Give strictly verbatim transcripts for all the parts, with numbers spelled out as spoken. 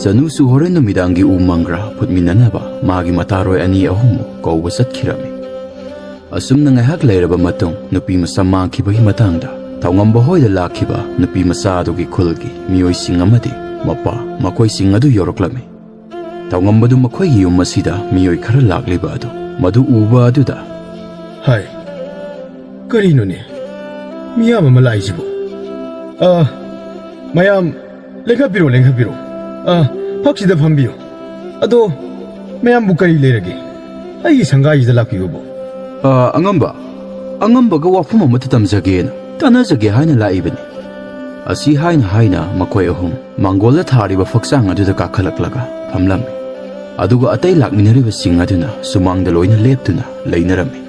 ꯇꯅꯨꯁꯨ ꯍꯣꯔꯦꯟ ꯅꯨꯃꯤꯗꯥꯡꯒꯤ ꯎ ꯃꯪꯒ꯭ꯔꯥ ꯐꯨꯠꯃꯤꯟꯅꯅꯕ ꯃꯥꯒꯤ ꯃꯇꯥꯔꯣꯏ ꯑꯅꯤ ꯑꯍꯨꯝꯃꯨꯛ ꯀꯧꯕ ꯆꯠꯈꯤꯔꯝꯃꯤ꯫ ꯑꯁꯨꯝꯅ ꯉꯥꯏꯍꯥꯛ ꯂꯩꯔꯕ ꯃꯇꯨꯡ, ꯅꯨꯄꯤ ꯃꯆꯥ ꯃꯥꯡꯈꯤꯕꯒꯤ ꯃꯇꯥꯡꯗ ꯊꯧꯉꯝꯕ ꯍꯣꯏꯗ ꯂꯥꯛꯈꯤꯕ ꯅꯨꯄꯤ ꯃꯆꯥ ꯑꯗꯨꯒꯤ ꯈꯨꯜꯒꯤ ꯃꯤꯑꯣꯏꯁꯤꯡ ꯑꯃꯗꯤ ꯃꯄꯥ ꯃꯈꯣꯏꯁꯤꯡ ꯑꯗꯨ ꯌꯧꯔꯛꯂꯝꯃꯤ꯫ ꯊꯧꯉꯝꯕꯗꯨ ꯃꯈꯣꯏꯒꯤ ꯌꯨꯝ ꯑꯁꯤꯗ ꯃꯤꯑꯣꯏ ꯈꯔ ꯂꯥꯛꯂꯤꯕ ꯑꯗꯨ ꯃꯗꯨ ꯎꯕ ꯑꯗꯨꯗ, "ꯍꯥꯏ, ꯀꯔꯤꯅꯣꯅꯦ? ꯃꯤꯌꯥꯝ ꯑꯃ ꯂꯥꯛꯏꯁꯤꯕꯨ? ꯑ, ꯃꯌꯥꯝ, ꯂꯦꯡꯈꯠꯄꯤꯔꯣ, ꯂꯦꯡꯈꯠꯄꯤꯔꯣ꯫ ꯑ, ꯐꯛꯁꯤꯗ ꯐꯝꯕꯤꯌꯨ꯫ ꯑꯗꯣ, ꯃꯌꯥꯝꯕꯨ ꯀꯔꯤ ꯂꯩꯔꯒꯦ? ꯑꯩꯒꯤ ꯁꯪꯒꯥꯏꯁꯤꯗ ꯂꯥꯛꯄꯤꯕꯕꯨ?" "ꯑ, ꯑꯉꯝꯕ, ꯑꯉꯝꯕꯒ ꯋꯥꯐꯝ ꯑꯃꯇ ꯇꯝꯖꯒꯦꯅ, ꯇꯥꯟꯅꯖꯒꯦ ꯍꯥꯏꯅ ꯂꯥꯛꯏꯕꯅꯤ꯫" ꯑꯁꯤ ꯍꯥꯏꯅ ꯍꯥꯏꯅ ꯃꯈꯣꯏ ꯑꯍꯨꯝ ꯃꯥꯡꯒꯣꯜꯗ ꯊꯥꯔꯤꯕ ꯐꯛꯆꯥꯡ ꯑꯗꯨꯗ ꯀꯥꯈꯠꯂꯛꯂꯒ ꯐꯝꯂꯝꯃꯤ꯫ ꯑꯗꯨꯒ ꯑꯇꯩ ꯂꯥꯛꯃꯤꯟꯅꯔꯤꯕꯁꯤꯡ ꯑꯗꯨꯅ ꯁꯨꯃꯥꯡꯗ ꯂꯣꯏꯅ ꯂꯦꯞꯇꯨꯅ ꯂꯩꯅꯔꯝꯃꯤ꯫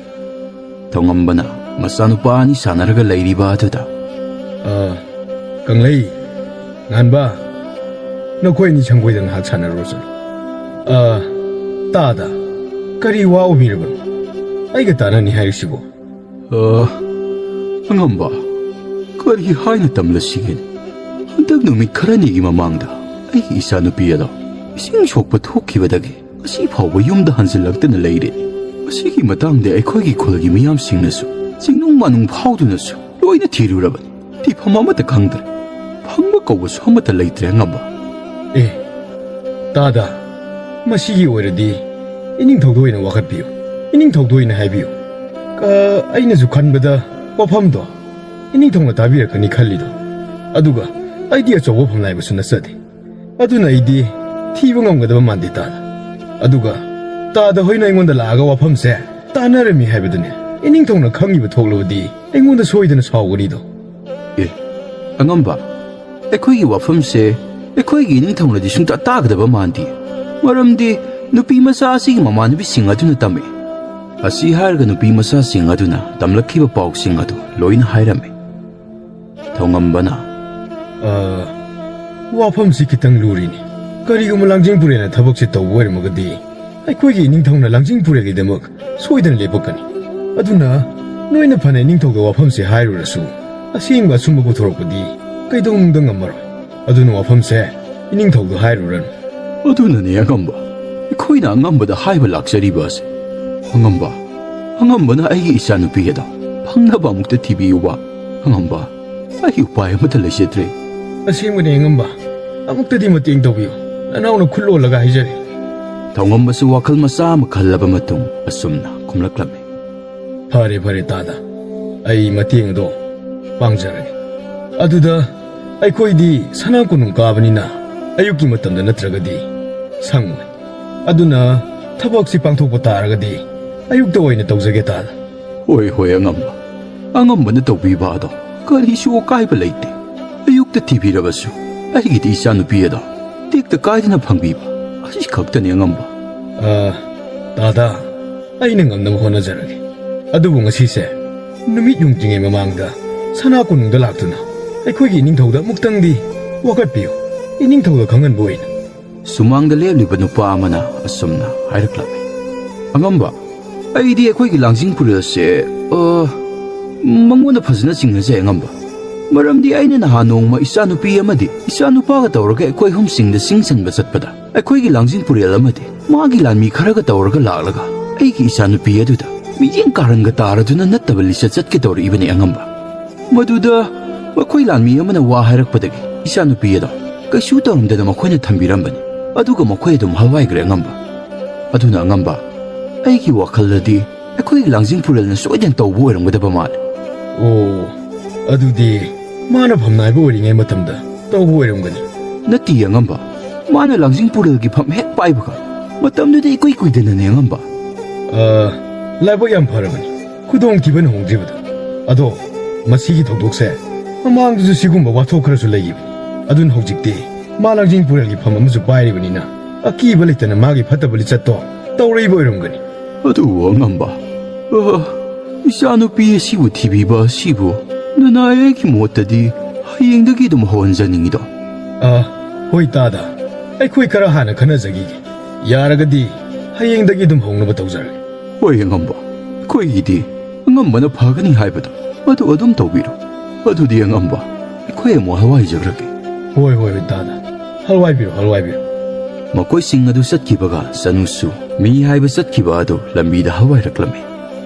ꯊꯧꯉꯝꯕꯅ ꯃꯆꯥꯅꯨꯄꯥ ꯑꯅꯤ ꯁꯥꯟꯅꯔꯒ ꯂꯩꯔꯤꯕ ꯑꯗꯨꯗ, "ꯑ, ꯀꯪꯂꯩ, ꯉꯥꯟꯕ, ꯅꯈꯣꯏ ꯑꯅꯤ ꯁꯪꯒꯣꯏꯗ ꯉꯥꯏꯍꯥꯛ ꯁꯥꯟꯅꯔꯨꯔꯣ ꯆꯠꯂꯣ꯫ ꯑ, ꯇꯥꯗ, ꯀꯔꯤ ꯋꯥ ꯑꯣꯏꯕꯤꯔꯕꯅꯣ? ꯑꯩꯒ ꯇꯥꯟꯅꯅꯤ ꯍꯥꯏꯔꯤꯁꯤꯕꯨ?" "ꯑ, ꯑꯉꯝꯕ, ꯀꯔꯤ ꯍꯥꯏꯅ ꯇꯝꯂꯁꯤꯒꯦꯅꯦ? ꯍꯟꯗꯛ ꯅꯨꯃꯤꯠ ꯈꯔꯅꯤꯒꯤ ꯃꯃꯥꯡꯗ ꯑꯩꯒꯤ ꯏꯆꯥꯅꯨꯄꯤ ꯑꯗꯣ ꯏꯁꯤꯡ ꯁꯣꯛꯄ ꯊꯣꯛꯈꯤꯕꯗꯒꯤ ꯉꯁꯤ ꯐꯥꯎꯕ ꯌꯨꯝꯗ ꯍꯟꯖꯤꯜꯂꯛꯇꯅ ꯂꯩꯔꯦ꯫ ꯃꯁꯤꯒꯤ ꯃꯇꯥꯡꯗ ꯑꯩꯈꯣꯏꯒꯤ ꯈꯨꯜꯒꯤ ꯃꯤꯌꯥꯝꯁꯤꯡꯅꯁꯨ ꯆꯤꯡꯅꯨꯡ ꯃꯥꯅꯨꯡ ꯐꯥꯎꯗꯨꯅꯁꯨ ꯂꯣꯏꯅ ꯊꯤꯔꯨꯔꯕꯅꯤ꯫ ꯊꯤꯐꯝ ꯑꯃꯠꯇ ꯈꯪꯗ꯭ꯔꯦ꯫ ꯐꯪꯕ ꯀꯧꯕꯁꯨ ꯑꯃꯠꯇ ꯂꯩꯇ꯭ꯔꯦ, ꯑꯉꯝꯕ꯫" "ꯑꯦ, ꯇꯥꯗ, ꯃꯁꯤꯒꯤ ꯑꯣꯏꯔꯗꯤ ꯏꯅꯤꯡꯊꯧꯗ ꯑꯣꯏꯅ ꯋꯥꯀꯠꯄꯤꯌꯨ꯫ ꯏꯅꯤꯡꯊꯧꯗ ꯑꯣꯏꯅ ꯍꯥꯏꯕꯤꯌꯨ꯫ ꯑ, ꯑꯩꯅꯁꯨ ꯈꯟꯕꯗ ꯋꯥꯐꯝꯗꯣ ꯏꯅꯤꯡꯊꯧꯅ ꯇꯥꯕꯤꯔꯛꯀꯅꯤ ꯈꯜꯂꯤꯗꯣ꯫ ꯑꯗꯨꯒ ꯑꯩꯗꯤ ꯑꯆꯧꯕ ꯐꯝꯅꯥꯏꯕꯁꯨ ꯅꯠꯆꯗꯦ꯫ ꯑꯗꯨꯅ ꯑꯩꯗꯤ ꯊꯤꯕ ꯉꯝꯒꯗꯕ ꯃꯥꯟꯗꯦ, ꯇꯥꯗ꯫ ꯑꯗꯨꯒ ꯇꯥꯗ ꯍꯣꯏꯅ ꯑꯩꯉꯣꯟꯗ ꯂꯥꯛꯑꯒ ꯋꯥꯐꯝꯁꯦ ꯇꯥꯟꯅꯔꯝꯃꯤ ꯍꯥꯏꯕꯗꯨꯅꯦ꯫ ꯏꯅꯤꯡꯊꯧꯅ ꯈꯪꯉꯤꯕ ꯊꯣꯛꯂꯕꯗꯤ ꯑꯩꯉꯣꯟꯗ ꯁꯣꯏꯗꯅ ꯁꯥꯎꯒꯅꯤꯗꯣ꯫" "ꯑꯦ, ꯑꯉꯝꯕ, ꯑꯩꯈꯣꯏꯒꯤ ꯋꯥꯐꯝꯁꯦ ꯑꯩꯈꯣꯏꯒꯤ ꯏꯅꯤꯡꯊꯧꯅꯗꯤ ꯁꯨꯡꯇꯥ ꯇꯥꯒꯗꯕ ꯃꯥꯟꯗꯦ꯫ ꯃꯔꯝꯗꯤ ꯅꯨꯄꯤ ꯃꯆꯥ ꯑꯁꯤꯒꯤ ꯃꯃꯥꯟꯅꯕꯤꯁꯤꯡ ꯑꯗꯨꯅ ꯇꯝꯃꯤ꯫" ꯑꯁꯤ ꯍꯥꯏꯔꯒ ꯅꯨꯄꯤ ꯃꯆꯥꯁꯤꯡ ꯑꯗꯨꯅ ꯇꯝꯂꯛꯈꯤꯕ ꯄꯥꯎꯁꯤꯡ ꯑꯗꯨ ꯂꯣꯏꯅ ꯍꯥꯏꯔꯝꯃꯤ꯫ ꯊꯧꯉꯝꯕꯅ, "ꯑ, ꯋꯥꯐꯝꯁꯤ ꯈꯤꯇꯪ ꯂꯨꯔꯤꯅꯤ꯫ ꯀꯔꯤꯒꯨꯝꯕ ꯂꯥꯡꯖꯤꯡ ꯄꯨꯔꯦꯜꯅ ꯊꯕꯛꯁꯦ ꯇꯧꯕ ꯑꯣꯏꯔꯝꯃꯒꯗꯤ, ꯑꯩꯈꯣꯏꯒꯤ ꯏꯅꯤꯡꯊꯧꯅ ꯂꯥꯡꯖꯤꯡ ꯄꯨꯔꯦꯜꯒꯤꯗꯃꯛ ꯁꯣꯏꯗꯅ ꯂꯦꯞꯄꯛꯀꯅꯤ꯫ ꯑꯗꯨꯅ ꯅꯣꯏꯅ ꯐꯅ ꯏꯅꯤꯡꯊꯧꯗ ꯋꯥꯐꯝꯁꯦ ꯍꯥꯏꯔꯨꯔꯁꯨ, ꯑꯁꯦꯡꯕ ꯑꯆꯨꯝꯕ ꯄꯨꯊꯣꯔꯛꯄꯗꯤ ꯀꯩꯗꯧꯅꯨꯡꯗ ꯉꯝꯃꯔꯣꯏ꯫ ꯑꯗꯨꯅ ꯋꯥꯐꯝꯁꯦ ꯏꯅꯤꯡꯊꯧꯗ ꯍꯥꯏꯔꯨꯔꯅꯨ꯫ ꯑꯗꯨꯅꯅꯦ ꯑꯉꯝꯕ, ꯑꯩꯈꯣꯏꯅ ꯑꯉꯝꯕꯗ ꯍꯥꯏꯕ ꯂꯥꯛꯆꯔꯤꯕ ꯑꯁꯦ꯫ ꯑꯉꯝꯕ, ꯑꯉꯝꯕꯅ ꯑꯩꯒꯤ ꯏꯆꯥꯅꯨꯄꯤ ꯑꯗꯣ ꯐꯪꯅꯕ ꯑꯃꯨꯛꯇ ꯊꯤꯕꯤꯌꯨꯕ꯫ ꯑꯉꯝꯕ, ꯑꯩ ꯎꯄꯥꯏ ꯑꯃꯠꯇ ꯂꯩꯖꯗ꯭ꯔꯦ꯫ ꯑꯁꯦꯡꯕꯅꯦ ꯑꯉꯝꯕ, ꯑꯃꯨꯛꯇꯗꯤ ꯃꯇꯦꯡ ꯇꯧꯕꯤꯌꯨ꯫ ꯅꯅꯥꯎꯅ ꯈꯨꯠ ꯂꯣꯜꯂꯒ ꯍꯥꯏꯖꯔꯤ꯫ ꯊꯧꯉꯝꯕꯁꯨ ꯋꯥꯈꯜ ꯃꯆꯥ ꯑꯃ ꯈꯜꯂꯕ ꯃꯇꯨꯡ ꯑꯁꯨꯝꯅ ꯈꯨꯝꯂꯛꯂꯝꯃꯤ꯫ ꯐꯔꯦ, ꯐꯔꯦ ꯇꯥꯗ, ꯑꯩ ꯃꯇꯦꯡ ꯑꯗꯣ ꯄꯥꯡꯖꯔꯒꯦ꯫ ꯑꯗꯨꯗ ꯑꯩꯈꯣꯏꯗꯤ ꯁꯅꯥ ꯀꯣꯅꯨꯡ ꯀꯥꯕꯅꯤꯅ ꯑꯌꯨꯛꯀꯤ ꯃꯇꯝꯗ ꯅꯠꯇ꯭ꯔꯒꯗꯤ ꯁꯪꯉꯣꯏ꯫ ꯑꯗꯨꯅ ꯊꯕꯛꯁꯤ ꯄꯥꯡꯊꯣꯛꯄ ꯇꯥꯔꯒꯗꯤ ꯑꯌꯨꯛꯇ ꯑꯣꯏꯅ ꯇꯧꯖꯒꯦ ꯇꯥꯗ꯫ ꯍꯣꯏ, ꯍꯣꯏ, ꯑꯉꯝꯕ꯫ ꯑꯉꯝꯕꯅ ꯇꯧꯕꯤꯕ ꯑꯗꯣ ꯀꯔꯤꯁꯨ ꯑꯀꯥꯏꯕ ꯂꯩꯇꯦ꯫ ꯑꯌꯨꯛꯇ ꯊꯤꯕꯤꯔꯕꯁꯨ ꯑꯩꯒꯤꯗꯤ ꯏꯆꯥꯅꯨꯄꯤ ꯑꯗꯣ ꯇꯦꯛꯇ ꯀꯥꯏꯗꯅ ꯐꯪꯕꯤꯕ ꯑꯁꯤ ꯈꯛꯇꯅꯤ ꯑꯉꯝꯕ꯫ ꯑ, ꯇꯥꯗ, ꯑꯩꯅ ꯉꯝꯅꯕ ꯍꯣꯠꯅꯖꯔꯒꯦ꯫ ꯑꯗꯨꯕꯨ ꯉꯁꯤꯁꯦ ꯅꯨꯃꯤꯠ ꯌꯨꯡꯗ꯭ꯔꯤꯉꯩ ꯃꯃꯥꯡꯗ ꯁꯅꯥ ꯀꯣꯅꯨꯡꯗ ꯂꯥꯛꯇꯨꯅ ꯑꯩꯈꯣꯏꯒꯤ ꯏꯅꯤꯡꯊꯧꯗ ꯑꯃꯨꯛꯇꯪꯗꯤ ꯋꯥꯀꯠꯄꯤꯌꯨ꯫ ꯏꯅꯤꯡꯊꯧꯗ ꯈꯪꯍꯟꯕ ꯑꯣꯏꯅ꯫ ꯁꯨꯃꯥꯡꯗ ꯂꯦꯞꯂꯤꯕ ꯅꯨꯄꯥ ꯑꯃꯅ ꯑꯁꯨꯝꯅ ꯍꯥꯏꯔꯛꯂꯝꯃꯤ꯫ ꯑꯉꯝꯕ, ꯑꯩꯗꯤ ꯑꯩꯈꯣꯏꯒꯤ ꯂꯥꯡꯖꯤꯡ ꯄꯨꯔꯦꯜꯁꯦ, ꯑ, ꯃꯉꯣꯟꯗ ꯐꯖꯅ ꯆꯤꯡꯅꯖꯩ ꯑꯉꯝꯕ꯫ ꯃꯔꯝꯗꯤ ꯑꯩꯅ ꯅꯍꯥꯟ ꯅꯣꯡꯃ ꯏꯆꯥꯅꯨꯄꯤ ꯑꯃꯗꯤ ꯏꯆꯥꯅꯨꯄꯥꯒ ꯇꯧꯔꯒ ꯑꯩꯈꯣꯏ ꯑꯍꯨꯝ ꯆꯤꯡꯗ ꯆꯤꯡ ꯆꯟꯕ ꯆꯠꯄꯗ ꯑꯩꯈꯣꯏꯒꯤ ꯂꯥꯡꯖꯤꯡ ꯄꯨꯔꯦꯜ ꯑꯃꯗꯤ ꯃꯥꯒꯤ ꯂꯥꯟꯃꯤ ꯈꯔꯒ ꯇꯧꯔꯒ ꯂꯥꯛꯂꯒ ꯑꯩꯒꯤ ꯏꯆꯥꯅꯨꯄꯤ ꯑꯗꯨꯗ ꯃꯤꯠꯌꯦꯡ ꯀꯥꯔꯟꯒ ꯇꯥꯔꯗꯨꯅ ꯅꯠꯇꯕ ꯂꯤꯆꯠ ꯆꯠꯀꯦ ꯇꯧꯔꯛꯏꯕꯅꯤ ꯑꯉꯝꯕ꯫ ꯃꯗꯨꯗ ꯃꯈꯣꯏ ꯂꯥꯟꯃꯤ ꯑꯃꯅ ꯋꯥ ꯍꯥꯏꯔꯛꯄꯗꯒꯤ ꯏꯆꯥꯅꯨꯄꯤ ꯑꯗꯣ ꯀꯩꯁꯨ ꯇꯧꯔꯝꯗꯅ ꯃꯈꯣꯏꯅ ꯊꯝꯕꯤꯔꯝꯕꯅꯤ꯫ ꯑꯗꯨꯒ ꯃꯈꯣꯏ ꯑꯗꯨꯝ ꯍꯜꯋꯥꯏꯈ꯭ꯔꯦ ꯑꯉꯝꯕ꯫ ꯑꯗꯨꯅ ꯑꯉꯝꯕ, ꯑꯩꯒꯤ ꯋꯥꯈꯜꯗꯗꯤ ꯑꯩꯈꯣꯏꯒꯤ ꯂꯥꯡꯖꯤꯡ ꯄꯨꯔꯦꯜꯅ ꯁꯣꯏꯗꯅ ꯇꯧꯕ ꯑꯣꯏꯔꯝꯒꯗꯕ ꯃꯥꯜꯂꯤ꯫ ꯑꯣ, ꯑꯗꯨꯗꯤ ꯃꯥꯅ ꯐꯝ ꯅꯥꯏꯕ ꯑꯣꯏꯔꯤꯉꯩ ꯃꯇꯝꯗ ꯇꯧꯕ ꯑꯣꯏꯔꯝꯒꯅꯤ꯫ ꯅꯠꯇꯦ ꯑꯉꯝꯕ, ꯃꯥꯅ ꯂꯥꯡꯖꯤꯡ ꯄꯨꯔꯦꯜꯒꯤ ꯐꯝ ꯍꯦꯛ ꯄꯥꯏꯕꯒ ꯃꯇꯝꯗꯨꯗ ꯏꯀꯨꯏ ꯀꯨꯏꯗꯅꯅꯦ ꯑꯉꯝꯕ꯫ ꯑ, ꯂꯥꯏꯕꯛ ꯌꯥꯝ ꯐꯔꯕꯅꯤ ꯈꯨꯗꯣꯡꯊꯤꯕ ꯅꯪꯍꯧꯗ꯭ꯔꯤꯕꯗꯣ꯫ ꯑꯗꯣ ꯃꯁꯤꯒꯤ ꯊꯧꯗꯣꯛꯁꯦ ꯃꯃꯥꯡꯗꯁꯨ ꯁꯤꯒꯨꯝꯕ ꯋꯥꯊꯣꯛ ꯈꯔꯁꯨ ꯂꯩꯈꯤꯕꯅꯤ꯫ ꯑꯗꯨꯅ ꯍꯧꯖꯤꯛꯇꯤ ꯃꯥ ꯂꯥꯡꯖꯤꯡ ꯄꯨꯔꯦꯜꯒꯤ ꯐꯝ ꯑꯃꯁꯨ ꯄꯥꯏꯔꯤꯕꯅꯤꯅ ꯑꯀꯤꯕ ꯂꯩꯇꯅ ꯃꯥꯒꯤ ꯐꯠꯇꯕ ꯂꯤꯆꯠꯇꯣ ꯇꯧꯔꯛꯏꯕ ꯑꯣꯏꯔꯝꯒꯅꯤ꯫ ꯑꯗꯨꯕꯨ ꯑꯉꯝꯕ, ꯑ, ꯏꯆꯥꯅꯨꯄꯤ ꯑꯁꯤꯕꯨ ꯊꯤꯕꯤꯕ ꯑꯁꯤꯕꯨ ꯅꯅꯥꯏ ꯑꯩꯒꯤ ꯃꯣꯠꯇꯗꯤ ꯍꯌꯦꯡꯗꯒꯤ ꯑꯗꯨꯝ ꯍꯧꯍꯟꯖꯅꯤꯡꯉꯤꯗꯣ꯫ ꯑ, ꯍꯣꯏ ꯇꯥꯗ, ꯑꯩꯈꯣꯏ ꯈꯔ ꯍꯥꯟꯅ ꯈꯟꯅꯖꯈꯤꯒꯦ꯫ ꯌꯥꯔꯒꯗꯤ ꯍꯌꯦꯡꯗꯒꯤ ꯑꯗꯨꯝ ꯍꯧꯅꯕ ꯇꯧꯖꯔꯒꯦ꯫ ꯍꯣꯏ ꯑꯉꯝꯕ, ꯑꯩꯈꯣꯏꯒꯤꯗꯤ ꯑꯉꯝꯕꯅ ꯐꯒꯅꯤ ꯍꯥꯏꯕꯗꯣ ꯃꯗꯨ ꯑꯗꯨꯝ ꯇꯧꯕꯤꯔꯣ꯫ ꯑꯗꯨꯗꯤ ꯑꯉꯝꯕ, ꯑꯩꯈꯣꯏ ꯑꯃꯨꯛ ꯍꯜꯋꯥꯏꯖꯔꯒꯦ꯫ ꯍꯣꯏ, ꯍꯣꯏ, ꯍꯣꯏ ꯇꯥꯗ꯫ ꯍꯜꯋꯥꯏꯕꯤꯔꯣ, ꯍꯜꯋꯥꯏꯕꯤꯔꯣ꯫ ꯃꯈꯣꯏꯁꯤꯡ ꯑꯗꯨ ꯆꯠꯈꯤꯕꯒ ꯆꯅꯨꯁꯨ ꯃꯤ ꯍꯥꯏꯕ ꯆꯠꯈꯤꯕ ꯑꯗꯨ ꯂꯝꯕꯤꯗ ꯍꯜꯋꯥꯏꯔꯛꯂꯝꯃꯤ꯫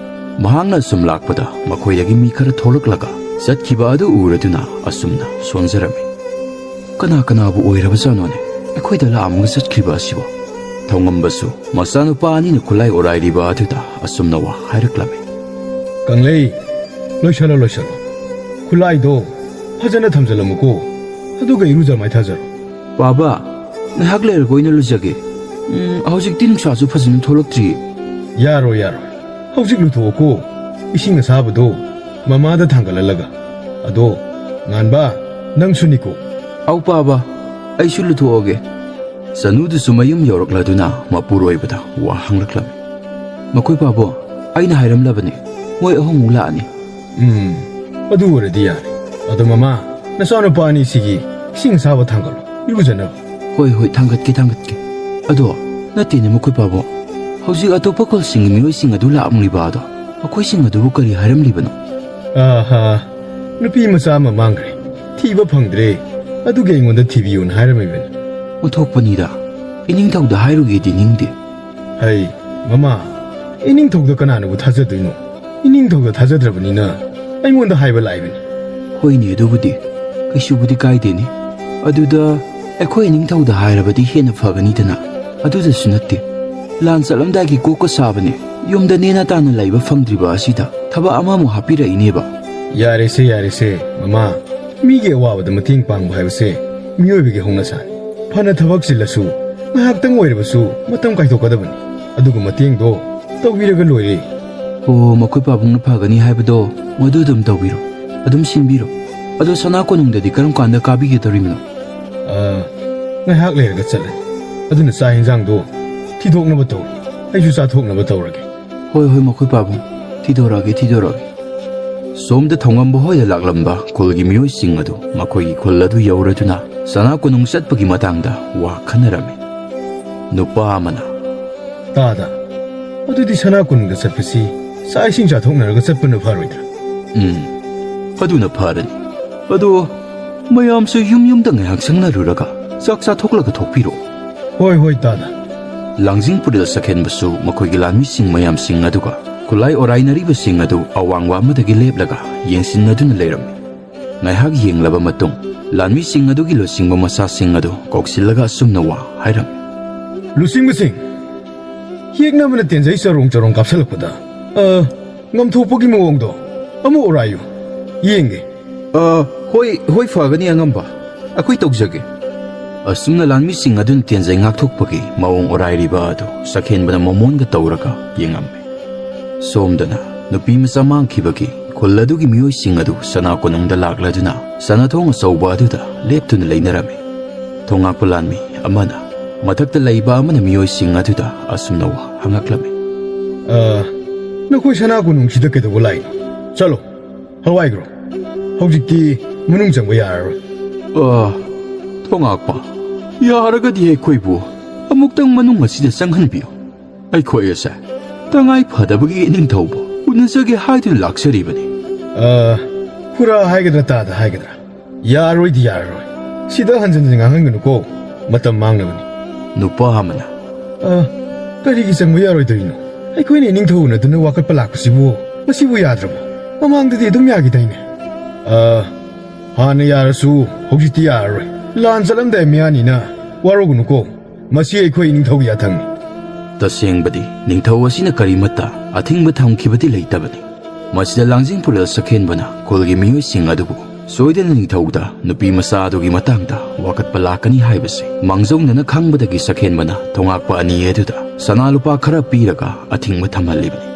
ꯃꯍꯥꯛꯅ ꯑꯁꯨꯝ ꯂꯥꯛꯄꯗ ꯃꯈꯣꯏꯗꯒꯤ ꯃꯤ ꯈꯔ ꯊꯣꯛꯂꯛꯂꯒ ꯆꯠꯈꯤꯕ ꯑꯗꯨ ꯎꯔꯗꯨꯅ ꯑꯁꯨꯝꯅ ꯁꯣꯟꯖꯔꯝꯃꯤ꯫ "ꯀꯅꯥ ꯀꯅꯥꯕꯨ ꯑꯣꯏꯔꯕꯖꯥꯠꯅꯣꯅꯦ ꯑꯩꯈꯣꯏꯗ ꯂꯥꯛꯑꯝꯃꯒ ꯆꯠꯈ꯭ꯔꯤꯕ ꯑꯁꯤꯕꯣ?" ꯊꯧꯉꯝꯕꯁꯨ ꯃꯆꯥꯅꯨꯄꯥ ꯑꯅꯤꯅ ꯈꯨꯠꯂꯥꯏ ꯑꯣꯔꯥꯏꯔꯤꯕ ꯑꯗꯨꯗ ꯑꯁꯨꯝꯅ ꯋꯥ ꯍꯥꯏꯔꯛꯂꯝꯃꯤ꯫ "ꯀꯪꯂꯩ, ꯂꯣꯏꯁꯜꯂꯣ, ꯂꯣꯏꯁꯜꯂꯣ꯫ ꯈꯨꯠꯂꯥꯏꯗꯣ ꯐꯖꯅ ꯊꯝꯖꯜꯂꯝꯃꯨꯀꯣ, ꯑꯗꯨꯒ ꯏꯔꯨꯖ ꯃꯥꯏꯊꯖꯔꯣ꯫" "ꯄꯥꯕ, ꯉꯥꯏꯍꯥꯛ ꯂꯩꯔꯒ ꯑꯣꯏꯅ ꯂꯨꯖꯒꯦ꯫ ꯎꯝ, ꯍꯧꯖꯤꯛꯇꯤ ꯅꯨꯡꯁꯥꯁꯨ ꯐꯖꯅ ꯊꯣꯛꯂꯛꯇ꯭ꯔꯤꯌꯦ꯫" "ꯌꯥꯔꯣꯏ, ꯌꯥꯔꯣꯏ꯫ ꯍꯧꯖꯤꯛ ꯂꯨꯊꯣꯛꯑꯣꯀꯣ꯫ ꯏꯁꯤꯡ ꯑꯁꯥꯕꯗꯣ ꯃꯃꯥꯗ ꯊꯥꯡꯒꯠꯍꯜꯂꯒ꯫ ꯑꯗꯣ, ꯉꯥꯟꯕ, ꯅꯪꯁꯨꯅꯤꯀꯣ꯫" "ꯑꯧ ꯄꯥꯕ, ꯑꯩꯁꯨ ꯂꯨꯊꯣꯛꯑꯒꯦ꯫" ꯆꯅꯨꯗꯨꯁꯨ ꯃꯌꯨꯝ ꯌꯧꯔꯛꯂꯗꯨꯅ ꯃꯄꯨꯔꯣꯏꯕꯗ ꯋꯥ ꯍꯪꯂꯛꯂꯝꯃꯤ꯫ "ꯃꯈꯣꯏ ꯄꯥꯕꯣ, ꯑꯩꯅ ꯍꯥꯏꯔꯝꯂꯕꯅꯤ, ꯃꯣꯏ ꯑꯍꯨꯝꯃꯨꯛ ꯂꯥꯛꯑꯅꯤ꯫" "ꯎꯝ, ꯑꯗꯨ ꯑꯣꯏꯔꯗꯤ ꯌꯥꯔꯦ꯫ ꯑꯗꯣ ꯃꯃꯥ, ꯅꯆꯥꯅꯨꯄꯥ ꯑꯅꯤꯁꯤꯒꯤ ꯏꯁꯤꯡ ꯑꯁꯥꯕ ꯊꯥꯡꯒꯠꯂꯣ, ꯏꯔꯨꯖꯅꯕ꯫" "ꯍꯣꯏ, ꯍꯣꯏ, ꯊꯥꯡꯒꯠꯀꯦ, ꯊꯥꯡꯒꯠꯀꯦ꯫ ꯑꯗꯣ, ꯅꯠꯇꯦꯅꯦ ꯃꯈꯣꯏ ꯄꯥꯕꯣ, ꯍꯧꯖꯤꯛ ꯑꯇꯣꯞꯄ ꯈꯨꯜꯁꯤꯡꯒꯤ ꯃꯤꯑꯣꯏꯁꯤꯡ ꯑꯗꯨ ꯂꯥꯛꯂꯝꯂꯤꯕ ꯑꯗꯣ, ꯃꯈꯣꯏꯁꯤꯡ ꯑꯗꯨꯕꯨ ꯀꯔꯤ ꯍꯥꯏꯔꯝꯂꯤꯕꯅꯣ?" "ꯑꯥꯍꯥ, ꯅꯨꯄꯤ ꯃꯆꯥ ꯑꯃ ꯃꯥꯡꯈ꯭ꯔꯦ, ꯊꯤꯕ ꯐꯪꯗ꯭ꯔꯦ, ꯑꯗꯨꯒꯤ ꯑꯩꯉꯣꯟꯗ ꯊꯤꯕꯤꯌꯨꯅ ꯍꯥꯏꯔꯝꯃꯤꯕꯅꯤ꯫" "ꯑꯣꯟꯊꯣꯛꯄꯅꯤꯗ, ꯏꯅꯤꯡꯊꯧꯗ ꯍꯥꯏꯔꯨꯒꯦꯗꯤ ꯅꯤꯡꯗꯦ꯫" "ꯍꯩ, ꯃꯃꯥ, ꯏꯅꯤꯡꯊꯧꯗ ꯀꯅꯥꯅꯕꯨ ꯊꯥꯖꯗꯣꯏꯅꯣ? ꯏꯅꯤꯡꯊꯧꯗ ꯊꯥꯖꯗ꯭ꯔꯕꯅꯤꯅ ꯑꯩꯉꯣꯟꯗ ꯍꯥꯏꯕ ꯂꯥꯛꯏꯕꯅꯤ꯫" "ꯍꯣꯏꯅꯦ, ꯑꯗꯨꯕꯨꯗꯤ ꯀꯩꯁꯨꯕꯨꯗꯤ ꯀꯥꯏꯗꯦꯅꯦ꯫ ꯑꯗꯨꯗ ꯑꯩꯈꯣꯏ ꯏꯅꯤꯡꯊꯧꯗ ꯍꯥꯏꯔꯕꯗꯤ ꯍꯦꯟꯅ ꯐꯒꯅꯤꯗꯅ꯫ ꯑꯗꯨꯗꯁꯨ ꯅꯠꯇꯦ, ꯂꯥꯟ ꯆꯠꯂꯝꯗꯥꯏꯒꯤ ꯀꯣꯛꯀ ꯁꯥꯕꯅꯦ, ꯌꯨꯝꯗ ꯅꯦꯅꯥ ꯇꯥꯅ ꯂꯩꯕ ꯐꯪꯗ꯭ꯔꯤꯕ ꯑꯁꯤꯗ ꯊꯕꯛ ꯑꯃꯃꯨꯛ ꯍꯥꯞꯄꯤꯔꯛꯏꯅꯦꯕ꯫" "ꯌꯥꯔꯦꯁꯦ, ꯌꯥꯔꯦꯁꯦ, ꯃꯃꯥ꯫ ꯃꯤꯒꯤ ꯑꯋꯥꯕꯗ ꯃꯇꯦꯡ ꯄꯥꯡꯕ ꯍꯥꯏꯕꯁꯦ ꯃꯤꯑꯣꯏꯕꯒꯤ ꯍꯧꯅꯁꯥꯅꯤ꯫ ꯐꯅ ꯊꯕꯛ ꯆꯤꯜꯂꯁꯨ ꯉꯥꯏꯍꯥꯛꯇꯪ ꯑꯣꯏꯔꯕꯁꯨ ꯃꯇꯝ ꯀꯥꯏꯊꯣꯛꯀꯗꯕꯅꯤ꯫ ꯑꯗꯨꯒ ꯃꯇꯦꯡꯗꯣ ꯇꯧꯕꯤꯔꯒ ꯂꯣꯏꯔꯦ꯫" "ꯑꯣ, ꯃꯈꯣꯏ ꯄꯥꯕꯨꯡꯅ ꯐꯒꯅꯤ ꯍꯥꯏꯕꯗꯣ ꯃꯗꯨ ꯑꯗꯨꯝ ꯇꯧꯕꯤꯔꯣ, ꯑꯗꯨꯝ ꯁꯤꯟꯕꯤꯔꯣ꯫ ꯑꯗꯣ ꯁꯅꯥ ꯀꯣꯅꯨꯡꯗꯗꯤ ꯀꯔꯝ ꯀꯥꯟꯗ ꯀꯥꯕꯤꯒꯗꯧꯔꯤꯕꯅꯣ?" "ꯑ, ꯉꯥꯏꯍꯥꯛ ꯂꯩꯔꯒ ꯆꯠꯂꯅꯤ꯫ ꯑꯗꯨꯅ ꯆꯥꯛ ꯌꯦꯟꯁꯥꯡꯗꯣ ꯊꯤꯗꯣꯛꯅꯕ ꯇꯧꯔꯣ, ꯑꯩꯁꯨ ꯆꯥꯊꯣꯛꯅꯕ ꯇꯧꯔꯒꯦ꯫" "ꯍꯣꯏ, ꯍꯣꯏ, ꯃꯈꯣꯏ ꯄꯥꯕꯨꯡ, ꯊꯤꯗꯣꯔꯛꯑꯒꯦ, ꯊꯤꯗꯣꯔꯛꯑꯒꯦ꯫" ꯁꯣꯝꯗ ꯊꯧꯉꯝꯕ ꯍꯣꯏꯗ ꯂꯥꯛꯂꯝꯕ ꯈꯨꯜꯒꯤ ꯃꯤꯑꯣꯏꯁꯤꯡ ꯑꯗꯨ ꯃꯈꯣꯏꯒꯤ ꯈꯨꯜ ꯑꯗꯨ ꯌꯧꯔꯗꯨꯅ ꯁꯅꯥ ꯀꯣꯅꯨꯡ ꯆꯠꯄꯒꯤ ꯃꯇꯥꯡꯗ ꯋꯥ ꯈꯟꯅꯔꯝꯃꯤ꯫ ꯅꯨꯄꯥ ꯑꯃꯅ, "ꯇꯥꯗ, ꯑꯗꯨꯗꯤ ꯁꯅꯥ ꯀꯣꯅꯨꯡꯗ ꯆꯠꯄꯁꯤ ꯆꯥꯛ ꯏꯁꯤꯡ ꯆꯥꯊꯣꯛꯅꯔꯒ ꯆꯠꯄꯅ ꯐꯔꯣꯏꯗ꯭ꯔꯥ?" "ꯎꯝ, ꯑꯗꯨꯅ ꯐꯔꯅꯤ꯫ ꯑꯗꯣ ꯃꯌꯥꯝꯁꯨ ꯌꯨꯝ ꯌꯨꯝꯗ ꯉꯥꯏꯍꯥꯛ ꯆꯪꯅꯔꯨꯔꯒ ꯆꯥꯛ ꯆꯥꯊꯣꯛꯂꯒ ꯊꯣꯛꯄꯤꯔꯣ꯫ ꯍꯣꯏ, ꯍꯣꯏ, ꯇꯥꯗ꯫ ꯂꯥꯡꯖꯤꯡ ꯄꯨꯔꯦꯜ ꯁꯛꯍꯦꯟꯕꯁꯨ ꯃꯈꯣꯏꯒꯤ ꯂꯥꯟꯃꯤꯁꯤꯡ ꯃꯌꯥꯝꯁꯤꯡ ꯑꯗꯨꯒ ꯈꯨꯠꯂꯥꯏ ꯑꯣꯔꯥꯏꯅꯔꯤꯕꯁꯤꯡ ꯑꯗꯨ ꯑꯋꯥꯡꯕ ꯑꯃꯗꯒꯤ ꯂꯦꯞꯂꯒ ꯌꯦꯡꯁꯤꯟꯅꯗꯨꯅ ꯂꯩꯔꯝꯃꯤ꯫ ꯉꯥꯏꯍꯥꯛ ꯌꯦꯡꯂꯕ ꯃꯇꯨꯡ, ꯂꯥꯟꯃꯤꯁꯤꯡ ꯑꯗꯨꯒꯤ ꯂꯨꯆꯤꯡꯕ ꯃꯆꯥꯁꯤꯡ ꯑꯗꯨ ꯀꯧꯁꯤꯜꯂꯒ ꯑꯁꯨꯝꯅ ꯋꯥ ꯍꯥꯏꯔꯝꯃꯤ꯫ ꯂꯨꯆꯤꯡꯕꯁꯤꯡ, ꯌꯦꯛꯅꯕꯅ ꯇꯦꯟꯖꯩ ꯆꯔꯣꯡ ꯆꯔꯣꯡ ꯀꯥꯞꯁꯤꯜꯂꯛꯄꯗ, ꯑ, ꯉꯝꯊꯣꯛꯄꯒꯤ ꯃꯑꯣꯡꯗꯣ ꯑꯃ ꯑꯣꯔꯥꯏꯌꯨ꯫ ꯌꯦꯡꯒꯦ꯫ ꯑ, ꯍꯣꯏ, ꯍꯣꯏ, ꯐꯒꯅꯤ ꯑꯉꯝꯕ꯫ ꯑꯩꯈꯣꯏ ꯇꯧꯖꯒꯦ꯫ ꯑꯁꯨꯝꯅ ꯂꯥꯟꯃꯤꯁꯤꯡ ꯑꯗꯨꯅ ꯇꯦꯟꯖꯩ ꯉꯥꯛꯊꯣꯛꯄꯒꯤ ꯃꯑꯣꯡ ꯑꯣꯔꯥꯏꯔꯤꯕ ꯑꯗꯨ ꯁꯛꯍꯦꯟꯕꯅ ꯃꯃꯣꯟꯒ ꯇꯧꯔꯒ ꯌꯦꯡꯉꯝꯃꯤ꯫ ꯁꯣꯝꯗꯅ ꯅꯨꯄꯤ ꯃꯆꯥ ꯃꯥꯡꯈꯤꯕꯒꯤ ꯈꯨꯜ ꯑꯗꯨꯒꯤ ꯃꯤꯑꯣꯏꯁꯤꯡ ꯑꯗꯨ ꯁꯅꯥ ꯀꯣꯅꯨꯡꯗ ꯂꯥꯛꯂꯗꯨꯅ ꯁꯅꯥꯊꯣꯡ ꯑꯆꯧꯕ ꯑꯗꯨꯗ ꯂꯦꯞꯇꯨꯅ ꯂꯩꯅꯔꯝꯃꯤ꯫ ꯊꯣꯉꯥꯛꯄ ꯂꯥꯟꯃꯤ ꯑꯃꯅ ꯃꯊꯛꯇ ꯂꯩꯕ ꯑꯃꯅ ꯃꯤꯑꯣꯏꯁꯤꯡ ꯑꯗꯨꯗ ꯑꯁꯨꯝꯅ ꯋꯥ ꯍꯪꯉꯛꯂꯝꯃꯤ꯫ ꯑ, ꯅꯈꯣꯏ ꯁꯅꯥ ꯀꯣꯅꯨꯡꯁꯤꯗ ꯀꯩꯗꯧꯕ ꯂꯥꯛꯏꯅꯣ? ꯆꯠꯂꯣ, ꯍꯋꯥꯏꯈ꯭ꯔꯣ꯫ ꯍꯧꯖꯤꯛꯇꯤ ꯃꯅꯨꯡ ꯆꯪꯕ ꯌꯥꯔꯔꯣꯏ꯫ ꯑ, ꯊꯣꯉꯥꯛꯄ, ꯌꯥꯔꯒꯗꯤ ꯑꯩꯈꯣꯏꯕꯨ ꯑꯃꯨꯛꯇꯪ ꯃꯅꯨꯡ ꯑꯁꯤꯗ ꯆꯪꯍꯟꯕꯤꯌꯨ꯫ ꯑꯩꯈꯣꯏ ꯑꯁꯦ ꯇꯉꯥꯏ ꯐꯗꯕꯒꯤ ꯏꯅꯤꯡꯊꯧꯕꯨ ꯎꯅꯖꯒꯦ ꯍꯥꯏꯗꯨꯅ ꯂꯥꯛꯆꯔꯤꯕꯅꯤ꯫ ꯑ, ꯈꯨꯔꯥ ꯍꯥꯏꯒꯗ꯭ꯔꯥ ꯇꯥꯗ ꯍꯥꯏꯒꯗ꯭ꯔꯥ? ꯌꯥꯔꯣꯏꯗꯤ ꯌꯥꯔꯔꯣꯏ꯫ ꯁꯤꯗ ꯍꯟꯖꯤꯟ ꯍꯟꯖꯤꯟ ꯉꯥꯡꯍꯟꯒꯅꯨꯀꯣ꯫ ꯃꯇꯝ ꯃꯥꯡꯅꯕꯅꯤ꯫ ꯅꯨꯄꯥ ꯑꯃꯅ, "ꯑ, ꯀꯔꯤꯒꯤ ꯆꯪꯕ ꯌꯥꯔꯣꯏꯗꯣꯏꯅꯣ? ꯑꯩꯈꯣꯏꯅ ꯏꯅꯤꯡꯊꯧ ꯎꯅꯗꯨꯅ ꯋꯥꯀꯠꯄ ꯂꯥꯛꯄꯁꯤꯕꯨ ꯃꯁꯤꯕꯨ ꯌꯥꯗ꯭ꯔꯕꯣ? ꯃꯃꯥꯡꯗꯗꯤ ꯑꯗꯨꯝ ꯌꯥꯈꯤꯗꯥꯏꯅꯦ?" "ꯑ, ꯍꯥꯟꯅ ꯌꯥꯔꯁꯨ ꯍꯧꯖꯤꯛꯇꯤ ꯌꯥꯔꯔꯣꯏ꯫ ꯂꯥꯟ ꯆꯠꯂꯝꯗꯥꯏ ꯃꯌꯥꯅꯤꯅ ꯋꯥꯔꯧꯒꯅꯨꯀꯣ꯫ ꯃꯁꯤ ꯑꯩꯈꯣꯏ ꯏꯅꯤꯡꯊꯧꯒꯤ ꯌꯥꯊꯪꯅꯤ꯫" ꯇꯁꯦꯡꯕꯗꯤ ꯅꯤꯡꯊꯧ ꯑꯁꯤꯅ ꯀꯔꯤꯃꯠꯇ ꯑꯊꯤꯡꯕ ꯊꯝꯈꯤꯕꯗꯤ ꯂꯩꯇꯕꯅꯤ꯫ ꯃꯁꯤꯗ ꯂꯥꯡꯖꯤꯡ ꯄꯨꯔꯦꯜ ꯁꯛꯍꯦꯟꯕꯅ ꯈꯨꯜꯒꯤ ꯃꯤꯑꯣꯏꯁꯤꯡ ꯑꯗꯨꯕꯨ ꯁꯣꯏꯗꯅ ꯅꯤꯡꯊꯧꯗ ꯅꯨꯄꯤ ꯃꯆꯥ ꯑꯗꯨꯒꯤ ꯃꯇꯥꯡꯗ ꯋꯥꯀꯠꯄ ꯂꯥꯛꯀꯅꯤ ꯍꯥꯏꯕꯁꯤ ꯃꯥꯡꯖꯧꯅꯅ ꯈꯪꯕꯗꯒꯤ ꯁꯛꯍꯦꯟꯕꯅ ꯊꯣꯉꯥꯛꯄ ꯑꯅꯤ ꯑꯗꯨꯗ ꯁꯅꯥ ꯂꯨꯄꯥ ꯈꯔ ꯄꯤꯔꯒ ꯑꯊꯤꯡꯕ ꯊꯝꯍꯜꯂꯤꯕꯅꯤ꯫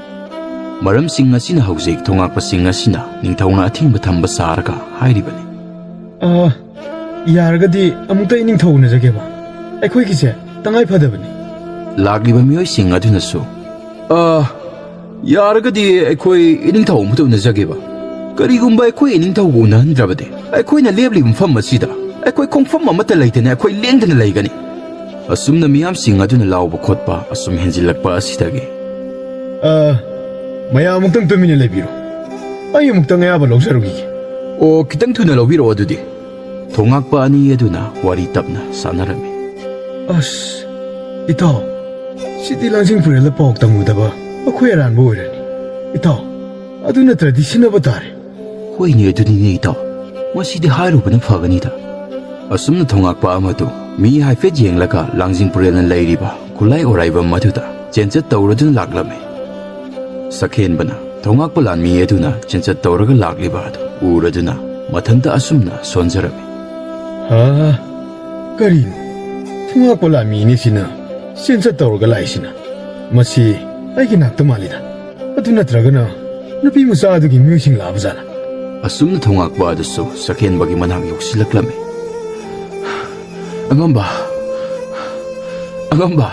ꯃꯔꯝꯁꯤꯡ ꯑꯁꯤꯅ ꯍꯧꯖꯤꯛ ꯊꯣꯉꯥꯛꯄꯁꯤꯡ ꯑꯁꯤꯅ ꯅꯤꯡꯊꯧꯅ ꯑꯊꯤꯡꯕ ꯊꯝꯕ ꯁꯥꯔꯒ ꯍꯥꯏꯔꯤꯕꯅꯤ꯫ ꯑ, ꯌꯥꯔꯒꯗꯤ ꯑꯃꯨꯛꯇ ꯏꯅꯤꯡꯊꯧ ꯎꯅꯖꯒꯦꯕ꯫ ꯑꯩꯈꯣꯏꯒꯤꯁꯦ ꯇꯉꯥꯏ ꯐꯗꯕꯅꯤ꯫ ꯂꯥꯛꯂꯤꯕ ꯃꯤꯑꯣꯏꯁꯤꯡ ꯑꯗꯨꯅꯁꯨ, "ꯑ, ꯌꯥꯔꯒꯗꯤ ꯑꯩꯈꯣꯏ ꯏꯅꯤꯡꯊꯧ ꯑꯃꯨꯛꯇ ꯎꯅꯖꯒꯦꯕ꯫ ꯀꯔꯤꯒꯨꯝꯕ ꯑꯩꯈꯣꯏ ꯏꯅꯤꯡꯊꯧꯕꯨ ꯎꯅꯍꯟꯗ꯭ꯔꯕꯗꯤ ꯑꯩꯈꯣꯏꯅ ꯂꯦꯞꯂꯤꯕ ꯃꯐꯝ ꯑꯁꯤꯗ ꯑꯩꯈꯣꯏ ꯈꯣꯡꯐꯝ ꯑꯃꯠꯇ ꯂꯩꯇꯅ ꯑꯩꯈꯣꯏ ꯂꯦꯡꯗꯅ ꯂꯩꯒꯅꯤ꯫" ꯑꯁꯨꯝꯅ ꯃꯤꯌꯥꯝꯁꯤꯡ ꯑꯗꯨꯅ ꯂꯥꯎꯕ ꯈꯣꯠꯄ ꯑꯁꯨꯝ ꯍꯦꯟꯖꯤꯜꯂꯛꯄ ꯑꯁꯤꯗꯒꯤ, "ꯑ, ꯃꯌꯥꯝ ꯑꯃꯨꯛꯇꯪ ꯇꯨꯃꯤꯟꯅ ꯂꯩꯕꯤꯔꯣ꯫ ꯑꯩ ꯑꯃꯨꯛꯇꯪ ꯑꯌꯥꯕ ꯂꯧꯖꯔꯨꯈꯤꯒꯦ꯫" "ꯑꯣ, ꯈꯤꯇꯪ ꯊꯨꯅ ꯂꯧꯕꯤꯔꯛꯑꯣ ꯑꯗꯨꯗꯤ꯫" ꯊꯣꯉꯥꯛꯄ ꯑꯅꯤ ꯑꯗꯨꯅ ꯋꯥꯔꯤ ꯇꯞꯅ ꯁꯥꯟꯅꯔꯝꯃꯤ꯫ ꯑꯁ, ꯏꯇꯥꯎ, ꯁꯤꯗꯤ ꯂꯥꯡꯖꯤꯡ ꯄꯨꯔꯦꯜꯗ ꯄꯥꯎ ꯇꯝꯃꯨꯗꯕ ꯑꯩꯈꯣꯏ ꯑꯔꯥꯟꯕ ꯑꯣꯏꯔꯅꯤ꯫ ꯏꯇꯥꯎ, ꯑꯗꯨ ꯅꯠꯇ꯭ꯔꯗꯤ ꯁꯤꯟꯅꯕ ꯇꯥꯔꯦ꯫ ꯍꯣꯏꯅꯦ, ꯑꯗꯨꯅꯤꯅꯦ ꯏꯇꯥꯎ, ꯃꯁꯤꯗꯤ ꯍꯥꯏꯔꯨꯕꯅ ꯐꯒꯅꯤꯗ꯫ ꯑꯁꯨꯝꯅ ꯊꯣꯉꯥꯛꯄ ꯑꯃꯗꯨ ꯃꯤ ꯍꯥꯏꯐꯦꯠ ꯌꯦꯡꯂꯒ ꯂꯥꯡꯖꯤꯡ ꯄꯨꯔꯦꯜꯅ ꯂꯩꯔꯤꯕ ꯈꯨꯂꯥꯏ ꯑꯣꯔꯥꯏꯕꯝ ꯑꯗꯨꯗ ꯆꯦꯟꯆꯠ ꯇꯧꯔꯗꯨꯅ ꯂꯥꯛꯂꯝꯃꯤ꯫ ꯁꯛꯍꯦꯟꯕꯅ ꯊꯣꯉꯥꯛꯄ ꯂꯥꯟꯃꯤ ꯑꯗꯨꯅ ꯆꯦꯟꯆꯠ ꯇꯧꯔꯒ ꯂꯥꯛꯂꯤꯕ ꯑꯗꯨ ꯎꯔꯗꯨꯅ ꯃꯊꯟꯇ ꯑꯁꯨꯝꯅ ꯁꯣꯟꯖꯔꯝꯃꯤ꯫ ꯍꯥ? ꯀꯔꯤꯅꯣ? ꯊꯣꯉꯥꯛꯄ ꯂꯥꯟꯃꯤꯅꯤꯁꯤꯅ ꯆꯦꯟꯆꯠ ꯇꯧꯔꯒ ꯂꯥꯛꯏꯁꯤꯅ? ꯃꯁꯤ ꯑꯩꯒꯤ ꯅꯥꯛꯇ ꯃꯥꯜꯂꯤꯗ꯫ ꯑꯗꯨ ꯅꯠꯇ꯭ꯔꯒꯅ ꯅꯨꯄꯤ ꯃꯆꯥ ꯑꯗꯨꯒꯤ ꯃꯤꯑꯣꯏꯁꯤꯡ ꯂꯥꯛꯑꯕ ꯖꯥꯠꯂ? ꯑꯁꯨꯝꯅ ꯊꯣꯉꯥꯛꯄ ꯑꯗꯨꯁꯨ ꯁꯛꯍꯦꯟꯕꯒꯤ ꯃꯅꯥꯛ ꯌꯧꯁꯤꯜꯂꯛꯂꯝꯃꯤ꯫ "ꯑꯉꯝꯕ! ꯑꯉꯝꯕ!"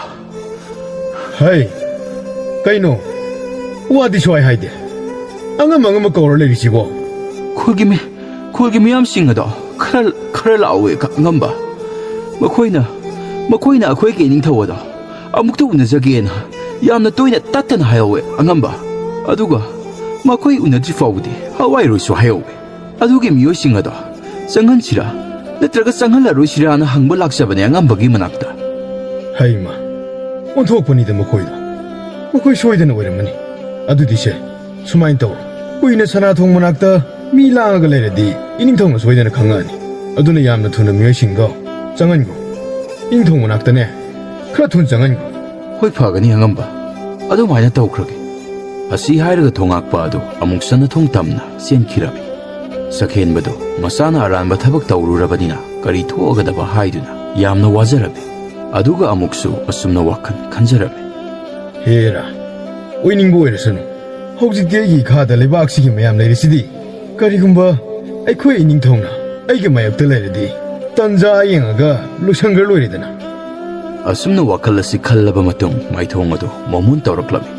"ꯍꯩ, ꯀꯩꯅꯣ? ꯋꯥꯗꯤ ꯁ꯭ꯋꯥꯏ ꯍꯥꯏꯗꯦ꯫ ꯑꯉꯝ ꯑꯉꯝꯕ ꯀꯧꯔ ꯂꯩꯔꯤꯁꯤꯕꯣ?" "ꯈꯨꯜꯒꯤ ꯃꯤ, ꯈꯨꯜꯒꯤ ꯃꯤꯌꯥꯝꯁꯤꯡ ꯑꯗꯣ ꯈꯔ, ꯈꯔ ꯂꯥꯛꯑꯣ ꯑꯉꯝꯕ꯫ ꯃꯈꯣꯏꯅ, ꯃꯈꯣꯏꯅ ꯑꯩꯈꯣꯏꯒꯤ ꯏꯅꯤꯡꯊꯧ ꯑꯗꯣ ꯑꯃꯨꯛꯇ ꯎꯅꯖꯒꯦꯅ ꯌꯥꯝꯅ ꯇꯣꯏꯅ ꯇꯠꯇꯅ ꯍꯥꯏꯍꯧꯋꯦ ꯑꯉꯝꯕ꯫ ꯑꯗꯨꯒ ꯃꯈꯣꯏ ꯎꯅꯗ꯭ꯔꯤ ꯐꯥꯎꯕꯗꯤ ꯍꯋꯥꯏꯔꯣꯏꯁꯨ ꯍꯥꯏꯍꯧꯋꯦ꯫ ꯑꯗꯨꯒꯤ ꯃꯤꯑꯣꯏꯁꯤꯡ ꯑꯗꯣ ꯆꯪꯍꯟꯁꯤꯔꯥ ꯅꯠꯇ꯭ꯔꯒ ꯆꯪꯍꯜꯂꯔꯣꯏꯁꯤꯔꯥꯅ ꯍꯪꯕ ꯂꯥꯛꯆꯕꯅꯦ ꯑꯉꯝꯕꯒꯤ ꯃꯅꯥꯛꯇ꯫" "ꯍꯩꯃ, ꯑꯣꯟꯊꯣꯛꯄꯅꯤꯗ ꯃꯈꯣꯏꯗꯣ꯫ ꯃꯈꯣꯏ ꯁꯣꯏꯗꯅ ꯑꯣꯏꯔꯝꯃꯅꯤ꯫ ꯑꯗꯨꯗꯤ ꯁꯦ, ꯁꯨꯃꯥꯏꯅ ꯇꯧꯔꯣ꯫ ꯀꯨꯏꯅ ꯁꯅꯥꯊꯣꯡ ꯃꯅꯥꯛꯇ ꯃꯤ ꯂꯥꯡꯉꯒ ꯂꯩꯔꯗꯤ ꯏꯅꯤꯡꯊꯧꯅ ꯁꯣꯏꯗꯅ ꯈꯪꯉꯛꯑꯅꯤ꯫ ꯑꯗꯨꯅ ꯌꯥꯝꯅ ꯊꯨꯅ ꯃꯤꯑꯣꯏꯁꯤꯡꯗꯣ ꯆꯪꯍꯟꯈꯣ꯫ ꯏꯅꯤꯡꯊꯧ ꯃꯅꯥꯛꯇꯅꯦ, ꯈꯔ ꯊꯨꯅ ꯆꯪꯍꯟꯈꯣ꯫" "ꯍꯣꯏ, ꯐꯒꯅꯤ ꯑꯉꯝꯕ꯫ ꯑꯗꯨꯃꯥꯏꯅ ꯇꯧꯈ꯭ꯔꯒꯦ꯫" ꯑꯁꯤ ꯍꯥꯏꯔꯒ ꯊꯣꯉꯥꯛꯄ ꯑꯗꯨ ꯑꯃꯨꯛ ꯁꯅꯥꯊꯣꯡ ꯇꯝꯅ ꯆꯦꯟꯈꯤꯔꯝꯃꯤ꯫ ꯁꯛꯍꯦꯟꯕꯗꯨ ꯃꯁꯥꯅ ꯑꯔꯥꯟꯕ ꯊꯕꯛ ꯇꯧꯔꯨꯔꯕꯅꯤꯅ ꯀꯔꯤ ꯊꯣꯛꯑꯒꯗꯕ ꯍꯥꯏꯗꯨꯅ ꯌꯥꯝꯅ ꯋꯥꯖꯔꯝꯃꯤ꯫ ꯑꯗꯨꯒ ꯑꯃꯨꯛꯁꯨ ꯑꯁꯨꯝꯅ ꯋꯥꯈꯜ ꯈꯟꯖꯔꯝꯃꯤ꯫ "ꯍꯦꯔꯥ, ꯑꯣꯏꯅꯤꯡꯕ ꯑꯣꯏꯔꯁꯅꯨ꯫ ꯍꯧꯖꯤꯛꯇꯤ ꯑꯩꯒꯤ ꯏꯈꯥꯗ ꯂꯩꯕꯥꯛꯁꯤꯒꯤ ꯃꯌꯥꯝ ꯂꯩꯔꯤꯁꯤꯗꯤ꯫ ꯀꯔꯤꯒꯨꯝꯕ ꯑꯩꯈꯣꯏ ꯏꯅꯤꯡꯊꯧꯅ ꯑꯩꯒꯤ ꯃꯥꯌꯣꯛꯇ ꯂꯩꯔꯗꯤ ꯇꯟꯖꯥ ꯌꯦꯡꯉꯒ ꯂꯣꯏꯁꯟꯈ꯭ꯔ ꯂꯣꯏꯔꯦꯗꯅ꯫" ꯑꯁꯨꯝꯅ ꯋꯥꯈꯜ ꯑꯁꯤ ꯈꯜꯂꯕ ꯃꯇꯨꯡ ꯃꯥꯏꯊꯣꯡ ꯑꯗꯨ ꯃꯣꯃꯣꯟ ꯇꯧꯔꯛꯂꯝꯃꯤ꯫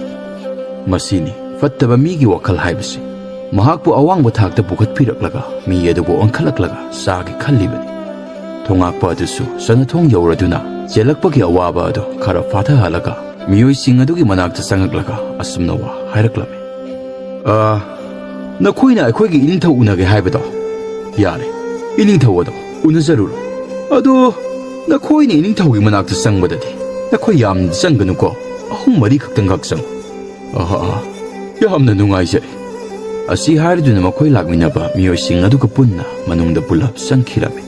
ꯃꯁꯤꯅꯤ ꯐꯠꯇꯕ ꯃꯤꯒꯤ ꯋꯥꯈꯜ ꯍꯥꯏꯕꯁꯤ꯫ ꯃꯍꯥꯛꯄꯨ ꯑꯋꯥꯡꯕ ꯊꯥꯛꯇ ꯄꯨꯈꯠꯄꯤꯔꯛꯂꯒ ꯃꯤ ꯑꯗꯨꯕꯨ ꯑꯣꯟꯈꯠꯂꯛꯂꯒ ꯆꯥꯒꯦ ꯈꯜꯂꯤꯕꯅꯤ꯫ ꯊꯣꯉꯥꯛꯄ ꯑꯗꯨꯁꯨ ꯁꯅꯥꯊꯣꯡ ꯌꯧꯔꯗꯨꯅ ꯆꯦꯜꯂꯛꯄꯒꯤ ꯑꯋꯥꯕ ꯑꯗꯨ ꯈꯔ ꯐꯥꯊꯍꯜꯂꯒ ꯃꯤꯑꯣꯏꯁꯤꯡ ꯑꯗꯨꯒꯤ ꯃꯅꯥꯛꯇ ꯆꯪꯉꯛꯂꯒ ꯑꯁꯨꯝꯅ ꯋꯥ ꯍꯥꯏꯔꯛꯂꯝꯃꯤ꯫ "ꯑ, ꯅꯈꯣꯏꯅ ꯑꯩꯈꯣꯏꯒꯤ ꯏꯅꯤꯡꯊꯧ ꯎꯅꯒꯦ ꯍꯥꯏꯕꯗꯣ? ꯌꯥꯔꯦ, ꯏꯅꯤꯡꯊꯧ ꯑꯗꯣ ꯎꯅꯖꯔꯨꯔꯣ꯫ ꯑꯗꯣ ꯅꯈꯣꯏꯅ ꯏꯅꯤꯡꯊꯧꯒꯤ ꯃꯅꯥꯛꯇ ꯆꯪꯕꯗꯗꯤ ꯅꯈꯣꯏ ꯌꯥꯝꯅ ꯆꯪꯒꯅꯨꯀꯣ, ꯑꯍꯨꯝ ꯃꯔꯤ ꯈꯛꯇꯪꯈꯛ ꯆꯪꯉꯨ꯫ ꯑꯍꯥ, ꯌꯥꯝꯅ ꯅꯨꯡꯉꯥꯏꯖꯔꯦ꯫ ꯑꯁꯤ ꯍꯥꯏꯔꯗꯨꯅ ꯃꯈꯣꯏ ꯂꯥꯛꯃꯤꯟꯅꯕ ꯃꯤꯑꯣꯏꯁꯤꯡ ꯑꯗꯨꯒ ꯄꯨꯟꯅ ꯃꯅꯨꯡꯗ ꯄꯨꯂꯞ ꯆꯪꯈꯤꯔꯝꯃꯤ꯫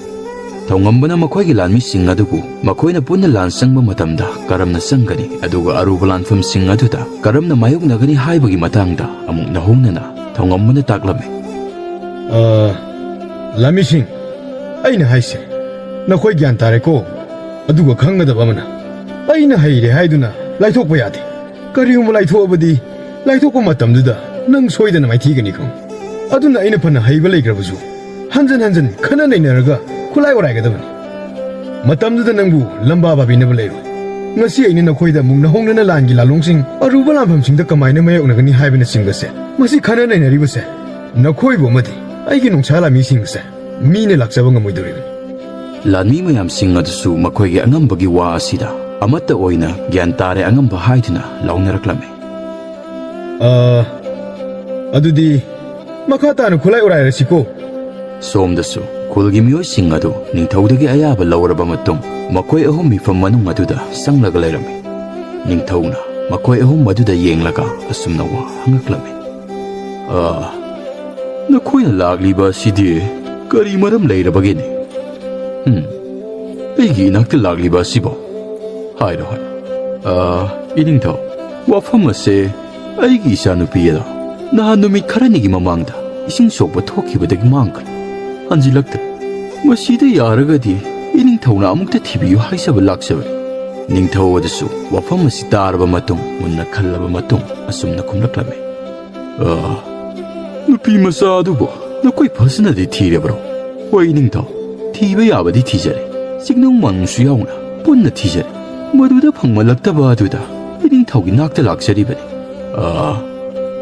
ꯊꯧꯉꯝꯕꯅ ꯃꯈꯣꯏꯒꯤ ꯂꯥꯟꯃꯤꯁꯤꯡ ꯑꯗꯨꯕꯨ ꯃꯈꯣꯏꯅ ꯄꯨꯟꯅ ꯂꯥꯟ ꯆꯪꯕ ꯃꯇꯝꯗ ꯀꯔꯝꯅ ꯆꯪꯒꯅꯤ, ꯑꯗꯨꯒ ꯑꯔꯨꯕ ꯂꯥꯟꯐꯝꯁꯤꯡ ꯑꯗꯨꯗ ꯀꯔꯝꯅ ꯃꯥꯌꯣꯛꯅꯒꯅꯤ ꯍꯥꯏꯕꯒꯤ ꯃꯇꯥꯡꯗ ꯑꯃꯨꯛ ꯅꯧꯍꯧꯅꯅ ꯊꯧꯉꯝꯕꯅ ꯇꯥꯛꯂꯝꯃꯤ꯫ ꯑ, ꯂꯥꯟꯃꯤꯁꯤꯡ, ꯑꯩꯅ ꯍꯥꯏꯁꯦ, ꯅꯈꯣꯏ ꯒ꯭ꯌꯥꯟ ꯇꯥꯔꯦꯀꯣ? ꯑꯗꯨꯒ ꯈꯪꯒꯗꯕ ꯑꯃꯅ, ꯑꯩꯅ ꯍꯩꯔꯦ ꯍꯥꯏꯗꯨꯅ ꯂꯥꯏꯊꯣꯛꯄ ꯌꯥꯗꯦ꯫ ꯀꯔꯤꯒꯨꯝꯕ ꯂꯥꯏꯊꯣꯛꯑꯕꯗꯤ, ꯂꯥꯏꯊꯣꯛꯄ ꯃꯇꯝꯗꯨꯗ ꯅꯪ ꯁꯣꯏꯗꯅ ꯃꯥꯏꯊꯤꯒꯅꯤ ꯈꯪꯉꯨ꯫ ꯑꯗꯨꯅ ꯑꯩꯅ ꯐꯅ ꯍꯩꯕ ꯂꯩꯈ꯭ꯔꯕꯁꯨ, ꯍꯟꯖꯟ ꯍꯟꯖꯟ ꯈꯟꯅ ꯅꯩꯅꯔꯒ ꯈꯨꯠꯂꯥꯏ ꯑꯣꯔꯥꯏꯒꯗꯕꯅꯤ꯫ ꯃꯇꯝꯗꯨꯗ ꯅꯪꯕꯨ ꯂꯝꯕꯥ ꯄꯥꯕꯤꯅꯕ ꯂꯩꯔꯣꯏ꯫ ꯉꯁꯤ ꯑꯩꯅ ꯅꯈꯣꯏꯗ ꯑꯃꯨꯛ ꯅꯧꯍꯧꯅꯅ ꯂꯥꯟꯒꯤ ꯂꯥꯂꯣꯡꯁꯤꯡ, ꯑꯔꯨꯕ ꯂꯥꯟꯐꯝꯁꯤꯡꯗ ꯀꯃꯥꯏꯅ ꯃꯥꯌꯣꯛꯅꯒꯅꯤ ꯍꯥꯏꯕꯅꯆꯤꯡꯕꯁꯦ, ꯃꯁꯤ ꯈꯟꯅ ꯅꯩꯅꯔꯤꯕꯁꯦ, ꯅꯈꯣꯏꯕꯨ ꯑꯃꯗꯤ ꯑꯩꯒꯤ ꯅꯣꯡꯁꯥ ꯂꯥꯟꯃꯤꯁꯤꯡꯁꯦ ꯃꯤꯅ ꯂꯥꯛꯆꯕ ꯉꯝꯃꯣꯏꯗꯧꯔꯤꯕꯅꯤ꯫ ꯂꯥꯟꯃꯤ ꯃꯌꯥꯝꯁꯤꯡ ꯑꯗꯨꯁꯨ ꯃꯈꯣꯏꯒꯤ ꯑꯉꯝꯕꯒꯤ ꯋꯥ ꯑꯁꯤꯗ ꯑꯃꯠꯇ ꯑꯣꯏꯅ ꯒ꯭ꯌꯥꯟ ꯇꯥꯔꯦ ꯑꯉꯝꯕ ꯍꯥꯏꯗꯨꯅ ꯂꯥꯎꯅꯔꯛꯂꯝꯃꯤ꯫ ꯑ, ꯑꯗꯨꯗꯤ ꯃꯈꯥ ꯇꯥꯅ ꯈꯨꯠꯂꯥꯏ ꯎꯔꯥꯏꯔꯁꯤꯀꯣ꯫ ꯁꯣꯝꯗꯁꯨ ꯈꯨꯜꯒꯤ ꯃꯤꯑꯣꯏꯁꯤꯡ ꯑꯗꯨ ꯅꯤꯡꯊꯧꯗꯒꯤ ꯑꯌꯥꯕ ꯂꯧꯔꯕ ꯃꯇꯨꯡ, ꯃꯈꯣꯏ ꯑꯍꯨꯝ ꯃꯤꯐꯝ ꯃꯅꯨꯡ ꯑꯗꯨꯗ ꯆꯪꯂꯒ ꯂꯩꯔꯝꯃꯤ꯫ ꯅꯤꯡꯊꯧꯅ ꯃꯈꯣꯏ ꯑꯍꯨꯝ ꯑꯗꯨꯗ ꯌꯦꯡꯂꯒ ꯑꯁꯨꯝꯅ ꯋꯥ ꯍꯪꯉꯛꯂꯝꯃꯤ꯫ "ꯑ, ꯅꯈꯣꯏꯅ ꯂꯥꯛꯂꯤꯕ ꯑꯁꯤꯗꯤ ꯀꯔꯤ ꯃꯔꯝ ꯂꯩꯔꯕꯒꯦꯅꯦ? ꯎꯝ, ꯑꯩꯒꯤ ꯏꯅꯥꯛꯇ ꯂꯥꯛꯂꯤꯕ ꯑꯁꯤꯕꯣ? ꯍꯥꯏꯔꯣ, ꯍꯥꯏꯔꯣ꯫ ꯑ, ꯏꯅꯤꯡꯊꯧ, ꯋꯥꯐꯝ ꯑꯁꯦ ꯑꯩꯒꯤ ꯏꯆꯥꯅꯨꯄꯤ ꯑꯗꯣ ꯅꯍꯥꯟ ꯅꯨꯃꯤꯠ ꯈꯔꯅꯤꯒꯤ ꯃꯃꯥꯡꯗ ꯏꯁꯤꯡ ꯁꯣꯛꯄ ꯊꯣꯛꯈꯤꯕꯗꯒꯤ ꯃꯥꯡꯈ꯭ꯔꯦ꯫ ꯍꯟꯖꯤꯜꯂꯛꯇ꯭ꯔꯦ꯫ ꯃꯁꯤꯗ ꯌꯥꯔꯒꯗꯤ ꯏꯅꯤꯡꯊꯧꯅ ꯑꯃꯨꯛꯇ ꯊꯤꯕꯤꯌꯨ ꯍꯥꯏꯖꯕ ꯂꯥꯛꯆꯕꯅꯤ꯫" ꯅꯤꯡꯊꯧ ꯑꯗꯨꯁꯨ ꯋꯥꯐꯝ ꯑꯁꯤ ꯇꯥꯔꯕ ꯃꯇꯨꯡ, ꯃꯨꯟꯅ ꯈꯜꯂꯕ ꯃꯇꯨꯡ ꯑꯁꯨꯝꯅ ꯈꯨꯝꯂꯛꯂꯝꯃꯤ꯫ "ꯑ, ꯅꯨꯄꯤ ꯃꯆꯥ ꯑꯗꯨꯕꯨ ꯅꯈꯣꯏ ꯐꯖꯅꯗꯤ ꯊꯤꯔꯕ꯭ꯔꯣ?" "ꯍꯣꯏ, ꯅꯤꯡꯊꯧ, ꯊꯤꯕ ꯌꯥꯕꯗꯤ ꯊꯤꯖꯔꯦ꯫ ꯆꯤꯡꯅꯨꯡ ꯃꯥꯅꯨꯡꯁꯨ ꯌꯥꯎꯅ ꯄꯨꯟꯅ ꯊꯤꯖꯔꯦ꯫ ꯃꯗꯨꯗ ꯐꯪꯃꯜꯂꯛꯇꯕ ꯑꯗꯨꯗ ꯏꯅꯤꯡꯊꯧꯒꯤ ꯅꯥꯛꯇ ꯂꯥꯛꯆꯔꯤꯕꯅꯤ꯫" "ꯑ,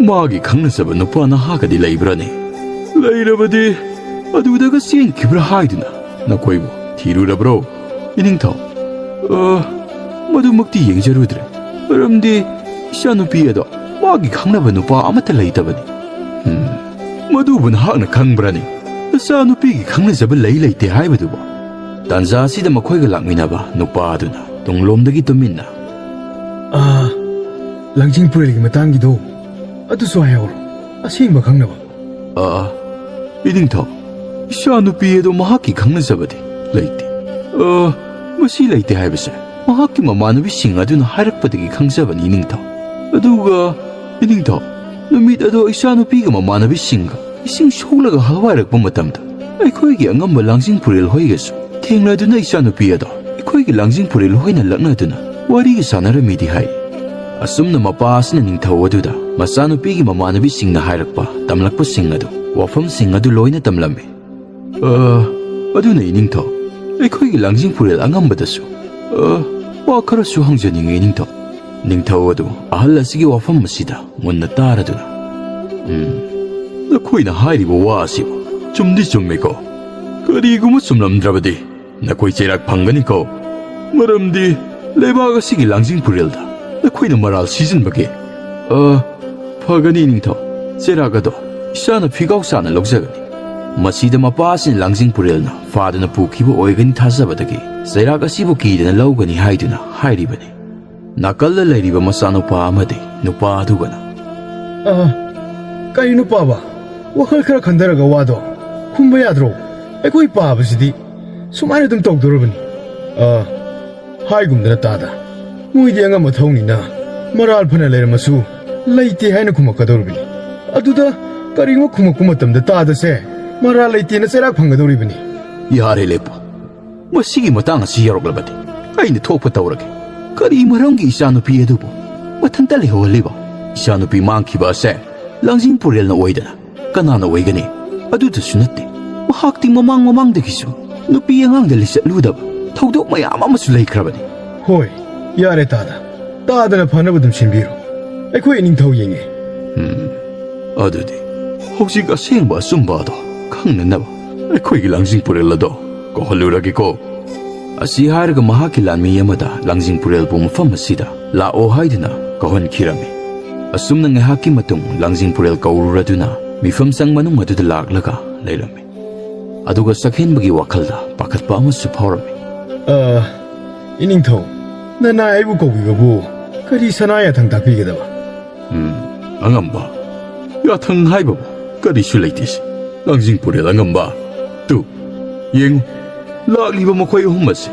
ꯃꯥꯒꯤ ꯈꯪꯅꯖꯕ ꯅꯨꯄꯥ ꯅꯍꯥꯒꯗꯤ ꯂꯩꯕ꯭ꯔꯥꯅꯦ?" "ꯂꯩꯔꯕꯗꯤ ꯑꯗꯨꯗꯒ ꯆꯦꯟꯈꯤꯕ꯭ꯔꯥ ꯍꯥꯏꯗꯨꯅ ꯅꯈꯣꯏꯕꯨ ꯊꯤꯔꯨꯔꯕ꯭ꯔꯣ, ꯏꯅꯤꯡꯊꯧ?" "ꯑ, ꯃꯗꯨꯃꯛꯇꯤ ꯌꯦꯡꯖꯔꯨꯗ꯭ꯔꯦ, ꯃꯔꯝꯗꯤ ꯏꯆꯥꯅꯨꯄꯤ ꯑꯗꯣ ꯃꯥꯒꯤ ꯈꯪꯅꯕ ꯅꯨꯄꯥ ꯑꯃꯠꯇ ꯂꯩꯇꯕꯅꯤ꯫" "ꯎꯝ, ꯃꯗꯨꯕꯨ ꯅꯍꯥꯛꯅ ꯈꯪꯕ꯭ꯔꯥꯅꯦ?" ꯅꯆꯥꯅꯨꯄꯤꯒꯤ ꯈꯪꯅꯖꯕ ꯂꯩ ꯂꯩꯇꯦ ꯍꯥꯏꯕꯗꯨꯕꯨ? ꯇꯥꯟꯖꯥ ꯑꯁꯤꯗ ꯃꯈꯣꯏꯒ ꯂꯥꯛꯃꯤꯟꯅꯕ ꯅꯨꯄꯥ ꯑꯗꯨꯅ ꯇꯨꯡꯂꯣꯝꯗꯒꯤ ꯇꯨꯃꯤꯟꯅ, "ꯑꯥ, ꯂꯥꯡꯖꯤꯡ ꯄꯨꯔꯦꯜꯒꯤ ꯃꯇꯥꯡꯒꯤꯗꯣ ꯑꯗꯨꯁꯨ ꯍꯥꯏꯍꯧꯔꯣ, ꯑꯁꯦꯡꯕ ꯈꯪꯅꯕ꯫" "ꯑꯥ, ꯏꯅꯤꯡꯊꯧ, ꯏꯆꯥꯅꯨꯄꯤ ꯑꯗꯣ ꯃꯍꯥꯛꯀꯤ ꯈꯪꯅꯖꯕꯗꯤ ꯂꯩꯇꯦ꯫ ꯑꯥ, ꯃꯁꯤ ꯂꯩꯇꯦ ꯍꯥꯏꯕꯁꯦ ꯃꯍꯥꯛꯀꯤ ꯃꯃꯥꯟꯅꯕꯤꯁꯤꯡ ꯑꯗꯨꯅ ꯍꯥꯏꯔꯛꯄꯗꯒꯤ ꯈꯪꯖꯕꯅꯤ, ꯏꯅꯤꯡꯊꯧ꯫ ꯑꯗꯨꯒ, ꯏꯅꯤꯡꯊꯧ, ꯅꯨꯃꯤꯠ ꯑꯗꯣ ꯏꯆꯥꯅꯨꯄꯤꯒ ꯃꯃꯥꯟꯅꯕꯤꯁꯤꯡꯒ ꯏꯁꯤꯡ ꯁꯣꯛꯂꯒ ꯍꯜꯋꯥꯏꯔꯛꯄ ꯃꯇꯝꯗ ꯑꯩꯈꯣꯏꯒꯤ ꯑꯉꯝꯕ ꯂꯥꯡꯖꯤꯡ ꯄꯨꯔꯦꯜ ꯍꯣꯏꯒꯁꯨ ꯊꯦꯡꯅꯗꯨꯅ ꯏꯆꯥꯅꯨꯄꯤ ꯑꯗꯣ ꯑꯩꯈꯣꯏꯒꯤ ꯂꯥꯡꯖꯤꯡ ꯄꯨꯔꯦꯜ ꯍꯣꯏꯅ ꯂꯛꯅꯗꯨꯅ ꯋꯥꯔꯤꯒ ꯁꯥꯟꯅꯔꯝꯃꯤꯗꯤ ꯍꯥꯏ꯫" ꯑꯁꯨꯝꯅ ꯃꯄꯥ ꯑꯁꯤꯅ ꯅꯤꯡꯊꯧ ꯑꯗꯨꯗ ꯃꯆꯥꯅꯨꯄꯤꯒꯤ ꯃꯃꯥꯟꯅꯕꯤꯁꯤꯡꯅ ꯍꯥꯏꯔꯛꯄ, ꯇꯝꯂꯛꯄꯁꯤꯡ ꯑꯗꯨ, ꯋꯥꯐꯝꯁꯤꯡ ꯑꯗꯨ ꯂꯣꯏꯅ ꯇꯝꯂꯝꯃꯤ꯫ "ꯑ, ꯑꯗꯨꯅ ꯏꯅꯤꯡꯊꯧ, ꯑꯩꯈꯣꯏꯒꯤ ꯂꯥꯡꯖꯤꯡ ꯄꯨꯔꯦꯜ ꯑꯉꯝꯕꯗꯁꯨ, ꯑ, ꯋꯥ ꯈꯔꯁꯨ ꯍꯪꯖꯅꯤꯡꯉꯤ, ꯏꯅꯤꯡꯊꯧ꯫" ꯅꯤꯡꯊꯧ ꯑꯗꯨ ꯑꯍꯜ ꯑꯁꯤꯒꯤ ꯋꯥꯐꯝ ꯑꯁꯤꯗ ꯃꯨꯟꯅ ꯇꯥꯔꯗꯨꯅ, "ꯎꯝ, ꯅꯈꯣꯏꯅ ꯍꯥꯏꯔꯤꯕ ꯋꯥ ꯑꯁꯤꯕꯨ ꯆꯨꯝꯗꯤ ꯆꯨꯝꯃꯤꯀꯣ? ꯀꯔꯤꯒꯨꯝꯕ ꯆꯨꯝꯂꯝꯗ꯭ꯔꯕꯗꯤ ꯅꯈꯣꯏ ꯆꯩꯔꯥꯛ ꯐꯪꯒꯅꯤꯀꯣ꯫ ꯃꯔꯝꯗꯤ ꯂꯩꯕꯥꯛ ꯑꯁꯤꯒꯤ ꯂꯥꯡꯖꯤꯡ ꯄꯨꯔꯦꯜꯗ ꯅꯈꯣꯏꯅ ꯃꯔꯥꯜ ꯁꯤꯖꯤꯟꯕꯒꯤ, ꯑ, ꯐꯒꯅꯤ, ꯏꯅꯤꯡꯊꯧ꯫ ꯆꯩꯔꯥꯛ ꯑꯗꯣ ꯏꯁꯥꯅ ꯐꯤꯒꯥꯎ ꯆꯥꯅ ꯂꯧꯖꯒꯅꯤ꯫" ꯃꯁꯤꯗ ꯃꯄꯥ ꯑꯁꯤꯅ ꯂꯥꯡꯖꯤꯡ ꯄꯨꯔꯦꯜꯅ ꯐꯥꯗꯨꯅ ꯄꯨꯈꯤꯕ ꯑꯣꯏꯒꯅꯤ ꯊꯥꯖꯕꯗꯒꯤ ꯆꯩꯔꯥꯛ ꯑꯁꯤꯕꯨ ꯀꯤꯗꯅ ꯂꯧꯒꯅꯤ ꯍꯥꯏꯗꯨꯅ ꯍꯥꯏꯔꯤꯕꯅꯤ꯫ ꯅꯥꯀꯜꯗ ꯂꯩꯔꯤꯕ ꯃꯆꯥꯅꯨꯄꯥ ꯑꯃꯗꯤ ꯅꯨꯄꯥ ꯑꯗꯨꯒꯅ, "ꯑ, ꯀꯔꯤꯅꯣ ꯄꯥꯕ? ꯋꯥꯈꯜ ꯈꯔ ꯈꯟꯊꯔꯒ ꯋꯥꯗꯣ ꯈꯨꯝꯕ ꯌꯥꯗ꯭ꯔꯣ? ꯑꯩꯈꯣꯏ ꯄꯥꯕꯁꯤꯗꯤ ꯁꯨꯃꯥꯏꯅ ꯑꯗꯨꯝ ꯇꯧꯗꯣꯔꯕꯅꯤ꯫" "ꯑ, ꯍꯥꯏꯒꯨꯝꯗꯅ ꯇꯥꯗ, ꯃꯣꯏꯗꯤ ꯑꯉꯝ ꯑꯊꯧꯅꯤꯅ ꯃꯔꯥꯜ ꯐꯅ ꯂꯩꯔꯝꯃꯁꯨ ꯂꯩꯇꯦ ꯍꯥꯏꯅ ꯈꯨꯝꯃꯛꯀꯗꯧꯔꯤꯕꯅꯤ꯫ ꯑꯗꯨꯗ ꯀꯔꯤꯒꯨꯝꯕ ꯈꯨꯝꯃꯛꯄ ꯃꯇꯝꯗ ꯇꯥꯗꯁꯦ ꯃꯔꯥꯜ ꯂꯩꯇꯦꯅ ꯆꯩꯔꯥꯛ ꯐꯪꯒꯗꯧꯔꯤꯕꯅꯤ꯫" "ꯌꯥꯔꯦ, ꯂꯦꯞꯄꯨ꯫ ꯃꯁꯤꯒꯤ ꯃꯇꯥꯡ ꯑꯁꯤ ꯌꯧꯔꯛꯂꯕꯗꯤ ꯑꯩꯅ ꯊꯣꯛꯄ ꯇꯧꯔꯒꯦ꯫ ꯀꯔꯤ ꯃꯔꯝꯒꯤ ꯏꯆꯥꯅꯨꯄꯤ ꯑꯗꯨꯕꯨ ꯃꯊꯟꯇ ꯂꯩꯍꯧꯍꯜꯂꯤꯕ? ꯏꯆꯥꯅꯨꯄꯤ ꯃꯥꯡꯈꯤꯕ ꯑꯁꯦ ꯂꯥꯡꯖꯤꯡ ꯄꯨꯔꯦꯜꯅ ꯑꯣꯏꯗꯅ ꯀꯅꯥꯅ ꯑꯣꯏꯒꯅꯤ? ꯑꯗꯨꯗꯁꯨ ꯅꯠꯇꯦ, ꯃꯍꯥꯛꯇꯤ ꯃꯃꯥꯡ ꯃꯃꯥꯡꯗꯒꯤꯁꯨ ꯅꯨꯄꯤ ꯑꯉꯥꯡꯗ ꯂꯤꯆꯠꯂꯨꯗꯕ ꯊꯧꯗꯣꯛ ꯃꯌꯥꯝ ꯑꯃꯁꯨ ꯂꯩꯈ꯭ꯔꯕꯅꯤ꯫" "ꯍꯣꯏ, ꯌꯥꯔꯦ ꯇꯥꯗ꯫ ꯇꯥꯗꯅ ꯐꯅꯕ ꯑꯗꯨꯝ ꯁꯤꯟꯕꯤꯔꯣ꯫ ꯑꯩꯈꯣꯏ ꯏꯅꯤꯡꯊꯧ ꯌꯦꯡꯉꯦ꯫" "ꯎꯝ, ꯑꯗꯨꯗꯤ ꯍꯧꯖꯤꯛ ꯑꯁꯦꯡꯕ ꯑꯆꯨꯝꯕ ꯑꯗꯣ ꯈꯪꯅꯅꯕ ꯑꯩꯈꯣꯏꯒꯤ ꯂꯥꯡꯖꯤꯡ ꯄꯨꯔꯦꯜ ꯑꯗꯣ ꯀꯧꯍꯜꯂꯨꯔꯒꯦꯀꯣ꯫" ꯑꯁꯤ ꯍꯥꯏꯔꯒ ꯃꯍꯥꯛꯀꯤ ꯂꯥꯟꯃꯤ ꯑꯃꯗ ꯂꯥꯡꯖꯤꯡ ꯄꯨꯔꯦꯜꯕꯨ ꯃꯐꯝ ꯑꯁꯤꯗ ꯂꯥꯛꯑꯣ ꯍꯥꯏꯗꯨꯅ ꯀꯧꯍꯟꯈꯤꯔꯝꯃꯤ꯫ ꯑꯁꯨꯝꯅ ꯉꯥꯏꯍꯥꯛꯀꯤ ꯃꯇꯨꯡ ꯂꯥꯡꯖꯤꯡ ꯄꯨꯔꯦꯜ ꯀꯧꯔꯨꯔꯗꯨꯅ ꯃꯤꯐꯝ ꯁꯪ ꯃꯅꯨꯡ ꯑꯗꯨꯗ ꯂꯥꯛꯂꯒ ꯂꯩꯔꯝꯃꯤ꯫ ꯑꯗꯨꯒ ꯆꯈꯦꯟꯕꯒꯤ ꯋꯥꯈꯜꯗ ꯄꯥꯈꯠꯄ ꯑꯃꯁꯨ ꯐꯥꯎꯔꯝꯃꯤ꯫ ꯑ, ꯏꯅꯤꯡꯊꯧ, ꯅꯅꯥꯏ ꯑꯩꯕꯨ ꯀꯧꯕꯤꯕꯕꯨ ꯀꯔꯤ ꯁꯅꯥ ꯌꯥꯊꯪ ꯇꯥꯛꯄꯤꯒꯗꯕ? ꯎꯝ, ꯑꯉꯝꯕ, ꯌꯥꯊꯪ ꯍꯥꯏꯕꯕꯨ ꯀꯔꯤꯁꯨ ꯂꯩꯇꯦꯁꯦ꯫ ꯂꯥꯡꯖꯤꯡ ꯄꯨꯔꯦꯜ ꯑꯉꯝꯕ, ꯇꯨ, ꯌꯦꯡꯉꯨ, ꯂꯥꯛꯂꯤꯕ ꯃꯈꯣꯏ ꯑꯍꯨꯝ ꯑꯁꯤ꯫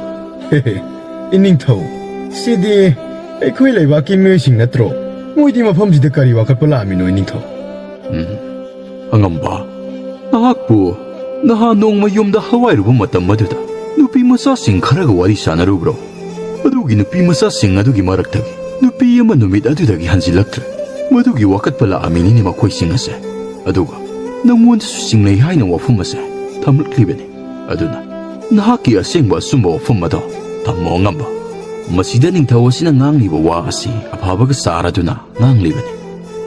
ꯏꯅꯤꯡꯊꯧ, ꯁꯤꯗꯤ ꯑꯩꯈꯣꯏ ꯂꯩꯕꯥꯛꯀꯤ ꯃꯤꯑꯣꯏꯁꯤꯡ ꯅꯠꯇ꯭ꯔꯣ? ꯃꯣꯏꯗꯤ ꯃꯐꯝꯁꯤꯗ ꯀꯔꯤ ꯋꯥꯀꯠꯄ ꯂꯥꯛꯑꯝꯃꯤꯅꯣ, ꯏꯅꯤꯡꯊꯧ? ꯎꯝ, ꯑꯉꯝꯕ, ꯅꯍꯥꯛꯄꯨ ꯅꯍꯥꯟ ꯅꯣꯡꯃ ꯌꯨꯝꯗ ꯍꯋꯥꯏꯔꯨꯕ ꯃꯇꯝ ꯑꯗꯨꯗ ꯅꯨꯄꯤ ꯃꯆꯥꯁꯤꯡ ꯈꯔꯒ ꯋꯥꯔꯤ ꯁꯥꯟꯅꯔꯨꯕ꯭ꯔꯣ? ꯑꯗꯨꯒꯤ ꯅꯨꯄꯤ ꯃꯆꯥꯁꯤꯡ ꯑꯗꯨꯒꯤ ꯃꯔꯛꯇꯒꯤ ꯅꯨꯄꯤ ꯑꯃ ꯅꯨꯃꯤꯠ ꯑꯗꯨꯗꯒꯤ ꯍꯟꯖꯤꯜꯂꯛꯇ꯭ꯔꯦ꯫ ꯃꯗꯨꯒꯤ ꯋꯥꯀꯠꯄ ꯂꯥꯛꯑꯝꯃꯤꯅꯤꯅꯦ ꯃꯈꯣꯏꯁꯤꯡ ꯑꯁꯦ꯫ ꯑꯗꯨꯒ ꯅꯪꯉꯣꯟꯗꯁꯨ ꯆꯤꯡꯅꯩ ꯍꯥꯏꯅ ꯋꯥꯐꯝ ꯑꯁꯦ ꯊꯝꯂꯛꯂꯤꯕꯅꯤ꯫ ꯑꯗꯨꯅ ꯅꯍꯥꯛꯀꯤ ꯑꯁꯦꯡꯕ ꯑꯆꯨꯝꯕ ꯋꯥꯐꯝ ꯑꯗꯣ ꯇꯝꯃꯣ, ꯑꯉꯝꯕ꯫ ꯃꯁꯤꯗ ꯅꯤꯡꯊꯧ ꯑꯁꯤꯅ ꯉꯥꯡꯂꯤꯕ ꯋꯥ ꯑꯁꯤ ꯑꯐꯕꯒ ꯆꯥꯔꯗꯨꯅ ꯉꯥꯡꯂꯤꯕꯅꯤ꯫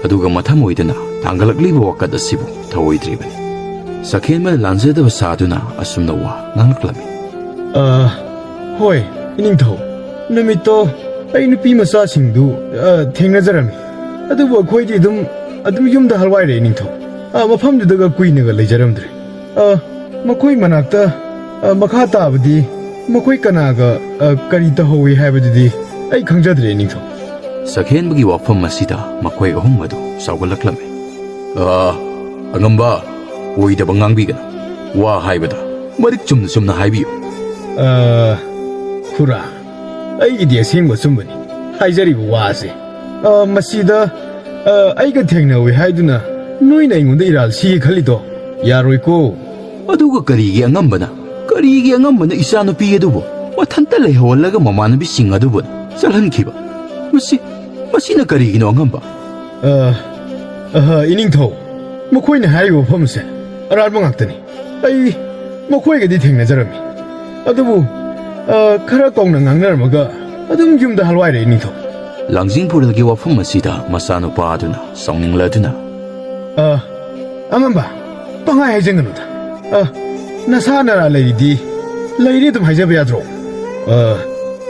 ꯑꯗꯨꯒ ꯃꯊꯪ ꯑꯣꯏꯗꯅ ꯊꯥꯡꯒꯠꯂꯛꯂꯤꯕ ꯋꯥꯀꯠ ꯑꯁꯤꯕꯨ ꯊꯧꯑꯣꯏꯗ꯭ꯔꯤꯕꯅꯤ꯫ ꯁꯈꯦꯟꯕꯅ ꯂꯥꯟꯖꯗꯕ ꯁꯥꯗꯨꯅ ꯑꯁꯨꯝꯅ ꯋꯥ ꯉꯥꯡꯂꯛꯂꯝꯃꯤ꯫ ꯑ, ꯍꯣꯏ, ꯏꯅꯤꯡꯊꯧ꯫ ꯅꯨꯃꯤꯠꯇꯣ ꯑꯩ ꯅꯨꯄꯤ ꯃꯆꯥꯁꯤꯡꯗꯨ, ꯑ, ꯊꯦꯡꯅꯖꯔꯝꯃꯤ꯫ ꯑꯗꯨꯕꯨ ꯑꯩꯈꯣꯏꯗꯤ ꯑꯗꯨꯝ, ꯑꯗꯨꯝ ꯌꯨꯝꯗ ꯍꯜꯋꯥꯏꯔꯦ, ꯏꯅꯤꯡꯊꯧ꯫ ꯑ, ꯃꯐꯝꯗꯨꯗꯒ ꯀꯨꯏꯅꯒ ꯂꯩꯖꯔꯝꯗ꯭ꯔꯦ꯫ ꯑ, ꯃꯈꯣꯏ ꯃꯅꯥꯛꯇ, ꯑ, ꯃꯈꯥ ꯇꯥꯕꯗꯤ ꯃꯈꯣꯏ ꯀꯅꯥꯒ, ꯑ, ꯀꯔꯤ ꯇꯧꯍꯧꯏ ꯍꯥꯏꯕꯗꯨꯗꯤ ꯑꯩ ꯈꯪꯖꯗ꯭ꯔꯦ, ꯏꯅꯤꯡꯊꯧ꯫ ꯁꯈꯦꯟꯕꯒꯤ ꯋꯥꯐꯝ ꯑꯁꯤꯗ ꯃꯈꯣꯏ ꯑꯍꯨꯝ ꯑꯗꯨ ꯁꯥꯎꯒꯠꯂꯛꯂꯝꯃꯤ꯫ ꯑ, ꯑꯉꯝꯕ, ꯑꯣꯏꯗꯕ ꯉꯥꯡꯕꯤꯒꯅꯨ꯫ ꯋꯥ ꯍꯥꯏꯕꯗ ꯃꯔꯤꯛ ꯆꯨꯝꯅ ꯆꯨꯝꯅ ꯍꯥꯏꯕꯤꯌꯨ꯫ ꯑ, ꯈꯨꯔꯥ, ꯑꯩꯒꯤꯗꯤ ꯑꯁꯦꯡꯕ ꯑꯆꯨꯝꯕꯅꯤ ꯍꯥꯏꯖꯔꯤꯕ ꯋꯥ ꯑꯁꯦ꯫ ꯑ, ꯃꯁꯤꯗ, ꯑ, ꯑꯩꯒ ꯊꯦꯡꯅꯍꯧꯏ ꯍꯥꯏꯗꯨꯅ ꯅꯣꯏꯅ ꯑꯩꯉꯣꯟꯗ ꯏꯔꯥꯜ ꯁꯤꯒꯦ ꯈꯜꯂꯤꯗꯣ ꯌꯥꯔꯣꯏꯀꯣ꯫ ꯑꯗꯨꯒ ꯀꯔꯤꯒꯤ ꯑꯉꯝꯕꯅ, ꯀꯔꯤꯒꯤ ꯑꯉꯝꯕꯅ ꯏꯆꯥꯅꯨꯄꯤ ꯑꯗꯨꯕꯨ ꯃꯊꯟꯇ ꯂꯩꯍꯧꯍꯜꯂꯒ ꯃꯃꯥꯟꯅꯕꯤꯁꯤꯡ ꯑꯗꯨꯕꯨ ꯆꯠꯍꯟꯈꯤꯕ? ꯃꯁꯤ, ꯃꯁꯤꯅ ꯀꯔꯤꯒꯤꯅꯣ, ꯑꯉꯝꯕ? ꯑ, ꯑꯍ, ꯏꯅꯤꯡꯊꯧ, ꯃꯈꯣꯏꯅ ꯍꯥꯏꯔꯤꯕ ꯋꯥꯐꯝ ꯑꯁꯦ ꯑꯔꯥꯟꯕ ꯉꯥꯛꯇꯅꯤ꯫ ꯑꯩ ꯃꯈꯣꯏꯒꯗꯤ ꯊꯦꯡꯅꯖꯔꯝꯃꯤ, ꯑꯗꯨꯕꯨ, ꯑ, ꯈꯔ ꯀꯧꯅ ꯉꯥꯡꯅꯔꯝꯃꯒ ꯑꯗꯨꯝ ꯌꯨꯝꯗ ꯍꯜꯋꯥꯏꯔꯦ, ꯏꯅꯤꯡꯊꯧ꯫ ꯂꯥꯡꯖꯤꯡ ꯄꯨꯔꯦꯜꯒꯤ ꯋꯥꯐꯝ ꯑꯁꯤꯗ ꯃꯆꯥꯅꯨꯄꯥ ꯑꯗꯨꯅ ꯁꯥꯎꯅꯤꯡꯂꯗꯨꯅ, ꯑ, ꯑꯉꯝꯕ, ꯄꯪꯍꯥꯏ ꯍꯥꯏꯖꯟꯒꯅꯨꯗ꯫ ꯑ, ꯅꯁꯥ ꯅꯔꯥ ꯂꯩꯔꯤꯗꯤ ꯂꯩꯔꯤ ꯑꯗꯨꯝ ꯍꯥꯏꯖꯕ ꯌꯥꯗ꯭ꯔꯣ? ꯑ,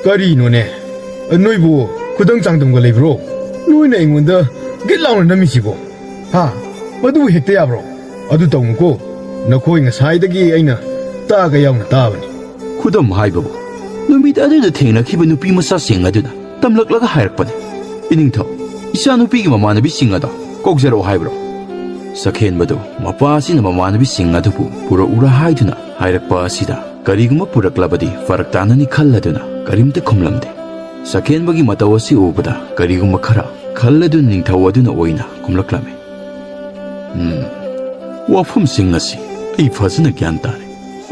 ꯀꯔꯤꯅꯣꯅꯦ? ꯅꯣꯏꯕꯨ ꯈꯨꯗꯝ ꯆꯥꯡꯗꯝꯒ ꯂꯩꯕ꯭ꯔꯣ? ꯅꯣꯏꯅ ꯑꯩꯉꯣꯟꯗ ꯒꯤꯠ ꯂꯥꯎꯅ ꯅꯝꯃꯤꯁꯤꯕꯣ? ꯍꯥ? ꯃꯗꯨꯕꯨ ꯍꯦꯛꯇ ꯌꯥꯕ꯭ꯔꯣ? ꯑꯗꯨ ꯇꯧꯅꯨꯀꯣ꯫ ꯅꯈꯣꯏ ꯉꯁꯥꯏꯗꯒꯤ ꯑꯩꯅ ꯇꯥꯒ ꯌꯥꯎꯅ ꯇꯥꯕꯅꯤ꯫ ꯈꯨꯗꯝ ꯍꯥꯏꯕꯕꯨ, ꯅꯨꯃꯤꯠ ꯑꯗꯨꯗ ꯊꯦꯡꯅꯈꯤꯕ ꯅꯨꯄꯤ ꯃꯆꯥꯁꯤꯡ ꯑꯗꯨꯅ ꯇꯝꯂꯛꯂꯒ ꯍꯥꯏꯔꯛꯄꯅꯤ, "ꯏꯅꯤꯡꯊꯧ, ꯏꯆꯥꯅꯨꯄꯤꯒꯤ ꯃꯃꯥꯟꯅꯕꯤꯁꯤꯡ ꯑꯗꯣ ꯀꯧꯖꯔꯛꯑꯣ" ꯍꯥꯏꯕ꯭ꯔꯣ? ꯁꯛꯍꯦꯟꯕꯗꯨ ꯃꯄꯥ ꯑꯁꯤꯅ ꯃꯃꯥꯟꯅꯕꯤꯁꯤꯡ ꯑꯗꯨꯕꯨ ꯄꯨꯔꯛꯎꯔꯥ ꯍꯥꯏꯗꯨꯅ ꯍꯥꯏꯔꯛꯄ ꯑꯁꯤꯗ ꯀꯔꯤꯒꯨꯝꯕ ꯄꯨꯔꯛꯂꯕꯗꯤ ꯐꯔꯛ ꯇꯥꯅꯅꯤ ꯈꯜꯂꯗꯨꯅ ꯀꯔꯤꯝꯇ ꯈꯨꯝꯂꯝꯗꯦ꯫ ꯁꯛꯍꯦꯟꯕꯒꯤ ꯃꯇꯧ ꯑꯁꯤ ꯎꯕꯗ ꯀꯔꯤꯒꯨꯝꯕ ꯈꯔ ꯈꯜꯂꯗꯨꯅ ꯅꯤꯡꯊꯧ ꯑꯗꯨꯅ ꯑꯣꯏꯅ ꯈꯨꯝꯂꯛꯂꯝꯃꯤ꯫ "ꯎꯝ, ꯋꯥꯐꯝꯁꯤꯡ ꯑꯁꯤ ꯑꯩ ꯐꯖꯅ ꯒ꯭ꯌꯥꯟ ꯇꯥꯔꯦ꯫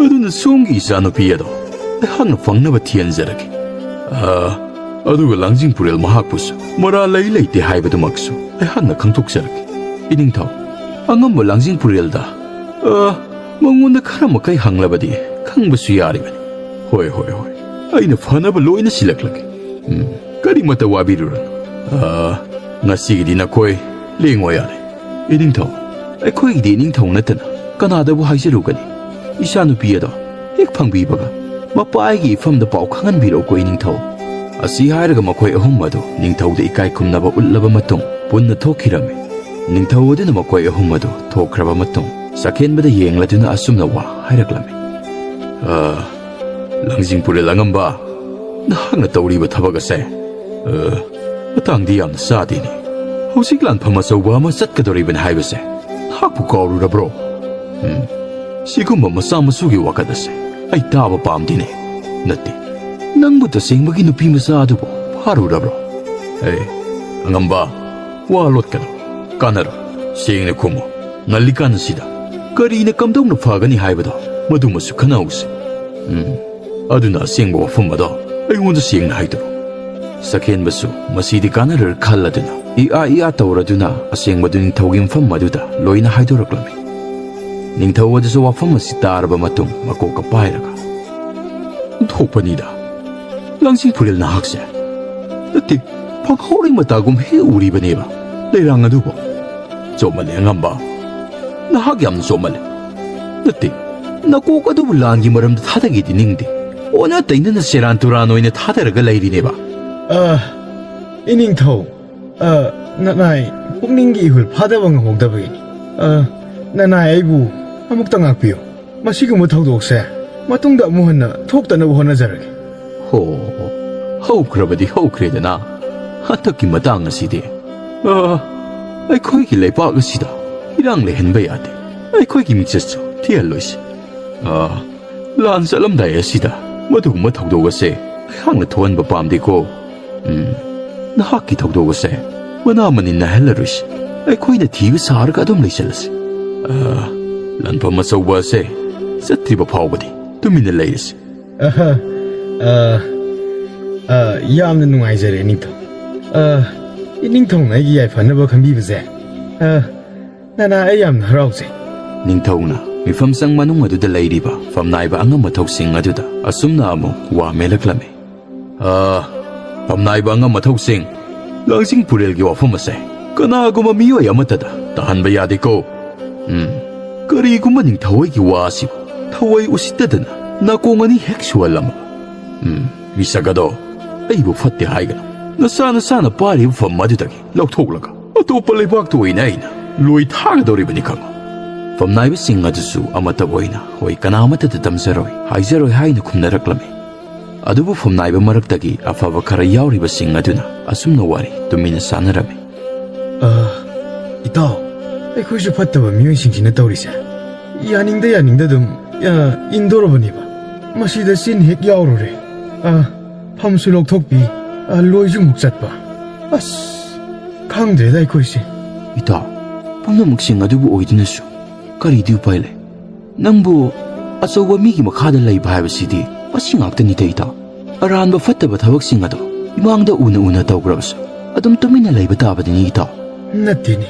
ꯑꯗꯨꯅ ꯁꯣꯝꯒꯤ ꯏꯆꯥꯅꯨꯄꯤ ꯑꯗꯣ ꯑꯩꯍꯥꯛꯅ ꯐꯪꯅꯕ ꯊꯤꯍꯟꯖꯔꯒꯦ꯫ ꯑꯥ, ꯑꯗꯨꯒ ꯂꯥꯡꯖꯤꯡ ꯄꯨꯔꯦꯜ ꯃꯍꯥꯛꯄꯨꯁꯨ ꯃꯔꯥꯜ ꯂꯩ ꯂꯩꯇꯦ ꯍꯥꯏꯕꯗꯨꯃꯛꯁꯨ ꯑꯩꯍꯥꯛꯅ ꯈꯪꯗꯣꯛꯆꯔꯒꯦ꯫ ꯏꯅꯤꯡꯊꯧ, ꯑꯉꯝꯕ ꯂꯥꯡꯖꯤꯡ ꯄꯨꯔꯦꯜꯗ, ꯑꯥ, ꯃꯉꯣꯟꯗ ꯈꯔ ꯃꯈꯩ ꯍꯪꯂꯕꯗꯤ ꯈꯪꯕꯁꯨ ꯌꯥꯔꯤꯕꯅꯤ꯫" "ꯍꯣꯏ, ꯍꯣꯏ, ꯍꯣꯏ꯫ ꯑꯩꯅ ꯐꯅꯕ ꯂꯣꯏꯅ ꯁꯤꯜꯂꯛꯂꯒꯦ꯫ ꯎꯝ, ꯀꯔꯤꯃꯠꯇ ꯋꯥꯕꯤꯔꯨꯔꯅꯨ꯫ ꯑꯥ, ꯉꯁꯤꯒꯤꯗꯤ ꯅꯈꯣꯏ ꯂꯦꯡꯉꯣ ꯌꯥꯔꯦ꯫" "ꯏꯅꯤꯡꯊꯧ, ꯑꯩꯈꯣꯏꯒꯤꯗꯤ ꯏꯅꯤꯡꯊꯧ ꯅꯠꯇꯅ ꯀꯅꯥꯗꯕꯨ ꯍꯥꯏꯖꯔꯨꯒꯅꯤ? ꯏꯆꯥꯅꯨꯄꯤ ꯑꯗꯣ ꯍꯦꯛ ꯐꯪꯕꯤꯕꯒ ꯃꯄꯥ ꯑꯩꯒꯤ ꯏꯐꯝꯗ ꯄꯥꯎ ꯈꯪꯍꯟꯕꯤꯔꯛꯎꯀꯣ, ꯏꯅꯤꯡꯊꯧ꯫" ꯑꯁꯤ ꯍꯥꯏꯔꯒ ꯃꯈꯣꯏ ꯑꯍꯨꯝ ꯑꯗꯨ ꯅꯤꯡꯊꯧꯗ ꯏꯀꯥꯏ ꯈꯨꯝꯅꯕ ꯎꯠꯂꯕ ꯃꯇꯨꯡ ꯄꯨꯟꯅ ꯊꯣꯛꯈꯤꯔꯝꯃꯤ꯫ ꯅꯤꯡꯊꯧ ꯑꯗꯨꯅ ꯃꯈꯣꯏ ꯑꯍꯨꯝ ꯑꯗꯨ ꯊꯣꯛꯈ꯭ꯔꯕ ꯃꯇꯨꯡ ꯆꯥꯛꯍꯦꯟꯕꯗ ꯌꯦꯡꯂꯗꯨꯅ ꯑꯁꯨꯝꯅ ꯋꯥ ꯍꯥꯏꯔꯛꯂꯝꯃꯤ꯫ "ꯑꯥ, ꯂꯥꯡꯖꯤꯡ ꯄꯨꯔꯦꯜ ꯑꯉꯝꯕ, ꯅꯍꯥꯛꯅ ꯇꯧꯔꯤꯕ ꯊꯕꯛ ꯑꯁꯦ, ꯑꯥ, ꯃꯇꯥꯡꯗꯤ ꯌꯥꯝꯅ ꯆꯥꯗꯦꯅꯦ꯫ ꯍꯧꯖꯤꯛ ꯂꯥꯟꯐꯝ ꯑꯆꯧꯕ ꯑꯃ ꯆꯠꯀꯗꯧꯔꯤꯕꯅꯤ ꯍꯥꯏꯕꯁꯦ ꯅꯍꯥꯛꯄꯨ ꯀꯥꯎꯔꯨꯔꯕ꯭ꯔꯣ? ꯎꯝ, ꯁꯤꯒꯨꯝꯕ ꯃꯆꯥ ꯃꯁꯨꯒꯤ ꯋꯥꯀꯠ ꯑꯁꯦ ꯑꯩ ꯇꯥꯕ ꯄꯥꯝꯗꯦꯅꯦ꯫ ꯅꯠꯇꯦ, ꯅꯪꯕꯨ ꯇꯁꯦꯡꯕꯒꯤ ꯅꯨꯄꯤ ꯃꯆꯥ ꯑꯗꯨꯕꯨ ꯐꯥꯔꯨꯔꯕ꯭ꯔꯣ?" "ꯑꯦ, ꯑꯉꯝꯕ, ꯋꯥ ꯂꯣꯠꯀꯅꯨ, ꯀꯥꯟꯅꯔꯣꯏ꯫ ꯁꯦꯡꯅ ꯈꯨꯝꯃꯨ, ꯉꯜꯂꯤꯀꯥꯟ ꯑꯁꯤꯗ ꯀꯔꯤꯅ ꯀꯝꯗꯧꯅ ꯐꯒꯅꯤ ꯍꯥꯏꯕꯗꯣ ꯃꯗꯨꯃꯁꯨ ꯈꯟꯅꯍꯧꯁꯤ꯫ ꯎꯝ, ꯑꯗꯨꯅ ꯑꯁꯦꯡꯕ ꯋꯥꯐꯝ ꯑꯗꯣ ꯑꯩꯉꯣꯟꯗ ꯁꯦꯡꯅ ꯍꯥꯏꯗꯣꯔꯛꯎ꯫" ꯁꯛꯍꯦꯟꯕꯁꯨ ꯃꯁꯤꯗꯤ ꯀꯥꯟꯅꯔꯣꯏ ꯈꯜꯂꯗꯨꯅ ꯏ ꯑꯥ ꯏ ꯑꯥ ꯇꯧꯔꯗꯨꯅ ꯑꯁꯦꯡꯕꯗꯨ ꯅꯤꯡꯊꯧꯒꯤ ꯃꯐꯝ ꯑꯗꯨꯗ ꯂꯣꯏꯅ ꯍꯥꯏꯗꯣꯔꯛꯂꯝꯃꯤ꯫ ꯅꯤꯡꯊꯧ ꯑꯗꯨꯁꯨ ꯋꯥꯐꯝ ꯑꯁꯤ ꯇꯥꯔꯕ ꯃꯇꯨꯡ ꯃꯀꯣꯛꯀ ꯄꯥꯏꯔꯒ, "ꯑꯣꯟꯊꯣꯛꯄꯅꯤꯗ, ꯂꯥꯡꯖꯤꯡ ꯄꯨꯔꯦꯜ ꯅꯍꯥꯛꯁꯦ꯫ ꯅꯠꯇꯦ, ꯐꯥꯍꯧꯔꯩ ꯃꯇꯥꯒꯨꯝ ꯍꯦꯛ ꯎꯔꯤꯕꯅꯦꯕ ꯂꯩꯔꯥꯡ ꯑꯗꯨꯕꯨ꯫ ꯆꯣꯞꯃꯜꯂꯦ ꯑꯉꯝꯕ, ꯅꯍꯥꯛ ꯌꯥꯝꯅ ꯆꯣꯞꯃꯜꯂꯦ꯫ ꯅꯠꯇꯦ, ꯅꯀꯣꯛ ꯑꯗꯨꯕꯨ ꯂꯥꯟꯒꯤ ꯃꯔꯝꯗ ꯊꯥꯗꯒꯦꯗꯤ ꯅꯤꯡꯗꯦ꯫ ꯑꯣꯟꯅ ꯇꯩꯅꯅ ꯁꯦꯔꯥꯟ ꯇꯨꯔꯥꯟ ꯑꯣꯏꯅ ꯊꯥꯗꯔꯒ ꯂꯩꯔꯤꯅꯦꯕ꯫" ꯑ, ꯏꯅꯤꯡꯊꯧ, ꯑ, ꯅꯅꯥꯏ ꯄꯨꯛꯅꯤꯡꯒꯤ ꯏꯍꯨꯜ ꯐꯥꯗꯕ ꯉꯝꯍꯧꯗꯕꯒꯤꯅꯤ꯫ ꯑ, ꯅꯅꯥꯏ ꯑꯩꯕꯨ ꯑꯃꯨꯛꯇ ꯉꯥꯛꯄꯤꯌꯨ꯫ ꯃꯁꯤꯒꯨꯝꯕ ꯊꯧꯗꯣꯛꯁꯦ ꯃꯇꯨꯡꯗ ꯑꯃꯨꯛ ꯍꯟꯅ ꯊꯣꯛꯇꯅꯕ ꯍꯣꯠꯅꯖꯔꯒꯦ꯫ ꯍꯣ, ꯍꯧꯈ꯭ꯔꯕꯗꯤ ꯍꯧꯈ꯭ꯔꯦꯗꯅ꯫ ꯍꯟꯗꯛꯀꯤ ꯃꯇꯥꯡ ꯑꯁꯤꯗꯤ, ꯑ, ꯑꯩꯈꯣꯏꯒꯤ ꯂꯩꯕꯥꯛ ꯑꯁꯤꯗ ꯏꯔꯥꯡ ꯂꯩꯍꯟꯕ ꯌꯥꯗꯦ꯫ ꯑꯩꯈꯣꯏꯒꯤ ꯃꯤꯡꯆꯠꯁꯨ ꯊꯤꯍꯜꯂꯣꯏꯁꯤ꯫ ꯑ, ꯂꯥꯟ ꯆꯠꯂꯝꯗꯥꯏ ꯑꯁꯤꯗ ꯃꯗꯨꯒꯨꯝꯕ ꯊꯧꯗꯣꯛ ꯑꯁꯦ ꯑꯩꯍꯥꯛꯅ ꯊꯣꯛꯍꯟꯕ ꯄꯥꯝꯗꯦꯀꯣ꯫ ꯎꯝ, ꯅꯍꯥꯛꯀꯤ ꯊꯧꯗꯣꯛ ꯑꯁꯦ ꯃꯅꯥ ꯃꯅꯤꯟ ꯅꯥꯏꯍꯜꯂꯔꯣꯏꯁꯤ꯫ ꯑꯩꯈꯣꯏꯅ ꯊꯤꯕ ꯁꯥꯔꯒ ꯑꯗꯨꯝ ꯂꯩꯁꯜꯂꯁꯤ꯫ ꯑ, ꯂꯥꯟꯐꯝ ꯑꯆꯧꯕ ꯑꯁꯦ ꯆꯠꯇ꯭ꯔꯤꯕ ꯐꯥꯎꯕꯗꯤ ꯇꯨꯃꯤꯟꯅ ꯂꯩꯔꯁꯤ꯫ ꯑꯍ, ꯑ, ꯑ, ꯌꯥꯝꯅ ꯅꯨꯡꯉꯥꯏꯖꯔꯦ, ꯅꯤꯡꯊꯧ꯫ ꯑ, ꯏꯅꯤꯡꯊꯧꯅ ꯑꯩꯒꯤ ꯌꯥꯏꯐꯅꯕ ꯈꯟꯕꯤꯕꯁꯦ, ꯑ, ꯅꯅꯥ, ꯑꯩ ꯌꯥꯝꯅ ꯍꯔꯥꯎꯖꯩ꯫ ꯅꯤꯡꯊꯧꯅ ꯃꯤꯐꯝꯁꯪ ꯃꯅꯨꯡ ꯑꯗꯨꯗ ꯂꯩꯔꯤꯕ ꯐꯝꯅꯥꯏꯕ ꯑꯉꯝ ꯑꯊꯧꯁꯤꯡ ꯑꯗꯨꯗ ꯑꯁꯨꯝꯅ ꯑꯃꯨꯛ ꯋꯥ ꯃꯦꯜꯂꯛꯂꯝꯃꯤ꯫ ꯑ, ꯐꯝꯅꯥꯏꯕ ꯑꯉꯝ ꯑꯊꯧꯁꯤꯡ, ꯂꯥꯡꯖꯤꯡ ꯄꯨꯔꯦꯜꯒꯤ ꯋꯥꯐꯝ ꯑꯁꯦ ꯀꯅꯥꯒꯨꯝꯕ ꯃꯤꯑꯣꯏ ꯑꯃꯠꯇꯗ ꯇꯥꯍꯟꯕ ꯌꯥꯗꯦꯀꯣ꯫ ꯎꯝ, ꯀꯔꯤꯒꯨꯝꯕ ꯅꯤꯡꯊꯧ ꯍꯣꯏꯒꯤ ꯋꯥ ꯑꯁꯤꯕꯨ ꯊꯑꯣꯏ ꯎꯁꯤꯠꯇꯗꯅ ꯅꯥꯀꯣꯡ ꯑꯅꯤ ꯍꯦꯛ ꯁꯨꯍꯜꯂꯝꯃꯕ, ꯎꯝ, ꯃꯤꯁꯛ ꯑꯗꯣ ꯑꯩꯕꯨ ꯐꯠꯇꯦ ꯍꯥꯏꯒꯅꯨ꯫ ꯅꯁꯥ ꯅꯁꯥꯅ ꯄꯥꯏꯔꯤꯕ ꯐꯝ ꯑꯗꯨꯗꯒꯤ ꯂꯧꯊꯣꯛꯂꯒ ꯑꯇꯣꯞꯄ ꯂꯩꯕꯥꯛꯇ ꯑꯣꯏꯅ ꯑꯩꯅ ꯂꯣꯏ ꯊꯥꯒꯗꯧꯔꯤꯕꯅꯤ ꯈꯪꯉꯨ꯫ ꯐꯝꯅꯥꯏꯕꯁꯤꯡ ꯑꯗꯨꯁꯨ ꯑꯃꯠꯇ ꯑꯣꯏꯅ ꯍꯣꯏ ꯀꯅꯥ ꯑꯃꯠꯇꯗ ꯇꯝꯖꯔꯣꯏ, ꯍꯥꯏꯖꯔꯣꯏ ꯍꯥꯏꯅ ꯈꯨꯝꯅꯔꯛꯂꯝꯃꯤ꯫ ꯑꯗꯨꯕꯨ ꯐꯝꯅꯥꯏꯕ ꯃꯔꯛꯇꯒꯤ ꯑꯐꯕ ꯈꯔ ꯌꯥꯎꯔꯤꯕꯁꯤꯡ ꯑꯗꯨꯅ ꯑꯁꯨꯝꯅ ꯋꯥꯔꯤ ꯇꯨꯃꯤꯟꯅ ꯁꯥꯟꯅꯔꯝꯃꯤ꯫ ꯑ, ꯏꯇꯥꯎ, ꯑꯩꯈꯣꯏꯁꯨ ꯐꯠꯇꯕ ꯃꯤꯑꯣꯏꯁꯤꯡꯁꯤꯅ ꯇꯧꯔꯤꯁꯦ ꯌꯥꯅꯤꯡꯗ ꯌꯥꯅꯤꯡꯗ ꯑꯗꯨꯝ, ꯑ, ꯏꯟꯗꯣꯔꯕꯅꯦꯕ꯫ ꯃꯁꯤꯗ ꯆꯤꯟ ꯍꯦꯛ ꯌꯥꯎꯔꯨꯔꯦ꯫ ꯑ, ꯐꯝꯁꯨ ꯂꯧꯊꯣꯛꯄꯤ, ꯑ, ꯂꯣꯏꯁꯨ ꯑꯃꯨꯛ ꯆꯠꯄ꯫ ꯑꯁ, ꯈꯪꯗ꯭ꯔꯦꯗ ꯑꯩꯈꯣꯏꯁꯦ꯫ ꯏꯇꯥꯎ, ꯄꯨꯝꯅꯃꯛꯁꯤꯡ ꯑꯗꯨꯕꯨ ꯑꯣꯏꯗꯨꯅꯁꯨ ꯀꯔꯤꯗꯤ ꯎꯄꯥꯏ ꯂꯩ? ꯅꯪꯕꯨ ꯑꯆꯧꯕ ꯃꯤꯒꯤ ꯃꯈꯥꯗ ꯂꯩꯕ ꯍꯥꯏꯕꯁꯤꯗꯤ ꯃꯁꯤ ꯉꯥꯛꯇꯅꯤꯗ, ꯏꯇꯥꯎ꯫ ꯑꯔꯥꯟꯕ ꯐꯠꯇꯕ ꯊꯕꯛꯁꯤꯡ ꯑꯗꯣ ꯏꯃꯥꯡꯗ ꯎꯅ ꯎꯅ ꯇꯧꯈ꯭ꯔꯕꯁꯨ ꯑꯗꯨꯝ ꯇꯨꯃꯤꯟꯅ ꯂꯩꯕ ꯇꯥꯕꯅꯤꯅꯦ, ꯏꯇꯥꯎ꯫ ꯅꯠꯇꯦꯅꯦ꯫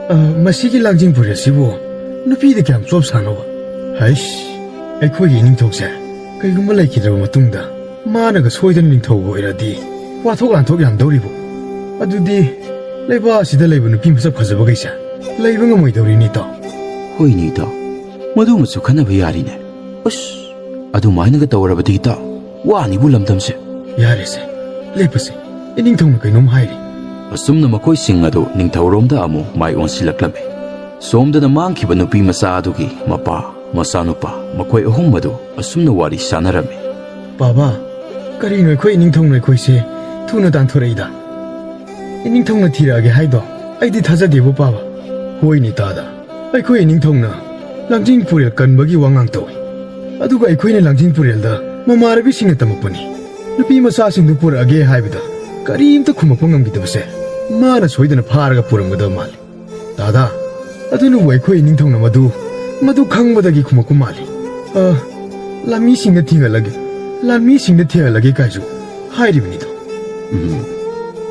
ꯑ, ꯃꯁꯤꯒꯤ ꯂꯥꯡꯖꯤꯡ ꯄꯨꯔꯦꯜꯁꯤꯕꯨ ꯅꯨꯄꯤꯗ ꯀꯌꯥꯝ ꯆꯣꯞ ꯁꯥꯅꯣꯕ? ꯍꯩꯁ, ꯑꯩꯈꯣꯏꯒꯤ ꯏꯅꯤꯡꯊꯧꯁꯦ ꯀꯩꯒꯨꯝꯕ ꯂꯩꯈꯤꯗ꯭ꯔꯕ ꯃꯇꯨꯡꯗ ꯃꯥꯅꯒ ꯁꯣꯏꯗꯅ ꯅꯤꯡꯊꯧꯕ ꯑꯣꯏꯔꯗꯤ ꯋꯥꯊꯣꯛ ꯂꯥꯟꯊꯣꯛ ꯌꯥꯝ ꯇꯧꯔꯤꯕꯣ? ꯑꯗꯨꯗꯤ ꯂꯩꯕꯥꯛ ꯑꯁꯤꯗ ꯂꯩꯕ ꯅꯨꯄꯤ ꯃꯁꯛ ꯐꯖꯕꯈꯩꯁꯦ ꯂꯩꯕ ꯉꯝꯃꯣꯏꯗꯧꯔꯤꯅꯦ, ꯏꯇꯥꯎ꯫ ꯍꯣꯏꯅꯦ, ꯏꯇꯥꯎ꯫ ꯃꯗꯨꯃꯁꯨ ꯈꯟꯅꯕ ꯌꯥꯔꯤꯅꯦ꯫ ꯑꯁ, ꯑꯗꯨꯃꯥꯏꯅꯒ ꯇꯧꯔꯕꯗꯤ, ꯏꯇꯥꯎ, ꯋꯥꯅꯤꯕꯨ ꯂꯝꯗꯝꯁꯦ꯫ ꯌꯥꯔꯦꯁꯦ, ꯂꯦꯞꯄꯁꯦ꯫ ꯏꯅꯤꯡꯊꯧꯅ ꯀꯩꯅꯣꯝ ꯍꯥꯏꯔꯤ꯫ ꯑꯁꯨꯝꯅ ꯃꯈꯣꯏꯁꯤꯡ ꯑꯗꯨ ꯅꯤꯡꯊꯧꯔꯣꯝꯗ ꯑꯃꯨꯛ ꯃꯥꯏ ꯑꯣꯟꯁꯤꯜꯂꯛꯂꯝꯃꯤ꯫ ꯁꯣꯝꯗꯅ ꯃꯥꯡꯈꯤꯕ ꯅꯨꯄꯤ ꯃꯆꯥ ꯑꯗꯨꯒꯤ ꯃꯄꯥ, ꯃꯆꯥꯅꯨꯄꯥ, ꯃꯈꯣꯏ ꯑꯍꯨꯝ ꯑꯗꯨ ꯑꯁꯨꯝꯅ ꯋꯥꯔꯤ ꯁꯥꯟꯅꯔꯝꯃꯤ꯫ "ꯕꯥꯕꯥ, ꯀꯔꯤꯅꯣ ꯑꯩꯈꯣꯏ ꯏꯅꯤꯡꯊꯧꯅ ꯑꯩꯈꯣꯏꯁꯦ ꯊꯨꯅ ꯇꯥꯟꯊꯣꯔꯛꯏꯗ? ꯏꯅꯤꯡꯊꯧꯅ ꯊꯤꯔꯛꯑꯒꯦ ꯍꯥꯏꯗꯣ ꯑꯩꯗꯤ ꯊꯥꯖꯗꯦꯕꯨ, ꯄꯥꯕ꯫" "ꯍꯣꯏꯅꯦ, ꯇꯥꯗ, ꯑꯩꯈꯣꯏ ꯏꯅꯤꯡꯊꯧꯅ ꯂꯥꯡꯖꯤꯡ ꯄꯨꯔꯦꯜ ꯀꯟꯕꯒꯤ ꯋꯥꯉꯥꯡ ꯇꯧꯏ, ꯑꯗꯨꯒ ꯑꯩꯈꯣꯏꯅ ꯂꯥꯡꯖꯤꯡ ꯄꯨꯔꯦꯜꯗ ꯃꯃꯥꯟꯅꯕꯤꯁꯤꯡꯅ ꯇꯝꯃꯛꯄꯅꯤ꯫ ꯅꯨꯄꯤ ꯃꯆꯥꯁꯤꯡꯗꯨ ꯄꯨꯔꯛꯑꯒꯦ ꯍꯥꯏꯕꯗ ꯀꯔꯤꯝꯇ ꯈꯨꯝꯃꯛꯄ ꯉꯝꯈꯤꯗꯕꯁꯦ ꯃꯥꯅ ꯁꯣꯏꯗꯅ ꯐꯥꯔꯒ ꯄꯨꯔꯝꯒꯗꯕ ꯃꯥꯜꯂꯤ꯫ ꯇꯥꯗ, ꯑꯗꯨꯅꯕꯨ ꯑꯩꯈꯣꯏ ꯏꯅꯤꯡꯊꯧꯅ ꯃꯗꯨ, ꯃꯗꯨ ꯈꯪꯕꯗꯒꯤ ꯈꯨꯝꯃꯛꯄ ꯃꯥꯜꯂꯤ꯫ ꯑ, ꯂꯥꯟꯃꯤꯁꯤꯡꯗ ꯊꯤꯍꯜꯂꯒꯦ, ꯂꯥꯟꯃꯤꯁꯤꯡꯗ ꯊꯤꯍꯜꯂꯒꯦ ꯀꯥꯏꯁꯨ ꯍꯥꯏꯔꯤꯕꯅꯤꯗꯣ꯫" "ꯎꯝ,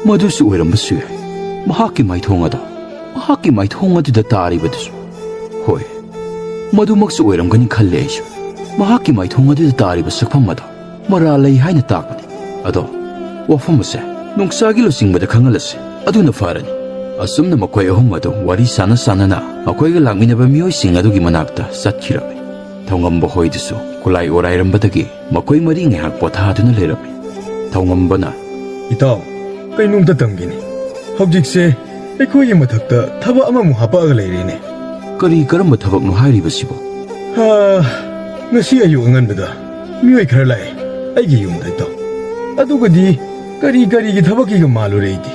ꯃꯗꯨꯁꯨ ꯑꯣꯏꯔꯝꯕꯁꯨ ꯌꯥꯏ꯫ ꯃꯍꯥꯛꯀꯤ ꯃꯥꯏꯊꯣꯡ ꯑꯗꯣ, ꯃꯍꯥꯛꯀꯤ ꯃꯥꯏꯊꯣꯡ ꯑꯗꯨꯗ ꯇꯥꯔꯤꯕꯗꯨꯁꯨ꯫ ꯍꯣꯏ, ꯃꯗꯨꯃꯛꯁꯨ ꯑꯣꯏꯔꯝꯒꯅꯤ ꯈꯜꯂꯦ ꯑꯩꯁꯨ꯫ ꯃꯍꯥꯛꯀꯤ ꯃꯥꯏꯊꯣꯡ ꯑꯗꯨꯗ ꯇꯥꯔꯤꯕ ꯁꯛꯐꯝ ꯑꯗꯣ ꯃꯔꯥꯜ ꯂꯩ ꯍꯥꯏꯅ ꯇꯥꯛꯄꯅꯤ꯫ ꯑꯗꯣ ꯋꯥꯐꯝ ꯑꯁꯦ ꯅꯣꯡꯁꯥꯒꯤ ꯂꯨꯆꯤꯡꯕꯗ ꯈꯪꯍꯜꯂꯁꯤ, ꯑꯗꯨꯅ ꯐꯔꯅꯤ꯫" ꯑꯁꯨꯝꯅ ꯃꯈꯣꯏ ꯑꯍꯨꯝ ꯑꯗꯨ ꯋꯥꯔꯤ ꯁꯥꯟꯅ ꯁꯥꯟꯅꯅ ꯃꯈꯣꯏꯒ ꯂꯥꯛꯃꯤꯟꯅꯕ ꯃꯤꯑꯣꯏꯁꯤꯡ ꯑꯗꯨꯒꯤ ꯃꯅꯥꯛꯇ ꯆꯠꯈꯤꯔꯝꯃꯤ꯫ ꯊꯧꯉꯝꯕ ꯍꯣꯏꯗꯨꯁꯨ ꯈꯨꯂꯥꯏ ꯑꯣꯔꯥꯏꯔꯝꯕꯗꯒꯤ ꯃꯈꯣꯏ ꯃꯔꯤ ꯉꯥꯏꯍꯥꯛ ꯄꯣꯊꯥꯗꯨꯅ ꯂꯩꯔꯝꯃꯤ꯫ ꯊꯧꯉꯝꯕꯅ, "ꯏꯇꯥꯎ, ꯀꯩꯅꯣꯝꯇ ꯇꯝꯒꯦꯅꯦ꯫ ꯍꯧꯖꯤꯛꯁꯦ ꯑꯩꯈꯣꯏꯒꯤ ꯃꯊꯛꯇ ꯊꯕꯛ ꯑꯃꯃꯨꯛ ꯍꯥꯞꯄꯛꯑꯒ ꯂꯩꯔꯦꯅꯦ꯫" "ꯀꯔꯤ ꯀꯔꯝꯕ ꯊꯕꯛꯅꯣ ꯍꯥꯏꯔꯤꯕꯁꯤꯕꯣ?" "ꯍꯥ, ꯉꯁꯤ ꯑꯌꯨꯛ ꯑꯉꯟꯕꯗ ꯃꯤꯑꯣꯏ ꯈꯔ ꯂꯥꯛꯑꯦ ꯑꯩꯒꯤ ꯌꯨꯝꯗ, ꯏꯇꯥꯎ꯫ ꯑꯗꯨꯒꯗꯤ ꯀꯔꯤ ꯀꯔꯤꯒꯤ ꯊꯕꯛꯀꯤꯒ ꯃꯥꯜꯂꯨꯔꯦ ꯑꯩꯗꯤ꯫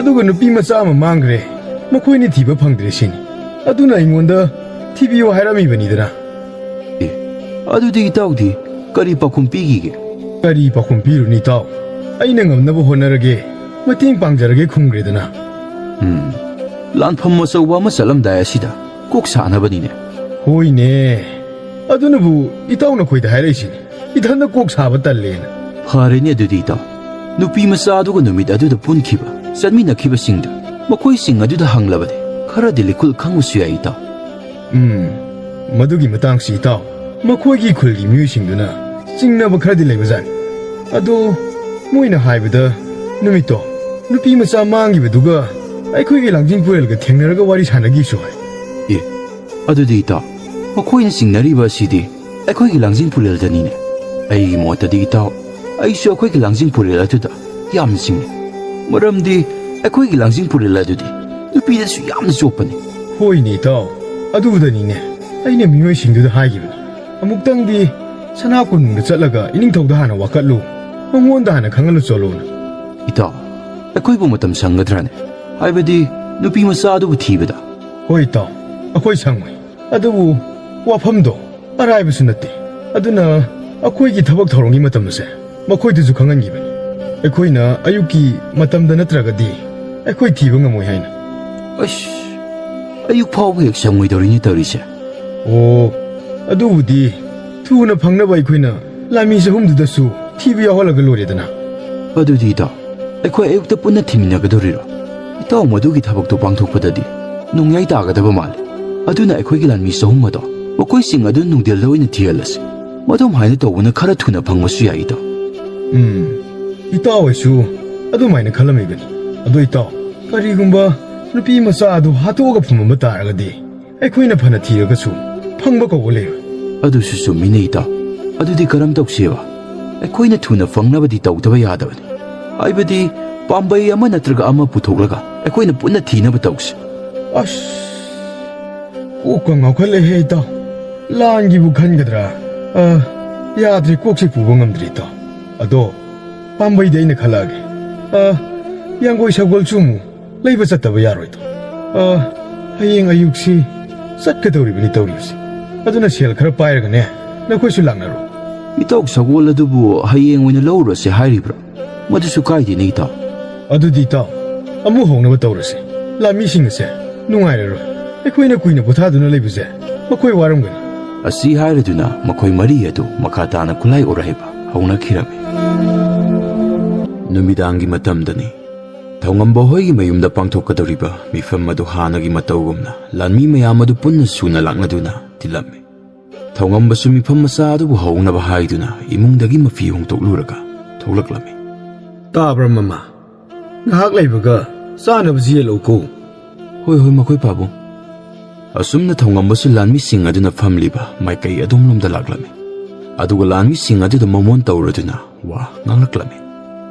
ꯑꯗꯨꯒ ꯅꯨꯄꯤ ꯃꯆꯥ ꯑꯃ ꯃꯥꯡꯈ꯭ꯔꯦ, ꯃꯈꯣꯏꯅ ꯊꯤꯕ ꯐꯪꯗ꯭ꯔꯦ ꯁꯤꯅꯤ꯫ ꯑꯗꯨꯅ ꯑꯩꯉꯣꯟꯗ ꯊꯤꯕꯤꯌꯨ ꯍꯥꯏꯔꯝꯃꯤꯕꯅꯤꯗꯅ꯫" "ꯑꯦ, ꯑꯗꯨꯗꯤ ꯏꯇꯥꯎꯗꯤ ꯀꯔꯤ ꯄꯥꯎꯈꯨꯝ ꯄꯤꯈꯤꯒꯦ?" "ꯀꯔꯤ ꯄꯥꯎꯈꯨꯝ ꯄꯤꯔꯨꯅꯤ, ꯏꯇꯥꯎ? ꯑꯩꯅ ꯉꯝꯅꯕ ꯍꯣꯠꯅꯔꯒꯦ, ꯃꯇꯦꯡ ꯄꯥꯡꯖꯔꯒꯦ ꯈꯨꯝꯈ꯭ꯔꯦꯗꯅ꯫" "ꯎꯝ, ꯂꯥꯟꯐꯝ ꯑꯆꯧꯕ ꯑꯃ ꯆꯠꯂꯝꯗꯥꯏ ꯑꯁꯤꯗ ꯀꯣꯛ ꯁꯥꯅꯕꯅꯤꯅꯦ꯫" "ꯍꯣꯏꯅꯦ, ꯑꯗꯨꯅꯕꯨ ꯏꯇꯥꯎ ꯅꯈꯣꯏꯗ ꯍꯥꯏꯔꯛꯏꯁꯤꯅꯤ, ꯏꯊꯟꯗ ꯀꯣꯛ ꯁꯥꯕ ꯇꯜꯂꯦꯅ꯫" "ꯐꯔꯦꯅꯦ ꯑꯗꯨꯗꯤ ꯏꯇꯥꯎ, ꯅꯨꯄꯤ ꯃꯆꯥ ꯑꯗꯨꯒ ꯅꯨꯃꯤꯠ ꯑꯗꯨꯗ ꯄꯨꯟꯈꯤꯕ, ꯆꯠꯃꯤꯟꯅꯈꯤꯕꯁꯤꯡꯗ, ꯃꯈꯣꯏꯁꯤꯡ ꯑꯗꯨꯗ ꯍꯪꯂꯕꯗꯤ ꯈꯔꯗꯤ ꯂꯤꯀꯨꯜ ꯈꯪꯕꯁꯨ ꯌꯥꯏ ꯏꯇꯥꯎ꯫" "ꯎꯝ, ꯃꯗꯨꯒꯤ ꯃꯇꯥꯡꯁꯤ ꯏꯇꯥꯎ, ꯃꯈꯣꯏꯒꯤ ꯈꯨꯜꯒꯤ ꯃꯤꯑꯣꯏꯁꯤꯡꯗꯨꯅ ꯆꯤꯡꯅꯕ ꯈꯔꯗꯤ ꯂꯩꯕꯖꯥꯠꯅꯤ꯫ ꯑꯗꯣ ꯃꯣꯏꯅ ꯍꯥꯏꯕꯗ ꯅꯨꯃꯤꯠꯇꯣ ꯅꯨꯄꯤ ꯃꯆꯥ ꯃꯥꯡꯈꯤꯕꯗꯨꯒ ꯑꯩꯈꯣꯏꯒꯤ ꯂꯥꯡꯖꯤꯡ ꯄꯨꯔꯦꯜꯒ ꯊꯦꯡꯅꯔꯒ ꯋꯥꯔꯤ ꯁꯥꯟꯅꯈꯤꯁꯨ ꯍꯥꯏ꯫" "ꯑꯦ, ꯑꯗꯨꯗꯤ ꯏꯇꯥꯎ, ꯃꯈꯣꯏꯅ ꯆꯤꯡꯅꯔꯤꯕ ꯑꯁꯤꯗꯤ ꯑꯩꯈꯣꯏꯒꯤ ꯂꯥꯡꯖꯤꯡ ꯄꯨꯔꯦꯜꯗꯅꯤꯅꯦ꯫ ꯑꯩꯒꯤ ꯃꯣꯠꯇꯗꯤ ꯏꯇꯥꯎ, ꯑꯩꯁꯨ ꯑꯩꯈꯣꯏꯒꯤ ꯂꯥꯡꯖꯤꯡ ꯄꯨꯔꯦꯜ ꯑꯗꯨꯗ ꯌꯥꯝꯅ ꯆꯤꯡꯅꯩ꯫ ꯃꯔꯝꯗꯤ ꯑꯩꯈꯣꯏꯒꯤ ꯂꯥꯡꯖꯤꯡ ꯄꯨꯔꯦꯜ ꯑꯗꯨꯗꯤ ꯅꯨꯄꯤꯗꯁꯨ ꯌꯥꯝꯅ ꯆꯣꯞꯄꯅꯤ꯫ ꯍꯣꯏꯅꯦ ꯏꯇꯥꯎ, ꯑꯗꯨꯗꯅꯤꯅꯦ ꯑꯩꯅ ꯃꯤꯑꯣꯏꯁꯤꯡꯗꯨꯗ ꯍꯥꯏꯈꯤꯕꯅꯤ, "ꯑꯃꯨꯛꯇꯪꯗꯤ ꯁꯅꯥ ꯀꯣꯅꯨꯡꯗ ꯆꯠꯂꯒ ꯏꯅꯤꯡꯊꯧꯗ ꯍꯥꯟꯅ ꯋꯥꯀꯠꯂꯨ, ꯃꯉꯣꯟꯗ ꯍꯥꯟꯅ ꯈꯪꯍꯜꯂꯨ ꯆꯣꯂꯨꯅ"꯫ "ꯏꯇꯥꯎ, ꯑꯩꯈꯣꯏꯕꯨ ꯃꯇꯝ ꯁꯪꯒꯗ꯭ꯔꯥꯅꯦ? ꯍꯥꯏꯕꯗꯤ ꯅꯨꯄꯤ ꯃꯆꯥ ꯑꯗꯨꯕꯨ ꯊꯤꯕꯗ?" "ꯍꯣꯏ ꯏꯇꯥꯎ, ꯑꯩꯈꯣꯏ ꯁꯪꯉꯣꯏ꯫ ꯑꯗꯨꯕꯨ ꯋꯥꯐꯝꯗꯣ ꯑꯔꯥꯏꯕꯁꯨ ꯅꯠꯇꯦ꯫ ꯑꯗꯨꯅ ꯑꯩꯈꯣꯏꯒꯤ ꯊꯕꯛ ꯊꯧꯔꯝꯒꯤ ꯃꯇꯝ ꯑꯁꯦ ꯃꯈꯣꯏꯗꯁꯨ ꯈꯪꯍꯟꯈꯤꯕꯅꯤ꯫ ꯑꯩꯈꯣꯏꯅ ꯑꯌꯨꯛꯀꯤ ꯃꯇꯝꯗ ꯅꯠꯇ꯭ꯔꯒꯗꯤ ꯑꯩꯈꯣꯏ ꯊꯤꯕ ꯉꯝꯃꯣꯏ ꯍꯥꯏꯅ"꯫ "ꯑꯁ, ꯑꯌꯨꯛ ꯐꯥꯎꯕ ꯍꯦꯛ ꯁꯪꯉꯣꯏꯗꯧꯔꯤꯅꯦ ꯇꯧꯔꯤꯁꯦ"꯫ "ꯑꯣ, ꯑꯗꯨꯕꯨꯗꯤ ꯊꯨꯅ ꯐꯪꯅꯕ ꯑꯩꯈꯣꯏꯅ ꯂꯥꯟꯃꯤ ꯆꯍꯨꯝꯗꯨꯗꯁꯨ ꯊꯤꯕ ꯌꯥꯎꯍꯜꯂꯒ ꯂꯣꯏꯔꯦꯗꯅ"꯫ "ꯑꯗꯨꯗꯤ ꯏꯇꯥꯎ, ꯑꯩꯈꯣꯏ ꯑꯌꯨꯛꯇ ꯄꯨꯟꯅ ꯊꯤꯃꯤꯟꯅꯒꯗꯧꯔꯤꯔꯣ? ꯏꯇꯥꯎ, ꯃꯗꯨꯒꯤ ꯊꯕꯛꯇꯣ ꯄꯥꯡꯊꯣꯛꯄꯗꯗꯤ ꯅꯣꯡꯌꯥꯏ ꯇꯥꯒꯗꯕ ꯃꯥꯜꯂꯦ꯫ ꯑꯗꯨꯅ ꯑꯩꯈꯣꯏꯒꯤ ꯂꯥꯟꯃꯤ ꯆꯍꯨꯝ ꯑꯗꯣ ꯃꯈꯣꯏꯁꯤꯡ ꯑꯗꯨ ꯅꯨꯡꯊꯤꯜꯗ ꯑꯣꯏꯅ ꯊꯤꯍꯜꯂꯁꯤ꯫ ꯃꯗꯨꯝ ꯍꯥꯏꯅ ꯇꯧꯕꯅ ꯈꯔ ꯊꯨꯅ ꯐꯪꯕꯁꯨ ꯌꯥꯏ ꯏꯇꯥꯎ"꯫ "ꯎꯝ, ꯏꯇꯥꯎ ꯍꯣꯏꯁꯨ ꯑꯗꯨꯃꯥꯏꯅ ꯈꯜꯂꯝꯃꯤꯕꯅꯤ꯫ ꯑꯗꯣ ꯏꯇꯥꯎ, ꯀꯔꯤꯒꯨꯝꯕ ꯅꯨꯄꯤ ꯃꯆꯥ ꯑꯗꯨ ꯍꯥꯠꯇꯣꯛꯑꯒ ꯐꯨꯝꯃꯝꯕ ꯇꯥꯔꯒꯗꯤ ꯑꯩꯈꯣꯏꯅ ꯐꯅ ꯊꯤꯔꯒꯁꯨ ꯐꯪꯕ ꯀꯧꯕ ꯂꯩꯔꯣꯏ"꯫ "ꯑꯗꯨꯁꯨ ꯆꯨꯝꯃꯤꯅꯦ ꯏꯇꯥꯎ꯫ ꯑꯗꯨꯗꯤ ꯀꯔꯝ ꯇꯧꯁꯦꯕ? ꯑꯩꯈꯣꯏꯅ ꯊꯨꯅ ꯐꯪꯅꯕꯗꯤ ꯇꯧꯗꯕ ꯌꯥꯗꯕꯅꯤ꯫ ꯍꯥꯏꯕꯗꯤ ꯄꯥꯝꯕꯩ ꯑꯃ ꯅꯠꯇ꯭ꯔꯒ ꯑꯃ ꯄꯨꯊꯣꯛꯂꯒ ꯑꯩꯈꯣꯏꯅ ꯄꯨꯟꯅ ꯊꯤꯅꯕ ꯇꯧꯁꯤ"꯫ "ꯑꯁ, ꯀꯣꯛꯀ ꯉꯥꯎꯈꯠꯂꯦꯍꯦ ꯏꯇꯥꯎ꯫ ꯂꯥꯟꯒꯤꯕꯨ ꯈꯟꯒꯗ꯭ꯔꯥ? ꯑ, ꯌꯥꯗ꯭ꯔꯦ, ꯀꯣꯛꯁꯦ ꯄꯨꯕ ꯉꯝꯗ꯭ꯔꯦ ꯏꯇꯥꯎ꯫ ꯑꯗꯣ ꯄꯥꯝꯕꯩꯗꯤ ꯑꯩꯅ ꯈꯜꯂꯛꯑꯒꯦ꯫ ꯑ, ꯌꯥꯡꯒꯣꯏ ꯁꯒꯣꯜꯁꯨ ꯑꯃꯨꯛ ꯂꯩꯕ ꯆꯠꯇꯕ ꯌꯥꯔꯣꯏꯗꯣ꯫ ꯑ, ꯍꯌꯦꯡ ꯑꯌꯨꯛꯁꯤ ꯆꯠꯀꯗꯧꯔꯤꯕꯅꯤ ꯇꯧꯔꯤꯕꯁꯤ꯫ ꯑꯗꯨꯅ ꯁꯦꯜ ꯈꯔ ꯄꯥꯏꯔꯒꯅꯦ, ꯅꯈꯣꯏꯁꯨ ꯂꯥꯛꯅꯔꯣ"꯫ "ꯏꯇꯥꯎ, ꯁꯒꯣꯜ ꯑꯗꯨꯕꯨ ꯍꯌꯦꯡ ꯑꯣꯏꯅ ꯂꯧꯔꯨꯔꯁꯦ ꯍꯥꯏꯔꯤꯕ꯭ꯔꯥ? ꯃꯗꯨꯁꯨ ꯀꯥꯏꯗꯦꯅꯦ ꯏꯇꯥꯎ"꯫ "ꯑꯗꯨꯗꯤ ꯏꯇꯥꯎ, ꯑꯃꯨꯛ ꯍꯧꯅꯕ ꯇꯧꯔꯁꯦ꯫ ꯂꯥꯟꯃꯤꯁꯤꯡ ꯑꯁꯦ ꯅꯨꯡꯉꯥꯏꯔꯔꯣꯏ꯫ ꯑꯩꯈꯣꯏꯅ ꯀꯨꯏꯅ ꯄꯣꯊꯥꯗꯨꯅ ꯂꯩꯕꯁꯦ ꯃꯈꯣꯏ ꯋꯥꯔꯝꯒꯅꯤ"꯫ ꯑꯁꯤ ꯍꯥꯏꯔꯗꯨꯅ ꯃꯈꯣꯏ ꯃꯔꯤ ꯑꯗꯨ ꯃꯈꯥ ꯇꯥꯅ ꯈꯨꯠꯂꯥꯏ ꯑꯣꯔꯥꯏꯕ ꯍꯧꯅꯈꯤꯔꯝꯃꯤ꯫ ꯅꯨꯃꯤꯗꯥꯡꯒꯤ ꯃꯇꯝꯗꯅꯤ꯫ ꯊꯧꯉꯝꯕ ꯍꯣꯏꯒꯤ ꯃꯌꯨꯝꯗ ꯄꯥꯡꯊꯣꯛꯀꯗꯧꯔꯤꯕ ꯃꯤꯐꯝ ꯑꯗꯨ ꯍꯥꯟꯅꯒꯤ ꯃꯇꯧꯒꯨꯝꯅ ꯂꯥꯟꯃꯤ ꯃꯌꯥꯝ ꯑꯗꯨ ꯄꯨꯟꯅ ꯁꯨꯅ ꯂꯥꯛꯅꯗꯨꯅ ꯇꯤꯜꯂꯝꯃꯤ꯫ ꯊꯧꯉꯝꯕꯁꯨ ꯃꯤꯐꯝ ꯃꯆꯥ ꯑꯗꯨꯕꯨ ꯍꯧꯅꯕ ꯍꯥꯏꯗꯨꯅ ꯏꯃꯨꯡꯗꯒꯤ ꯃꯐꯤ ꯍꯣꯡꯗꯣꯛꯂꯨꯔꯒ ꯊꯣꯛꯂꯛꯂꯝꯃꯤ꯫ "ꯇꯥꯕ꯭ꯔꯥ ꯃꯃꯥ? ꯉꯥꯏꯍꯥꯛ ꯂꯩꯕꯒ ꯆꯥꯅꯕꯁꯤ ꯌꯦꯜꯂꯛꯎꯀꯣ"꯫ "ꯍꯣꯏ, ꯍꯣꯏ, ꯃꯈꯣꯏ ꯄꯥꯕꯨꯡ"꯫ ꯑꯁꯨꯝꯅ ꯊꯧꯉꯝꯕꯁꯨ ꯂꯥꯟꯃꯤꯁꯤꯡ ꯑꯗꯨꯅ ꯐꯝꯂꯤꯕ ꯃꯥꯏꯀꯩ ꯑꯗꯣꯝꯂꯣꯝꯗ ꯂꯥꯛꯂꯝꯃꯤ꯫ ꯑꯗꯨꯒ ꯂꯥꯟꯃꯤꯁꯤꯡ ꯑꯗꯨꯗ ꯃꯃꯣꯟ ꯇꯧꯔꯗꯨꯅ ꯋꯥ ꯉꯥꯡꯂꯛꯂꯝꯃꯤ꯫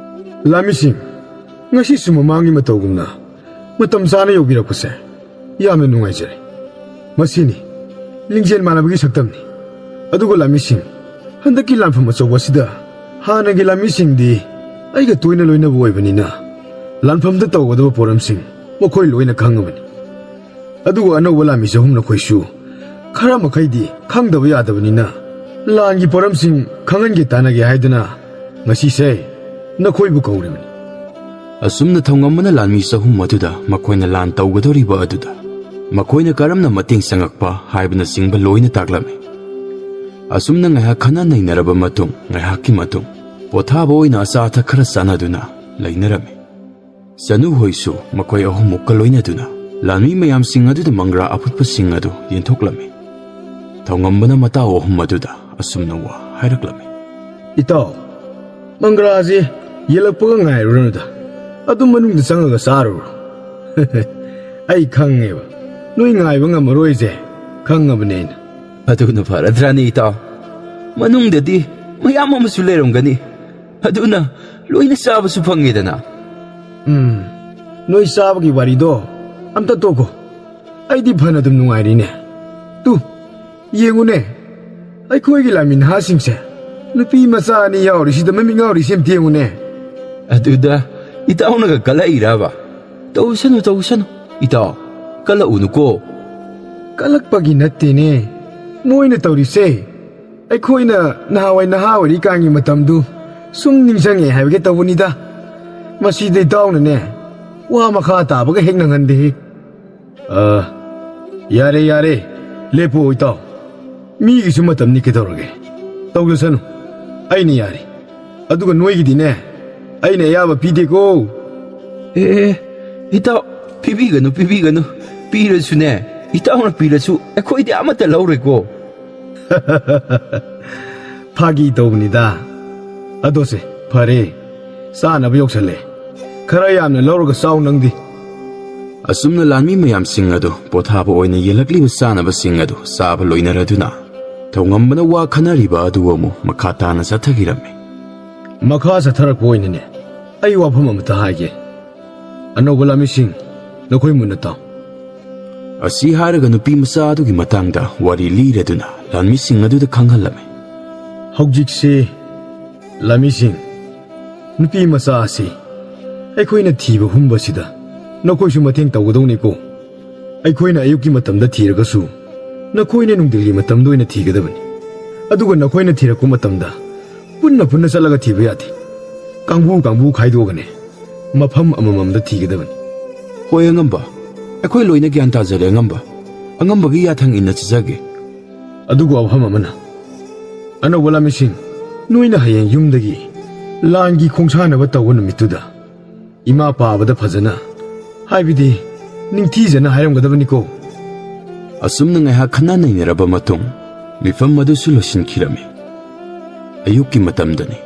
"ꯂꯥꯟꯃꯤꯁꯤꯡ, ꯉꯁꯤꯁꯨ ꯃꯃꯥꯡꯒꯤ ꯃꯇꯧꯒꯨꯝꯅ ꯃꯇꯝ ꯆꯥꯅ ꯌꯧꯕꯤꯔꯛꯄꯁꯦ ꯌꯥꯝꯅ ꯅꯨꯡꯉꯥꯏꯖꯔꯦ꯫ ꯃꯁꯤꯅꯤ ꯂꯤꯡꯖꯦꯜ ꯃꯥꯟꯅꯕꯒꯤ ꯁꯛꯇꯝꯅꯤ꯫ ꯑꯗꯨꯒ ꯂꯥꯟꯃꯤꯁꯤꯡ, ꯍꯟꯗꯛꯀꯤ ꯂꯥꯟꯐꯝ ꯑꯆꯧꯕ ꯑꯁꯤꯗ ꯍꯥꯟꯅꯒꯤ ꯂꯥꯟꯃꯤꯁꯤꯡꯗꯤ ꯑꯩꯒ ꯇꯣꯏꯅ ꯂꯣꯏꯅꯕ ꯑꯣꯏꯕꯅꯤꯅ ꯂꯥꯟꯐꯝꯗ ꯇꯧꯒꯗꯕ ꯄꯣꯔꯝꯁꯤꯡ ꯃꯈꯣꯏ ꯂꯣꯏꯅ ꯈꯪꯉꯕꯅꯤ꯫ ꯑꯗꯨꯒ ꯑꯅꯧꯕ ꯂꯥꯟꯃꯤ ꯆꯍꯨꯝ ꯅꯈꯣꯏꯁꯨ ꯈꯔ ꯃꯈꯩꯗꯤ ꯈꯪꯗꯕ ꯌꯥꯗꯕꯅꯤꯅ ꯂꯥꯟꯒꯤ ꯄꯣꯔꯝꯁꯤꯡ ꯈꯪꯍꯟꯒꯦ ꯇꯥꯟꯅꯒꯦ ꯍꯥꯏꯗꯨꯅ ꯉꯁꯤꯁꯦ ꯅꯈꯣꯏꯕꯨ ꯀꯧꯔꯤꯕꯅꯤ꯫ ꯑꯁꯨꯝꯅ ꯊꯧꯉꯝꯕꯅ ꯂꯥꯟꯃꯤ ꯆꯍꯨꯝ ꯑꯗꯨꯗ ꯃꯈꯣꯏꯅ ꯂꯥꯟ ꯇꯧꯒꯗꯧꯔꯤꯕ ꯑꯗꯨꯗ ꯃꯈꯣꯏꯅ ꯀꯔꯝꯅ ꯃꯇꯦꯡ ꯆꯪꯉꯛꯄ ꯍꯥꯏꯕꯅꯆꯤꯡꯕ ꯂꯣꯏꯅ ꯇꯥꯛꯂꯝꯃꯤ꯫ ꯑꯁꯨꯝꯅ ꯉꯥꯏꯍꯥꯛ ꯈꯟꯅ ꯅꯩꯅꯔꯕ ꯃꯇꯨꯡ, ꯉꯥꯏꯍꯥꯛꯀꯤ ꯃꯇꯨꯡ ꯄꯣꯊꯥꯕ ꯑꯣꯏꯅ ꯑꯆꯥ ꯑꯊꯛ ꯈꯔ ꯆꯥꯅꯗꯨꯅ ꯂꯩꯅꯔꯝꯃꯤ꯫ ꯆꯅꯨ ꯍꯣꯏꯁꯨ ꯃꯈꯣꯏ ꯑꯍꯨꯝꯃꯨꯛꯀ ꯂꯣꯏꯅꯗꯨꯅ ꯂꯥꯟꯃꯤ ꯃꯌꯥꯝꯁꯤꯡ ꯑꯗꯨꯗ ꯃꯪꯒ꯭ꯔꯥ ꯑꯐꯨꯠꯄꯁꯤꯡ ꯑꯗꯨ ꯌꯦꯟꯊꯣꯛꯂꯝꯃꯤ꯫ ꯊꯧꯉꯝꯕꯅ ꯃꯇꯥꯎ ꯑꯍꯨꯝ ꯑꯗꯨꯗ ꯑꯁꯨꯝꯅ ꯋꯥ ꯍꯥꯏꯔꯛꯂꯝꯃꯤ꯫ ꯏꯇꯥꯎ, ꯃꯪꯒ꯭ꯔꯥꯁꯤ ꯌꯦꯜꯂꯛꯄꯒ ꯉꯥꯏꯔꯨꯔꯅꯨꯗ, ꯑꯗꯨꯝ ꯃꯅꯨꯡꯗ ꯆꯪꯉꯒ ꯆꯥꯔꯨꯔꯣ꯫ ꯑꯩ ꯈꯪꯉꯦꯕ, ꯅꯣꯏ ꯉꯥꯏꯕ ꯉꯝꯃꯔꯣꯏꯁꯦ ꯈꯪꯉꯕꯅꯦ ꯑꯩꯅ꯫ ꯑꯗꯨꯅ ꯐꯔꯗ꯭ꯔꯥꯅꯦ ꯏꯇꯥꯎ? ꯃꯅꯨꯡꯗꯗꯤ ꯃꯌꯥꯝ ꯑꯃꯁꯨ ꯂꯩꯔꯝꯒꯅꯤ, ꯑꯗꯨꯅ ꯂꯣꯏꯅ ꯆꯥꯕꯁꯨ ꯐꯪꯉꯦꯗꯅ꯫ ꯎꯝ, ꯅꯣꯏ ꯆꯥꯕꯒꯤ ꯋꯥꯔꯤꯗꯣ ꯑꯝꯇ ꯇꯣꯛꯈꯣ꯫ ꯑꯩꯗꯤ ꯐꯅ ꯑꯗꯨꯝ ꯅꯨꯡꯉꯥꯏꯔꯤꯅꯦ꯫ ꯇꯨ, ꯌꯦꯡꯉꯨꯅꯦ, ꯑꯩꯈꯣꯏꯒꯤ ꯂꯥꯟꯃꯤ ꯅꯍꯥꯁꯤꯡꯁꯦ ꯅꯨꯄꯤ ꯃꯆꯥ ꯑꯅꯤ ꯌꯥꯎꯔꯤꯁꯤꯗ ꯃꯃꯤꯠ ꯉꯥꯎꯔꯤꯁꯦ ꯑꯝꯇ ꯌꯦꯡꯉꯨꯅꯦ꯫ ꯑꯗꯨꯗ ꯏꯇꯥꯎꯅꯒ ꯀꯜꯂꯛꯏꯔꯕ? ꯇꯧꯁꯅꯨ, ꯇꯧꯁꯅꯨ ꯏꯇꯥꯎ, ꯀꯜꯂꯛꯎꯅꯨꯀꯣ꯫ ꯀꯜꯂꯛꯄꯒꯤ ꯅꯠꯇꯦꯅꯦ ꯃꯣꯏꯅ ꯇꯧꯔꯤꯁꯦ, ꯑꯩꯈꯣꯏꯅ ꯅꯍꯥꯟꯋꯥꯏ ꯅꯍꯥ ꯑꯣꯏꯔꯤꯀꯥꯟꯒꯤ ꯃꯇꯝꯗꯨ ꯁꯨꯝ ꯅꯤꯡꯁꯤꯡꯉꯦ ꯍꯥꯏꯕꯒꯤ ꯇꯧꯕꯅꯤꯗ꯫ ꯃꯁꯤꯗ ꯏꯇꯥꯎꯅꯅꯦ ꯋꯥ ꯃꯈꯥ ꯇꯥꯕꯒ ꯍꯦꯛ ꯅꯪꯍꯟꯗꯦꯍꯦ꯫ ꯑ, ꯌꯥꯔꯦ, ꯌꯥꯔꯦ, ꯂꯦꯞꯄꯣ ꯏꯇꯥꯎ꯫ ꯃꯤꯒꯤꯁꯨ ꯃꯇꯝꯅꯤ ꯀꯩꯗꯧꯔꯒꯦ꯫ ꯇꯧꯖꯁꯅꯨ, ꯑꯩꯅ ꯌꯥꯔꯦ꯫ ꯑꯗꯨꯒ ꯅꯣꯏꯒꯤꯗꯤꯅꯦ, ꯑꯩꯅ ꯑꯌꯥꯕ ꯄꯤꯗꯦꯀꯣ꯫ ꯑꯦ, ꯑꯦ, ꯏꯇꯥꯎ, ꯄꯤꯕꯤꯒꯅꯨ, ꯄꯤꯕꯤꯒꯅꯨ꯫ ꯄꯤꯔꯁꯨꯅꯦ, ꯏꯇꯥꯎꯅ ꯄꯤꯔꯁꯨ ꯑꯩꯈꯣꯏꯗꯤ ꯑꯃꯠꯇ ꯂꯧꯔꯣꯏꯀꯣ꯫ ꯐꯥꯒꯤ ꯇꯧꯕꯅꯤꯗ꯫ ꯑꯗꯣꯁꯦ, ꯐꯔꯦ, ꯆꯥꯅꯕ ꯌꯧꯁꯜꯂꯦ꯫ ꯈꯔ ꯌꯥꯝꯅ ꯂꯧꯔꯒ ꯆꯥꯎ ꯅꯪꯗꯤ꯫ ꯑꯁꯨꯝꯅ ꯂꯥꯟꯃꯤ ꯃꯌꯥꯝꯁꯤꯡ ꯑꯗꯨ ꯄꯣꯊꯥꯕ ꯑꯣꯏꯅ ꯌꯦꯜꯂꯛꯂꯤꯕ ꯆꯥꯅꯕꯁꯤꯡ ꯑꯗꯨ ꯆꯥꯕ ꯂꯣꯏꯅꯔꯗꯨꯅ ꯊꯧꯉꯝꯕꯅ ꯋꯥ ꯈꯟꯅꯔꯤꯕ ꯑꯗꯨ ꯑꯃꯨꯛ ꯃꯈꯥ ꯇꯥꯅ ꯆꯠꯊꯈꯤꯔꯝꯃꯤ꯫ ꯃꯈꯥ ꯆꯠꯊꯔꯛꯄ ꯑꯣꯏꯅꯅꯦ, ꯑꯩ ꯋꯥꯐꯝ ꯑꯃꯇ ꯍꯥꯏꯒꯦ꯫ ꯑꯅꯧꯕ ꯂꯥꯟꯃꯤꯁꯤꯡ, ꯅꯈꯣꯏ ꯃꯨꯟꯅ ꯇꯥꯎ꯫ ꯑꯁꯤ ꯍꯥꯏꯔꯒ ꯅꯨꯄꯤ ꯃꯆꯥ ꯑꯗꯨꯒꯤ ꯃꯇꯥꯡꯗ ꯋꯥꯔꯤ ꯂꯤꯔꯗꯨꯅ ꯂꯥꯟꯃꯤꯁꯤꯡ ꯑꯗꯨꯗ ꯈꯪꯍꯜꯂꯝꯃꯤ꯫ ꯍꯧꯖꯤꯛꯁꯤ ꯂꯥꯟꯃꯤꯁꯤꯡ, ꯅꯨꯄꯤ ꯃꯆꯥ ꯑꯁꯤ ꯑꯩꯈꯣꯏꯅ ꯊꯤꯕ ꯍꯨꯝꯕꯁꯤꯗ ꯅꯈꯣꯏꯁꯨ ꯃꯇꯦꯡ ꯇꯧꯒꯗꯧꯅꯤꯀꯣ꯫ ꯑꯩꯈꯣꯏꯅ ꯑꯌꯨꯛꯀꯤ ꯃꯇꯝꯗ ꯊꯤꯔꯒꯁꯨ ꯅꯈꯣꯏꯅ ꯅꯨꯡꯊꯤꯜꯒꯤ ꯃꯇꯝꯗ ꯑꯣꯏꯅ ꯊꯤꯒꯗꯕꯅꯤ꯫ ꯑꯗꯨꯒ ꯅꯈꯣꯏꯅ ꯊꯤꯔꯛꯄ ꯃꯇꯝꯗ ꯄꯨꯟꯅ ꯄꯨꯟꯅ ꯆꯠꯂꯒ ꯊꯤꯕ ꯌꯥꯗꯦ꯫ ꯀꯥꯡꯕꯨ ꯀꯥꯡꯕꯨ ꯈꯥꯏꯗꯣꯛꯑꯒꯅꯦ ꯃꯐꯝ ꯑꯃꯃꯝꯗ ꯊꯤꯒꯗꯕꯅꯤ꯫ ꯍꯣꯏ ꯑꯉꯝꯕ, ꯑꯩꯈꯣꯏ ꯂꯣꯏꯅ ꯒ꯭ꯌꯥꯟ ꯇꯥꯖꯔꯦ ꯑꯉꯝꯕ꯫ ꯑꯉꯝꯕꯒꯤ ꯌꯥꯊꯪ ꯏꯟꯅ ꯆꯠꯆꯒꯦ꯫ ꯑꯗꯨꯒ ꯋꯥꯐꯝ ꯑꯃꯅ, ꯑꯅꯧꯕ ꯂꯥꯟꯃꯤꯁꯤꯡ, ꯅꯣꯏꯅ ꯍꯌꯦꯡ ꯌꯨꯝꯗꯒꯤ ꯂꯥꯟꯒꯤ ꯈꯣꯡꯁꯥꯟꯅꯕ ꯇꯧꯕ ꯅꯨꯃꯤꯠꯇꯨꯗ ꯏꯃꯥ ꯄꯥꯕꯗ ꯐꯖꯅ, ꯍꯥꯏꯕꯗꯤ ꯅꯤꯡꯊꯤꯖꯅ ꯍꯥꯏꯔꯝꯒꯗꯕꯅꯤꯀꯣ꯫ ꯑꯁꯨꯝꯅ ꯉꯥꯏꯍꯥꯛ ꯈꯟꯅ ꯅꯩꯅꯔꯕ ꯃꯇꯨꯡ ꯃꯤꯐꯝ ꯑꯗꯨꯁꯨ ꯂꯣꯏꯁꯤꯟꯈꯤꯔꯝꯃꯤ꯫ ꯑꯌꯨꯛꯀꯤ ꯃꯇꯝꯗꯅꯤ꯫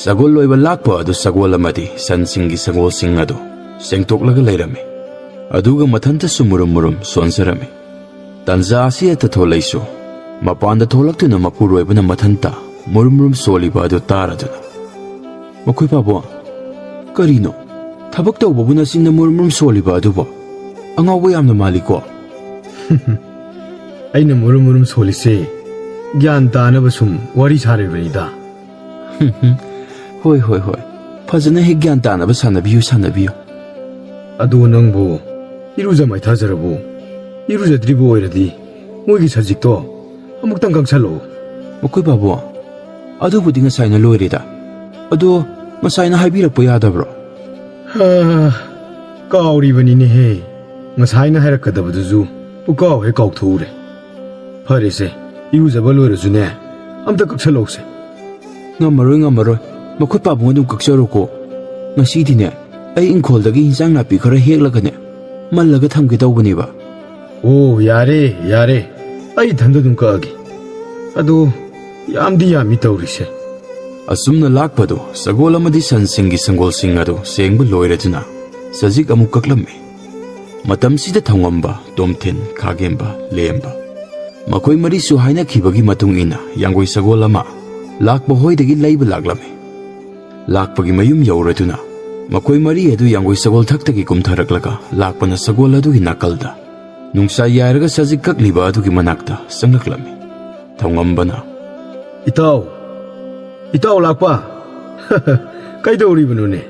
ꯁꯒꯣꯜ ꯂꯣꯏꯕ ꯂꯥꯛꯄ ꯑꯗꯨ ꯁꯒꯣꯜ ꯑꯃꯗꯤ ꯁꯟꯁꯤꯡꯒꯤ ꯁꯪꯒꯣꯜꯁꯤꯡ ꯑꯗꯨ ꯁꯦꯡꯗꯣꯛꯂꯒ ꯂꯩꯔꯝꯃꯤ꯫ ꯑꯗꯨꯒ ꯃꯊꯟꯇꯁꯨ ꯃꯨꯔꯨꯝ ꯃꯨꯔꯨꯝ ꯁꯣꯟꯖꯔꯝꯃꯤ꯫ ꯇꯥꯟꯖꯥ ꯑꯁꯤꯗ ꯊꯣꯂꯩꯁꯨ ꯃꯄꯥꯟꯗ ꯊꯣꯛꯂꯛꯇꯨꯅ ꯃꯄꯨꯔꯣꯏꯕꯅ ꯃꯊꯟꯇ ꯃꯨꯔꯨꯝ ꯃꯨꯔꯨꯝ ꯁꯣꯜꯂꯤꯕ ꯑꯗꯨ ꯇꯥꯔꯗꯨꯅ, "ꯃꯈꯣꯏ ꯄꯥꯕꯨꯡ, ꯀꯔꯤꯅꯣ? ꯊꯕꯛ ꯇꯧꯕꯕꯨ ꯅꯆꯤꯟꯗ ꯃꯨꯔꯨꯝ ꯃꯨꯔꯨꯝ ꯁꯣꯜꯂꯤꯕ ꯑꯗꯨꯕꯨ? ꯑꯉꯥꯎꯕ ꯌꯥꯝꯅ ꯃꯥꯜꯂꯤꯀꯣ?" "ꯑꯩꯅ ꯃꯨꯔꯨꯝ ꯃꯨꯔꯨꯝ ꯁꯣꯜꯂꯤꯁꯦ ꯒ꯭ꯌꯥꯟ ꯇꯥꯅꯕ ꯁꯨꯝ ꯋꯥꯔꯤ ꯁꯥꯔꯤꯕꯅꯤꯗ꯫" "ꯍꯣꯏ, ꯍꯣꯏ, ꯍꯣꯏ꯫ ꯐꯖꯅ ꯍꯦꯛ ꯒ꯭ꯌꯥꯟ ꯇꯥꯅꯕ ꯁꯥꯟꯅꯕꯤꯌꯨ, ꯁꯥꯟꯅꯕꯤꯌꯨ꯫" "ꯑꯗꯣ ꯅꯪꯕꯨ ꯏꯔꯨꯖ ꯃꯥꯏꯊꯥꯖꯔꯕꯣ? ꯏꯔꯨꯖꯗ꯭ꯔꯤꯕ ꯑꯣꯏꯔꯗꯤ ꯃꯣꯏꯒꯤ ꯁꯖꯤꯛꯇꯣ ꯑꯃꯨꯛꯇꯪ ꯀꯛꯁꯜꯂꯛꯑꯣ꯫" "ꯃꯈꯣꯏ ꯄꯥꯕꯨꯡ, ꯑꯗꯨꯕꯨꯗꯤ ꯉꯁꯥꯏꯅ ꯂꯣꯏꯔꯦꯗ꯫ ꯑꯗꯣ ꯉꯁꯥꯏꯅ ꯍꯥꯏꯕꯤꯔꯛꯄ ꯌꯥꯗꯕ꯭ꯔꯣ?" "ꯍꯥ, ꯀꯥꯎꯔꯤꯕꯅꯤꯅꯦꯍꯦ꯫ ꯉꯁꯥꯏꯅ ꯍꯥꯏꯔꯛꯀꯗꯕꯗꯨꯁꯨ ꯄꯨꯀꯥꯎ ꯍꯦꯛ ꯀꯥꯎꯊꯣꯛꯎꯔꯦ꯫ ꯐꯔꯦꯁꯦ, ꯏꯔꯨꯖꯕ ꯂꯣꯏꯔꯁꯨꯅꯦ, ꯑꯝꯇ ꯀꯛꯁꯜꯂꯧꯁꯦ꯫" "ꯉꯝꯃꯔꯣꯏ, ꯉꯝꯃꯔꯣꯏ꯫ ꯃꯈꯣꯏ ꯄꯥꯕꯨꯡ ꯑꯗꯨꯝ ꯀꯛꯆꯔꯣꯀꯣ꯫ ꯉꯁꯤꯗꯤꯅꯦ, ꯑꯩ ꯏꯪꯈꯣꯜꯗꯒꯤ ꯏꯟꯁꯥꯡ ꯅꯥꯄꯤ ꯈꯔ ꯍꯦꯛꯂꯒꯅꯦ, ꯃꯜꯂꯒ ꯊꯝꯒꯦ ꯇꯧꯕꯅꯦꯕ꯫" "ꯑꯣ, ꯌꯥꯔꯦ, ꯌꯥꯔꯦ꯫ ꯑꯩ ꯏꯊꯟꯗ ꯑꯗꯨꯝ ꯀꯛꯑꯒꯦ꯫ ꯑꯗꯣ, ꯌꯥꯝꯗꯤ ꯌꯥꯝꯃꯤ ꯇꯧꯔꯤꯁꯦ꯫" ꯑꯁꯨꯝꯅ ꯂꯥꯛꯄꯗꯨ ꯁꯒꯣꯜ ꯑꯃꯗꯤ ꯁꯟꯁꯤꯡꯒꯤ ꯁꯪꯒꯣꯜꯁꯤꯡ ꯑꯗꯨ ꯁꯦꯡꯕ ꯂꯣꯏꯔꯗꯨꯅ ꯁꯖꯤꯛ ꯑꯃꯨꯛ ꯀꯛꯂꯝꯃꯤ꯫ ꯃꯇꯝꯁꯤꯗ ꯊꯧꯉꯝꯕ, ꯇꯣꯝꯊꯤꯟ, ꯈꯥꯒꯦꯝꯕ, ꯂꯦꯝꯕ, ꯃꯈꯣꯏ ꯃꯔꯤꯁꯨ ꯍꯥꯏꯅꯈꯤꯕꯒꯤ ꯃꯇꯨꯡ ꯏꯟꯅ ꯌꯥꯡꯒꯣꯏ ꯁꯒꯣꯜ ꯑꯃ ꯂꯥꯛꯄ ꯍꯣꯏꯗꯒꯤ ꯂꯩꯕ ꯂꯥꯛꯂꯝꯃꯤ꯫ ꯂꯥꯛꯄꯒꯤ ꯃꯌꯨꯝ ꯌꯧꯔꯗꯨꯅ ꯃꯈꯣꯏ ꯃꯔꯤ ꯑꯗꯨ ꯌꯥꯡꯒꯣꯏ ꯁꯒꯣꯜ ꯊꯛꯇꯒꯤ ꯀꯨꯝꯊꯔꯛꯂꯒ ꯂꯥꯛꯄꯅ ꯁꯒꯣꯜ ꯑꯗꯨꯒꯤ ꯅꯥꯀꯜꯗ ꯅꯨꯡꯁꯥ ꯌꯥꯏꯔꯒ ꯁꯖꯤꯛ ꯀꯛꯂꯤꯕ ꯑꯗꯨꯒꯤ ꯃꯅꯥꯛꯇ ꯆꯪꯂꯛꯂꯝꯃꯤ꯫ ꯊꯧꯉꯝꯕꯅ, "ꯏꯇꯥꯎ, ꯏꯇꯥꯎ ꯂꯥꯛꯄ, ꯀꯩꯗꯧꯔꯤꯕꯅꯣꯅꯦ?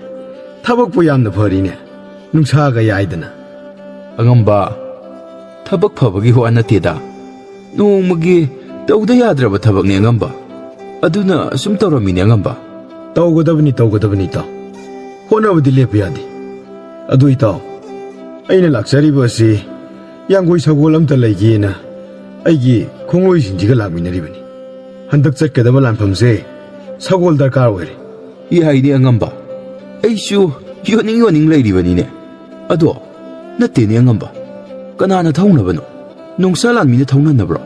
ꯊꯕꯛꯄꯨ ꯌꯥꯝꯅ ꯐꯔꯤꯅꯦ, ꯅꯨꯡꯁꯥꯒ ꯌꯥꯏꯗꯅ꯫" "ꯑꯉꯝꯕ, ꯊꯕꯛ ꯐꯕꯒꯤ ꯋꯥ ꯅꯠꯇꯦꯗ, ꯅꯣꯡꯃꯒꯤ ꯇꯧꯗ ꯌꯥꯗ꯭ꯔꯕ ꯊꯕꯛꯅꯦ ꯑꯉꯝꯕ, ꯑꯗꯨꯅ ꯁꯨꯝ ꯇꯧꯔꯝꯃꯤꯅꯦ ꯑꯉꯝꯕ꯫" "ꯇꯧꯒꯗꯕꯅꯤ, ꯇꯧꯒꯗꯕꯅꯤ ꯏꯇꯥꯎ, ꯍꯣꯠꯅꯕꯗꯤ ꯂꯦꯞꯄ ꯌꯥꯗꯦ꯫ ꯑꯗꯨ ꯏꯇꯥꯎ, ꯑꯩꯅ ꯂꯥꯛꯆꯔꯤꯕ ꯑꯁꯤ ꯌꯥꯡꯒꯣꯏ ꯁꯒꯣꯜ ꯑꯝꯇ ꯂꯩꯒꯦꯅ ꯑꯩꯒꯤ ꯈꯣꯡꯂꯣꯏꯁꯤꯡꯁꯤꯒ ꯂꯥꯛꯃꯤꯟꯅꯔꯤꯕꯅꯤ꯫ ꯍꯟꯗꯛ ꯆꯠꯀꯗꯕ ꯂꯥꯟꯐꯝꯁꯦ ꯁꯒꯣꯜ ꯗꯔꯀꯥꯔ ꯑꯣꯏꯔꯦ꯫" "ꯌꯥꯏꯅꯦ ꯑꯉꯝꯕ, ꯑꯩꯁꯨ ꯌꯣꯟꯅꯤꯡ ꯌꯣꯟꯅꯤꯡ ꯂꯩꯔꯤꯕꯅꯤꯅꯦ꯫ ꯑꯗꯣ ꯅꯠꯇꯦꯅꯦ ꯑꯉꯝꯕ, ꯀꯅꯥꯅ ꯊꯧꯅꯕꯅꯣ? ꯅꯨꯡꯁꯥ ꯂꯥꯟꯃꯤꯅ ꯊꯧꯅꯅꯕ꯭ꯔꯣ?"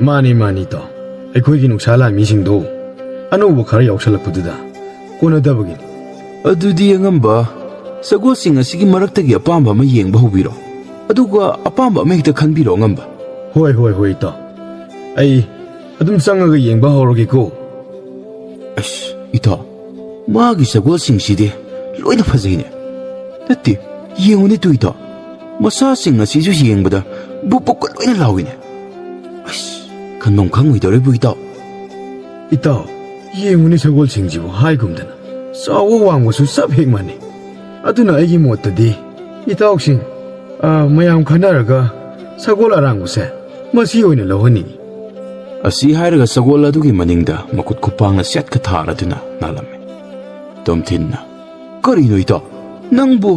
"ꯃꯥꯅꯤ, ꯃꯥꯅꯤ ꯏꯇꯥꯎ, ꯑꯩꯈꯣꯏꯒꯤ ꯅꯨꯡꯁꯥ ꯂꯥꯟꯃꯤꯁꯤꯡꯗꯣ ꯑꯅꯧꯕ ꯈꯔ ꯌꯥꯎꯁꯜꯂꯛꯄꯗꯨꯗ ꯀꯣꯟꯅꯗꯕꯒꯤꯅꯤ꯫" "ꯑꯗꯨꯗꯤ ꯑꯉꯝꯕ, ꯁꯒꯣꯜꯁꯤꯡ ꯑꯁꯤꯒꯤ ꯃꯔꯛꯇꯒꯤ ꯑꯄꯥꯝꯕ ꯑꯃ ꯌꯦꯡꯕ ꯍꯧꯕꯤꯔꯣ, ꯑꯗꯨꯒ ꯑꯄꯥꯝꯕ ꯑꯃ ꯍꯦꯛꯇ ꯈꯟꯕꯤꯔꯣ ꯑꯉꯝꯕ꯫" "ꯍꯣꯏ, ꯍꯣꯏ, ꯍꯣꯏ ꯏꯇꯥꯎ, ꯑꯩ ꯑꯗꯨꯝ ꯆꯪꯉꯒ ꯌꯦꯡꯕ ꯍꯧꯔꯒꯦꯀꯣ꯫" "ꯑꯁ ꯏꯇꯥꯎ, ꯃꯥꯒꯤ ꯁꯒꯣꯜꯁꯤꯡꯁꯤꯗꯤ ꯂꯣꯏꯅ ꯐꯖꯩꯅꯦ꯫ ꯅꯠꯇꯦ, ꯌꯦꯡꯉꯨꯅꯦ ꯇꯨ ꯏꯇꯥꯎ, ꯃꯁꯥꯁꯤꯡ ꯑꯁꯤꯁꯨ ꯌꯦꯡꯕꯗ ꯕꯨꯞ ꯕꯨꯞꯀ ꯂꯣꯏꯅ ꯂꯥꯎꯏꯅꯦ꯫ ꯑꯁ, ꯈꯟꯐꯝ ꯈꯪꯉꯣꯏꯗꯧꯔꯤꯕꯨ ꯏꯇꯥꯎ꯫" "ꯏꯇꯥꯎ, ꯌꯦꯡꯉꯨꯅꯦ ꯁꯒꯣꯜꯁꯤꯡꯁꯤꯕꯨ ꯍꯥꯏꯒꯨꯝꯗꯅ ꯆꯥꯎꯕ ꯋꯥꯡꯕꯁꯨ ꯆꯞ ꯍꯦꯛ ꯃꯥꯟꯅꯩ꯫ ꯑꯗꯨꯅ ꯑꯩꯒꯤ ꯃꯣꯠꯇꯗꯤ ꯏꯇꯥꯎꯁꯤꯡ, ꯑ, ꯃꯌꯥꯝ ꯈꯟꯅꯔꯒ ꯁꯒꯣꯜ ꯑꯔꯥꯡꯕꯁꯦ ꯃꯁꯤ ꯑꯣꯏꯅ ꯂꯧꯍꯟꯅꯤꯡꯏ꯫" ꯑꯁꯤ ꯍꯥꯏꯔꯒ ꯁꯒꯣꯜ ꯑꯗꯨꯒꯤ ꯃꯅꯤꯡꯗ ꯃꯈꯨꯠ ꯈꯨꯄꯥꯛꯅ ꯁꯦꯠꯀ ꯊꯥꯔꯗꯨꯅ ꯅꯥꯜꯂꯝꯃꯤ꯫ ꯇꯣꯝꯊꯤꯟꯅ, "ꯀꯔꯤꯅꯣ ꯏꯇꯥꯎ? ꯅꯪꯕꯨ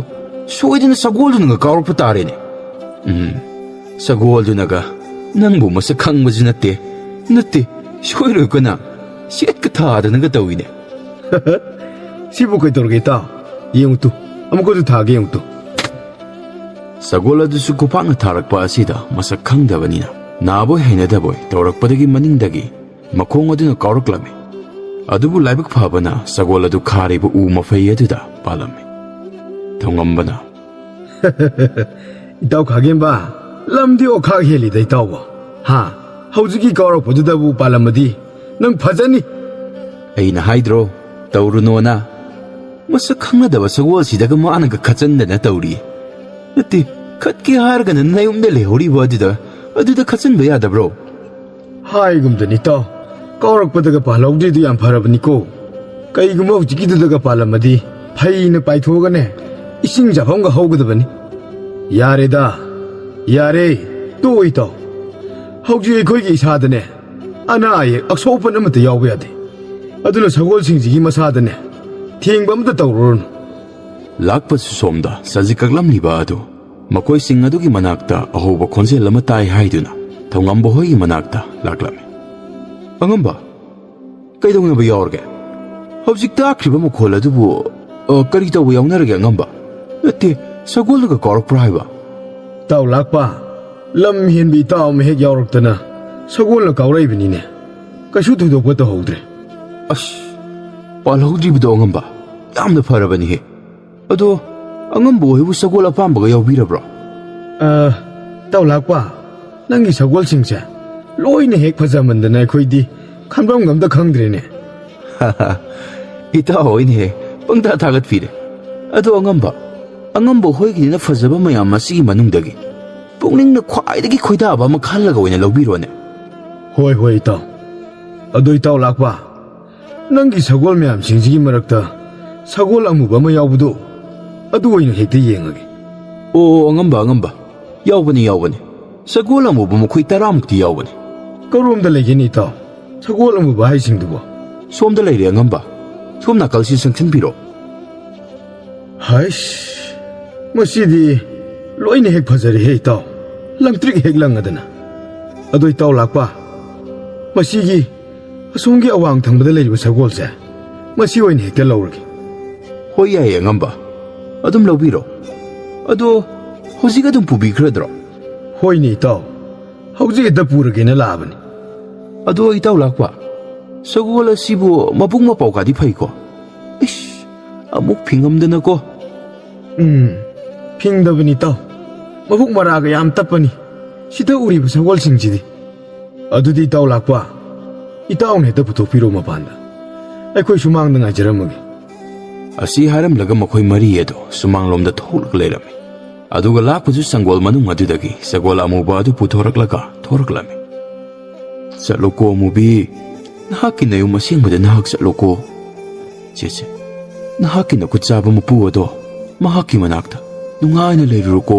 ꯁꯣꯏꯗꯅ ꯁꯒꯣꯜꯗꯨꯅꯒ ꯀꯥꯎꯔꯛꯄ ꯇꯥꯔꯦꯅꯦ꯫" "ꯎꯝ, ꯁꯒꯣꯜꯗꯨꯅꯒ ꯅꯪꯕꯨ ꯃꯁꯛ ꯈꯪꯕꯁꯨ ꯅꯠꯇꯦ꯫ ꯅꯠꯇꯦ, ꯁꯣꯏꯔꯣꯏꯀꯣ ꯅꯪ꯫ ꯁꯦꯠꯀ ꯊꯥꯗꯅꯒ ꯇꯧꯏꯅꯦ꯫" "ꯁꯤꯕꯨ ꯀꯩꯗꯧꯔꯒꯦ ꯏꯇꯥꯎ? ꯌꯦꯡꯉꯨ ꯇꯨ, ꯑꯃꯨꯛꯀꯁꯨ ꯊꯥꯒꯦ ꯌꯦꯡꯉꯨ ꯇꯨ꯫" ꯁꯒꯣꯜ ꯑꯗꯨꯁꯨ ꯈꯨꯄꯥꯛꯅ ꯊꯥꯔꯛꯄ ꯑꯁꯤꯗ ꯃꯁꯛ ꯈꯪꯗꯕꯅꯤꯅ ꯅꯥꯕꯣꯏ ꯍꯩꯅꯗꯕꯣꯏ ꯇꯧꯔꯛꯄꯗꯒꯤ ꯃꯅꯤꯡꯗꯒꯤ ꯃꯈꯣꯡ ꯑꯗꯨꯅ ꯀꯥꯎꯔꯛꯂꯝꯃꯤ꯫ ꯑꯗꯨꯕꯨ ꯂꯥꯏꯕꯛ ꯐꯕꯅ ꯁꯒꯣꯜ ꯑꯗꯨ ꯈꯥꯔꯤꯕ ꯎ ꯃꯐꯩ ꯑꯗꯨꯗ ꯄꯥꯜꯂꯝꯃꯤ꯫ ꯊꯧꯉꯝꯕꯅ, "ꯏꯇꯥꯎ ꯈꯥꯒꯦꯝꯕ, ꯂꯝꯗꯤ ꯑꯣꯈꯥꯛ ꯍꯦꯜꯂꯤꯗ ꯏꯇꯥꯎꯕ꯫ ꯍꯥ, ꯍꯧꯖꯤꯛꯀꯤ ꯀꯥꯎꯔꯛꯄꯗꯨꯗꯕꯨ ꯄꯥꯜꯂꯝꯃꯗꯤ ꯅꯪ ꯐꯖꯅꯤ꯫" "ꯑꯩꯅ ꯍꯥꯏꯗ꯭ꯔꯣ, ꯇꯧꯔꯨꯅꯣꯅ? ꯃꯁꯛ ꯈꯪꯅꯗꯕ ꯁꯒꯣꯜꯁꯤꯗꯒ ꯃꯥꯅꯒ ꯈꯠꯆꯟꯗꯅ ꯇꯧꯔꯤ꯫ ꯅꯠꯇꯦ, ꯈꯠꯀꯦ ꯍꯥꯏꯔꯒꯅ ꯅꯌꯨꯝꯗ ꯂꯩꯍꯧꯔꯤꯕ ꯑꯗꯨꯗ, ꯑꯗꯨꯗ ꯈꯠꯆꯟꯕ ꯌꯥꯗꯕ꯭ꯔꯣ? ꯍꯥꯏꯒꯨꯝꯗꯅꯤ, ꯏꯇꯥꯎ꯫ ꯀꯥꯎꯔꯛꯄꯗꯒ ꯄꯥꯜꯍꯧꯗ꯭ꯔꯤꯗꯨ ꯌꯥꯝ ꯐꯔꯕꯅꯤꯀꯣ꯫ ꯀꯩꯒꯨꯝꯕ ꯍꯧꯖꯤꯛꯀꯤꯗꯨꯗꯒ ꯄꯥꯜꯂꯝꯃꯗꯤ, ꯐꯩꯅ ꯄꯥꯏꯊꯣꯛꯑꯒꯅꯦ, ꯏꯁꯤꯡ ꯆꯥꯐꯝꯒ ꯍꯧꯒꯗꯕꯅꯤ꯫ ꯌꯥꯔꯦꯗ, ꯌꯥꯔꯦ, ꯇꯣꯛꯑꯣ, ꯏꯇꯥꯎ꯫ ꯍꯧꯖꯤꯛ ꯑꯩꯈꯣꯏꯒꯤ ꯏꯁꯥꯗꯅꯦ, ꯑꯅꯥ ꯑꯌꯦꯛ ꯑꯁꯣꯛ ꯑꯄꯟ ꯑꯃꯠꯇ ꯌꯥꯎꯕ ꯌꯥꯗꯦ꯫ ꯑꯗꯨꯅ ꯁꯒꯣꯜꯁꯤꯡꯁꯤꯒꯤ ꯃꯁꯥꯗꯅꯦ, ꯊꯦꯡꯕ ꯑꯃꯠꯇ ꯇꯧꯔꯨꯔꯅꯨ꯫ ꯂꯥꯛꯄꯁꯨ ꯁꯣꯝꯗ ꯁꯖꯤꯛ ꯀꯛꯂꯝꯂꯤꯕ ꯑꯗꯨ ꯃꯈꯣꯏꯁꯤꯡ ꯑꯗꯨꯒꯤ ꯃꯅꯥꯛꯇ ꯑꯍꯧꯕ ꯈꯣꯟꯖꯦꯜ ꯑꯃ ꯇꯥꯏ ꯍꯥꯏꯗꯨꯅ ꯊꯧꯉꯝꯕ ꯍꯣꯏꯒꯤ ꯃꯅꯥꯛꯇ ꯂꯥꯛꯂꯝꯃꯤ꯫ "ꯑꯉꯝꯕ, ꯀꯩꯗꯧꯅꯕ ꯌꯥꯎꯔꯒꯦ? ꯍꯧꯖꯤꯛ ꯇꯥꯈ꯭ꯔꯤꯕ ꯃꯈꯣꯜ ꯑꯗꯨꯕꯨ, ꯑ, ꯀꯔꯤ ꯇꯧꯕ ꯌꯥꯎꯅꯔꯒꯦ, ꯑꯉꯝꯕ? ꯅꯠꯇꯦ, ꯁꯒꯣꯜꯅꯒ ꯀꯥꯎꯔꯛꯄ꯭ꯔꯥ ꯍꯥꯏꯕ?" "ꯏꯇꯥꯎ ꯂꯥꯛꯄ, ꯂꯝ ꯍꯦꯟꯕ ꯏꯇꯥꯎ ꯑꯃ ꯍꯦꯛ ꯌꯥꯎꯔꯛꯇꯅ ꯁꯒꯣꯜꯅ ꯀꯥꯎꯔꯛꯏꯕꯅꯤꯅꯦ꯫ ꯀꯩꯁꯨ ꯊꯣꯏꯗꯣꯛꯄ ꯇꯧꯍꯧꯗ꯭ꯔꯦ꯫" "ꯑꯁ, ꯄꯥꯜꯍꯧꯗ꯭ꯔꯤꯕꯗꯣ, ꯑꯉꯝꯕ, ꯌꯥꯝꯅ ꯐꯔꯕꯅꯤꯍꯦ꯫ ꯑꯗꯣ, ꯑꯉꯝꯕ ꯍꯣꯏꯕꯨ ꯁꯒꯣꯜ ꯑꯄꯥꯝꯕꯒ ꯌꯥꯎꯕꯤꯔꯕ꯭ꯔꯣ?" "ꯑ, ꯏꯇꯥꯎ ꯂꯥꯛꯄ, ꯅꯪꯒꯤ ꯁꯒꯣꯜꯁꯤꯡꯁꯦ ꯂꯣꯏꯅ ꯍꯦꯛ ꯐꯖꯃꯟꯗꯅ ꯑꯩꯈꯣꯏꯗꯤ ꯈꯟꯐꯝꯒ ꯑꯝꯇ ꯈꯪꯗ꯭ꯔꯦꯅꯦ꯫" "ꯏꯇꯥꯎ ꯍꯣꯏꯅꯦꯍꯦ, ꯄꯪꯊꯥ ꯊꯥꯒꯠꯄꯤꯔꯦ꯫ ꯑꯗꯣ ꯑꯉꯝꯕ, ꯑꯉꯝꯕ ꯍꯣꯏꯒꯤꯅꯤꯅ ꯐꯖꯕ ꯃꯌꯥꯝ ꯑꯁꯤꯒꯤ ꯃꯅꯨꯡꯗꯒꯤ ꯄꯨꯛꯅꯤꯡꯅ ꯈ꯭ꯋꯥꯏꯗꯒꯤ ꯈꯣꯏꯗꯥꯕ ꯑꯃ ꯈꯜꯂꯒ ꯑꯣꯏꯅ ꯂꯧꯕꯤꯔꯣꯅꯦ꯫" "ꯍꯣꯏ, ꯍꯣꯏ, ꯏꯇꯥꯎ꯫ ꯑꯗꯣ ꯏꯇꯥꯎ ꯂꯥꯛꯄ, ꯅꯪꯒꯤ ꯁꯒꯣꯜ ꯃꯌꯥꯝꯁꯤꯡꯁꯤꯒꯤ ꯃꯔꯛꯇ ꯁꯒꯣꯜ ꯑꯃꯨꯕ ꯑꯃ ꯌꯥꯎꯕꯗꯣ, ꯑꯗꯨ ꯑꯣꯏꯅ ꯍꯦꯛꯇ ꯌꯦꯡꯉꯒꯦ꯫" "ꯑꯣ, ꯑꯉꯝꯕ, ꯑꯉꯝꯕ, ꯌꯥꯎꯕꯅꯤ, ꯌꯥꯎꯕꯅꯤ꯫ ꯁꯒꯣꯜ ꯑꯃꯨꯕ ꯃꯈꯣꯏ ꯇꯔꯥꯃꯨꯛꯇꯤ ꯌꯥꯎꯕꯅꯤ꯫" "ꯀꯔꯣꯝꯗ ꯂꯩꯒꯦꯅꯦ, ꯏꯇꯥꯎ, ꯁꯒꯣꯜ ꯑꯃꯨꯕ ꯍꯥꯏꯁꯤꯡꯗꯨꯕꯣ?" "ꯁꯣꯝꯗ ꯂꯩꯔꯦ, ꯑꯉꯝꯕ꯫ ꯁꯣꯝ ꯅꯥꯀꯜꯁꯤ ꯆꯪꯁꯤꯟꯕꯤꯔꯣ꯫" "ꯍꯩꯁ, ꯃꯁꯤꯗꯤ ꯂꯣꯏꯅ ꯍꯦꯛ ꯐꯖꯔꯦꯍꯦ, ꯏꯇꯥꯎ꯫ ꯂꯪꯇ꯭ꯔꯤꯛ ꯍꯦꯛ ꯂꯪꯉꯗꯅ꯫ ꯑꯗꯣ ꯏꯇꯥꯎ ꯂꯥꯛꯄ, ꯃꯁꯤꯒꯤ ꯑꯁꯣꯝꯒꯤ ꯑꯋꯥꯡ ꯊꯪꯕꯗ ꯂꯩꯔꯤꯕ ꯁꯒꯣꯜꯁꯦ, ꯃꯁꯤ ꯑꯣꯏꯅ ꯍꯦꯛꯇ ꯂꯧꯔꯒꯦ꯫" "ꯍꯣꯏ, ꯌꯥꯏꯌꯦ, ꯑꯉꯝꯕ꯫ ꯑꯗꯨꯝ ꯂꯧꯕꯤꯔꯣ꯫ ꯑꯗꯣ ꯍꯧꯖꯤꯛ ꯑꯗꯨꯝ ꯄꯨꯕꯤꯈ꯭ꯔꯗ꯭ꯔꯣ?" "ꯍꯣꯏꯅꯦ, ꯏꯇꯥꯎ꯫ ꯍꯧꯖꯤꯛ ꯍꯦꯛꯇ ꯄꯨꯔꯒꯦꯅ ꯂꯥꯛꯑꯕꯅꯤ꯫" "ꯑꯗꯣ ꯏꯇꯥꯎ ꯂꯥꯛꯄ, ꯁꯒꯣꯜ ꯑꯁꯤꯕꯨ ꯃꯕꯨꯛ ꯃꯄꯥꯎꯀꯥꯗꯤ ꯐꯩꯀꯣ?" "ꯏꯁ, ꯑꯃꯨꯛ ꯐꯤꯡꯉꯝꯗꯅꯀꯣ꯫" "ꯎꯝ, ꯐꯤꯡꯗꯕꯅꯤ, ꯏꯇꯥꯎ꯫ ꯃꯕꯨꯛ ꯃꯔꯥꯒ ꯌꯥꯝ ꯇꯞꯄꯅꯤ, ꯁꯤꯗ ꯎꯔꯤꯕ ꯁꯒꯣꯜꯁꯤꯡꯁꯤꯗꯤ꯫" "ꯑꯗꯨꯗꯤ ꯏꯇꯥꯎ ꯂꯥꯛꯄ, ꯏꯇꯥꯎꯅ ꯍꯦꯛꯇ ꯄꯨꯊꯣꯛꯄꯤꯔꯣ ꯃꯄꯥꯟꯗ꯫ ꯑꯩꯈꯣꯏ ꯁꯨꯃꯥꯡꯗ ꯉꯥꯏꯖꯔꯝꯃꯒꯦ꯫" ꯑꯁꯤ ꯍꯥꯏꯔꯝꯂꯒ ꯃꯈꯣꯏ ꯃꯔꯤ ꯑꯗꯨ ꯁꯨꯃꯥꯡꯂꯣꯝꯗ ꯊꯣꯛꯂꯒ ꯂꯩꯔꯝꯃꯤ꯫ ꯑꯗꯨꯒ ꯂꯥꯛꯄꯁꯨ ꯁꯪꯒꯣꯜ ꯃꯅꯨꯡ ꯑꯗꯨꯗꯒꯤ ꯁꯒꯣꯜ ꯑꯃꯨꯕ ꯑꯗꯨ ꯄꯨꯊꯣꯔꯛꯂꯒ ꯊꯣꯔꯛꯂꯝꯃꯤ꯫ "ꯆꯠꯂꯣꯀꯣ ꯑꯃꯨꯕꯤ, ꯅꯍꯥꯛꯀꯤ ꯅꯌꯨꯝ ꯑꯁꯦꯡꯕꯗ ꯅꯍꯥꯛ ꯆꯠꯂꯣꯀꯣ꯫ ꯆꯦ ꯆꯦ, ꯅꯍꯥꯛꯀꯤ ꯅꯈꯨꯠ ꯆꯥꯕ ꯃꯄꯨ ꯑꯗꯣ ꯃꯍꯥꯛꯀꯤ ꯃꯅꯥꯛꯇ ꯅꯨꯡꯉꯥꯏꯅ ꯂꯩꯔꯨꯔꯣꯀꯣ"꯫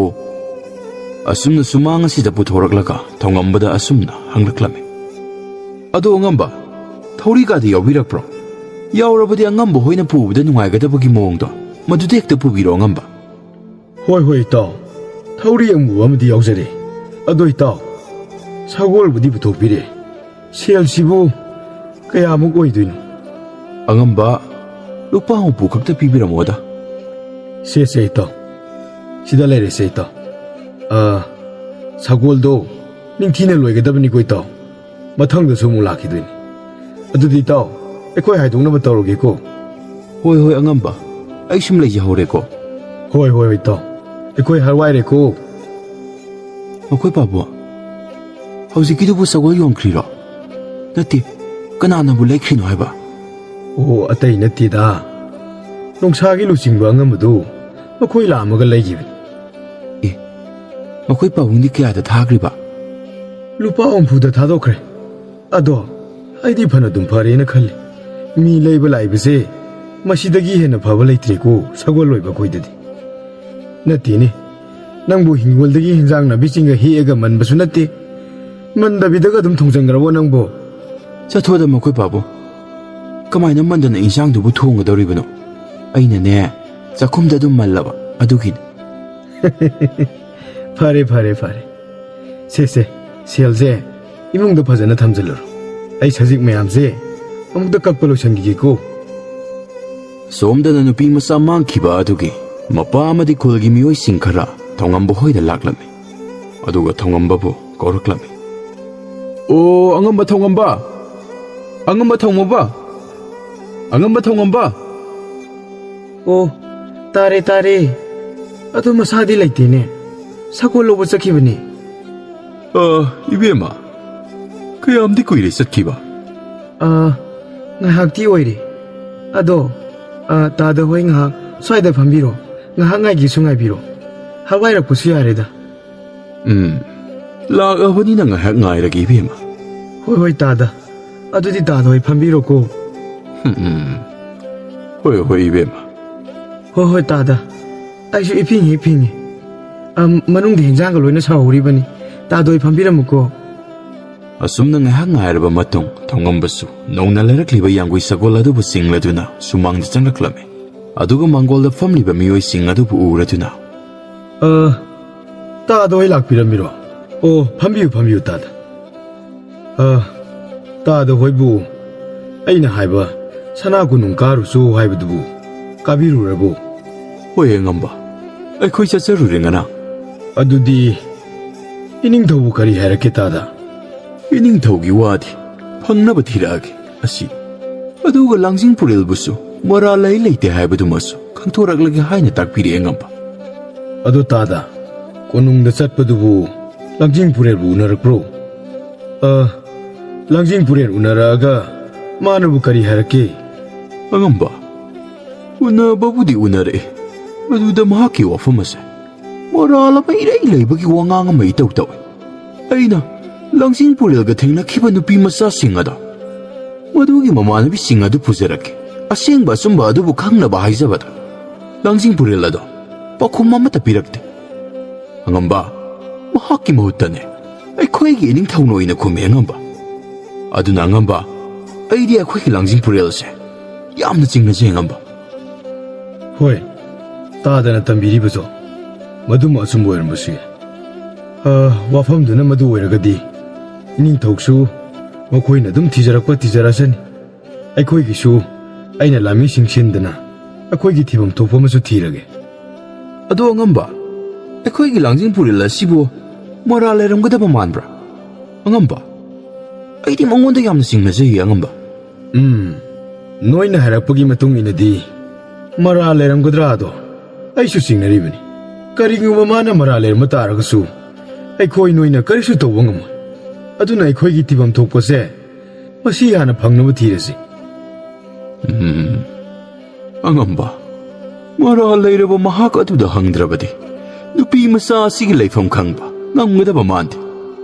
ꯑꯁꯨꯝꯅ ꯁꯨꯃꯥꯡ ꯑꯁꯤꯗ ꯄꯨꯊꯣꯔꯛꯂꯒ ꯊꯧꯉꯝꯕꯗ ꯑꯁꯨꯝꯅ ꯍꯪꯂꯛꯂꯝꯃꯤ꯫ "ꯑꯗꯣ ꯑꯉꯝꯕ, ꯊꯧꯔꯤꯒꯗꯤ ꯌꯥꯎꯕꯤꯔꯛꯄ꯭ꯔꯣ? ꯌꯥꯎꯔꯕꯗꯤ ꯑꯉꯝꯕ ꯍꯣꯏꯅ ꯄꯨꯕꯗ ꯅꯨꯡꯉꯥꯏꯒꯗꯕꯒꯤ ꯃꯑꯣꯡꯗꯣ ꯃꯗꯨꯗ ꯍꯦꯛꯇ ꯄꯨꯕꯤꯔꯣ ꯑꯉꯝꯕ"꯫ "ꯍꯣꯏ ꯍꯣꯏ ꯏꯇꯥꯎ, ꯊꯧꯔꯤ ꯑꯃꯨꯕ ꯑꯃꯗꯤ ꯌꯥꯎꯖꯔꯦ꯫ ꯑꯗꯣ ꯏꯇꯥꯎ, ꯁꯒꯣꯜꯕꯨꯗꯤ ꯄꯨꯊꯣꯛꯄꯤꯔꯦ꯫ ꯁꯦꯜꯁꯤꯕꯨ ꯀꯌꯥꯃꯨꯛ ꯑꯣꯏꯗꯣꯏꯅꯣ?" "ꯑꯉꯝꯕ, ꯂꯨꯄꯥ ꯍꯨꯝꯐꯨ ꯈꯛꯇ ꯄꯤꯕꯤꯔꯝꯃꯣꯗ"꯫ "ꯁꯦ ꯁꯦ ꯏꯇꯥꯎ, ꯁꯤꯗ ꯂꯩꯔꯦꯁꯦ ꯏꯇꯥꯎ꯫ ꯑ, ꯁꯒꯣꯜꯗꯣ ꯅꯤꯡꯊꯤꯅ ꯂꯣꯏꯒꯗꯕꯅꯤꯀꯣ ꯏꯇꯥꯎ꯫ ꯃꯊꯪꯗꯁꯨ ꯑꯃꯨꯛ ꯂꯥꯛꯈꯤꯗꯣꯏꯅꯤ꯫ ꯑꯗꯨꯗꯤ ꯏꯇꯥꯎ, ꯑꯩꯈꯣꯏ ꯍꯥꯏꯗꯣꯛꯅꯕ ꯇꯧꯔꯒꯦꯀꯣ"꯫ "ꯍꯣꯏ ꯍꯣꯏ ꯑꯉꯝꯕ, ꯑꯩ ꯁꯨꯝ ꯂꯩꯖꯍꯧꯔꯦꯀꯣ"꯫ "ꯍꯣꯏ ꯍꯣꯏ ꯏꯇꯥꯎ, ꯑꯩꯈꯣꯏ ꯍꯔꯋꯥꯏꯔꯦꯀꯣ"꯫ "ꯃꯈꯣꯏ ꯄꯥꯕꯨꯡ, ꯍꯧꯖꯤꯛꯀꯤꯗꯨꯕꯨ ꯁꯒꯣꯜ ꯌꯣꯟꯈ꯭ꯔꯤꯔꯣ? ꯅꯠꯇꯦ, ꯀꯅꯥꯅꯕꯨ ꯂꯩꯈ꯭ꯔꯤꯅꯣ ꯍꯥꯏꯕ?" "ꯑꯣ, ꯑꯇꯩ ꯅꯠꯇꯦꯗ, ꯅꯣꯡꯁꯥꯒꯤ ꯂꯨꯆꯤꯡꯕ ꯑꯉꯝꯕꯗꯨ ꯃꯈꯣꯏ ꯂꯥꯛꯑꯝꯃꯒ ꯂꯩꯈꯤꯕꯅꯤ"꯫ "ꯑꯦ, ꯃꯈꯣꯏ ꯄꯥꯕꯨꯡꯗꯤ ꯀꯌꯥꯗ ꯊꯥꯈ꯭ꯔꯤꯕ?" "ꯂꯨꯄꯥ ꯍꯨꯝꯐꯨꯗ ꯊꯥꯗꯣꯛꯈ꯭ꯔꯦ꯫ ꯑꯗꯣ ꯑꯩꯗꯤ ꯐꯅꯗꯨꯝ ꯐꯔꯦꯅ ꯈꯜꯂꯤ꯫ ꯃꯤ ꯂꯩꯕ ꯂꯥꯛꯏꯕꯁꯦ ꯃꯁꯤꯗꯒꯤ ꯍꯦꯟꯅ ꯐꯕ ꯂꯩꯇ꯭ꯔꯦꯀꯣ ꯁꯒꯣꯜ ꯂꯣꯏꯕ ꯑꯩꯈꯣꯏꯗꯗꯤ꯫ ꯅꯠꯇꯦꯅꯦ, ꯅꯪꯕꯨ ꯍꯤꯡꯒꯣꯜꯗꯒꯤ ꯍꯤꯟꯖꯥꯡ ꯅꯥꯄꯤꯁꯤꯡꯒ ꯍꯦꯛꯑꯒ ꯃꯟꯕꯁꯨ ꯅꯠꯇꯦ꯫ ꯃꯟꯗꯕꯤꯗꯒ ꯑꯗꯨꯝ ꯊꯣꯡꯖꯟꯈ꯭ꯔꯕꯣ ꯅꯪꯕꯣ?" "ꯆꯠꯊꯣꯗ ꯃꯈꯣꯏ ꯄꯥꯕꯨꯡ, ꯀꯃꯥꯏꯅ ꯃꯟꯗꯅ ꯏꯟꯁꯥꯡꯗꯨꯕꯨ ꯊꯣꯡꯒꯗꯧꯔꯤꯕꯅꯣ? ꯑꯩꯅꯅꯦ, ꯆꯥꯛꯈꯨꯝꯗ ꯑꯗꯨꯝ ꯃꯜꯂꯕ ꯑꯗꯨꯒꯤꯅꯤ"꯫ "ꯐꯔꯦ, ꯐꯔꯦ, ꯐꯔꯦ꯫ ꯁꯦ, ꯁꯦ, ꯁꯦꯜꯁꯦ ꯏꯃꯨꯡꯗ ꯐꯖꯅ ꯊꯝꯖꯤꯜꯂꯨꯔꯣ꯫ ꯑꯩ ꯁꯖꯤꯛ ꯃꯌꯥꯝꯁꯦ ꯑꯃꯨꯛꯇ ꯀꯛꯄ ꯂꯣꯏꯁꯟꯈꯤꯒꯦꯀꯣ"꯫ ꯁꯣꯝꯗꯅ ꯅꯨꯄꯤ ꯃꯆꯥ ꯃꯥꯡꯈꯤꯕ ꯑꯗꯨꯒꯤ ꯃꯄꯥ ꯑꯃꯗꯤ ꯈꯨꯜꯒꯤ ꯃꯤꯑꯣꯏꯁꯤꯡ ꯈꯔ ꯊꯧꯉꯝꯕ ꯍꯣꯏꯗ ꯂꯥꯛꯂꯝꯃꯤ꯫ ꯑꯗꯨꯒ ꯊꯧꯉꯝꯕꯕꯨ ꯀꯧꯔꯛꯂꯝꯃꯤ꯫ "ꯑꯣ, ꯑꯉꯝꯕ ꯊꯧꯉꯝꯕ! ꯑꯉꯝꯕ ꯊꯧꯉꯝꯕ! ꯑꯉꯝꯕ ꯊꯧꯉꯝꯕ!" "ꯑꯣ, ꯇꯥꯔꯦ, ꯇꯥꯔꯦ꯫ ꯑꯗꯣ ꯃꯁꯥꯗꯤ ꯂꯩꯇꯦꯅꯦ꯫ ꯁꯒꯣꯜ ꯂꯧꯕ ꯆꯠꯈꯤꯕꯅꯤ"꯫ "ꯑ, ꯏꯕꯦꯝꯃ, ꯀꯌꯥꯝꯗꯤ ꯀꯨꯏꯔꯦ ꯆꯠꯈꯤꯕ?" "ꯑ, ꯉꯥꯏꯍꯥꯛꯇꯤ ꯑꯣꯏꯔꯦ꯫ ꯑꯗꯣ, ꯑ, ꯇꯥꯗ ꯍꯣꯏ ꯉꯥꯏꯍꯥꯛ ꯁ꯭ꯋꯥꯏꯗ ꯐꯝꯕꯤꯔꯣ꯫ ꯉꯥꯏꯍꯥꯛ ꯉꯥꯏꯒꯦꯁꯨ ꯉꯥꯏꯕꯤꯔꯣ"꯫ ꯍꯋꯥꯏꯔꯛꯄꯁꯨ ꯌꯥꯔꯦꯗ꯫ ꯎꯝ, ꯂꯥꯛꯑꯕꯅꯤꯅ ꯉꯥꯏꯍꯥꯛ ꯉꯥꯏꯔꯒꯦ, ꯏꯕꯦꯝꯃ꯫ ꯍꯣꯏ, ꯍꯣꯏ, ꯇꯥꯗ꯫ ꯑꯗꯨꯗꯤ ꯇꯥꯗ ꯍꯣꯏ ꯐꯝꯕꯤꯔꯣꯀꯣ꯫ ꯎꯝ, ꯎꯝ꯫ ꯍꯣꯏ, ꯍꯣꯏ, ꯏꯕꯦꯝꯃ꯫ ꯍꯣꯏ, ꯍꯣꯏ, ꯇꯥꯗ꯫ ꯑꯩꯁꯨ ꯏꯐꯤꯡ ꯍꯦꯛ ꯐꯤꯡꯉꯤ꯫ ꯑꯝ, ꯃꯅꯨꯡꯗ ꯍꯤꯟꯖꯥꯡꯒ ꯂꯣꯏꯅ ꯁꯥꯍꯧꯔꯤꯕꯅꯤ꯫ ꯇꯥꯗ ꯍꯣꯏ ꯐꯝꯕꯤꯔꯝꯃꯨꯀꯣ꯫ ꯑꯁꯨꯝꯅ ꯉꯥꯏꯍꯥꯛ ꯉꯥꯏꯔꯕ ꯃꯇꯨꯡ, ꯊꯧꯉꯝꯕꯁꯨ ꯅꯧꯅ ꯂꯩꯔꯛꯂꯤꯕ ꯌꯥꯡꯒꯨꯏ ꯁꯒꯣꯜ ꯑꯗꯨꯕꯨ ꯆꯤꯡꯂꯗꯨꯅ ꯁꯨꯃꯥꯡꯗ ꯆꯪꯂꯛꯂꯝꯃꯤ꯫ ꯑꯗꯨꯒ ꯃꯥꯡꯒꯣꯜꯗ ꯐꯝꯂꯤꯕ ꯃꯤꯑꯣꯏꯁꯤꯡ ꯑꯗꯨꯕꯨ ꯎꯔꯗꯨꯅ, "ꯑ, ꯇꯥꯗ ꯍꯣꯏ ꯂꯥꯛꯄꯤꯔꯝꯃꯤꯔꯣ? ꯑꯣ, ꯐꯝꯕꯤꯌꯨ, ꯐꯝꯕꯤꯌꯨ, ꯇꯥꯗ꯫ ꯑ, ꯇꯥꯗ ꯍꯣꯏꯕꯨ ꯑꯩꯅ ꯍꯥꯏꯕ ꯁꯅꯥ ꯀꯣꯅꯨꯡ ꯀꯥꯔꯨꯆꯣ ꯍꯥꯏꯕꯗꯨꯕꯨ ꯀꯥꯕꯤꯔꯨꯔꯕꯣ?" "ꯍꯣꯏ, ꯑꯉꯝꯕ, ꯑꯩꯈꯣꯏ ꯆꯠꯆꯔꯨꯔꯦ ꯉꯔꯥꯡ꯫" "ꯑꯗꯨꯗꯤ ꯏꯅꯤꯡꯊꯧꯕꯨ ꯀꯔꯤ ꯍꯥꯏꯔꯛꯀꯦ, ꯇꯥꯗ?" "ꯏꯅꯤꯡꯊꯧꯒꯤ ꯋꯥꯗꯤ ꯐꯪꯅꯕ ꯊꯤꯔꯛꯑꯒꯦ ꯑꯁꯤ꯫ ꯑꯗꯨꯒ ꯂꯥꯡꯖꯤꯡ ꯄꯨꯔꯦꯜꯕꯨꯁꯨ ꯃꯔꯥꯜ ꯂꯩ ꯂꯩꯇꯦ ꯍꯥꯏꯕꯗꯨꯃꯁꯨ ꯈꯪꯗꯣꯔꯛꯂꯒꯦ ꯍꯥꯏꯅ ꯇꯥꯛꯄꯤꯔꯛꯑꯦ, ꯑꯉꯝꯕ꯫" "ꯑꯗꯣ ꯇꯥꯗ, ꯀꯣꯅꯨꯡꯗ ꯆꯠꯄꯗꯨꯕꯨ ꯂꯥꯡꯖꯤꯡ ꯄꯨꯔꯦꯜꯕꯨ ꯎꯅꯔꯛꯄ꯭ꯔꯣ?" "ꯑ, ꯂꯥꯡꯖꯤꯡ ꯄꯨꯔꯦꯜ ꯎꯅꯔꯛꯑꯒ ꯃꯥꯅꯕꯨ ꯀꯔꯤ ꯍꯥꯏꯔꯛꯀꯦ?" "ꯑꯉꯝꯕ, ꯎꯅꯕꯕꯨꯗꯤ ꯎꯅꯔꯛꯑꯦ, ꯑꯗꯨꯗ ꯃꯍꯥꯛꯀꯤ ꯋꯥꯐꯝ ꯑꯁꯦ ꯃꯔꯥꯜ ꯑꯃ ꯏꯔꯩ ꯂꯩꯕꯒꯤ ꯋꯥꯉꯥꯡ ꯑꯃ ꯏꯇꯧ ꯇꯧꯏ꯫ ꯑꯩꯅ ꯂꯥꯡꯖꯤꯡ ꯄꯨꯔꯦꯜꯒ ꯊꯦꯡꯅꯈꯤꯕ ꯅꯨꯄꯤ ꯃꯆꯥꯁꯤꯡ ꯑꯗꯣ, ꯃꯗꯨꯒꯤ ꯃꯃꯥꯟꯅꯕꯤꯁꯤꯡ ꯑꯗꯨ ꯄꯨꯖꯔꯛꯀꯦ, ꯑꯁꯦꯡꯕ ꯑꯆꯨꯝꯕ ꯑꯗꯨꯕꯨ ꯈꯪꯅꯕ ꯍꯥꯏꯖꯕꯗ, ꯂꯥꯡꯖꯤꯡ ꯄꯨꯔꯦꯜ ꯑꯗꯣ ꯄꯥꯎꯈꯨꯝ ꯑꯃꯠꯇ ꯄꯤꯔꯛꯇꯦ꯫ ꯑꯉꯝꯕ, ꯃꯍꯥꯛꯀꯤ ꯃꯍꯨꯠꯇꯅꯦ ꯑꯩꯈꯣꯏꯒꯤ ꯏꯅꯤꯡꯊꯧꯅ ꯑꯣꯏꯅ ꯈꯨꯝꯃꯦ, ꯑꯉꯝꯕ꯫ ꯑꯗꯨꯅ ꯑꯉꯝꯕ, ꯑꯩꯗꯤ ꯑꯩꯈꯣꯏꯒꯤ ꯂꯥꯡꯖꯤꯡ ꯄꯨꯔꯦꯜꯁꯦ ꯌꯥꯝꯅ ꯆꯤꯡꯅꯖꯩ, ꯑꯉꯝꯕ꯫" "ꯍꯣꯏ, ꯇꯥꯗꯅ ꯇꯝꯕꯤꯔꯤꯕꯗꯣ ꯃꯗꯨꯃ ꯑꯆꯨꯝꯕ ꯑꯣꯏꯔꯝꯕꯁꯨ ꯌꯥꯏ꯫ ꯑ, ꯋꯥꯐꯝꯗꯨꯅ ꯃꯗꯨ ꯑꯣꯏꯔꯒꯗꯤ ꯏꯅꯤꯡꯊꯧꯁꯨ ꯃꯈꯣꯏꯅ ꯑꯗꯨꯝ ꯊꯤꯖꯔꯛꯄ ꯊꯤꯖꯔꯛꯁꯅꯤ꯫ ꯑꯩꯈꯣꯏꯒꯤꯁꯨ ꯑꯩꯅ ꯂꯥꯟꯃꯤꯁꯤꯡ ꯁꯤꯟꯗꯅ ꯑꯩꯈꯣꯏꯒꯤ ꯊꯤꯐꯝ ꯊꯣꯛꯄ ꯑꯃꯁꯨ ꯊꯤꯔꯒꯦ꯫" "ꯑꯗꯣ ꯑꯉꯝꯕ, ꯑꯩꯈꯣꯏꯒꯤ ꯂꯥꯡꯖꯤꯡ ꯄꯨꯔꯦꯜ ꯑꯁꯤꯕꯨ ꯃꯔꯥꯜ ꯂꯩꯔꯝꯒꯗꯕ ꯃꯥꯟꯕ꯭ꯔꯥ, ꯑꯉꯝꯕ? ꯑꯩꯗꯤ ꯃꯉꯣꯟꯗ ꯌꯥꯝꯅ ꯆꯤꯡꯅꯖꯩꯌꯦ, ꯑꯉꯝꯕ꯫" "ꯎꯝ, ꯅꯣꯏꯅ ꯍꯥꯏꯔꯛꯄꯒꯤ ꯃꯇꯨꯡ ꯏꯟꯅꯗꯤ ꯃꯔꯥꯜ ꯂꯩꯔꯝꯒꯗ꯭ꯔꯥꯗꯣ ꯑꯩꯁꯨ ꯆꯤꯡꯅꯔꯤꯕꯅꯤ꯫ ꯀꯔꯤꯒꯨꯝꯕ ꯃꯥꯅ ꯃꯔꯥꯜ ꯂꯩꯔꯝꯕ ꯇꯥꯔꯒꯁꯨ ꯑꯩꯈꯣꯏ ꯅꯣꯏꯅ ꯀꯔꯤꯁꯨ ꯇꯧꯕ ꯉꯝꯃꯣꯏ꯫ ꯑꯗꯨꯅ ꯑꯩꯈꯣꯏꯒꯤ ꯊꯤꯐꯝ ꯊꯣꯛꯄꯁꯦ ꯃꯁꯤ ꯍꯥꯟꯅ ꯐꯪꯅꯕ ꯊꯤꯔꯁꯤ꯫" "ꯎꯝ, ꯑꯉꯝꯕ, ꯃꯔꯥꯜ ꯂꯩꯔꯕ ꯃꯍꯥꯛ ꯑꯗꯨꯗ ꯍꯪꯗ꯭ꯔꯕꯗꯤ ꯅꯨꯄꯤ ꯃꯆꯥ ꯑꯁꯤꯒꯤ ꯂꯩꯐꯝ ꯈꯪꯕ ꯉꯝꯒꯗꯕ ꯃꯥꯟꯗꯦ꯫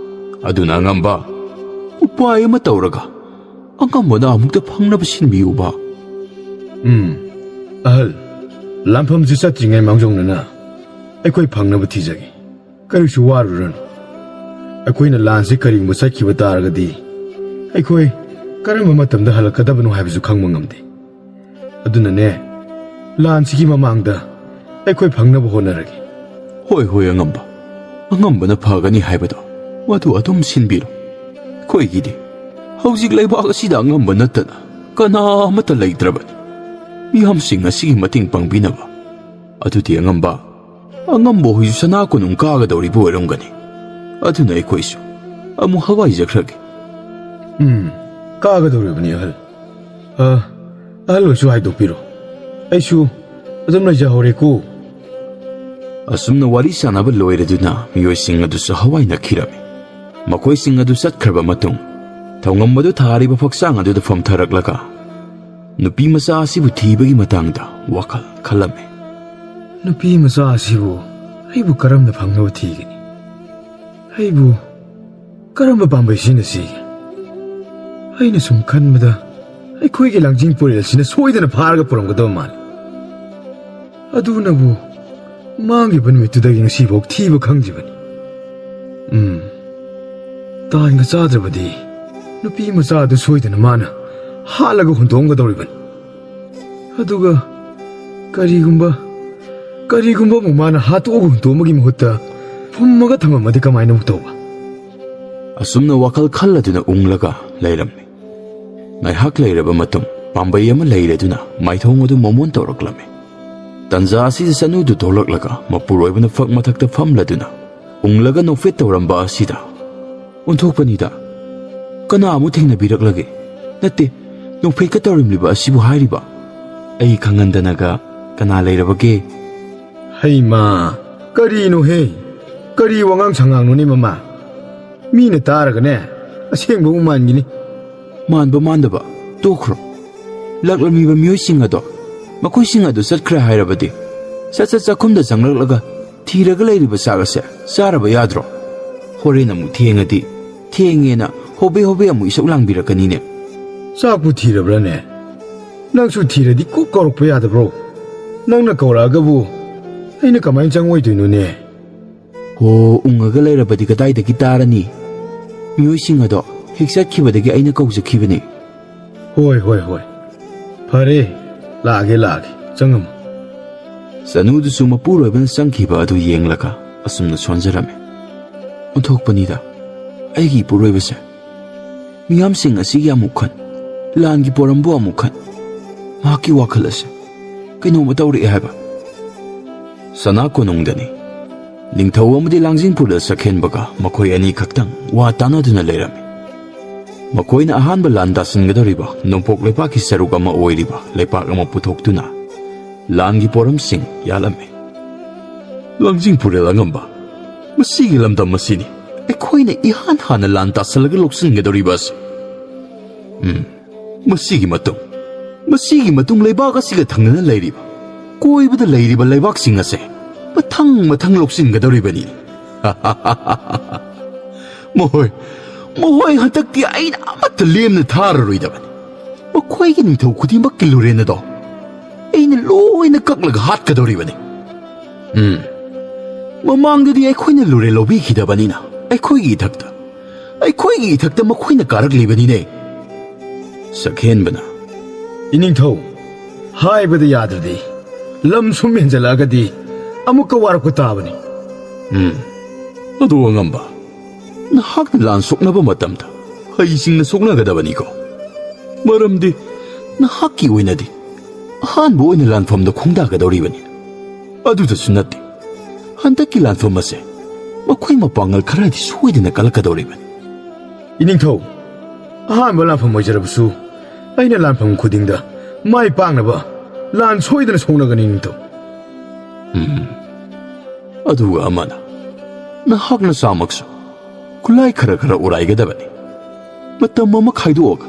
ꯑꯗꯨꯅ ꯑꯉꯝꯕ, ꯎꯄꯥꯏ ꯑꯃ ꯇꯧꯔꯒ ꯑꯉꯝꯕꯅ ꯑꯃꯨꯛꯇ ꯐꯪꯅꯕ ꯁꯤꯟꯕꯤꯌꯨꯕ꯫ ꯎꯝ, ꯑꯍꯜ, ꯂꯥꯟꯐꯝꯁꯤ ꯆꯠꯇ꯭ꯔꯤꯉꯩ ꯃꯥꯡꯖꯧꯅꯅ ꯑꯩꯈꯣꯏ ꯐꯪꯅꯕ ꯊꯤꯖꯒꯦ꯫ ꯀꯔꯤꯁꯨ ꯋꯥꯔꯨꯔꯅꯨ꯫ ꯑꯩꯈꯣꯏꯅ ꯂꯥꯟꯁꯤ ꯀꯔꯤꯒꯨꯝꯕ ꯆꯠꯈꯤꯕ ꯇꯥꯔꯒꯗꯤ ꯑꯩꯈꯣꯏ ꯀꯔꯝꯕ ꯃꯇꯝꯗ ꯍꯜꯂꯛꯀꯗꯕꯅꯣ ꯍꯥꯏꯕꯁꯨ ꯈꯪꯕ ꯉꯝꯗꯦ꯫ ꯑꯗꯨꯅꯅꯦ, ꯂꯥꯟꯁꯤꯒꯤ ꯃꯃꯥꯡꯗ ꯑꯩꯈꯣꯏ ꯐꯪꯅꯕ ꯍꯣꯠꯅꯔꯒꯦ꯫ ꯍꯣꯏ, ꯍꯣꯏ, ꯑꯉꯝꯕ꯫ ꯑꯉꯝꯕꯅ ꯐꯒꯅꯤ ꯍꯥꯏꯕꯗꯣ ꯃꯗꯨ ꯑꯗꯨꯝ ꯁꯤꯟꯕꯤꯔꯣ꯫ ꯑꯩꯈꯣꯏꯒꯤꯗꯤ ꯍꯧꯖꯤꯛ ꯂꯩꯕꯥꯛ ꯑꯁꯤꯗ ꯑꯉꯝꯕ ꯅꯠꯇꯅ ꯀꯅꯥ ꯑꯃꯠꯇ ꯂꯩꯇ꯭ꯔꯕꯅꯤ꯫ ꯃꯤꯌꯥꯝꯁꯤꯡ ꯑꯁꯤꯒꯤ ꯃꯇꯦꯡ ꯄꯥꯡꯕꯤꯅꯕ꯫ ꯑꯗꯨꯗꯤ ꯑꯉꯝꯕ, ꯑꯉꯝꯕ ꯍꯣꯏꯁꯨ ꯁꯅꯥ ꯀꯣꯅꯨꯡ ꯀꯥꯒꯗꯧꯔꯤꯕ ꯑꯣꯏꯔꯝꯒꯅꯤ꯫ ꯑꯗꯨꯅ ꯑꯩꯈꯣꯏꯁꯨ ꯑꯃꯨꯛ ꯍꯋꯥꯏꯖꯈ꯭ꯔꯒꯦ꯫ ꯎꯝ, ꯀꯥꯒꯗꯧꯔꯤꯕꯅꯤ, ꯑꯍꯜ꯫ ꯑ, ꯑꯍꯜ ꯑꯣꯏꯁꯨ ꯍꯥꯏꯗꯣꯛꯄꯤꯔꯣ꯫ ꯑꯩꯁꯨ ꯑꯗꯨꯝ ꯂꯩꯖꯍꯧꯔꯦꯀꯣ꯫ ꯑꯁꯨꯝꯅ ꯋꯥꯔꯤ ꯁꯥꯟꯅꯕ ꯂꯣꯏꯔꯗꯨꯅ ꯃꯤꯑꯣꯏꯁꯤꯡ ꯑꯗꯨꯁꯨ ꯍꯋꯥꯏꯅꯈꯤꯔꯝꯃꯤ꯫ ꯃꯈꯣꯏꯁꯤꯡ ꯑꯗꯨ ꯆꯠꯈ꯭ꯔꯕ ꯃꯇꯨꯡ, ꯊꯧꯉꯝ ꯑꯗꯨ ꯊꯥꯔꯤꯕ ꯐꯛꯆꯥꯡ ꯑꯗꯨꯗ ꯐꯝꯊꯔꯛꯂꯒ ꯅꯨꯄꯤ ꯃꯆꯥ ꯑꯁꯤꯕꯨ ꯊꯤꯕꯒꯤ ꯃꯇꯥꯡꯗ ꯋꯥꯈꯜ ꯈꯜꯂꯝꯃꯤ꯫ ꯅꯨꯄꯤ ꯃꯆꯥ ꯑꯁꯤꯕꯨ ꯑꯩꯕꯨ ꯀꯔꯝꯅ ꯐꯪꯅꯕ ꯊꯤꯒꯅꯤ? ꯑꯩꯕꯨ ꯀꯔꯝꯕ ꯄꯥꯝꯕꯩ ꯁꯤꯖꯤꯟꯅꯁꯤꯒꯦ? ꯑꯩꯅ ꯁꯨꯝ ꯈꯟꯕꯗ ꯑꯩꯈꯣꯏꯒꯤ ꯂꯥꯡꯖꯤꯡ ꯄꯨꯔꯦꯜꯁꯤꯅ ꯁꯣꯏꯗꯅ ꯐꯥꯔꯒ ꯄꯨꯔꯝꯒꯗꯕ ꯃꯥꯜꯂꯤ꯫ ꯑꯗꯨꯅꯕꯨ ꯃꯥꯡꯈꯤꯕ ꯅꯨꯃꯤꯠꯇꯨꯗꯒꯤ ꯉꯁꯤꯐꯥꯎ ꯊꯤꯕ ꯈꯪꯗ꯭ꯔꯤꯕꯅꯤ꯫ ꯎꯝ, ꯇꯥꯟꯒ ꯆꯥꯗ꯭ꯔꯕꯗꯤ ꯅꯨꯄꯤ ꯃꯆꯥ ꯑꯗꯨ ꯁꯣꯏꯗꯅ ꯃꯥꯅ ꯍꯥꯠꯂꯒ ꯍꯨꯟꯗꯣꯛꯑꯝꯒꯗꯧꯔꯤꯕꯅꯤ꯫ ꯑꯗꯨꯒ ꯀꯔꯤꯒꯨꯝꯕ, ꯀꯔꯤꯒꯨꯝꯕ ꯑꯃꯨꯛ ꯃꯥꯅ ꯍꯥꯠꯇꯣꯛꯑꯒ ꯍꯨꯟꯗꯣꯛꯑꯝꯕꯒꯤ ꯃꯍꯨꯠꯇ ꯐꯨꯝꯃꯒ ꯊꯝꯃꯝꯃꯗꯤ ꯀꯃꯥꯏꯅ ꯑꯃꯨꯛ ꯇꯧꯕ? ꯑꯁꯨꯝꯅ ꯋꯥꯈꯜ ꯈꯜꯂꯗꯨꯅ ꯎꯪꯂꯒ ꯂꯩꯔꯝꯃꯤ꯫ ꯉꯥꯏꯍꯥꯛ ꯂꯩꯔꯕ ꯃꯇꯨꯡ ꯄꯥꯝꯕꯩ ꯑꯃ ꯂꯩꯔꯗꯨꯅ ꯃꯥꯏꯊꯣꯡ ꯑꯗꯨ ꯃꯣꯃꯣꯟ ꯇꯧꯔꯛꯂꯝꯃꯤ꯫ ꯇꯟꯖꯥ ꯑꯁꯤꯗ ꯆꯅꯨꯗꯨ ꯊꯣꯛꯂꯛꯂꯒ ꯃꯄꯨꯔꯣꯏꯕꯅ ꯐꯛ ꯃꯊꯛꯇ ꯐꯝꯂꯗꯨꯅ ꯎꯪꯂꯒ ꯅꯣꯛꯐꯦꯠ ꯇꯧꯔꯝꯕ ꯑꯁꯤꯗ ꯑꯣꯟꯊꯣꯛꯄꯅꯤꯗ꯫ ꯀꯅꯥ ꯑꯃꯨꯛ ꯊꯦꯡꯅꯕꯤꯔꯛꯂꯒꯦ? ꯅꯠꯇꯦ, ꯅꯣꯛꯐꯦꯠꯀ ꯇꯧꯔꯝꯂꯤꯕ ꯑꯁꯤꯕꯨ ꯍꯥꯏꯔꯤꯕ? ꯑꯩ ꯈꯪꯍꯟꯗꯅꯒ ꯀꯅꯥ ꯂꯩꯔꯕꯒꯦ? ꯍꯩꯃꯥ, ꯀꯔꯤꯅꯣꯍꯦ? ꯀꯔꯤ ꯋꯥꯉꯥꯡ ꯁꯉꯥꯡꯅꯣꯅꯦ ꯃꯃꯥ? ꯃꯤꯅ ꯇꯥꯔꯒꯅꯦ, ꯑꯁꯦꯡꯕ ꯑꯃꯨꯛ ꯃꯥꯟꯈꯤꯅꯤ꯫ ꯃꯥꯟꯕ ꯃꯥꯟꯗꯕ ꯇꯣꯛꯈ꯭ꯔꯣ꯫ ꯂꯥꯛꯂꯝꯃꯤꯕ ꯃꯤꯑꯣꯏꯁꯤꯡ ꯑꯗꯣ, ꯃꯈꯣꯏꯁꯤꯡ ꯑꯗꯨ ꯆꯠꯈ꯭ꯔꯦ ꯍꯥꯏꯔꯕꯗꯤ, ꯁꯠ ꯁꯠ ꯆꯥꯛꯈꯨꯝꯗ ꯆꯪꯂꯛꯂꯒ ꯊꯤꯔꯒ ꯂꯩꯔꯤꯕ ꯆꯥꯛ ꯑꯁꯦ ꯆꯥꯔꯕ ꯌꯥꯗ꯭ꯔꯣ? ꯍꯣꯔꯦꯟ ꯑꯃꯨꯛ ꯊꯦꯡꯉꯗꯤ, ꯊꯦꯡꯉꯦꯅ ꯍꯣꯕꯦ ꯍꯣꯕꯦ ꯑꯃꯨꯛ ꯏꯁꯧ ꯂꯥꯡꯕꯤꯔꯛꯀꯅꯤꯅꯦ꯫ ꯆꯥꯛꯄꯨ ꯊꯤꯔꯕ꯭ꯔꯥꯅꯦ? ꯅꯪꯁꯨ ꯊꯤꯔꯗꯤ ꯀꯣꯛ ꯀꯧꯔꯛꯄ ꯌꯥꯗꯕ꯭ꯔꯣ? ꯅꯪꯅ ꯀꯧꯔꯛꯑꯒꯕꯨ ꯑꯩꯅ ꯀꯃꯥꯏꯅ ꯆꯪꯉꯣꯏꯗꯣꯏꯅꯣꯅꯦ? ꯍꯣ, ꯎꯪꯉꯒ ꯂꯩꯔꯕꯗꯤ ꯀꯗꯥꯏꯗꯒꯤ ꯇꯥꯔꯅꯤ? ꯃꯤꯑꯣꯏꯁꯤꯡ ꯑꯗꯣ ꯍꯦꯛ ꯆꯠꯈꯤꯕꯗꯒꯤ ꯑꯩꯅ ꯀꯧꯖꯈꯤꯕꯅꯤ꯫ ꯍꯣꯏ, ꯍꯣꯏ, ꯍꯣꯏ꯫ ꯐꯔꯦ, ꯂꯥꯛꯑꯒꯦ, ꯂꯥꯛꯑꯒꯦ꯫ ꯆꯪꯉꯝꯃꯨ꯫ ꯆꯅꯨꯗꯨꯁꯨ ꯃꯄꯨꯔꯣꯏꯕꯅ ꯆꯪꯈꯤꯕ ꯑꯗꯨ ꯌꯦꯡꯂꯒ ꯑꯁꯨꯝꯅ ꯁꯣꯟꯖꯔꯝꯃꯤ꯫ ꯑꯣꯟꯊꯣꯛꯄꯅꯤꯗ, ꯑꯩꯒꯤ ꯏꯄꯨꯔꯣꯏꯕꯁꯦ꯫ ꯃꯤꯌꯥꯝꯁꯤꯡ ꯑꯁꯤꯒꯤ ꯑꯃꯨꯛ ꯈꯟ, ꯂꯥꯟꯒꯤ ꯄꯣꯔꯝꯕꯨ ꯑꯃꯨꯛ ꯈꯟ꯫ ꯃꯍꯥꯛꯀꯤ ꯋꯥꯈꯜ ꯑꯁꯦ ꯀꯩꯅꯣꯝꯃ ꯇꯧꯔꯛꯑꯦ ꯍꯥꯏꯕ꯫ ꯁꯅꯥ ꯀꯣꯅꯨꯡꯗꯅꯤ꯫ ꯅꯤꯡꯊꯧ ꯑꯃꯗꯤ ꯂꯥꯡꯖꯤꯡ ꯄꯨꯔꯦꯜ ꯁꯛꯍꯦꯟꯕꯒ ꯃꯈꯣꯏ ꯑꯅꯤ ꯈꯛꯇꯪ ꯋꯥ ꯇꯥꯅꯗꯨꯅ ꯂꯩꯔꯝꯃꯤ꯫ ꯃꯈꯣꯏꯅ ꯑꯍꯥꯟꯕ ꯂꯥꯟ ꯗꯥꯁꯤꯟꯒꯗꯧꯔꯤꯕ ꯅꯣꯡꯄꯣꯛ ꯂꯩꯄꯥꯛꯀꯤ ꯁꯔꯨꯛ ꯑꯃ ꯑꯣꯏꯔꯤꯕ ꯂꯩꯄꯥꯛ ꯑꯃ ꯄꯨꯊꯣꯛꯇꯨꯅ ꯂꯥꯟꯒꯤ ꯄꯣꯔꯝꯁꯤꯡ ꯌꯥꯜꯂꯝꯃꯤ꯫ ꯂꯥꯡꯖꯤꯡ ꯄꯨꯔꯦꯜ ꯑꯉꯝꯕ, ꯃꯁꯤꯒꯤ ꯂꯝꯗꯝ ꯑꯁꯤꯅꯤ ꯑꯩꯈꯣꯏꯅ ꯏꯍꯥꯟ ꯍꯥꯟꯅ ꯂꯥꯟ ꯇꯥꯁꯜꯂꯒ ꯂꯧꯁꯤꯟꯒꯗꯧꯔꯤꯕ ꯑꯁꯤ꯫ ꯎꯝ, ꯃꯁꯤꯒꯤ ꯃꯇꯨꯡ, ꯃꯁꯤꯒꯤ ꯃꯇꯨꯡ ꯂꯩꯕꯥꯛ ꯑꯁꯤꯒ ꯊꯪꯅꯅ ꯂꯩꯔꯤꯕ, ꯀꯣꯏꯕꯗ ꯂꯩꯔꯤꯕ ꯂꯩꯕꯥꯛꯁꯤꯡ ꯑꯁꯦ ꯃꯊꯪ ꯃꯊꯪ ꯂꯧꯁꯤꯟꯒꯗꯧꯔꯤꯕꯅꯤ꯫ ꯃꯈꯣꯏ, ꯃꯈꯣꯏ ꯍꯟꯗꯛꯇꯤ ꯑꯩꯅ ꯑꯃꯠꯇ ꯂꯦꯝꯅ ꯊꯥꯔꯔꯣꯏꯗꯕꯅꯤ꯫ ꯃꯈꯣꯏꯒꯤ ꯅꯤꯡꯊꯧ ꯈꯨꯗꯤꯡꯃꯛꯀꯤ ꯂꯨꯔꯦꯟ ꯑꯗꯣ ꯑꯩꯅ ꯂꯣꯏꯅ ꯀꯛꯂꯒ ꯍꯥꯠꯀꯗꯧꯔꯤꯕꯅꯤ꯫ ꯎꯝ, ꯃꯃꯥꯡꯗꯗꯤ ꯑꯩꯈꯣꯏꯅ ꯂꯨꯔꯦꯟ ꯂꯧꯕꯤꯈꯤꯗꯕꯅꯤꯅ ꯑꯩꯈꯣꯏꯒꯤ ꯏꯊꯛꯇ, ꯑꯩꯈꯣꯏꯒꯤ ꯏꯊꯛꯇ ꯃꯈꯣꯏꯅ ꯀꯥꯔꯛꯂꯤꯕꯅꯤꯅꯦ꯫ ꯁꯛꯍꯦꯟꯕꯅ, "ꯏꯅꯤꯡꯊꯧ, ꯍꯥꯏꯕꯗ ꯌꯥꯗ꯭ꯔꯗꯤ, ꯂꯝ ꯁꯨꯝ ꯍꯦꯟꯖꯜꯂꯛꯑꯒꯗꯤ ꯑꯃꯨꯛꯀ ꯋꯥꯔꯛꯄ ꯇꯥꯕꯅꯤ꯫" ꯎꯝ, ꯑꯗꯨ ꯑꯉꯝꯕ, ꯅꯍꯥꯛꯅ ꯂꯥꯟ ꯁꯣꯛꯅꯕ ꯃꯇꯝꯗ ꯍꯩꯁꯤꯡꯅ ꯁꯣꯛꯅꯒꯗꯕꯅꯤꯀꯣ꯫ ꯃꯔꯝꯗꯤ ꯅꯍꯥꯛꯀꯤ ꯑꯣꯏꯅꯗꯤ ꯑꯍꯥꯟꯕ ꯑꯣꯏꯅ ꯂꯥꯟꯐꯝꯗ ꯈꯣꯡꯗꯥꯒꯗꯧꯔꯤꯕꯅꯤ꯫ ꯑꯗꯨꯗꯁꯨ ꯅꯠꯇꯦ, ꯍꯟꯗꯛꯀꯤ ꯂꯥꯟꯐꯝ ꯑꯁꯦ ꯃꯈꯣꯏ ꯃꯄꯥꯡꯒꯜ ꯈꯔꯗꯤ ꯁꯣꯏꯗꯅ ꯀꯜꯂꯛꯀꯗꯧꯔꯤꯕꯅꯤ꯫ ꯏꯅꯤꯡꯊꯧ, ꯑꯍꯥꯟꯕ ꯂꯥꯟꯐꯝ ꯑꯣꯏꯖꯔꯕꯁꯨ ꯑꯩꯅ ꯂꯥꯟꯐꯝ ꯈꯨꯗꯤꯡꯗ ꯃꯥꯏ ꯄꯥꯛꯅꯕ ꯂꯥꯟ ꯁꯣꯏꯗꯅ ꯁꯣꯛꯅꯒꯅꯤ, ꯏꯅꯤꯡꯊꯧ꯫ ꯎꯝ꯫ ꯑꯗꯨꯒ ꯑꯃꯅ, ꯅꯍꯥꯛ ꯅꯁꯥꯃꯛꯁꯨ ꯈꯨꯠꯂꯥꯏ ꯈꯔ ꯈꯔ ꯎꯔꯥꯏꯒꯗꯕꯅꯤ꯫ ꯃꯇꯝ ꯑꯃ ꯈꯥꯏꯗꯣꯛꯑꯒ,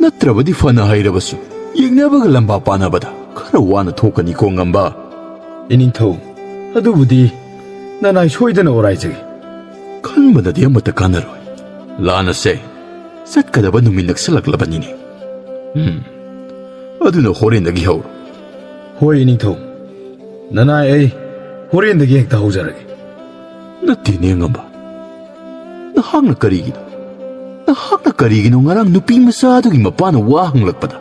ꯅꯠꯇ꯭ꯔꯕꯗꯤ ꯐꯅ ꯍꯩꯔꯕꯁꯨ ꯌꯦꯛꯅꯕꯒ ꯂꯝꯕꯥ ꯄꯥꯅꯕꯗ ꯈꯔ ꯋꯥꯅ ꯊꯣꯛꯀꯅꯤꯀꯣ, ꯉꯝꯕ꯫ ꯏꯅꯤꯡꯊꯧ, ꯑꯗꯨꯕꯨꯗꯤ ꯅꯅꯥꯏ ꯁꯣꯏꯗꯅ ꯑꯣꯔꯥꯏꯖꯒꯦ꯫ ꯈꯟꯕꯅꯗꯤ ꯑꯃꯠꯇ ꯀꯥꯟꯅꯔꯣꯏ꯫ ꯂꯥꯟ ꯑꯁꯦ ꯆꯠꯀꯗꯕ ꯅꯨꯃꯤꯠ ꯅꯛꯁꯜꯂꯛꯂꯕꯅꯤꯅꯦ꯫ ꯎꯝ, ꯑꯗꯨꯅ ꯍꯣꯔꯦꯟꯗꯒꯤ ꯍꯧꯔꯣ꯫ ꯍꯣꯏ, ꯏꯅꯤꯡꯊꯧ꯫ ꯅꯅꯥꯏ ꯑꯩ ꯍꯣꯔꯦꯟꯗꯒꯤ ꯍꯦꯛꯇ ꯍꯧꯖꯔꯒꯦ꯫ ꯅꯠꯇꯦꯅꯦ, ꯑꯉꯝꯕ꯫ ꯅꯍꯥꯛꯅ ꯀꯔꯤꯒꯤꯅꯣ? ꯅꯍꯥꯛꯅ ꯀꯔꯤꯒꯤꯅꯣ ꯉꯔꯥꯡ ꯅꯨꯄꯤ ꯃꯆꯥ ꯑꯗꯨꯒꯤ ꯃꯄꯥꯅ ꯋꯥ ꯍꯪꯂꯛꯄꯗ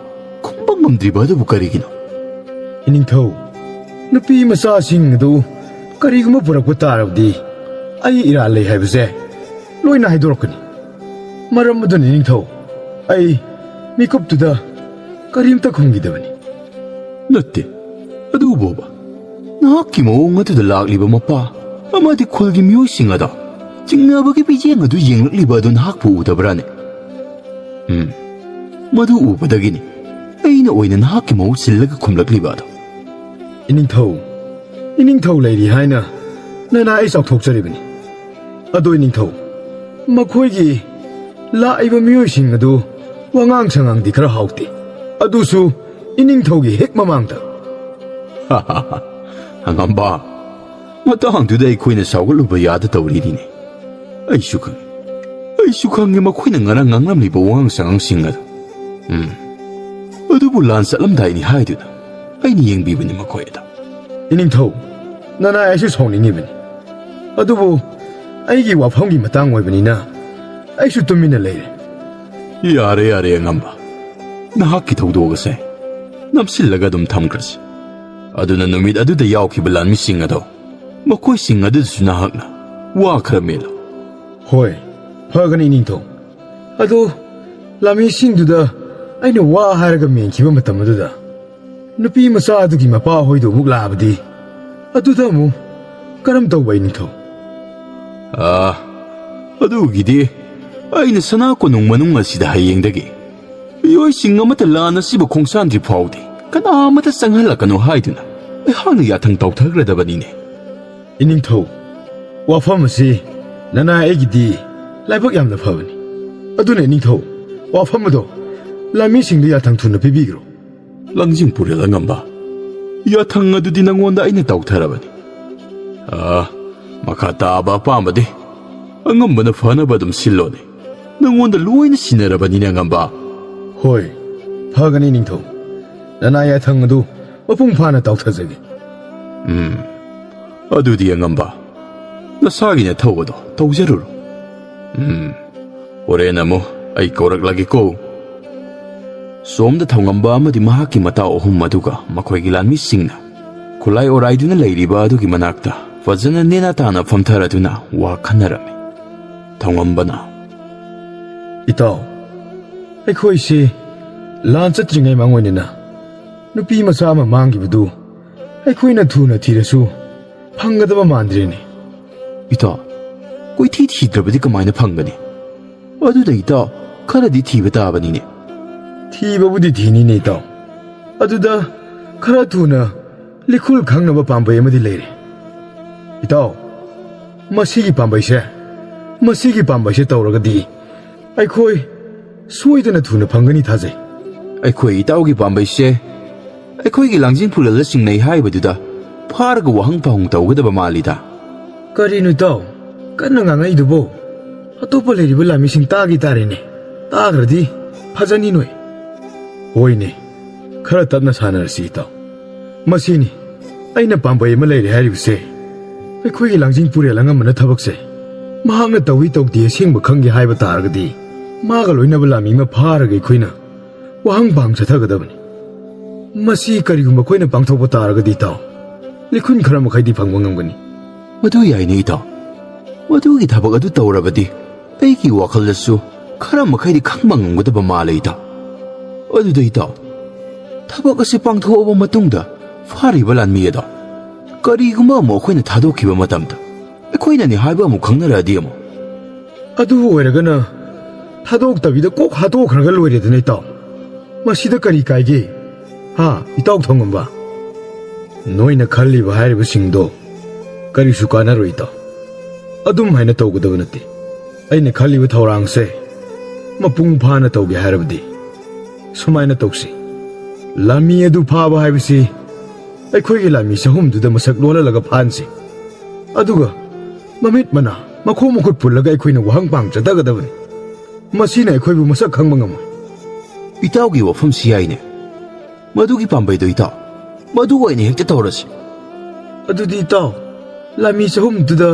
ꯈꯨꯝꯕ ꯉꯝꯗ꯭ꯔꯤꯕ ꯑꯗꯨꯕꯨ ꯀꯔꯤꯒꯤꯅꯣ? ꯏꯅꯤꯡꯊꯧ, ꯅꯨꯄꯤ ꯃꯆꯥꯁꯤꯡ ꯑꯗꯨ ꯀꯔꯤꯒꯨꯝꯕ ꯄꯨꯔꯛꯄ ꯇꯥꯔꯕꯗꯤ, ꯑꯩ ꯏꯔꯥꯜ ꯂꯩ ꯍꯥꯏꯕꯁꯦ ꯂꯣꯏꯅ ꯍꯥꯏꯗꯣꯔꯛꯀꯅꯤ꯫ ꯃꯔꯝ ꯑꯗꯨꯅ, ꯏꯅꯤꯡꯊꯧ, ꯑꯩ ꯃꯤꯀꯨꯞꯇꯨꯗ ꯀꯔꯤꯝꯇ ꯈꯨꯝꯈꯤꯗꯕꯅꯤ꯫ ꯅꯠꯇꯦ, ꯑꯗꯨꯕꯨꯕ, ꯅꯍꯥꯛꯀꯤ ꯃꯑꯣꯡ ꯑꯗꯨꯗ ꯂꯥꯛꯂꯤꯕ ꯃꯄꯥ ꯑꯃꯗꯤ ꯈꯨꯜꯒꯤ ꯃꯤꯑꯣꯏꯁꯤꯡ ꯑꯗꯣ ꯆꯤꯡꯅꯕꯒꯤ ꯃꯤꯠꯌꯦꯡ ꯑꯗꯨ ꯌꯦꯡꯂꯛꯂꯤꯕ ꯑꯗꯨ ꯅꯍꯥꯛꯄꯨ ꯎꯗꯕ꯭ꯔꯥꯅꯦ? ꯎꯝ, ꯃꯗꯨ ꯎꯕꯗꯒꯤꯅꯤ ꯑꯩꯅ ꯑꯣꯏꯅ ꯅꯍꯥꯛꯀꯤ ꯃꯍꯨꯠ ꯁꯤꯜꯂꯒ ꯈꯨꯝꯂꯛꯂꯤꯕ ꯑꯗꯣ꯫ ꯏꯅꯤꯡꯊꯧ, ꯏꯅꯤꯡꯊꯧ ꯂꯩꯔꯤ ꯍꯥꯏꯅ ꯅꯅꯥ ꯑꯩ ꯆꯥꯎꯊꯣꯛꯆꯔꯤꯕꯅꯤ꯫ ꯑꯗꯣ ꯏꯅꯤꯡꯊꯧ, ꯃꯈꯣꯏꯒꯤ ꯂꯥꯛꯏꯕ ꯃꯤꯑꯣꯏꯁꯤꯡ ꯑꯗꯨ ꯋꯥꯉꯥꯡ ꯁꯉꯥꯡꯗꯤ ꯈꯔ ꯍꯥꯎꯇꯦ, ꯑꯗꯨꯁꯨ ꯏꯅꯤꯡꯊꯧꯒꯤ ꯍꯦꯛ ꯃꯃꯥꯡꯗ꯫ ꯑꯉꯝꯕ, ꯃꯇꯥꯡꯗꯨꯗ ꯑꯩꯈꯣꯏꯅ ꯁꯥꯎꯒꯠꯂꯨꯕ ꯌꯥꯗ ꯇꯧꯔꯤꯅꯤꯅꯦ꯫ ꯑꯩꯁꯨ ꯈꯪꯉꯤ, ꯑꯩꯁꯨ ꯈꯪꯉꯤ ꯃꯈꯣꯏꯅ ꯉꯔꯥꯡ ꯉꯥꯡꯂꯝꯂꯤꯕ ꯋꯥꯉꯥꯡ ꯁꯉꯥꯡꯁꯤꯡ ꯑꯗꯨ꯫ ꯎꯝ, ꯑꯗꯨꯕꯨ ꯂꯥꯟ ꯆꯠꯂꯝꯗꯥꯏꯅꯤ ꯍꯥꯏꯗꯨꯅ ꯑꯩꯅ ꯌꯦꯡꯕꯤꯕꯅꯤ ꯃꯈꯣꯏ ꯑꯗꯣ꯫ ꯏꯅꯤꯡꯊꯧ, ꯅꯅꯥꯏ ꯑꯩꯁꯨ ꯁꯥꯎꯅꯤꯡꯉꯤꯕꯅꯤ, ꯑꯗꯨꯕꯨ ꯑꯩꯒꯤ ꯋꯥꯐꯝꯒꯤ ꯃꯇꯥꯡ ꯑꯣꯏꯕꯅꯤꯅ ꯑꯩꯁꯨ ꯇꯨꯃꯤꯟꯅ ꯂꯩꯔꯦ꯫ ꯌꯥꯔꯦ, ꯌꯥꯔꯦ, ꯑꯉꯝꯕ, ꯅꯍꯥꯛꯀꯤ ꯊꯧꯗꯣꯛ ꯑꯁꯦ ꯅꯝꯁꯤꯜꯂꯒ ꯑꯗꯨꯝ ꯊꯝꯈ꯭ꯔꯁꯤ꯫ ꯑꯗꯨꯅ ꯅꯨꯃꯤꯠ ꯑꯗꯨꯗ ꯌꯥꯎꯈꯤꯕ ꯂꯥꯟꯃꯤꯁꯤꯡ ꯑꯗꯣ, ꯃꯈꯣꯏꯁꯤꯡ ꯑꯗꯨꯗꯁꯨ ꯅꯍꯥꯛꯅ ꯋꯥ ꯈꯔ ꯃꯦꯜꯂꯨ꯫ ꯍꯣꯏ, ꯐꯒꯅꯤ, ꯏꯅꯤꯡꯊꯧ꯫ ꯑꯗꯣ ꯂꯥꯟꯃꯤꯁꯤꯡꯗꯨꯗ ꯑꯩꯅ ꯋꯥ ꯍꯥꯏꯔꯒ ꯃꯦꯟꯈꯤꯕ ꯃꯇꯝ ꯑꯗꯨꯗ ꯅꯨꯄꯤ ꯃꯆꯥ ꯑꯗꯨꯒꯤ ꯃꯄꯥ ꯍꯣꯏꯗꯨ ꯑꯃꯨꯛ ꯂꯥꯛꯑꯕꯗꯤ, ꯑꯗꯨꯗ ꯑꯃꯨꯛ ꯀꯔꯝ ꯇꯧꯕ, ꯏꯅꯤꯡꯊꯧ? ꯑꯥ, ꯑꯗꯨꯒꯤꯗꯤ ꯑꯩꯅ ꯁꯅꯥ ꯀꯣꯅꯨꯡ ꯃꯅꯨꯡ ꯑꯁꯤꯗ ꯍꯌꯦꯡꯗꯒꯤ ꯃꯤꯑꯣꯏꯁꯤꯡ ꯑꯃꯠꯇ ꯂꯥꯟ ꯑꯁꯤꯕꯨ ꯈꯣꯡꯁꯥꯟꯗ꯭ꯔꯤ ꯐꯥꯎꯗꯤ ꯀꯅꯥ ꯑꯃꯠꯇ ꯆꯪꯍꯜꯂꯛꯀꯅꯨ ꯍꯥꯏꯗꯨꯅ ꯑꯩꯍꯥꯛꯅ ꯌꯥꯊꯪ ꯇꯧꯊꯈ꯭ꯔꯗꯕꯅꯤꯅꯦ꯫ ꯏꯅꯤꯡꯊꯧ, ꯋꯥꯐꯝ ꯑꯁꯤ ꯅꯅꯥꯏ ꯑꯩꯒꯤꯗꯤ ꯂꯥꯏꯕꯛ ꯌꯥꯝꯅ ꯐꯕꯅꯤ꯫ ꯑꯗꯨꯅ ꯏꯅꯤꯡꯊꯧ, ꯋꯥꯐꯝ ꯑꯗꯣ ꯂꯥꯟꯃꯤꯁꯤꯡꯗ ꯌꯥꯊꯪ ꯊꯨꯅ ꯄꯤꯕꯤꯈ꯭ꯔꯣ꯫ ꯂꯪꯖꯤꯡ ꯄꯨꯔꯦꯜ ꯑꯉꯝꯕ, ꯌꯥꯊꯪ ꯑꯗꯨꯗꯤ ꯅꯪꯉꯣꯟꯗ ꯑꯩꯅ ꯇꯧꯊꯔꯕꯅꯤ꯫ ꯑꯥ, ꯃꯈꯥ ꯇꯥꯕ ꯑꯄꯥꯝꯕꯗꯤ ꯑꯉꯝꯕꯅ ꯐꯅꯕ ꯑꯗꯨꯝ ꯁꯤꯜꯂꯣꯅꯦ꯫ ꯅꯉꯣꯟꯗ ꯂꯣꯏꯅ ꯁꯤꯟꯅꯔꯕꯅꯤꯅꯦ, ꯑꯉꯝꯕ꯫ ꯍꯣꯏ, ꯐꯒꯅꯤ, ꯅꯤꯡꯊꯧ꯫ ꯅꯅꯥ ꯌꯥꯊꯪ ꯑꯗꯨ ꯃꯄꯨꯡ ꯐꯥꯅ ꯇꯥꯎꯊꯖꯒꯦ꯫ ꯎꯝ, ꯑꯗꯨꯗꯤ, ꯑꯉꯝꯕ, ꯅꯁꯥꯒꯤ ꯅꯊꯧ ꯑꯗꯣ ꯇꯧꯖꯔꯨꯔꯣ꯫ ꯎꯝ, ꯍꯣꯔꯦꯟ ꯑꯃꯨꯛ ꯑꯩ ꯀꯧꯔꯛꯂꯒꯦꯀꯣ꯫ ꯁꯣꯝꯗ ꯊꯧꯉꯝꯕ ꯑꯃꯗꯤ ꯃꯍꯥꯛꯀꯤ ꯃꯇꯥꯎ ꯑꯍꯨꯝ ꯑꯗꯨꯒ ꯃꯈꯣꯏꯒꯤ ꯂꯥꯟꯃꯤꯁꯤꯡꯅ ꯈꯨꯠꯂꯥꯏ ꯑꯣꯔꯥꯏꯗꯨꯅ ꯂꯩꯔꯤꯕ ꯑꯗꯨꯒꯤ ꯃꯅꯥꯛꯇ ꯐꯖꯅ ꯅꯦꯅꯥ ꯇꯥꯅ ꯐꯝꯊꯔꯗꯨꯅ ꯋꯥ ꯈꯟꯅꯔꯝꯃꯤ꯫ ꯊꯧꯉꯝꯕꯅ, "ꯏꯇꯥꯎ, ꯑꯩꯈꯣꯏꯁꯤ ꯂꯥꯟ ꯆꯠꯇ꯭ꯔꯤꯉꯩ ꯃꯥꯡꯑꯣꯏꯅꯅ ꯅꯨꯄꯤ ꯃꯆꯥ ꯑꯃ ꯃꯥꯡꯈꯤꯕꯗꯨ ꯑꯩꯈꯣꯏꯅ ꯊꯨꯅ ꯊꯤꯔꯁꯨ ꯐꯪꯒꯗꯕ ꯃꯥꯟꯗ꯭ꯔꯦꯅꯦ꯫" "ꯏꯇꯥꯎ, ꯀꯣꯏꯊꯤ ꯊꯤꯗ꯭ꯔꯕꯗꯤ ꯀꯃꯥꯏꯅ ꯐꯪꯒꯅꯤ? ꯑꯗꯨꯗ, ꯏꯇꯥꯎ, ꯈꯔꯗꯤ ꯊꯤꯕ ꯇꯥꯕꯅꯤꯅꯦ꯫" "ꯊꯤꯕꯕꯨꯗꯤ ꯊꯤꯅꯤꯅꯦ, ꯏꯇꯥꯎ꯫ ꯑꯗꯨꯗ ꯈꯔ ꯊꯨꯅ ꯂꯤꯈꯨꯜ ꯈꯪꯅꯕ ꯄꯥꯝꯕꯩ ꯑꯃꯗꯤ ꯂꯩꯔꯦ꯫ ꯏꯇꯥꯎ, ꯃꯁꯤꯒꯤ ꯄꯥꯝꯕꯩꯁꯦ, ꯃꯁꯤꯒꯤ ꯄꯥꯝꯕꯩꯁꯦ ꯇꯧꯔꯒꯗꯤ ꯑꯩꯈꯣꯏ ꯁꯣꯏꯗꯅ ꯊꯨꯅ ꯐꯪꯒꯅꯤ ꯊꯥꯖꯩ꯫" "ꯑꯩꯈꯣꯏ ꯏꯇꯥꯎꯒꯤ ꯄꯥꯝꯕꯩꯁꯦ ꯑꯩꯈꯣꯏꯒꯤ ꯂꯥꯡꯖꯤꯡ ꯐꯨꯔꯦꯜꯗ ꯆꯤꯡꯅꯩ ꯍꯥꯏꯕꯗꯨꯗ ꯐꯥꯔꯒ ꯋꯥꯍꯪ ꯄꯥꯎꯍꯪ ꯇꯧꯒꯗꯕ ꯃꯥꯜꯂꯤꯗ꯫" "ꯀꯔꯤꯅꯣ ꯏꯇꯥꯎ ꯀꯟꯅ ꯉꯥꯡꯉꯛꯏꯗꯨꯕꯣ? ꯑꯇꯣꯞꯄ ꯂꯩꯔꯤꯕ ꯂꯥꯟꯃꯤꯁꯤꯡ ꯇꯥꯒꯦ ꯇꯥꯔꯦꯅꯦ꯫ ꯇꯥꯈ꯭ꯔꯗꯤ ꯐꯖꯅꯤ ꯅꯣꯏ꯫" "ꯍꯣꯏꯅꯦ, ꯈꯔ ꯇꯞꯅ ꯁꯥꯟꯅꯔꯁꯤ, ꯏꯇꯥꯎ꯫ ꯃꯁꯤꯅꯤ ꯑꯩꯅ ꯄꯥꯝꯕꯩ ꯑꯃ ꯂꯩꯔꯦ ꯍꯥꯏꯔꯤꯕꯁꯦ꯫ ꯑꯩꯈꯣꯏꯒꯤ ꯂꯥꯡꯖꯤꯡ ꯄꯨꯔꯦꯜ ꯑꯉꯝꯕꯅ ꯊꯕꯛꯁꯦ ꯃꯍꯥꯛꯅ ꯇꯧꯏ ꯇꯧꯗꯦ ꯑꯁꯦꯡꯕ ꯈꯪꯒꯦ ꯍꯥꯏꯕ ꯇꯥꯔꯒꯗꯤ, ꯃꯥꯒ ꯂꯣꯏꯅꯕ ꯂꯥꯟꯃꯤ ꯑꯃ ꯐꯥꯔꯒ ꯑꯩꯈꯣꯏꯅ ꯋꯥꯍꯪ ꯄꯥꯎꯍꯪ ꯆꯠꯊꯒꯗꯕꯅꯤ꯫ ꯃꯁꯤ ꯀꯔꯤꯒꯨꯝꯕ ꯑꯩꯈꯣꯏꯅ ꯄꯥꯡꯊꯣꯛꯄ ꯇꯥꯔꯒꯗꯤ, ꯏꯇꯥꯎ, ꯂꯤꯈꯨꯟ ꯈꯔ ꯃꯈꯩꯗꯤ ꯐꯪꯕ ꯉꯝꯒꯅꯤ꯫" "ꯃꯗꯨ ꯌꯥꯏꯅꯦ, ꯏꯇꯥꯎ꯫ ꯃꯗꯨꯒꯤ ꯊꯕꯛ ꯑꯗꯨ ꯇꯧꯔꯕꯗꯤ ꯑꯩꯒꯤ ꯋꯥꯈꯜꯗꯁꯨ ꯈꯔ ꯃꯈꯩꯗꯤ ꯈꯪꯕ ꯉꯝꯒꯗꯕ ꯃꯥꯜꯂꯦ, ꯏꯇꯥꯎ꯫ ꯑꯗꯨꯗ, ꯏꯇꯥꯎ, ꯊꯕꯛ ꯑꯁꯤ ꯄꯥꯡꯊꯣꯛꯑꯕ ꯃꯇꯨꯡꯗ ꯐꯥꯔꯤꯕ ꯂꯥꯟꯃꯤ ꯑꯗꯣ ꯀꯔꯤꯒꯨꯝꯕ ꯑꯃꯨꯛ ꯑꯩꯈꯣꯏꯅ ꯊꯥꯗꯣꯛꯈꯤꯕ ꯃꯇꯝꯗ ꯑꯩꯈꯣꯏꯅꯅꯤ ꯍꯥꯏꯕ ꯑꯃꯨꯛ ꯈꯪꯅꯔꯛꯑꯗꯤ ꯑꯃꯨꯛ?" "ꯑꯗꯨ ꯑꯣꯏꯔꯒꯅ ꯊꯥꯗꯣꯛꯇꯕꯤꯗ ꯀꯣꯛ ꯍꯥꯠꯇꯣꯛꯈ꯭ꯔꯒ ꯂꯣꯏꯔꯦꯗꯅ, ꯏꯇꯥꯎ꯫ ꯃꯁꯤꯗ ꯀꯔꯤ ꯀꯥꯏꯒꯦ? ꯍꯥ, ꯏꯇꯥꯎ ꯊꯧꯉꯝꯕ? ꯅꯣꯏꯅ ꯈꯜꯂꯤꯕ ꯍꯥꯏꯔꯤꯕꯁꯤꯡꯗꯣ ꯀꯔꯤꯁꯨ ꯀꯥꯟꯅꯔꯣꯏ, ꯏꯇꯥꯎ꯫ ꯑꯗꯨꯝ ꯍꯥꯏꯅ ꯇꯧꯒꯗꯕ ꯅꯠꯇꯦ꯫ ꯑꯩꯅ ꯈꯜꯂꯤꯕ ꯊꯧꯔꯥꯡꯁꯦ ꯃꯄꯨꯡ ꯐꯥꯅ ꯇꯧꯒꯦ ꯍꯥꯏꯔꯕꯗꯤ ꯁꯨꯃꯥꯏꯅ ꯇꯧꯁꯤ꯫ ꯂꯥꯟꯃꯤ ꯑꯗꯨ ꯐꯥꯕ ꯍꯥꯏꯕꯁꯤ ꯑꯩꯈꯣꯏꯒꯤ ꯂꯥꯟꯃꯤ ꯆꯍꯨꯝꯗꯨꯗ ꯃꯁꯛ ꯂꯣꯜꯍꯜꯂꯒ ꯐꯥꯍꯟꯁꯤ꯫ ꯑꯗꯨꯒ ꯃꯃꯤꯠ ꯃꯅꯥ, ꯃꯈꯣꯡ ꯃꯈꯨꯠ ꯄꯨꯜꯂꯒ ꯑꯩꯈꯣꯏꯅ ꯋꯥꯍꯪ ꯄꯥꯡꯖꯗꯒꯗꯕꯅꯤ꯫ ꯃꯁꯤꯅ ꯑꯩꯈꯣꯏꯕꯨ ꯃꯁꯛ ꯈꯪꯕ ꯉꯝꯃꯣꯏ꯫ ꯏꯇꯥꯎꯒꯤ ꯋꯥꯐꯝꯁꯤ ꯌꯥꯏꯅꯦ꯫ ꯃꯗꯨꯒꯤ ꯄꯥꯝꯕꯩꯗꯣ ꯏꯇꯥꯎ, ꯃꯗꯨ ꯑꯣꯏꯅ ꯍꯦꯛꯇ ꯇꯧꯔꯁꯤ꯫ ꯑꯗꯨꯗꯤ ꯏꯇꯥꯎ, ꯂꯥꯟꯃꯤ ꯆꯍꯨꯝꯗꯨꯗ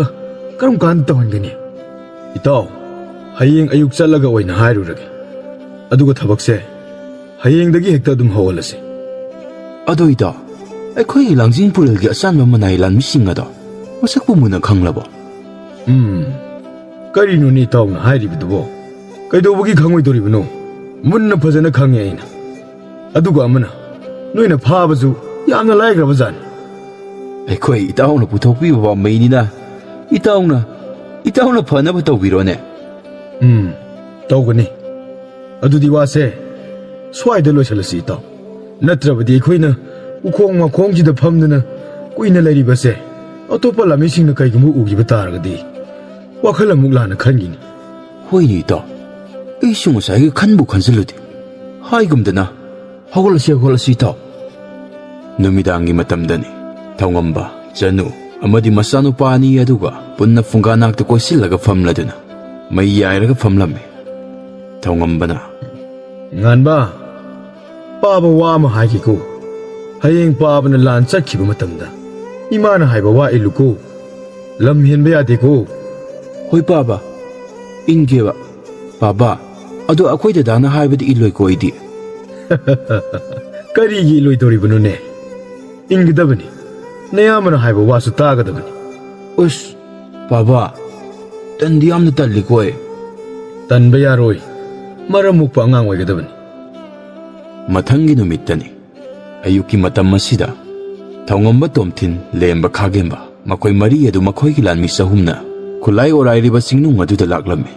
ꯀꯔꯝ ꯀꯥꯟꯗ ꯇꯧꯍꯟꯒꯅꯤ? ꯏꯇꯥꯎ, ꯍꯌꯦꯡ ꯑꯌꯨꯛ ꯆꯠꯂꯒ ꯑꯣꯏꯅ ꯍꯥꯏꯔꯨꯔꯒꯦ꯫ ꯑꯗꯨꯒ ꯊꯕꯛꯁꯦ ꯍꯌꯦꯡꯗꯒꯤ ꯍꯦꯛꯇ ꯑꯗꯨꯝ ꯍꯧꯍꯜꯂꯁꯤ꯫ ꯑꯗꯣ ꯏꯇꯥꯎ, ꯑꯩꯈꯣꯏꯒꯤ ꯂꯥꯡꯖꯤꯡ ꯄꯨꯔꯦꯜꯒꯤ ꯑꯆꯥꯟꯕ ꯃꯅꯥꯏ ꯂꯥꯟꯃꯤꯁꯤꯡ ꯑꯗꯣ ꯃꯁꯛꯄꯨ ꯃꯨꯟꯅ ꯈꯪꯂꯕꯣ? ꯎꯝ, ꯀꯔꯤꯅꯣꯅꯦ ꯏꯇꯥꯎꯅ ꯍꯥꯏꯔꯤꯕꯗꯨꯕꯣ? ꯀꯩꯗꯧꯕꯒꯤ ꯈꯪꯉꯣꯏꯗꯧꯔꯤꯕꯅꯣ? ꯃꯨꯟꯅ ꯐꯖꯅ ꯈꯪꯉꯦ ꯑꯩꯅ꯫ ꯑꯗꯨꯒ ꯑꯃꯅ, ꯅꯣꯏꯅ ꯐꯥꯕꯁꯨ ꯌꯥꯝꯅ ꯂꯥꯏꯈ꯭ꯔꯕ ꯖꯥꯠꯅꯤ꯫ ꯑꯩꯈꯣꯏ ꯏꯇꯥꯎꯅ ꯄꯨꯊꯣꯛꯄꯤꯕ ꯄꯥꯝꯕꯩꯅꯤꯅ, ꯏꯇꯥꯎꯅ, ꯏꯇꯥꯎꯅ ꯐꯅꯕ ꯇꯧꯕꯤꯔꯣꯅꯦ꯫ ꯎꯝ, ꯇꯧꯒꯅꯤ꯫ ꯑꯗꯨꯗꯤ ꯋꯥꯁꯦ ꯁ꯭ꯋꯥꯏꯗ ꯂꯣꯏꯁꯤꯜꯂꯁꯤ ꯏꯇꯥꯎ꯫ ꯅꯠꯇ꯭ꯔꯕꯗꯤ ꯑꯩꯈꯣꯏꯅ ꯎꯈꯣꯡ ꯋꯥꯈꯣꯡꯁꯤꯗ ꯐꯝꯗꯨꯅ ꯀꯨꯏꯅ ꯂꯩꯔꯤꯕꯁꯦ ꯑꯇꯣꯞꯄ ꯂꯥꯟꯃꯤꯁꯤꯡꯅ ꯀꯩꯒꯨꯝꯕ ꯎꯈꯤꯕ ꯇꯥꯔꯒꯗꯤ ꯋꯥꯈꯜ ꯑꯃꯨꯛ ꯂꯥꯟꯅ ꯈꯟꯈꯤꯅꯤ꯫ ꯍꯣꯏꯅꯦ ꯏꯇꯥꯎ, ꯑꯩꯁꯨ ꯉꯁꯥꯏꯒꯤ ꯈꯟꯕꯨ ꯈꯟꯖꯤꯜꯂꯨꯗꯦ꯫ ꯍꯥꯏꯒꯨꯝꯗꯅ, ꯍꯧꯒꯠꯂꯁꯤ, ꯍꯧꯒꯠꯂꯁꯤ ꯏꯇꯥꯎ꯫ ꯅꯨꯃꯤꯗꯥꯡꯒꯤ ꯃꯇꯝꯗꯅꯤ꯫ ꯊꯧꯉꯝꯕ, ꯆꯅꯨ ꯑꯃꯗꯤ ꯃꯆꯥꯅꯨꯄꯥ ꯑꯅꯤ ꯑꯗꯨꯒ ꯄꯨꯟꯅ ꯐꯨꯡꯒꯥ ꯅꯥꯛꯇ ꯀꯣꯏꯁꯤꯜꯂꯒ ꯐꯝꯂꯗꯨꯅ ꯃꯩ ꯌꯥꯏꯔꯒ ꯐꯝꯂꯝꯃꯤ꯫ ꯊꯧꯉꯝꯕꯅ, ꯉꯥꯟꯕ, ꯄꯥꯕ ꯋꯥ ꯑꯃ ꯍꯥꯏꯒꯦꯀꯣ꯫ ꯍꯌꯦꯡ ꯄꯥꯕꯅ ꯂꯥꯟ ꯆꯠꯈꯤꯕ ꯃꯇꯝꯗ ꯏꯃꯥꯅ ꯍꯥꯏꯕ ꯋꯥ ꯏꯜꯂꯨꯀꯣ꯫ ꯂꯝ ꯍꯦꯟꯕ ꯌꯥꯗꯦꯀꯣ꯫ ꯍꯣꯏ ꯄꯥꯕ, ꯏꯟꯒꯦꯕ꯫ ꯄꯥꯕ, ꯑꯗꯣ ꯑꯩꯈꯣꯏ ꯗꯗꯥꯅ ꯍꯥꯏꯕꯗꯤ ꯏꯜꯂꯣꯏꯀꯣ ꯑꯩꯗꯤ꯫ ꯀꯔꯤꯒꯤ ꯏꯜꯂꯣꯏꯗꯧꯔꯤꯕꯅꯣꯅꯦ? ꯏꯟꯒꯗꯕꯅꯤ꯫ ꯅꯌꯥꯝꯕꯅ ꯍꯥꯏꯕ ꯋꯥꯁꯨ ꯇꯥꯒꯗꯕꯅꯤ꯫ ꯑꯁ, ꯄꯥꯕ, ꯇꯟꯗꯤ ꯌꯥꯝꯅ ꯇꯜꯂꯤꯀꯣ ꯑꯩ꯫ ꯇꯟꯕ ꯌꯥꯔꯣꯏ꯫ ꯃꯔꯝ ꯃꯣꯛꯄ ꯑꯉꯥꯡ ꯑꯣꯏꯒꯗꯕꯅꯤ꯫ ꯃꯊꯪꯒꯤ ꯅꯨꯃꯤꯠꯇꯅꯤ꯫ ꯑꯌꯨꯛꯀꯤ ꯃꯇꯝ ꯑꯁꯤꯗ ꯊꯧꯉꯝꯕ, ꯇꯣꯝꯊꯤꯟ, ꯂꯦꯝꯕ, ꯈꯥꯒꯦꯝꯕ, ꯃꯈꯣꯏ ꯃꯔꯤ ꯑꯗꯨ ꯃꯈꯣꯏꯒꯤ ꯂꯥꯟꯃꯤ ꯆꯍꯨꯝꯅ ꯈꯨꯠꯂꯥꯏ ꯑꯣꯔꯥꯏꯔꯤꯕ ꯆꯤꯡꯅꯨꯡ ꯑꯗꯨꯗ ꯂꯥꯛꯂꯝꯃꯤ꯫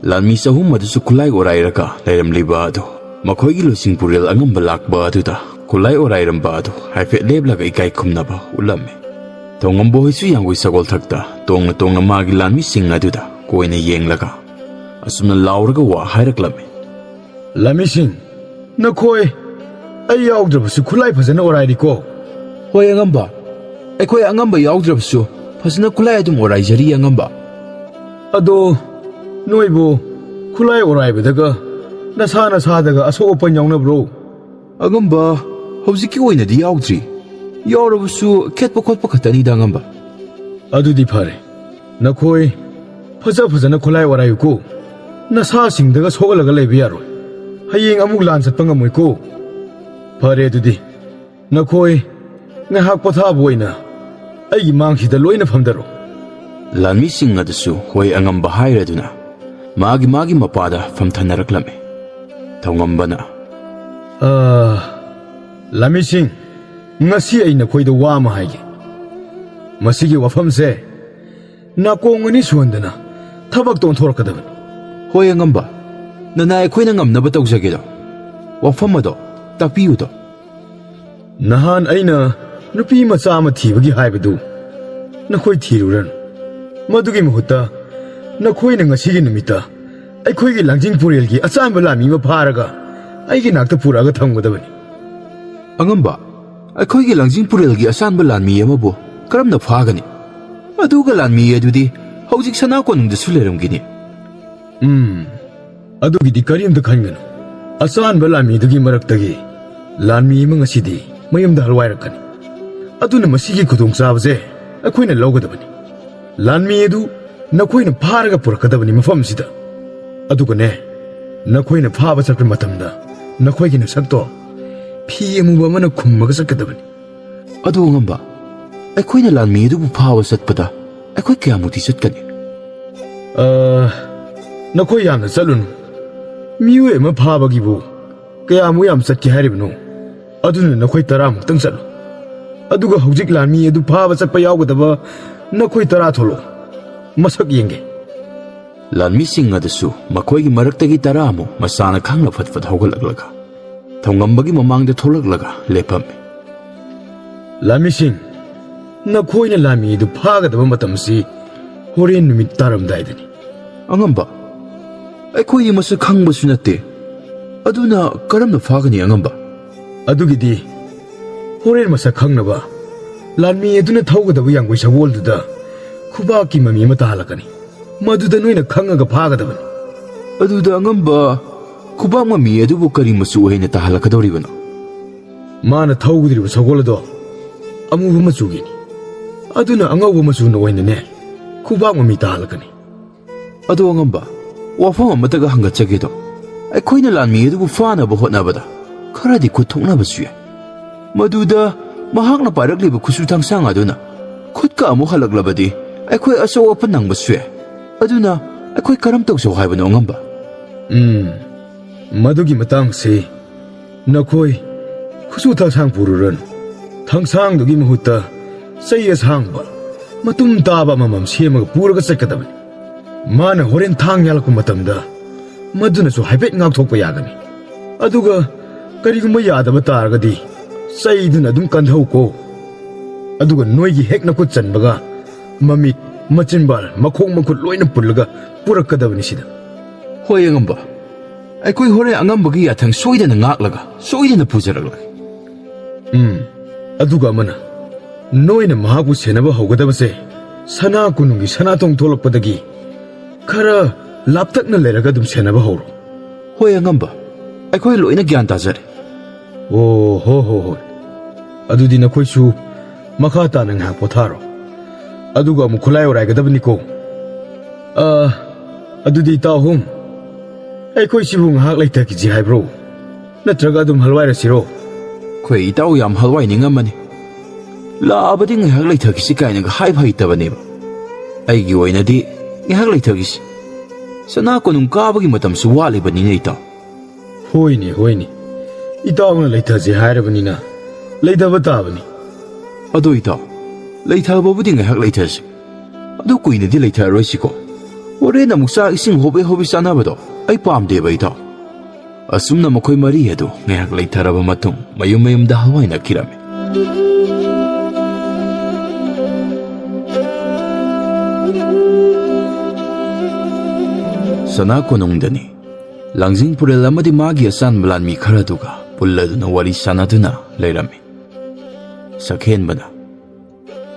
ꯂꯥꯟꯃꯤ ꯆꯍꯨꯝ ꯑꯗꯨꯁꯨ ꯈꯨꯠꯂꯥꯏ ꯑꯣꯔꯥꯏꯔꯒ ꯂꯩꯔꯝꯂꯤꯕ ꯑꯗꯨ ꯃꯈꯣꯏꯒꯤ ꯂꯣꯏꯁꯤꯡ ꯄꯨꯔꯦꯜ ꯑꯉꯝꯕ ꯂꯥꯛꯄ ꯑꯗꯨꯗ ꯈꯨꯠꯂꯥꯏ ꯑꯣꯔꯥꯏꯔꯝꯕ ꯑꯗꯨ ꯍꯥꯏꯐꯦꯠ ꯂꯦꯞꯂꯒ ꯏꯀꯥꯏ ꯈꯨꯝꯅꯕ ꯎꯠꯂꯝꯃꯤ꯫ ꯊꯧꯉꯝꯕ ꯍꯣꯏꯁꯨ ꯌꯥꯡꯒꯣꯏ ꯁꯒꯣꯜ ꯊꯛꯇ ꯇꯣꯡꯅ ꯇꯣꯡꯅ ꯃꯥꯒꯤ ꯂꯥꯟꯃꯤꯁꯤꯡ ꯑꯗꯨꯗ ꯀꯣꯏꯅ ꯌꯦꯡꯂꯒ ꯑꯁꯨꯝꯅ ꯂꯥꯎꯔꯒ ꯋꯥ ꯍꯥꯏꯔꯛꯂꯝꯃꯤ꯫ ꯂꯥꯟꯃꯤꯁꯤꯡ, ꯅꯈꯣꯏ ꯑꯩ ꯌꯥꯎꯗ꯭ꯔꯕꯁꯨ ꯈꯨꯠꯂꯥꯏ ꯐꯖꯅ ꯑꯣꯔꯥꯏꯔꯤꯀꯣ? ꯍꯣꯏ ꯑꯉꯝꯕ, ꯑꯩꯈꯣꯏ ꯑꯉꯝꯕ ꯌꯥꯎꯗ꯭ꯔꯕꯁꯨ ꯐꯖꯅ ꯈꯨꯠꯂꯥꯏ ꯑꯗꯨꯝ ꯑꯣꯔꯥꯏꯖꯔꯤ ꯑꯉꯝꯕ꯫ ꯑꯗꯣ ꯅꯣꯏꯕꯨ ꯈꯨꯠꯂꯥꯏ ꯑꯣꯔꯥꯏꯕꯗꯒ ꯅꯁꯥ ꯅꯁꯥꯗꯒ ꯑꯁꯣꯛ ꯑꯄꯟ ꯌꯥꯎꯅꯕ꯭ꯔꯣ? ꯑꯉꯝꯕ, ꯍꯧꯖꯤꯛꯀꯤ ꯑꯣꯏꯅꯗꯤ ꯌꯥꯎꯗ꯭ꯔꯤ꯫ ꯌꯥꯎꯔꯕꯁꯨ ꯈꯦꯠꯄ ꯈꯣꯠꯄ ꯈꯛꯇꯅꯤꯗ ꯑꯉꯝꯕ꯫ ꯑꯗꯨꯗꯤ ꯐꯔꯦ꯫ ꯅꯈꯣꯏ ꯐꯖ ꯐꯖꯅ ꯈꯨꯠꯂꯥꯏ ꯑꯣꯔꯥꯏꯌꯨꯀꯣ꯫ ꯅꯁꯥꯁꯤꯡꯗꯒ ꯁꯣꯛꯍꯜꯂꯒ ꯂꯩꯕ ꯌꯥꯔꯣꯏ꯫ ꯍꯌꯦꯡ ꯑꯃꯨꯛ ꯂꯥꯟ ꯆꯠꯄ ꯉꯝꯃꯣꯏꯀꯣ꯫ ꯐꯔꯦ ꯑꯗꯨꯗꯤ, ꯅꯈꯣꯏ ꯉꯥꯏꯍꯥꯛ ꯄꯣꯊꯥꯕ ꯑꯣꯏꯅ ꯑꯩꯒꯤ ꯃꯥꯡꯁꯤꯗ ꯂꯣꯏꯅ ꯐꯝꯗꯔꯣ꯫ ꯂꯥꯟꯃꯤꯁꯤꯡ ꯑꯗꯨꯁꯨ ꯍꯣꯏ ꯑꯉꯝꯕ ꯍꯥꯏꯔꯗꯨꯅ ꯃꯥꯒꯤ ꯃꯥꯒꯤ ꯃꯄꯥꯗ ꯐꯝꯊꯅꯔꯛꯂꯝꯃꯤ꯫ ꯊꯧꯉꯝꯕꯅ, "ꯑꯥ, ꯂꯥꯟꯃꯤꯁꯤꯡ, ꯉꯁꯤ ꯑꯩ ꯅꯈꯣꯏꯗ ꯋꯥ ꯑꯃ ꯍꯥꯏꯒꯦ꯫ ꯃꯁꯤꯒꯤ ꯋꯥꯐꯝꯁꯦ ꯅꯥꯀꯣꯡ ꯑꯅꯤ ꯁꯨꯍꯟꯗꯅ ꯊꯕꯛꯇ ꯑꯣꯟꯊꯣꯔꯛꯀꯗꯕꯅꯤ꯫" "ꯍꯣꯏ ꯑꯉꯝꯕ, ꯅꯅꯥꯏ ꯑꯩꯈꯣꯏꯅ ꯉꯝꯅꯕ ꯇꯧꯖꯒꯦꯗꯣ꯫ ꯋꯥꯐꯝ ꯑꯗꯣ ꯇꯥꯛꯄꯤꯌꯨꯗꯣ꯫" "ꯅꯍꯥꯟ ꯑꯩꯅ ꯅꯨꯄꯤ ꯃꯆꯥ ꯑꯃ ꯊꯤꯕꯒꯤ ꯍꯥꯏꯕꯗꯨ ꯅꯈꯣꯏ ꯊꯤꯔꯨꯔꯅꯨ꯫ ꯃꯗꯨꯒꯤ ꯃꯍꯨꯠꯇ ꯅꯈꯣꯏꯅ ꯉꯁꯤꯒꯤ ꯅꯨꯃꯤꯠꯇ ꯑꯩꯈꯣꯏꯒꯤ ꯂꯥꯡꯖꯤꯡ ꯄꯨꯔꯦꯜꯒꯤ ꯑꯆꯥꯟꯕ ꯂꯥꯟꯃꯤ ꯑꯃ ꯐꯥꯔꯒ ꯑꯩꯒꯤ ꯅꯥꯛꯇ ꯄꯨꯔꯛꯑꯒ ꯊꯝꯒꯗꯕꯅꯤ꯫" "ꯑꯉꯝꯕ, ꯑꯩꯈꯣꯏꯒꯤ ꯂꯥꯡꯖꯤꯡ ꯄꯨꯔꯦꯜꯒꯤ ꯑꯆꯥꯟꯕ ꯂꯥꯟꯃꯤ ꯑꯃꯕꯨ ꯀꯔꯝꯅ ꯐꯥꯒꯅꯤ? ꯑꯗꯨꯒ ꯂꯥꯟꯃꯤ ꯑꯗꯨꯗꯤ ꯍꯧꯖꯤꯛ ꯁꯅꯥ ꯀꯣꯅꯨꯡꯗꯁꯨ ꯂꯩꯔꯝꯒꯅꯤ꯫" "ꯎꯝ, ꯑꯗꯨꯒꯤꯗꯤ ꯀꯔꯤꯝꯇ ꯈꯟꯒꯅꯨ꯫ ꯑꯆꯥꯟꯕ ꯂꯥꯟꯃꯤꯗꯨꯒꯤ ꯃꯔꯛꯇꯒꯤ ꯂꯥꯟꯃꯤ ꯑꯃ ꯉꯁꯤꯗꯤ ꯃꯌꯨꯝꯗ ꯍꯜꯋꯥꯏꯔꯛꯀꯅꯤ꯫ ꯑꯗꯨꯅ ꯃꯁꯤꯒꯤ ꯈꯨꯗꯣꯡꯆꯥꯕꯁꯦ ꯑꯩꯈꯣꯏꯅ ꯂꯧꯒꯗꯕꯅꯤ꯫ ꯂꯥꯟꯃꯤ ꯑꯗꯨ ꯅꯈꯣꯏꯅ ꯐꯥꯔꯒ ꯄꯨꯔꯛꯀꯗꯕꯅꯤ ꯃꯐꯝꯁꯤꯗ꯫ ꯑꯗꯨꯒꯅꯦ, ꯅꯈꯣꯏꯅ ꯐꯥꯕ ꯆꯠꯄ ꯃꯇꯝꯗ ꯅꯈꯣꯏꯒꯤ ꯅꯁꯛꯇꯣ ꯐꯤ ꯑꯃꯨꯕ ꯑꯃꯅ ꯈꯨꯝꯃꯒ ꯆꯠꯀꯗꯕꯅꯤ꯫" "ꯑꯗꯨ ꯑꯉꯝꯕ, ꯑꯩꯈꯣꯏꯅ ꯂꯥꯟꯃꯤ ꯑꯗꯨꯕꯨ ꯐꯥꯕ ꯆꯠꯄꯗ ꯑꯩꯈꯣꯏ ꯀꯌꯥꯃꯨꯛꯇꯤ ꯆꯠꯀꯅꯤ?" "ꯑ, ꯅꯈꯣꯏ ꯌꯥꯝꯅ ꯆꯠꯂꯨꯅꯨ꯫ ꯃꯤꯑꯣꯏ ꯑꯃ ꯐꯥꯕꯒꯤꯕꯨ ꯀꯌꯥꯃꯨꯛ ꯌꯥꯝ ꯆꯠꯀꯦ ꯍꯥꯏꯔꯤꯕꯅꯣ? ꯑꯗꯨꯅ ꯅꯈꯣꯏ ꯇꯔꯥꯃꯨꯛꯇꯪ ꯆꯠꯂꯨ꯫ ꯑꯗꯨꯒ ꯍꯧꯖꯤꯛ ꯂꯥꯟꯃꯤ ꯑꯗꯨ ꯐꯥꯕ ꯆꯠꯄ ꯌꯥꯎꯒꯗꯕ ꯅꯈꯣꯏ ꯇꯔꯥ ꯊꯣꯛꯂꯛꯑꯣ꯫ ꯃꯁꯛ ꯌꯦꯡꯒꯦ꯫" ꯂꯥꯟꯃꯤꯁꯤꯡ ꯑꯗꯨꯁꯨ ꯃꯈꯣꯏꯒꯤ ꯃꯔꯛꯇꯒꯤ ꯇꯔꯥꯃꯨꯛ ꯃꯁꯥꯅ ꯈꯪꯅ ꯐꯠ ꯐꯠ ꯍꯧꯒꯠꯂꯛꯂꯒ ꯊꯧꯉꯝꯕꯒꯤ ꯃꯃꯥꯡꯗ ꯊꯣꯛꯂꯛꯂꯒ ꯂꯦꯞꯄꯝꯃꯤ꯫ "ꯂꯥꯟꯃꯤꯁꯤꯡ, ꯅꯈꯣꯏꯅ ꯂꯥꯟꯃꯤ ꯑꯗꯨ ꯐꯥꯒꯗꯕ ꯃꯇꯝꯁꯤ ꯍꯣꯔꯦꯟ ꯅꯨꯃꯤꯠ ꯇꯥꯔꯝꯗꯥꯏꯗꯅꯤ꯫" "ꯑꯉꯝꯕ, ꯑꯩꯈꯣꯏꯗꯤ ꯃꯁꯛ ꯈꯪꯕꯁꯨ ꯅꯠꯇꯦ꯫ ꯑꯗꯨꯅ ꯀꯔꯝꯅ ꯐꯥꯒꯅꯤ ꯑꯉꯝꯕ?" "ꯑꯗꯨꯒꯤꯗꯤ ꯍꯣꯔꯦꯟ ꯃꯁꯛ ꯈꯪꯅꯕ ꯂꯥꯟꯃꯤ ꯑꯗꯨꯅ ꯊꯧꯒꯗꯕ ꯌꯥꯡꯒꯣꯏ ꯁꯒꯣꯜꯗꯨꯗ ꯈꯨꯕꯥꯛꯀꯤ ꯃꯃꯤ ꯑꯃ ꯇꯥꯍꯜꯂꯛꯀꯅꯤ꯫ ꯃꯗꯨꯗ ꯅꯣꯏꯅ ꯈꯪꯉꯒ ꯐꯥꯒꯗꯕꯅꯤ꯫ ꯑꯗꯨꯗ ꯑꯉꯝꯕ, ꯈꯨꯕꯥꯛ ꯃꯃꯤ ꯑꯗꯨꯕꯨ ꯀꯔꯤ ꯃꯆꯨ ꯑꯣꯏꯅ ꯇꯥꯍꯜꯂꯛꯀꯗꯧꯔꯤꯕꯅꯣ? ꯃꯥꯅ ꯊꯧꯒꯗꯧꯔꯤꯕ ꯁꯒꯣꯜ ꯑꯗꯣ ꯑꯃꯨꯕ ꯃꯆꯨꯒꯤꯅꯤ꯫ ꯑꯗꯨꯅ ꯑꯉꯧꯕ ꯃꯆꯨꯅ ꯑꯣꯏꯅꯅꯦ ꯈꯨꯕꯥꯛ ꯃꯃꯤ ꯇꯥꯍꯜꯂꯛꯀꯅꯤ꯫ ꯑꯗꯣ ꯑꯉꯝꯕ, ꯋꯥꯐꯝ ꯑꯃꯇꯒ ꯍꯪꯒꯠꯆꯒꯦꯗꯣ, ꯑꯩꯈꯣꯏꯅ ꯂꯥꯟꯃꯤ ꯑꯗꯨꯕꯨ ꯐꯥꯅꯕ ꯍꯣꯠꯅꯕꯗ ꯈꯔꯗꯤ ꯈꯨꯠ ꯊꯣꯛꯅꯕꯁꯨ ꯌꯥꯏ꯫ ꯃꯗꯨꯗ ꯃꯍꯥꯛꯅ ꯄꯥꯏꯔꯛꯂꯤꯕ ꯈꯨꯠꯁꯨ ꯊꯥꯡꯁꯥꯡ ꯑꯗꯨꯅ ꯈꯨꯠꯀ ꯑꯃꯨꯛ ꯍꯜꯂꯛꯂꯕꯗꯤ ꯑꯩꯈꯣꯏ ꯑꯆꯧ ꯑꯄꯟ ꯅꯪꯕꯁꯨ ꯌꯥꯏ꯫ ꯑꯗꯨꯅ ꯑꯩꯈꯣꯏ ꯀꯔꯝ ꯇꯧꯖꯧ ꯍꯥꯏꯕꯅꯣ ꯑꯉꯝꯕ? ꯎꯝ, ꯃꯗꯨꯒꯤ ꯃꯇꯥꯡꯁꯤ ꯅꯈꯣꯏ ꯈꯨꯠꯁꯨ ꯊꯥꯡꯁꯥꯡ ꯄꯨꯔꯨꯔꯅꯨ꯫ ꯊꯥꯡꯁꯥꯡꯗꯨꯒꯤ ꯃꯍꯨꯠꯇ ꯆꯩ ꯑꯁꯥꯡꯕ ꯃꯇꯨꯝ ꯇꯥꯕ ꯑꯃꯃꯝ ꯁꯦꯝꯃꯒ ꯄꯨꯔꯒ ꯆꯠꯀꯗꯕꯅꯤ꯫ ꯃꯥꯅ ꯍꯣꯔꯦꯟ ꯊꯥꯡ ꯌꯥꯜꯂꯛꯄ ꯃꯇꯝꯗ ꯃꯗꯨꯅꯁꯨ ꯍꯥꯏꯐꯦꯠ ꯉꯥꯛꯊꯣꯛꯄ ꯌꯥꯒꯅꯤ꯫ ꯑꯗꯨꯒ ꯀꯔꯤꯒꯨꯝꯕ ꯌꯥꯗꯕ ꯇꯥꯔꯒꯗꯤ ꯆꯩꯗꯨꯅ ꯑꯗꯨꯝ ꯀꯟꯊꯧꯀꯣ꯫ ꯑꯗꯨꯒ ꯅꯣꯏꯒꯤ ꯍꯦꯛ ꯅꯈꯨꯠ ꯆꯟꯕꯒ ꯃꯃꯤꯠ, ꯃꯆꯤꯟꯕꯥꯜ, ꯃꯈꯣꯡ ꯃꯈꯨꯠ ꯂꯣꯏꯅ ꯄꯨꯜꯂꯒ ꯄꯨꯔꯛꯀꯗꯕꯅꯤ ꯁꯤꯗ꯫ ꯍꯣꯏ ꯑꯉꯝꯕ, ꯑꯩꯈꯣꯏ ꯍꯣꯔꯦꯟ ꯑꯉꯝꯕꯒꯤ ꯌꯥꯊꯪ ꯁꯣꯏꯗꯅ ꯉꯥꯛꯂꯒ ꯁꯣꯏꯗꯅ ꯄꯨꯖꯔꯛꯂꯒꯦ꯫ ꯎꯝ, ꯑꯗꯨꯒ ꯑꯃꯅ, ꯅꯣꯏꯅ ꯃꯍꯥꯛꯄꯨ ꯁꯦꯟꯅꯕ ꯍꯧꯒꯗꯕꯁꯦ ꯁꯅꯥ ꯀꯣꯅꯨꯡꯒꯤ ꯁꯅꯥꯊꯣꯡ ꯊꯣꯛꯂꯛꯄꯗꯒꯤ ꯈꯔ ꯂꯥꯞꯇꯛꯅ ꯂꯩꯔꯒ ꯑꯗꯨꯝ ꯁꯦꯟꯅꯕ ꯍꯧꯔꯣ꯫ ꯍꯣꯏ ꯑꯉꯝꯕ, ꯑꯩꯈꯣꯏ ꯂꯣꯏꯅ ꯒ꯭ꯌꯥꯟ ꯇꯥꯖꯔꯦ꯫ ꯑꯣ, ꯍꯣ, ꯍꯣ, ꯍꯣꯏ꯫ ꯑꯗꯨꯗꯤ ꯅꯈꯣꯏꯁꯨ ꯃꯈꯥ ꯇꯥꯅ ꯉꯥꯏꯍꯥꯛ ꯄꯣꯊꯥꯔꯣ꯫ ꯑꯗꯨꯒ ꯑꯃꯨꯛ ꯈꯨꯠꯂꯥꯏ ꯑꯣꯔꯥꯏꯒꯗꯕꯅꯤꯀꯣ꯫ ꯑ, ꯑꯗꯨꯗꯤ ꯏꯇꯥꯎ ꯑꯍꯨꯝ, ꯑꯩꯈꯣꯏꯁꯤꯕꯨ ꯉꯥꯏꯍꯥꯛ ꯂꯩꯊꯈꯤꯁꯤ ꯍꯥꯏꯕ꯭ꯔꯣ? ꯅꯠꯇ꯭ꯔꯒ ꯑꯗꯨꯝ ꯍꯜꯋꯥꯏꯔꯁꯤꯔꯣ? ꯑꯩꯈꯣꯏ ꯏꯇꯥꯎ ꯌꯥꯝ ꯍꯜꯋꯥꯏꯅꯤꯡꯉꯝꯃꯅꯤ꯫ ꯂꯥꯛꯑꯕꯗꯤ ꯉꯥꯏꯍꯥꯛ ꯂꯩꯊꯈꯤꯁꯤ ꯀꯥꯏꯅꯒ ꯍꯥꯏꯕ ꯍꯩꯇꯕꯅꯦꯕ꯫ ꯑꯩꯒꯤ ꯑꯣꯏꯅꯗꯤ ꯉꯥꯏꯍꯥꯛ ꯂꯩꯊꯈꯤꯁꯤ꯫ ꯁꯅꯥ ꯀꯣꯅꯨꯡ ꯀꯥꯕꯒꯤ ꯃꯇꯝꯁꯨ ꯋꯥꯠꯂꯤꯕꯅꯤꯅ ꯏꯇꯥꯎ꯫ ꯍꯣꯏꯅꯦ, ꯍꯣꯏꯅꯦ꯫ ꯏꯇꯥꯎꯅ ꯂꯩꯊꯁꯦ ꯍꯥꯏꯔꯕꯅꯤꯅ ꯂꯩꯊꯕ ꯇꯥꯕꯅꯤ꯫ ꯑꯗꯣ ꯏꯇꯥꯎ, ꯂꯩꯊꯕꯕꯨꯗꯤ ꯉꯥꯏꯍꯥꯛ ꯂꯩꯊꯁꯤ꯫ ꯑꯗꯨ ꯀꯨꯏꯅꯗꯤ ꯂꯩꯊꯔꯔꯣꯏꯁꯤꯀꯣ꯫ ꯍꯣꯔꯦꯟ ꯑꯃꯨꯛ ꯆꯥꯛ ꯏꯁꯤꯡ ꯍꯣꯕꯦ ꯍꯣꯕꯦ ꯆꯥꯅꯕꯗꯣ ꯑꯩ ꯄꯥꯝꯗꯦꯕ ꯏꯇꯥꯎ꯫ ꯑꯁꯨꯝꯅ ꯃꯈꯣꯏ ꯃꯔꯤ ꯑꯗꯨ ꯉꯥꯏꯍꯥꯛ ꯂꯩꯊꯔꯕ ꯃꯇꯨꯡ ꯃꯌꯨꯝ ꯃꯌꯨꯝꯗ ꯍꯋꯥꯏꯅꯈꯤꯔꯝꯃꯤ꯫ ꯁꯅꯥ ꯀꯣꯅꯨꯡꯗꯅꯤ꯫ ꯂꯥꯡꯖꯤꯡ ꯄꯨꯔꯦꯜ ꯑꯃꯗꯤ ꯃꯥꯒꯤ ꯑꯆꯥꯟꯕ ꯂꯥꯟꯃꯤ ꯈꯔꯗꯨꯒ ꯄꯨꯜꯂꯗꯨꯅ ꯋꯥꯔꯤ ꯁꯥꯟꯅꯗꯨꯅ ꯂꯩꯔꯝꯃꯤ꯫ ꯁꯛꯍꯦꯟꯕꯅ,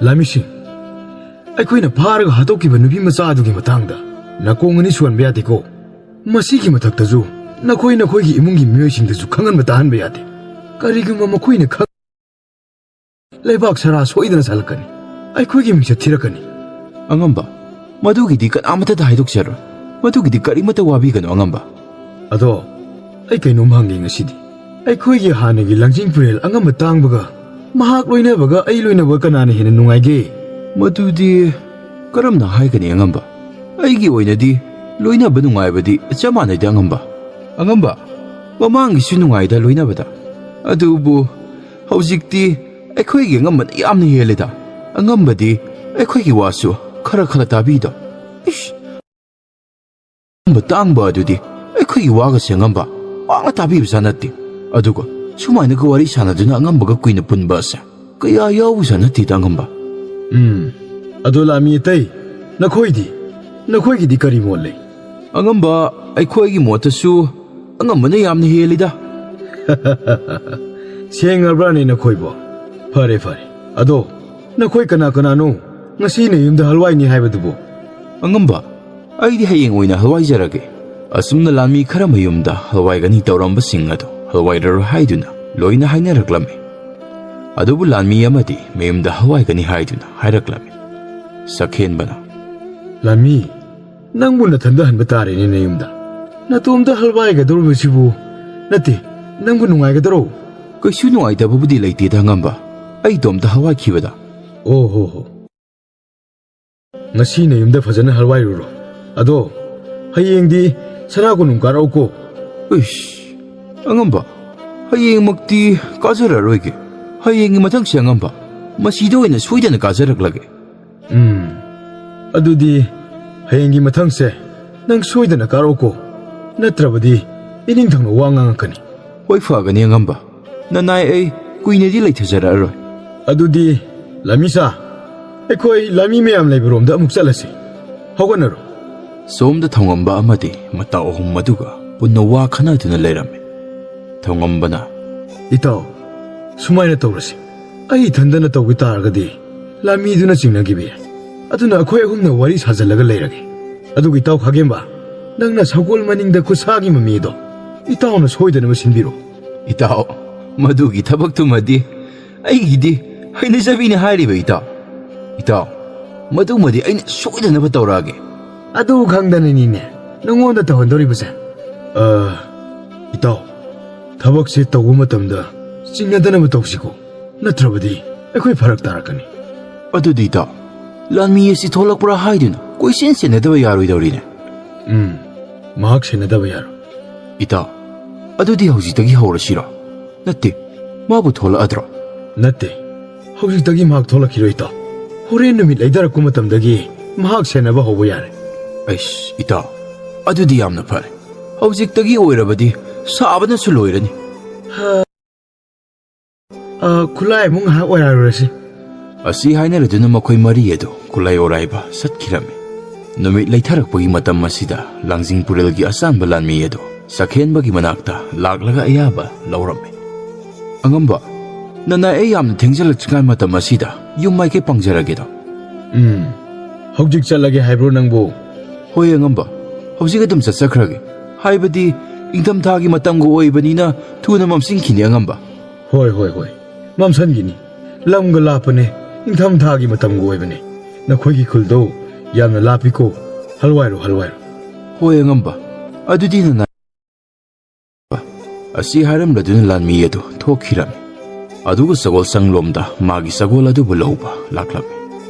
ꯂꯥꯟꯃꯤꯁꯤꯡ, ꯑꯩꯈꯣꯏꯅ ꯐꯥꯔꯒ ꯍꯥꯠꯇꯣꯛꯈꯤꯕ ꯅꯨꯄꯤ ꯃꯆꯥ ꯑꯗꯨꯒꯤ ꯃꯇꯥꯡꯗ ꯅꯥꯀꯣꯡ ꯑꯅꯤ ꯁꯣꯟꯕ ꯌꯥꯗꯦꯀꯣ꯫ ꯃꯁꯤꯒꯤ ꯃꯊꯛꯇꯁꯨ ꯅꯈꯣꯏ ꯅꯈꯣꯏꯒꯤ ꯏꯃꯨꯡꯒꯤ ꯃꯤꯑꯣꯏꯁꯤꯡꯗꯁꯨ ꯈꯪꯍꯟꯕ ꯇꯥꯍꯟꯕ ꯌꯥꯗꯦ꯫ ꯀꯔꯤꯒꯨꯝꯕ ꯃꯈꯣꯏꯅ ꯈꯪ-, ꯂꯩꯕꯥꯛ ꯁꯔꯥ ꯁꯣꯏꯗꯅ ꯁꯥꯂꯛꯀꯅꯤ꯫ ꯑꯩꯈꯣꯏꯒꯤ ꯃꯤꯡꯆꯠ ꯊꯤꯔꯛꯀꯅꯤ꯫ ꯑꯉꯝꯕ, ꯃꯗꯨꯒꯤꯗꯤ ꯀꯅꯥꯃꯠꯇꯗ ꯍꯥꯏꯗꯣꯛꯆꯔꯣꯏ꯫ ꯃꯗꯨꯒꯤꯗꯤ ꯀꯔꯤꯃꯠꯇ ꯋꯥꯕꯤꯒꯅꯨ, ꯑꯉꯝꯕ꯫ ꯑꯗꯣ, ꯑꯩ ꯀꯩꯅꯣꯝ ꯍꯪꯒꯦ ꯉꯁꯤꯗꯤ꯫ ꯑꯩꯈꯣꯏꯒꯤ ꯍꯥꯟꯅꯒꯤ ꯂꯪꯖꯤꯡ ꯄꯨꯔꯦꯜ ꯑꯉꯝꯕ ꯇꯥꯡꯕꯒ ꯃꯍꯥꯛ ꯂꯣꯏꯅꯕꯒ ꯑꯩ ꯂꯣꯏꯅꯕ ꯀꯅꯥꯅ ꯍꯦꯟꯅ ꯅꯨꯡꯉꯥꯏꯒꯦ? ꯃꯗꯨꯗꯤ ꯀꯔꯝꯅ ꯍꯥꯏꯒꯅꯤ, ꯑꯉꯝꯕ? ꯑꯩꯒꯤ ꯑꯣꯏꯅꯗꯤ ꯂꯣꯏꯅꯕ ꯅꯨꯡꯉꯥꯏꯕꯗꯤ ꯆꯞ ꯃꯥꯟꯅꯩꯗ, ꯑꯉꯝꯕ꯫ ꯑꯉꯝꯕ, ꯃꯃꯥꯡꯒꯤꯁꯨ ꯅꯨꯡꯉꯥꯏꯗ ꯂꯣꯏꯅꯕꯗ꯫ ꯑꯗꯨꯕꯨ ꯍꯧꯖꯤꯛꯇꯤ ꯑꯩꯈꯣꯏꯒꯤ ꯑꯉꯝꯕꯅ ꯌꯥꯝꯅ ꯍꯦꯜꯂꯦꯗ꯫ ꯑꯉꯝꯕꯗꯤ ꯑꯩꯈꯣꯏꯒꯤ ꯋꯥꯁꯨ ꯈꯔ ꯈꯔ ꯇꯥꯕꯤꯗꯣ꯫ ꯏꯁ! ꯑꯉꯝꯕ ꯇꯥꯡꯕ ꯑꯗꯨꯗꯤ ꯑꯩꯈꯣꯏꯒꯤ ꯋꯥꯒꯁꯦ ꯑꯉꯝꯕ ꯄꯥꯛꯅ ꯇꯥꯕꯤꯕꯖꯥꯠ ꯅꯠꯇꯦ꯫ ꯑꯗꯨꯒ ꯁꯨꯃꯥꯏꯅꯒ ꯋꯥꯔꯤ ꯁꯥꯟꯅꯗꯨꯅ ꯑꯉꯝꯕꯒ ꯀꯨꯏꯅ ꯄꯨꯟꯕ ꯑꯁꯦ ꯀꯌꯥ ꯌꯥꯎꯕꯖꯥꯠ ꯅꯠꯇꯦꯗ, ꯑꯉꯝꯕ꯫ ꯎꯝ, ꯑꯗꯣ ꯂꯥꯃꯤ ꯑꯇꯩ, ꯅꯈꯣꯏꯗꯤ? ꯅꯈꯣꯏꯒꯤꯗꯤ ꯀꯔꯤ ꯃꯣꯠ ꯂꯩ? ꯑꯉꯝꯕ, ꯑꯩꯈꯣꯏꯒꯤ ꯃꯣꯠꯇꯁꯨ ꯑꯉꯝꯕꯅ ꯌꯥꯝꯅ ꯍꯦꯜꯂꯤꯗ꯫ ꯁꯦꯡꯉꯕ꯭ꯔꯥꯅꯦ ꯅꯈꯣꯏꯕꯣ? ꯐꯔꯦ, ꯐꯔꯦ꯫ ꯑꯗꯣ, ꯅꯈꯣꯏ ꯀꯅꯥ ꯀꯅꯥꯅꯣ ꯉꯁꯤ ꯅꯌꯨꯝꯗ ꯍꯜꯋꯥꯏꯅꯤ ꯍꯥꯏꯕꯗꯨꯕꯣ? ꯑꯉꯝꯕ, ꯑꯩꯗꯤ ꯍꯌꯦꯡ ꯑꯣꯏꯅ ꯍꯜꯋꯥꯏꯖꯔꯒꯦ꯫ ꯑꯁꯨꯝꯅ ꯂꯥꯟꯃꯤ ꯈꯔ ꯃꯌꯨꯝꯗ ꯍꯜꯋꯥꯏꯒꯅꯤ ꯇꯧꯔꯝꯕꯁꯤꯡ ꯑꯗꯨ ꯍꯜꯋꯥꯏꯔꯔꯣꯏ ꯍꯥꯏꯗꯨꯅ ꯂꯣꯏꯅ ꯍꯥꯏꯅꯔꯛꯂꯝꯃꯤ꯫ ꯑꯗꯨꯕꯨ ꯂꯥꯟꯃꯤ ꯑꯃꯗꯤ ꯃꯌꯨꯝꯗ ꯍꯜꯋꯥꯏꯒꯅꯤ ꯍꯥꯏꯗꯨꯅ ꯍꯥꯏꯔꯛꯂꯝꯃꯤ꯫ ꯁꯛꯍꯦꯟꯕꯅ, "ꯂꯥꯟꯃꯤ, ꯅꯪꯕꯨ ꯅꯊꯟꯗ ꯍꯟꯕ ꯇꯥꯔꯦꯅꯦ ꯅꯌꯨꯝꯗ꯫ ꯅꯇꯣꯝꯇ ꯍꯜꯋꯥꯏꯒꯗꯧꯔꯤꯕꯁꯤꯕꯨ, ꯅꯠꯇꯦ, ꯅꯪꯕꯨ ꯅꯨꯡꯉꯥꯏꯒꯗꯔꯣ?" "ꯀꯩꯁꯨ ꯅꯨꯡꯉꯥꯏꯇꯕꯕꯨꯗꯤ ꯂꯩꯇꯦꯗ, ꯑꯉꯝꯕ꯫ ꯑꯩ ꯏꯇꯣꯝꯇ ꯍꯜꯋꯥꯏꯈꯤꯕꯗ꯫" "ꯑꯣ ꯍꯣ ꯍꯣ꯫ ꯉꯁꯤ ꯅꯌꯨꯝꯗ ꯐꯖꯅ ꯍꯜꯋꯥꯏꯔꯨꯔꯣ꯫ ꯑꯗꯣ ꯍꯌꯦꯡꯗꯤ ꯁꯅꯥ ꯀꯣꯅꯨꯡ ꯀꯥꯔꯛꯎꯀꯣ꯫" "ꯏꯁ, ꯑꯉꯝꯕ, ꯍꯌꯦꯡꯃꯛꯇꯤ ꯀꯥꯖꯔꯔꯣꯏꯒꯦ꯫ ꯍꯌꯦꯡꯒꯤ ꯃꯊꯪꯁꯦ, ꯑꯉꯝꯕ, ꯃꯁꯤꯗ ꯑꯣꯏꯅ ꯁꯣꯏꯗꯅ ꯀꯥꯖꯔꯛꯂꯒꯦ꯫" "ꯎꯝ, ꯑꯗꯨꯗꯤ ꯍꯌꯦꯡꯒꯤ ꯃꯊꯪꯁꯦ ꯅꯪ ꯁꯣꯏꯗꯅ ꯀꯥꯔꯛꯎꯀꯣ꯫ ꯅꯠꯇ꯭ꯔꯕꯗꯤ ꯏꯅꯤꯡꯊꯧꯅ ꯋꯥ ꯉꯥꯡꯉꯛꯀꯅꯤ꯫" "ꯍꯣꯏ, ꯐꯒꯅꯤ, ꯑꯉꯝꯕ꯫ ꯅꯅꯥꯏ ꯑꯩ ꯀꯨꯏꯅꯗꯤ ꯂꯩꯊꯖꯔꯛꯑꯔꯣꯏ꯫" "ꯑꯗꯨꯗꯤ ꯂꯥꯃꯤꯁꯥ, ꯑꯩꯈꯣꯏ ꯂꯥꯃꯤ ꯃꯌꯥꯝ ꯂꯩꯕꯔꯣꯝꯗ ꯑꯃꯨꯛ ꯆꯠꯂꯁꯤ꯫ ꯍꯧꯒꯠꯅꯔꯣ꯫" ꯁꯣꯝꯗ ꯊꯧꯉꯝꯕ ꯑꯃꯗꯤ ꯃꯇꯥꯎ ꯑꯍꯨꯝ ꯑꯗꯨꯒ ꯄꯨꯟꯅ ꯋꯥ ꯈꯟꯅꯗꯨꯅ ꯂꯩꯔꯝꯃꯤ꯫ ꯊꯧꯉꯝꯕꯅ, "ꯏꯇꯥꯎ, ꯁꯨꯃꯥꯏꯅ ꯇꯧꯔꯁꯤ꯫ ꯑꯩ ꯏꯊꯟꯗꯅ ꯇꯧꯕ ꯇꯥꯔꯒꯗꯤ ꯂꯥꯃꯤꯗꯨꯅ ꯆꯤꯡꯅꯈꯤꯕ ꯌꯥꯏ꯫ ꯑꯗꯨꯅ ꯑꯩꯈꯣꯏ ꯑꯍꯨꯝꯅ ꯋꯥꯔꯤ ꯁꯥꯖꯜꯂꯒ ꯂꯩꯔꯒꯦ꯫ ꯑꯗꯨꯒ ꯏꯇꯥꯎ ꯈꯥꯒꯦꯝꯕ, ꯅꯪꯅ ꯁꯒꯣꯜ ꯃꯅꯤꯡꯗ ꯈꯨꯠꯁꯥꯒꯤ ꯃꯃꯤꯗꯣ ꯏꯇꯥꯎꯅ ꯁꯣꯏꯗꯅꯕ ꯁꯤꯟꯕꯤꯔꯣ꯫ ꯏꯇꯥꯎ, ꯃꯗꯨꯒꯤ ꯊꯕꯛꯇꯨꯃꯗꯤ ꯑꯩꯒꯤꯗꯤ ꯍꯩꯅꯖꯕꯤꯅꯤ ꯍꯥꯏꯔꯤꯕ ꯏꯇꯥꯎ꯫ ꯏꯇꯥꯎ, ꯃꯗꯨꯃꯗꯤ ꯑꯩꯅ ꯁꯣꯏꯗꯅꯕ ꯇꯧꯔꯛꯑꯒꯦ꯫ ꯑꯗꯨ ꯈꯪꯗꯅꯅꯤꯅꯦ ꯅꯉꯣꯟꯗ ꯇꯧꯍꯟꯗꯧꯔꯤꯕꯁꯦ꯫ ꯑ, ꯏꯇꯥꯎ, ꯊꯕꯛꯁꯦ ꯇꯧꯕ ꯃꯇꯝꯗ ꯆꯤꯡꯅꯗꯅꯕ ꯇꯧꯁꯤꯀꯣ, ꯅꯠꯇ꯭ꯔꯕꯗꯤ ꯑꯩꯈꯣꯏ ꯐꯔꯛ ꯇꯥꯔꯛꯀꯅꯤ꯫ ꯑꯗꯨꯗꯤ ꯏꯇꯥꯎ, ꯂꯥꯟꯃꯤ ꯑꯁꯤ ꯊꯣꯛꯂꯛꯄ꯭ꯔꯥ ꯍꯥꯏꯗꯨꯅ ꯀꯣꯏꯁꯦꯟ ꯁꯦꯟꯅꯗꯕ ꯌꯥꯔꯣꯏꯗꯧꯔꯤꯅꯦ꯫ ꯎꯝ, ꯃꯍꯥꯛ ꯁꯦꯟꯅꯗꯕ ꯌꯥꯔꯣꯏ꯫ ꯏꯇꯥꯎ, ꯑꯗꯨꯗꯤ ꯍꯧꯖꯤꯛꯇꯒꯤ ꯍꯧꯔꯁꯤꯔꯣ? ꯅꯠꯇꯦ, ꯃꯥꯕꯨ ꯊꯣꯛꯂꯛꯑꯗ꯭ꯔꯣ? ꯅꯠꯇꯦ, ꯍꯧꯖꯤꯛꯇꯒꯤ ꯃꯍꯥꯛ ꯊꯣꯛꯂꯛꯈꯤꯔꯣꯏ ꯏꯇꯥꯎ꯫ ꯍꯣꯔꯦꯟ ꯅꯨꯃꯤꯠ ꯂꯩꯊꯔꯛꯄ ꯃꯇꯝꯗꯒꯤ ꯃꯍꯥꯛ ꯁꯦꯟꯅꯕ ꯍꯧꯕ ꯌꯥꯔꯦ꯫ ꯑꯩꯁ, ꯏꯇꯥꯎ, ꯑꯗꯨꯗꯤ ꯌꯥꯝꯅ ꯐꯔꯦ꯫ ꯍꯧꯖꯤꯛꯇꯒꯤ ꯑꯣꯏꯔꯕꯗꯤ ꯁꯥꯕꯅꯁꯨ ꯂꯣꯏꯔꯅꯤ꯫ ꯑ, ꯈꯨꯠꯂꯥꯏ ꯑꯃꯨꯛ ꯉꯥꯏꯍꯥꯛ ꯑꯣꯏꯔꯛꯂꯨꯔꯁꯤ꯫ ꯑꯁꯤ ꯍꯥꯏꯅꯔꯗꯨꯅ ꯃꯈꯣꯏ ꯃꯔꯤ ꯑꯗꯨ ꯈꯨꯠꯂꯥꯏ ꯑꯣꯔꯥꯏꯕ ꯆꯠꯈꯤꯔꯝꯃꯤ꯫ ꯅꯨꯃꯤꯠ ꯂꯩꯊꯔꯛꯄꯒꯤ ꯃꯇꯝ ꯑꯁꯤꯗ ꯂꯥꯡꯖꯤꯡ ꯄꯨꯔꯦꯜꯒꯤ ꯑꯆꯥꯟꯕ ꯂꯥꯟꯃꯤ ꯑꯗꯨ ꯆꯥꯛꯍꯦꯟꯕꯒꯤ ꯃꯅꯥꯛꯇ ꯂꯥꯛꯂꯒ ꯑꯌꯥꯕ ꯂꯧꯔꯝꯃꯤ꯫ "ꯑꯉꯝꯕ, ꯅꯅꯥꯏ ꯑꯩ ꯌꯥꯝꯅ ꯊꯦꯡꯖꯤꯜꯂꯛꯇ꯭ꯔꯤꯉꯥꯏ ꯃꯇꯝ ꯑꯁꯤꯗ ꯌꯨꯝ ꯃꯥꯏꯀꯩ ꯄꯥꯡꯖꯔꯒꯦꯗꯣ?" "ꯎꯝ, ꯍꯧꯖꯤꯛ ꯆꯠꯂꯒꯦ ꯍꯥꯏꯕ꯭ꯔꯣ ꯅꯪꯕꯨ?" "ꯍꯣꯏ ꯑꯉꯝꯕ, ꯍꯧꯖꯤꯛ ꯑꯗꯨꯝ ꯆꯠꯆꯈ꯭ꯔꯒꯦ꯫ ꯍꯥꯏꯕꯗꯤ ꯏꯪꯊꯝꯊꯥꯒꯤ ꯃꯇꯝꯒ ꯑꯣꯏꯕꯅꯤꯅ ꯊꯨꯅ ꯃꯝꯁꯤꯟꯈꯤꯅꯤ ꯑꯉꯝꯕ꯫" "ꯍꯣꯏ, ꯍꯣꯏ, ꯍꯣꯏ, ꯃꯝꯁꯤꯟꯈꯤꯅꯤ꯫ ꯂꯝꯒ ꯂꯥꯞꯄꯅꯦ, ꯏꯪꯊꯝꯊꯥꯒꯤ ꯃꯇꯝꯒ ꯑꯣꯏꯕꯅꯦ꯫ ꯅꯈꯣꯏꯒꯤ ꯈꯨꯜꯗꯣ ꯌꯥꯝꯅ ꯂꯥꯞꯄꯤꯀꯣ꯫ ꯍꯜꯋꯥꯏꯔꯣ, ꯍꯜꯋꯥꯏꯔꯣ꯫" "ꯍꯣꯏ ꯑꯉꯝꯕ, ꯑꯗꯨꯗꯤ ꯅꯅꯥꯏ" ꯑꯁꯤ ꯍꯥꯏꯔꯝꯂꯗꯨꯅ ꯂꯥꯟꯃꯤ ꯑꯗꯨ ꯊꯣꯛꯈꯤꯔꯝꯃꯤ꯫ ꯑꯗꯨꯒ ꯁꯒꯣꯜ ꯁꯪꯂꯣꯝꯗ ꯃꯥꯒꯤ ꯁꯒꯣꯜ ꯑꯗꯨꯕꯨ ꯂꯧꯕ ꯂꯥꯛꯂꯝꯃꯤ꯫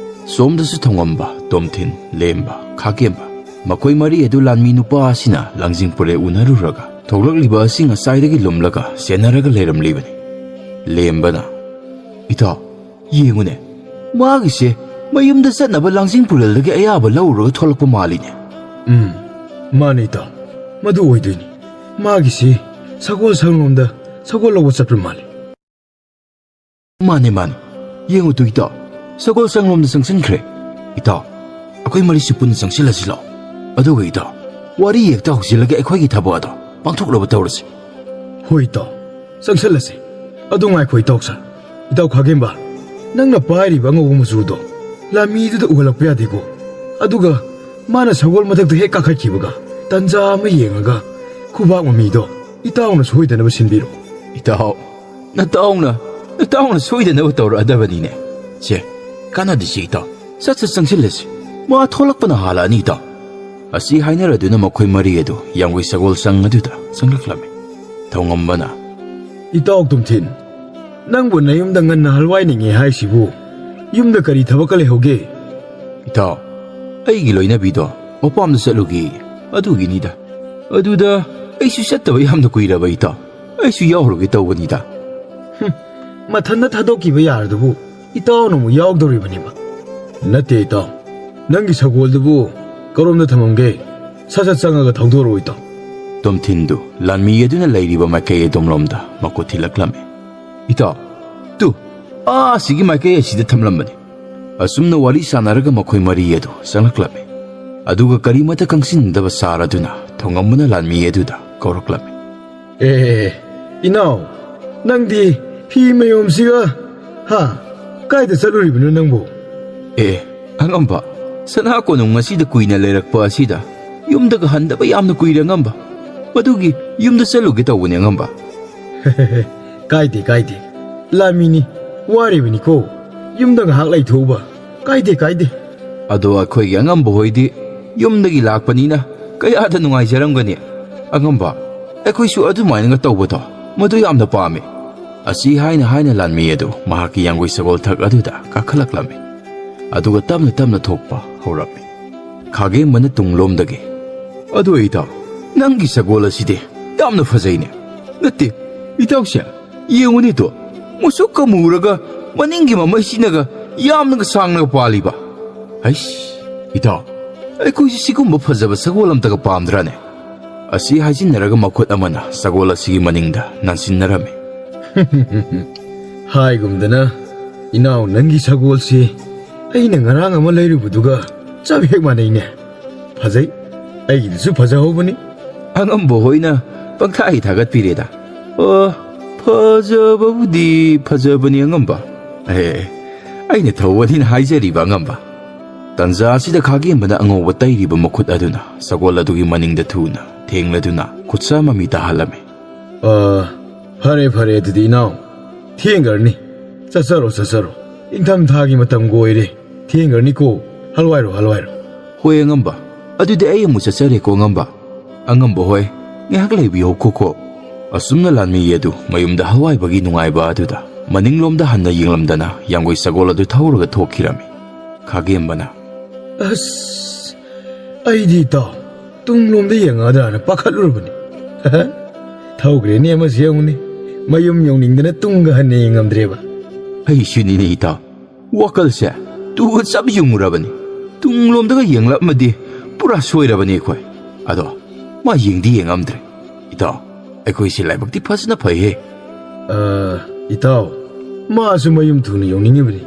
ꯁꯣꯝꯗꯁꯨ ꯊꯣꯡꯉꯝꯕ, ꯇꯣꯝꯊꯤꯟ, ꯂꯦꯝꯕ, ꯈꯥꯀꯦꯝꯕ, ꯃꯈꯣꯏ ꯃꯔꯤ ꯑꯗꯨ ꯂꯥꯟꯃꯤ ꯅꯨꯄꯥ ꯑꯁꯤꯅ ꯂꯥꯡꯖꯤꯡ ꯄꯨꯔꯦꯜ ꯎꯅꯔꯨꯔꯒ ꯊꯣꯛꯂꯛꯂꯤꯕ ꯑꯁꯤ ꯉꯁꯥꯏꯗꯒꯤ ꯂꯨꯝꯂꯒ ꯁꯦꯟꯅꯔꯒ ꯂꯩꯔꯝꯂꯤꯕꯅꯤ꯫ ꯂꯦꯝꯕꯅ, "ꯏꯇꯥꯎ, ꯌꯦꯡꯉꯨꯅꯦ, ꯃꯥꯒꯤꯁꯦ ꯃꯌꯨꯝꯗ ꯆꯠꯅꯕ ꯂꯥꯡꯖꯤꯡ ꯄꯨꯔꯦꯜꯗꯒꯤ ꯑꯌꯥꯕ ꯂꯧꯔꯨꯔꯒ ꯊꯣꯛꯂꯛꯄ ꯃꯥꯜꯂꯤꯅꯦ꯫" "ꯎꯝ, ꯃꯥꯅꯦ ꯏꯇꯥꯎ, ꯃꯗꯨ ꯑꯣꯏꯗꯣꯏꯅꯤ꯫ ꯃꯥꯒꯤꯁꯤ ꯁꯒꯣꯜ ꯁꯪꯂꯣꯝꯗ ꯁꯒꯣꯜ ꯂꯧꯕ ꯆꯠꯄ ꯃꯥꯜꯂꯤ꯫" "ꯃꯥꯅꯦ, ꯃꯥꯅꯦ, ꯌꯦꯡꯉꯨ ꯇꯨ ꯏꯇꯥꯎ, ꯁꯒꯣꯜ ꯁꯪꯂꯣꯝꯗ ꯆꯪꯁꯤꯟꯈ꯭ꯔꯦ꯫ ꯏꯇꯥꯎ, ꯑꯩꯈꯣꯏ ꯃꯔꯤꯁꯨ ꯄꯨꯟꯅ ꯆꯪꯁꯤꯜꯂꯁꯤ ꯂꯥꯛꯑꯣ꯫ ꯑꯗꯨꯒ ꯏꯇꯥꯎ, ꯋꯥꯔꯤ ꯍꯦꯛꯇ ꯍꯧꯖꯤꯜꯂꯒ ꯑꯩꯈꯣꯏꯒꯤ ꯊꯕꯛ ꯑꯗꯣ ꯄꯥꯡꯊꯣꯛꯅꯕ ꯇꯧꯔꯁꯤ꯫" "ꯍꯣꯏ ꯏꯇꯥꯎ, ꯆꯪꯁꯤꯜꯂꯁꯤ꯫ ꯑꯗꯨ ꯉꯥꯏꯈꯣ ꯏꯇꯥꯎ ꯁꯥ, ꯏꯇꯥꯎ ꯈꯥꯒꯦꯝꯕ, ꯅꯪꯅ ꯄꯥꯏꯔꯤꯕ ꯑꯉꯧꯕ ꯃꯆꯨꯗꯣ?" ꯂꯥꯟꯃꯤꯗꯨꯗ ꯎꯍꯜꯂꯛꯄ ꯌꯥꯗꯦꯀꯣ꯫ ꯑꯗꯨꯒ ꯃꯥꯅ ꯁꯒꯣꯜ ꯃꯊꯛꯇ ꯍꯦꯛ ꯀꯥꯈꯠꯈꯤꯕꯒ ꯇꯟꯖꯥ ꯑꯃ ꯌꯦꯡꯉꯒ ꯈꯨꯕꯥꯛ ꯃꯃꯤꯗꯣ ꯏꯇꯥꯎꯅ ꯁꯣꯏꯗꯅꯕ ꯁꯤꯟꯕꯤꯔꯣ꯫ ꯏꯇꯥꯎ, ꯅꯇꯥꯎꯅ, ꯅꯇꯥꯎꯅ ꯁꯣꯏꯗꯅꯕ ꯇꯧꯔꯛꯑꯗꯕꯅꯤꯅꯦ꯫ ꯁꯦ, ꯀꯥꯟꯅꯗꯦꯁꯦ ꯏꯇꯥꯎ, ꯁꯠ ꯁꯠ ꯆꯪꯁꯤꯜꯂꯁꯤ꯫ ꯃꯥ ꯊꯣꯛꯂꯛꯄꯅ ꯍꯥꯜꯂꯛꯑꯅꯤ ꯏꯇꯥꯎ꯫ ꯑꯁꯤ ꯍꯥꯏꯅꯔꯗꯨꯅ ꯃꯈꯣꯏ ꯃꯔꯤ ꯑꯗꯨ ꯌꯥꯝꯒꯩ ꯁꯒꯣꯜ ꯁꯪ ꯑꯗꯨꯗ ꯆꯪꯂꯛꯂꯝꯃꯤ꯫ ꯊꯧꯉꯝꯕꯅ, "ꯏꯇꯥꯎ ꯇꯣꯝꯊꯤꯟ, ꯅꯪꯕꯨ ꯅꯌꯨꯝꯗ ꯉꯟꯅ ꯍꯜꯋꯥꯏꯅꯤꯡꯉꯦ ꯍꯥꯏꯁꯤꯕꯨ ꯌꯨꯝꯗ ꯀꯔꯤ ꯊꯕꯛꯀ ꯂꯩꯍꯧꯒꯦ?" "ꯏꯇꯥꯎ, ꯑꯩꯒꯤ ꯂꯣꯏꯅꯕꯤꯗꯣ ꯃꯄꯥꯝꯗ ꯆꯠꯂꯨꯒꯦ, ꯑꯗꯨꯒꯤꯅꯤꯗ꯫ ꯑꯗꯨꯗ ꯑꯩꯁꯨ ꯆꯠꯇꯕ ꯌꯥꯝꯅ ꯀꯨꯏꯔꯕ ꯏꯇꯥꯎ, ꯑꯩꯁꯨ ꯌꯥꯎꯔꯨꯒꯦ ꯇꯧꯕꯅꯤꯗ꯫" "ꯍꯨꯝ, ꯃꯊꯟꯇ ꯊꯥꯗꯣꯛꯈꯤꯕ ꯌꯥꯔꯗꯨꯕꯨ ꯏꯇꯥꯎꯅ ꯑꯃꯨꯛ ꯌꯥꯎꯗꯧꯔꯤꯕꯅꯦꯕ?" "ꯅꯠꯇꯦ ꯏꯇꯥꯎ, ꯅꯪꯒꯤ ꯁꯒꯣꯜꯗꯨꯕꯨ ꯀꯔꯣꯝꯗ ꯊꯝꯃꯝꯒꯦ? ꯁꯠ ꯁꯠ ꯆꯪꯉꯒ ꯊꯧꯗꯣꯔꯛꯑꯣ ꯏꯇꯥꯎ꯫" ꯇꯣꯝꯊꯤꯟꯗꯨ ꯂꯥꯟꯃꯤ ꯑꯗꯨꯅ ꯂꯩꯔꯤꯕ ꯃꯥꯏꯀꯩ ꯑꯗꯣꯝꯂꯣꯝꯗ ꯃꯈꯨꯠ ꯊꯤꯜꯂꯛꯂꯝꯃꯤ꯫ "ꯏꯇꯥꯎ, ꯇꯨ, ꯑꯥ ꯑꯁꯤꯒꯤ ꯃꯥꯏꯀꯩ ꯑꯁꯤꯗ ꯊꯝꯂꯝꯕꯅꯤ꯫" ꯑꯁꯨꯝꯅ ꯋꯥꯔꯤ ꯁꯥꯟꯅꯔꯒ ꯃꯈꯣꯏ ꯃꯔꯤ ꯑꯗꯨ ꯆꯪꯂꯛꯂꯝꯃꯤ꯫ ꯑꯗꯨꯒ ꯀꯔꯤꯃꯠꯇ ꯈꯪꯁꯤꯟꯅꯗꯕ ꯁꯥꯔꯗꯨꯅ ꯊꯧꯉꯝꯕꯅ ꯂꯥꯟꯃꯤ ꯑꯗꯨꯗ ꯀꯧꯔꯛꯂꯝꯃꯤ꯫ "ꯑꯦ, ꯏꯅꯥꯎ, ꯅꯪꯗꯤ ꯐꯤ ꯃꯌꯣꯝꯁꯤꯒ, ꯍꯥ? ꯀꯥꯏꯗ ꯆꯠꯂꯨꯔꯤꯕꯅꯣ ꯅꯪꯕꯨ?" "ꯑꯦ, ꯑꯉꯝꯕ, ꯁꯅꯥ ꯀꯣꯅꯨꯡ ꯑꯁꯤꯗ ꯀꯨꯏꯅ ꯂꯩꯔꯛꯄ ꯑꯁꯤꯗ ꯌꯨꯝꯗꯒ ꯍꯟꯗꯕ ꯌꯥꯝꯅ ꯀꯨꯏꯔꯦ ꯑꯉꯝꯕ꯫ ꯃꯗꯨꯒꯤ ꯌꯨꯝꯗ ꯆꯠꯂꯨꯒꯦ ꯇꯧꯕꯅꯦ ꯑꯉꯝꯕ꯫" "ꯀꯥꯏꯗꯦ, ꯀꯥꯏꯗꯦ꯫ ꯂꯥꯟꯃꯤꯅꯤ, ꯋꯥꯔꯤꯕꯅꯤꯀꯣ꯫ ꯌꯨꯝꯗ ꯉꯥꯏꯍꯥꯛ ꯂꯩꯊꯣꯛꯎꯕ ꯀꯥꯏꯗꯦ, ꯀꯥꯏꯗꯦ꯫" "ꯑꯗꯣ ꯑꯩꯈꯣꯏꯒꯤ ꯑꯉꯝꯕ ꯍꯣꯏꯗꯤ ꯌꯨꯝꯗꯒꯤ ꯂꯥꯛꯄꯅꯤꯅ ꯀꯌꯥꯗ ꯅꯨꯡꯉꯥꯏꯖꯔꯝꯒꯅꯤ꯫ ꯑꯉꯝꯕ, ꯑꯩꯈꯣꯏꯁꯨ ꯑꯗꯨꯃꯥꯏꯅꯒ ꯇꯧꯕꯗꯣ ꯃꯗꯨ ꯌꯥꯝꯅ ꯄꯥꯝꯃꯤ꯫" ꯑꯁꯤ ꯍꯥꯏꯅ ꯍꯥꯏꯅ ꯂꯥꯟꯃꯤ ꯑꯗꯨ ꯃꯍꯥꯛꯀꯤ ꯌꯥꯡꯒꯣꯏ ꯁꯒꯣꯜ ꯊꯛ ꯑꯗꯨꯗ ꯀꯥꯈꯠꯂꯛꯂꯝꯃꯤ꯫ ꯑꯗꯨꯒ ꯇꯞꯅ ꯇꯞꯅ ꯊꯣꯛꯄ ꯍꯧꯔꯝꯃꯤ꯫ ꯈꯥꯒꯦꯝꯕꯅ ꯇꯨꯡꯂꯣꯝꯗꯒꯤ, "ꯑꯗꯣ ꯏꯇꯥꯎ, ꯅꯪꯒꯤ ꯁꯒꯣꯜ ꯑꯁꯤꯗꯤ ꯌꯥꯝꯅ ꯐꯖꯩꯅꯦ꯫ ꯅꯠꯇꯦ, ꯏꯇꯥꯎꯁꯦ, ꯌꯦꯡꯉꯨꯅꯦ ꯇꯣ, ꯃꯨꯁꯨꯛꯀ ꯃꯨꯔꯒ ꯃꯅꯤꯡꯒꯤ ꯃꯃꯩꯁꯤꯅꯒ ꯌꯥꯝꯅꯒ ꯁꯥꯡꯅꯒ ꯄꯥꯜꯂꯤꯕ꯫ ꯍꯩꯁ, ꯏꯇꯥꯎ, ꯑꯩꯈꯣꯏꯁꯨ ꯁꯤꯒꯨꯝꯕ ꯐꯖꯕ ꯁꯒꯣꯜ ꯑꯝꯇꯒ ꯄꯥꯝꯗ꯭ꯔꯥꯅꯦ?" ꯑꯁꯤ ꯍꯥꯏꯖꯤꯟꯅꯔꯒ ꯃꯈꯨꯠ ꯑꯃꯅ ꯁꯒꯣꯜ ꯑꯁꯤꯒꯤ ꯃꯅꯤꯡꯗ ꯅꯥꯟꯁꯤꯟꯅꯔꯝꯃꯤ꯫ "ꯍꯥꯏꯒꯨꯝꯗꯅ, ꯏꯅꯥꯎ, ꯅꯪꯒꯤ ꯁꯒꯣꯜꯁꯤ ꯑꯩꯅ ꯉꯔꯥꯡ ꯑꯃ ꯂꯩꯔꯨꯕꯗꯨꯒ ꯆꯞ ꯍꯦꯛ ꯃꯥꯟꯅꯩꯅꯦ꯫ ꯐꯖꯩ, ꯑꯩꯒꯤꯗꯨꯁꯨ ꯐꯖꯍꯧꯕꯅꯤ꯫" ꯑꯉꯝꯕ ꯍꯣꯏꯅ ꯄꯪꯊꯥ ꯍꯦꯛ ꯊꯥꯒꯠꯄꯤꯔꯦꯗ꯫ "ꯑꯣ, ꯐꯖꯕꯕꯨꯗꯤ ꯐꯖꯕꯅꯤ ꯑꯉꯝꯕ꯫ ꯑꯦ, ꯑꯩꯅ ꯊꯧꯕꯅꯤꯅ ꯍꯥꯏꯖꯔꯤꯕ, ꯑꯉꯝꯕ꯫ ꯇꯟꯖꯥ ꯑꯁꯤꯗ ꯈꯥꯒꯦꯝꯕꯅ ꯑꯉꯧꯕ ꯇꯩꯔꯤꯕ ꯃꯈꯨꯠ ꯑꯗꯨꯅ ꯁꯒꯣꯜ ꯑꯗꯨꯒꯤ ꯃꯅꯤꯡꯗ ꯊꯨꯅ ꯊꯦꯡꯂꯗꯨꯅ ꯈꯨꯠꯁꯥ ꯃꯃꯤ ꯇꯥꯍꯜꯂꯝꯃꯤ꯫ "ꯑ, ꯐꯔꯦ, ꯐꯔꯦ, ꯑꯗꯨꯗꯤ ꯏꯅꯥꯎ, ꯊꯦꯡꯈ꯭ꯔꯅꯤ꯫ ꯆꯠꯆꯔꯣ, ꯆꯠꯆꯔꯣ꯫ ꯏꯪꯊꯝꯊꯥꯒꯤ ꯃꯇꯝꯒ ꯑꯣꯏꯔꯦ꯫ ꯊꯦꯡꯈ꯭ꯔꯅꯤꯀꯣ꯫ ꯍꯜꯋꯥꯏꯔꯣ, ꯍꯜꯋꯥꯏꯔꯣ꯫" "ꯍꯣꯏ, ꯑꯉꯝꯕ꯫ ꯑꯗꯨꯗꯤ ꯑꯩ ꯑꯃꯨꯛ ꯆꯠꯆꯔꯦꯀꯣ, ꯑꯉꯝꯕ꯫" "ꯑꯉꯝꯕ ꯍꯣꯏ, ꯉꯥꯏꯍꯥꯛ ꯂꯩꯕꯤꯌꯨ, ꯈꯣ ꯈꯣ꯫" ꯑꯁꯨꯝꯅ ꯂꯥꯟꯃꯤ ꯑꯗꯨ ꯃꯌꯨꯝꯗ ꯍꯜꯋꯥꯏꯕꯒꯤ ꯅꯨꯡꯉꯥꯏꯕ ꯑꯗꯨꯗ ꯃꯅꯤꯡꯂꯣꯝꯗ ꯍꯟꯅ ꯌꯦꯡꯂꯝꯗꯅ ꯌꯥꯡꯒꯣꯏ ꯁꯒꯣꯜ ꯑꯗꯨ ꯊꯧꯔꯒ ꯊꯣꯛꯈꯤꯔꯝꯃꯤ꯫ ꯈꯥꯒꯦꯝꯕꯅ, "ꯑꯁ, ꯑꯩꯗꯤ ꯏꯇꯥꯎ, ꯇꯨꯡꯂꯣꯝꯗ ꯌꯦꯡꯉꯗ꯭ꯔꯥꯅ ꯄꯥꯈꯠꯂꯨꯔꯕꯅꯤ꯫ ꯊꯧꯈ꯭ꯔꯦꯅꯦ ꯑꯃꯁꯨ ꯌꯦꯡꯉꯨꯅꯦ꯫ ꯃꯌꯨꯝ ꯌꯧꯅꯤꯡꯗꯅ ꯇꯨꯡꯒ ꯍꯟꯅ ꯌꯦꯡꯉꯝꯗ꯭ꯔꯦꯕ꯫" "ꯑꯩꯁꯨꯅꯤꯅꯦ ꯏꯇꯥꯎ, ꯋꯥꯈꯜꯁꯦ ꯇꯨꯒ ꯆꯞ ꯌꯨꯡꯉꯨꯔꯕꯅꯤ꯫ ꯇꯨꯡꯂꯣꯝꯗꯒ ꯌꯦꯡꯂꯛꯑꯝꯃꯗꯤ ꯄꯨꯔꯥ ꯁꯣꯏꯔꯕꯅꯤ ꯑꯩꯈꯣꯏ꯫ ꯑꯗꯣ ꯃꯥ ꯌꯦꯡꯗꯤ ꯌꯦꯡꯉꯝꯗ꯭ꯔꯦ꯫ ꯏꯇꯥꯎ, ꯑꯩꯈꯣꯏꯁꯦ ꯂꯥꯏꯕꯛꯇꯤ ꯐꯖꯅ ꯐꯩꯍꯦ꯫" "ꯑ, ꯏꯇꯥꯎ, ꯃꯥꯁꯨ ꯃꯌꯨꯝ ꯊꯨꯅ ꯌꯧꯅꯤꯡꯉꯤꯕꯅꯤ꯫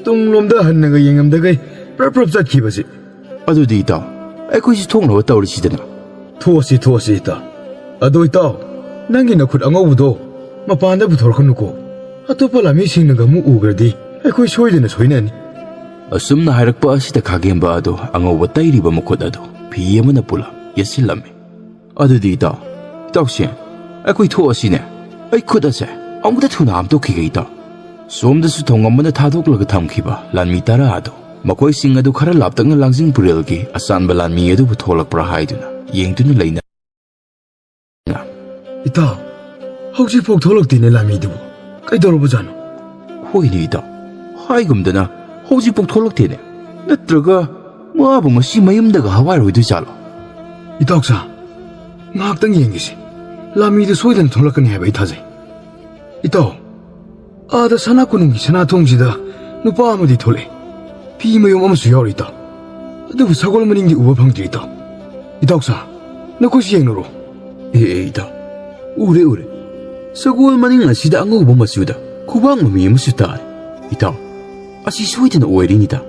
ꯇꯨꯡꯂꯣꯝꯗ ꯍꯟꯅꯒ ꯌꯦꯡꯉꯝꯗꯒꯩ ꯄ꯭ꯔꯞ ꯄ꯭ꯔꯞ ꯆꯠꯈꯤꯕꯁꯤ꯫" "ꯑꯗꯨꯗꯤ ꯏꯇꯥꯎ, ꯑꯩꯈꯣꯏꯁꯨ ꯊꯣꯛꯅꯕ ꯇꯧꯔꯁꯤꯗꯅ꯫" "ꯊꯣꯛꯑꯁꯤ, ꯊꯣꯛꯑꯁꯤ ꯏꯇꯥꯎ꯫ ꯑꯗꯣ ꯏꯇꯥꯎ, ꯅꯪꯒꯤ ꯅꯈꯨꯠ ꯑꯉꯧꯕꯗꯣ ꯃꯄꯥꯟꯗ ꯄꯨꯊꯣꯔꯛꯀꯅꯨꯀꯣ꯫ ꯑꯇꯣꯞꯄ ꯂꯥꯟꯃꯤꯁꯤꯡꯅꯒ ꯑꯃꯨꯛ ꯎꯈ꯭ꯔꯗꯤ ꯑꯩꯈꯣꯏ ꯁꯣꯏꯗꯅ ꯁꯣꯏꯅꯅꯤ꯫" ꯑꯁꯨꯝꯅ ꯍꯥꯏꯔꯛꯄ ꯑꯁꯤꯗ ꯈꯥꯒꯦꯝꯕ ꯑꯗꯨ ꯑꯉꯧꯕ ꯇꯩꯔꯤꯕ ꯃꯈꯨꯠ ꯑꯗꯨ ꯐꯤ ꯑꯃꯅ ꯄꯨꯂꯞ ꯌꯦꯠꯁꯤꯜꯂꯝꯃꯤ꯫ "ꯑꯗꯨꯗꯤ ꯏꯇꯥꯎ, ꯏꯇꯥꯎꯁꯦ, ꯑꯩꯈꯣꯏ ꯊꯣꯛꯑꯁꯤꯅꯦ꯫ ꯑꯩ ꯈꯨꯠ ꯑꯁꯦ ꯑꯃꯨꯛꯇ ꯊꯨꯅ ꯍꯥꯝꯗꯣꯛꯈꯤꯒꯦ ꯏꯇꯥꯎ꯫" ꯁꯣꯝꯗꯁꯨ ꯊꯣꯡꯉꯝꯕꯅ ꯊꯥꯗꯣꯛꯂꯒ ꯊꯝꯈꯤꯕ ꯂꯥꯟꯃꯤ ꯇꯔꯥ ꯑꯗꯨ, ꯃꯈꯣꯏꯁꯤꯡ ꯑꯗꯨ ꯈꯔ ꯂꯥꯞꯇꯛꯅ ꯂꯥꯡꯖꯤꯡ ꯄꯨꯔꯦꯜꯒꯤ ꯑꯆꯥꯟꯕ ꯂꯥꯟꯃꯤ ꯑꯗꯨꯕꯨ ꯊꯣꯛꯂꯛꯄ꯭ꯔꯥ ꯍꯥꯏꯗꯨꯅ ꯌꯦꯡꯗꯨꯅ ꯂꯩꯅ꯫ "ꯏꯇꯥꯎ, ꯍꯧꯖꯤꯛꯐꯥꯎ ꯊꯣꯛꯂꯛꯇꯦꯅꯦ ꯂꯥꯟꯃꯤꯗꯨꯕꯨ꯫ ꯀꯩꯗꯧꯔꯕꯖꯥꯠꯅꯣ?" "ꯍꯣꯏꯅꯦ ꯏꯇꯥꯎ, ꯍꯥꯏꯒꯨꯝꯗꯅ ꯍꯧꯖꯤꯛꯐꯥꯎ ꯊꯣꯛꯂꯛꯇꯦꯅꯦ꯫ ꯅꯠꯇ꯭ꯔꯒ ꯃꯥꯕꯨ ꯉꯁꯤ ꯃꯌꯨꯝꯗꯒ ꯍꯋꯥꯏꯔꯣꯏꯗꯣꯏ ꯖꯥꯠꯂꯣ?" "ꯏꯇꯥꯎꯁꯥ, ꯉꯥꯏꯍꯥꯛꯇꯪ ꯌꯦꯡꯒꯦꯁꯦ꯫ ꯂꯥꯟꯃꯤꯗꯨ ꯁꯣꯏꯗꯅ ꯊꯣꯛꯂꯛꯀꯅꯤ ꯍꯥꯏꯕ ꯑꯩ ꯊꯥꯖꯩ꯫ ꯏꯇꯥꯎ, ꯑꯥꯗ ꯁꯅꯥ ꯀꯣꯅꯨꯡꯒꯤ ꯁꯅꯥꯊꯣꯡꯁꯤꯗ ꯅꯨꯄꯥ ꯑꯃꯗꯤ ꯊꯣꯛꯂꯛꯑꯦ꯫ ꯐꯤ ꯃꯌꯨꯝ ꯑꯃꯁꯨ ꯌꯥꯎꯔꯤ ꯏꯇꯥꯎ꯫ ꯑꯗꯨꯕꯨ ꯁꯒꯣꯜ ꯃꯅꯤꯡꯗꯤ ꯎꯕ ꯐꯪꯗ꯭ꯔꯤ ꯏꯇꯥꯎ꯫ ꯏꯇꯥꯎꯁꯥ, ꯅꯈꯣꯏꯁꯨ ꯌꯦꯡꯅꯔꯣ꯫" "ꯑꯦ, ꯑꯦ, ꯏꯇꯥꯎ, ꯎꯔꯦ, ꯎꯔꯦ꯫ ꯁꯒꯣꯜ ꯃꯅꯤꯡ ꯑꯁꯤꯗ ꯑꯉꯧꯕ ꯃꯆꯨꯗ ꯈꯨꯕꯥꯛ ꯃꯃꯤ ꯑꯃꯁꯨ ꯇꯥꯔꯦ꯫ ꯏꯇꯥꯎ, ꯑꯁꯤ ꯁꯣꯏꯗꯅ ꯑꯣꯏꯔꯤꯅꯤꯗ꯫"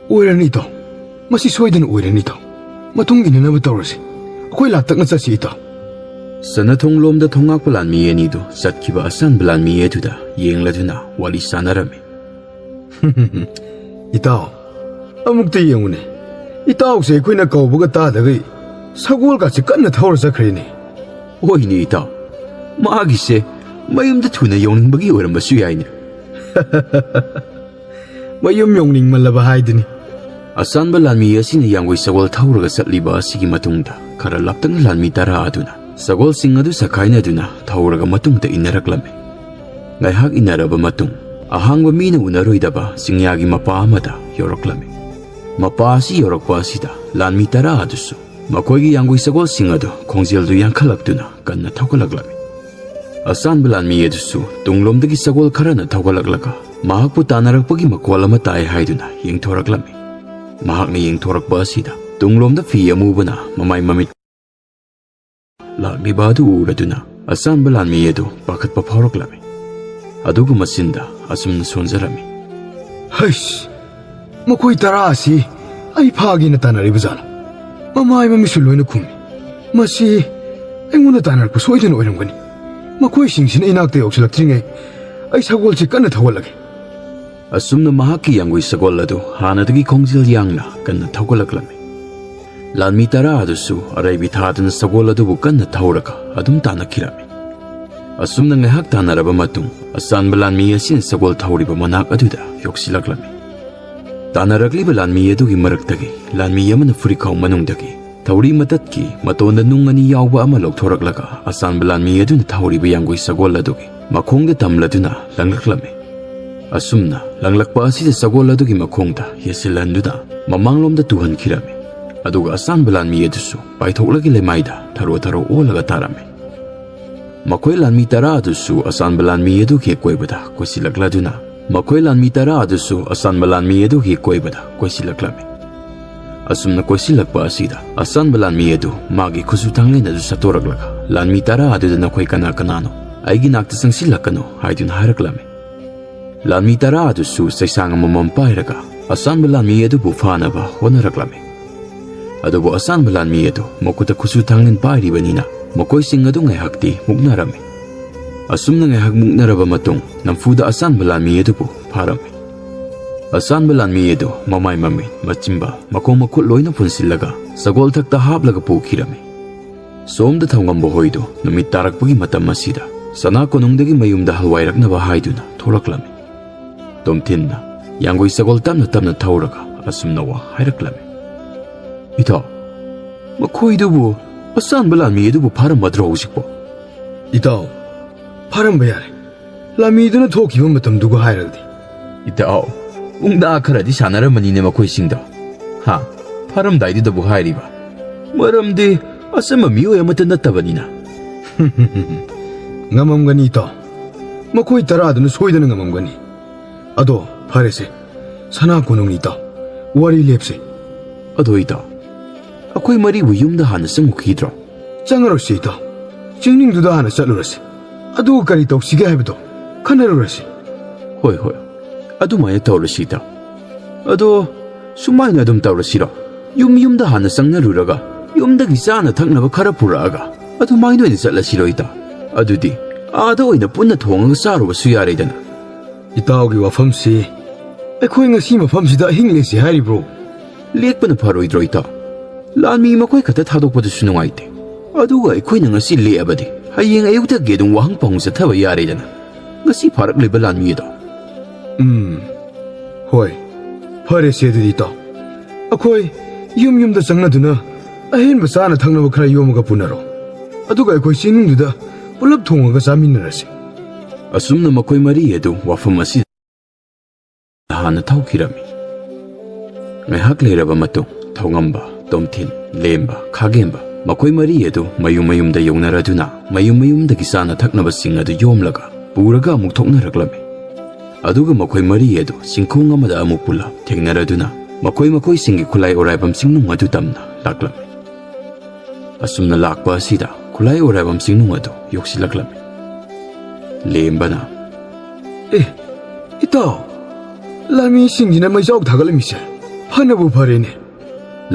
"ꯑꯣꯏꯔꯅꯤ ꯏꯇꯥꯎ, ꯃꯁꯤ ꯁꯣꯏꯗꯅ ꯑꯣꯏꯔꯅꯤ ꯏꯇꯥꯎ꯫ ꯃꯇꯨꯡ ꯏꯟꯅꯅꯕ ꯇꯧꯔꯁꯤ꯫ ꯑꯩꯈꯣꯏ ꯂꯥꯞꯇꯛꯅ ꯆꯠꯁꯤ ꯏꯇꯥꯎ꯫" ꯁꯅꯥꯊꯣꯡ ꯂꯣꯝꯗ ꯊꯣꯡꯉꯥꯛꯄ ꯂꯥꯟꯃꯤ ꯑꯅꯤꯗꯨ ꯆꯠꯈꯤꯕ ꯑꯁꯥꯟꯕ ꯂꯥꯟꯃꯤ ꯑꯗꯨꯗ ꯌꯦꯡꯂꯗꯨꯅ ꯋꯥꯔꯤ ꯁꯥꯟꯅꯔꯝꯃꯤ꯫ ꯏꯇꯥꯎ, ꯑꯃꯨꯛꯇ ꯌꯦꯡꯉꯨꯅꯦ꯫ ꯏꯇꯥꯎꯁꯦ ꯑꯩꯈꯣꯏꯅ ꯀꯧꯕꯒ ꯇꯥꯗꯒꯩ ꯁꯒꯣꯜꯒꯁꯤ ꯀꯟꯅ ꯊꯧꯔ ꯆꯠꯈ꯭ꯔꯦꯅꯦ꯫ ꯍꯣꯏꯅꯦ ꯏꯇꯥꯎ, ꯃꯥꯒꯤꯁꯦ ꯃꯌꯨꯝꯗ ꯊꯨꯅ ꯌꯧꯅꯤꯡꯕꯒꯤ ꯑꯣꯏꯔꯝꯕꯁꯨ ꯌꯥꯏꯅꯦ꯫ ꯃꯌꯨꯝ ꯌꯧꯅꯤꯡꯃꯜꯂꯕ ꯍꯥꯏꯗꯨꯅꯤ꯫ ꯑꯆꯥꯟꯕ ꯂꯥꯟꯃꯤ ꯑꯁꯤꯅ ꯌꯥꯡꯒꯣꯏ ꯁꯒꯣꯜ ꯊꯧꯔꯒ ꯆꯠꯂꯤꯕ ꯑꯁꯤꯒꯤ ꯃꯇꯨꯡꯗ ꯈꯔ ꯂꯥꯞꯇꯛꯅ ꯂꯥꯟꯃꯤ ꯇꯔꯥ ꯑꯗꯨꯅ ꯁꯒꯣꯜꯁꯤꯡ ꯑꯗꯨ ꯁꯛꯈꯥꯏꯅꯗꯨꯅ ꯊꯧꯔꯒ ꯃꯇꯨꯡꯗ ꯏꯟꯅꯔꯛꯂꯝꯃꯤ꯫ ꯉꯥꯏꯍꯥꯛ ꯏꯟꯅꯔꯕ ꯃꯇꯨꯡ, ꯑꯍꯥꯡꯕ ꯃꯤꯅ ꯎꯅꯔꯣꯏꯗꯕ ꯆꯤꯡꯌꯥꯒꯤ ꯃꯄꯥ ꯑꯃꯗ ꯌꯧꯔꯛꯂꯝꯃꯤ꯫ ꯃꯄꯥ ꯑꯁꯤ ꯌꯧꯔꯛꯄ ꯑꯁꯤꯗ ꯂꯥꯟꯃꯤ ꯇꯔꯥ ꯑꯗꯨꯁꯨ ꯃꯈꯣꯏꯒꯤ ꯌꯥꯡꯒꯣꯏ ꯁꯒꯣꯜꯁꯤꯡ ꯑꯗꯨ ꯈꯣꯡꯖꯦꯜꯗꯨ ꯌꯥꯡꯈꯠꯂꯛꯇꯨꯅ ꯀꯟꯅ ꯊꯧꯒꯠꯂꯛꯂꯝꯃꯤ꯫ ꯑꯆꯥꯟꯕ ꯂꯥꯟꯃꯤ ꯑꯗꯨꯁꯨ ꯇꯨꯡꯂꯣꯝꯗꯒꯤ ꯁꯒꯣꯜ ꯈꯔꯅ ꯊꯧꯒꯠꯂꯛꯂꯒ ꯃꯍꯥꯛꯄꯨ ꯇꯥꯟꯅꯔꯛꯄꯒꯤ ꯃꯈꯣꯜ ꯑꯃ ꯇꯥꯏ ꯍꯥꯏꯗꯨꯅ ꯌꯦꯡꯊꯣꯔꯛꯂꯝꯃꯤ꯫ ꯃꯍꯥꯛꯅ ꯌꯦꯡꯊꯣꯔꯛꯄ ꯑꯁꯤꯗ ꯇꯨꯡꯂꯣꯝꯗ ꯐꯤ ꯑꯃꯨꯕꯅ ꯃꯃꯥꯏ ꯃꯃꯤꯠ ꯂꯥꯛꯂꯤꯕ ꯑꯗꯨ ꯎꯔꯗꯨꯅ ꯑꯆꯥꯟꯕ ꯂꯥꯟꯃꯤ ꯑꯗꯨ ꯄꯥꯈꯠꯄ ꯐꯥꯎꯔꯛꯂꯝꯃꯤ꯫ ꯑꯗꯨꯒ ꯃꯆꯤꯟꯗ ꯑꯁꯨꯝꯅ ꯁꯣꯟꯖꯔꯝꯃꯤ, "ꯍꯩꯁ! ꯃꯈꯣꯏ ꯇꯔꯥ ꯑꯁꯤ ꯑꯩ ꯐꯥꯒꯦꯅ ꯇꯥꯟꯅꯔꯤꯕ ꯖꯥꯠꯂꯣ? ꯃꯃꯥꯏ ꯃꯃꯤꯠꯁꯨ ꯂꯣꯏꯅ ꯈꯨꯝꯃꯤ꯫ ꯃꯁꯤ ꯑꯩꯉꯣꯟꯗ ꯇꯥꯟꯅꯔꯛꯄ ꯁꯣꯏꯗꯅ ꯑꯣꯏꯔꯝꯒꯅꯤ꯫ ꯃꯈꯣꯏꯁꯤꯡꯁꯤꯅ ꯏꯅꯥꯛꯇ ꯌꯧꯁꯤꯜꯂꯛꯇ꯭ꯔꯤꯉꯩ ꯑꯩ ꯁꯒꯣꯜꯁꯤ ꯀꯟꯅ ꯊꯧꯒꯠꯂꯒꯦ꯫" ꯑꯁꯨꯝꯅ ꯃꯍꯥꯛꯀꯤ ꯌꯥꯡꯒꯣꯏ ꯁꯒꯣꯜ ꯑꯗꯨ ꯍꯥꯟꯅꯗꯒꯤ ꯈꯣꯡꯖꯦꯜ ꯌꯥꯡꯅ ꯀꯟꯅ ꯊꯧꯒꯠꯂꯛꯂꯝꯃꯤ꯫ ꯂꯥꯟꯃꯤ ꯇꯔꯥ ꯑꯗꯨꯁꯨ ꯑꯔꯩꯕꯤ ꯊꯥꯗꯨꯅ ꯁꯒꯣꯜ ꯑꯗꯨꯕꯨ ꯀꯟꯅ ꯊꯧꯔꯒ ꯑꯗꯨꯝ ꯇꯥꯟꯅꯈꯤꯔꯝꯃꯤ꯫ ꯑꯁꯨꯝꯅ ꯉꯥꯏꯍꯥꯛ ꯇꯥꯟꯅꯔꯕ ꯃꯇꯨꯡ, ꯑꯆꯥꯟꯕ ꯂꯥꯟꯃꯤ ꯑꯁꯤꯅ ꯁꯒꯣꯜ ꯊꯧꯔꯤꯕ ꯃꯅꯥꯛ ꯑꯗꯨꯗ ꯌꯧꯁꯤꯜꯂꯛꯂꯝꯃꯤ꯫ ꯇꯥꯟꯅꯔꯛꯂꯤꯕ ꯂꯥꯟꯃꯤ ꯑꯗꯨꯒꯤ ꯃꯔꯛꯇꯒꯤ ꯂꯥꯟꯃꯤ ꯑꯃꯅ ꯐꯨꯔꯤꯈꯥꯎ ꯃꯅꯨꯡꯗꯒꯤ ꯊꯧꯔꯤ ꯃꯇꯠꯀꯤ ꯃꯇꯣꯟꯗ ꯅꯨꯡ ꯑꯅꯤ ꯌꯥꯎꯕ ꯑꯃ ꯂꯧꯊꯣꯔꯛꯂꯒ ꯑꯆꯥꯟꯕ ꯂꯥꯟꯃꯤ ꯑꯗꯨꯅ ꯊꯧꯔꯤꯕ ꯌꯥꯡꯒꯣꯏ ꯁꯒꯣꯜ ꯑꯗꯨꯒꯤ ꯃꯈꯣꯡꯗ ꯊꯝꯂꯗꯨꯅ ꯂꯪꯂꯛꯂꯝꯃꯤ꯫ ꯑꯁꯨꯝꯅ ꯂꯪꯂꯛꯄ ꯑꯁꯤꯗ ꯁꯒꯣꯜ ꯑꯗꯨꯒꯤ ꯃꯈꯣꯡꯗ ꯌꯦꯠꯁꯤꯜꯍꯟꯗꯨꯅ ꯃꯃꯥꯡꯂꯣꯝꯗ ꯇꯨꯍꯟꯈꯤꯔꯝꯃꯤ꯫ ꯑꯗꯨꯒ ꯑꯆꯥꯟꯕ ꯂꯥꯟꯃꯤ ꯑꯗꯨꯁꯨ ꯄꯥꯏꯊꯣꯛꯂꯒ ꯂꯩꯃꯥꯏꯗ ꯊꯔꯣ ꯊꯔꯣ ꯑꯣꯜꯂꯒ ꯇꯥꯔꯝꯃꯤ꯫ ꯃꯈꯣꯏ ꯂꯥꯟꯃꯤ ꯇꯔꯥ ꯑꯗꯨꯁꯨ ꯑꯆꯥꯟꯕ ꯂꯥꯟꯃꯤ ꯑꯗꯨꯒꯤ ꯑꯀꯣꯏꯕꯗ ꯀꯣꯏꯁꯤꯜꯂꯛꯂꯗꯨꯅ, ꯃꯈꯣꯏ ꯂꯥꯟꯃꯤ ꯇꯔꯥ ꯑꯗꯨꯁꯨ ꯑꯆꯥꯟꯕ ꯂꯥꯟꯃꯤ ꯑꯗꯨꯒꯤ ꯀꯣꯏꯕꯗ ꯀꯣꯏꯁꯤꯜꯂꯛꯂꯝꯃꯤ꯫ ꯑꯁꯨꯝꯅ ꯀꯣꯏꯁꯤꯜꯂꯛꯄ ꯑꯁꯤꯗ ꯑꯆꯥꯟꯕ ꯂꯥꯟꯃꯤ ꯑꯗꯨ ꯃꯥꯒꯤ ꯈꯨꯠꯁꯨ ꯊꯥꯡꯂꯦꯟ ꯑꯗꯨ ꯁꯠꯇꯣꯔꯛꯂꯒ, "ꯂꯥꯟꯃꯤ ꯇꯔꯥ ꯑꯗꯨꯗ ꯅꯈꯣꯏ ꯀꯅꯥ ꯀꯅꯥꯅꯣ? ꯑꯩꯒꯤ ꯅꯥꯛꯇ ꯆꯪꯁꯤꯜꯂꯛꯀꯅꯨ" ꯍꯥꯏꯗꯨꯅ ꯍꯥꯏꯔꯛꯂꯝꯃꯤ꯫ ꯂꯥꯟꯃꯤ ꯇꯔꯥ ꯑꯗꯨꯁꯨ ꯆꯩꯁꯥꯡ ꯑꯃꯃꯝ ꯄꯥꯏꯔꯒ ꯑꯆꯥꯟꯕ ꯂꯥꯟꯃꯤ ꯑꯗꯨꯕꯨ ꯐꯥꯅꯕ ꯍꯣꯠꯅꯔꯛꯂꯝꯃꯤ꯫ ꯑꯗꯨꯕꯨ ꯑꯆꯥꯟꯕ ꯂꯥꯟꯃꯤ ꯑꯗꯨ ꯃꯈꯨꯠꯇ ꯈꯨꯠꯁꯨ ꯊꯥꯡꯂꯦꯟ ꯄꯥꯏꯔꯤꯕꯅꯤꯅ ꯃꯈꯣꯏꯁꯤꯡ ꯑꯗꯨ ꯉꯥꯏꯍꯥꯛꯇꯤ ꯃꯨꯛꯅꯔꯝꯃꯤ꯫ ꯑꯁꯨꯝꯅ ꯉꯥꯏꯍꯥꯛ ꯃꯨꯛꯅꯔꯕ ꯃꯇꯨꯡ, ꯅꯝꯐꯨꯗ ꯑꯆꯥꯟꯕ ꯂꯥꯟꯃꯤ ꯑꯗꯨꯕꯨ ꯐꯥꯔꯝꯃꯤ꯫ ꯑꯁꯥꯟꯕ ꯂꯥꯟꯃꯤ ꯑꯗꯨ ꯃꯃꯥꯏ ꯃꯃꯤꯠ, ꯃꯆꯤꯟꯕ, ꯃꯈꯣꯡ ꯃꯈꯨꯠ ꯂꯣꯏꯅ ꯄꯨꯟꯁꯤꯜꯂꯒ ꯁꯒꯣꯜ ꯊꯛꯇ ꯍꯥꯞꯂꯒ ꯄꯨꯈꯤꯔꯝꯃꯤ꯫ ꯁꯣꯝꯗ ꯊꯧꯉꯝꯕ ꯍꯣꯏꯗꯨ ꯅꯨꯃꯤꯠ ꯇꯥꯔꯛꯄꯒꯤ ꯃꯇꯝ ꯑꯁꯤꯗ ꯁꯅꯥ ꯀꯣꯅꯨꯡꯗꯒꯤ ꯃꯌꯨꯝꯗ ꯍꯜꯋꯥꯏꯔꯛꯅꯕ ꯍꯥꯏꯗꯨꯅ ꯊꯣꯛꯂꯛꯂꯝꯃꯤ꯫ ꯇꯣꯝꯊꯤꯟꯅ ꯌꯥꯡꯒꯣꯏ ꯁꯒꯣꯜ ꯇꯞꯅ ꯇꯞꯅ ꯊꯧꯔꯒ ꯑꯁꯨꯝꯅ ꯋꯥ ꯍꯥꯏꯔꯛꯂꯝꯃꯤ꯫ "ꯏꯇꯥꯎ, ꯃꯈꯣꯏꯗꯨꯕꯨ, ꯑꯁꯥꯟꯕ ꯂꯥꯟꯃꯤ ꯑꯗꯨꯕꯨ ꯐꯥꯔꯝꯃꯗ꯭ꯔꯣ ꯍꯧꯖꯤꯛꯄꯣ?" "ꯏꯇꯥꯎ, ꯐꯥꯔꯝꯕ ꯌꯥꯔꯦ꯫ ꯂꯥꯟꯃꯤꯗꯨꯅ ꯊꯣꯛꯈꯤꯕ ꯃꯇꯝꯗꯨꯒ ꯍꯥꯏꯔꯒꯗꯤ꯫" "ꯏꯇꯥꯎ, ꯃꯨꯛꯅꯥ ꯈꯔꯗꯤ ꯁꯥꯟꯅꯔꯝꯃꯅꯤꯅꯦ ꯃꯈꯣꯏꯁꯤꯡꯗꯣ꯫ ꯍꯥ, ꯐꯥꯔꯝꯗꯥꯏꯗꯨꯗꯕꯨ ꯍꯥꯏꯔꯤꯕ? ꯃꯔꯝꯗꯤ ꯑꯆꯝꯕ ꯃꯤꯑꯣꯏ ꯑꯃꯠꯇ ꯅꯠꯇꯕꯅꯤꯅ꯫" "ꯉꯝꯃꯝꯒꯅꯤ ꯏꯇꯥꯎ꯫ ꯃꯈꯣꯏ ꯇꯔꯥꯗꯨꯅ ꯁꯣꯏꯗꯅ ꯉꯝꯃꯝꯒꯅꯤ꯫ ꯑꯗꯣ ꯐꯔꯦꯁꯦ, ꯁꯅꯥ ꯀꯣꯅꯨꯡ ꯏꯇꯥꯎ, ꯋꯥꯔꯤ ꯂꯦꯞꯁꯦ꯫" "ꯑꯗꯣ ꯏꯇꯥꯎ, ꯑꯩꯈꯣꯏ ꯃꯔꯤꯕꯨ ꯌꯨꯝꯗ ꯍꯥꯟꯅ ꯆꯪꯉꯨꯈꯤꯗ꯭ꯔꯣ?" "ꯆꯪꯉꯔꯣꯏꯁꯤ ꯏꯇꯥꯎ, ꯆꯤꯡꯅꯤꯡꯗꯨꯗ ꯍꯥꯟꯅ ꯆꯠꯂꯨꯔꯁꯤ꯫ ꯑꯗꯨꯒ ꯀꯔꯤ ꯇꯧꯁꯤꯒꯦ ꯍꯥꯏꯕꯗꯣ ꯈꯟꯅꯔꯨꯔꯁꯤ꯫" "ꯍꯣꯏ, ꯍꯣꯏ, ꯑꯗꯨꯃꯥꯏꯅ ꯇꯧꯔꯁꯤ ꯏꯇꯥꯎ꯫ ꯑꯗꯣ ꯁꯨꯃꯥꯏꯅ ꯑꯗꯨꯝ ꯇꯧꯔꯁꯤꯔꯣ? ꯌꯨꯝ ꯌꯨꯝꯗ ꯍꯥꯟꯅ ꯆꯪꯅꯔꯨꯔꯒ ꯌꯨꯝꯗꯒꯤ ꯆꯥꯅ ꯊꯛꯅꯕ ꯈꯔ ꯄꯨꯔꯛꯑꯒ ꯑꯗꯨꯃꯥꯏꯅ ꯑꯣꯏꯅ ꯆꯠꯂꯁꯤꯔꯣ ꯏꯇꯥꯎ? ꯑꯗꯨꯗꯤ ꯑꯥꯗ ꯑꯣꯏꯅ ꯄꯨꯟꯅ ꯊꯣꯡꯉꯒ ꯆꯥꯔꯨꯕꯁꯨ ꯌꯥꯔꯦꯗꯅ꯫" "ꯏꯇꯥꯎꯒꯤ ꯋꯥꯐꯝꯁꯤ ꯑꯩꯈꯣꯏ ꯉꯁꯤ ꯃꯐꯝꯁꯤꯗ ꯑꯍꯤꯡ ꯂꯦꯛꯁꯤ ꯍꯥꯏꯔꯤꯕ꯭ꯔꯣ?" "ꯂꯦꯛꯄꯅ ꯐꯔꯣꯏꯗ꯭ꯔꯣ ꯏꯇꯥꯎ? ꯂꯥꯟꯃꯤ ꯃꯈꯣꯏ ꯈꯛꯇ ꯊꯥꯗꯣꯛꯄꯗꯨꯁꯨ ꯅꯨꯡꯉꯥꯏꯇꯦ꯫ ꯑꯗꯨꯒ ꯑꯩꯈꯣꯏꯅ ꯉꯁꯤ ꯂꯦꯛꯑꯕꯗꯤ ꯍꯌꯦꯡ ꯑꯌꯨꯛꯇꯒꯤ ꯑꯗꯨꯝ ꯋꯥꯍꯪ ꯄꯥꯎꯍꯪ ꯆꯠꯊꯕ ꯌꯥꯔꯦꯗꯅ, ꯉꯁꯤ ꯐꯥꯔꯛꯂꯤꯕ ꯂꯥꯟꯃꯤ ꯑꯗꯣ꯫" "ꯎꯝ, ꯍꯣꯏ, ꯐꯔꯦꯁꯦ ꯑꯗꯨꯗꯤ ꯏꯇꯥꯎ꯫ ꯑꯩꯈꯣꯏ ꯌꯨꯝ ꯌꯨꯝꯗ ꯆꯪꯅꯗꯨꯅ ꯑꯍꯦꯟꯕ ꯆꯥꯅ ꯊꯛꯅꯕ ꯈꯔ ꯌꯣꯝꯃꯒ ꯄꯨꯅꯔꯣ꯫ ꯑꯗꯨꯒ ꯑꯩꯈꯣꯏ ꯆꯤꯡꯅꯨꯡꯗꯨꯗ ꯄꯨꯂꯞ ꯊꯣꯡꯉꯒ ꯆꯥꯃꯤꯟꯅꯔꯁꯤ꯫" ꯑꯁꯨꯝꯅ ꯃꯈꯣꯏ ꯃꯔꯤ ꯑꯗꯨ ꯋꯥꯐꯝ ꯑꯁꯤꯗ ꯍꯥꯟꯅ ꯊꯧꯈꯤꯔꯝꯃꯤ꯫ ꯉꯥꯏꯍꯥꯛ ꯂꯩꯔꯕ ꯃꯇꯨꯡ ꯊꯧꯉꯝꯕ, ꯇꯣꯝꯊꯤꯟ, ꯂꯦꯝꯕ, ꯈꯥꯒꯦꯝꯕ ꯃꯈꯣꯏ ꯃꯔꯤ ꯑꯗꯨ ꯃꯌꯨꯝ ꯃꯌꯨꯝꯗ ꯌꯧꯅꯔꯗꯨꯅ ꯃꯌꯨꯝ ꯃꯌꯨꯝꯗꯒꯤ ꯆꯥꯅ ꯊꯛꯅꯕꯁꯤꯡ ꯑꯗꯨ ꯌꯣꯝꯂꯒ ꯄꯨꯔꯒ ꯑꯃꯨꯛ ꯊꯣꯛꯅꯔꯛꯂꯝꯃꯤ꯫ ꯑꯗꯨꯒ ꯃꯈꯣꯏ ꯃꯔꯤ ꯑꯗꯨ ꯆꯤꯡꯈꯣꯡ ꯑꯃꯗ ꯑꯃꯨꯛ ꯄꯨꯂꯞ ꯊꯦꯡꯅꯔꯗꯨꯅ ꯃꯈꯣꯏ ꯃꯈꯣꯏꯁꯤꯡꯒꯤ ꯈꯨꯠꯂꯥꯏ ꯑꯣꯔꯥꯏꯕꯝꯁꯤꯡ ꯅꯨꯡ ꯑꯗꯨ ꯇꯝꯅ ꯂꯥꯛꯂꯝꯃꯤ꯫ ꯑꯁꯨꯝꯅ ꯂꯥꯛꯄ ꯑꯁꯤꯗ ꯈꯨꯠꯂꯥꯏ ꯑꯣꯔꯥꯏꯕꯝꯁꯤꯡ ꯅꯨꯡ ꯑꯗꯨ ꯌꯧꯁꯤꯜꯂꯛꯂꯝꯃꯤ꯫ ꯂꯦꯝꯕꯅ, "ꯑꯦ, ꯏꯇꯥꯎ, ꯂꯥꯟꯃꯤꯁꯤꯡꯁꯤꯅ ꯃꯩꯖꯥꯎ ꯊꯥꯒꯠꯂꯝꯃꯤꯁꯦ ꯐꯅꯕꯨ ꯐꯔꯦꯅꯦ꯫"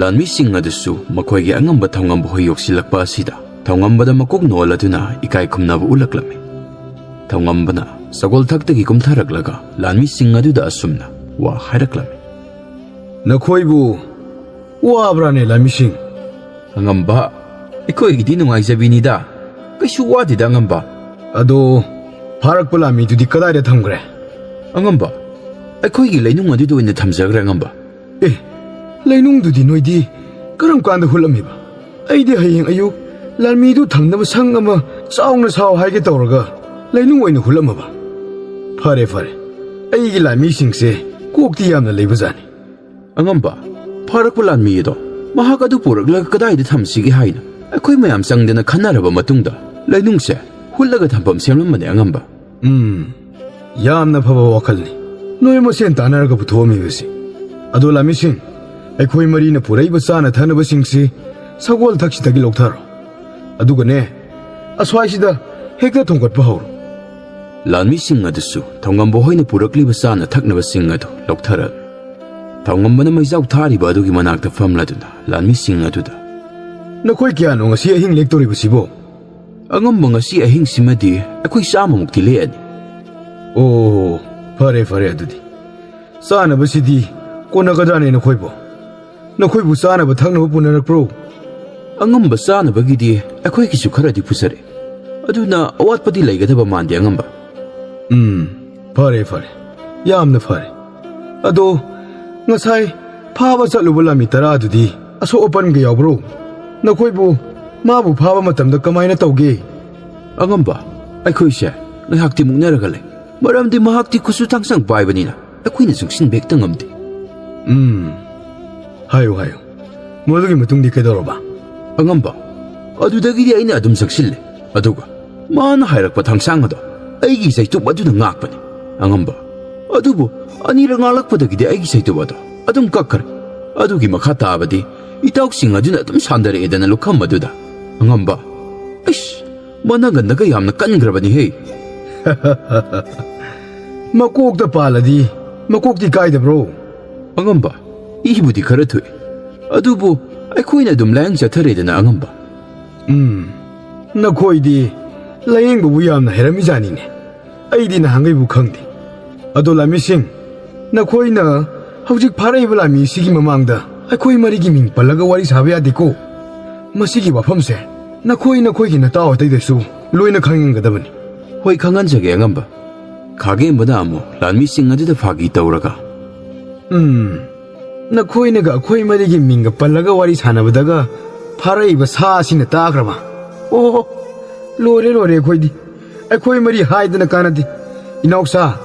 ꯂꯥꯟꯃꯤꯁꯤꯡ ꯑꯗꯨꯁꯨ ꯃꯈꯣꯏꯒꯤ ꯑꯉꯝꯕ ꯊꯧꯉꯝꯕ ꯍꯣꯏ ꯌꯧꯁꯤꯜꯂꯛꯄ ꯑꯁꯤꯗ ꯊꯧꯉꯝꯕꯗ ꯃꯀꯣꯛ ꯅꯣꯜꯂꯗꯨꯅ ꯏꯀꯥꯏ ꯈꯨꯝꯅꯕ ꯎꯠꯂꯛꯂꯝꯃꯤ꯫ ꯊꯧꯉꯝꯕꯅ ꯁꯒꯣꯜ ꯊꯛꯇꯒꯤ ꯀꯨꯝꯊꯔꯛꯂꯒ ꯂꯥꯟꯃꯤꯁꯤꯡ ꯑꯗꯨꯗ ꯑꯁꯨꯝꯅ, ꯋꯥ ꯍꯥꯏꯔꯛꯂꯝꯃꯤ꯫ "ꯅꯈꯣꯏꯕꯨ ꯋꯥꯕ꯭ꯔꯥꯅꯦ, ꯂꯥꯟꯃꯤꯁꯤꯡ?" "ꯑꯉꯝꯕ, ꯑꯩꯈꯣꯏꯒꯤꯗꯤ ꯅꯨꯡꯉꯥꯏꯖꯕꯤꯅꯤꯗ꯫ ꯀꯩꯁꯨ ꯋꯥꯗꯦꯗ, ꯑꯉꯝꯕ꯫" "ꯑꯗꯣ ꯐꯥꯔꯛꯄ ꯂꯥꯟꯃꯤꯗꯨꯗꯤ ꯀꯗꯥꯏꯗ ꯊꯝꯈ꯭ꯔꯦ?" "ꯑꯉꯝꯕ, ꯑꯩꯈꯣꯏꯒꯤ ꯂꯩꯅꯨꯡ ꯑꯗꯨꯗ ꯑꯣꯏꯅ ꯊꯝꯖꯈ꯭ꯔꯦ, ꯑꯉꯝꯕ꯫" "ꯑꯦ, ꯂꯩꯅꯨꯡꯗꯨꯗꯤ ꯅꯣꯏꯗꯤ ꯀꯔꯝ ꯀꯥꯟꯗ ꯍꯨꯠꯂꯝꯃꯤꯕ? ꯑꯩꯗꯤ ꯍꯌꯦꯡ ꯑꯌꯨꯛ ꯂꯥꯟꯃꯤꯗꯨ ꯊꯝꯅꯕ ꯁꯪ ꯑꯃ ꯆꯥꯎꯅ ꯁꯥꯎ ꯍꯥꯏꯒꯦ ꯇꯧꯔꯒ ꯂꯩꯅꯨꯡ ꯑꯣꯏꯅ ꯍꯨꯠꯂꯝꯃꯕ꯫ ꯐꯔꯦ, ꯐꯔꯦ, ꯑꯩꯒꯤ ꯂꯥꯟꯃꯤꯁꯤꯡꯁꯦ ꯀꯣꯛꯇꯤ ꯌꯥꯝꯅ ꯂꯩꯕꯖꯥꯠꯅꯤ꯫" "ꯑꯉꯝꯕ, ꯐꯥꯔꯛꯄ ꯂꯥꯟꯃꯤ ꯑꯗꯣ ꯃꯍꯥꯛ ꯑꯗꯨ ꯄꯨꯔꯛꯂꯒ ꯀꯗꯥꯏꯗ ꯊꯝꯁꯤꯒꯦ ꯍꯥꯏꯅ ꯑꯩꯈꯣꯏ ꯃꯌꯥꯝ ꯆꯪꯗꯅ ꯈꯟꯅꯔꯕ ꯃꯇꯨꯡꯗ ꯂꯩꯅꯨꯡꯁꯦ ꯍꯨꯠꯂꯒ ꯊꯝꯐꯝ ꯁꯦꯝꯂꯝꯕꯅꯦ, ꯑꯉꯝꯕ꯫" "ꯎꯝ, ꯌꯥꯝꯅ ꯐꯕ ꯋꯥꯈꯜꯅꯤ ꯅꯣꯏ ꯃꯁꯦꯟ ꯇꯥꯟꯅꯔꯒ ꯄꯨꯊꯣꯛꯑꯝꯃꯤꯕꯁꯤ꯫ ꯑꯗꯣ ꯂꯥꯟꯃꯤꯁꯤꯡ, ꯑꯩꯈꯣꯏ ꯃꯔꯤꯅ ꯄꯨꯔꯛꯏꯕ ꯆꯥꯅ ꯊꯛꯅꯕꯁꯤꯡꯁꯤ ꯁꯒꯣꯜ ꯊꯛꯁꯤꯗꯒꯤ ꯂꯧꯊꯔꯣ꯫ ꯑꯗꯨꯒꯅꯦ, ꯑꯁ꯭ꯋꯥꯏꯁꯤꯗ ꯍꯦꯛꯇ ꯊꯣꯡꯒꯠꯄ ꯍꯧꯔꯣ꯫" ꯂꯥꯟꯃꯤꯁꯤꯡ ꯑꯗꯨꯁꯨ ꯊꯧꯉꯝꯕ ꯍꯣꯏꯅ ꯄꯨꯔꯛꯂꯤꯕ ꯆꯥꯅ ꯊꯛꯅꯕꯁꯤꯡ ꯑꯗꯨ ꯂꯧꯊꯔꯛꯂꯦ꯫ ꯊꯧꯉꯝꯕꯅ ꯃꯩꯖꯥꯎ ꯊꯥꯔꯤꯕ ꯑꯗꯨꯒꯤ ꯃꯅꯥꯛꯇ ꯐꯝꯂꯗꯨꯅ ꯂꯥꯟꯃꯤꯁꯤꯡ ꯑꯗꯨꯗ, "ꯅꯈꯣꯏ ꯀꯌꯥꯅꯣ ꯉꯁꯤ ꯑꯍꯤꯡ ꯂꯦꯛꯇꯧꯔꯤꯕꯁꯤꯕꯣ?" "ꯑꯉꯝꯕ, ꯉꯁꯤ ꯑꯍꯤꯡꯁꯤꯃꯗꯤ ꯑꯩꯈꯣꯏ ꯆꯥꯝꯃꯃꯨꯛꯇꯤ ꯂꯦꯛꯑꯅꯤ꯫" "ꯑꯣ, ꯐꯔꯦ, ꯐꯔꯦ, ꯑꯗꯨꯗꯤ ꯆꯥꯅꯕꯁꯤꯗꯤ ꯀꯣꯟꯅꯒꯗ꯭ꯔꯥꯅꯦ ꯅꯈꯣꯏꯕꯣ? ꯅꯈꯣꯏꯕꯨ ꯆꯥꯅꯕ ꯊꯛꯅꯕ ꯄꯨꯅꯔꯛꯄ꯭ꯔꯣ?" "ꯑꯉꯝꯕ, ꯆꯥꯅꯕꯒꯤꯗꯤ ꯑꯩꯈꯣꯏꯒꯤꯁꯨ ꯈꯔꯗꯤ ꯄꯨꯖꯔꯦ꯫ ꯑꯗꯨꯅ ꯑꯋꯥꯠꯄꯗꯤ ꯂꯩꯒꯗꯕ ꯃꯥꯟꯗꯦ, ꯑꯉꯝꯕ꯫" "ꯎꯝ, ꯐꯔꯦ, ꯐꯔꯦ, ꯌꯥꯝꯅ ꯐꯔꯦ꯫ ꯑꯗꯣ ꯉꯁꯥꯏ ꯐꯥꯕ ꯆꯠꯂꯨꯕ ꯂꯥꯟꯃꯤ ꯇꯔꯥꯗꯨꯗꯤ ꯑꯁꯣꯛ ꯑꯄꯟꯒ ꯌꯥꯎꯕ꯭ꯔꯣ? ꯅꯈꯣꯏꯕꯨ ꯃꯥꯕꯨ ꯐꯥꯕ ꯃꯇꯝꯗ ꯀꯃꯥꯏꯅ ꯇꯧꯒꯦ?" "ꯑꯉꯝꯕ, ꯑꯩꯈꯣꯏꯁꯦ ꯉꯥꯏꯍꯥꯛꯇꯤ ꯃꯨꯛꯅꯔꯒ ꯂꯩ, ꯃꯔꯝꯗꯤ ꯃꯍꯥꯛꯇꯤ ꯈꯨꯠꯁꯨ ꯊꯥꯡꯁꯥꯡ ꯄꯥꯏꯕꯅꯤꯅ ꯑꯩꯈꯣꯏꯅ ꯆꯪꯁꯤꯟꯕ ꯍꯦꯛꯇ ꯉꯝꯗꯦ꯫" "ꯎꯝ, ꯍꯥꯏꯌꯨ, ꯍꯥꯏꯌꯨ, ꯃꯗꯨꯒꯤ ꯃꯇꯨꯡꯗꯤ ꯀꯩꯗꯧꯔꯕ?" "ꯑꯉꯝꯕ, ꯑꯗꯨꯗꯒꯤꯗꯤ ꯑꯩꯅ ꯑꯗꯨꯝ ꯆꯪꯁꯤꯜꯂꯦ, ꯑꯗꯨꯒ ꯃꯥꯅ ꯍꯥꯏꯔꯛꯄ ꯊꯥꯡꯁꯥꯡ ꯑꯗꯣ ꯑꯩꯒꯤ ꯆꯩꯇꯨꯞ ꯑꯗꯨꯅ ꯉꯥꯛꯄꯅꯤ, ꯑꯉꯝꯕ꯫ ꯑꯗꯨꯕꯨ ꯑꯅꯤꯔꯛ ꯉꯥꯛꯂꯛꯄꯗꯒꯤꯗꯤ ꯑꯩꯒꯤ ꯆꯩꯇꯨꯞ ꯑꯗꯣ ꯑꯗꯨꯝ ꯀꯛꯈ꯭ꯔꯦ꯫ ꯑꯗꯨꯒꯤ ꯃꯈꯥ ꯇꯥꯕꯗꯤ ꯏꯇꯥꯎꯁꯤꯡ ꯑꯗꯨꯅ ꯑꯗꯨꯝ ꯁꯥꯟꯗꯔꯛꯑꯦꯗꯅ ꯂꯨꯈꯝ ꯑꯗꯨꯗ, ꯑꯉꯝꯕ꯫ ꯏꯁ, ꯃꯅꯒꯟꯗꯒ ꯌꯥꯝꯅ ꯀꯟꯈ꯭ꯔꯕꯅꯤꯍꯦ꯫" "ꯃꯀꯣꯛꯇ ꯄꯥꯜꯂꯗꯤ ꯃꯀꯣꯛꯇꯤ ꯀꯥꯏꯗꯕ꯭ꯔꯣ?" "ꯑꯉꯝꯕ, ꯏꯕꯨꯗꯤ ꯈꯔ ꯊꯣꯛꯏ, ꯑꯗꯨꯕꯨ ꯑꯩꯈꯣꯏꯅ ꯑꯗꯨꯝ ꯂꯥꯌꯦꯡ ꯆꯠꯊꯔꯦꯗꯅ, ꯑꯉꯝꯕ꯫" "ꯎꯝ, ꯅꯈꯣꯏꯗꯤ ꯂꯥꯌꯦꯡꯕꯕꯨ ꯌꯥꯝꯅ ꯍꯩꯔꯝꯃꯤꯖꯥꯠꯅꯤꯅꯦ꯫ ꯑꯩꯗꯤ ꯅꯍꯥꯟꯈꯩꯕꯨ ꯈꯪꯗꯦ꯫ ꯑꯗꯣ ꯂꯥꯟꯃꯤꯁꯤꯡ, ꯅꯈꯣꯏꯅ ꯍꯧꯖꯤꯛ ꯐꯥꯔꯛꯏꯕ ꯂꯥꯟꯃꯤꯁꯤꯒꯤ ꯃꯃꯥꯡꯗ ꯑꯩꯈꯣꯏ ꯃꯔꯤꯒꯤ ꯃꯤꯡ ꯄꯜꯂꯒ ꯋꯥꯔꯤ ꯁꯥꯕ ꯌꯥꯗꯦꯀꯣ꯫ ꯃꯁꯤꯒꯤ ꯋꯥꯐꯝꯁꯦ ꯅꯈꯣꯏ ꯅꯈꯣꯏꯒꯤ ꯅꯇꯥꯎ ꯑꯇꯩꯗꯁꯨ ꯂꯣꯏꯅ ꯈꯪꯍꯟꯒꯗꯕꯅꯤ꯫ ꯍꯣꯏ, ꯈꯪꯍꯟꯖꯒꯦ ꯑꯉꯝꯕ꯫ ꯈꯥꯒꯦꯝꯕꯅ ꯑꯃꯨꯛ ꯂꯥꯟꯃꯤꯁꯤꯡ ꯑꯗꯨꯗ ꯐꯥꯒꯤ ꯇꯧꯔꯒ, ꯎꯝ, ꯅꯈꯣꯏꯅꯒ ꯑꯩꯈꯣꯏ ꯃꯔꯤꯒꯤ ꯃꯤꯡꯒ ꯄꯜꯂꯒ ꯋꯥꯔꯤ ꯁꯥꯟꯅꯕꯗꯒ ꯐꯥꯔꯛꯏꯕ ꯁꯥ ꯑꯁꯤꯅ ꯇꯥꯈ꯭ꯔꯕ? ꯑꯣ, ꯂꯣꯏꯔꯦ, ꯂꯣꯏꯔꯦ ꯑꯩꯈꯣꯏꯗꯤ꯫ ꯑꯩꯈꯣꯏ ꯃꯔꯤ ꯍꯥꯏꯗꯅ ꯀꯥꯟꯅꯗꯦ꯫ ꯏꯅꯥꯎꯁꯥ,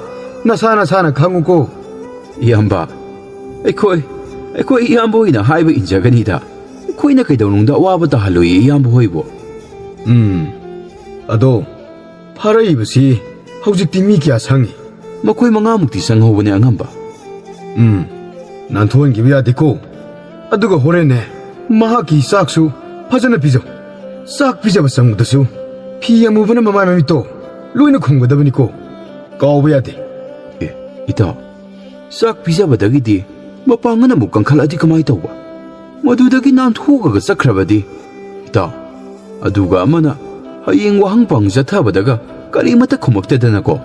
ꯅꯁꯥ ꯅꯁꯥꯅ ꯈꯪꯉꯨꯀꯣ꯫ ꯏꯌꯥꯝꯕ, ꯑꯩꯈꯣꯏ, ꯑꯩꯈꯣꯏ ꯏꯌꯥꯝꯕ ꯍꯣꯏꯅ ꯍꯥꯏꯕ ꯏꯟꯖꯒꯅꯤꯗ꯫ ꯑꯩꯈꯣꯏꯅ ꯀꯩꯗꯧꯅꯨꯡꯗ ꯑꯋꯥꯕ ꯇꯥꯍꯜꯂꯣꯏꯌꯦ ꯏꯌꯥꯝꯕ ꯍꯣꯏꯕꯨ꯫ ꯎꯝ, ꯑꯗꯣ ꯐꯥꯔꯛꯏꯕꯁꯤ ꯍꯧꯖꯤꯛꯇꯤ ꯃꯤ ꯀꯌꯥ ꯁꯪꯉꯤ? ꯃꯈꯣꯏ ꯃꯉꯥꯃꯨꯛꯇꯤ ꯁꯪꯍꯧꯕꯅꯦ ꯑꯉꯝꯕ꯫ ꯎꯝ, ꯅꯥꯟꯊꯣꯛꯍꯟꯈꯤꯕ ꯌꯥꯗꯦꯀꯣ꯫ ꯑꯗꯨꯒ ꯍꯣꯔꯦꯟꯅꯦ, ꯃꯍꯥꯛꯀꯤ ꯆꯥꯛꯁꯨ ꯐꯖꯅ ꯄꯤꯖꯧ꯫ ꯆꯥꯛ ꯄꯤꯖꯕ ꯆꯪꯕꯗꯁꯨ ꯐꯤ ꯑꯃꯨꯕꯅ ꯃꯃꯥꯏ ꯃꯃꯤꯠꯇꯣ ꯂꯣꯏꯅ ꯈꯨꯝꯒꯗꯕꯅꯤꯀꯣ꯫ ꯀꯥꯎꯕ ꯌꯥꯗꯦ꯫ ꯑꯦ, ꯏꯇꯥꯎ, ꯆꯥꯛ ꯄꯤꯖꯕꯗꯒꯤꯗꯤ ꯃꯄꯥꯡꯒꯜ ꯑꯃꯨꯛ ꯀꯟꯈꯠꯂꯛꯑꯗꯤ ꯀꯃꯥꯏ ꯇꯧꯕ? ꯃꯗꯨꯗꯒꯤ ꯅꯥꯟꯊꯣꯛꯑꯒ ꯆꯠꯈ꯭ꯔꯕꯗꯤ? ꯏꯇꯥꯎ, ꯑꯗꯨꯒ ꯑꯃꯅ ꯍꯌꯦꯡ ꯋꯥꯍꯪ ꯄꯥꯎ ꯆꯠꯊꯕꯗꯒ ꯀꯔꯤꯃꯠꯇ ꯈꯨꯝꯃꯛꯇꯗꯅꯀꯣ꯫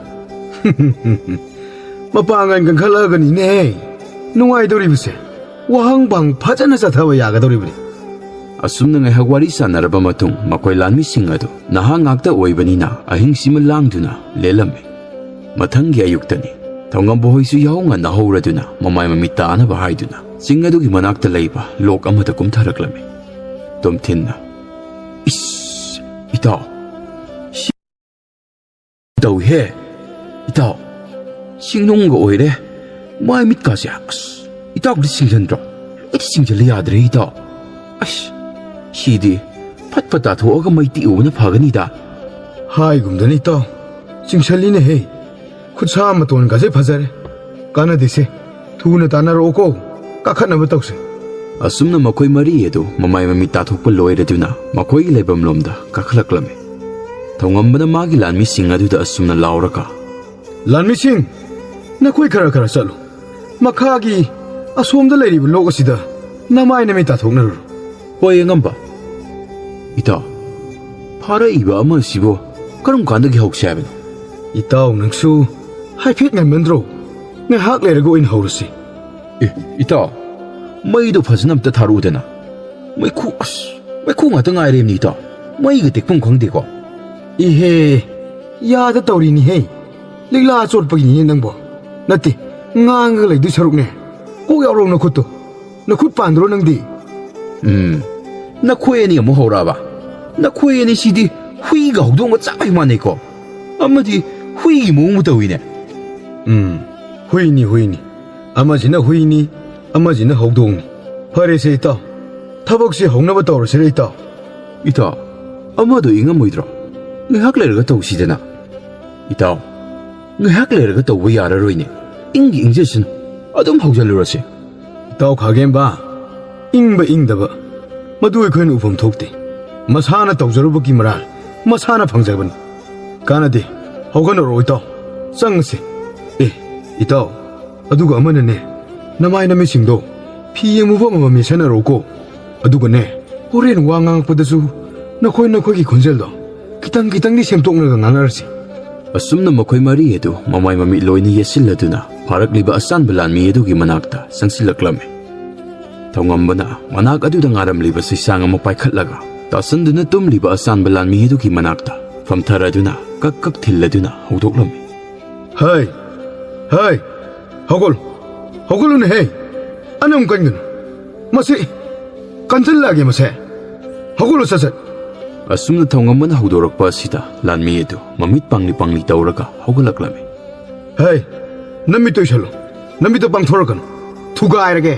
ꯃꯄꯥꯡꯒꯜ ꯀꯟꯈꯠꯂꯛꯑꯒꯅꯤꯅꯦ ꯅꯨꯡꯉꯥꯏꯗꯧꯔꯤꯕꯁꯦ꯫ ꯋꯥꯍꯪ ꯄꯥꯎ ꯐꯖꯅ ꯆꯠꯊꯕ ꯌꯥꯒꯗꯧꯔꯤꯕꯅꯤ꯫ ꯑꯁꯨꯝꯅ ꯉꯥꯏꯍꯥꯛ ꯋꯥꯔꯤ ꯁꯥꯟꯅꯔꯕ ꯃꯇꯨꯡ, ꯃꯈꯣꯏ ꯂꯥꯟꯃꯤꯁꯤꯡ ꯑꯗꯨ ꯅꯍꯥ ꯉꯥꯛꯇ ꯑꯣꯏꯕꯅꯤꯅ ꯑꯍꯤꯡꯁꯤꯃ ꯂꯥꯡꯗꯨꯅ ꯂꯦꯜꯂꯝꯃꯤ꯫ ꯃꯊꯪꯒꯤ ꯑꯌꯨꯛꯇꯅꯤ꯫ ꯊꯧꯉꯝꯕ ꯍꯣꯏꯁꯨ ꯌꯥꯍꯧ ꯉꯟꯅ ꯍꯧꯔꯗꯨꯅ ꯃꯃꯥꯏ ꯃꯃꯤꯠ ꯇꯥꯅꯕ ꯍꯥꯏꯗꯨꯅ ꯆꯤꯡ ꯑꯗꯨꯒꯤ ꯃꯅꯥꯛꯇ ꯂꯩꯕ ꯂꯣꯛ ꯑꯃꯗ ꯀꯨꯝꯊꯔꯛꯂꯝꯃꯤ꯫ ꯇꯣꯝꯊꯤꯟꯅ, "ꯏꯁ, ꯏꯇꯥꯎ, ꯁꯤ ꯇꯧꯏꯍꯦ꯫ ꯏꯇꯥꯎ, ꯁꯤꯡꯅꯨꯡꯒ ꯑꯣꯏꯔꯦ꯫ ꯃꯥꯏ ꯃꯤꯠꯀꯥꯁꯦ, ꯑꯁ, ꯏꯇꯥꯎꯗꯤ ꯁꯤꯡꯖꯟꯗ꯭ꯔꯣ? ꯑꯩꯗꯤ ꯁꯤꯡꯖꯜꯂ ꯌꯥꯗ꯭ꯔꯦ, ꯏꯇꯥꯎ꯫ ꯑꯁ, ꯁꯤꯗꯤ ꯐꯠ ꯐꯠ ꯇꯥꯊꯣꯛꯑꯒ ꯃꯩ ꯇꯤꯛꯎꯕꯅ ꯐꯒꯅꯤꯗ꯫" ꯍꯥꯏꯒꯨꯝꯗꯅ, ꯏꯇꯥꯎ, ꯆꯤꯡꯁꯜꯂꯤꯅꯦꯍꯦ꯫ ꯈꯨꯠꯁꯥ ꯃꯇꯣꯟꯒꯁꯦ ꯐꯖꯔꯦ꯫ ꯀꯥꯟꯅꯗꯦꯁꯦ꯫ ꯊꯨꯅ ꯇꯥꯟꯅꯔꯛꯑꯣꯀꯣ꯫ ꯀꯥꯈꯠꯅꯕ ꯇꯧꯁꯦ꯫ ꯑꯁꯨꯝꯅ ꯃꯈꯣꯏ ꯃꯔꯤ ꯑꯗꯨ ꯃꯃꯥꯏ ꯃꯃꯤꯠ ꯇꯥꯊꯣꯛꯄ ꯂꯣꯏꯔꯗꯨꯅ ꯃꯈꯣꯏꯒꯤ ꯂꯩꯐꯝꯂꯣꯝꯗ ꯀꯥꯈꯠꯂꯛꯂꯝꯃꯤ꯫ ꯊꯧꯉꯝꯕꯅ ꯃꯥꯒꯤ ꯂꯥꯟꯃꯤꯁꯤꯡ ꯑꯗꯨꯗ ꯑꯁꯨꯝꯅ ꯂꯥꯎꯔꯒ, "ꯂꯥꯟꯃꯤꯁꯤꯡ, ꯅꯈꯣꯏ ꯈꯔ ꯈꯔ ꯆꯠꯂꯨ꯫ ꯃꯈꯥꯒꯤ ꯑꯁꯣꯝꯗ ꯂꯩꯔꯤꯕ ꯂꯣꯛ ꯑꯁꯤꯗ ꯅꯃꯥꯏ ꯅꯃꯤꯠ ꯇꯥꯊꯣꯛꯅꯔꯨꯔꯣ꯫" "ꯍꯣꯏ, ꯑꯉꯝꯕ꯫" "ꯏꯇꯥꯎ, ꯐꯥꯔꯛꯏꯕ ꯑꯃ ꯑꯁꯤꯕꯨ ꯀꯔꯝ ꯀꯥꯟꯗꯒꯤ ꯍꯧꯁꯦ ꯍꯥꯏꯕꯅꯣ?" "ꯏꯇꯥꯎ, ꯅꯪꯁꯨ ꯍꯥꯏꯐꯦꯠ ꯉꯟꯃꯟꯗ꯭ꯔꯣ?" ꯉꯥꯏꯍꯥꯛ ꯂꯩꯔꯒ ꯑꯣꯏꯅ ꯍꯧꯔꯁꯤ꯫ ꯑꯦ, ꯏꯇꯥꯎ, ꯃꯩꯗꯣ ꯐꯖꯅ ꯑꯝꯇ ꯊꯥꯔꯛꯎꯗꯅ꯫ ꯃꯩꯈꯨ, ꯑꯁ, ꯃꯩꯈꯨ ꯉꯥꯛꯇ ꯉꯥꯏꯔꯦꯅꯤ, ꯏꯇꯥꯎ꯫ ꯃꯩꯒ ꯇꯦꯛꯐꯝ ꯈꯪꯗꯦꯀꯣ꯫ ꯏꯍꯦ, ꯌꯥꯗ ꯇꯧꯔꯤꯅꯤꯍꯦ꯫ ꯂꯤꯛꯂꯥ ꯆꯣꯠꯄꯒꯤꯅꯤꯅꯦ ꯅꯪꯕꯣ꯫ ꯅꯠꯇꯦ, ꯉꯥꯡꯉꯒ ꯂꯩꯗꯣꯏ ꯁꯔꯨꯛꯅꯦ, ꯀꯣꯛ ꯌꯥꯎꯔꯣ ꯅꯈꯨꯠꯇꯣ꯫ ꯅꯈꯨꯠ ꯄꯥꯟꯗ꯭ꯔꯣ ꯅꯪꯗꯤ? ꯎꯝ, ꯅꯈꯣꯏ ꯑꯅꯤ ꯑꯃꯨꯛ ꯍꯧꯔꯛꯑꯕ? ꯅꯈꯣꯏ ꯑꯅꯤ ꯁꯤꯗꯤ ꯍꯨꯏꯒ ꯍꯧꯗꯣꯡꯒ ꯆꯞ ꯍꯦꯛ ꯃꯥꯟꯅꯩꯀꯣ꯫ ꯑꯃꯗꯤ ꯍꯨꯏꯒꯤ ꯃꯑꯣꯡꯕꯨ ꯇꯧꯏꯅꯦ꯫ ꯎꯝ, ꯍꯨꯏꯅꯤ, ꯍꯨꯏꯅꯤ꯫ ꯑꯃꯁꯤꯅ ꯍꯨꯏꯅꯤ, ꯑꯃꯁꯤꯅ ꯍꯧꯗꯣꯡꯅꯤ꯫ ꯐꯔꯦꯁꯦ ꯏꯇꯥꯎ, ꯊꯕꯛꯁꯤ ꯍꯧꯅꯕ ꯇꯧꯔꯁꯤꯔ ꯏꯇꯥꯎ? ꯏꯇꯥꯎ, ꯑꯃꯗꯣ ꯏꯪꯉꯝꯃꯣꯏꯗ꯭ꯔꯣ? ꯉꯥꯏꯍꯥꯛ ꯂꯩꯔꯒ ꯇꯧꯁꯤꯗꯅ꯫ ꯏꯇꯥꯎ, ꯉꯥꯏꯍꯥꯛ ꯂꯩꯔꯒ ꯇꯧꯕ ꯌꯥꯔꯔꯣꯏꯅꯦ꯫ ꯏꯪꯒꯤ ꯏꯪꯖꯁꯅꯨ, ꯑꯗꯨꯝ ꯍꯧꯖꯤꯜꯂꯨꯔꯁꯦ꯫ ꯏꯇꯥꯎ ꯈꯥꯒꯦꯝꯕ, ꯏꯪꯕ ꯏꯪꯗꯕ, ꯃꯗꯨ ꯑꯩꯈꯣꯏꯅ ꯎꯐꯝ ꯊꯣꯛꯇꯦ꯫ ꯃꯁꯥꯅ ꯇꯧꯖꯔꯨꯕꯒꯤ ꯃꯔꯥꯜ ꯃꯁꯥꯅ ꯐꯪꯖꯕꯅꯤ꯫ ꯀꯥꯟꯅꯗꯦ, ꯍꯧꯒꯠꯅꯔꯛꯑꯣ ꯏꯇꯥꯎ, ꯆꯪꯉꯁꯤ꯫ ꯑꯦ, ꯏꯇꯥꯎ, ꯑꯗꯨꯒ ꯑꯃꯅꯅꯦ, ꯅꯃꯥꯏ ꯅꯃꯤꯠꯁꯤꯡꯗꯣ ꯐꯤ ꯑꯃꯨꯕ ꯑꯃꯃꯝ ꯌꯦꯠꯁꯟꯅꯔꯛꯎꯀꯣ꯫ ꯑꯗꯨꯒꯅꯦ, ꯍꯣꯔꯦꯟ ꯋꯥ ꯉꯥꯡꯉꯛꯄꯗꯁꯨ ꯅꯈꯣꯏ ꯅꯈꯣꯏꯒꯤ ꯈꯣꯟꯖꯦꯜꯗꯣ ꯈꯤꯇꯪ ꯈꯤꯇꯪꯗꯤ ꯁꯦꯝꯗꯣꯛꯅꯒ ꯉꯥꯡꯅꯔꯁꯤ꯫ ꯑꯁꯨꯝꯅ ꯃꯈꯣꯏ ꯃꯔꯤ ꯑꯗꯨ ꯃꯃꯥꯏ ꯃꯃꯤꯠ ꯂꯣꯏꯅ ꯌꯦꯠꯁꯤꯜꯂꯗꯨꯅ ꯐꯥꯔꯛꯂꯤꯕ ꯑꯆꯥꯟꯕ ꯂꯥꯟꯃꯤ ꯑꯗꯨꯒꯤ ꯃꯅꯥꯛꯇ ꯆꯪꯁꯤꯜꯂꯛꯂꯝꯃꯤ꯫ ꯊꯧꯉꯝꯕꯅ ꯃꯅꯥꯛ ꯑꯗꯨꯗ ꯉꯥꯔꯝꯂꯤꯕ ꯆꯩꯁꯥꯡ ꯑꯃ ꯄꯥꯏꯈꯠꯂꯒ ꯇꯥꯁꯟꯗꯨꯅ ꯇꯨꯝꯂꯤꯕ ꯑꯆꯥꯟꯕ ꯂꯥꯟꯃꯤ ꯑꯗꯨꯒꯤ ꯃꯅꯥꯛꯇ ꯐꯝꯊꯔꯗꯨꯅ ꯀꯛ ꯀꯛ ꯊꯤꯜꯂꯗꯨꯅ ꯍꯧꯗꯣꯛꯂꯝꯃꯤ꯫ ꯍꯩ! ꯍꯩ! ꯍꯧꯒꯠꯂꯨ! ꯍꯧꯒꯠꯂꯨꯅꯦꯍꯦ! ꯑꯅꯝ ꯀꯟꯒꯅꯨ! ꯃꯁꯤ ꯀꯟꯁꯤꯜꯂꯛꯑꯒꯦ ꯃꯁꯦ! ꯍꯧꯒꯠꯂꯨ ꯁꯠ ꯁꯠ! ꯑꯁꯨꯝꯅ ꯊꯧꯉꯝꯕꯅ ꯍꯧꯗꯣꯔꯛꯄ ꯑꯁꯤꯗ ꯂꯥꯟꯃꯤ ꯑꯗꯨ ꯃꯃꯤꯠ ꯄꯥꯡꯂꯤ ꯄꯥꯡꯂꯤ ꯇꯧꯔꯒ ꯍꯧꯒꯠꯂꯛꯂꯝꯃꯤ꯫ ꯍꯩ! ꯅꯃꯤꯠꯇꯣ ꯎꯏꯁꯜꯂꯨ! ꯅꯃꯤꯠꯇꯣ ꯄꯥꯡꯊꯣꯔꯛꯀꯅꯨ! ꯊꯨꯒꯥꯏꯔꯒꯦ!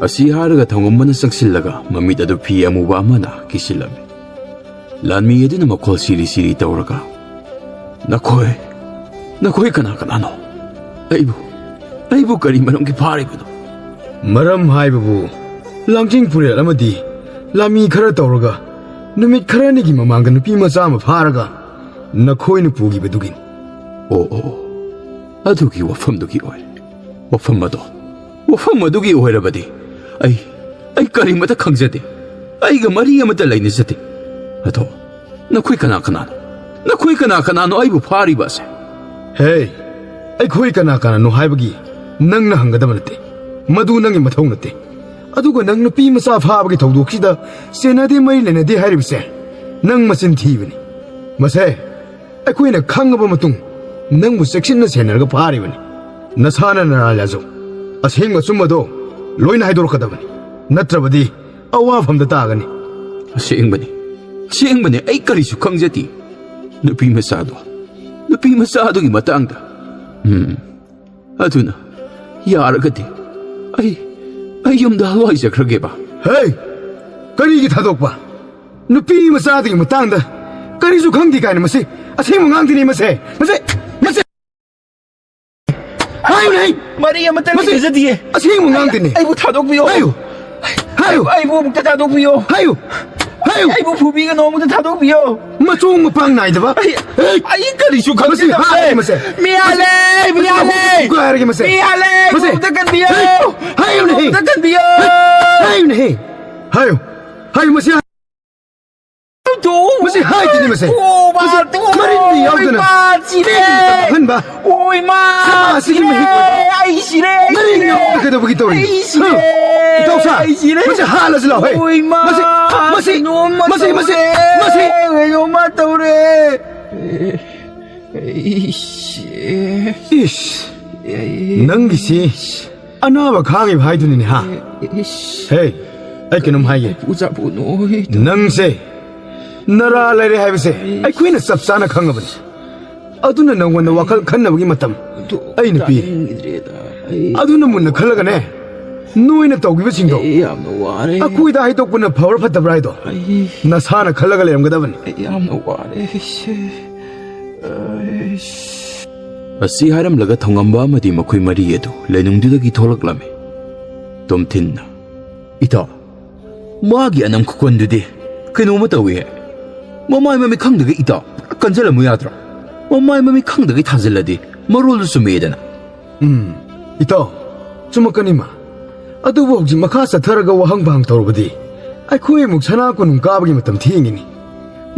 ꯑꯁꯤ ꯍꯥꯏꯔꯒ ꯊꯧꯉꯝꯕꯅ ꯆꯪꯁꯤꯜꯂꯒ ꯃꯃꯤꯠ ꯑꯗꯨ ꯐꯤ ꯑꯃꯨꯕ ꯑꯃꯅ ꯀꯤꯁꯤꯜꯂꯝꯃꯤ꯫ ꯂꯥꯟꯃꯤ ꯑꯗꯨꯅ ꯃꯈꯣꯜ ꯁꯤꯔꯤ ꯁꯤꯔꯤ ꯇꯧꯔꯒ, "ꯅꯈꯣꯏ, ꯅꯈꯣꯏ ꯀꯅꯥ ꯀꯅꯥꯅꯣ? ꯑꯩꯕꯨ, ꯑꯩꯕꯨ ꯀꯔꯤ ꯃꯔꯝꯒꯤ ꯐꯥꯔꯤꯕꯅꯣ?" ꯃꯔꯝ ꯍꯥꯏꯕꯕꯨ, ꯂꯥꯡꯖꯤꯡ ꯄꯨꯔꯦꯜ ꯑꯃꯗꯤ ꯂꯥꯟꯃꯤ ꯈꯔ ꯇꯧꯔꯒ ꯅꯨꯃꯤꯠ ꯈꯔꯅꯤꯒꯤ ꯃꯃꯥꯡꯗ ꯅꯨꯄꯤ ꯃꯆꯥ ꯑꯃ ꯐꯥꯔꯒ ꯅꯈꯣꯏꯅ ꯄꯨꯈꯤꯕꯗꯨꯒꯤꯅꯤ꯫ ꯑꯣ, ꯑꯣ, ꯑꯣ꯫ ꯑꯗꯨꯒꯤ ꯋꯥꯐꯝꯗꯨꯒꯤ ꯑꯣꯏꯔꯦ꯫ ꯋꯥꯐꯝ ꯑꯗꯣ, ꯋꯥꯐꯝ ꯑꯗꯨꯒꯤ ꯑꯣꯏꯔꯕꯗꯤ ꯑꯩ, ꯑꯩ ꯀꯔꯤꯃꯇ ꯈꯪꯖꯗꯦ꯫ ꯑꯩꯒ ꯃꯔꯤ ꯑꯃꯠꯇ ꯂꯩꯅꯖꯗꯦ꯫ ꯑꯗꯣ ꯅꯈꯣꯏ ꯀꯅꯥ ꯀꯅꯥꯅꯣ? ꯅꯈꯣꯏ ꯀꯅꯥ ꯀꯅꯥꯅꯣ ꯑꯩꯕꯨ ꯐꯥꯔꯤꯕ ꯑꯁꯦ? ꯍꯦ, ꯑꯩꯈꯣꯏ ꯀꯅꯥ ꯀꯅꯥꯅꯣ ꯍꯥꯏꯕꯒꯤ ꯅꯪꯅ ꯍꯪꯒꯗꯕ ꯅꯠꯇꯦ꯫ ꯃꯗꯨ ꯅꯪꯒꯤ ꯃꯊꯧ ꯅꯠꯇꯦ꯫ ꯑꯗꯨꯒ ꯅꯪ ꯅꯨꯄꯤ ꯃꯆꯥ ꯐꯥꯕꯒꯤ ꯊꯧꯗꯣꯛꯁꯤꯗ ꯁꯦꯟꯅꯗꯦ, ꯃꯔꯤ ꯂꯩꯅꯗꯦ ꯍꯥꯏꯔꯤꯕꯁꯦ ꯅꯪ ꯃꯆꯤꯟ ꯊꯤꯕꯅꯤ꯫ ꯃꯁꯦ ꯑꯩꯈꯣꯏꯅ ꯈꯪꯉꯕ ꯃꯇꯨꯡ ꯅꯪꯕꯨ ꯆꯦꯛꯁꯤꯟꯅ ꯁꯦꯟꯅꯔꯒ ꯐꯥꯔꯤꯕꯅꯤ꯫ ꯅꯁꯥꯅ ꯅꯔꯥꯜꯂꯁꯨ ꯑꯁꯦꯡꯕ ꯑꯆꯨꯝꯕꯗꯣ ꯂꯣꯏꯅ ꯍꯥꯏꯗꯣꯔꯛꯀꯗꯕꯅꯤ, ꯅꯠꯇ꯭ꯔꯕꯗꯤ ꯑꯋꯥꯐꯝꯗ ꯇꯥꯒꯅꯤ꯫ ꯑꯁꯦꯡꯕꯅꯤ, ꯑꯁꯦꯡꯕꯅꯤ, ꯑꯩ ꯀꯔꯤꯁꯨ ꯈꯪꯖꯗꯦ꯫ ꯅꯨꯄꯤ ꯃꯆꯥꯗꯣ, ꯅꯨꯄꯤ ꯃꯆꯥꯗꯨꯒꯤ ꯃꯇꯥꯡꯗ꯫ ꯎꯝ, ꯑꯗꯨꯅ ꯌꯥꯔꯒꯗꯤ ꯑꯩ, ꯑꯩ ꯌꯨꯝꯗ ꯍꯜꯋꯥꯏꯖꯈ꯭ꯔꯒꯦꯕ꯫ ꯍꯦ! ꯀꯔꯤꯒꯤ ꯊꯥꯗꯣꯛꯄ? ꯅꯨꯄꯤ ꯃꯆꯥꯗꯨꯒꯤ ꯃꯇꯥꯡꯗ ꯀꯔꯤꯁꯨ ꯈꯪꯗꯦ ꯀꯥꯏꯅ ꯃꯁꯤ ꯑꯁꯦꯡꯕ ꯉꯥꯡꯗꯦꯅꯦ ꯃꯁꯦ꯫ ꯃꯁꯦ, ꯃꯁꯦ꯫ ꯍꯥꯏꯌꯨꯅꯦ! ꯃꯔꯤ ꯑꯃꯠꯇ ꯃꯁꯤ ꯂꯩꯖꯗꯤꯌꯦ꯫ ꯑꯁꯦꯡꯕ ꯉꯥꯡꯗꯦꯅꯦ꯫ ꯑꯩꯕꯨ ꯊꯥꯗꯣꯛꯄꯤꯌꯣ꯫ ꯍꯥꯏꯌꯨ! ꯍꯥꯏꯌꯨ! ꯑꯩꯕꯨ ꯑꯃꯨꯛꯇ ꯊꯥꯗꯣꯛꯄꯤꯌꯣ꯫ ꯍꯥꯏꯌꯨ! ꯍꯥꯏꯌꯨ! ꯑꯩꯕꯨ ꯐꯨꯕꯤꯒꯅꯣ, ꯑꯃꯨꯛꯇ ꯊꯥꯗꯣꯛꯄꯤꯌꯣ꯫ ꯃꯆꯣꯡ ꯃꯄꯥꯡ ꯅꯥꯏꯗꯕ꯫ ꯑꯩ, ꯍꯦ! ꯑꯩ ꯀꯔꯤꯁꯨ ꯃꯁꯤ ꯈꯪꯖꯗꯕꯅꯦ꯫ ꯍꯥꯏ ꯃꯁꯦ꯫ ꯃꯤ ꯍꯥꯠꯂꯦ! ꯃꯤ ꯃꯁꯤ ꯍꯥꯠꯂꯦ! ꯃꯈꯨꯠ ꯀꯥꯏꯔꯒꯦ ꯃꯁꯦ꯫ ꯃꯤ ꯍꯥꯂꯦ! ꯃꯁꯦ꯫ ꯑꯃꯨꯛꯇ ꯀꯟꯕꯤꯌꯣ! ꯍꯦ! ꯍꯥꯏꯌꯨꯅꯦ! ꯑꯃꯨꯛꯇ ꯀꯟꯕꯤꯌꯣ! ꯍꯥꯏꯌꯨꯅꯦ! ꯍꯥꯏꯌꯨ! ꯍꯥꯏꯌꯨ! ꯃꯁꯤ ꯇꯣ! ꯃꯁꯤ ꯍꯥꯏꯗꯨꯅꯤ ꯃꯁꯦ꯫ ꯑꯣ, ꯃꯥ ꯃꯁꯤ ꯇꯣ! ꯃꯔꯤꯟ ꯃꯤ ꯌꯥꯎꯗꯅ ꯏꯃꯥ ꯁꯤꯔꯦ! ꯃꯤꯒꯤ ꯑꯍꯟꯕ ꯑꯣ, ꯏꯃꯥ ꯁꯥ ꯑꯁꯤꯒꯤ ꯁꯤꯔꯦ! ꯃꯍꯤꯛ ꯑꯣꯏꯕ ꯑꯩ ꯁꯤꯔꯦ! ꯑꯩ ꯃꯔꯤꯟ ꯁꯤꯔꯦ! ꯌꯥꯎꯗꯅ ꯀꯩꯗꯧꯕꯒꯤ ꯇꯧꯔꯤꯅꯣ? ꯑꯩ ꯁꯤꯔꯦ! ꯍꯥ? ꯏꯇꯥꯎ ꯁꯥ! ꯑꯩ ꯁꯤꯔꯦ! ꯃꯁꯤ ꯍꯥꯠꯂꯁꯤ ꯂꯥꯎ, ꯍꯦ! ꯑꯣ, ꯏꯃꯥ! ꯃꯁꯤ, ꯃꯁꯤ, ꯃꯁꯤ, ꯀꯩꯅꯣꯝꯃ ꯃꯁꯤ, ꯃꯁꯤ, ꯇꯧꯔꯦ! ꯃꯁꯤ! ꯀꯩꯅꯣꯝꯃ ꯇꯧꯔꯦ! ꯑꯩ ꯁꯤꯔꯦ! ꯏꯁ! ꯑꯩ ꯅꯪꯒꯤꯁꯤ ꯑꯅꯥꯕ ꯈꯥꯡꯉꯤꯕ ꯍꯥꯏꯗꯨꯅꯤꯅꯦ, ꯍꯥ? ꯏꯁ! ꯍꯦ, ꯑꯩ ꯀꯩꯅꯣꯝ ꯍꯥꯏꯒꯦ꯫ ꯄꯨꯖꯥ ꯄꯨꯅꯣꯏ꯫ ꯅꯪꯁꯦ ꯅꯔꯥ ꯂꯩꯔꯦ ꯍꯥꯏꯕꯁꯦ ꯑꯩꯈꯣꯏꯅ ꯆꯞ ꯆꯥꯅ ꯈꯪꯉꯕꯅꯤ꯫ ꯑꯗꯨꯅ ꯅꯪꯉꯣꯟꯗ ꯋꯥꯈꯜ ꯈꯟꯅꯕꯒꯤ ꯃꯇꯝ ꯑꯩꯅ ꯄꯤꯔꯤ꯫ ꯇꯥꯅꯤꯡꯗ꯭ꯔꯦꯗ꯫ ꯑꯩ ꯑꯗꯨꯅ ꯃꯨꯟꯅ ꯈꯜꯂꯒꯅꯦ, ꯅꯣꯏꯅ ꯇꯧꯈꯤꯕꯁꯤꯡꯗꯣ ꯑꯩ ꯌꯥꯝꯅ ꯋꯥꯔꯦ꯫ ꯑꯩꯈꯣꯏꯗ ꯍꯥꯏꯗꯣꯛꯄꯅ ꯐꯕ꯭ꯔꯥ ꯐꯠꯇꯕ꯭ꯔꯥ ꯍꯥꯏꯗꯣ ꯑꯩ ꯅꯁꯥꯅ ꯈꯜꯂꯒ ꯂꯩꯔꯝꯒꯗꯕꯅꯤ꯫ ꯑꯩ ꯌꯥꯝꯅ ꯋꯥꯔꯦ꯫ ꯑꯩꯁꯦ, ꯑꯩꯁ꯫ ꯑꯁꯤ ꯍꯥꯏꯔꯝꯂꯒ ꯊꯧꯉꯝꯕ ꯑꯃꯗꯤ ꯃꯈꯣꯏ ꯃꯔꯤ ꯑꯗꯨ ꯂꯩꯅꯨꯡꯗꯨꯗꯒꯤ ꯊꯣꯛꯂꯛꯂꯝꯃꯤ꯫ ꯇꯣꯝꯊꯤꯟꯅ, "ꯏꯇꯥꯎ, ꯃꯥꯒꯤ ꯑꯅꯝ ꯈꯨꯀꯟꯗꯨꯗꯤ ꯀꯩꯅꯣꯝꯃ ꯇꯧꯏꯍꯦ꯫ ꯃꯃꯥꯏ ꯃꯃꯤꯠ ꯈꯪꯗꯒꯩ ꯏꯇꯥꯎ ꯄꯨꯔꯥ ꯀꯟꯖꯜꯂꯝꯃꯨ ꯌꯥꯗ꯭ꯔꯣ? ꯃꯃꯥꯏ ꯃꯃꯤꯠ ꯈꯪꯗꯒꯩ ꯊꯥꯖꯤꯜꯂꯗꯤ ꯃꯔꯣꯜꯗꯨ ꯆꯨꯝꯃꯦꯗꯅ?" ꯎꯝ, ꯏꯇꯥꯎ, ꯆꯨꯝꯃꯛꯀꯅꯤ ꯃꯥ꯫ ꯑꯗꯨꯕꯨ ꯍꯧꯖꯤꯛ ꯃꯈꯥ ꯆꯠꯊꯔꯒ ꯋꯥꯍꯪ ꯄꯥꯍꯪ ꯇꯧꯔꯕꯗꯤ ꯑꯩꯈꯣꯏ ꯑꯃꯨꯛ ꯁꯅꯥ ꯀꯣꯅꯨꯡ ꯀꯥꯕꯒꯤ ꯃꯇꯝ ꯊꯦꯡꯒꯅꯤ꯫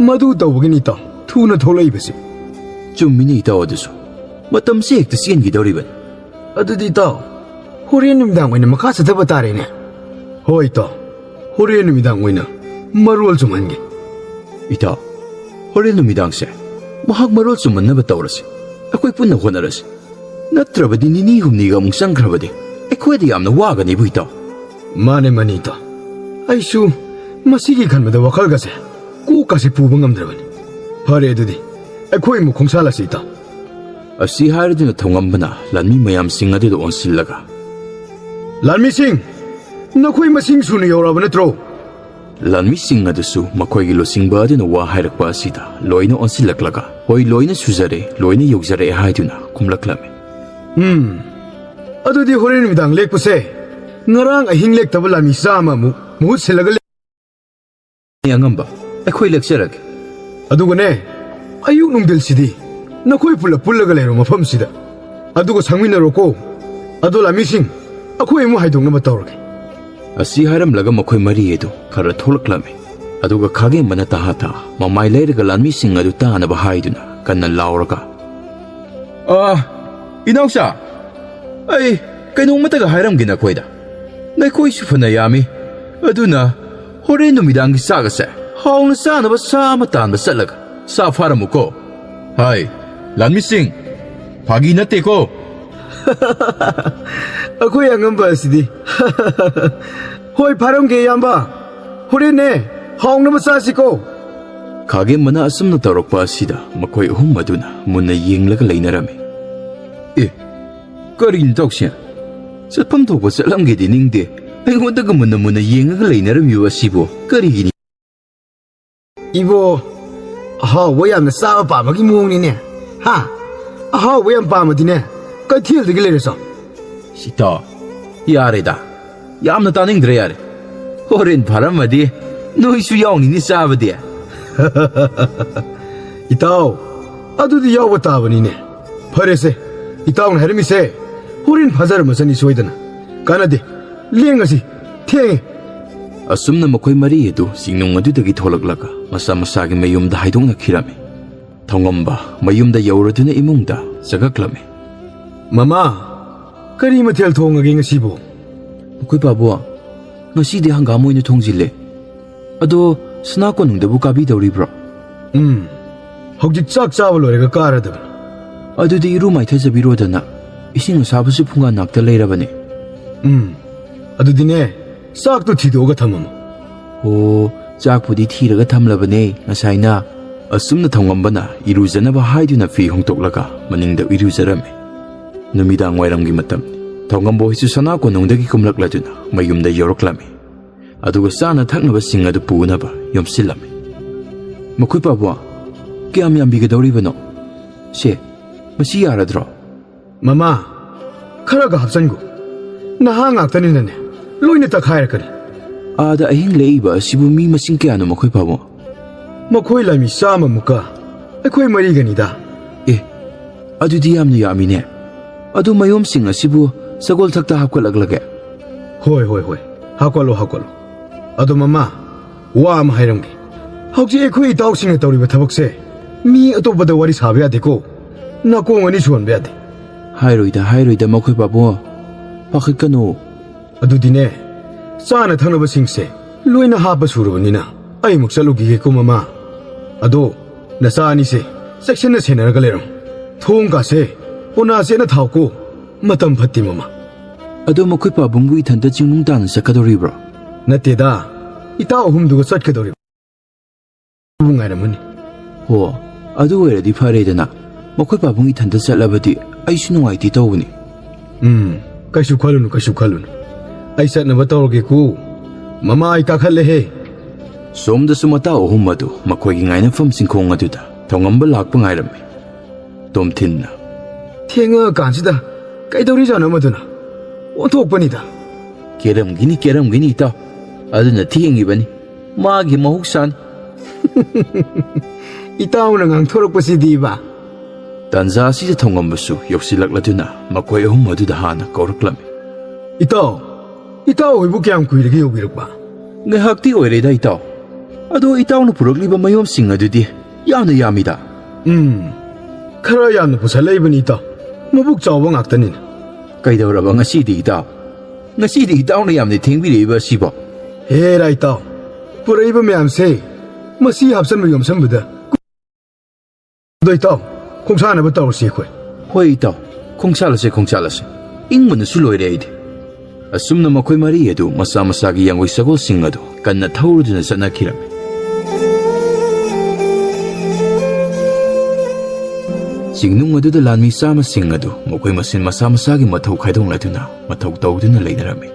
ꯃꯗꯨ ꯇꯧꯕꯒꯤꯅꯤ ꯏꯇꯥꯎ ꯊꯨꯅ ꯊꯣꯛꯂꯛꯏꯕꯁꯤ꯫ ꯆꯨꯝꯃꯤꯅꯤ ꯏꯇꯥꯎ ꯑꯗꯨꯁꯨ꯫ ꯃꯇꯝꯁꯦ ꯍꯦꯛꯇ ꯆꯦꯟꯈꯤꯗꯧꯔꯤꯕꯅꯤ꯫ ꯑꯗꯨꯗꯤ ꯏꯇꯥꯎ, ꯍꯣꯔꯦꯟ ꯅꯨꯃꯤꯗꯥꯡ ꯑꯣꯏꯅ ꯃꯈꯥ ꯆꯠꯊꯕ ꯇꯥꯔꯦꯅꯦ꯫ ꯍꯣꯏ ꯏꯇꯥꯎ, ꯍꯣꯔꯦꯟ ꯅꯨꯃꯤꯗꯥꯡ ꯑꯣꯏꯅ ꯃꯔꯣꯜ ꯆꯨꯝꯍꯟꯒꯦ꯫ ꯏꯇꯥꯎ, ꯍꯣꯔꯦꯟ ꯅꯨꯃꯤꯗꯥꯡꯁꯦ ꯃꯍꯥꯛ ꯃꯔꯣꯜ ꯆꯨꯝꯍꯟꯅꯕ ꯇꯧꯔꯁꯤ꯫ ꯑꯩꯈꯣꯏ ꯄꯨꯟꯅ ꯍꯣꯠꯅꯔꯁꯤ꯫ ꯅꯠꯇ꯭ꯔꯕꯗꯤ ꯅꯤꯅꯤ ꯍꯨꯝꯅꯤꯒ ꯑꯃꯨꯛ ꯆꯪꯈ꯭ꯔꯕꯗꯤ ꯑꯩꯈꯣꯏꯗ ꯌꯥꯝꯅ ꯋꯥꯒꯅꯤꯕꯨ ꯏꯇꯥꯎ꯫ ꯃꯥꯅꯦ, ꯃꯥꯅꯦ ꯏꯇꯥꯎ꯫ ꯑꯩꯁꯨ ꯃꯁꯤꯒꯤ ꯈꯟꯕꯗ ꯋꯥꯈꯜꯒꯁꯦ ꯀꯣꯛꯀꯁꯦ ꯄꯨꯕ ꯉꯝꯗ꯭ꯔꯕꯅꯤ꯫ ꯐꯔꯦ ꯑꯗꯨꯗꯤ, ꯑꯩꯈꯣꯏ ꯑꯃꯨꯛ ꯈꯣꯡꯁꯥꯜꯂꯁꯤ ꯏꯇꯥꯎ꯫ ꯑꯁꯤ ꯍꯥꯏꯔꯗꯨꯅ ꯊꯧꯉꯝꯕꯅ ꯂꯥꯟꯃꯤ ꯃꯌꯥꯝꯁꯤꯡ ꯑꯗꯨꯗ ꯑꯣꯟꯁꯤꯜꯂꯒ, "ꯂꯥꯟꯃꯤꯁꯤꯡ, ꯅꯈꯣꯏ ꯃꯁꯤꯡ ꯁꯨꯅ ꯌꯧꯔꯛꯑꯕ ꯅꯠꯇ꯭ꯔꯣ?" ꯂꯥꯟꯃꯤꯁꯤꯡ ꯑꯗꯨꯁꯨ ꯃꯈꯣꯏꯒꯤ ꯂꯨꯆꯤꯡꯕ ꯑꯗꯨꯅ ꯋꯥ ꯍꯥꯏꯔꯛꯄ ꯑꯁꯤꯗ ꯂꯣꯏꯅ ꯑꯣꯟꯁꯤꯜꯂꯛꯂꯒ, "ꯍꯣꯏ, ꯂꯣꯏꯅ ꯁꯨꯖꯔꯦ, ꯂꯣꯏꯅ ꯌꯧꯖꯔꯛꯑꯦ" ꯍꯥꯏꯗꯨꯅ ꯈꯨꯝꯂꯛꯂꯝꯃꯤ꯫ "ꯎꯝ, ꯑꯗꯨꯗꯤ ꯍꯣꯔꯦꯟ ꯅꯨꯃꯤꯗꯥꯡ ꯂꯦꯛꯄꯁꯦ ꯉꯔꯥꯡ ꯑꯍꯤꯡ ꯂꯦꯛꯇꯕ ꯂꯥꯟꯃꯤ ꯆꯥꯝꯃ ꯑꯃꯨꯛ ꯃꯍꯨꯠ ꯁꯤꯜꯂꯒ ꯂꯦꯛ-" "ꯑꯉꯝꯕ, ꯑꯩꯈꯣꯏ ꯂꯦꯛꯆꯔꯒꯦ꯫ ꯑꯗꯨꯒꯅꯦ, ꯑꯌꯨꯛ ꯅꯨꯡꯊꯤꯜꯁꯤꯗꯤ ꯅꯈꯣꯏ ꯄꯨꯂꯞ ꯄꯨꯜꯂꯒ ꯂꯩꯔꯣ ꯃꯐꯝꯁꯤꯗ꯫ ꯑꯗꯨꯒ ꯁꯪꯃꯤꯟꯅꯔꯣꯀꯣ꯫ ꯑꯗꯣ ꯂꯥꯟꯃꯤꯁꯤꯡ, ꯑꯩꯈꯣꯏ ꯑꯃꯨꯛ ꯍꯥꯏꯗꯣꯛꯅꯕ ꯇꯧꯔꯒꯦ"꯫ ꯑꯁꯤ ꯍꯥꯏꯔꯝꯂꯒ ꯃꯈꯣꯏ ꯃꯔꯤ ꯑꯗꯨ ꯈꯔ ꯊꯣꯛꯂꯛꯂꯝꯃꯤ꯫ ꯑꯗꯨꯒ ꯈꯥꯒꯦꯝꯕꯅ ꯇꯍꯥ ꯇꯍꯥ ꯃꯃꯥꯏ ꯂꯩꯔꯒ ꯂꯥꯟꯃꯤꯁꯤꯡ ꯑꯗꯨ ꯇꯥꯅꯕ ꯍꯥꯏꯗꯨꯅ ꯀꯟꯅ ꯂꯥꯎꯔꯒ, "ꯑꯥ, ꯏꯅꯥꯎꯆꯥ, ꯑꯩ ꯀꯩꯅꯣꯝꯃꯇꯒ ꯍꯥꯏꯔꯝꯒꯦ ꯅꯈꯣꯏꯗ꯫ ꯅꯈꯣꯏꯁꯨ ꯐꯅ ꯌꯥꯝꯃꯤ꯫ ꯑꯗꯨꯅ ꯍꯣꯔꯦꯟ ꯅꯨꯃꯤꯗꯥꯡꯒꯤ ꯆꯥꯛ ꯑꯁꯦ ꯍꯥꯎꯅ ꯆꯥꯅꯕ ꯁꯥ ꯑꯃ ꯇꯥꯟꯕ ꯆꯠꯂꯒ ꯁꯥ ꯐꯥꯔꯝꯃꯨꯀꯣ꯫ ꯍꯥꯏ, ꯂꯥꯟꯃꯤꯁꯤꯡ, ꯐꯥꯒꯤ ꯅꯠꯇꯦꯀꯣ"꯫ ꯑꯩꯈꯣꯏ ꯑꯉꯝꯕ ꯑꯁꯤꯗꯤ꯫ "ꯍꯣꯏ, ꯐꯥꯔꯝꯒꯦ, ꯏꯌꯥꯝꯕ꯫ ꯍꯣꯔꯦꯟꯅꯦ, ꯍꯥꯎꯅꯕ ꯆꯥꯁꯤꯀꯣ"꯫ ꯈꯥꯒꯦꯝꯕꯅ ꯑꯁꯨꯝꯅ ꯇꯧꯔꯛꯄ ꯑꯁꯤꯗ ꯃꯈꯣꯏ ꯑꯍꯨꯝ ꯑꯗꯨꯅ ꯃꯨꯟꯅ ꯌꯦꯡꯂꯒ ꯂꯩꯅꯔꯝꯃꯤ꯫ "ꯑꯦ, ꯀꯔꯤꯅꯣ ꯇꯧꯁꯦ? ꯆꯠꯐꯝ ꯊꯣꯛꯄ ꯆꯠꯂꯝꯒꯦꯗꯤ ꯅꯤꯡꯗꯦ꯫ ꯑꯩꯉꯣꯟꯗꯒ ꯃꯨꯟꯅ ꯃꯨꯟꯅ ꯌꯦꯡꯉꯒ ꯂꯩꯅꯔꯝꯃꯤꯕ ꯑꯁꯤꯕꯨ ꯀꯔꯤꯒꯤꯅꯤ?" "ꯏꯕꯣ, ꯑꯍꯥꯎꯕ ꯌꯥꯝꯅ ꯆꯥꯕ ꯄꯥꯝꯕꯒꯤ ꯃꯑꯣꯡꯅꯤꯅꯦ꯫ ꯍꯥ? ꯑꯍꯥꯎꯕ ꯌꯥꯝ ꯄꯥꯝꯃꯗꯤꯅꯦ, ꯀꯩꯊꯦꯜꯗꯒꯤ ꯂꯩꯔꯁꯣ"꯫ "ꯁꯤꯇꯣ, ꯌꯥꯔꯦꯗ꯫ ꯌꯥꯝꯅ ꯇꯥꯅꯤꯡꯗ꯭ꯔꯦ, ꯌꯥꯔꯦ꯫ ꯍꯣꯔꯦꯟ ꯐꯥꯔꯝꯃꯗꯤ ꯅꯣꯏꯁꯨ ꯌꯥꯎꯅꯤꯅꯦ ꯆꯥꯕꯗꯤ"꯫ "ꯏꯇꯥꯎ, ꯑꯗꯨꯗꯤ ꯌꯥꯎꯕ ꯇꯥꯕꯅꯤꯅꯦ꯫ ꯐꯔꯦꯁꯦ, ꯏꯇꯥꯎꯅ ꯍꯥꯏꯔꯝꯃꯤꯁꯦ, ꯍꯣꯔꯦꯟ ꯐꯥꯖꯔꯝꯃꯁꯅꯤ ꯁꯣꯏꯗꯅ꯫ ꯀꯥꯟꯅꯗꯦ, ꯂꯦꯡꯉꯁꯤ, ꯊꯦꯡꯉꯦ"꯫ ꯑꯁꯨꯝꯅ ꯃꯈꯣꯏ ꯃꯔꯤ ꯑꯗꯨ ꯆꯤꯡꯅꯨꯡ ꯑꯗꯨꯗꯒꯤ ꯊꯣꯛꯂꯛꯂꯒ ꯃꯁꯥ ꯃꯁꯥꯒꯤ ꯃꯌꯨꯝꯗ ꯍꯥꯏꯗꯣꯛꯅꯈꯤꯔꯝꯃꯤ꯫ ꯊꯧꯉꯝꯕ ꯃꯌꯨꯝꯗ ꯌꯧꯔꯗꯨꯅ ꯏꯃꯨꯡꯗ ꯆꯪꯉꯛꯂꯝꯃꯤ꯫ "ꯃꯃꯥ, ꯀꯔꯤ ꯃꯊꯦꯜ ꯊꯣꯡꯉꯒꯦ ꯉꯁꯤꯕꯨ?" "ꯃꯈꯣꯏ ꯄꯥꯕꯨꯡ, ꯉꯁꯤꯗꯤ ꯍꯪꯒꯥꯝ ꯑꯣꯏꯅ ꯊꯣꯡꯖꯤꯜꯂꯦ꯫ ꯑꯗꯣ ꯁꯅꯥ ꯀꯣꯅꯨꯡꯗꯕꯨ ꯀꯥꯕꯤꯗꯧꯔꯤꯕ꯭ꯔꯣ?" "ꯎꯝ, ꯍꯧꯖꯤꯛ ꯆꯥꯛ ꯆꯥꯕ ꯂꯣꯏꯔꯒ ꯀꯥꯔꯗꯕꯅꯤ꯫" "ꯑꯗꯨꯗꯤ ꯏꯔꯨ ꯃꯥꯏꯊꯖꯕꯤꯔꯣꯗꯅ, ꯏꯁꯤꯡ ꯑꯁꯥꯕꯁꯨ ꯐꯨꯡꯒꯥ ꯅꯥꯛꯇ ꯂꯩꯔꯕꯅꯦ꯫" "ꯎꯝ, ꯑꯗꯨꯗꯤꯅꯦ, ꯆꯥꯛꯇꯨ ꯊꯤꯗꯣꯛꯑꯒ ꯊꯝꯃꯝꯃꯣ꯫" "ꯑꯣ, ꯆꯥꯛꯄꯨꯗꯤ ꯊꯤꯔꯒ ꯊꯝꯂꯕꯅꯦ ꯉꯁꯥꯏꯅ꯫" ꯑꯁꯨꯝꯅ ꯊꯧꯉꯝꯕꯅ ꯏꯔꯨꯖꯅꯕ ꯍꯥꯏꯗꯨꯅ ꯐꯤ ꯍꯣꯡꯗꯣꯛꯂꯒ ꯃꯅꯤꯡꯗ ꯏꯔꯨꯖꯔꯝꯃꯤ꯫ ꯅꯨꯃꯤꯗꯥꯡ ꯋꯥꯏꯔꯝꯒꯤ ꯃꯇꯝꯅꯤ꯫ ꯊꯧꯉꯝꯕ ꯍꯣꯏꯁꯨ ꯁꯅꯥ ꯀꯣꯅꯨꯡꯗꯒꯤ ꯀꯨꯝꯂꯛꯂꯗꯨꯅ ꯃꯌꯨꯝꯗ ꯌꯧꯔꯛꯂꯝꯃꯤ꯫ ꯑꯗꯨꯒ ꯆꯥꯅ ꯊꯛꯅꯕꯁꯤꯡ ꯑꯗꯨ ꯄꯨꯅꯕ ꯌꯣꯝꯁꯤꯜꯂꯝꯃꯤ꯫ "ꯃꯈꯣꯏ ꯄꯥꯕꯨꯡ, ꯀꯌꯥꯝ ꯌꯥꯝꯕꯤꯒꯗꯧꯔꯤꯕꯅꯣ? ꯁꯦ, ꯃꯁꯤ ꯌꯥꯔꯗ꯭ꯔꯣ?" "ꯃꯃꯥ, ꯈꯔꯒ ꯍꯥꯞꯆꯟꯒꯣ꯫ ꯅꯍꯥ ꯉꯥꯛꯇꯅꯤꯅꯅꯦ, ꯂꯣꯏꯅ ꯇꯛꯈꯥꯏꯔꯛꯀꯅꯤ꯫" "ꯑꯥꯗ ꯑꯍꯤꯡ ꯂꯦꯛꯏꯕ ꯑꯁꯤꯕꯨ ꯃꯤ ꯃꯁꯤꯡ ꯀꯌꯥꯅꯣ, ꯃꯈꯣꯏ ꯄꯥꯕꯨꯡ?" "ꯃꯈꯣꯏ ꯂꯥꯃꯤ ꯆꯥꯝꯃꯃꯨꯛꯀ ꯑꯩꯈꯣꯏ ꯃꯔꯤꯒꯅꯤꯗ꯫" "ꯑꯦ, ꯑꯗꯨꯗꯤ ꯌꯥꯝꯅ ꯌꯥꯝꯃꯤꯅꯦ꯫ ꯑꯗꯨ ꯃꯌꯣꯝꯁꯤꯡ ꯑꯁꯤꯕꯨ ꯁꯒꯣꯜ ꯊꯛꯇ ꯍꯥꯞꯀꯠꯂꯛꯂꯒꯦ?" "ꯍꯣꯏ, ꯍꯣꯏ, ꯍꯣꯏ, ꯍꯥꯞꯀꯠꯂꯣ, ꯍꯥꯞꯀꯠꯂꯣ꯫ ꯑꯗꯣ ꯃꯃꯥ, ꯋꯥ ꯑꯃ ꯍꯥꯏꯔꯝꯒꯦ꯫ ꯍꯧꯖꯤꯛ ꯑꯩꯈꯣꯏ ꯏꯇꯥꯎꯁꯤꯡꯅ ꯇꯧꯔꯤꯕ ꯊꯕꯛꯁꯦ ꯃꯤ ꯑꯇꯣꯞꯄꯗ ꯋꯥꯔꯤ ꯁꯥꯕ ꯌꯥꯗꯦꯀꯣ꯫ ꯅꯥꯀꯣꯡ ꯑꯅꯤ ꯁꯨꯍꯟꯕ ꯌꯥꯗꯦ꯫" "ꯍꯥꯏꯔꯣꯏꯗ, ꯍꯥꯏꯔꯣꯏꯗ, ꯃꯈꯣꯏ ꯄꯥꯕꯨꯡ, ꯄꯥꯈꯠꯀꯅꯨ꯫" "ꯑꯗꯨꯗꯤꯅꯦ, ꯆꯥꯅ ꯊꯛꯅꯕꯁꯤꯡꯁꯦ ꯂꯣꯏꯅ ꯍꯥꯞꯄ ꯁꯨꯔꯕꯅꯤꯅ ꯑꯩ ꯑꯃꯨꯛ ꯆꯠꯂꯨꯈꯤꯒꯦꯀꯣ, ꯃꯃꯥ꯫ ꯑꯗꯣ ꯅꯆꯥ ꯑꯅꯤꯁꯦ ꯆꯦꯛꯁꯤꯟꯅ ꯁꯦꯟꯅꯔꯒ ꯂꯩꯔꯝꯃꯨ꯫ ꯊꯣꯡ ꯀꯥꯁꯦ ꯀꯣꯟꯅ ꯆꯦꯠꯅ ꯊꯥꯎꯀꯣ꯫ ꯃꯇꯝ ꯐꯠꯇꯦ, ꯃꯃꯥ꯫" "ꯑꯗꯣ ꯃꯈꯣꯏ ꯄꯥꯕꯨꯡꯕꯨ ꯏꯊꯟꯇ ꯆꯤꯡꯅꯨꯡ ꯇꯥꯟꯅ ꯆꯠꯀꯗꯧꯔꯤꯕ꯭ꯔꯣ?" "ꯅꯠꯇꯦꯗ, ꯏꯇꯥꯎ ꯑꯍꯨꯝꯗꯨꯒ ꯆꯠꯀꯗꯧꯔꯤꯕ꯫ ꯉꯥꯏꯔꯝꯃꯅꯤ꯫" "ꯍꯣ, ꯑꯗꯨ ꯑꯣꯏꯔꯗꯤ ꯐꯔꯦꯗꯅ꯫ ꯃꯈꯣꯏ ꯄꯥꯕꯨꯡ ꯏꯊꯟꯇ ꯆꯠꯂꯕꯗꯤ ꯑꯩꯁꯨ ꯅꯨꯡꯉꯥꯏꯇꯦ ꯇꯧꯕꯅꯤ꯫" "ꯎꯝ, ꯀꯩꯁꯨ ꯈꯜꯂꯨꯅꯨ, ꯀꯩꯁꯨ ꯈꯜꯂꯨꯅꯨ꯫ ꯑꯩ ꯆꯠꯅꯕ ꯇꯧꯔꯒꯦꯀꯣ꯫ ꯃꯃꯥ, ꯑꯩ ꯀꯥꯈꯠꯂꯦꯍꯦ꯫" ꯁꯣꯝꯗꯁꯨ ꯃꯇꯥꯎ ꯑꯍꯨꯝ ꯑꯗꯨ ꯃꯈꯣꯏꯒꯤ ꯉꯥꯏꯅꯐꯝ ꯆꯤꯡꯈꯣꯡ ꯑꯗꯨꯗ ꯊꯧꯉꯝꯕ ꯂꯥꯛꯄ ꯉꯥꯏꯔꯝꯃꯤ꯫ ꯇꯣꯝꯊꯤꯟꯅ, "ꯊꯦꯡꯉꯀꯥꯟꯁꯤꯗ ꯀꯩꯗꯧꯔꯤꯖꯥꯠꯅꯣ ꯃꯗꯨꯅ? ꯑꯣꯟꯊꯣꯛꯄꯅꯤꯗ꯫" "ꯀꯦꯔꯝꯒꯤꯅꯤ, ꯀꯦꯔꯝꯒꯤꯅꯤ ꯏꯇꯥꯎ꯫ ꯑꯗꯨꯅ ꯊꯦꯡꯉꯤꯕꯅꯤ꯫ ꯃꯥꯒꯤ ꯃꯍꯧꯁꯥꯅꯤ꯫" "ꯏꯇꯥꯎꯅ ꯉꯥꯡꯊꯣꯔꯛꯄꯁꯤꯗꯤꯕ꯫" ꯇꯥꯟꯖꯥ ꯑꯁꯤꯗ ꯊꯧꯉꯝꯕꯁꯨ ꯌꯧꯁꯤꯜꯂꯛꯂꯗꯨꯅ ꯃꯈꯣꯏ ꯑꯍꯨꯝ ꯑꯗꯨꯗ ꯍꯥꯟꯅ ꯀꯧꯔꯛꯂꯝꯃꯤ꯫ "ꯏꯇꯥꯎ, ꯏꯇꯥꯎ ꯍꯣꯏꯕꯨ ꯀꯌꯥꯝ ꯀꯨꯏꯔꯒꯦ ꯌꯧꯕꯤꯔꯛꯄ?" "ꯉꯥꯏꯍꯥꯛꯇꯤ ꯑꯣꯏꯔꯦꯗ ꯏꯇꯥꯎ꯫ ꯑꯗꯣ ꯏꯇꯥꯎꯅ ꯄꯨꯔꯛꯂꯤꯕ ꯃꯌꯣꯝꯁꯤꯡ ꯑꯗꯨꯗꯤ ꯌꯥꯝꯅ ꯌꯥꯝꯃꯤꯗ꯫" ꯎꯝ, ꯈꯔ ꯌꯥꯝꯅ ꯄꯨꯁꯜꯂꯛꯏꯕꯅꯤ, ꯏꯇꯥꯎ꯫ ꯃꯕꯨꯛ ꯆꯥꯎꯕ ꯉꯥꯛꯇꯅꯤꯅ꯫ ꯀꯩꯗꯧꯔꯕ ꯉꯁꯤꯗꯤ, ꯏꯇꯥꯎ? ꯉꯁꯤꯗꯤ ꯏꯇꯥꯎꯅ ꯌꯥꯝꯅ ꯊꯦꯡꯕꯤꯔꯛꯏꯕ ꯑꯁꯤꯕꯣ? ꯍꯦꯔꯥ, ꯏꯇꯥꯎ, ꯄꯨꯔꯛꯏꯕ ꯃꯌꯥꯝꯁꯦ ꯃꯁꯤ ꯍꯥꯞꯆꯟꯕ ꯌꯣꯝꯁꯟꯕꯗ꯫ ꯑꯗꯣ ꯏꯇꯥꯎ, ꯈꯣꯡꯁꯥꯟꯅꯕ ꯇꯧꯔꯁꯤ ꯑꯩꯈꯣꯏ꯫ ꯍꯣꯏ ꯏꯇꯥꯎ, ꯈꯣꯡꯁꯥꯜꯂꯁꯦ, ꯈꯣꯡꯁꯥꯜꯂꯁꯦ꯫ ꯏꯪꯕꯅꯁꯨ ꯂꯣꯏꯔꯦ ꯑꯩꯗꯤ꯫ ꯑꯁꯨꯝꯅ ꯃꯈꯣꯏ ꯃꯔꯤ ꯑꯗꯨ ꯃꯁꯥ ꯃꯁꯥꯒꯤ ꯌꯥꯡꯒꯣꯏ ꯁꯒꯣꯜꯁꯤꯡ ꯑꯗꯨ ꯀꯟꯅ ꯊꯧꯔꯗꯨꯅ ꯆꯠꯅꯈꯤꯔꯝꯃꯤ꯫ ꯆꯤꯡꯅꯨꯡ ꯑꯗꯨꯗ ꯂꯥꯟꯃꯤ ꯆꯥꯝꯃꯁꯤꯡ ꯑꯗꯨ ꯃꯈꯣꯏ ꯃꯁꯦꯟ ꯃꯁꯥ ꯃꯁꯥꯒꯤ ꯃꯊꯧ ꯈꯥꯏꯗꯣꯛꯅꯗꯨꯅ ꯃꯊꯧ ꯇꯧꯗꯨꯅ ꯂꯩꯅꯔꯝꯃꯤ꯫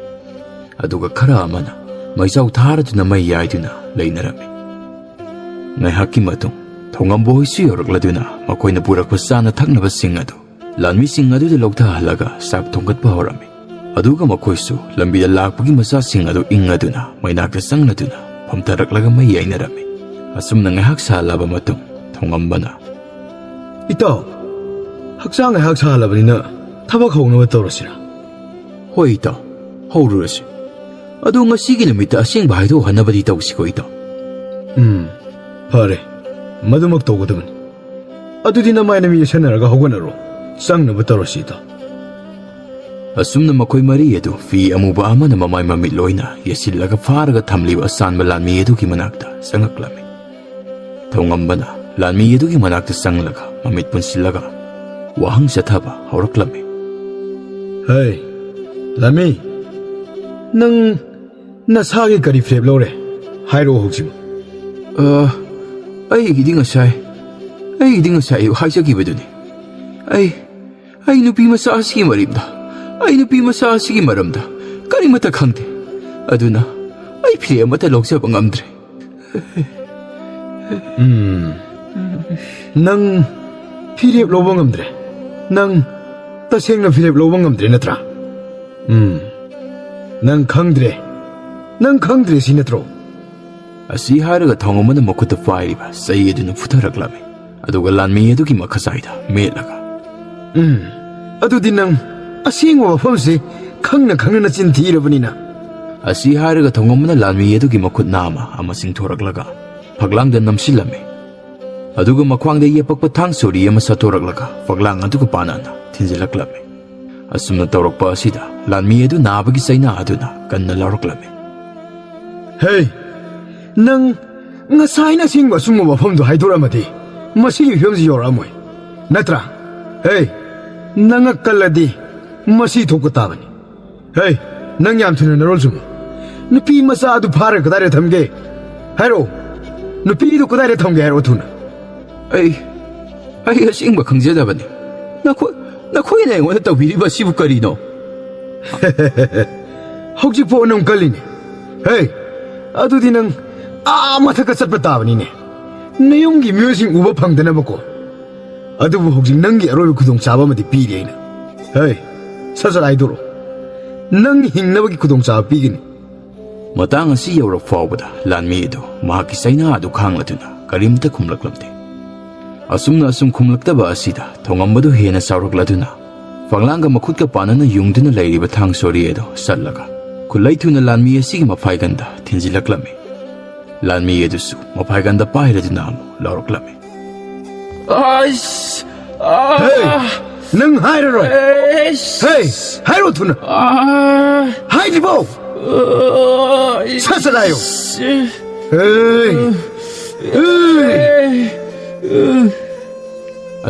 ꯑꯗꯨꯒ ꯈꯔ ꯑꯃꯅ ꯃꯩꯖꯥꯎ ꯊꯥꯔꯗꯨꯅ ꯃꯩ ꯌꯥꯏꯗꯨꯅ ꯂꯩꯅꯔꯝꯃꯤ꯫ ꯉꯥꯏꯍꯥꯛꯀꯤ ꯃꯇꯨꯡ ꯊꯣꯉꯝꯕ ꯍꯣꯏꯁꯨ ꯌꯧꯔꯛꯂꯗꯨꯅ ꯃꯈꯣꯏꯅ ꯄꯨꯔꯛꯄ ꯆꯥꯅ ꯊꯛꯅꯕꯁꯤꯡ ꯑꯗꯨ ꯂꯥꯟꯃꯤꯁꯤꯡ ꯑꯗꯨꯗ ꯂꯧꯊꯍꯜꯂꯒ ꯆꯥꯛ ꯊꯣꯡꯒꯠꯄ ꯍꯧꯔꯝꯃꯤ꯫ ꯑꯗꯨꯒ ꯃꯈꯣꯏꯁꯨ ꯂꯝꯕꯤꯗ ꯂꯥꯛꯄꯒꯤ ꯃꯆꯥꯁꯤꯡ ꯑꯗꯨ ꯏꯪꯉꯗꯨꯅ ꯃꯩꯅꯥꯛꯇ ꯆꯪꯂꯗꯨꯅ ꯐꯝꯊꯔꯛꯂꯒ ꯃꯩ ꯌꯥꯏꯅꯔꯝꯃꯤ꯫ ꯑꯁꯨꯝꯅ ꯉꯥꯏꯍꯥꯛ ꯁꯥꯍꯜꯂꯕ ꯃꯇꯨꯡ ꯊꯣꯉꯝꯕꯅ, "ꯏꯇꯥꯎ, ꯍꯛꯆꯥꯡ ꯉꯥꯏꯍꯥꯛ ꯁꯥꯍꯜꯂꯕꯅꯤꯅ ꯊꯕꯛ ꯍꯧꯅꯕ ꯇꯧꯔꯁꯤꯔꯥ?" "ꯍꯣꯏ ꯏꯇꯥꯎ, ꯍꯧꯔꯨꯔꯁꯤ꯫ ꯑꯗꯨ ꯉꯁꯤꯒꯤ ꯅꯨꯃꯤꯠꯇ ꯑꯁꯦꯡꯕ ꯍꯥꯏꯗꯣꯛꯍꯟꯅꯕꯗꯤ ꯇꯧꯁꯤꯀꯣ ꯏꯇꯥꯎ?" "ꯎꯝ, ꯐꯔꯦ, ꯃꯗꯨꯃꯛ ꯇꯧꯒꯗꯕꯅꯤ꯫ ꯑꯗꯨꯗꯤ ꯅꯃꯥꯏ ꯅꯃꯤꯠ ꯌꯦꯠꯁꯟꯅꯔꯒ ꯍꯧꯒꯠꯅꯔꯣ, ꯆꯪꯅꯕ ꯇꯧꯔꯁꯤ ꯏꯇꯥꯎ꯫" ꯑꯁꯨꯝꯅ ꯃꯈꯣꯏ ꯃꯔꯤ ꯑꯗꯨ ꯐꯤ ꯑꯃꯨꯕ ꯑꯃꯅ ꯃꯃꯥꯏ ꯃꯃꯤꯠ ꯂꯣꯏꯅ ꯌꯦꯠꯁꯤꯜꯂꯒ ꯐꯥꯔꯒ ꯊꯝꯂꯤꯕ ꯑꯁꯥꯟꯕ ꯂꯥꯟꯃꯤ ꯑꯗꯨꯒꯤ ꯃꯅꯥꯛꯇ ꯆꯪꯉꯛꯂꯝꯃꯤ꯫ ꯊꯧꯉꯝꯕꯅ ꯂꯥꯟꯃꯤ ꯑꯗꯨꯒꯤ ꯃꯅꯥꯛꯇ ꯆꯪꯂꯒ ꯃꯃꯤꯠ ꯄꯨꯟꯁꯤꯜꯂꯒ ꯋꯥꯍꯪ ꯆꯠꯊꯕ ꯍꯧꯔꯛꯂꯝꯃꯤ꯫ "ꯍꯩ, ꯂꯥꯟꯃꯤ, ꯅꯪ ꯅꯁꯥꯒꯤ ꯀꯔꯤ ꯐꯤꯔꯦꯞ ꯂꯧꯔꯦ? ꯍꯥꯏꯔꯛꯑꯣ ꯍꯧꯖꯤꯛ꯫" "ꯑ, ꯑꯩꯒꯤꯗꯤ ꯉꯁꯥꯏ, ꯑꯩꯒꯤꯗꯤ ꯉꯁꯥꯏ ꯑꯌꯨꯛ ꯍꯥꯏꯖꯈꯤꯕꯗꯨꯅꯤ꯫ ꯑꯩ, ꯑꯩ ꯅꯨꯄꯤ ꯃꯆꯥ ꯑꯁꯤꯒꯤ ꯃꯔꯝꯗ, ꯑꯩ ꯅꯨꯄꯤ ꯃꯆꯥ ꯑꯁꯤꯒꯤ ꯃꯔꯝꯗ ꯀꯔꯤꯃꯠꯇ ꯈꯪꯗꯦ꯫ ꯑꯗꯨꯅ ꯑꯩ ꯐꯤꯔꯦꯞ ꯑꯃꯠꯇ ꯂꯧꯖꯕ ꯉꯝꯗ꯭ꯔꯦ꯫" "ꯎꯝ, ꯅꯪ ꯐꯤꯔꯦꯞ ꯂꯧꯕ ꯉꯝꯗ꯭ꯔꯦ꯫ ꯅꯪ ꯇꯁꯦꯡꯅ ꯐꯤꯔꯦꯞ ꯂꯧꯕ ꯉꯝꯗ꯭ꯔꯦ ꯅꯠꯇ꯭ꯔꯥ? ꯎꯝ, ꯅꯪ ꯈꯪꯗ꯭ꯔꯦ꯫ ꯅꯪ ꯈꯪꯗ꯭ꯔꯦ ꯁꯤ ꯅꯠꯇ꯭ꯔꯣ?" ꯑꯁꯤ ꯍꯥꯏꯔꯒ ꯊꯧꯉꯝꯕꯅ ꯃꯈꯨꯠꯇ ꯄꯥꯏꯔꯤꯕ ꯆꯩ ꯑꯗꯨꯅ ꯐꯨꯊꯔꯛꯂꯝꯃꯤ꯫ ꯑꯗꯨꯒ ꯂꯥꯟꯃꯤ ꯑꯗꯨꯒꯤ ꯃꯈꯖꯥꯏꯗ ꯃꯦꯠꯂꯒ, "ꯎꯝ, ꯑꯗꯨꯗꯤ ꯅꯪ ꯑꯁꯦꯡꯕ ꯋꯥꯐꯝꯁꯤ ꯈꯪꯅ ꯈꯪꯅ ꯅꯆꯤꯟ ꯊꯤꯔꯕꯅꯤꯅ꯫" ꯑꯁꯤ ꯍꯥꯏꯔꯒ ꯊꯧꯉꯝꯕꯅ ꯂꯥꯟꯃꯤ ꯑꯗꯨꯒꯤ ꯃꯈꯨꯠ ꯅꯥꯝꯃ ꯑꯃ ꯆꯤꯡꯊꯣꯔꯛꯂꯒ ꯐꯛꯂꯥꯡꯗ ꯅꯝꯁꯤꯜꯂꯝꯃꯤ꯫ ꯑꯗꯨꯒ ꯃꯈ꯭ꯋꯥꯡꯗ ꯌꯦꯞꯄꯛꯄ ꯊꯥꯡ ꯁꯣꯔꯤ ꯑꯃ ꯁꯠꯇꯣꯔꯛꯂꯒ ꯐꯛꯂꯥꯡ ꯑꯗꯨꯒ ꯄꯥꯟꯅꯅ ꯊꯤꯟꯖꯤꯜꯂꯛꯂꯝꯃꯤ꯫ ꯑꯁꯨꯝꯅ ꯇꯧꯔꯛꯄ ꯑꯁꯤꯗ ꯂꯥꯟꯃꯤ ꯑꯗꯨ ꯅꯥꯕꯒꯤ ꯆꯩꯅꯥ ꯑꯗꯨꯅ ꯀꯟꯅ ꯂꯥꯎꯔꯛꯂꯝꯃꯤ꯫ "ꯍꯦ, ꯅꯪ ꯉꯁꯥꯏꯅ ꯑꯁꯦꯡꯕ ꯑꯆꯨꯝꯕ ꯃꯐꯝꯗꯨ ꯍꯥꯏꯗꯣꯔꯛꯑꯝꯃꯗꯤ ꯃꯁꯤꯒꯤ ꯐꯤꯕꯝꯁꯤ ꯌꯧꯔꯛꯑꯝꯃꯣꯏ, ꯅꯠꯇ꯭ꯔꯥ? ꯍꯦ, ꯅꯉꯛ ꯀꯜꯂꯗꯤ ꯃꯁꯤ ꯊꯣꯛꯄ ꯇꯥꯕꯅꯤ꯫ ꯍꯦ, ꯅꯪ ꯌꯥꯝ ꯊꯨꯅ ꯅꯔꯣꯜ ꯆꯨꯝꯃꯨ꯫ ꯅꯨꯄꯤ ꯃꯆꯥ ꯑꯗꯨ ꯐꯥꯔꯒ ꯀꯗꯥꯏꯗ ꯊꯝꯒꯦ? ꯍꯥꯏꯔꯛꯑꯣ꯫ ꯅꯨꯄꯤꯗꯨ ꯀꯗꯥꯏꯗ ꯊꯝꯒꯦ ꯍꯥꯏꯔꯛꯑꯣ ꯊꯨꯅ꯫" "ꯑꯩ, ꯑꯩ ꯑꯁꯦꯡꯕ ꯈꯪꯖꯗꯕꯅꯤ꯫ ꯅꯈꯣꯏ, ꯅꯈꯣꯏꯅ ꯑꯩꯉꯣꯟꯗ ꯇꯧꯕꯤꯔꯤꯕ ꯑꯁꯤꯕꯨ ꯀꯔꯤꯅꯣ?" "ꯍꯧꯖꯤꯛ ꯐꯥꯎ ꯅꯪ ꯀꯜꯂꯤꯅꯦ꯫ ꯍꯦ, ꯑꯗꯨꯗꯤ ꯅꯪ ꯑꯥ ꯃꯊꯛꯇ ꯆꯠꯄ ꯇꯥꯕꯅꯤꯅꯦ, ꯅꯌꯨꯝꯒꯤ ꯃꯤꯑꯣꯏꯁꯤꯡ ꯎꯕ ꯐꯪꯗꯅꯕꯀꯣ꯫ ꯑꯗꯨꯕꯨ ꯍꯧꯖꯤꯛ ꯅꯪꯒꯤ ꯑꯔꯣꯏꯕ ꯈꯨꯗꯣꯡꯆꯥꯕ ꯑꯃꯗꯤ ꯄꯤꯔꯤ ꯑꯩꯅ꯫ ꯍꯦ, ꯁꯠ ꯁꯠ ꯍꯥꯏꯗꯣꯔꯛꯑꯣ꯫ ꯅꯪ ꯍꯤꯡꯅꯕꯒꯤ ꯈꯨꯗꯣꯡꯆꯥꯕ ꯄꯤꯒꯅꯤ꯫" ꯃꯇꯥꯡ ꯑꯁꯤ ꯌꯧꯔꯛ ꯐꯥꯎꯕꯗ ꯂꯥꯟꯃꯤ ꯑꯗꯨ ꯃꯍꯥꯛꯀꯤ ꯆꯩꯅꯥ ꯑꯗꯨ ꯈꯥꯡꯂꯗꯨꯅ ꯀꯔꯤꯝꯇ ꯈꯨꯝꯂꯛꯂꯝꯗꯦ꯫ ꯑꯁꯨꯝꯅ ꯑꯁꯨꯝ ꯈꯨꯝꯂꯛꯇꯕ ꯑꯁꯤꯗ ꯊꯣꯉꯝꯕꯗꯨ ꯍꯦꯟꯅ ꯆꯥꯎꯔꯛꯂꯗꯨꯅ ꯐꯛꯂꯥꯡꯒ ꯃꯈꯨꯠꯀ ꯄꯥꯟꯅꯅ ꯌꯨꯡꯗꯨꯅ ꯂꯩꯔꯤꯕ ꯊꯥꯡ ꯁꯣꯔꯤ ꯑꯗꯨ ꯆꯠꯂꯒ ꯈꯨꯠꯂꯩ ꯊꯨꯅ ꯂꯥꯟꯃꯤ ꯑꯁꯤꯒꯤ ꯃꯐꯥꯏꯒꯟꯗ ꯊꯤꯟꯖꯤꯜꯂꯛꯂꯝꯃꯤ꯫ ꯂꯥꯟꯃꯤ ꯑꯗꯨꯁꯨ ꯃꯐꯥꯏꯒꯟꯗ ꯄꯥꯏꯔꯗꯨꯅ ꯑꯃꯨꯛ ꯂꯥꯎꯔꯛꯂꯝꯃꯤ꯫ ꯑꯩꯁ! ꯑꯥ! ꯍꯦ! ꯅꯪ ꯍꯥꯏꯔꯔꯣꯏ! ꯑꯩꯁ! ꯍꯦ! ꯍꯥꯏꯔꯣ ꯊꯨꯅ! ꯑꯥ! ꯍꯥꯏꯗ꯭ꯔꯤꯕꯣ? ꯑꯥ! ꯁꯠ ꯁꯠ ꯍꯥꯏꯌꯣ! ꯍꯦ! ꯍꯦ!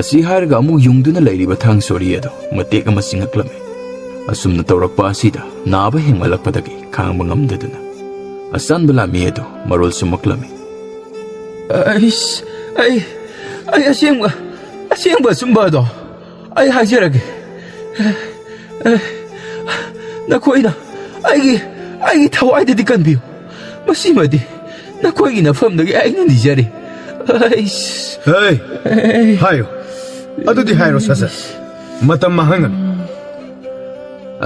ꯑꯁꯤ ꯍꯥꯏꯔꯒ ꯑꯃꯨꯛ ꯌꯨꯡꯗꯨꯅ ꯂꯩꯔꯤꯕ ꯊꯥꯡ ꯁꯣꯔꯤ ꯑꯗꯨ ꯃꯇꯦꯛ ꯑꯃ ꯆꯤꯡꯉꯛꯂꯝꯃꯤ꯫ ꯑꯁꯨꯝꯅ ꯇꯧꯔꯛꯄ ꯑꯁꯤꯗ ꯅꯥꯕ ꯍꯦꯟꯃꯜꯂꯛꯄꯗꯒꯤ ꯈꯥꯡꯕ ꯉꯝꯗꯗꯨꯅ ꯑꯆꯥꯟꯕ ꯂꯥꯟꯃꯤ ꯑꯗꯨ ꯃꯔꯣꯜ ꯆꯨꯝꯃꯛꯂꯝꯃꯤ꯫ ꯑꯩꯁ, ꯑꯩ, ꯑꯩ ꯑꯁꯦꯡꯕ, ꯑꯁꯦꯡꯕ ꯑꯆꯨꯝꯕ ꯑꯗꯣ ꯑꯩ ꯍꯥꯏꯖꯔꯒꯦ꯫ ꯅꯈꯣꯏꯅ ꯑꯩꯒꯤ, ꯑꯩꯒꯤ ꯊꯋꯥꯏꯗꯗꯤ ꯀꯟꯕꯤꯌꯨ꯫ ꯃꯁꯤꯃꯗꯤ ꯅꯈꯣꯏꯒꯤ ꯅꯐꯝꯗꯒꯤ ꯑꯩꯅ ꯅꯤꯖꯔꯤ꯫ ꯑꯩꯁ꯫ ꯍꯦ, ꯍꯥꯏꯌꯨ꯫ ꯑꯗꯨꯗꯤ ꯍꯥꯏꯔꯣ, ꯁꯠ ꯁꯠ꯫ ꯃꯇꯝ ꯃꯥꯡꯍꯟꯒꯅꯨ꯫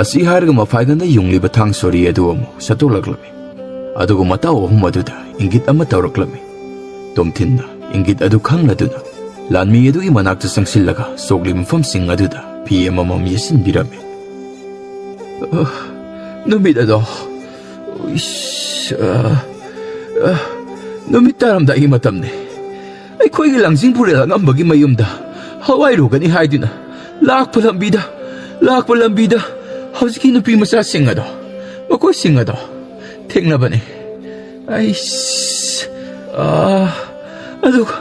ꯑꯁꯤ ꯍꯥꯏꯔꯒ ꯃꯐꯥꯏꯒꯟꯗ ꯌꯨꯡꯂꯤꯕ ꯊꯥꯡ ꯁꯣꯔꯤ ꯑꯗꯨ ꯑꯃꯨꯛ ꯁꯠꯇꯣꯛꯂꯛꯂꯝꯃꯤ꯫ ꯑꯗꯨꯒ ꯃꯇꯥꯎ ꯑꯍꯨꯝ ꯑꯗꯨꯗ ꯏꯪꯒꯤꯠ ꯑꯃ ꯇꯧꯔꯛꯂꯝꯃꯤ꯫ ꯇꯣꯝꯊꯤꯟꯅ ꯏꯪꯒꯤꯠ ꯑꯗꯨ ꯈꯪꯂꯗꯨꯅ ꯂꯥꯟꯃꯤ ꯑꯗꯨꯒꯤ ꯃꯅꯥꯛꯇ ꯆꯪꯁꯤꯜꯂꯒ ꯁꯣꯛꯂꯤꯕ ꯃꯐꯝꯁꯤꯡ ꯑꯗꯨꯗ ꯐꯤ ꯑꯃꯃꯝ ꯌꯦꯠꯁꯤꯟꯕꯤꯔꯝꯃꯤ꯫ ꯑ, ꯅꯨꯃꯤꯠ ꯑꯗꯣ, ꯏꯁ, ꯑ, ꯑ, ꯅꯨꯃꯤꯠ ꯇꯥꯔꯝꯗꯥꯏꯒꯤ ꯃꯇꯝꯅꯤ꯫ ꯑꯩꯈꯣꯏꯒꯤ ꯂꯥꯡꯖꯤꯡ ꯄꯨꯔꯦꯜ ꯑꯉꯝꯕꯒꯤ ꯃꯌꯨꯝꯗ ꯍꯋꯥꯏ ꯂꯨꯒꯅꯤ ꯍꯥꯏꯗꯨꯅ ꯂꯥꯛꯄ ꯂꯝꯕꯤꯗ, ꯂꯥꯛꯄ ꯂꯝꯕꯤꯗ ꯍꯧꯖꯤꯛꯀꯤ ꯅꯨꯄꯤ ꯃꯆꯥꯁꯤꯡ ꯑꯗꯣ, ꯃꯈꯣꯏꯁꯤꯡ ꯑꯗꯣ ꯊꯦꯡꯅꯕꯅꯤ꯫ ꯑꯩꯁ, ꯑꯥ, ꯑꯗꯨꯒ,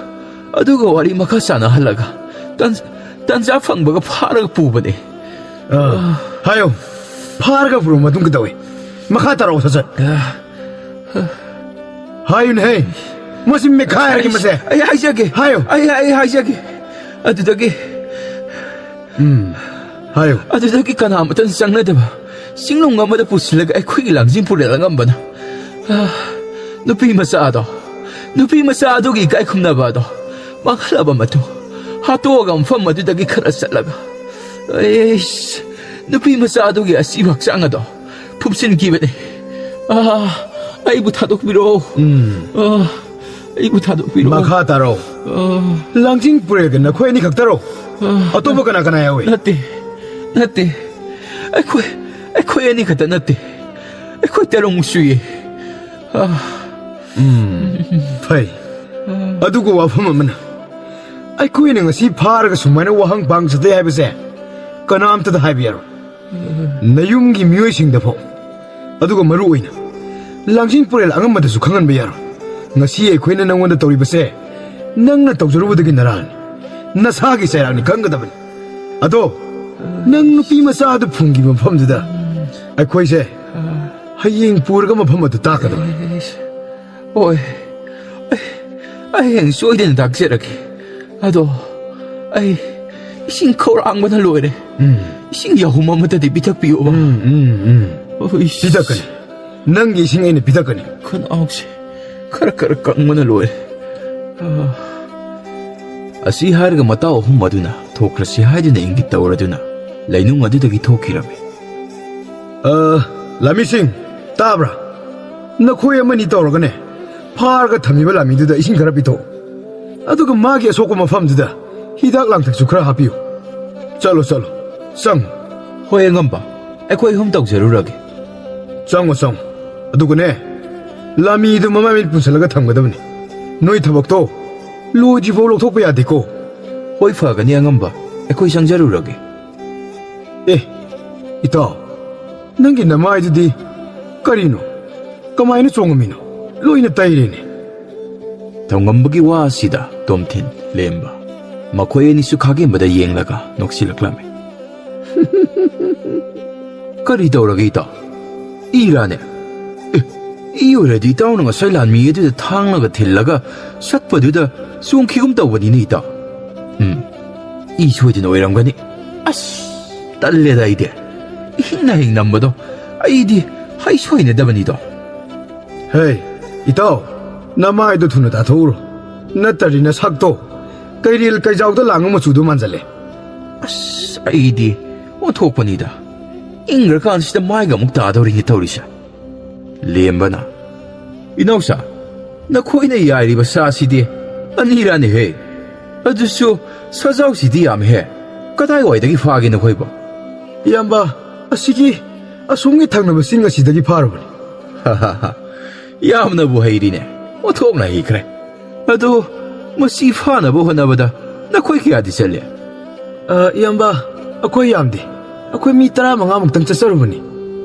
ꯑꯗꯨꯒ ꯋꯥꯔꯤ ꯃꯈꯥ ꯁꯥꯟꯅꯍꯜꯂꯒ ꯇꯟ-, ꯇꯟꯖꯥ ꯐꯪꯕꯒ ꯐꯥꯔꯒ ꯄꯨꯕꯅꯤ꯫ ꯑꯥ, ꯍꯥꯏꯌꯣ꯫ ꯐꯥꯔꯒ ꯄꯨꯔꯕ ꯃꯇꯨꯡ ꯀꯩꯗꯧꯏ? ꯃꯈꯥ ꯇꯥꯔꯛꯑꯣ, ꯁꯠ ꯁꯠ꯫ ꯑꯥ, ꯍꯥꯏꯌꯨꯅꯦꯍꯦ꯫ ꯃꯁꯤ ꯃꯦꯈꯥꯏꯔꯒꯦ ꯃꯁꯦ꯫ ꯑꯩ ꯍꯥꯏꯖꯒꯦ꯫ ꯍꯥꯏꯌꯨ꯫ ꯑꯩ, ꯑꯩ ꯍꯥꯏꯖꯒꯦ꯫ ꯑꯗꯨꯗꯒꯤ ꯎꯝ, ꯍꯥꯏꯌꯨ꯫ ꯑꯗꯨꯗꯒꯤ ꯀꯅꯥꯃꯠꯇꯅ ꯆꯪꯅꯗꯕ ꯆꯤꯡꯅꯨꯡ ꯑꯃꯗ ꯄꯨꯁꯤꯜꯂꯒ ꯑꯩꯈꯣꯏꯒꯤ ꯂꯥꯡꯖꯤꯡ ꯄꯨꯔꯦꯜ ꯑꯉꯝꯕꯅ, ꯑꯥ, ꯅꯨꯄꯤ ꯃꯆꯥ ꯑꯗꯣ, ꯅꯨꯄꯤ ꯃꯆꯥ ꯑꯗꯨꯒꯤ ꯏꯀꯥꯏ ꯈꯨꯝꯅꯕ ꯑꯗꯣ ꯃꯥꯡꯍꯜꯂꯕ ꯃꯇꯨꯡ, ꯍꯥꯠꯇꯣꯛꯑꯒ ꯃꯐꯝ ꯑꯗꯨꯗꯒꯤ ꯈꯔ ꯆꯠꯂꯒ, ꯑꯩꯁ, ꯅꯨꯄꯤ ꯃꯆꯥ ꯑꯗꯨꯒꯤ ꯑꯁꯤꯕ ꯍꯛꯆꯥꯡ ꯑꯗꯣ ꯐꯨꯝꯖꯤꯟꯈꯤꯕꯅꯤ꯫ ꯑꯥ, ꯑꯩꯕꯨ ꯊꯥꯗꯣꯛꯄꯤꯔꯛꯑꯣ꯫ ꯎꯝ꯫ ꯑꯥ, ꯑꯩꯕꯨ ꯊꯥꯗꯣꯛꯄꯤꯔꯛꯑꯣ꯫ ꯃꯈꯥ ꯇꯥꯔꯣ꯫ ꯑꯥ꯫ ꯂꯥꯡꯖꯤꯡ ꯄꯨꯔꯦꯜꯒ ꯅꯈꯣꯏ ꯑꯅꯤ ꯈꯛꯇꯔꯣ? ꯑꯥ꯫ ꯑꯇꯣꯞꯄ ꯀꯅꯥ ꯀꯅꯥ ꯌꯥꯎꯏ? ꯅꯠꯇꯦ, ꯅꯠꯇꯦ꯫ ꯑꯩꯈꯣꯏ, ꯑꯩꯈꯣꯏ ꯑꯅꯤ ꯈꯛꯇ ꯅꯠꯇꯦ꯫ ꯑꯩꯈꯣꯏ ꯇꯔꯨꯛꯃꯨꯛ ꯁꯨꯏꯌꯦ꯫ ꯑꯥ꯫ ꯎꯝ, ꯐꯩ꯫ ꯑꯗꯨꯒ ꯋꯥꯐꯝ ꯑꯃꯅ, ꯑꯩꯈꯣꯏꯅ ꯉꯁꯤ ꯐꯥꯔꯒ ꯁꯨꯃꯥꯏꯅ ꯋꯥꯍꯪ ꯄꯥꯡꯖꯗꯦ ꯍꯥꯏꯕꯁꯦ ꯀꯅꯥꯝꯇꯗ ꯍꯥꯏꯕ ꯌꯥꯔꯣꯏ꯫ ꯅꯌꯨꯝꯒꯤ ꯃꯤꯑꯣꯏꯁꯤꯡꯗ ꯐꯥꯎ, ꯑꯗꯨꯒ ꯃꯔꯨ ꯑꯣꯏꯅ ꯂꯥꯡꯖꯤꯡ ꯄꯨꯔꯦꯜ ꯑꯉꯝꯕꯗꯁꯨ ꯈꯪꯍꯟꯕ ꯌꯥꯔꯣꯏ꯫ ꯉꯁꯤ ꯑꯩꯈꯣꯏꯅ ꯅꯪꯉꯣꯟꯗ ꯇꯧꯔꯤꯕꯁꯦ ꯅꯪꯅ ꯇꯧꯖꯔꯨꯕꯗꯒꯤ ꯅꯔꯥꯜꯅꯤ, ꯅꯁꯥꯒꯤ ꯆꯩꯔꯥꯛꯅꯤ ꯈꯪꯒꯗꯕꯅꯤ꯫ ꯑꯗꯣ ꯅꯪ ꯅꯨꯄꯤ ꯃꯆꯥ ꯑꯗꯨ ꯐꯨꯝꯈꯤꯕ ꯃꯐꯝꯗꯨꯗ ꯑꯩꯈꯣꯏꯁꯦ ꯍꯌꯦꯡ ꯄꯨꯔꯒ ꯃꯐꯝ ꯑꯗꯨ ꯇꯥꯛꯀꯗꯕꯅꯤ꯫ ꯍꯣꯏ, ꯑꯩ, ꯑꯩ ꯍꯌꯦꯡ ꯁꯣꯏꯗꯅ ꯇꯥꯛꯆꯔꯒꯦ꯫ ꯑꯗꯣ ꯑꯩ ꯏꯁꯤꯡ ꯈꯧꯔꯥꯡꯕꯅ ꯂꯣꯏꯔꯦ꯫ ꯎꯝ꯫ ꯏꯁꯤꯡ ꯌꯥꯍꯨꯝ ꯑꯃꯇꯗꯤ ꯄꯤꯊꯛꯄꯤꯌꯨꯕ꯫ ꯎꯝ, ꯎꯝ, ꯎꯝ꯫ ꯑꯩꯁ꯫ ꯄꯤꯊꯛꯀꯅꯤ꯫ ꯅꯪꯒꯤ ꯏꯁꯤꯡ ꯑꯩꯅ ꯄꯤꯊꯛꯀꯅꯤ꯫ ꯈꯅꯥꯎꯁꯦ ꯈꯔ ꯈꯔ ꯀꯪꯕꯅ ꯂꯣꯏꯔꯦ꯫ ꯑꯥ꯫ ꯑꯁꯤ ꯍꯥꯏꯔꯒ ꯃꯇꯥꯎ ꯑꯍꯨꯝ ꯑꯗꯨꯅ ꯊꯣꯛꯈ꯭ꯔꯁꯤ ꯍꯥꯏꯗꯨꯅ ꯏꯪꯒꯤꯠ ꯇꯧꯔꯗꯨꯅ ꯂꯩꯅꯨꯡ ꯑꯗꯨꯗꯒꯤ ꯊꯣꯛꯈꯤꯔꯝꯃꯤ꯫ ꯑ, ꯂꯥꯃꯤꯁꯤꯡ, ꯇꯥꯕ꯭ꯔꯥ? ꯅꯈꯣꯏ ꯑꯃꯅꯤ ꯇꯧꯔꯒꯅꯦ, ꯐꯥꯔꯒ ꯊꯝꯃꯤꯕ ꯂꯥꯃꯤꯗꯨꯗ ꯏꯁꯤꯡ ꯈꯔ ꯄꯤꯊꯣꯛꯎ꯫ ꯑꯗꯨꯒ ꯃꯥꯒꯤ ꯑꯁꯣꯛꯄ ꯃꯐꯝꯗꯨꯗ ꯍꯤꯗꯥꯛ ꯂꯥꯡꯊꯛꯁꯨ ꯈꯔ ꯍꯥꯞꯄꯤꯌꯨ꯫ ꯆꯠꯂꯣ, ꯆꯠꯂꯣ, ꯆꯪꯉꯨ꯫ ꯍꯣꯏ, ꯑꯉꯝꯕ, ꯑꯩꯈꯣꯏ ꯑꯍꯨꯝ ꯇꯧꯖꯔꯨꯔꯒꯦ꯫ ꯆꯪꯉꯣ, ꯆꯪꯉꯣ꯫ ꯑꯗꯨꯒꯅꯦ, ꯂꯥꯃꯤꯗꯨ ꯃꯃꯥꯏ ꯃꯤꯠ ꯄꯨꯟꯁꯤꯜꯂꯒ ꯊꯝꯒꯗꯕꯅꯤ꯫ ꯅꯣꯏ ꯊꯕꯛꯇꯣ ꯂꯣꯏꯗ꯭ꯔꯤꯐꯥꯎ ꯂꯧꯊꯣꯛꯄ ꯌꯥꯗꯦꯀꯣ꯫ ꯍꯣꯏ, ꯐꯒꯅꯤ ꯑꯉꯝꯕ, ꯑꯩꯈꯣꯏ ꯆꯪꯖꯔꯨꯔꯒꯦ꯫ ꯑꯦ, ꯏꯇꯥꯎ, ꯅꯪꯒꯤ ꯅꯃꯥꯏꯗꯨꯗꯤ ꯀꯔꯤꯅꯣ? ꯀꯃꯥꯏꯅ ꯆꯣꯡꯉꯝꯃꯤꯅꯣ? ꯂꯣꯏꯅ ꯇꯩꯔꯦꯅꯦ꯫ ꯊꯧꯉꯝꯕꯒꯤ ꯋꯥ ꯑꯁꯤꯗ ꯇꯣꯝꯊꯤꯟ, ꯂꯦꯝꯕ, ꯃꯈꯣꯏ ꯑꯅꯤꯁꯨ ꯈꯥꯒꯦꯝꯕꯗ ꯌꯦꯡꯂꯒ ꯅꯣꯛꯁꯤꯜꯂꯛꯂꯝꯃꯤ꯫ ꯀꯔꯤ ꯇꯧꯔꯒꯦ ꯏꯇꯥꯎ? ꯏꯔꯥꯅꯦ? ꯑꯦ, ꯏ ꯑꯣꯏꯔꯗꯤ ꯏꯇꯥꯎꯅ ꯉꯁꯥꯏ ꯂꯥꯟꯃꯤ ꯑꯗꯨꯗ ꯊꯥꯡꯅꯒ ꯊꯤꯜꯂꯒ ꯁꯠꯄꯗꯨꯗ ꯆꯣꯡꯈꯤꯒꯨꯝ ꯇꯧꯕꯅꯤꯅꯦ ꯏꯇꯥꯎ꯫ ꯎꯝ, ꯏ ꯁꯣꯏꯗꯅ ꯑꯣꯏꯔꯝꯒꯅꯤ꯫ ꯑꯁ, ꯇꯜꯂꯦꯗ ꯑꯩꯗꯤ꯫ ꯏꯍꯤꯡꯅ ꯍꯤꯡ ꯅꯝꯕꯗꯣ ꯑꯩꯗꯤ ꯍꯩꯁꯨ ꯍꯩꯅꯗꯕꯅꯤꯗꯣ꯫ ꯍꯦ, ꯏꯇꯥꯎ, ꯅꯃꯥꯏꯗꯣ ꯊꯨꯅ ꯇꯥꯊꯣꯛꯎꯔꯣ꯫ ꯅꯠꯇ꯭ꯔꯗꯤ ꯅꯁꯛꯇꯣ ꯀꯩꯔꯦꯜ ꯀꯩꯖꯥꯎꯗ ꯂꯥꯡꯕ ꯃꯆꯨꯗꯣ ꯃꯥꯟꯖꯜꯂꯦ꯫ ꯑꯁ, ꯑꯩꯗꯤ ꯑꯣꯟꯊꯣꯛꯄꯅꯤꯗ꯫ ꯏꯪꯈ꯭ꯔꯀꯥꯟꯁꯤꯗ ꯃꯥꯏꯒ ꯑꯃꯨꯛ ꯇꯥꯗꯧꯔꯤꯅꯦ ꯇꯧꯔꯤꯁꯦ꯫ ꯂꯦꯝꯕꯅ, "ꯏꯅꯥꯎꯁꯥ, ꯅꯈꯣꯏꯅ ꯌꯥꯏꯔꯤꯕ ꯁꯥꯁꯤꯗꯤ ꯑꯅꯤꯔꯥꯅꯦꯍꯦ꯫ ꯑꯗꯨꯁꯨ ꯁꯖꯥꯎꯁꯤꯗꯤ ꯌꯥꯝꯃꯦꯍꯦ꯫ ꯀꯗꯥꯏꯋꯥꯏꯗꯒꯤ ꯐꯥꯒꯦ ꯅꯈꯣꯏꯕꯣ?" "ꯏꯌꯥꯝꯕ, ꯑꯁꯤꯒꯤ ꯑꯁꯣꯝꯒꯤ ꯊꯪꯅꯕ ꯆꯤꯡ ꯑꯁꯤꯗꯒꯤ ꯐꯥꯔꯨꯕꯅꯤ꯫" "ꯌꯥꯝꯅꯕꯨ ꯍꯩꯔꯤꯅꯦ, ꯑꯣꯟꯊꯣꯛꯅ ꯍꯩꯈ꯭ꯔꯦ꯫ ꯑꯗꯨ ꯃꯁꯤ ꯐꯥꯅꯕ ꯍꯣꯠꯅꯕꯗ ꯅꯈꯣꯏ ꯀꯌꯥꯗꯤ ꯆꯠꯂꯦ?" "ꯑ, ꯏꯌꯥꯝꯕ, ꯑꯩꯈꯣꯏ ꯌꯥꯝꯗꯦ꯫ ꯑꯩꯈꯣꯏ ꯃꯤ ꯇꯔꯥꯃꯉꯥ ꯃꯨꯛꯇꯪ ꯆꯠꯆꯔꯨꯕꯅꯤ꯫"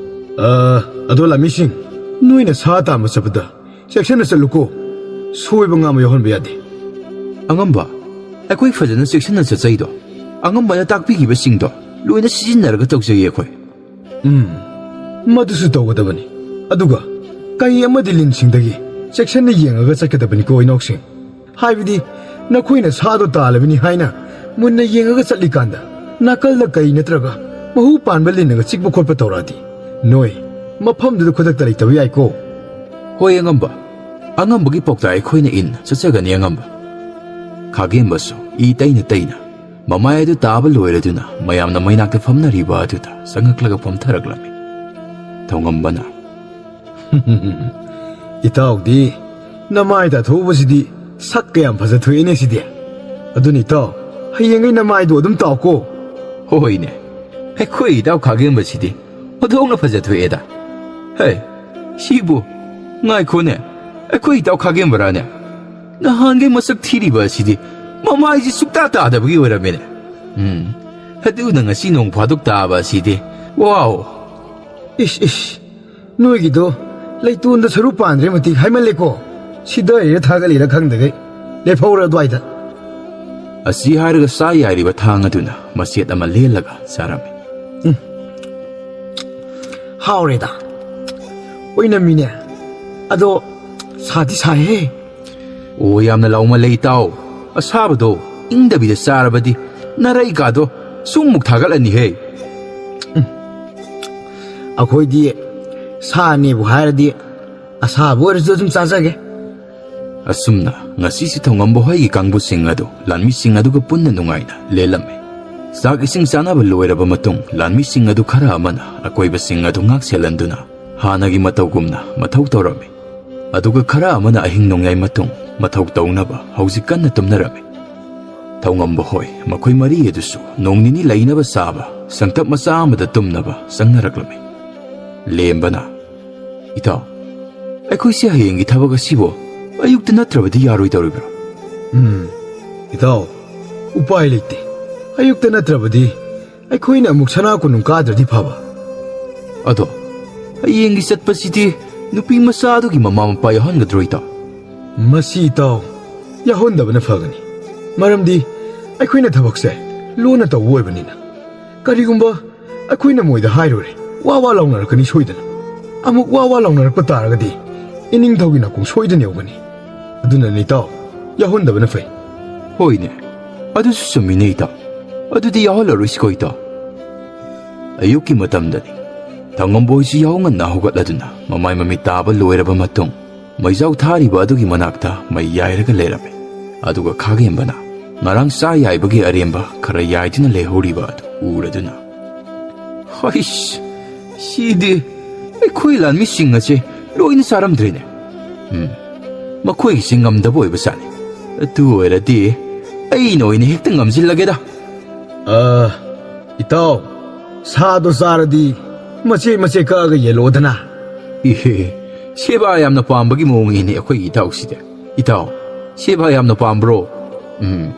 "ꯑ, ꯑꯗꯣ ꯂꯥꯃꯤꯁꯤꯡ, ꯅꯣꯏꯅ ꯁꯥ ꯇꯥꯟꯕ ꯆꯠꯄꯗ ꯆꯦꯛꯁꯤꯟꯅ ꯆꯠꯂꯨꯀꯣ꯫ ꯁꯣꯏꯕ ꯉꯥꯝꯕ ꯌꯥꯎꯍꯟꯕ ꯌꯥꯗꯦ꯫" "ꯑꯉꯝꯕ, ꯑꯩꯈꯣꯏ ꯐꯖꯅ ꯆꯦꯛꯁꯤꯟꯅ ꯆꯠꯆꯩꯗꯣ꯫ ꯑꯉꯝꯕꯅ ꯇꯥꯛꯄꯤꯈꯤꯕꯁꯤꯡꯗꯣ ꯂꯣꯏꯅ ꯁꯤꯖꯤꯟꯅꯔꯒ ꯇꯧꯖꯩꯌꯦ ꯑꯩꯈꯣꯏ꯫" "ꯎꯝ, ꯃꯗꯨꯁꯨ ꯇꯧꯒꯗꯕꯅꯤ꯫ ꯑꯗꯨꯒ ꯀꯩ ꯑꯃꯗꯤ ꯂꯤꯟꯁꯤꯡꯗꯒꯤ ꯆꯦꯛꯁꯤꯟꯅ ꯌꯦꯡꯉꯒ ꯆꯠꯀꯗꯕꯅꯤꯀꯣ ꯏꯅꯥꯎꯁꯤꯡ꯫ ꯍꯥꯏꯕꯗꯤ ꯅꯈꯣꯏꯅ ꯁꯥꯗꯣ ꯇꯥꯜꯂꯕꯅꯤ ꯍꯥꯏꯅ ꯃꯨꯟꯅ ꯌꯦꯡꯉꯒ ꯆꯠꯂꯤꯀꯥꯟꯗ ꯅꯥꯀꯜꯗ ꯀꯩ ꯅꯠꯇ꯭ꯔꯒ ꯃꯍꯨ ꯄꯥꯟꯕ ꯂꯤꯟꯅꯒ ꯆꯤꯛꯄ ꯈꯣꯠꯄ ꯇꯧꯔꯛꯑꯗꯤ ꯅꯣꯏ ꯃꯐꯝꯗꯨꯗ ꯈꯨꯗꯛꯇ ꯂꯩꯇꯕ ꯌꯥꯏꯀꯣ꯫" "ꯍꯣꯏ ꯑꯉꯝꯕ, ꯑꯉꯝꯕꯒꯤ ꯄꯥꯎꯇꯥꯛ ꯑꯩꯈꯣꯏꯅ ꯏꯟ ꯆꯠꯆꯒꯅꯤ ꯑꯉꯝꯕ꯫" ꯈꯥꯒꯦꯝꯕꯁꯨ ꯏ ꯇꯩꯅ ꯇꯩꯅ ꯃꯃꯥꯏ ꯑꯗꯨ ꯇꯥꯕ ꯂꯣꯏꯔꯗꯨꯅ ꯃꯌꯥꯝꯅ ꯃꯩꯅꯥꯛꯇ ꯐꯝꯅꯔꯤꯕ ꯑꯗꯨꯗ ꯆꯪꯉꯛꯂꯒ ꯐꯝꯊꯔꯛꯂꯝꯃꯤ꯫ ꯊꯧꯉꯝꯕꯅ, "ꯏꯇꯥꯎꯗꯤ ꯅꯃꯥꯏ ꯇꯥꯊꯣꯛꯎꯕꯁꯤꯗꯤ ꯁꯛ ꯀꯌꯥꯝ ꯐꯖꯊꯣꯛꯑꯦꯅꯦ ꯁꯤꯗꯤ꯫ ꯑꯗꯨꯅ ꯏꯇꯥꯎ, ꯍꯌꯦꯡꯉꯩ ꯅꯃꯥꯏꯗꯣ ꯑꯗꯨꯝ ꯇꯥꯎꯀꯣ꯫" "ꯍꯣꯏꯅꯦ, ꯑꯩꯈꯣꯏ ꯏꯇꯥꯎ ꯈꯥꯒꯦꯝꯕꯁꯤꯗꯤ ꯑꯣꯟꯊꯣꯛꯅ ꯐꯖꯊꯣꯛꯑꯦꯗ꯫ ꯍꯦ, ꯁꯤꯕꯨ, ꯉꯥꯏꯈꯣꯅꯦ, ꯑꯩꯈꯣꯏ ꯏꯇꯥꯎ ꯈꯥꯒꯦꯝꯕꯔꯥꯅꯦ? ꯅꯍꯥꯟꯈꯩ ꯃꯁꯛ ꯊꯤꯔꯤꯕ ꯑꯁꯤꯗꯤ ꯃꯃꯥꯏꯁꯤ ꯁꯨꯛꯇꯥ ꯇꯥꯗꯕꯒꯤ ꯑꯣꯏꯔꯝꯃꯦꯅꯦ꯫ ꯎꯝ, ꯑꯗꯨꯅ ꯉꯁꯤ ꯅꯣꯡ ꯐꯥꯗꯣꯛ ꯇꯥꯕ ꯑꯁꯤꯗꯤ꯫ ꯋꯥꯎ! ꯏꯁ, ꯏꯁ, ꯅꯣꯏꯒꯤꯗꯣ ꯂꯩꯇꯣꯟꯗ ꯁꯔꯨ ꯄꯥꯟꯗ꯭ꯔꯦ ꯃꯇꯤꯛ ꯍꯥꯏꯃꯜꯂꯦꯀꯣ꯫ ꯁꯤꯗꯔꯤꯔ ꯊꯥꯒꯠꯂꯤꯔ ꯈꯪꯗꯈꯩ ꯂꯦꯞꯍꯧꯔ ꯑꯗꯨꯋꯥꯏꯗ꯫ ꯑꯁꯤ ꯍꯥꯏꯔꯒ ꯆꯥ ꯌꯥꯏꯔꯤꯕ ꯊꯥꯡ ꯑꯗꯨꯅ ꯃꯆꯦꯠ ꯑꯃ ꯂꯦꯜꯂꯒ ꯆꯥꯔꯝꯃꯤ꯫ ꯎꯝ꯫ ꯍꯥꯎꯔꯦꯗ꯫ ꯑꯣꯏꯅꯝꯃꯤꯅꯦ꯫ ꯑꯗꯣ ꯁꯥꯗꯤ ꯁꯥꯏꯍꯦ꯫ ꯑꯣ, ꯌꯥꯝꯅ ꯂꯥꯎꯃꯜꯂꯦ ꯏꯇꯥꯎ꯫ ꯑꯁꯥꯕꯗꯣ ꯏꯪꯗꯕꯤꯗ ꯆꯥꯔꯕꯗꯤ ꯅꯔꯩꯀꯥꯗꯣ ꯁꯨꯝꯃꯨꯛ ꯊꯥꯒꯠꯂꯅꯤꯍꯦ꯫ ꯎꯝ꯫ ꯑꯩꯈꯣꯏꯗꯤ ꯁꯥꯅꯦꯕꯨ ꯍꯥꯏꯔꯗꯤ ꯑꯁꯥꯕ ꯑꯣꯏꯔꯁꯨ ꯑꯗꯨꯝ ꯆꯥꯖꯒꯦ꯫ ꯑꯁꯨꯝꯅ ꯉꯁꯤꯁꯤ ꯊꯧꯉꯝꯕ ꯍꯣꯏꯒꯤ ꯀꯥꯡꯕꯨꯁꯤꯡ ꯑꯗꯨ ꯂꯥꯟꯃꯤꯁꯤꯡ ꯑꯗꯨꯒ ꯄꯨꯟꯅ ꯅꯨꯡꯉꯥꯏꯅ ꯂꯦꯜꯂꯝꯃꯤ꯫ ꯆꯥꯛ ꯏꯁꯤꯡ ꯆꯥꯅꯕ ꯂꯣꯏꯔꯕ ꯃꯇꯨꯡ ꯂꯥꯟꯃꯤꯁꯤꯡ ꯑꯗꯨ ꯈꯔ ꯑꯃꯅ ꯑꯀꯣꯏꯕꯁꯤꯡ ꯑꯗꯨ ꯉꯥꯛ ꯁꯦꯜꯍꯟꯗꯨꯅ ꯍꯥꯟꯅꯒꯤ ꯃꯇꯧꯒꯨꯝꯅ ꯃꯊꯧ ꯇꯧꯔꯝꯃꯤ꯫ ꯑꯗꯨꯒ ꯈꯔ ꯑꯃꯅ ꯑꯍꯤꯡ ꯅꯣꯡꯌꯥꯏ ꯃꯇꯨꯡ ꯃꯊꯧ ꯇꯧꯅꯕ ꯍꯧꯖꯤꯛ ꯀꯟꯅ ꯇꯨꯝꯅꯔꯝꯃꯤ꯫ ꯊꯧꯉꯝꯕ ꯍꯣꯏ ꯃꯈꯣꯏ ꯃꯔꯤ ꯑꯗꯨꯁꯨ ꯅꯣꯡ ꯅꯤꯅꯤ ꯂꯩꯅꯕ ꯆꯥꯕ ꯁꯪꯇꯞ ꯃꯆꯥ ꯑꯃꯗ ꯇꯨꯝꯅꯕ ꯆꯪꯅꯔꯛꯂꯝꯃꯤ꯫ ꯂꯦꯝꯕꯅ, "ꯏꯇꯥꯎ, ꯑꯩꯈꯣꯏꯁꯦ ꯍꯌꯦꯡꯒꯤ ꯊꯕꯛ ꯑꯁꯤꯕꯨ ꯑꯌꯨꯛꯇ ꯅꯠꯇ꯭ꯔꯕꯗꯤ ꯌꯥꯔꯣꯏꯗꯧꯔꯤꯕ꯭ꯔꯥ?" ꯎꯝ, ꯏꯇꯥꯎ, ꯎꯄꯥꯏ ꯂꯩꯇꯦ꯫ ꯑꯌꯨꯛꯇ ꯅꯠꯇ꯭ꯔꯕꯗꯤ ꯑꯩꯈꯣꯏꯅ ꯑꯃꯨꯛ ꯁꯅꯥ ꯀꯣꯅꯨꯡ ꯀꯥꯗ꯭ꯔꯗꯤ ꯐꯕ꯫ ꯑꯗꯣ ꯍꯌꯦꯡꯒꯤ ꯆꯠꯄꯁꯤꯗꯤ ꯅꯨꯄꯤ ꯃꯆꯥ ꯑꯗꯨꯒꯤ ꯃꯃꯥ ꯃꯄꯥ ꯌꯥꯎꯍꯟꯒꯗ꯭ꯔꯣ, ꯏꯇꯥꯎ? ꯃꯁꯤ, ꯏꯇꯥꯎ, ꯌꯥꯎꯍꯟꯗꯕꯅ ꯐꯒꯅꯤ꯫ ꯃꯔꯝꯗꯤ ꯑꯩꯈꯣꯏꯅ ꯊꯕꯛꯁꯦ ꯂꯣꯟꯅ ꯇꯧꯕ ꯑꯣꯏꯕꯅꯤꯅ꯫ ꯀꯔꯤꯒꯨꯝꯕ ꯑꯩꯈꯣꯏꯅ ꯃꯣꯏꯗ ꯍꯥꯏꯔꯨꯔꯦ, ꯋꯥ ꯋꯥ ꯂꯥꯎꯅꯔꯛꯀꯅꯤ ꯁꯣꯏꯗꯅ꯫ ꯑꯃꯨꯛ ꯋꯥ ꯋꯥ ꯂꯥꯎꯅꯔꯛꯄ ꯇꯥꯔꯒꯗꯤ ꯏꯅꯤꯡꯊꯧꯒꯤ ꯅꯥꯀꯣꯡ ꯁꯣꯏꯗꯅ ꯌꯧꯒꯅꯤ꯫ ꯑꯗꯨꯅꯅꯦ, ꯏꯇꯥꯎ, ꯌꯥꯎꯍꯟꯗꯕꯅ ꯐꯩ꯫ ꯍꯣꯏꯅꯦ, ꯑꯗꯨꯁꯨ ꯆꯨꯝꯃꯤꯅꯦ, ꯏꯇꯥꯎ꯫ ꯑꯗꯨꯗꯤ ꯌꯥꯎꯍꯜꯂꯔꯣꯏꯁꯤꯀꯣ, ꯏꯇꯥꯎ꯫ ꯑꯌꯨꯛꯀꯤ ꯃꯇꯝꯗꯅꯤ꯫ ꯊꯧꯉꯝꯕ ꯍꯣꯏꯁꯨ ꯌꯥꯍꯧ ꯉꯟꯅ ꯍꯧꯒꯠꯂꯗꯨꯅ ꯃꯃꯥꯏ ꯃꯃꯤꯠ ꯇꯥꯕ ꯂꯣꯏꯔꯕ ꯃꯇꯨꯡ ꯃꯩꯖꯥꯎ ꯊꯥꯔꯤꯕ ꯑꯗꯨꯒꯤ ꯃꯅꯥꯛꯇ ꯃꯩ ꯌꯥꯏꯔꯒ ꯂꯩꯔꯝꯃꯤ꯫ ꯑꯗꯨꯒ ꯈꯥꯒꯦꯝꯕꯅ ꯉꯔꯥꯡ ꯆꯥ ꯌꯥꯏꯕꯒꯤ ꯑꯔꯦꯝꯕ ꯈꯔ ꯌꯥꯏꯗꯨꯅ ꯂꯩꯍꯧꯔꯤꯕ ꯑꯗꯨ ꯎꯔꯗꯨꯅ, "ꯍꯩꯁ, ꯁꯤꯗꯤ ꯑꯩꯈꯣꯏ ꯂꯥꯟꯃꯤꯁꯤꯡ ꯑꯁꯦ ꯂꯣꯏꯅ ꯆꯥꯔꯝꯗ꯭ꯔꯦꯅꯦ꯫ ꯎꯝ, ꯃꯈꯣꯏꯒꯤꯁꯤ ꯉꯝꯗꯕ ꯑꯣꯏꯕꯖꯥꯠꯅꯤ꯫ ꯑꯗꯨ ꯑꯣꯏꯔꯗꯤ ꯑꯩꯅ ꯑꯣꯏꯅ ꯍꯦꯛꯇ ꯉꯝꯁꯤꯜꯂꯒꯦꯗ꯫" "ꯑ, ꯏꯇꯥꯎ, ꯁꯥꯗꯣ ꯆꯥꯔꯗꯤ ꯃꯆꯦ ꯃꯆꯦ ꯀꯛꯑꯒ ꯌꯦꯜꯂꯣꯗꯅ꯫" "ꯏꯍꯦ, ꯁꯦꯕꯥ ꯌꯥꯝꯅ ꯄꯥꯝꯕꯒꯤ ꯃꯑꯣꯡꯅꯤꯅꯦ ꯑꯩꯈꯣꯏꯒꯤ ꯏꯇꯥꯎꯁꯤꯗꯤ꯫ ꯏꯇꯥꯎ, ꯁꯤꯕ ꯌꯥꯝꯅ ꯄꯥꯝꯕ꯭ꯔꯣ? ꯎꯝ,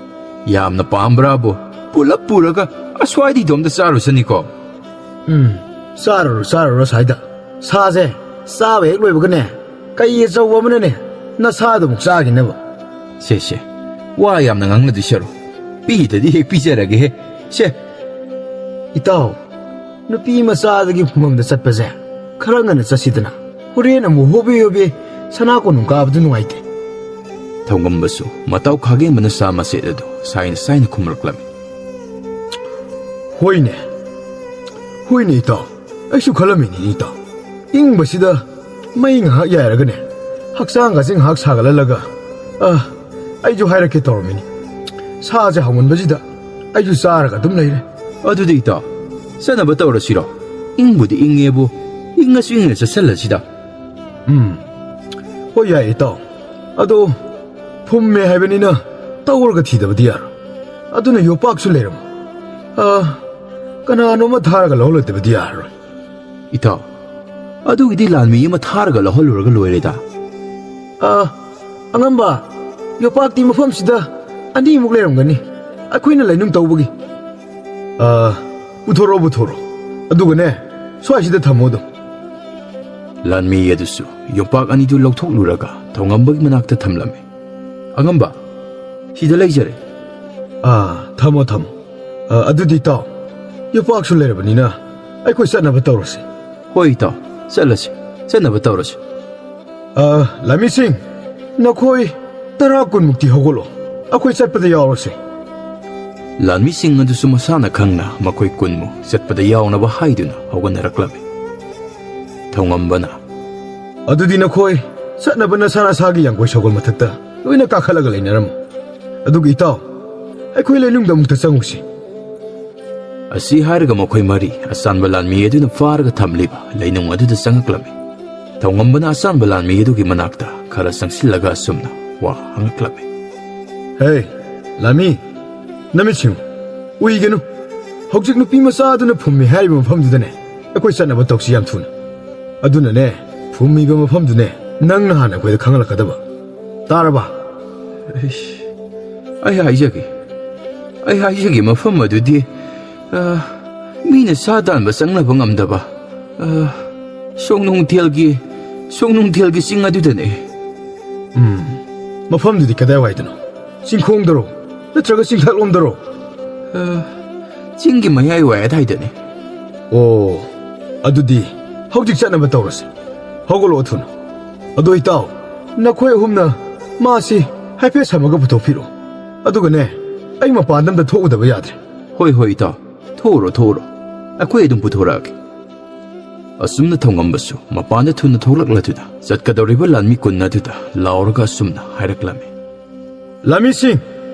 ꯌꯥꯝꯅ ꯄꯥꯝꯕ꯭ꯔꯥꯕꯨ? ꯄꯨꯂꯞ ꯄꯨꯔꯒ ꯑꯁ꯭ꯋꯥꯏꯗ ꯏꯇꯣꯝꯇ ꯆꯥꯔꯨꯁꯅꯤꯀꯣ꯫ ꯎꯝ, ꯆꯥꯔꯨꯔꯣ, ꯆꯥꯔꯨꯔꯣ ꯁ꯭ꯋꯥꯏꯗ꯫ ꯁꯥꯁꯦ ꯆꯥꯕ ꯍꯦꯛ ꯂꯣꯏꯕꯒꯅꯦ, ꯀꯩ ꯑꯆꯧꯕ ꯑꯃꯅꯅꯦ ꯅꯁꯥꯗꯨꯃꯨꯛ ꯆꯥꯈꯤꯅꯕ꯫ ꯁꯦ, ꯁꯦ, ꯋꯥ ꯌꯥꯝꯅ ꯉꯥꯡꯅꯗꯣꯏ ꯁꯔꯨꯛ, ꯄꯤꯗꯗꯤ ꯍꯦꯛ ꯄꯤꯖꯔꯒꯦꯍꯦ꯫ ꯁꯦ꯫ ꯏꯇꯥꯎ, ꯅꯨꯄꯤ ꯃꯆꯥꯗꯒꯤ ꯐꯨꯝꯐꯝꯗ ꯆꯠꯄꯁꯦ ꯈꯔ ꯉꯟꯅ ꯆꯠꯁꯤꯗꯅ꯫ ꯍꯣꯔꯦꯟ ꯑꯃꯨꯛ ꯍꯣꯕꯦ ꯍꯣꯕꯦ ꯁꯅꯥ ꯀꯣꯅꯨꯡ ꯀꯥꯕꯗꯨ ꯅꯨꯡꯉꯥꯏꯇꯦ꯫ ꯊꯧꯉꯝꯕꯁꯨ ꯃꯇꯥꯎ ꯈꯥꯒꯦꯝꯕꯅ ꯁꯥ ꯃꯆꯦꯠ ꯑꯗꯨ ꯁꯥꯏꯅ ꯁꯥꯏꯅ ꯈꯨꯝꯂꯛꯂꯝꯃꯤ꯫ ꯍꯣꯏꯅꯦ, ꯍꯣꯏꯅꯦ ꯏꯇꯥꯎ, ꯑꯩꯁꯨ ꯈꯜꯂꯝꯃꯤꯅꯤ ꯏꯇꯥꯎ꯫ ꯏꯪꯕꯁꯤꯗ ꯃꯩ ꯉꯥꯏꯍꯥꯛ ꯌꯥꯏꯔꯒꯅꯦ, ꯍꯛꯆꯥꯡꯒꯁꯦ ꯉꯥꯏꯍꯥꯛ ꯁꯥꯒꯠꯍꯜꯂꯒ, ꯑ, ꯑꯩꯁꯨ ꯍꯥꯏꯔꯛꯀꯦ ꯇꯧꯔꯝꯃꯤꯅꯤ꯫ ꯁꯥꯁꯦ ꯍꯥꯎꯃꯟꯕꯁꯤꯗ ꯑꯩꯁꯨ ꯆꯥꯔꯒ ꯑꯗꯨꯝ ꯂꯩꯔꯦ꯫ ꯑꯗꯨꯗꯤ ꯏꯇꯥꯎ, ꯆꯠꯅꯕ ꯇꯧꯔꯁꯤꯔꯣ? ꯏꯪꯕꯨꯗꯤ ꯏꯪꯉꯦꯕꯨ, ꯏꯪꯉꯁꯨ ꯏꯪꯅ ꯆꯠꯁꯜꯂꯁꯤꯗ꯫ ꯎꯝ, ꯍꯣꯏ ꯌꯥꯏ ꯏꯇꯥꯎ꯫ ꯑꯗꯣ ꯐꯨꯝꯃꯦ ꯍꯥꯏꯕꯅꯤꯅ ꯇꯧꯔꯒ ꯊꯤꯗꯕꯗꯤ ꯌꯥꯔꯣꯏ꯫ ꯑꯗꯨꯅ ꯌꯣꯄꯥꯛꯁꯨ ꯂꯩꯔꯝꯃꯣ꯫ ꯑ, ꯀꯅꯥꯅꯣꯝꯃ ꯊꯥꯔꯒ ꯂꯧꯍꯜꯂꯣꯏꯗꯕꯗꯤ ꯌꯥꯔꯔꯣꯏ꯫ ꯏꯇꯥꯎ, ꯑꯗꯨꯒꯤꯗꯤ ꯂꯥꯟꯃꯤ ꯑꯃ ꯊꯥꯔꯒ ꯂꯧꯍꯜꯂꯨꯔꯒ ꯂꯣꯏꯔꯦꯗ꯫ ꯑ, ꯑꯉꯝꯕ, ꯌꯣꯄꯥꯛꯇꯤ ꯃꯐꯝꯁꯤꯗ ꯑꯅꯤꯃꯨꯛ ꯂꯩꯔꯝꯒꯅꯤ, ꯑꯩꯈꯣꯏꯅ ꯂꯩꯅꯨꯡ ꯇꯧꯕꯒꯤ꯫ ꯑ, ꯄꯨꯊꯣꯔꯛꯑꯣ, ꯄꯨꯊꯣꯔꯛꯑꯣ꯫ ꯑꯗꯨꯒꯅꯦ, ꯁ꯭ꯋꯥꯏꯁꯤꯗ ꯊꯝꯃꯣ ꯑꯗꯨꯝ꯫ ꯂꯥꯟꯃꯤ ꯑꯗꯨꯁꯨ ꯌꯣꯄꯥꯛ ꯑꯅꯤꯗꯨ ꯂꯧꯊꯣꯛꯂꯨꯔꯒ ꯊꯧꯉꯝꯕꯒꯤ ꯃꯅꯥꯛꯇ ꯊꯝꯂꯝꯃꯤ꯫ ꯑꯉꯝꯕ, ꯁꯤꯗ ꯂꯩꯖꯔꯦ꯫ ꯑꯥ, ꯊꯝꯃꯣ, ꯊꯝꯃꯣ꯫ ꯑ, ꯑꯗꯨꯗꯤ ꯏꯇꯥꯎ, ꯌꯣꯄꯥꯛꯁꯨ ꯂꯩꯔꯕꯅꯤꯅ ꯑꯩꯈꯣꯏ ꯆꯠꯅꯕ ꯇꯧꯔꯁꯤ꯫ ꯍꯣꯏ ꯏꯇꯥꯎ, ꯆꯠꯂꯁꯤ, ꯆꯠꯅꯕ ꯇꯧꯔꯁꯤ꯫ ꯑ, ꯂꯥꯟꯃꯤꯁꯤꯡ, ꯅꯈꯣꯏ ꯇꯔꯥ ꯀꯨꯟꯃꯨꯛꯇꯤ ꯍꯧꯒꯠꯂꯣ, ꯑꯩꯈꯣꯏ ꯆꯠꯄꯗ ꯌꯥꯎꯔꯁꯤ꯫ ꯂꯥꯟꯃꯤꯁꯤꯡ ꯑꯗꯨꯁꯨ ꯃꯁꯥꯅ ꯈꯪꯅ ꯃꯈꯣꯏ ꯀꯨꯟꯃꯨꯛ ꯆꯠꯄꯗ ꯌꯥꯎꯅꯕ ꯍꯥꯏꯗꯨꯅ ꯍꯧꯒꯠꯅꯔꯛꯂꯝꯃꯤ꯫ ꯊꯧꯉꯝꯕꯅ, ꯑꯗꯨꯗꯤ ꯅꯈꯣꯏ ꯆꯠꯅꯕ ꯅꯁꯥ ꯅꯁꯥꯒꯤ ꯌꯥꯡꯒꯣꯏ ꯁꯒꯣꯜ ꯃꯊꯛꯇ ꯂꯣꯏꯅ ꯀꯥꯈꯠꯂꯒ ꯂꯩꯅꯔꯝꯃꯨ꯫ ꯑꯗꯨꯒ ꯏꯇꯥꯎ, ꯑꯩꯈꯣꯏ ꯂꯩꯅꯨꯡꯗ ꯑꯃꯨꯛꯇ ꯆꯪꯉꯨꯁꯤ꯫ ꯑꯁꯤ ꯍꯥꯏꯔꯒ ꯃꯈꯣꯏ ꯃꯔꯤ ꯑꯆꯥꯟꯕ ꯂꯥꯟꯃꯤ ꯑꯗꯨꯅ ꯐꯥꯔꯒ ꯊꯝꯂꯤꯕ ꯂꯩꯅꯨꯡ ꯑꯗꯨꯗ ꯆꯪꯉꯛꯂꯝꯃꯤ꯫ ꯊꯧꯉꯝꯕꯅ ꯑꯆꯥꯟꯕ ꯂꯥꯟꯃꯤ ꯑꯗꯨꯒꯤ ꯃꯅꯥꯛꯇ ꯈꯔ ꯆꯪꯁꯤꯜꯂꯒ ꯑꯁꯨꯝꯅ ꯋꯥ ꯍꯪꯉꯛꯂꯝꯃꯤ꯫ ꯍꯦ, ꯂꯥꯟꯃꯤ, ꯅꯃꯤꯠ ꯁꯤꯡꯉꯨ, ꯎꯏꯒꯅꯨ꯫ ꯍꯧꯖꯤꯛ ꯅꯨꯄꯤ ꯃꯆꯥ ꯑꯗꯨꯅ ꯐꯨꯝꯃꯤ ꯍꯥꯏꯔꯤꯕ ꯃꯐꯝꯗꯨꯗꯅꯦ ꯑꯩꯈꯣꯏ ꯆꯠꯅꯕ ꯇꯧꯁꯤ ꯌꯥꯝ ꯊꯨꯅ꯫ ꯑꯗꯨꯅꯅꯦ, ꯐꯨꯝꯃꯤꯕ ꯃꯐꯝꯗꯨꯅꯦ ꯅꯪꯅ ꯍꯥꯟꯅ ꯑꯩꯈꯣꯏꯗ ꯈꯪꯍꯜꯂꯛꯀꯗꯕ꯫ ꯇꯥꯔꯕ? ꯑꯩꯁ, ꯑꯩ ꯍꯥꯏꯖꯒꯦ, ꯑꯩ ꯍꯥꯏꯖꯒꯦ, ꯃꯐꯝ ꯑꯗꯨꯗꯤ, ꯑ, ꯃꯤꯅ ꯁꯥ ꯇꯥꯟꯕ ꯆꯪꯅꯕ ꯉꯝꯗꯕ, ꯑ, ꯁꯣꯡꯅꯨꯡꯊꯦꯜꯒꯤ, ꯁꯣꯡꯅꯨꯡꯊꯦꯜꯒꯤ ꯆꯤꯡ ꯑꯗꯨꯗꯅꯦ꯫ ꯎꯝ, ꯃꯐꯝꯗꯨꯗꯤ ꯀꯗꯥꯏꯋꯥꯏꯗꯅꯣ? ꯆꯤꯡꯈꯣꯡꯗꯔꯣ? ꯅꯠꯇ꯭ꯔꯒ ꯆꯤꯡꯊꯛꯂꯣꯝꯗꯔꯣ? ꯑ, ꯆꯤꯡꯒꯤ ꯃꯌꯥꯏ ꯋꯥꯏ ꯑꯗꯥꯏꯗꯅꯦ꯫ ꯑꯣ, ꯑꯗꯨꯗꯤ ꯍꯧꯖꯤꯛ ꯆꯠꯅꯕ ꯇꯧꯔꯁꯤ꯫ ꯍꯧꯒꯠꯂꯛꯑꯣ ꯊꯨꯅ꯫ ꯑꯗꯣ ꯏꯇꯥꯎ, ꯅꯈꯣꯏ ꯑꯍꯨꯝꯅ ꯃꯥꯁꯤ ꯍꯥꯏꯐꯦꯠ ꯁꯝꯃꯒ ꯄꯨꯊꯣꯛꯄꯤꯔꯣ꯫ ꯑꯗꯨꯒꯅꯦ, ꯑꯩ ꯃꯄꯥꯟꯗ ꯑꯝꯇ ꯊꯣꯛꯎꯗꯕ ꯌꯥꯗ꯭ꯔꯦ꯫ ꯍꯣꯏ, ꯍꯣꯏ, ꯏꯇꯥꯎ꯫ ꯊꯣꯛꯎꯔꯣ, ꯊꯣꯛꯎꯔꯣ꯫ ꯑꯩꯈꯣꯏ ꯑꯗꯨꯝ ꯄꯨꯊꯣꯔꯛꯑꯒꯦ꯫ ꯑꯁꯨꯝꯅ ꯊꯧꯉꯝꯕꯁꯨ ꯃꯄꯥꯟꯗ ꯊꯨꯅ ꯊꯣꯛꯂꯛꯂꯗꯨꯅ ꯆꯠꯀꯗꯧꯔꯤꯕ ꯂꯥꯟꯃꯤ ꯀꯨꯟ ꯑꯗꯨꯗ ꯂꯥꯎꯔꯒ ꯑꯁꯨꯝꯅ ꯍꯥꯏꯔꯛꯂꯝꯃꯤ꯫ ꯂꯥꯟꯃꯤꯁꯤꯡ,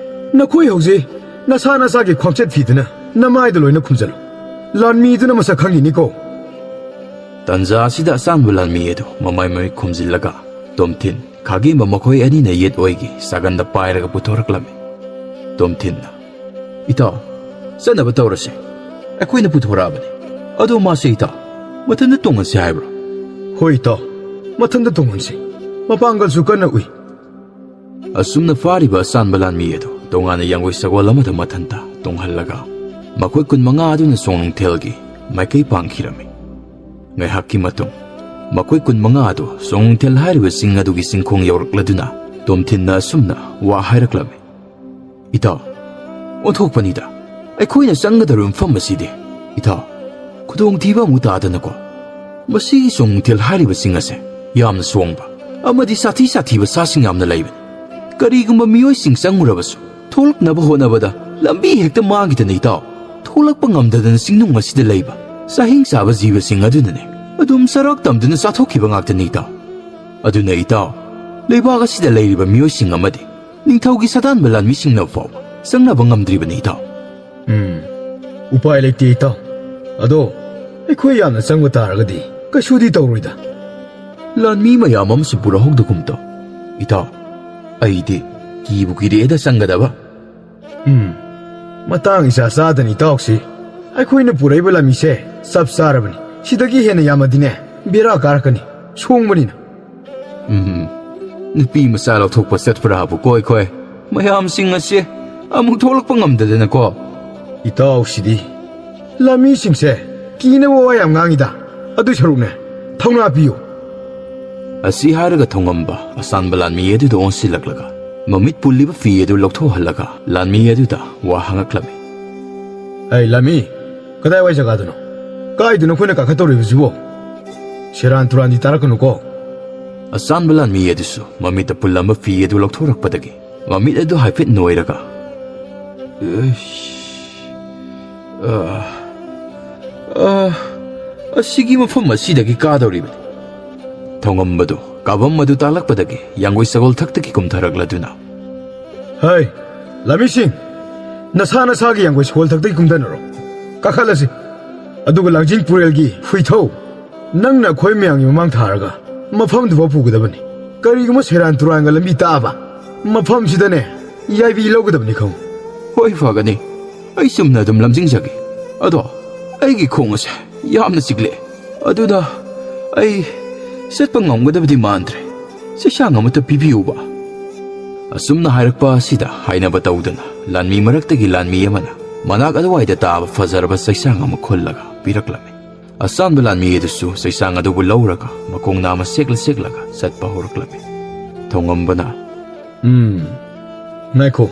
ꯅꯈꯣꯏ ꯍꯧꯖꯤꯛ ꯅꯁꯥ ꯅꯁꯥꯒꯤ ꯈ꯭ꯋꯥꯡꯆꯠ ꯐꯤꯗꯨꯅ ꯅꯃꯥꯏꯗ ꯂꯣꯏꯅ ꯈꯨꯝꯖꯤꯜꯂꯨ꯫ ꯂꯥꯟꯃꯤꯗꯨꯅ ꯃꯁꯛ ꯈꯪꯉꯤꯅꯤꯀꯣ꯫ ꯇꯟꯖꯥ ꯑꯁꯤꯗ ꯑꯆꯥꯟꯕ ꯂꯥꯟꯃꯤ ꯑꯗꯨ ꯃꯃꯥꯏ ꯃꯃꯤꯠ ꯈꯨꯝꯖꯤꯜꯂꯒ ꯇꯣꯝꯊꯤꯟ, ꯈꯥꯒꯦꯝꯕ ꯃꯈꯣꯏ ꯑꯅꯤꯅ ꯌꯦꯠ ꯑꯣꯏꯒꯤ ꯆꯥꯒꯟꯗ ꯄꯥꯏꯔꯒ ꯄꯨꯊꯣꯔꯛꯂꯝꯃꯤ꯫ ꯇꯣꯝꯊꯤꯟꯅ, "ꯏꯇꯥꯎ, ꯆꯠꯅꯕ ꯇꯧꯔꯁꯦ꯫ ꯑꯩꯈꯣꯏꯅ ꯄꯨꯊꯣꯔꯛꯑꯕꯅꯤ꯫ ꯑꯗꯣ ꯃꯥꯁꯦ ꯏꯇꯥꯎ, ꯃꯊꯟꯇ ꯇꯣꯡꯍꯟꯁꯦ ꯍꯥꯏꯕ꯭ꯔꯣ?" "ꯍꯣꯏ ꯏꯇꯥꯎ, ꯃꯊꯟꯇ ꯇꯣꯡꯍꯟꯁꯤ꯫ ꯃꯄꯥꯡꯒꯜꯁꯨ ꯀꯟꯅ ꯎꯏ꯫" ꯑꯁꯨꯝꯅ ꯐꯥꯔꯤꯕ ꯑꯆꯥꯟꯕ ꯂꯥꯟꯃꯤ ꯑꯗꯨ ꯇꯣꯉꯥꯟꯅ ꯌꯥꯡꯒꯣꯏ ꯁꯒꯣꯜ ꯑꯃꯗ ꯃꯊꯟꯇ ꯇꯣꯡꯍꯜꯂꯒ ꯃꯈꯣꯏ ꯀꯨꯟꯃꯉꯥ ꯑꯗꯨꯅ ꯁꯣꯡꯅꯨꯡꯊꯦꯜꯒꯤ ꯃꯥꯏꯀꯩ ꯄꯥꯡꯈꯤꯔꯝꯃꯤ꯫ ꯉꯥꯏꯍꯥꯛꯀꯤ ꯃꯇꯨꯡ ꯃꯈꯣꯏ ꯀꯨꯟꯃꯉꯥ ꯑꯗꯨ ꯁꯣꯡꯅꯨꯡꯊꯦꯜ ꯍꯥꯏꯔꯤꯕ ꯆꯤꯡ ꯑꯗꯨꯒꯤ ꯆꯤꯡꯈꯣꯡ ꯌꯧꯔꯛꯂꯗꯨꯅ ꯇꯣꯝꯊꯤꯟꯅ ꯑꯁꯨꯝꯅ ꯋꯥ ꯍꯥꯏꯔꯛꯂꯝꯃꯤ꯫ "ꯏꯇꯥꯎ, ꯑꯣꯟꯊꯣꯛꯄꯅꯤꯗ꯫ ꯑꯩꯈꯣꯏꯅ ꯆꯪꯒꯗꯧꯔꯤꯕ ꯃꯐꯝ ꯑꯁꯤꯗꯤ, ꯏꯇꯥꯎ, ꯈꯨꯗꯣꯡꯊꯤꯕ ꯑꯃꯨꯛ ꯇꯥꯗꯅꯀꯣ꯫ ꯃꯁꯤꯒꯤ ꯁꯣꯡꯅꯨꯡꯊꯦꯜ ꯍꯥꯏꯔꯤꯕ ꯆꯤꯡ ꯑꯁꯦ ꯌꯥꯝꯅ ꯁꯣꯡꯕ ꯑꯃꯗꯤ ꯁꯥꯊꯤ ꯁꯥꯊꯤꯕ ꯁꯥꯁꯤꯡ ꯌꯥꯝꯅ ꯂꯩꯕꯅꯤ꯫ ꯀꯔꯤꯒꯨꯝꯕ ꯃꯤꯑꯣꯏꯁꯤꯡ ꯆꯪꯉꯨꯔꯕꯁꯨ ꯊꯣꯛꯂꯛꯅꯕ ꯍꯣꯠꯅꯕꯗ ꯂꯝꯕꯤ ꯍꯦꯛꯇ ꯃꯥꯡꯈꯤꯗꯅ ꯏꯇꯥꯎ, ꯊꯣꯛꯂꯛꯄ ꯉꯝꯗꯗꯅ ꯆꯤꯡꯅꯨꯡ ꯑꯁꯤꯗ ꯂꯩꯕ ꯆꯥꯍꯤꯡ ꯆꯥꯕ ꯖꯤꯕꯁꯤꯡ ꯑꯗꯨꯅꯅꯦ ꯑꯗꯨꯝ ꯆꯔꯥꯛ ꯇꯝꯗꯨꯅ ꯆꯥꯊꯣꯛꯈꯤꯕ ꯉꯥꯛꯇꯅꯤ ꯏꯇꯥꯎ꯫ ꯑꯗꯨꯅ ꯏꯇꯥꯎ, ꯂꯩꯕꯥꯛ ꯑꯁꯤꯗ ꯂꯩꯔꯤꯕ ꯃꯤꯑꯣꯏꯁꯤꯡ ꯑꯃꯗꯤ ꯅꯤꯡꯊꯧꯒꯤ ꯁꯥꯗꯥꯟꯕ ꯂꯥꯟꯃꯤꯁꯤꯡꯅ ꯐꯥꯎꯕ ꯆꯪꯅꯕ ꯉꯝꯗ꯭ꯔꯤꯕꯅꯤ ꯏꯇꯥꯎ꯫" "ꯎꯝ, ꯎꯄꯥꯏ ꯂꯩꯇꯦ ꯏꯇꯥꯎ꯫ ꯑꯗꯣ ꯑꯩꯈꯣꯏ ꯌꯥꯝꯅ ꯆꯪꯕ ꯇꯥꯔꯒꯗꯤ ꯀꯩꯁꯨꯗꯤ ꯇꯧꯔꯣꯏꯗ꯫" "ꯂꯥꯟꯃꯤ ꯃꯌꯥꯝ ꯑꯃꯁꯨ ꯄꯨꯔꯛꯍꯧꯗꯒꯨꯝ ꯇꯧ꯫ ꯏꯇꯥꯎ, ꯑꯩꯗꯤ ꯀꯤꯕꯨ ꯀꯤꯔꯛꯑꯦꯗ ꯆꯪꯒꯗꯕ꯫" "ꯎꯝ, ꯃꯇꯥꯡ ꯏꯆꯥ ꯆꯥꯗꯅ ꯏꯇꯥꯎꯁꯤ꯫ ꯑꯩꯈꯣꯏꯅ ꯄꯨꯔꯛꯏꯕ ꯂꯥꯟꯃꯤꯁꯦ ꯆꯞ ꯆꯥꯔꯕꯅꯤ꯫ ꯁꯤꯗꯒꯤ ꯍꯦꯟꯅ ꯌꯥꯝꯃꯗꯤꯅꯦ ꯕꯦꯔꯥ ꯀꯥꯔꯛꯀꯅꯤ, ꯁꯣꯡꯕꯅꯤꯅ꯫" "ꯎꯝ, ꯅꯨꯄꯤ ꯃꯆꯥ ꯂꯧꯊꯣꯛꯄ ꯆꯠꯄ꯭ꯔꯥꯕꯨ ꯀꯣꯏ ꯀꯣꯏ꯫ ꯃꯌꯥꯝꯁꯤꯡ ꯑꯁꯦ ꯑꯃꯨꯛ ꯊꯣꯛꯂꯛꯄ ꯉꯝꯗꯗꯅꯀꯣ꯫ ꯏꯇꯥꯎꯁꯤꯗꯤ ꯂꯥꯟꯃꯤꯁꯤꯡꯁꯦ ꯀꯤꯅꯕ ꯋꯥ ꯌꯥꯝ ꯉꯥꯡꯉꯤꯗ꯫ ꯑꯗꯨꯏ ꯁꯔꯨꯛꯅꯦ, ꯊꯧꯅꯥ ꯄꯤꯌꯨ꯫ ꯑꯁꯤ ꯍꯥꯏꯔꯒ ꯊꯧꯉꯝꯕ ꯑꯁꯥꯟꯕ ꯂꯥꯟꯃꯤ ꯑꯗꯨꯗ ꯑꯣꯟꯁꯤꯜꯂꯛꯂꯒ ꯃꯃꯤꯠ ꯄꯨꯜꯂꯤꯕ ꯐꯤ ꯑꯗꯨ ꯂꯧꯊꯣꯛꯍꯜꯂꯒ ꯂꯥꯟꯃꯤ ꯑꯗꯨꯗ ꯋꯥ ꯍꯪꯉꯛꯂꯝꯃꯤ꯫ ꯑꯩ ꯂꯥꯟꯃꯤ, ꯀꯗꯥꯏꯋꯥꯏ ꯖꯒꯥꯗꯅꯣ? ꯀꯥꯏꯗꯅꯣ ꯑꯩꯈꯣꯏꯅ ꯀꯥꯈꯠꯇꯧꯔꯤꯕꯁꯤꯕꯣ? ꯁꯦꯔꯥꯟ ꯇꯨꯔꯥꯟꯗꯤ ꯇꯥꯔꯛꯀꯅꯨꯀꯣ꯫ ꯑꯁꯥꯟꯕ ꯂꯥꯟꯃꯤ ꯑꯗꯨꯁꯨ ꯃꯃꯤꯠꯇ ꯄꯨꯜꯂꯝꯕ ꯐꯤ ꯑꯗꯨ ꯂꯧꯊꯣꯔꯛꯄꯗꯒꯤ ꯃꯃꯤꯠ ꯑꯗꯨ ꯍꯥꯏꯐꯦꯠ ꯅꯣꯏꯔꯒ, "ꯑ, ꯑ, ꯑꯁꯤꯒꯤ ꯃꯐꯝ ꯑꯁꯤꯗꯒꯤ ꯀꯥꯗꯧꯔꯤꯕꯅꯤ꯫" ꯊꯧꯉꯝꯕꯗꯨ ꯀꯥꯐꯝ ꯑꯗꯨ ꯇꯥꯛꯂꯛꯄꯗꯒꯤ ꯌꯥꯡꯒꯣꯏ ꯁꯒꯣꯜ ꯊꯛꯇꯒꯤ ꯀꯨꯝꯊꯔꯛꯂꯗꯨꯅ, "ꯍꯩ, ꯂꯥꯟꯃꯤꯁꯤꯡ, ꯅꯁꯥ ꯅꯁꯥꯒꯤ ꯌꯥꯡꯒꯣꯏ ꯁꯒꯣꯜ ꯊꯛꯇꯒꯤ ꯀꯨꯝꯊꯅꯔꯣ꯫ ꯀꯥꯈꯠꯂꯁꯤ꯫ ꯑꯗꯨꯒ ꯂꯥꯡꯖꯤꯡ ꯄꯨꯔꯦꯜꯒꯤ ꯍꯨꯏꯊꯧ, ꯅꯪꯅ ꯑꯩꯈꯣꯏ ꯃꯌꯥꯝꯒꯤ ꯃꯃꯥꯡ ꯊꯥꯔꯒ ꯃꯐꯝꯗꯨꯐꯥꯎ ꯄꯨꯒꯗꯕꯅꯤ꯫ ꯀꯔꯤꯒꯨꯝꯕ ꯁꯦꯔꯥꯟ ꯇꯨꯔꯥꯟꯒ ꯂꯝꯕꯤ ꯇꯥꯛꯑꯕ, ꯃꯐꯝꯁꯤꯗꯅꯦ, ꯌꯥꯏꯕꯤ ꯂꯧꯒꯗꯕꯅꯤ ꯈꯪꯉꯨ꯫" "ꯍꯣꯏ, ꯐꯒꯅꯤ꯫ ꯑꯩ ꯆꯨꯝꯅ ꯑꯗꯨꯝ ꯂꯝꯖꯤꯡꯖꯒꯦ꯫ ꯑꯗꯣ ꯑꯩꯒꯤ ꯈꯣꯡ ꯑꯁꯦ ꯌꯥꯝꯅ ꯆꯤꯛꯂꯦ꯫ ꯑꯗꯨꯅ ꯑꯩ ꯆꯠꯄ ꯉꯝꯒꯗꯕꯗꯤ ꯃꯥꯟꯗ꯭ꯔꯦ꯫ ꯆꯩꯁꯥꯡ ꯑꯃꯠꯇ ꯄꯤꯕꯤꯌꯨꯕ꯫" ꯑꯁꯨꯝꯅ ꯍꯥꯏꯔꯛꯄ ꯑꯁꯤꯗ ꯍꯥꯏꯅꯕ ꯇꯧꯗꯅ ꯂꯥꯟꯃꯤ ꯃꯔꯛꯇꯒꯤ ꯂꯥꯟꯃꯤ ꯑꯃꯅ ꯃꯅꯥꯛ ꯑꯗꯨꯋꯥꯏꯗ ꯇꯥꯕ ꯐꯖꯔꯕ ꯆꯩꯁꯥꯡ ꯑꯃ ꯈꯨꯜꯂꯒ ꯄꯤꯔꯛꯂꯝꯃꯤ꯫ ꯑꯁꯥꯟꯕ ꯂꯥꯟꯃꯤ ꯑꯗꯨꯁꯨ ꯆꯩꯁꯥꯡ ꯑꯗꯨꯕꯨ ꯂꯧꯔꯒ ꯃꯈꯣꯡ ꯅꯥꯝꯃ ꯁꯦꯛꯂ ꯁꯦꯛꯂꯒ ꯆꯠꯄ ꯍꯧꯔꯛꯂꯝꯃꯤ꯫ ꯊꯧꯉꯝꯕꯅ, "ꯎꯝ, ꯉꯥꯏꯈꯣ,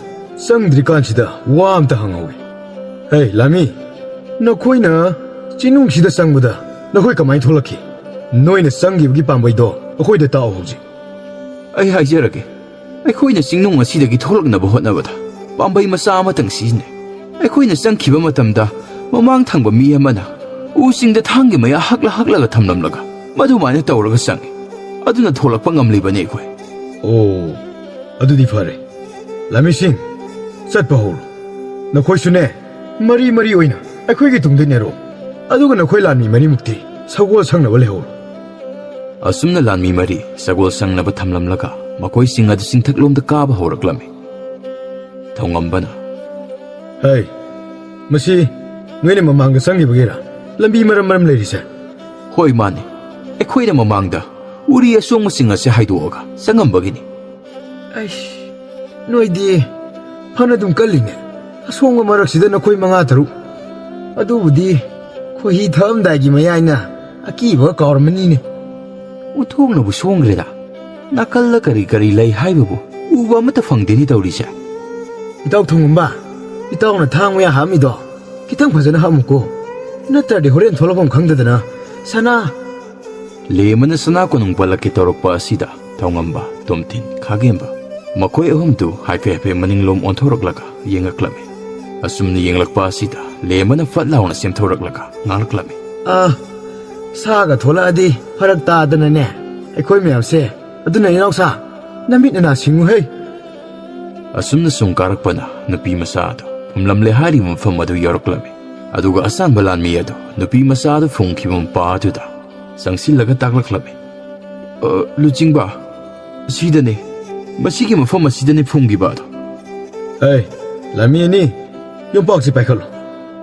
ꯆꯪꯗ꯭ꯔꯤꯀꯥꯟꯁꯤꯗ ꯋꯥ ꯑꯝꯇ ꯍꯪꯍꯧꯒꯦ꯫ ꯍꯦ, ꯂꯥꯟꯃꯤ, ꯅꯈꯣꯏꯅ ꯆꯤꯡꯅꯨꯡꯁꯤꯗ ꯆꯪꯕꯗ ꯅꯈꯣꯏ ꯀꯃꯥꯏꯅ ꯊꯣꯛꯂꯛꯈꯤ? ꯅꯣꯏꯅ ꯆꯪꯈꯤꯕꯒꯤ ꯄꯥꯝꯕꯩꯗꯣ ꯑꯩꯈꯣꯏꯗ ꯇꯥꯛꯑꯣ ꯍꯧꯖꯤꯛ꯫" "ꯑꯩ ꯍꯥꯏꯖꯔꯒꯦ, ꯑꯩꯈꯣꯏꯅ ꯆꯤꯡꯅꯨꯡ ꯑꯁꯤꯗꯒꯤ ꯊꯣꯛꯂꯛꯅꯕ ꯍꯣꯠꯅꯕꯗ ꯄꯥꯝꯕꯩ ꯃꯆꯥ ꯑꯃꯇꯪ ꯁꯤꯖꯤꯟꯅꯩ꯫ ꯑꯩꯈꯣꯏꯅ ꯆꯪꯈꯤꯕ ꯃꯇꯝꯗ ꯃꯃꯥꯡ ꯊꯪꯕ ꯃꯤ ꯑꯃꯅ ꯎꯁꯤꯡꯗ ꯊꯥꯡꯒꯤ ꯃꯌꯥ ꯍꯛꯂ ꯍꯛꯂꯒ ꯊꯝꯂꯝꯂꯒ ꯃꯗꯨꯃꯥꯏꯅ ꯇꯧꯔꯒ ꯆꯪꯉꯤ꯫ ꯑꯗꯨꯅ ꯊꯣꯛꯂꯛꯄ ꯉꯝꯂꯤꯕꯅꯤ ꯑꯩꯈꯣꯏ꯫" "ꯑꯣ, ꯑꯗꯨꯗꯤ ꯐꯔꯦ꯫ ꯂꯥꯟꯃꯤꯁꯤꯡ, ꯆꯠꯄ ꯍꯧꯔꯣ꯫ ꯅꯈꯣꯏꯁꯨꯅꯦ, ꯃꯔꯤ ꯃꯔꯤ ꯑꯣꯏꯅ ꯑꯩꯈꯣꯏꯒꯤ ꯇꯨꯡꯗ ꯏꯟꯅꯔꯣ꯫ ꯑꯗꯨꯒ ꯅꯈꯣꯏ ꯂꯥꯟꯃꯤ ꯃꯔꯤꯃꯨꯛꯇꯤ ꯁꯒꯣꯜ ꯁꯪꯅꯕ ꯂꯩꯍꯧꯔꯣ꯫" ꯑꯁꯨꯝꯅ ꯂꯥꯟꯃꯤ ꯃꯔꯤ ꯁꯒꯣꯜ ꯁꯪꯅꯕ ꯊꯝꯂꯝꯂꯒ ꯃꯈꯣꯏꯁꯤꯡ ꯑꯗꯨ ꯆꯤꯡꯊꯛꯂꯣꯝꯗ ꯀꯥꯕ ꯍꯧꯔꯛꯂꯝꯃꯤ꯫ ꯊꯧꯉꯝꯕꯅ, "ꯍꯩ, ꯃꯁꯤ ꯅꯣꯏꯅ ꯃꯃꯥꯡꯗ ꯆꯪꯈꯤꯕꯒꯤꯔꯥ ꯂꯝꯕꯤ ꯃꯔꯝ ꯃꯔꯝ ꯂꯩꯔꯤꯁꯦ?" "ꯍꯣꯏ, ꯃꯥꯅꯤ꯫ ꯑꯩꯈꯣꯏꯅ ꯃꯃꯥꯡꯗ ꯎꯔꯤ ꯑꯁꯣꯡꯕꯁꯤꯡ ꯑꯁꯤ ꯍꯥꯏꯗꯣꯛꯑꯒ ꯆꯪꯉꯝꯕꯒꯤꯅꯤ꯫ ꯑꯩꯁ, ꯅꯣꯏꯗꯤ ꯐꯅ ꯑꯗꯨꯝ ꯀꯜꯂꯤꯅꯦ꯫ ꯑꯁꯣꯡꯕ ꯃꯔꯛꯁꯤꯗ ꯅꯈꯣꯏ ꯃꯉꯥ ꯇꯔꯨꯛ꯫ ꯑꯗꯨꯕꯨꯗꯤ ꯈꯣꯏꯍꯤ ꯊꯛꯑꯝꯗꯥꯏꯒꯤ ꯃꯌꯥꯏꯅ ꯑꯀꯤꯕꯒ ꯀꯥꯎꯔꯝꯃꯅꯤꯅꯦ꯫ ꯑꯣꯟꯊꯣꯛꯅꯕꯨ ꯁꯣꯡꯈ꯭ꯔꯦꯗ꯫ ꯅꯥꯀꯜꯗ ꯀꯔꯤ ꯀꯔꯤ ꯂꯩ ꯍꯥꯏꯕꯕꯨ ꯎꯕ ꯑꯃꯠꯇ ꯐꯪꯗꯦꯅꯦ ꯇꯧꯔꯤꯁꯦ꯫ ꯏꯇꯥꯎ ꯊꯣꯡꯉꯝꯕ, ꯏꯇꯥꯎꯅ ꯊꯥꯡ ꯃꯌꯥ ꯍꯥꯞꯃꯤꯗꯣ ꯈꯤꯇꯪ ꯐꯖꯅ ꯍꯥꯞꯃꯨꯀꯣ꯫ ꯅꯠꯇ꯭ꯔꯗꯤ ꯍꯣꯔꯦꯟ ꯊꯣꯛꯂꯛꯐꯝ ꯈꯪꯗꯗꯅ ꯁꯅꯥ ꯂꯦꯝꯕꯅ ꯁꯅꯥ ꯀꯣꯅꯨꯡ ꯄꯜꯂꯛꯀꯦ ꯇꯧꯔꯛꯄ ꯑꯁꯤꯗ ꯊꯧꯉꯝꯕ, ꯇꯣꯝꯊꯤꯟ, ꯈꯥꯒꯦꯝꯕ ꯃꯈꯣꯏ ꯑꯍꯨꯝꯗꯨ ꯍꯥꯏꯐꯦꯠ ꯍꯥꯏꯐꯦꯠ ꯃꯅꯤꯡꯂꯣꯝ ꯑꯣꯟꯊꯣꯔꯛꯂꯒ ꯌꯦꯡꯉꯛꯂꯝꯃꯤ꯫ ꯑꯁꯨꯝꯅ ꯌꯦꯡꯂꯛꯄ ꯑꯁꯤꯗ ꯂꯦꯝꯕꯅ ꯐꯠ ꯂꯥꯎꯅ ꯁꯦꯝꯊꯣꯔꯛꯂꯒ ꯉꯥꯡꯂꯛꯂꯝꯃꯤ꯫ ꯑꯥ, ꯁꯥꯒ ꯊꯣꯛꯂꯛꯑꯗꯤ ꯐꯔꯛ ꯇꯥꯗꯅꯅꯦ ꯑꯩꯈꯣꯏ ꯃꯌꯥꯝꯁꯦ꯫ ꯑꯗꯨꯅ ꯏꯅꯥꯎꯁꯥ, ꯅꯃꯤꯠ ꯅꯅꯥ ꯁꯤꯡꯉꯨꯍꯦ꯫ ꯑꯁꯨꯝꯅ ꯁꯨꯝ ꯀꯥꯔꯛꯄꯅ ꯅꯨꯄꯤ ꯃꯆꯥ ꯑꯗꯨ ꯐꯨꯝꯂꯝꯂꯦ ꯍꯥꯏꯔꯤꯕ ꯃꯐꯝ ꯑꯗꯨ ꯌꯧꯔꯛꯂꯝꯃꯤ꯫ ꯑꯗꯨꯒ ꯑꯁꯥꯡꯕ ꯂꯥꯟꯃꯤ ꯑꯗꯨ ꯅꯨꯄꯤ ꯃꯆꯥ ꯑꯗꯨ ꯐꯨꯝꯈꯤꯕ ꯃꯄꯥ ꯑꯗꯨꯗ ꯆꯪꯁꯤꯜꯂꯒ ꯇꯥꯛꯂꯛꯂꯝꯃꯤ꯫ "ꯑ, ꯂꯨꯆꯤꯡꯕ, ꯁꯤꯗꯅꯦ, ꯃꯁꯤꯒꯤ ꯃꯐꯝ ꯑꯁꯤꯗꯅꯦ ꯐꯨꯝꯈꯤꯕ ꯑꯗꯣ꯫" "ꯑꯦ, ꯂꯥꯟꯃꯤ ꯑꯅꯤ, ꯌꯣꯝꯄꯥꯛꯁꯤ ꯄꯥꯏꯈꯠꯂꯣ,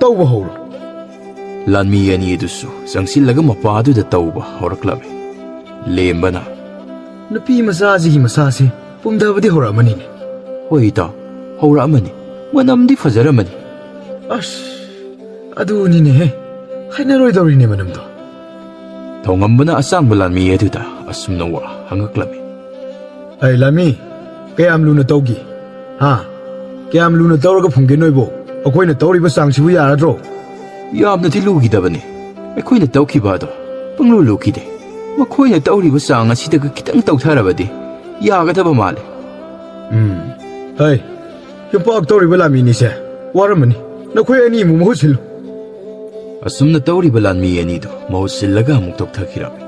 ꯇꯧꯕ ꯍꯧꯔꯣ꯫" ꯂꯥꯟꯃꯤ ꯑꯅꯤ ꯑꯗꯨꯁꯨ ꯆꯪꯁꯤꯜꯂꯒ ꯃꯄꯥ ꯑꯗꯨꯗ ꯇꯧꯕ ꯍꯧꯔꯛꯂꯝꯃꯤ꯫ ꯂꯦꯝꯕꯅ, "ꯅꯨꯄꯤ ꯃꯆꯥꯁꯤꯒꯤ ꯃꯁꯥꯁꯦ ꯄꯨꯝꯊꯕꯗꯤ ꯍꯧꯔꯛꯑꯃꯅꯤꯅꯦ꯫" "ꯍꯣꯏ ꯏꯇꯥꯎ, ꯍꯧꯔꯛꯑꯃꯅꯤ꯫ ꯃꯅꯝꯗꯤ ꯐꯖꯔꯝꯃꯅꯤ꯫" "ꯑꯁ, ꯑꯗꯨꯅꯤꯅꯦꯍꯦ, ꯍꯥꯏꯅꯔꯣꯏꯗꯧꯔꯤꯅꯦ ꯃꯅꯝꯗꯣ꯫" ꯊꯧꯉꯝꯕꯅ ꯑꯁꯥꯡꯕ ꯂꯥꯟꯃꯤ ꯑꯗꯨꯗ ꯑꯁꯨꯝꯅ ꯋꯥ ꯍꯪꯉꯛꯂꯝꯃꯤ꯫ "ꯑꯩ ꯂꯥꯟꯃꯤ, ꯀꯌꯥꯝ ꯂꯨꯅ ꯇꯧꯈꯤ? ꯍꯥ? ꯀꯌꯥꯝ ꯂꯨꯅ ꯇꯧꯔꯒ ꯐꯨꯝꯒꯦ ꯅꯣꯏꯕꯨ? ꯑꯩꯈꯣꯏꯅ ꯇꯧꯔꯤꯕ ꯆꯥꯡꯁꯤꯕꯨ ꯌꯥꯔꯗ꯭ꯔꯣ?" "ꯌꯥꯝꯅꯗꯤ ꯂꯨꯈꯤꯗꯕꯅꯤ꯫ ꯑꯩꯈꯣꯏꯅ ꯇꯧꯈꯤꯕ ꯑꯗꯣ ꯄꯪꯂꯨ ꯂꯨꯈꯤꯗꯦ꯫ ꯃꯈꯣꯏꯅ ꯇꯧꯔꯤꯕ ꯆꯥꯡ ꯑꯁꯤꯗꯒ ꯈꯤꯇꯪ ꯇꯧꯊꯔꯕꯗꯤ ꯌꯥꯒꯗꯕ ꯃꯥꯜꯂꯦ꯫" "ꯎꯝ, ꯍꯩ, ꯌꯣꯝꯄꯥꯛ ꯇꯧꯔꯤꯕ ꯂꯥꯟꯃꯤꯅꯤꯁꯦ, ꯋꯥꯔꯝꯃꯅꯤ꯫ ꯅꯈꯣꯏ ꯑꯅꯤꯃꯨꯛ ꯃꯍꯨꯠ ꯁꯤꯜꯂꯨ꯫" ꯑꯁꯨꯝꯅ ꯇꯧꯔꯤꯕ ꯂꯥꯟꯃꯤ ꯑꯅꯤꯗꯨ ꯃꯍꯨꯠ ꯁꯤꯜꯂꯒ ꯑꯃꯨꯛ ꯇꯧꯊꯈꯤꯔꯝꯃꯤ꯫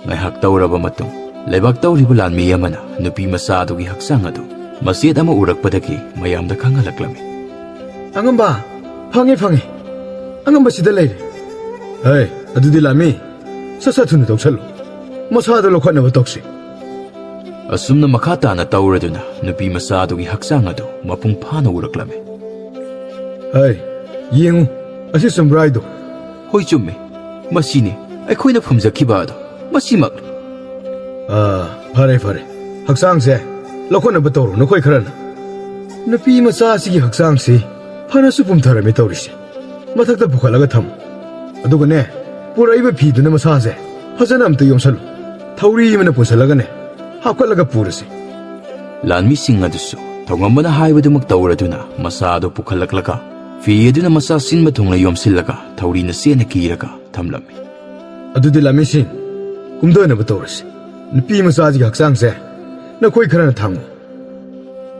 ꯉꯥꯏꯍꯥꯛ ꯇꯧꯔꯕ ꯃꯇꯨꯡ, ꯂꯩꯕꯥꯛ ꯇꯧꯔꯤꯕ ꯂꯥꯟꯃꯤ ꯑꯃꯅ ꯅꯨꯄꯤ ꯃꯆꯥ ꯑꯗꯨꯒꯤ ꯍꯛꯆꯥꯡ ꯑꯗꯨ ꯃꯆꯦꯠ ꯑꯃ ꯎꯔꯛꯄꯗꯒꯤ ꯃꯌꯥꯝꯗ ꯈꯪꯍꯜꯂꯛꯂꯝꯃꯤ꯫ "ꯑꯉꯝꯕ, ꯐꯪꯉꯦ, ꯐꯪꯉꯦ꯫ ꯑꯉꯝꯕ ꯁꯤꯗ ꯂꯩꯔꯦ꯫" "ꯍꯩ, ꯑꯗꯨꯗꯤ ꯂꯥꯟꯃꯤ, ꯁꯠ ꯁꯠ ꯊꯨꯅ ꯇꯧꯁꯜꯂꯨ꯫ ꯃꯁꯥꯗ ꯂꯧꯈꯠꯅꯕ ꯇꯧꯁꯤ꯫" ꯑꯁꯨꯝꯅ ꯃꯈꯥ ꯇꯥꯅ ꯇꯧꯔꯗꯨꯅ ꯅꯨꯄꯤ ꯃꯆꯥ ꯑꯗꯨꯒꯤ ꯍꯛꯆꯥꯡ ꯑꯗꯨ ꯃꯄꯨꯡ ꯐꯥꯅ ꯎꯔꯛꯂꯝꯃꯤ꯫ "ꯍꯩ, ꯌꯦꯡꯉꯨ, ꯑꯁꯤ ꯆꯨꯝꯕ꯭ꯔꯥ ꯍꯥꯏꯗꯣ?" "ꯍꯣꯏ, ꯆꯨꯝꯃꯤ꯫ ꯃꯁꯤꯅꯤ ꯑꯩꯈꯣꯏꯅ ꯐꯨꯝꯖꯈꯤꯕ ꯑꯗꯣ, ꯃꯁꯤꯃꯛꯅꯤ꯫" ꯑꯥ, ꯐꯔꯦ, ꯐꯔꯦ꯫ ꯍꯛꯆꯥꯡꯁꯦ ꯂꯧꯈꯠꯅꯕ ꯇꯧꯔꯣ, ꯅꯈꯣꯏ ꯈꯔꯅ꯫ ꯅꯨꯄꯤ ꯃꯆꯥ ꯑꯁꯤꯒꯤ ꯍꯛꯆꯥꯡꯁꯤ ꯐꯅꯁꯨ ꯄꯨꯝꯊꯔꯝꯃꯤ ꯇꯧꯔꯤꯁꯦ꯫ ꯃꯊꯛꯇ ꯄꯨꯈꯠꯂꯒ ꯊꯝꯃꯨ꯫ ꯑꯗꯨꯒꯅꯦ, ꯄꯨꯔꯛꯏꯕ ꯐꯤꯗꯨꯅ ꯃꯁꯥꯁꯦ ꯐꯖꯅ ꯑꯝꯇ ꯌꯣꯝꯁꯜꯂꯨ꯫ ꯊꯧꯔꯤ ꯑꯃꯅ ꯄꯨꯟꯁꯜꯂꯒꯅꯦ, ꯍꯥꯞꯀꯠꯂꯒ ꯄꯨꯔꯁꯤ꯫ ꯂꯥꯟꯃꯤꯁꯤꯡ ꯑꯗꯨꯁꯨ ꯊꯧꯉꯝꯕꯅ ꯍꯥꯏꯕꯗꯨꯃꯛ ꯇꯧꯔꯗꯨꯅ ꯃꯁꯥ ꯑꯗꯨ ꯄꯨꯈꯠꯂꯛꯂꯒ ꯐꯤ ꯑꯗꯨꯅ ꯃꯁꯥ ꯁꯤꯟꯕ ꯊꯨꯡꯅ ꯌꯣꯝꯁꯤꯜꯂꯒ ꯊꯧꯔꯤꯅ ꯆꯦꯠꯅ ꯀꯤꯔꯒ ꯊꯝꯂꯝꯃꯤ꯫ ꯑꯗꯨꯗꯤ ꯂꯥꯟꯃꯤꯁꯤꯡ, ꯀꯨꯝꯊꯅꯕ ꯇꯧꯔꯁꯤ꯫ ꯅꯨꯄꯤ ꯃꯆꯥꯁꯤꯒꯤ ꯍꯛꯆꯥꯡꯁꯦ ꯅꯈꯣꯏ ꯈꯔꯅ ꯊꯥꯡꯉꯨ꯫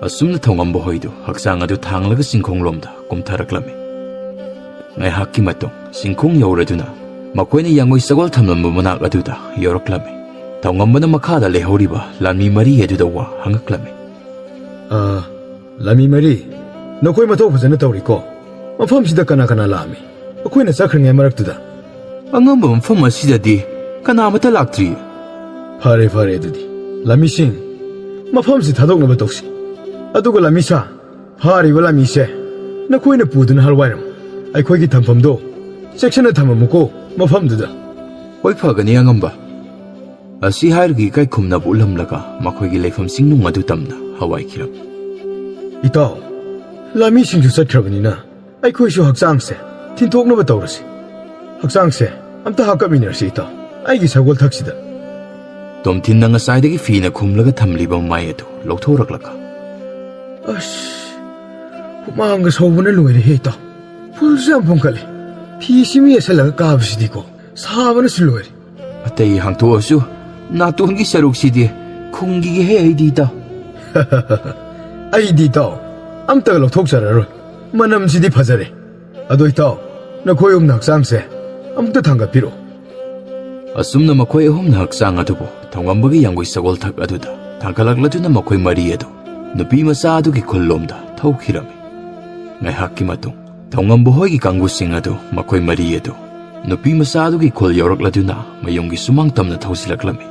ꯑꯁꯨꯝꯅ ꯊꯧꯉꯝꯕ ꯍꯣꯏꯗꯨ ꯍꯛꯆꯥꯡ ꯑꯗꯨ ꯊꯥꯡꯂꯒ ꯆꯤꯡꯈꯣꯡꯂꯣꯝꯗ ꯀꯨꯝꯊꯔꯛꯂꯝꯃꯤ꯫ ꯉꯥꯏꯍꯥꯛꯀꯤ ꯃꯇꯨꯡ ꯆꯤꯡꯈꯣꯡ ꯌꯧꯔꯗꯨꯅ ꯃꯈꯣꯏꯅ ꯌꯥꯡꯒꯣꯏ ꯁꯒꯣꯜ ꯊꯝꯂꯝꯕ ꯃꯅꯥꯛ ꯑꯗꯨꯗ ꯌꯧꯔꯛꯂꯝꯃꯤ꯫ ꯊꯧꯉꯝꯕꯅ ꯃꯈꯥꯗ ꯂꯩꯍꯧꯔꯤꯕ ꯂꯥꯟꯃꯤ ꯃꯔꯤ ꯑꯗꯨꯗ ꯋꯥ ꯍꯪꯉꯛꯂꯝꯃꯤ꯫ "ꯑꯥ, ꯂꯥꯟꯃꯤ ꯃꯔꯤ, ꯅꯈꯣꯏ ꯃꯊꯧ ꯐꯖꯅ ꯇꯧꯔꯤꯀꯣ? ꯃꯐꯝꯁꯤꯗ ꯀꯅꯥ ꯀꯅꯥ ꯂꯥꯛꯑꯝꯃꯤ? ꯑꯩꯈꯣꯏꯅ ꯆꯠꯈ꯭ꯔꯤꯉꯩ ꯃꯔꯛꯇꯨꯗ?" "ꯑꯉꯝꯕ ꯃꯐꯝ ꯑꯁꯤꯗꯗꯤ ꯀꯅꯥꯃꯠꯇ ꯂꯥꯛꯇ꯭ꯔꯤ꯫" "ꯐꯔꯦ, ꯐꯔꯦ, ꯑꯗꯨꯗꯤ ꯂꯥꯟꯃꯤꯁꯤꯡ, ꯃꯐꯝꯁꯤ ꯊꯥꯗꯣꯛꯅꯕ ꯇꯧꯁꯤ꯫ ꯑꯗꯨꯒ ꯂꯥꯟꯃꯤꯁꯥ, ꯐꯥꯔꯤꯕ ꯂꯥꯟꯃꯤꯁꯦ ꯅꯈꯣꯏꯅ ꯄꯨꯗꯨꯅ ꯍꯜꯋꯥꯏꯔꯝ ꯑꯩꯈꯣꯏꯒꯤ ꯊꯝꯐꯝꯗꯣ ꯆꯦꯛꯁꯤꯟꯅ ꯊꯝꯃꯝꯃꯨꯀꯣ ꯃꯐꯝꯗꯨꯗ꯫" "ꯍꯣꯏ, ꯐꯒꯅꯤ ꯑꯉꯝꯕ꯫" ꯑꯁꯤ ꯍꯥꯏꯔꯒ ꯏꯀꯥꯏ ꯈꯨꯝꯅꯕ ꯎꯠꯂꯝꯂꯒ ꯃꯈꯣꯏꯒꯤ ꯂꯩꯐꯝ ꯆꯤꯡꯅꯨꯡ ꯑꯗꯨ ꯇꯝꯅ ꯍꯋꯥꯏꯈꯤꯔꯝꯃꯤ꯫ "ꯏꯇꯥꯎ, ꯂꯥꯟꯃꯤꯁꯤꯡꯁꯨ ꯆꯠꯈ꯭ꯔꯕꯅꯤꯅ ꯑꯩꯈꯣꯏꯁꯨ ꯍꯛꯆꯥꯡꯁꯦ ꯊꯤꯟꯊꯣꯛꯅꯕ ꯇꯧꯔꯁꯤ꯫ ꯍꯛꯆꯥꯡꯁꯦ ꯑꯝꯇ ꯍꯥꯞꯀꯠꯃꯤꯟꯅꯔꯁꯤ ꯏꯇꯥꯎ, ꯑꯩꯒꯤ ꯁꯒꯣꯜ ꯊꯛꯁꯤꯗ꯫" ꯇꯣꯝꯊꯤꯟꯅ ꯉꯁꯥꯏꯗꯒꯤ ꯐꯤꯅ ꯈꯨꯝꯂꯒ ꯊꯝꯂꯤꯕ ꯃꯃꯥꯏ ꯑꯗꯨ ꯂꯧꯊꯣꯔꯛꯂꯒ, "ꯑꯁ, ꯍꯨꯃꯥꯡꯒ ꯁꯧꯕꯅ ꯂꯣꯏꯔꯦꯍꯦ ꯏꯇꯥꯎ꯫ ꯐꯨꯜꯁꯨ ꯌꯥꯝ ꯄꯣꯝꯈꯠꯂꯦ꯫ ꯐꯤꯁꯤ ꯃꯤ ꯌꯦꯠꯁꯜꯂꯒ ꯀꯥꯕꯁꯤꯗꯤꯀꯣ, ꯁꯥꯕꯅꯁꯨ ꯂꯣꯏꯔꯦ꯫" "ꯑꯇꯩ ꯍꯥꯡꯇꯣꯛꯑꯁꯨ ꯅꯥꯇꯣꯟꯒꯤ ꯁꯔꯨꯛꯁꯤꯗꯤ ꯈꯨꯝꯈꯤꯒꯦꯍꯦ ꯑꯩꯗꯤ ꯏꯇꯥꯎ꯫" "ꯑꯩꯗꯤ ꯏꯇꯥꯎ ꯑꯝꯇꯒ ꯂꯧꯊꯣꯛꯆꯔꯔꯣꯏ, ꯃꯅꯝꯁꯤꯗꯤ ꯐꯖꯔꯦ꯫ ꯑꯗꯣ ꯏꯇꯥꯎ, ꯅꯈꯣꯏ ꯑꯍꯨꯝꯅ ꯍꯛꯆꯥꯡꯁꯦ ꯑꯃꯨꯛꯇ ꯊꯥꯡꯒꯠꯄꯤꯔꯛꯑꯣ꯫" ꯑꯁꯨꯝꯅ ꯃꯈꯣꯏ ꯑꯍꯨꯝꯅ ꯍꯛꯆꯥꯡ ꯑꯗꯨꯕꯨ ꯊꯧꯉꯝꯕꯒꯤ ꯌꯥꯡꯒꯣꯏ ꯁꯒꯣꯜ ꯊꯛ ꯑꯗꯨꯗ ꯊꯥꯡꯒꯠꯂꯛꯂꯗꯨꯅ ꯃꯈꯣꯏ ꯃꯔꯤ ꯑꯗꯨ ꯅꯨꯄꯤ ꯃꯆꯥ ꯑꯗꯨꯒꯤ ꯈꯨꯜꯂꯣꯝꯗ ꯊꯧꯈꯤꯔꯝꯃꯤ꯫ ꯉꯥꯏꯍꯥꯛꯀꯤ ꯃꯇꯨꯡ ꯊꯧꯉꯝꯕ ꯍꯣꯏꯒꯤ ꯀꯥꯡꯕꯨꯁꯤꯡ ꯑꯗꯨ ꯃꯈꯣꯏ ꯃꯔꯤ ꯑꯗꯨ ꯅꯨꯄꯤ ꯃꯆꯥ ꯑꯗꯨꯒꯤ ꯈꯨꯜ ꯌꯧꯔꯛꯂꯗꯨꯅ ꯃꯌꯨꯝꯒꯤ ꯁꯨꯃꯥꯡ ꯇꯝꯅ ꯊꯧꯖꯤꯜꯂꯛꯂꯝꯃꯤ꯫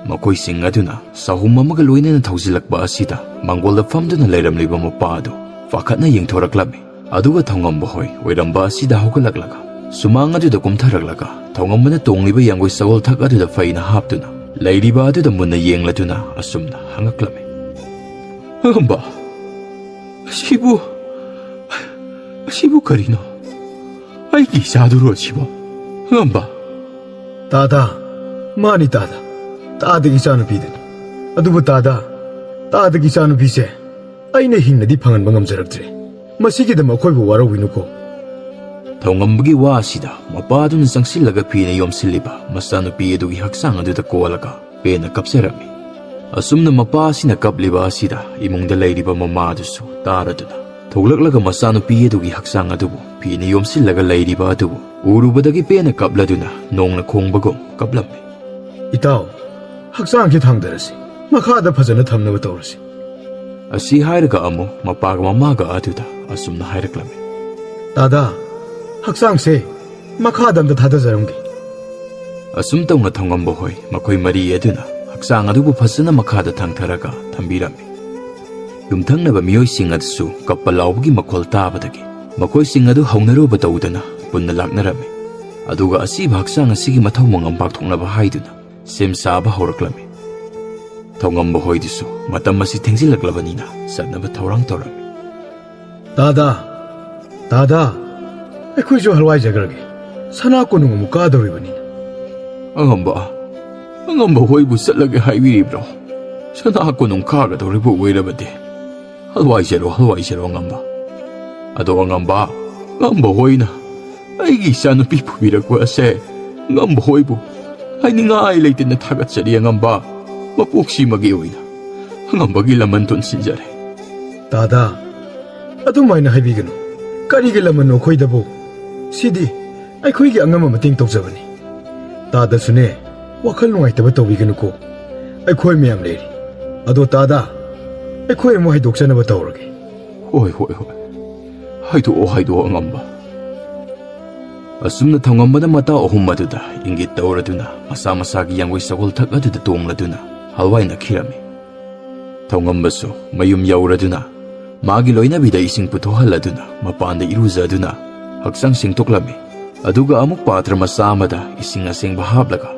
ꯃꯈꯣꯏꯁꯤꯡ ꯑꯗꯨꯅ ꯆꯍꯨꯝ ꯑꯃꯒ ꯂꯣꯏꯅꯅ ꯊꯧꯖꯤꯜꯂꯛꯄ ꯑꯁꯤꯗ ꯃꯥꯡꯒꯣꯜꯗ ꯐꯝꯗꯨꯅ ꯂꯩꯔꯝꯂꯤꯕ ꯃꯄꯥ ꯑꯗꯨ ꯄꯥꯈꯠꯅ ꯌꯦꯡꯊꯣꯔꯛꯂꯝꯃꯤ꯫ ꯑꯗꯨꯒ ꯊꯧꯉꯝꯕ ꯍꯣꯏ ꯑꯣꯏꯔꯝꯕ ꯑꯁꯤꯗ ꯍꯧꯒꯠꯂꯛꯂꯒ ꯁꯨꯃꯥꯡ ꯑꯗꯨꯗ ꯀꯨꯝꯊꯔꯛꯂꯒ ꯊꯧꯉꯝꯕꯅ ꯇꯣꯡꯂꯤꯕ ꯌꯥꯡꯒꯣꯏ ꯁꯒꯣꯜ ꯊꯛ ꯑꯗꯨꯗ ꯐꯩꯅ ꯍꯥꯞꯇꯨꯅ ꯂꯩꯔꯤꯕ ꯑꯗꯨꯗ ꯃꯨꯟꯅ ꯌꯦꯡꯂꯗꯨꯅ ꯑꯁꯨꯝꯅ ꯍꯪꯉꯛꯂꯝꯃꯤ꯫ "ꯑꯉꯝꯕ, ꯑꯁꯤꯕꯨ, ꯑꯁꯤꯕꯨ ꯀꯔꯤꯅꯣ? ꯑꯩꯒꯤ ꯏꯆꯥꯗꯨꯔꯣ ꯑꯁꯤꯕꯣ? ꯑꯉꯝꯕ!" "ꯇꯥꯗꯥ, ꯃꯥꯅꯤ ꯇꯥꯗꯥ, ꯇꯥꯗꯒꯤ ꯏꯆꯥꯅꯨꯄꯤꯗꯨꯅꯤ꯫ ꯑꯗꯨꯕꯨ ꯇꯥꯗꯥ, ꯇꯥꯗꯒꯤ ꯏꯆꯥꯅꯨꯄꯤꯁꯦ ꯑꯩꯅ ꯍꯤꯡꯅꯗꯤ ꯐꯪꯍꯟꯕ ꯉꯝꯖꯔꯛꯇ꯭ꯔꯦ꯫ ꯃꯁꯤꯒꯤꯗꯃꯛ ꯑꯩꯈꯣꯏꯕꯨ ꯋꯥꯔꯧꯕꯤꯅꯨꯀꯣ꯫" ꯊꯧꯉꯝꯕꯒꯤ ꯋꯥ ꯑꯁꯤꯗ ꯃꯄꯥꯗꯨꯅ ꯆꯪꯁꯤꯜꯂꯒ ꯐꯤꯅ ꯌꯣꯝꯁꯤꯜꯂꯤꯕ ꯃꯆꯥꯅꯨꯄꯤ ꯑꯗꯨꯒꯤ ꯍꯛꯆꯥꯡ ꯑꯗꯨꯗ ꯀꯣꯜꯂꯒ ꯄꯦꯟꯅ ꯀꯞꯆꯔꯝꯃꯤ꯫ ꯑꯁꯨꯝꯅ ꯃꯄꯥ ꯑꯁꯤꯅ ꯀꯞꯂꯤꯕ ꯑꯁꯤꯗ ꯏꯃꯨꯡꯗ ꯂꯩꯔꯤꯕ ꯃꯃꯥ ꯑꯗꯨꯁꯨ ꯇꯥꯔꯗꯨꯅ ꯊꯣꯛꯂꯛꯂꯒ ꯃꯆꯥꯅꯨꯄꯤ ꯑꯗꯨꯒꯤ ꯍꯛꯆꯥꯡ ꯑꯗꯨꯕꯨ ꯐꯤꯅ ꯌꯣꯝꯁꯤꯜꯂꯒ ꯂꯩꯔꯤꯕ ꯑꯗꯨꯕꯨ ꯎꯔꯨꯕꯗꯒꯤ ꯄꯦꯟꯅ ꯀꯞꯂꯗꯨꯅ ꯅꯣꯡꯅ ꯈꯣꯡꯕꯒꯨꯝ ꯀꯞꯂꯝꯃꯤ꯫ "ꯏꯇꯥꯎ, ꯍꯛꯆꯥꯡꯁꯤ ꯊꯥꯡꯗꯔꯁꯤ, ꯃꯈꯥꯗ ꯐꯖꯅ ꯊꯝꯅꯕ ꯇꯧꯔꯁꯤ꯫" ꯑꯁꯤ ꯍꯥꯏꯔꯒ ꯑꯃꯨꯛ ꯃꯄꯥꯒ ꯃꯃꯥꯒ ꯑꯗꯨꯗ ꯑꯁꯨꯝꯅ ꯍꯥꯏꯔꯛꯂꯝꯃꯤ꯫ "ꯇꯥꯗꯥ, ꯍꯛꯆꯥꯡꯁꯦ ꯃꯈꯥꯗ ꯑꯝꯇ ꯊꯥꯗꯖꯔꯝꯒꯦ꯫" ꯑꯁꯨꯝ ꯇꯧꯅ ꯊꯧꯉꯝꯕ ꯍꯣꯏ ꯃꯈꯣꯏ ꯃꯔꯤ ꯑꯗꯨꯅ ꯍꯛꯆꯥꯡ ꯑꯗꯨꯕꯨ ꯐꯖꯅ ꯃꯈꯥꯗ ꯊꯥꯡꯊꯔꯒ ꯊꯝꯕꯤꯔꯝꯃꯤ꯫ ꯌꯨꯝꯊꯪꯅꯕ ꯃꯤꯑꯣꯏꯁꯤꯡ ꯑꯗꯨꯁꯨ ꯀꯞꯄ ꯂꯥꯎꯕꯒꯤ ꯃꯈꯣꯜ ꯇꯥꯕꯗꯒꯤ ꯃꯈꯣꯏꯁꯤꯡ ꯑꯗꯨ ꯍꯧꯅꯔꯨꯕ ꯇꯧꯗꯅ ꯄꯨꯟꯅ ꯂꯥꯛꯅꯔꯝꯃꯤ꯫ ꯑꯗꯨꯒ ꯑꯁꯤꯕ ꯍꯛꯆꯥꯡ ꯑꯁꯤꯒꯤ ꯃꯊꯧ ꯃꯉꯝ ꯄꯥꯡꯊꯣꯛꯅꯕ ꯍꯥꯏꯗꯨꯅ ꯁꯦꯝ ꯁꯥꯕ ꯍꯧꯔꯛꯂꯝꯃꯤ꯫ ꯊꯧꯉꯝꯕ ꯍꯣꯏꯗꯨꯁꯨ ꯃꯇꯝ ꯑꯁꯤ ꯊꯦꯡꯖꯤꯜꯂꯛꯂꯕꯅꯤꯅ ꯆꯠꯅꯕ ꯊꯧꯔꯥꯡ ꯇꯧꯔꯝꯃꯤ꯫ "ꯇꯥꯗꯥ, ꯇꯥꯗꯥ, ꯑꯩꯈꯣꯏꯁꯨ ꯍꯜꯋꯥꯏꯖꯈ꯭ꯔꯒꯦ꯫ ꯁꯅꯥ ꯀꯣꯅꯨꯡ ꯑꯃꯨꯛ ꯀꯥꯗꯧꯔꯤꯕꯅꯤꯅ꯫" "ꯑꯉꯝꯕ, ꯑꯉꯝꯕ ꯍꯣꯏꯕꯨ ꯆꯠꯂꯒꯦ ꯍꯥꯏꯕꯤꯔꯤꯕ꯭ꯔꯣ? ꯁꯅꯥ ꯀꯣꯅꯨꯡ ꯀꯥꯒꯗꯧꯔꯤꯕ ꯑꯣꯏꯔꯕꯗꯤ ꯍꯜꯋꯥꯏꯖꯔꯣ, ꯍꯜꯋꯥꯏꯖꯔꯣ ꯑꯉꯝꯕ꯫ ꯑꯗꯣ ꯑꯉꯝꯕ, ꯑꯉꯝꯕ ꯍꯣꯏꯅ ꯑꯩꯒꯤ ꯏꯆꯥꯅꯨꯄꯤ ꯄꯨꯕꯤꯔꯛꯄ ꯑꯁꯦ ꯑꯉꯝꯕ ꯍꯣꯏꯕꯨ ꯍꯥꯏꯅꯤꯡꯉꯥꯏ ꯂꯩꯇꯅ ꯊꯥꯒꯠꯆꯔꯤ ꯑꯉꯝꯕ꯫ ꯃꯄꯣꯛꯁꯤꯃꯒꯤ ꯑꯣꯏꯅ ꯑꯉꯝꯕꯒꯤ ꯂꯃꯟ ꯇꯣꯟꯁꯤꯟꯖꯔꯦ꯫" "ꯇꯥꯗꯥ, ꯑꯗꯨꯃꯥꯏꯅ ꯍꯥꯏꯕꯤꯒꯅꯨ꯫ ꯀꯔꯤꯒꯤ ꯂꯃꯟꯅꯣ ꯑꯩꯈꯣꯏꯗꯕꯨ? ꯁꯤꯗꯤ ꯑꯩꯈꯣꯏꯒꯤ ꯑꯉꯝꯕ ꯃꯇꯦꯡ ꯇꯧꯖꯕꯅꯤ꯫ ꯇꯥꯗꯁꯨꯅꯦ, ꯋꯥꯈꯜ ꯅꯨꯡꯉꯥꯏꯇꯕ ꯇꯧꯕꯤꯒꯅꯨꯀꯣ꯫ ꯑꯩꯈꯣꯏ ꯃꯌꯥꯝ ꯂꯩꯔꯤ꯫ ꯑꯗꯣ ꯇꯥꯗꯥ, ꯑꯩꯈꯣꯏ ꯑꯃꯨꯛ ꯍꯥꯏꯗꯣꯛꯆꯅꯕ ꯇꯧꯔꯒꯦ꯫" "ꯍꯣꯏ, ꯍꯣꯏ, ꯍꯣꯏ꯫ ꯍꯥꯏꯗꯣꯛꯑꯣ, ꯍꯥꯏꯗꯣꯛꯑꯣ ꯑꯉꯝꯕ꯫" ꯑꯁꯨꯝꯅ ꯊꯧꯉꯝꯕꯅ ꯃꯇꯥꯎ ꯑꯍꯨꯝ ꯑꯗꯨꯗ ꯏꯪꯒꯤꯠ ꯇꯧꯔꯗꯨꯅ ꯃꯁꯥ ꯃꯁꯥꯒꯤ ꯌꯥꯡꯒꯣꯏ ꯁꯒꯣꯜ ꯊꯛ ꯑꯗꯨꯗ ꯇꯣꯡꯂꯗꯨꯅ ꯍꯜꯋꯥꯏꯅꯈꯤꯔꯝꯃꯤ꯫ ꯊꯧꯉꯝꯕꯁꯨ ꯃꯌꯨꯝ ꯌꯧꯔꯗꯨꯅ ꯃꯥꯒꯤ ꯂꯣꯏꯅꯕꯤꯗ ꯏꯁꯤꯡ ꯄꯨꯊꯣꯛꯍꯜꯂꯗꯨꯅ ꯃꯄꯥꯟꯗ ꯏꯔꯨꯖꯗꯨꯅ ꯍꯛꯆꯥꯡ ꯁꯦꯡꯗꯣꯛꯂꯝꯃꯤ꯫ ꯑꯗꯨꯒ ꯑꯃꯨꯛ ꯄꯥꯇ꯭ꯔ ꯃꯆꯥ ꯑꯃꯗ ꯏꯁꯤꯡ ꯑꯁꯦꯡꯕ ꯍꯥꯞꯂꯒ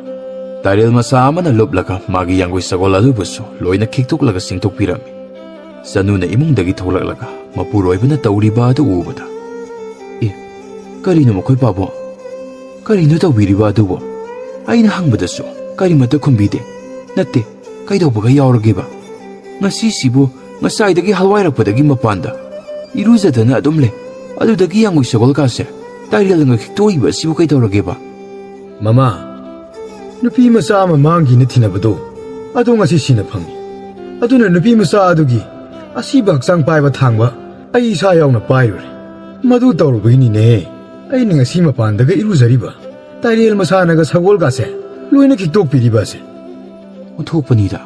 ꯇꯥꯏꯔꯦꯜ ꯃꯆꯥ ꯑꯃꯅ ꯂꯨꯞꯂꯒ ꯃꯥꯒꯤ ꯌꯥꯡꯒꯣꯏ ꯁꯒꯣꯜ ꯑꯗꯨꯕꯨꯁꯨ ꯂꯣꯏꯅ ꯈꯤꯛꯇꯣꯛꯂꯒ ꯆꯤꯡꯊꯣꯛꯄꯤꯔꯝꯃꯤ꯫ ꯆꯅꯨꯅ ꯏꯃꯨꯡꯗꯒꯤ ꯊꯣꯛꯂꯛꯂꯒ ꯃꯄꯨꯔꯣꯏꯕꯅ ꯇꯧꯔꯤꯕ ꯑꯗꯨ ꯎꯕꯗ, "ꯑꯦ, ꯀꯔꯤꯅꯣ ꯃꯈꯣꯏ ꯄꯥꯕꯨꯡ? ꯀꯔꯤꯅꯣ ꯇꯧꯕꯤꯔꯤꯕ ꯑꯗꯨꯕꯨ?" ꯑꯩꯅ ꯍꯪꯕꯗꯁꯨ ꯀꯔꯤꯃꯠꯇ ꯈꯨꯝꯕꯤꯗꯦ꯫ "ꯅꯠꯇꯦ, ꯀꯩꯗꯧꯕꯒ ꯌꯥꯎꯔꯒꯦꯕ? ꯉꯁꯤꯁꯤꯕꯨ ꯉꯁꯥꯏꯗꯒꯤ ꯍꯜꯋꯥꯏꯔꯛꯄꯗꯒꯤ ꯃꯄꯥꯟꯗ ꯏꯔꯨꯖꯗꯅ ꯑꯗꯨꯝ ꯂꯩ꯫ ꯑꯗꯨꯗꯒꯤ ꯌꯥꯡꯒꯣꯏ ꯁꯒꯣꯜꯀꯥꯁꯦ ꯇꯥꯏꯔꯦꯜꯅ ꯈꯤꯛꯇꯣꯛꯏꯕ ꯑꯁꯤꯕꯨ ꯀꯩꯗꯧꯔꯒꯦꯕ?" "ꯃꯃꯥ, ꯅꯨꯄꯤ ꯃꯆꯥ ꯑꯃ ꯃꯥꯡꯈꯤꯅ ꯊꯤꯅꯕꯗꯣ, ꯑꯗꯣ ꯉꯁꯤ ꯁꯤꯅ ꯐꯪꯉꯤ꯫ ꯑꯗꯨꯅ ꯅꯨꯄꯤ ꯃꯆꯥ ꯑꯗꯨꯒꯤ ꯑꯁꯤꯕ ꯍꯛꯆꯥꯡ ꯄꯥꯏꯕ ꯊꯥꯡꯕ ꯑꯩ ꯏꯁꯥ ꯌꯥꯎꯅ ꯄꯥꯏꯔꯨꯔꯦ꯫ ꯃꯗꯨ ꯇꯧꯔꯨꯕꯒꯤꯅꯤꯅꯦ ꯑꯩꯅ ꯉꯁꯤ ꯃꯄꯥꯟꯗꯒ ꯏꯔꯨꯖꯔꯤꯕ, ꯇꯥꯏꯔꯦꯜ ꯃꯁꯥꯅꯒ ꯁꯒꯣꯜꯒꯥꯁꯦ ꯂꯣꯏꯅ ꯈꯤꯛꯇꯣꯛꯄꯤꯔꯤꯕ ꯑꯁꯦ꯫" ꯑꯣꯟꯊꯣꯛꯄꯅꯤꯗ꯫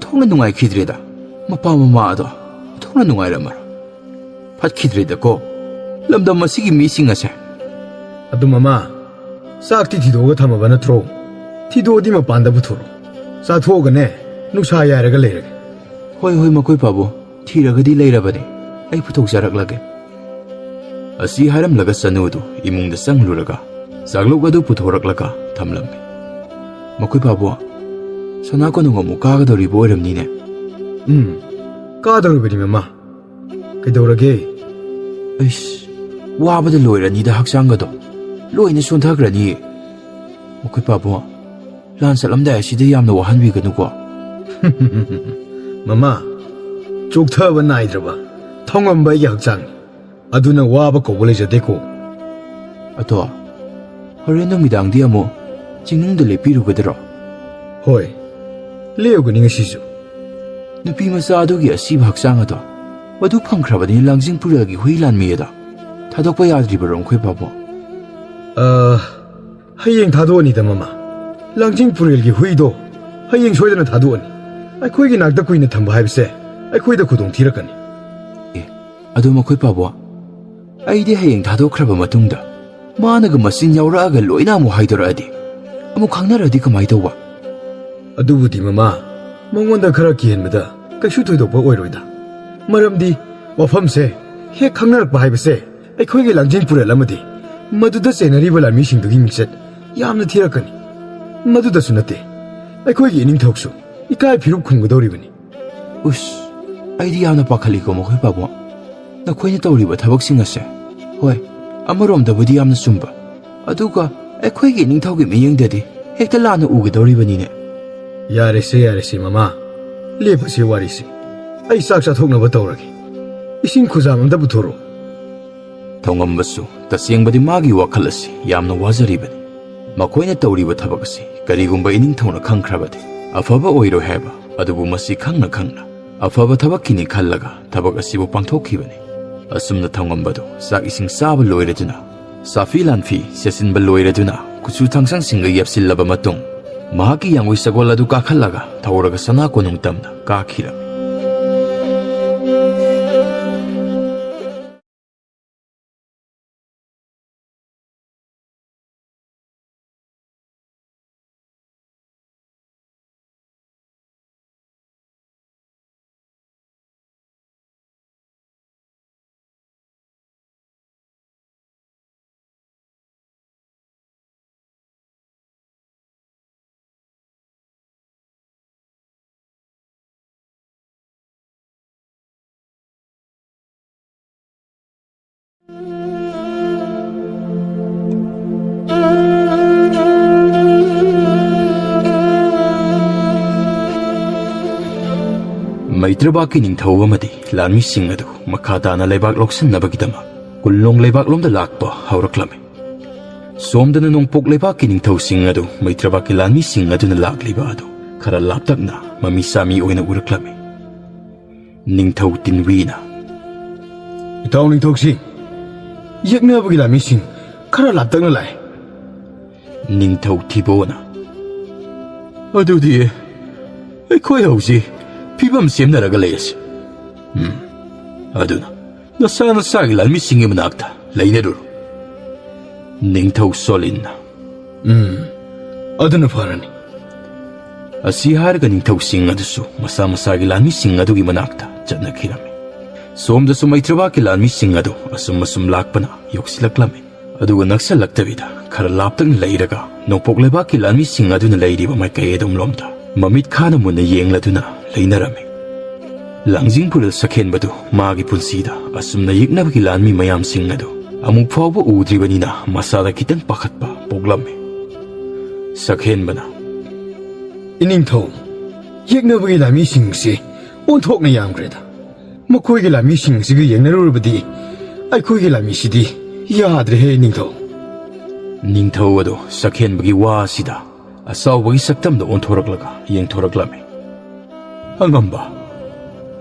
ꯊꯣꯛꯅ ꯅꯨꯡꯉꯥꯏꯈꯤꯗ꯭ꯔꯦꯗ, ꯃꯄꯥ ꯃꯃꯥ ꯑꯗꯣ ꯊꯣꯛꯅ ꯅꯨꯡꯉꯥꯏꯔꯝꯃꯔꯣꯏ꯫ ꯐꯠꯈꯤꯗ꯭ꯔꯦꯗꯀꯣ, ꯂꯝꯗꯝ ꯑꯁꯤꯒꯤ ꯃꯤꯁꯤꯡ ꯑꯁꯦ꯫ "ꯑꯗꯨ ꯃꯃꯥ, ꯆꯥꯛꯇꯤ ꯊꯤꯗꯣꯛꯑꯒ ꯊꯝꯃꯕ ꯅꯠꯇ꯭ꯔꯣ? ꯊꯤꯗꯣꯛꯑꯗꯤ ꯃꯄꯥꯟꯗ ꯄꯨꯊꯣꯔꯛꯑꯣ꯫ ꯆꯥꯊꯣꯛꯑꯒꯅꯦ, ꯅꯨꯡꯁꯥ ꯌꯥꯏꯔꯒ ꯂꯩꯔꯒꯦ꯫" "ꯍꯣꯏ, ꯍꯣꯏ, ꯃꯈꯣꯏ ꯄꯥꯕꯨꯡ, ꯊꯤꯔꯒꯗꯤ ꯂꯩꯔꯕꯅꯦ, ꯑꯩ ꯄꯨꯊꯣꯛꯆꯔꯛꯂꯒꯦ꯫" ꯑꯁꯤ ꯍꯥꯏꯔꯝꯂꯒ ꯆꯅꯨꯗꯨ ꯏꯃꯨꯡꯗ ꯆꯪꯂꯨꯔꯒ ꯆꯥꯛꯂꯨꯛ ꯑꯗꯨ ꯄꯨꯊꯣꯔꯛꯂꯒ ꯊꯝꯂꯝꯃꯤ꯫ "ꯃꯈꯣꯏ ꯄꯥꯕꯨꯡ, ꯁꯅꯥ ꯀꯣꯅꯨꯡ ꯑꯃꯨꯛ ꯀꯥꯒꯗꯧꯔꯤꯕ ꯑꯣꯏꯔꯝꯅꯤꯅꯦ?" "ꯎꯝ, ꯀꯥꯗꯧꯔꯤꯕꯅꯤ ꯃꯃꯥ꯫ ꯀꯩꯗꯧꯔꯒꯦ?" "ꯑꯩꯁ, ꯋꯥꯕꯗ ꯂꯣꯏꯔꯅꯤꯗ ꯍꯛꯆꯥꯡꯒꯗꯣ꯫ ꯂꯣꯏꯅ ꯁꯣꯟꯊꯈ꯭ꯔꯅꯤꯌꯦ꯫ ꯃꯈꯣꯏ ꯄꯥꯕꯨꯡ, ꯂꯥꯟ ꯆꯠꯂꯝꯗꯥꯏ ꯑꯁꯤꯗ ꯌꯥꯝꯅ ꯋꯥꯍꯟꯕꯤꯒꯅꯨꯀꯣ꯫" "ꯃꯃꯥ, ꯆꯣꯛꯊꯕ ꯅꯥꯏꯗ꯭ꯔꯕ ꯊꯧꯉꯝꯕ ꯑꯩꯒꯤ ꯍꯛꯆꯥꯡꯅꯤ꯫ ꯑꯗꯨꯅ ꯋꯥꯕ ꯀꯧꯕ ꯂꯩꯖꯗꯦꯀꯣ꯫" "ꯑꯗꯣ, ꯍꯣꯔꯦꯟ ꯅꯨꯃꯤꯗꯥꯡꯗꯤ ꯑꯃꯨꯛ ꯆꯤꯡꯅꯨꯡꯗ ꯂꯦꯞꯄꯤꯔꯨꯒꯗꯔꯣ?" "ꯍꯣꯏ, ꯂꯦꯞꯎꯒꯅꯤ ꯉꯁꯤꯁꯨ꯫" "ꯅꯨꯄꯤ ꯃꯆꯥ ꯑꯗꯨꯒꯤ ꯑꯁꯤꯕ ꯍꯛꯆꯥꯡ ꯑꯗꯣ, ꯃꯗꯨ ꯐꯪꯈ꯭ꯔꯕꯅꯤ ꯂꯥꯡꯖꯤꯡ ꯄꯨꯔꯦꯜꯒꯤ ꯍꯨꯏ ꯂꯥꯟꯃꯤ ꯑꯗꯣ꯫ ꯊꯥꯗꯣꯛꯄ ꯌꯥꯗ꯭ꯔꯤꯕꯔꯣ, ꯃꯈꯣꯏ ꯄꯥꯕꯨꯡ?" "ꯑ, ꯍꯌꯦꯡ ꯊꯥꯗꯣꯛꯑꯅꯤꯗ, ꯃꯃꯥ꯫ ꯂꯥꯡꯖꯤꯡ ꯄꯨꯔꯦꯜꯒꯤ ꯍꯨꯏꯗꯣ ꯍꯌꯦꯡ ꯁꯣꯏꯗꯅ ꯊꯥꯗꯣꯛꯑꯅꯤ꯫ ꯑꯩꯈꯣꯏꯒꯤ ꯅꯥꯛꯇ ꯀꯨꯏꯅ ꯊꯝꯕ ꯍꯥꯏꯕꯁꯦ ꯑꯩꯈꯣꯏꯗ ꯈꯨꯗꯣꯡ ꯊꯤꯔꯛꯀꯅꯤ꯫" "ꯑꯦ, ꯑꯗꯨ ꯃꯈꯣꯏ ꯄꯥꯕꯨꯡ, ꯑꯩꯗꯤ ꯍꯌꯦꯡ ꯊꯥꯗꯣꯛꯈ꯭ꯔꯕ ꯃꯇꯨꯡꯗ ꯃꯥꯅꯒ ꯃꯆꯤꯟ ꯌꯥꯎꯔꯛꯑꯒ ꯂꯣꯏꯅ ꯑꯃꯨꯛ ꯍꯥꯏꯗꯣꯔꯛꯑꯗꯤ, ꯑꯃꯨꯛ ꯈꯪꯅꯔꯗꯤ ꯀꯃꯥꯏ ꯇꯧꯕ?" "ꯑꯗꯨꯕꯨꯗꯤ, ꯃꯃꯥ, ꯃꯉꯣꯟꯗ ꯈꯔ ꯀꯤꯍꯟꯕꯗ ꯀꯩꯁꯨ ꯊꯣꯏꯗꯣꯛꯄ ꯑꯣꯏꯔꯣꯏꯗ꯫ ꯃꯔꯝꯗꯤ ꯋꯥꯐꯝꯁꯦ ꯍꯦꯛ ꯈꯪꯅꯔꯛꯄ ꯍꯥꯏꯕꯁꯦ ꯑꯩꯈꯣꯏꯒꯤ ꯂꯥꯡꯖꯤꯡ ꯄꯨꯔꯦꯜ ꯑꯃꯗꯤ ꯃꯗꯨꯗ ꯆꯦꯟꯅꯔꯤꯕ ꯂꯥꯟꯃꯤꯁꯤꯡꯗꯨꯒꯤ ꯃꯤꯡꯆꯠ ꯌꯥꯝꯅ ꯊꯤꯔꯛꯀꯅꯤ꯫" ꯃꯗꯨꯗꯁꯨ ꯅꯠꯇꯦ, ꯑꯩꯈꯣꯏꯒꯤ ꯏꯅꯤꯡꯊꯧꯁꯨ ꯏꯀꯥꯏ ꯐꯤꯔꯨꯞ ꯈꯨꯝꯒꯗꯧꯔꯤꯕꯅꯤ꯫ ꯎꯁ, ꯑꯩꯗꯤ ꯌꯥꯝꯅ ꯄꯥꯈꯠꯂꯤꯀꯣ ꯃꯈꯣꯏ ꯄꯥꯕꯨꯡ꯫ ꯅꯈꯣꯏꯅ ꯇꯧꯔꯤꯕ ꯊꯕꯛꯁꯤꯡ ꯑꯁꯦ, ꯍꯣꯏ, ꯑꯃꯔꯣꯝꯗꯕꯨꯗꯤ ꯌꯥꯝꯅ ꯆꯨꯝꯕ, ꯑꯗꯨꯒ ꯑꯩꯈꯣꯏꯒꯤ ꯏꯅꯤꯡꯊꯧꯒꯤ ꯃꯤꯠꯌꯦꯡꯗꯗꯤ ꯍꯦꯛꯇ ꯂꯥꯟꯅ ꯎꯒꯗꯧꯔꯤꯕꯅꯤꯅꯦ꯫ ꯌꯥꯔꯦꯁꯦ, ꯌꯥꯔꯦꯁꯦ, ꯃꯃꯥ꯫ ꯂꯦꯞꯄꯁꯦ ꯋꯥꯔꯤꯁꯦ꯫ ꯑꯩ ꯆꯥꯛ ꯆꯥꯊꯣꯛꯅꯕ ꯇꯧꯔꯒꯦ꯫ ꯏꯁꯤꯡ ꯈꯨꯖꯥꯝ ꯑꯝꯇ ꯄꯨꯊꯣꯔꯛꯑꯣ꯫ ꯊꯧꯉꯝꯕꯁꯨ ꯇꯁꯦꯡꯕꯗꯤ ꯃꯥꯒꯤ ꯋꯥꯈꯜ ꯑꯁꯤ ꯌꯥꯝꯅ ꯋꯥꯖꯔꯤꯕꯅꯤ꯫ ꯃꯈꯣꯏꯅ ꯇꯧꯔꯤꯕ ꯊꯕꯛ ꯑꯁꯤ ꯀꯔꯤꯒꯨꯝꯕ ꯏꯅꯤꯡꯊꯧꯅ ꯈꯪꯈ꯭ꯔꯕꯗꯤ ꯑꯐꯕ ꯑꯣꯏꯔꯣꯏ ꯍꯥꯏꯕ, ꯑꯗꯨꯕꯨ ꯃꯁꯤ ꯈꯪꯅ ꯈꯪꯅ ꯑꯐꯕ ꯊꯕꯛꯀꯤꯅꯤ ꯈꯜꯂꯒ ꯊꯕꯛ ꯑꯁꯤꯕꯨ ꯄꯥꯡꯊꯣꯛꯈꯤꯕꯅꯤ꯫ ꯑꯁꯨꯝꯅ ꯊꯧꯉꯝꯕꯗꯨ ꯆꯥꯛ ꯏꯁꯤꯡ ꯆꯥꯕ ꯂꯣꯏꯔꯗꯨꯅ, ꯁꯥꯐꯤ ꯂꯥꯟꯐꯤ ꯁꯦꯠꯆꯤꯟꯕ ꯂꯣꯏꯔꯗꯨꯅ, ꯀꯨꯆꯨ ꯊꯥꯡꯁꯥꯡꯁꯤꯡꯒ ꯌꯦꯞꯁꯤꯜꯂꯕ ꯃꯇꯨꯡ, ꯃꯍꯥꯛꯀꯤ ꯌꯥꯡꯒꯣꯏ ꯁꯒꯣꯜ ꯑꯗꯨ ꯀꯥꯈꯠꯂꯒ ꯊꯧꯔꯒ ꯁꯅꯥ ꯀꯣꯅꯨꯡ ꯇꯝꯅ ꯀꯥꯈꯤꯔꯝꯃꯤ꯫ ꯃꯩꯇ꯭ꯔꯕꯥꯛꯀꯤ ꯅꯤꯡꯊꯧ ꯑꯃꯗꯤ ꯂꯥꯟꯃꯤꯁꯤꯡ ꯑꯗꯨ ꯃꯈꯥ ꯇꯥꯅ ꯂꯩꯕꯥꯛ ꯂꯧꯁꯤꯟꯅꯕꯒꯤꯗꯃꯛ ꯀꯨꯟꯂꯣꯡ ꯂꯩꯕꯥꯛꯂꯣꯝꯗ ꯂꯥꯛꯄ ꯍꯧꯔꯛꯂꯝꯃꯤ꯫ ꯁꯣꯝꯗꯅ ꯅꯣꯡꯄꯣꯛ ꯂꯩꯕꯥꯛꯀꯤ ꯅꯤꯡꯊꯧꯁꯤꯡ ꯑꯗꯨ ꯃꯩꯇ꯭ꯔꯕꯥꯛꯀꯤ ꯂꯥꯟꯃꯤꯁꯤꯡ ꯑꯗꯨꯅ ꯂꯥꯛꯂꯤꯕ ꯑꯗꯨ ꯈꯔ ꯂꯥꯞꯇꯛꯅ ꯃꯃꯤ ꯁꯥꯃꯤ ꯑꯣꯏꯅ ꯎꯔꯛꯂꯝꯃꯤ꯫ ꯅꯤꯡꯊꯧ ꯇꯤꯟꯋꯤꯅ, "ꯏꯇꯥꯎ ꯅꯤꯡꯊꯧꯁꯤ, ꯌꯦꯛꯅꯕꯒꯤ ꯂꯥꯟꯃꯤꯁꯤꯡ ꯈꯔ ꯂꯥꯞꯇꯛꯅ ꯂꯥꯛꯑꯦ꯫" ꯅꯤꯡꯊꯧ ꯊꯤꯕꯣꯅ, "ꯑꯗꯨꯗꯤ ꯑꯩꯈꯣꯏ ꯍꯧꯖꯤꯛ ꯐꯤꯕꯝ ꯁꯦꯝꯅꯔꯒ ꯂꯩꯔꯁꯤ꯫ ꯎꯝ, ꯑꯗꯨꯅ ꯅꯁꯥ ꯅꯁꯥꯒꯤ ꯂꯥꯟꯃꯤꯁꯤꯡꯒꯤ ꯃꯅꯥꯛꯇ ꯂꯩꯅꯔꯨꯔꯣ꯫" ꯅꯤꯡꯊꯧ ꯁꯣꯂꯤꯟꯅ, "ꯎꯝ, ꯑꯗꯨꯅ ꯐꯔꯅꯤ꯫" ꯑꯁꯤ ꯍꯥꯏꯔꯒ ꯅꯤꯡꯊꯧꯁꯤꯡ ꯑꯗꯨꯁꯨ ꯃꯁꯥ ꯃꯁꯥꯒꯤ ꯂꯥꯟꯃꯤꯁꯤꯡ ꯑꯗꯨꯒꯤ ꯃꯅꯥꯛꯇ ꯆꯠꯅꯈꯤꯔꯝꯃꯤ꯫ ꯁꯣꯝꯗꯁꯨ ꯃꯩꯇ꯭ꯔꯕꯥꯛꯀꯤ ꯂꯥꯟꯃꯤꯁꯤꯡ ꯑꯗꯨ ꯑꯁꯨꯝ ꯑꯁꯨꯝ ꯂꯥꯛꯄꯅ ꯌꯣꯛꯁꯤꯜꯂꯛꯂꯝꯃꯤ꯫ ꯑꯗꯨꯒ ꯅꯛꯁꯜꯂꯛꯇꯕꯤꯗ ꯈꯔ ꯂꯥꯞꯇꯛꯅ ꯂꯩꯔꯒ ꯅꯣꯡꯄꯣꯛ ꯂꯩꯕꯥꯛꯀꯤ ꯂꯥꯟꯃꯤꯁꯤꯡ ꯑꯗꯨꯅ ꯂꯩꯔꯤꯕ ꯃꯥꯏꯀꯩ ꯑꯗꯣꯝꯂꯣꯝꯗ ꯃꯃꯤꯠ ꯈꯥꯅ ꯃꯨꯟꯅ ꯌꯦꯡꯂꯗꯨꯅ ꯂꯩꯅꯔꯝꯃꯤ꯫ ꯂꯥꯡꯖꯤꯡ ꯄꯨꯔꯦꯜ ꯁꯛꯍꯦꯟꯕꯗꯨ ꯃꯥꯒꯤ ꯄꯨꯟꯁꯤꯗ ꯑꯁꯨꯝꯅ ꯌꯦꯛꯅꯕꯒꯤ ꯂꯥꯟꯃꯤ ꯃꯌꯥꯝꯁꯤꯡ ꯑꯗꯨ ꯑꯃꯨꯛ ꯐꯥꯎꯕ ꯎꯗ꯭ꯔꯤꯕꯅꯤꯅ ꯃꯁꯥꯗ ꯈꯤꯇꯪ ꯄꯥꯈꯠꯄ ꯄꯣꯛꯂꯝꯃꯤ꯫ ꯁꯛꯍꯦꯟꯕꯅ, "ꯏꯅꯤꯡꯊꯧ, ꯌꯦꯛꯅꯕꯒꯤ ꯂꯥꯟꯃꯤꯁꯤꯡꯁꯤ ꯑꯣꯟꯊꯣꯛꯅ ꯌꯥꯝꯈ꯭ꯔꯦꯗ꯫ ꯃꯈꯣꯏꯒꯤ ꯂꯥꯟꯃꯤꯁꯤꯡꯁꯤꯒ ꯌꯦꯡꯅꯔꯨꯔꯕꯗꯤ ꯑꯩꯈꯣꯏꯒꯤ ꯂꯥꯟꯃꯤꯁꯤꯗꯤ ꯌꯥꯗ꯭ꯔꯦꯍꯦ, ꯅꯤꯡꯊꯧ!" ꯅꯤꯡꯊꯧ ꯑꯗꯨ ꯁꯛꯍꯦꯟꯕꯒꯤ ꯋꯥ ꯑꯁꯤꯗ ꯑꯆꯥꯎꯕꯒꯤ ꯁꯛꯇꯝꯗ ꯑꯣꯟꯊꯣꯔꯛꯂꯒ ꯌꯦꯡꯊꯣꯔꯛꯂꯝꯃꯤ꯫ "ꯑꯉꯝꯕ,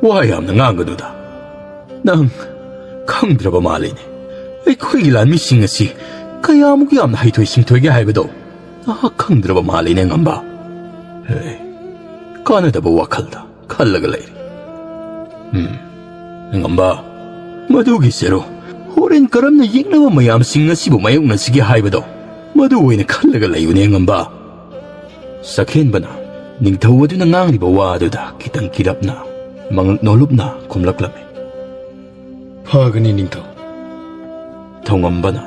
ꯋꯥ ꯌꯥꯝꯅ ꯉꯥꯡꯒꯅꯨꯗ꯫ ꯅꯪ ꯈꯪꯗ꯭ꯔꯕ ꯃꯥꯜꯂꯤꯅꯦ꯫ ꯑꯩꯈꯣꯏꯒꯤ ꯂꯥꯟꯃꯤꯁꯤꯡ ꯑꯁꯤ ꯀꯌꯥꯃꯨꯛ ꯌꯥꯝꯅ ꯍꯩꯊꯣꯏ ꯁꯤꯡꯊꯣꯏꯒꯦ ꯍꯥꯏꯕꯗꯣ ꯅꯍꯥꯛ ꯈꯪꯗ꯭ꯔꯕ ꯃꯥꯜꯂꯤꯅꯦ, ꯑꯉꯝꯕ꯫ ꯍꯦ, ꯀꯥꯟꯅꯗꯕ ꯋꯥꯈꯜꯗ ꯈꯜꯂꯒ ꯂꯩꯔꯤ꯫ ꯎꯝ, ꯑꯉꯝꯕ, ꯃꯗꯨꯒꯤ ꯆꯦꯔꯣ ꯍꯣꯔꯦꯟ ꯀꯔꯝꯅ ꯌꯦꯛꯅꯕ ꯃꯌꯥꯝꯁꯤꯡ ꯑꯁꯤꯕꯨ ꯃꯥꯌꯣꯛꯅꯁꯤꯒꯦ ꯍꯥꯏꯕꯗꯣ, ꯃꯗꯨ ꯑꯣꯏꯅ ꯈꯜꯂꯒ ꯂꯩꯌꯨꯅꯦ, ꯑꯉꯝꯕ꯫" ꯁꯛꯍꯦꯟꯕꯅ ꯅꯤꯡꯊꯧ ꯑꯗꯨꯅ ꯉꯥꯡꯂꯤꯕ ꯋꯥ ꯑꯗꯨꯗ ꯈꯤꯇꯪ ꯀꯤꯔꯞꯅ, ꯃꯉꯛ ꯅꯣꯜꯂꯨꯞꯅ ꯈꯨꯝꯂꯛꯂꯝꯃꯤ꯫ "ꯐꯒꯅꯤ, ꯅꯤꯡꯊꯧ꯫" ꯊꯧꯉꯝꯕꯅ,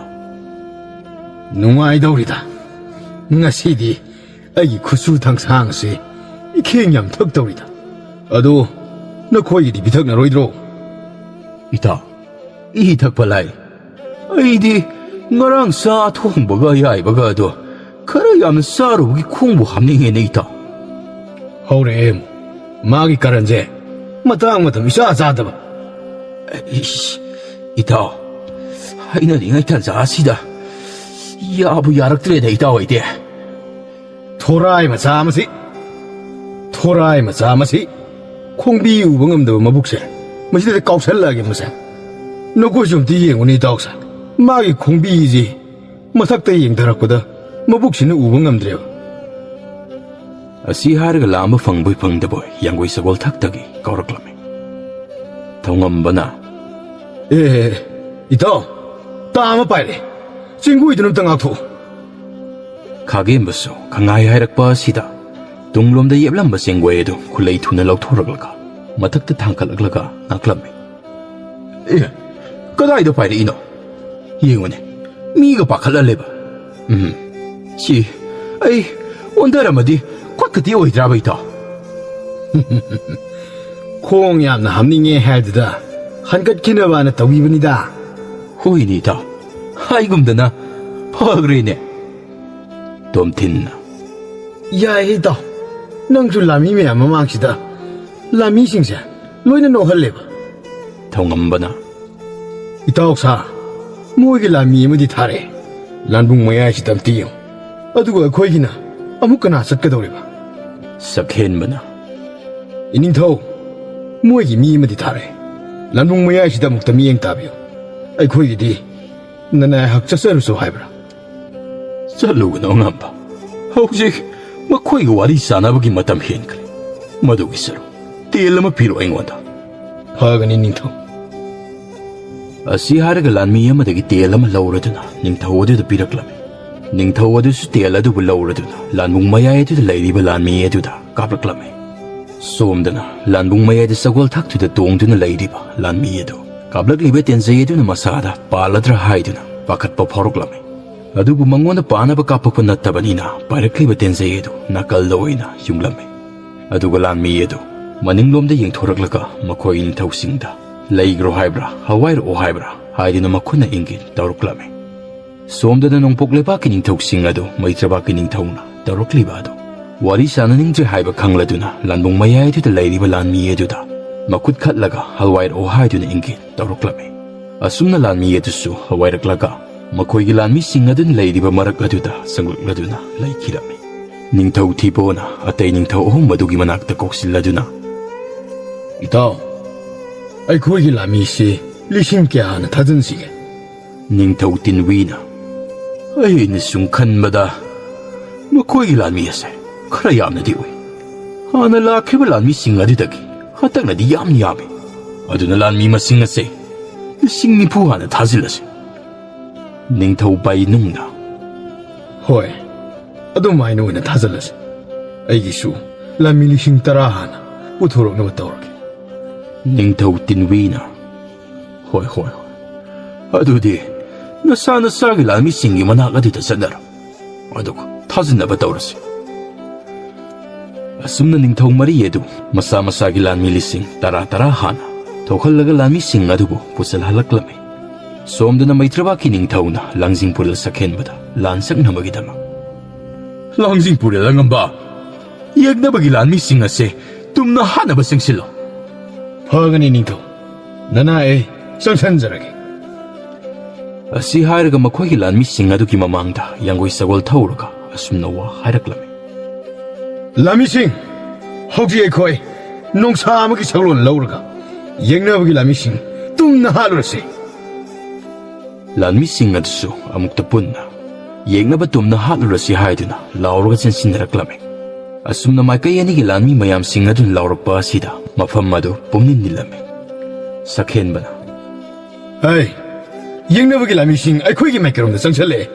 "ꯅꯨꯡꯉꯥꯏꯗꯧꯔꯤꯗ꯫ ꯉꯁꯤꯗꯤ ꯑꯩꯒꯤ ꯈꯨꯠꯁꯨ ꯊꯥꯡꯁꯥꯡꯁꯤ ꯏꯈꯦꯡ ꯌꯥꯝ ꯊꯛꯇꯧꯔꯤꯗ꯫ ꯑꯗꯣ ꯅꯈꯣꯏꯒꯤꯗꯤ ꯄꯤꯊꯛꯅꯔꯣꯏꯗ꯭ꯔꯣ?" "ꯏꯇꯥꯎ, ꯏ ꯊꯛꯄ ꯂꯥꯏ꯫ ꯑꯩꯗꯤ ꯉꯔꯥꯡ ꯆꯥ ꯑꯊꯣꯡꯕꯒ ꯑꯌꯥꯏꯕꯒ ꯑꯗꯣ ꯈꯔ ꯌꯥꯝꯅ ꯆꯥꯔꯨꯕꯒꯤ ꯈꯣꯡꯕꯨ ꯍꯥꯝꯅꯤꯡꯉꯦꯅꯦ, ꯏꯇꯥꯎ꯫" "ꯍꯧꯔꯛꯑꯦ ꯑꯃꯨꯛ ꯃꯥꯒꯤ ꯀꯔꯟꯁꯦ, ꯃꯇꯥꯡ ꯃꯇꯝ ꯏꯆꯥ ꯆꯥꯗꯕ꯫" "ꯏꯁ, ꯏꯇꯥꯎ, ꯍꯥꯏꯅꯔꯤꯉꯩ ꯇꯥꯟꯖꯥ ꯑꯁꯤꯗ ꯌꯥꯕꯨ ꯌꯥꯔꯛꯇ꯭ꯔꯦꯗ, ꯏꯇꯥꯎ ꯑꯩꯗꯤ꯫" "ꯊꯣꯔꯥꯏ ꯃꯆꯥ ꯃꯁꯤ, ꯊꯣꯔꯥꯏ ꯃꯆꯥ ꯃꯁꯤ, ꯈꯣꯡꯕꯤ ꯎꯕ ꯉꯝꯗꯕ ꯃꯕꯨꯛꯁꯦ ꯃꯁꯤꯗ ꯀꯥꯎꯁꯜꯂꯛꯑꯒꯦ ꯃꯁꯦ꯫ ꯅꯈꯣꯏꯁꯨ ꯑꯝꯇ ꯌꯦꯡꯉꯨꯅꯦ, ꯏꯇꯥꯎꯁꯦ꯫ ꯃꯥꯒꯤ ꯈꯣꯡꯕꯤꯁꯤ ꯃꯊꯛꯇ ꯌꯦꯡꯊꯔꯛꯄꯗ ꯃꯕꯨꯛꯁꯤꯅ ꯎꯕ ꯉꯝꯗ꯭ꯔꯦꯕ꯫" ꯑꯁꯤ ꯍꯥꯏꯔꯒ ꯂꯥꯝꯕ ꯐꯪꯕꯣꯏ ꯐꯪꯗꯕꯣꯏ ꯌꯥꯡꯒꯣꯏ ꯁꯒꯣꯜ ꯊꯛꯇꯒꯤ ꯀꯧꯔꯛꯂꯝꯃꯤ꯫ ꯊꯧꯉꯝꯕꯅ, "ꯑꯦ, ꯏꯇꯥꯎ, ꯇꯥ ꯑꯃ ꯄꯥꯏꯔꯦ꯫ ꯆꯦꯡꯒꯨꯏꯗꯨꯅ ꯑꯝꯇ ꯉꯥꯛꯊꯣꯛꯎ꯫" ꯈꯥꯒꯦꯝꯕꯁꯨ ꯈꯪꯉꯥꯏ ꯍꯥꯏꯔꯛꯄ ꯑꯁꯤꯗ ꯇꯨꯡꯂꯣꯝꯗ ꯌꯦꯞꯂꯝꯕ ꯆꯦꯡꯒꯣꯏ ꯑꯗꯨ ꯈꯨꯂꯩ ꯊꯨꯅ ꯂꯧꯊꯣꯔꯛꯂꯒ ꯃꯊꯛꯇ ꯊꯥꯡꯒꯠꯂꯛꯂꯒ ꯉꯥꯛꯂꯝꯃꯤ꯫ "ꯑꯦ, ꯀꯗꯥꯏꯗ ꯄꯥꯏꯔꯛꯏꯅꯣ? ꯌꯦꯡꯉꯨꯅꯦ, ꯃꯤꯒ ꯄꯥꯈꯠꯍꯜꯂꯦꯕ꯫ ꯎꯝ, ꯁꯤ ꯑꯩ ꯑꯣꯟꯊꯔꯝꯃꯗꯤ ꯈꯨꯠꯀꯗꯤ ꯑꯣꯏꯗ꯭ꯔꯥꯕ, ꯏꯇꯥꯎ? ꯈꯣꯡ ꯌꯥꯝꯅ ꯍꯥꯝꯅꯤꯡꯉꯦ ꯍꯥꯏꯗꯨꯗ ꯍꯟꯀꯠꯈꯤꯅꯕꯅ ꯇꯧꯕꯤꯕꯅꯤꯗ꯫ ꯍꯣꯏꯅꯦ, ꯏꯇꯥꯎ, ꯍꯥꯏꯒꯨꯝꯗꯅ ꯐꯈ꯭ꯔꯦꯅꯦ꯫ ꯇꯣꯝꯊꯤꯟꯅ, "ꯌꯥꯏꯍꯦ ꯏꯇꯥꯎ, ꯅꯪꯁꯨ ꯂꯥꯟꯃꯤ ꯃꯌꯥꯝ ꯃꯃꯥꯡꯁꯤꯗ ꯂꯥꯟꯃꯤꯁꯤꯡꯁꯦ ꯂꯣꯏꯅ ꯅꯣꯛꯍꯜꯂꯦꯕ꯫" ꯊꯧꯉꯝꯕꯅ, "ꯏꯇꯥꯎ ꯁꯥ, ꯃꯣꯏꯒꯤ ꯂꯥꯟꯃꯤ ꯑꯃꯗꯤ ꯊꯥꯔꯛꯑꯦ꯫ ꯂꯥꯟꯕꯨꯡ ꯃꯌꯥꯏꯁꯤꯗ ꯑꯝꯇ ꯌꯦꯡꯉꯨ꯫ ꯑꯗꯨꯒ ꯑꯩꯈꯣꯏꯒꯤꯅ ꯑꯃꯨꯛ ꯀꯅꯥ ꯆꯠꯀꯗꯧꯔꯤꯕ?" ꯁꯛꯍꯦꯟꯕꯅ, "ꯏꯅꯤꯡꯊꯧ, ꯃꯣꯏꯒꯤ ꯃꯤ ꯑꯃꯗꯤ ꯊꯥꯔꯛꯑꯦ꯫ ꯂꯥꯟꯕꯨꯡ ꯃꯌꯥꯏꯁꯤꯗ ꯑꯃꯨꯛꯇ ꯃꯤꯠꯌꯦꯡ ꯇꯥꯕꯤꯌꯨ꯫ ꯑꯩꯈꯣꯏꯒꯤꯗꯤ ꯅꯅꯥꯏꯍꯥꯛ ꯆꯠꯆꯔꯨꯁꯨ ꯍꯥꯏꯕ꯭ꯔꯥ?" "ꯆꯠꯂꯨꯒꯅꯨ, ꯑꯉꯝꯕ꯫ ꯍꯧꯖꯤꯛ ꯃꯈꯣꯏꯒ ꯋꯥꯔꯤ ꯁꯥꯟꯅꯕꯒꯤ ꯃꯇꯝ ꯍꯦꯟꯈ꯭ꯔꯦ꯫ ꯃꯗꯨꯒꯤ ꯁꯔꯨꯛ ꯇꯦꯜ ꯑꯃ ꯄꯤꯔꯣ ꯑꯩꯉꯣꯟꯗ꯫" "ꯐꯒꯅꯤ, ꯅꯤꯡꯊꯧ꯫" ꯑꯁꯤ ꯍꯥꯏꯔꯒ ꯂꯥꯟꯃꯤ ꯑꯃꯗꯒꯤ ꯇꯦꯜ ꯑꯃ ꯂꯧꯔꯗꯨꯅ ꯅꯤꯡꯊꯧ ꯑꯗꯨꯗ ꯄꯤꯔꯛꯂꯝꯃꯤ꯫ ꯅꯤꯡꯊꯧ ꯑꯗꯨꯁꯨ ꯇꯦꯜ ꯑꯗꯨꯕꯨ ꯂꯧꯔꯗꯨꯅ ꯂꯥꯟꯕꯨꯡ ꯃꯌꯥꯏ ꯑꯗꯨꯗ ꯂꯩꯔꯤꯕ ꯂꯥꯟꯃꯤ ꯑꯗꯨꯗ ꯀꯥꯞꯂꯛꯂꯝꯃꯤ꯫ ꯁꯣꯝꯗꯅ ꯂꯥꯟꯕꯨꯡ ꯃꯌꯥꯏꯗ ꯁꯒꯣꯜ ꯊꯥꯛꯇꯨꯗ ꯇꯣꯡꯗꯨꯅ ꯂꯩꯔꯤꯕ ꯂꯥꯟꯃꯤ ꯑꯗꯨ ꯀꯥꯞꯂꯛꯂꯤꯕ ꯇꯦꯟꯖꯩ ꯑꯗꯨꯅ ꯃꯁꯥꯗ ꯄꯥꯜꯂꯗ꯭ꯔꯥ ꯍꯥꯏꯗꯨꯅ ꯄꯥꯈꯠꯄ ꯐꯥꯎꯔꯛꯂꯝꯃꯤ꯫ ꯑꯗꯨꯕꯨ ꯃꯉꯣꯟꯗ ꯄꯥꯅꯕ ꯀꯥꯞꯄꯛꯄ ꯅꯠꯇꯕꯅꯤꯅ ꯄꯥꯏꯔꯛꯂꯤꯕ ꯇꯦꯟꯖꯩ ꯑꯗꯨ ꯅꯥꯀꯜꯗ ꯑꯣꯏꯅ ꯌꯨꯡꯂꯝꯃꯤ꯫ ꯑꯗꯨꯒ ꯂꯥꯟꯃꯤ ꯑꯗꯨ ꯃꯅꯤꯡꯂꯣꯝꯗ ꯌꯦꯡꯊꯣꯔꯛꯂꯒ ꯃꯈꯣꯏ ꯅꯤꯡꯊꯧꯁꯤꯡꯗ "ꯂꯩꯈ꯭ꯔꯣ ꯍꯥꯏꯕ꯭ꯔꯥ, ꯍꯋꯥꯏꯔꯛꯑꯣ ꯍꯥꯏꯕ꯭ꯔꯥ?" ꯍꯥꯏꯗꯨꯅ ꯃꯈꯨꯠꯅ ꯏꯪꯒꯤꯠ ꯇꯧꯔꯛꯂꯝꯃꯤ꯫ ꯁꯣꯝꯗꯅ ꯅꯣꯡꯄꯣꯛ ꯂꯩꯕꯥꯛꯀꯤ ꯅꯤꯡꯊꯧꯁꯤꯡ ꯑꯗꯨ ꯃꯩꯇ꯭ꯔꯕꯥꯛꯀꯤ ꯅꯤꯡꯊꯧꯅ ꯇꯧꯔꯛꯂꯤꯕ ꯑꯗꯨ ꯋꯥꯔꯤ ꯁꯥꯟꯅꯅꯤꯡꯗ꯭ꯔꯦ ꯍꯥꯏꯕ ꯈꯪꯂꯗꯨꯅ ꯂꯥꯟꯕꯨꯡ ꯃꯌꯥꯏꯗꯨꯗ ꯂꯩꯔꯤꯕ ꯂꯥꯟꯃꯤ ꯑꯗꯨꯗ ꯃꯈꯨꯠ ꯈꯠꯂꯒ "ꯍꯋꯥꯏꯔꯛꯑꯣ" ꯍꯥꯏꯗꯨꯅ ꯏꯪꯒꯤꯠ ꯇꯧꯔꯛꯂꯝꯃꯤ꯫ ꯑꯁꯨꯝꯅ ꯂꯥꯟꯃꯤ ꯑꯗꯨꯁꯨ ꯍꯋꯥꯏꯔꯛꯂꯒ ꯃꯈꯣꯏꯒꯤ ꯂꯥꯟꯃꯤꯁꯤꯡ ꯑꯗꯨꯅ ꯂꯩꯔꯤꯕ ꯃꯔꯛ ꯑꯗꯨꯗ ꯆꯪꯂꯛꯂꯗꯨꯅ ꯂꯩꯈꯤꯔꯝꯃꯤ꯫ ꯅꯤꯡꯊꯧ ꯊꯤꯕꯣꯅ ꯑꯇꯩ ꯅꯤꯡꯊꯧ ꯑꯍꯨꯝ ꯑꯗꯨꯒꯤ ꯃꯅꯥꯛꯇ ꯀꯧꯁꯤꯜꯂꯗꯨꯅ, "ꯏꯇꯥꯎ, ꯑꯩꯈꯣꯏꯒꯤ ꯂꯥꯟꯃꯤꯁꯤ ꯂꯤꯁꯤꯡ ꯀꯌꯥ ꯍꯥꯟꯅ ꯊꯥꯖꯤꯟꯁꯤꯒꯦ?" ꯅꯤꯡꯊꯧ ꯇꯤꯟꯋꯤꯅ, "ꯑꯩꯅ ꯁꯨꯝ ꯈꯟꯕꯗ ꯃꯈꯣꯏꯒꯤ ꯂꯥꯟꯃꯤ ꯑꯁꯦ ꯈꯔ ꯌꯥꯝꯅꯗꯤ ꯎꯏ꯫ ꯍꯥꯟꯅ ꯂꯥꯛꯈꯤꯕ ꯂꯥꯟꯃꯤꯁꯤꯡ ꯑꯗꯨꯗꯒꯤ ꯍꯟꯗꯛꯅꯗꯤ ꯌꯥꯝꯅ ꯌꯥꯝꯃꯤ꯫ ꯑꯗꯨꯅ ꯂꯥꯟꯃꯤ ꯃꯁꯤꯡ ꯑꯁꯦ ꯂꯤꯁꯤꯡ ꯅꯤꯐꯨ ꯍꯥꯟꯅ ꯊꯥꯖꯤꯜꯂꯁꯤ꯫" ꯅꯤꯡꯊꯧ ꯕꯥꯏꯅꯨꯡꯅ, "ꯍꯣꯏ, ꯑꯗꯨꯃꯥꯏꯅ ꯑꯣꯏꯅ ꯊꯥꯖꯤꯜꯂꯁꯤ꯫ ꯑꯩꯒꯤꯁꯨ ꯂꯥꯟꯃꯤ ꯂꯤꯁꯤꯡ ꯇꯔꯥ ꯍꯥꯟꯅ ꯄꯨꯊꯣꯔꯛꯅꯕ ꯇꯧꯔꯒꯦ꯫" ꯅꯤꯡꯊꯧ ꯇꯤꯟꯋꯤꯅ, "ꯍꯣꯏ, ꯍꯣꯏ, ꯍꯣꯏ꯫ ꯑꯗꯨꯗꯤ ꯅꯁꯥ ꯅꯁꯥꯒꯤ ꯂꯥꯟꯃꯤꯁꯤꯡꯒꯤ ꯃꯅꯥꯛ ꯑꯗꯨꯗ ꯆꯠꯅꯔꯣ, ꯑꯗꯨꯒ ꯊꯥꯖꯅꯕ ꯇꯧꯔꯁꯤ꯫ ꯑꯁꯨꯝꯅ ꯅꯤꯡꯊꯧ ꯃꯔꯤ ꯑꯗꯨ ꯃꯁꯥ ꯃꯁꯥꯒꯤ ꯂꯥꯟꯃꯤ ꯂꯤꯁꯤꯡ ꯇꯔꯥ ꯇꯔꯥ ꯍꯥꯟꯅ ꯊꯣꯛꯍꯜꯂꯒ ꯂꯥꯟꯃꯤꯁꯤꯡ ꯑꯗꯨꯕꯨ ꯄꯨꯁꯤꯜꯍꯜꯂꯛꯂꯝꯃꯤ꯫ ꯁꯣꯝꯗꯅ ꯃꯩꯇ꯭ꯔꯕꯥꯛꯀꯤ ꯅꯤꯡꯊꯧꯅ ꯂꯥꯡꯖꯤꯡ ꯄꯨꯔꯦꯜ ꯁꯛꯍꯦꯟꯕꯗ ꯂꯥꯟ ꯁꯛꯅꯕꯒꯤꯗꯃꯛ, "ꯂꯥꯡꯖꯤꯡ ꯄꯨꯔꯦꯜ ꯑꯉꯝꯕ, ꯌꯦꯛꯅꯕꯒꯤ ꯂꯥꯟꯃꯤꯁꯤꯡ ꯑꯁꯦ ꯇꯨꯝꯅ ꯍꯥꯠꯅꯕ ꯆꯪꯁꯤꯜꯂꯣ꯫" "ꯐꯒꯅꯤ ꯅꯤꯡꯊꯧ, ꯅꯅꯥꯏ ꯑꯩ ꯆꯪꯁꯟꯖꯔꯒꯦ꯫" ꯑꯁꯤ ꯍꯥꯏꯔꯒ ꯃꯈꯣꯏꯒꯤ ꯂꯥꯟꯃꯤꯁꯤꯡ ꯑꯗꯨꯒꯤ ꯃꯃꯥꯡꯗ ꯌꯥꯡꯒꯣꯏ ꯁꯒꯣꯜ ꯊꯧꯔꯒ ꯑꯁꯨꯝꯅ ꯋꯥ ꯍꯥꯏꯔꯛꯂꯝꯃꯤ꯫ "ꯂꯥꯟꯃꯤꯁꯤꯡ, ꯍꯧꯖꯤꯛ ꯑꯩꯈꯣꯏ ꯅꯣꯡꯁꯥ ꯑꯃꯒꯤ ꯁꯛꯂꯣꯟ ꯂꯧꯔꯒ ꯌꯦꯛꯅꯕꯒꯤ ꯂꯥꯟꯃꯤꯁꯤꯡ ꯇꯨꯝꯅ ꯍꯥꯠꯂꯨꯔꯁꯤ꯫" ꯂꯥꯟꯃꯤꯁꯤꯡ ꯑꯗꯨꯁꯨ ꯑꯃꯨꯛꯇ ꯄꯨꯟꯅ ꯌꯦꯛꯅꯕ ꯇꯨꯝꯅ ꯍꯥꯠꯂꯨꯔꯁꯤ ꯍꯥꯏꯗꯨꯅ ꯂꯥꯎꯔꯒ ꯆꯦꯟꯁꯤꯟꯅꯔꯛꯂꯝꯃꯤ꯫ ꯑꯁꯨꯝꯅ ꯃꯥꯏꯀꯩ ꯑꯅꯤꯒꯤ ꯂꯥꯟꯃꯤ ꯃꯌꯥꯝꯁꯤꯡ ꯑꯗꯨꯅ ꯂꯥꯎꯔꯛꯄ ꯑꯁꯤꯗ ꯃꯐꯝ ꯑꯗꯨ ꯄꯨꯝꯅꯤꯟ ꯅꯤꯜꯂꯝꯃꯤ꯫ ꯁꯛꯍꯦꯟꯕꯅ, "ꯍꯩ, ꯌꯦꯛꯅꯕꯒꯤ ꯂꯥꯟꯃꯤꯁꯤꯡ ꯑꯩꯈꯣꯏꯒꯤ ꯃꯥꯏꯀꯩꯔꯣꯝꯗ ꯆꯪꯁꯤꯜꯂꯛꯑꯦ,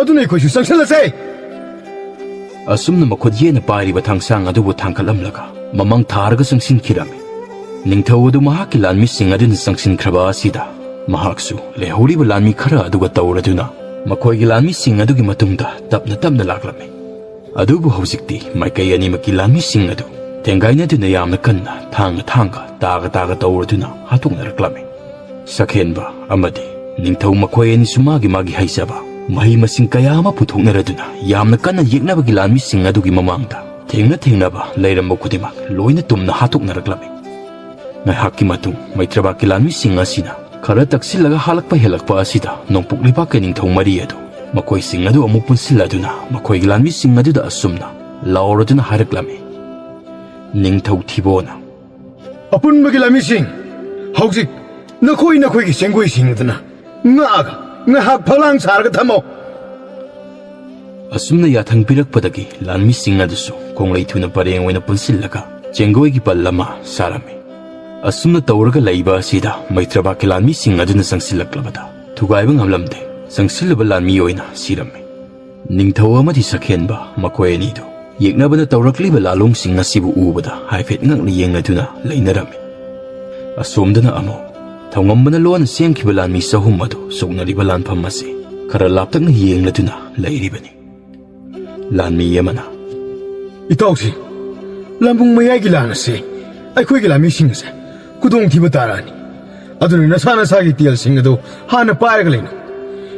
ꯑꯗꯨꯅ ꯑꯩꯈꯣꯏꯁꯨ ꯆꯪꯁꯤꯜꯂꯁꯦ!" ꯑꯁꯨꯝꯅ ꯃꯈꯨꯠ ꯌꯦꯠꯅ ꯄꯥꯏꯔꯤꯕ ꯊꯥꯡꯁꯥꯡ ꯑꯗꯨꯕꯨ ꯊꯥꯡꯒꯠꯂꯝꯂꯒ ꯃꯃꯥꯡ ꯊꯥꯔꯒ ꯆꯪꯁꯤꯟꯈꯤꯔꯝꯃꯤ꯫ ꯅꯤꯡꯊꯧ ꯑꯗꯨ ꯃꯍꯥꯛꯀꯤ ꯂꯥꯟꯃꯤꯁꯤꯡ ꯑꯗꯨꯅ ꯆꯪꯁꯤꯟꯈ꯭ꯔꯕ ꯑꯁꯤꯗ ꯃꯍꯥꯛꯁꯨ ꯂꯩꯍꯧꯔꯤꯕ ꯂꯥꯟꯃꯤ ꯈꯔ ꯑꯗꯨꯒ ꯇꯧꯔꯗꯨꯅ ꯃꯈꯣꯏꯒꯤ ꯂꯥꯟꯃꯤꯁꯤꯡ ꯑꯗꯨꯒꯤ ꯃꯇꯨꯡꯗ ꯇꯞꯅ ꯇꯞꯅ ꯂꯥꯛꯂꯝꯃꯤ꯫ ꯑꯗꯨꯕꯨ ꯍꯧꯖꯤꯛꯇꯤ ꯃꯥꯏꯀꯩ ꯑꯅꯤꯃꯛꯀꯤ ꯂꯥꯟꯃꯤꯁꯤꯡ ꯑꯗꯨ ꯊꯦꯡꯒꯥꯏꯅꯗꯨꯅ ꯌꯥꯝꯅ ꯀꯟꯅ ꯊꯥꯡꯅ ꯊꯥꯡꯒ, ꯇꯥꯒ ꯇꯥꯒ ꯇꯧꯔꯗꯨꯅ ꯍꯥꯠꯇꯣꯛꯅꯔꯛꯂꯝꯃꯤ꯫ ꯁꯛꯍꯦꯟꯕ ꯑꯃꯗꯤ ꯅꯤꯡꯊꯧ ꯃꯈꯣꯏ ꯑꯅꯤꯁꯨ ꯃꯥꯒꯤ ꯃꯥꯒꯤ ꯍꯩꯖꯕ ꯃꯍꯩ ꯃꯁꯤꯡ ꯀꯌꯥ ꯑꯃ ꯄꯨꯊꯣꯛꯅꯔꯗꯨꯅ ꯌꯥꯝꯅ ꯀꯟꯅ ꯌꯦꯛꯅꯕꯒꯤ ꯂꯥꯟꯃꯤꯁꯤꯡ ꯑꯗꯨꯒꯤ ꯃꯃꯥꯡꯗ ꯊꯦꯡꯅ ꯊꯦꯡꯅꯕ ꯂꯩꯔꯝꯕ ꯈꯨꯗꯤꯡꯃꯛ ꯂꯣꯏꯅ ꯇꯨꯝꯅ ꯍꯥꯠꯇꯣꯛꯅꯔꯛꯂꯝꯃꯤ꯫ ꯉꯥꯏꯍꯥꯛꯀꯤ ꯃꯇꯨꯡ ꯃꯩꯇ꯭ꯔꯕꯥꯛꯀꯤ ꯂꯥꯟꯃꯤꯁꯤꯡ ꯑꯁꯤꯅ ꯈꯔ ꯇꯛꯁꯤꯜꯂꯒ ꯍꯥꯠꯂꯛꯄ ꯍꯦꯜꯂꯛꯄ ꯑꯁꯤꯗ ꯅꯣꯡꯄꯣꯛ ꯂꯩꯕꯥꯛꯀꯤ ꯅꯤꯡꯊꯧ ꯃꯔꯤ ꯑꯗꯨ ꯃꯈꯣꯏꯁꯤꯡ ꯑꯗꯨ ꯑꯃꯨꯛ ꯄꯨꯟꯁꯤꯜꯂꯗꯨꯅ ꯃꯈꯣꯏꯒꯤ ꯂꯥꯟꯃꯤꯁꯤꯡ ꯑꯗꯨꯗ ꯑꯁꯨꯝꯅ ꯂꯥꯎꯔꯗꯨꯅ ꯍꯥꯏꯔꯛꯂꯝꯃꯤ꯫ ꯅꯤꯡꯊꯧ ꯊꯤꯕꯣꯅ, "ꯑꯄꯨꯟꯕꯒꯤ ꯂꯥꯟꯃꯤꯁꯤꯡ, ꯍꯧꯖꯤꯛ ꯅꯈꯣꯏ ꯅꯈꯣꯏꯒꯤ ꯆꯦꯡꯒꯣꯏꯁꯤꯡ ꯑꯗꯨꯅ ꯉꯥꯛꯑꯒ ꯉꯥꯏꯍꯥꯛ ꯐꯛꯂꯥꯡ ꯁꯥꯔꯒ ꯊꯝꯃꯣ꯫" ꯑꯁꯨꯝꯅ ꯌꯥꯊꯪ ꯄꯤꯔꯛꯄꯗꯒꯤ ꯂꯥꯟꯃꯤꯁꯤꯡ ꯑꯗꯨꯁꯨ ꯈꯣꯡꯂꯩ ꯊꯨꯅ ꯄꯔꯦꯡ ꯑꯣꯏꯅ ꯄꯨꯟꯁꯤꯜꯂꯒ ꯆꯦꯡꯒꯣꯏꯒꯤ ꯄꯜ ꯑꯃ ꯁꯥꯔꯝꯃꯤ꯫ ꯑꯁꯨꯝꯅ ꯇꯧꯔꯒ ꯂꯩꯕ ꯑꯁꯤꯗ ꯃꯩꯇ꯭ꯔꯕꯥꯛꯀꯤ ꯂꯥꯟꯃꯤꯁꯤꯡ ꯑꯗꯨꯅ ꯆꯪꯁꯤꯜꯂꯛꯂꯕꯗ ꯊꯨꯒꯥꯏꯕ ꯉꯝꯂꯝꯗꯦ, ꯆꯪꯁꯤꯜꯂꯕ ꯂꯥꯟꯃꯤ ꯑꯣꯏꯅ ꯁꯤꯔꯝꯃꯤ꯫ ꯅꯤꯡꯊꯧ ꯑꯃꯗꯤ ꯁꯛꯍꯦꯟꯕ ꯃꯈꯣꯏ ꯑꯅꯤꯗꯨ ꯌꯦꯛꯅꯕꯅ ꯇꯧꯔꯛꯂꯤꯕ ꯂꯥꯂꯣꯡꯁꯤꯡ ꯑꯁꯤꯕꯨ ꯎꯕꯗ ꯍꯥꯏꯐꯦꯠ ꯉꯛꯅ ꯌꯦꯡꯅꯗꯨꯅ ꯂꯩꯅꯔꯝꯃꯤ꯫ ꯑꯁꯣꯝꯗꯅ ꯑꯃꯨꯛ ꯊꯧꯉꯝꯕꯅ ꯂꯣꯟꯅ ꯁꯦꯝꯈꯤꯕ ꯂꯥꯟꯃꯤ ꯆꯍꯨꯝ ꯑꯗꯨ ꯁꯣꯛꯅꯔꯤꯕ ꯂꯥꯟꯐꯝ ꯑꯁꯤ ꯈꯔ ꯂꯥꯞꯇꯛꯅ ꯌꯦꯡꯂꯗꯨꯅ ꯂꯩꯔꯤꯕꯅꯤ꯫ ꯂꯥꯟꯃꯤ ꯑꯃꯅ, "ꯏꯇꯥꯎꯁꯤ, ꯂꯥꯟꯕꯨꯡ ꯃꯌꯥꯏꯒꯤ ꯂꯥꯟ ꯑꯁꯤ ꯑꯩꯈꯣꯏꯒꯤ ꯂꯥꯟꯃꯤꯁꯤꯡ ꯑꯁꯦ ꯈꯨꯗꯣꯡꯊꯤꯕ ꯇꯥꯔꯛꯑꯅꯤ꯫ ꯑꯗꯨꯅ ꯅꯁꯥ ꯅꯁꯥꯒꯤ ꯇꯦꯜꯁꯤꯡ ꯑꯗꯨ ꯍꯥꯟꯅ ꯄꯥꯏꯔꯒ ꯂꯩꯅꯧ꯫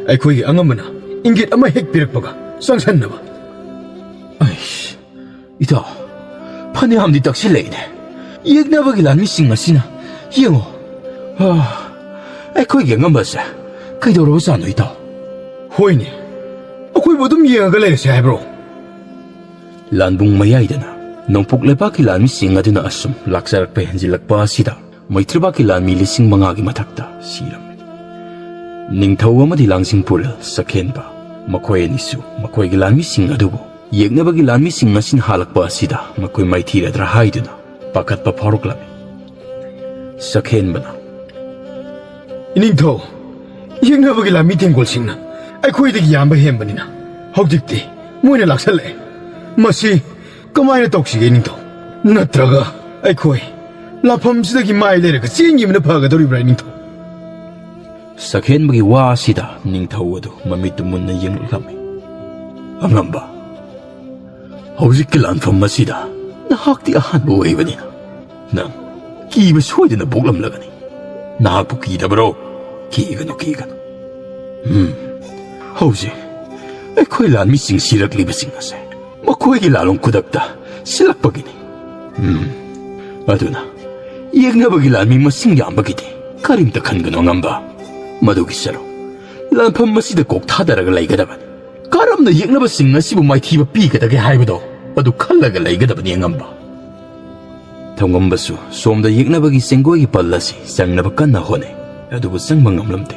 ꯑꯩꯈꯣꯏꯒꯤ ꯑꯉꯝꯕꯅ ꯏꯪꯒꯤꯠ ꯑꯃ ꯍꯦꯛ ꯄꯤꯔꯛꯄꯒ ꯆꯪꯁꯟꯅꯕ꯫" ꯑꯩꯁ, ꯏꯇꯥꯎ, ꯐꯅꯌꯥꯝꯗꯤ ꯇꯛꯁꯤꯜꯂꯛꯏꯅꯦ꯫ ꯌꯦꯛꯅꯕꯒꯤ ꯂꯥꯟꯃꯤꯁꯤꯡ ꯑꯁꯤꯅ, ꯌꯦꯡꯉꯣ꯫ ꯑꯥ, ꯑꯩꯈꯣꯏꯒꯤ ꯑꯉꯝꯕꯁꯦ ꯀꯩꯗꯧꯔꯕꯖꯥꯠꯅꯣ, ꯏꯇꯥꯎ? ꯍꯣꯏꯅꯦ, ꯑꯩꯈꯣꯏꯕꯨ ꯑꯗꯨꯝ ꯌꯦꯡꯉꯒ ꯂꯩꯔꯁꯦ ꯍꯥꯏꯕ꯭ꯔꯣ? ꯂꯥꯟꯕꯨꯡ ꯃꯌꯥꯏꯗꯅ ꯅꯣꯡꯄꯣꯛ ꯂꯩꯕꯥꯛꯀꯤ ꯂꯥꯟꯃꯤꯁꯤꯡ ꯑꯗꯨꯅ ꯑꯁꯨꯝ ꯂꯥꯛꯆꯔꯛꯄ ꯍꯦꯟꯖꯤꯜꯂꯛꯄ ꯑꯁꯤꯗ ꯃꯩꯇ꯭ꯔꯕꯥꯛꯀꯤ ꯂꯥꯟꯃꯤ ꯂꯤꯁꯤꯡ ꯃꯉꯥꯒꯤ ꯃꯊꯛꯇ ꯁꯤꯔꯝꯃꯤ꯫ ꯅꯤꯡꯊꯧ ꯑꯃꯗꯤ ꯂꯥꯡꯖꯤꯡꯄꯨꯔꯦꯜ ꯁꯛꯍꯦꯟꯕ, ꯃꯈꯣꯏ ꯑꯅꯤꯁꯨ ꯃꯈꯣꯏꯒꯤ ꯂꯥꯟꯃꯤꯁꯤꯡ ꯑꯗꯨꯕꯨ ꯌꯦꯛꯅꯕꯒꯤ ꯂꯥꯟꯃꯤꯁꯤꯡ ꯑꯁꯤꯅ ꯍꯥꯠꯂꯛꯄ ꯑꯁꯤꯗ ꯃꯈꯣꯏ ꯃꯥꯏꯊꯤꯔꯗ꯭ꯔꯥ ꯍꯥꯏꯗꯨꯅ ꯄꯥꯈꯠꯄ ꯐꯥꯎꯔꯛꯂꯝꯃꯤ꯫ ꯁꯛꯍꯦꯟꯕꯅ, "ꯏꯅꯤꯡꯊꯧ, ꯌꯦꯛꯅꯕꯒꯤ ꯂꯥꯟꯃꯤ ꯇꯦꯡꯒꯣꯜꯁꯤꯡꯅ ꯑꯩꯈꯣꯏꯗꯒꯤ ꯌꯥꯝꯕ ꯍꯦꯟꯕꯅꯤꯅ ꯍꯧꯖꯤꯛꯇꯤ ꯃꯣꯏꯅ ꯂꯥꯛꯁꯜꯂꯛꯑꯦ꯫ ꯃꯁꯤ ꯀꯃꯥꯏꯅ ꯇꯧꯁꯤꯒꯦ, ꯏꯅꯤꯡꯊꯧ? ꯅꯠꯇ꯭ꯔꯒ ꯑꯩꯈꯣꯏ ꯂꯥꯐꯝꯁꯤꯗꯒꯤ ꯃꯥꯏ ꯂꯩꯔꯒ ꯆꯦꯟꯈꯤꯕꯅ ꯐꯒꯗꯧꯔꯤꯕ꯭ꯔꯥ, ꯏꯅꯤꯡꯊꯧ?" ꯁꯛꯍꯦꯟꯕꯒꯤ ꯋꯥ ꯑꯁꯤꯗ ꯅꯤꯡꯊꯧ ꯑꯗꯨ ꯃꯃꯤꯠꯇꯨ ꯃꯨꯟꯅ ꯌꯦꯡꯂꯛꯂꯝꯃꯤ꯫ "ꯑꯉꯝꯕ, ꯍꯧꯖꯤꯛꯀꯤ ꯂꯥꯟꯐꯝ ꯑꯁꯤꯗ ꯅꯍꯥꯛꯇꯤ ꯑꯍꯥꯟꯕ ꯑꯣꯏꯕꯅꯤꯅ ꯅꯪ ꯀꯤꯕ ꯁꯣꯏꯗꯅ ꯄꯣꯛꯂꯝꯂꯒꯅꯤ꯫ ꯅꯍꯥꯛꯄꯨ ꯀꯤꯗꯕꯔꯣ? ꯀꯤꯒꯅꯨ, ꯀꯤꯒꯅꯨ꯫ ꯎꯝ, ꯍꯧꯖꯤꯛ ꯑꯩꯈꯣꯏ ꯂꯥꯟꯃꯤꯁꯤꯡ ꯁꯤꯔꯛꯂꯤꯕꯁꯤꯡ ꯑꯁꯦ ꯃꯈꯣꯏꯒꯤ ꯂꯥꯂꯣꯡ ꯈꯨꯗꯛꯇ ꯁꯤꯜꯂꯛꯄꯒꯤꯅꯤ꯫ ꯎꯝ, ꯑꯗꯨꯅ ꯌꯦꯛꯅꯕꯒꯤ ꯂꯥꯟꯃꯤ ꯃꯁꯤꯡ ꯌꯥꯝꯕꯒꯤꯗꯤ ꯀꯔꯤꯝꯇ ꯈꯟꯒꯅꯨ, ꯑꯉꯝꯕ꯫ ꯃꯗꯨꯒꯤ ꯁꯔꯨꯛ ꯂꯥꯟꯐꯝ ꯑꯁꯤꯗ ꯀꯣꯛ ꯊꯥꯗꯔꯒ ꯂꯩꯒꯗꯕꯅꯤ꯫ ꯀꯔꯝꯅ ꯌꯦꯛꯅꯕꯁꯤꯡ ꯑꯁꯤꯕꯨ ꯃꯥꯏꯊꯤꯕ ꯄꯤꯒꯗꯒꯦ ꯍꯥꯏꯕꯗꯣ ꯑꯗꯨ ꯈꯜꯂꯒ ꯂꯩꯒꯗꯕꯅꯤ, ꯑꯉꯝꯕ꯫" ꯊꯧꯉꯝꯕꯁꯨ ꯁꯣꯝꯗ ꯌꯦꯛꯅꯕꯒꯤ ꯆꯦꯡꯒꯣꯏꯒꯤ ꯄꯜ ꯑꯁꯤ ꯆꯪꯅꯕ ꯀꯟꯅ ꯍꯣꯠꯅꯩ, ꯑꯗꯨꯕꯨ ꯆꯪꯕ ꯉꯝꯂꯝꯗꯦ꯫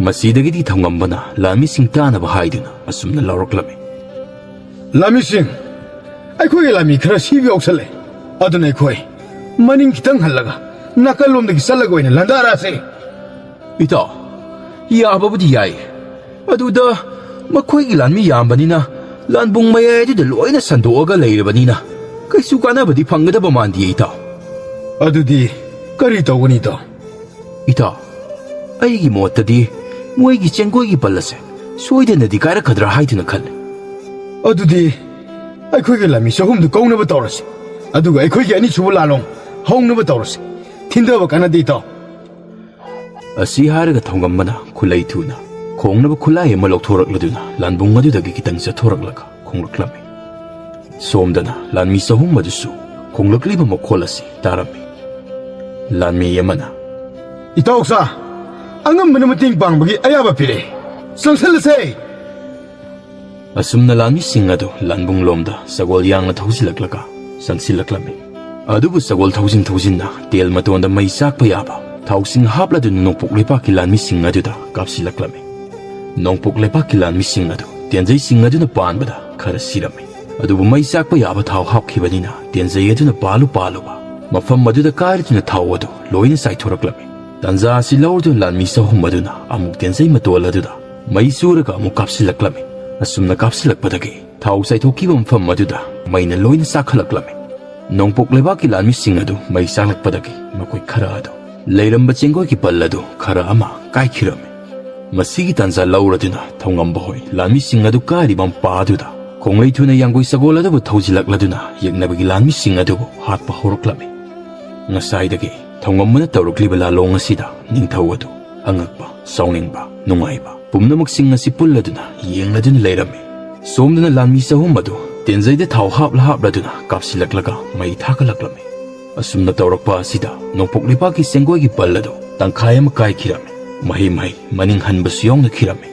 ꯃꯁꯤꯗꯒꯤꯗꯤ ꯊꯧꯉꯝꯕꯅ ꯂꯥꯟꯃꯤꯁꯤꯡ ꯇꯥꯅꯕ ꯍꯥꯏꯗꯨꯅ ꯑꯁꯨꯝꯅ ꯂꯥꯎꯔꯛꯂꯝꯃꯤ꯫ "ꯂꯥꯟꯃꯤꯁꯤꯡ, ꯑꯩꯈꯣꯏꯒꯤ ꯂꯥꯟꯃꯤ ꯈꯔ ꯁꯤꯕ ꯌꯥꯎꯁꯜꯂꯦ꯫ ꯑꯗꯨꯅ ꯑꯩꯈꯣꯏ ꯃꯅꯤꯡ ꯈꯤꯇꯪ ꯍꯜꯂꯒ ꯅꯥꯀꯜꯂꯣꯝꯗꯒꯤ ꯆꯠꯂꯒ ꯑꯣꯏꯅ ꯂꯥꯟꯗꯥꯔꯛꯑꯁꯦ꯫" "ꯏꯇꯥꯎ, ꯌꯥꯕꯕꯨꯗꯤ ꯌꯥꯏ꯫ ꯑꯗꯨꯗ ꯃꯈꯣꯏꯒꯤ ꯂꯥꯟꯃꯤ ꯌꯥꯝꯕꯅꯤꯅ ꯂꯥꯟꯕꯨꯡ ꯃꯌꯥꯏ ꯑꯗꯨꯗ ꯂꯣꯏꯅ ꯁꯟꯗꯣꯛꯑꯒ ꯂꯩꯔꯕꯅꯤꯅ ꯀꯩꯁꯨ ꯀꯥꯟꯅꯕꯗꯤ ꯐꯪꯒꯗꯕ ꯃꯥꯟꯗꯦ, ꯏꯇꯥꯎ꯫" "ꯑꯗꯨꯗꯤ ꯀꯔꯤ ꯇꯧꯒꯅꯤ, ꯏꯇꯥꯎ?" ꯏꯇꯥꯎ, ꯑꯩꯒꯤ ꯃꯣꯠꯇꯗꯤ ꯃꯣꯏꯒꯤ ꯆꯦꯡꯒꯣꯏꯒꯤ ꯕꯜ ꯑꯁꯦ ꯁꯣꯏꯗꯅꯗꯤ ꯀꯥꯏꯔꯛꯀꯗ꯭ꯔꯥ ꯍꯥꯏꯗꯨꯅ ꯈꯜꯂꯤ꯫ ꯑꯗꯨꯗꯤ ꯑꯩꯈꯣꯏꯒꯤ ꯂꯥꯟꯃꯤ ꯆꯍꯨꯝꯗꯨ ꯀꯧꯅꯕ ꯇꯧꯔꯁꯤ, ꯑꯗꯨꯒ ꯑꯩꯈꯣꯏꯒꯤ ꯑꯅꯤꯁꯨꯕ ꯂꯥꯂꯣꯡ ꯍꯧꯅꯕ ꯇꯧꯔꯁꯤ꯫ ꯊꯤꯟꯊꯕ ꯀꯥꯟꯅꯗꯦ, ꯏꯇꯥꯎ꯫ ꯑꯁꯤ ꯍꯥꯏꯔꯒ ꯊꯧꯉꯝꯕꯅ ꯈꯨꯠꯂꯩ ꯊꯨꯅ ꯈꯣꯡꯅꯕ ꯈꯨꯠꯂꯥꯏ ꯑꯃ ꯂꯧꯊꯣꯔꯛꯂꯗꯨꯅ ꯂꯥꯟꯕꯨꯡ ꯑꯗꯨꯗꯒꯤ ꯈꯤꯇꯪ ꯆꯠꯊꯣꯔꯛꯂꯒ ꯈꯣꯡꯂꯛꯂꯝꯃꯤ꯫ ꯁꯣꯝꯗꯅ ꯂꯥꯟꯃꯤ ꯆꯍꯨꯝ ꯑꯗꯨꯁꯨ ꯈꯣꯡꯂꯛꯂꯤꯕ ꯃꯈꯣꯜ ꯑꯁꯤ ꯇꯥꯔꯝꯃꯤ꯫ ꯂꯥꯟꯃꯤ ꯑꯃꯅ, "ꯏꯇꯥꯎ ꯁꯥ, ꯑꯉꯝꯕꯅ ꯃꯇꯦꯡ ꯄꯥꯡꯕꯒꯤ ꯑꯌꯥꯕ ꯄꯤꯔꯦ꯫ ꯆꯪꯁꯜꯂꯁꯦ!" ꯑꯁꯨꯝꯅ ꯂꯥꯟꯃꯤꯁꯤꯡ ꯑꯗꯨ ꯂꯥꯟꯕꯨꯡꯂꯣꯝꯗ ꯁꯒꯣꯜ ꯌꯥꯡꯅ ꯊꯧꯖꯤꯜꯂꯛꯂꯒ ꯆꯪꯁꯤꯜꯂꯛꯂꯝꯃꯤ꯫ ꯑꯗꯨꯕꯨ ꯁꯒꯣꯜ ꯊꯧꯖꯤꯟ ꯊꯧꯖꯤꯟꯅ ꯇꯦꯜ ꯃꯇꯣꯟꯗ ꯃꯩ ꯆꯥꯛꯄ ꯌꯥꯕ ꯊꯥꯎꯁꯤꯡ ꯍꯥꯞꯂꯗꯨꯅ ꯅꯣꯡꯄꯣꯛ ꯂꯩꯕꯥꯛꯀꯤ ꯂꯥꯟꯃꯤꯁꯤꯡ ꯑꯗꯨꯗ ꯀꯥꯞꯁꯤꯜꯂꯛꯂꯝꯃꯤ꯫ ꯅꯣꯡꯄꯣꯛ ꯂꯩꯕꯥꯛꯀꯤ ꯂꯥꯟꯃꯤꯁꯤꯡ ꯑꯗꯨ ꯇꯦꯟꯖꯩꯁꯤꯡ ꯑꯗꯨꯅ ꯄꯥꯟꯕꯗ ꯈꯔ ꯁꯤꯔꯝꯃꯤ꯫ ꯑꯗꯨꯕꯨ ꯃꯩ ꯆꯥꯛꯄ ꯌꯥꯕ ꯊꯥꯎ ꯍꯥꯞꯈꯤꯕꯅꯤꯅ ꯇꯦꯟꯖꯩ ꯑꯗꯨꯅ ꯄꯥꯜꯂꯨ ꯄꯥꯜꯂꯨꯕ ꯃꯐꯝ ꯑꯗꯨꯗ ꯀꯥꯏꯔꯗꯨꯅ ꯊꯥꯎ ꯑꯗꯨ ꯂꯣꯏꯅ ꯆꯥꯏꯊꯣꯔꯛꯂꯝꯃꯤ꯫ ꯇꯥꯟꯖꯥ ꯑꯁꯤ ꯂꯧꯔꯗꯨꯅ ꯂꯥꯟꯃꯤ ꯆꯍꯨꯝ ꯑꯗꯨꯅ ꯑꯃꯨꯛ ꯇꯦꯟꯖꯩ ꯃꯇꯣꯜ ꯑꯗꯨꯗ ꯃꯩ ꯆꯨꯔꯒ ꯑꯃꯨꯛ ꯀꯥꯞꯁꯤꯜꯂꯛꯂꯝꯃꯤ꯫ ꯑꯁꯨꯝꯅ ꯀꯥꯞꯁꯤꯜꯂꯛꯄꯗꯒꯤ ꯊꯥꯎ ꯆꯥꯏꯊꯣꯛꯈꯤꯕ ꯃꯐꯝ ꯑꯗꯨꯗ ꯃꯩꯅ ꯂꯣꯏꯅ ꯆꯥꯛꯈꯠꯂꯛꯂꯝꯃꯤ꯫ ꯅꯣꯡꯄꯣꯛ ꯂꯩꯕꯥꯛꯀꯤ ꯂꯥꯟꯃꯤꯁꯤꯡ ꯑꯗꯨ ꯃꯩ ꯆꯥꯛꯂꯛꯄꯗꯒꯤ ꯃꯈꯣꯏ ꯈꯔ ꯑꯗꯨ ꯂꯩꯔꯝꯕ ꯆꯦꯡꯒꯣꯏꯒꯤ ꯕꯜ ꯑꯗꯨ ꯈꯔ ꯑꯃ ꯀꯥꯏꯈꯤꯔꯝꯃꯤ꯫ ꯃꯁꯤꯒꯤ ꯇꯥꯟꯖꯥ ꯂꯧꯔꯗꯨꯅ ꯊꯧꯉꯝꯕ ꯍꯣꯏ ꯂꯥꯟꯃꯤꯁꯤꯡ ꯑꯗꯨ ꯀꯥꯏꯔꯤꯕ ꯃꯄꯥ ꯑꯗꯨꯗ ꯈꯣꯡꯂꯩ ꯊꯨꯅ ꯌꯥꯡꯒꯣꯏ ꯁꯒꯣꯜ ꯑꯗꯨꯕꯨ ꯊꯧꯖꯤꯜꯂꯛꯂꯗꯨꯅ ꯌꯦꯛꯅꯕꯒꯤ ꯂꯥꯟꯃꯤꯁꯤꯡ ꯑꯗꯨꯕꯨ ꯍꯥꯠꯄ ꯍꯧꯔꯛꯂꯝꯃꯤ꯫ ꯉꯁꯥꯏꯗꯒꯤ ꯊꯧꯉꯝꯕꯅ ꯇꯧꯔꯛꯂꯤꯕ ꯂꯥꯂꯣꯡ ꯑꯁꯤꯗ ꯅꯤꯡꯊꯧ ꯑꯗꯨ ꯑꯉꯛꯄ, ꯁꯥꯎꯅꯤꯡꯕ, ꯅꯨꯡꯉꯥꯏꯕ ꯄꯨꯝꯅꯃꯛꯁꯤꯡ ꯑꯁꯤ ꯄꯨꯜꯂꯗꯨꯅ ꯌꯦꯡꯂꯗꯨꯅ ꯂꯩꯔꯝꯃꯤ꯫ ꯁꯣꯝꯗꯅ ꯂꯥꯟꯃꯤ ꯆꯍꯨꯝ ꯑꯗꯨ ꯇꯦꯟꯖꯩꯗ ꯊꯥꯎ ꯍꯥꯞꯂ ꯍꯥꯞꯂꯗꯨꯅ ꯀꯥꯞꯁꯤꯜꯂꯛꯂꯒ ꯃꯩ ꯊꯥꯒꯠꯂꯛꯂꯝꯃꯤ꯫ ꯑꯁꯨꯝꯅ ꯇꯧꯔꯛꯄ ꯑꯁꯤꯗ ꯅꯣꯡꯄꯣꯛ ꯂꯩꯕꯥꯛꯀꯤ ꯆꯦꯡꯒꯣꯏꯒꯤ ꯕꯜ ꯑꯗꯨ ꯇꯪꯈꯥꯏ ꯑꯃ ꯀꯥꯏꯈꯤꯔꯝꯃꯤ꯫ ꯃꯍꯩ ꯃꯍꯩ ꯃꯅꯤꯡ ꯍꯟꯕꯁꯨ ꯌꯥꯎꯅꯈꯤꯔꯝꯃꯤ꯫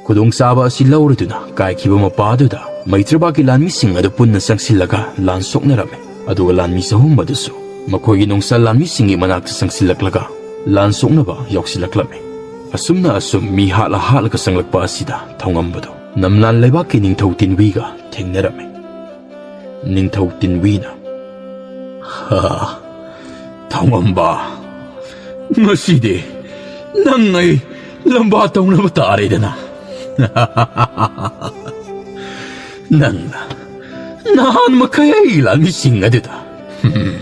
ꯈꯨꯗꯣꯡꯆꯥꯕ ꯑꯁꯤ ꯂꯧꯔꯗꯨꯅ ꯀꯥꯏꯈꯤꯕ ꯃꯄꯥ ꯑꯗꯨꯗ ꯃꯩꯇ꯭ꯔꯕꯥꯛꯀꯤ ꯂꯥꯟꯃꯤꯁꯤꯡ ꯑꯗꯨ ꯄꯨꯟꯅ ꯆꯪꯁꯤꯜꯂꯒ ꯂꯥꯟ ꯁꯣꯛꯅꯔꯝꯃꯤ꯫ ꯑꯗꯨꯒ ꯂꯥꯟꯃꯤ ꯆꯍꯨꯝ ꯑꯗꯨꯁꯨ ꯃꯈꯣꯏꯒꯤ ꯅꯣꯡꯁꯥ ꯂꯥꯟꯃꯤꯁꯤꯡꯒꯤ ꯃꯅꯥꯛꯇ ꯆꯪꯁꯤꯜꯂꯛꯂꯒ ꯂꯥꯟ ꯁꯣꯛꯅꯕ ꯌꯥꯎꯁꯤꯜꯂꯛꯂꯝꯃꯤ꯫ ꯑꯁꯨꯝꯅ ꯑꯁꯨꯝ ꯃꯤ ꯍꯥꯠꯂ ꯍꯥꯠꯂꯒ ꯆꯪꯂꯛꯄ ꯑꯁꯤꯗ ꯊꯧꯉꯝꯕꯗꯨ ꯅꯝꯂꯥꯟ ꯂꯩꯕꯥꯛꯀꯤ ꯅꯤꯡꯊꯧ ꯇꯤꯟꯋꯤꯒ ꯊꯦꯡꯅꯔꯝꯃꯤ꯫ ꯅꯤꯡꯊꯧ ꯇꯤꯟꯋꯤꯅ, "ꯍꯥ, ꯊꯧꯉꯝꯕ, ꯉꯁꯤꯗꯤ ꯅꯪ ꯑꯩ ꯂꯝꯕꯥ ꯇꯧꯅꯕ ꯇꯥꯔꯦꯗꯅ꯫ ꯅꯪꯅ ꯅꯍꯥꯟ ꯃꯈꯩ ꯑꯩ ꯂꯥꯟꯃꯤꯁꯤꯡ ꯑꯗꯨꯗ, ꯍꯝ,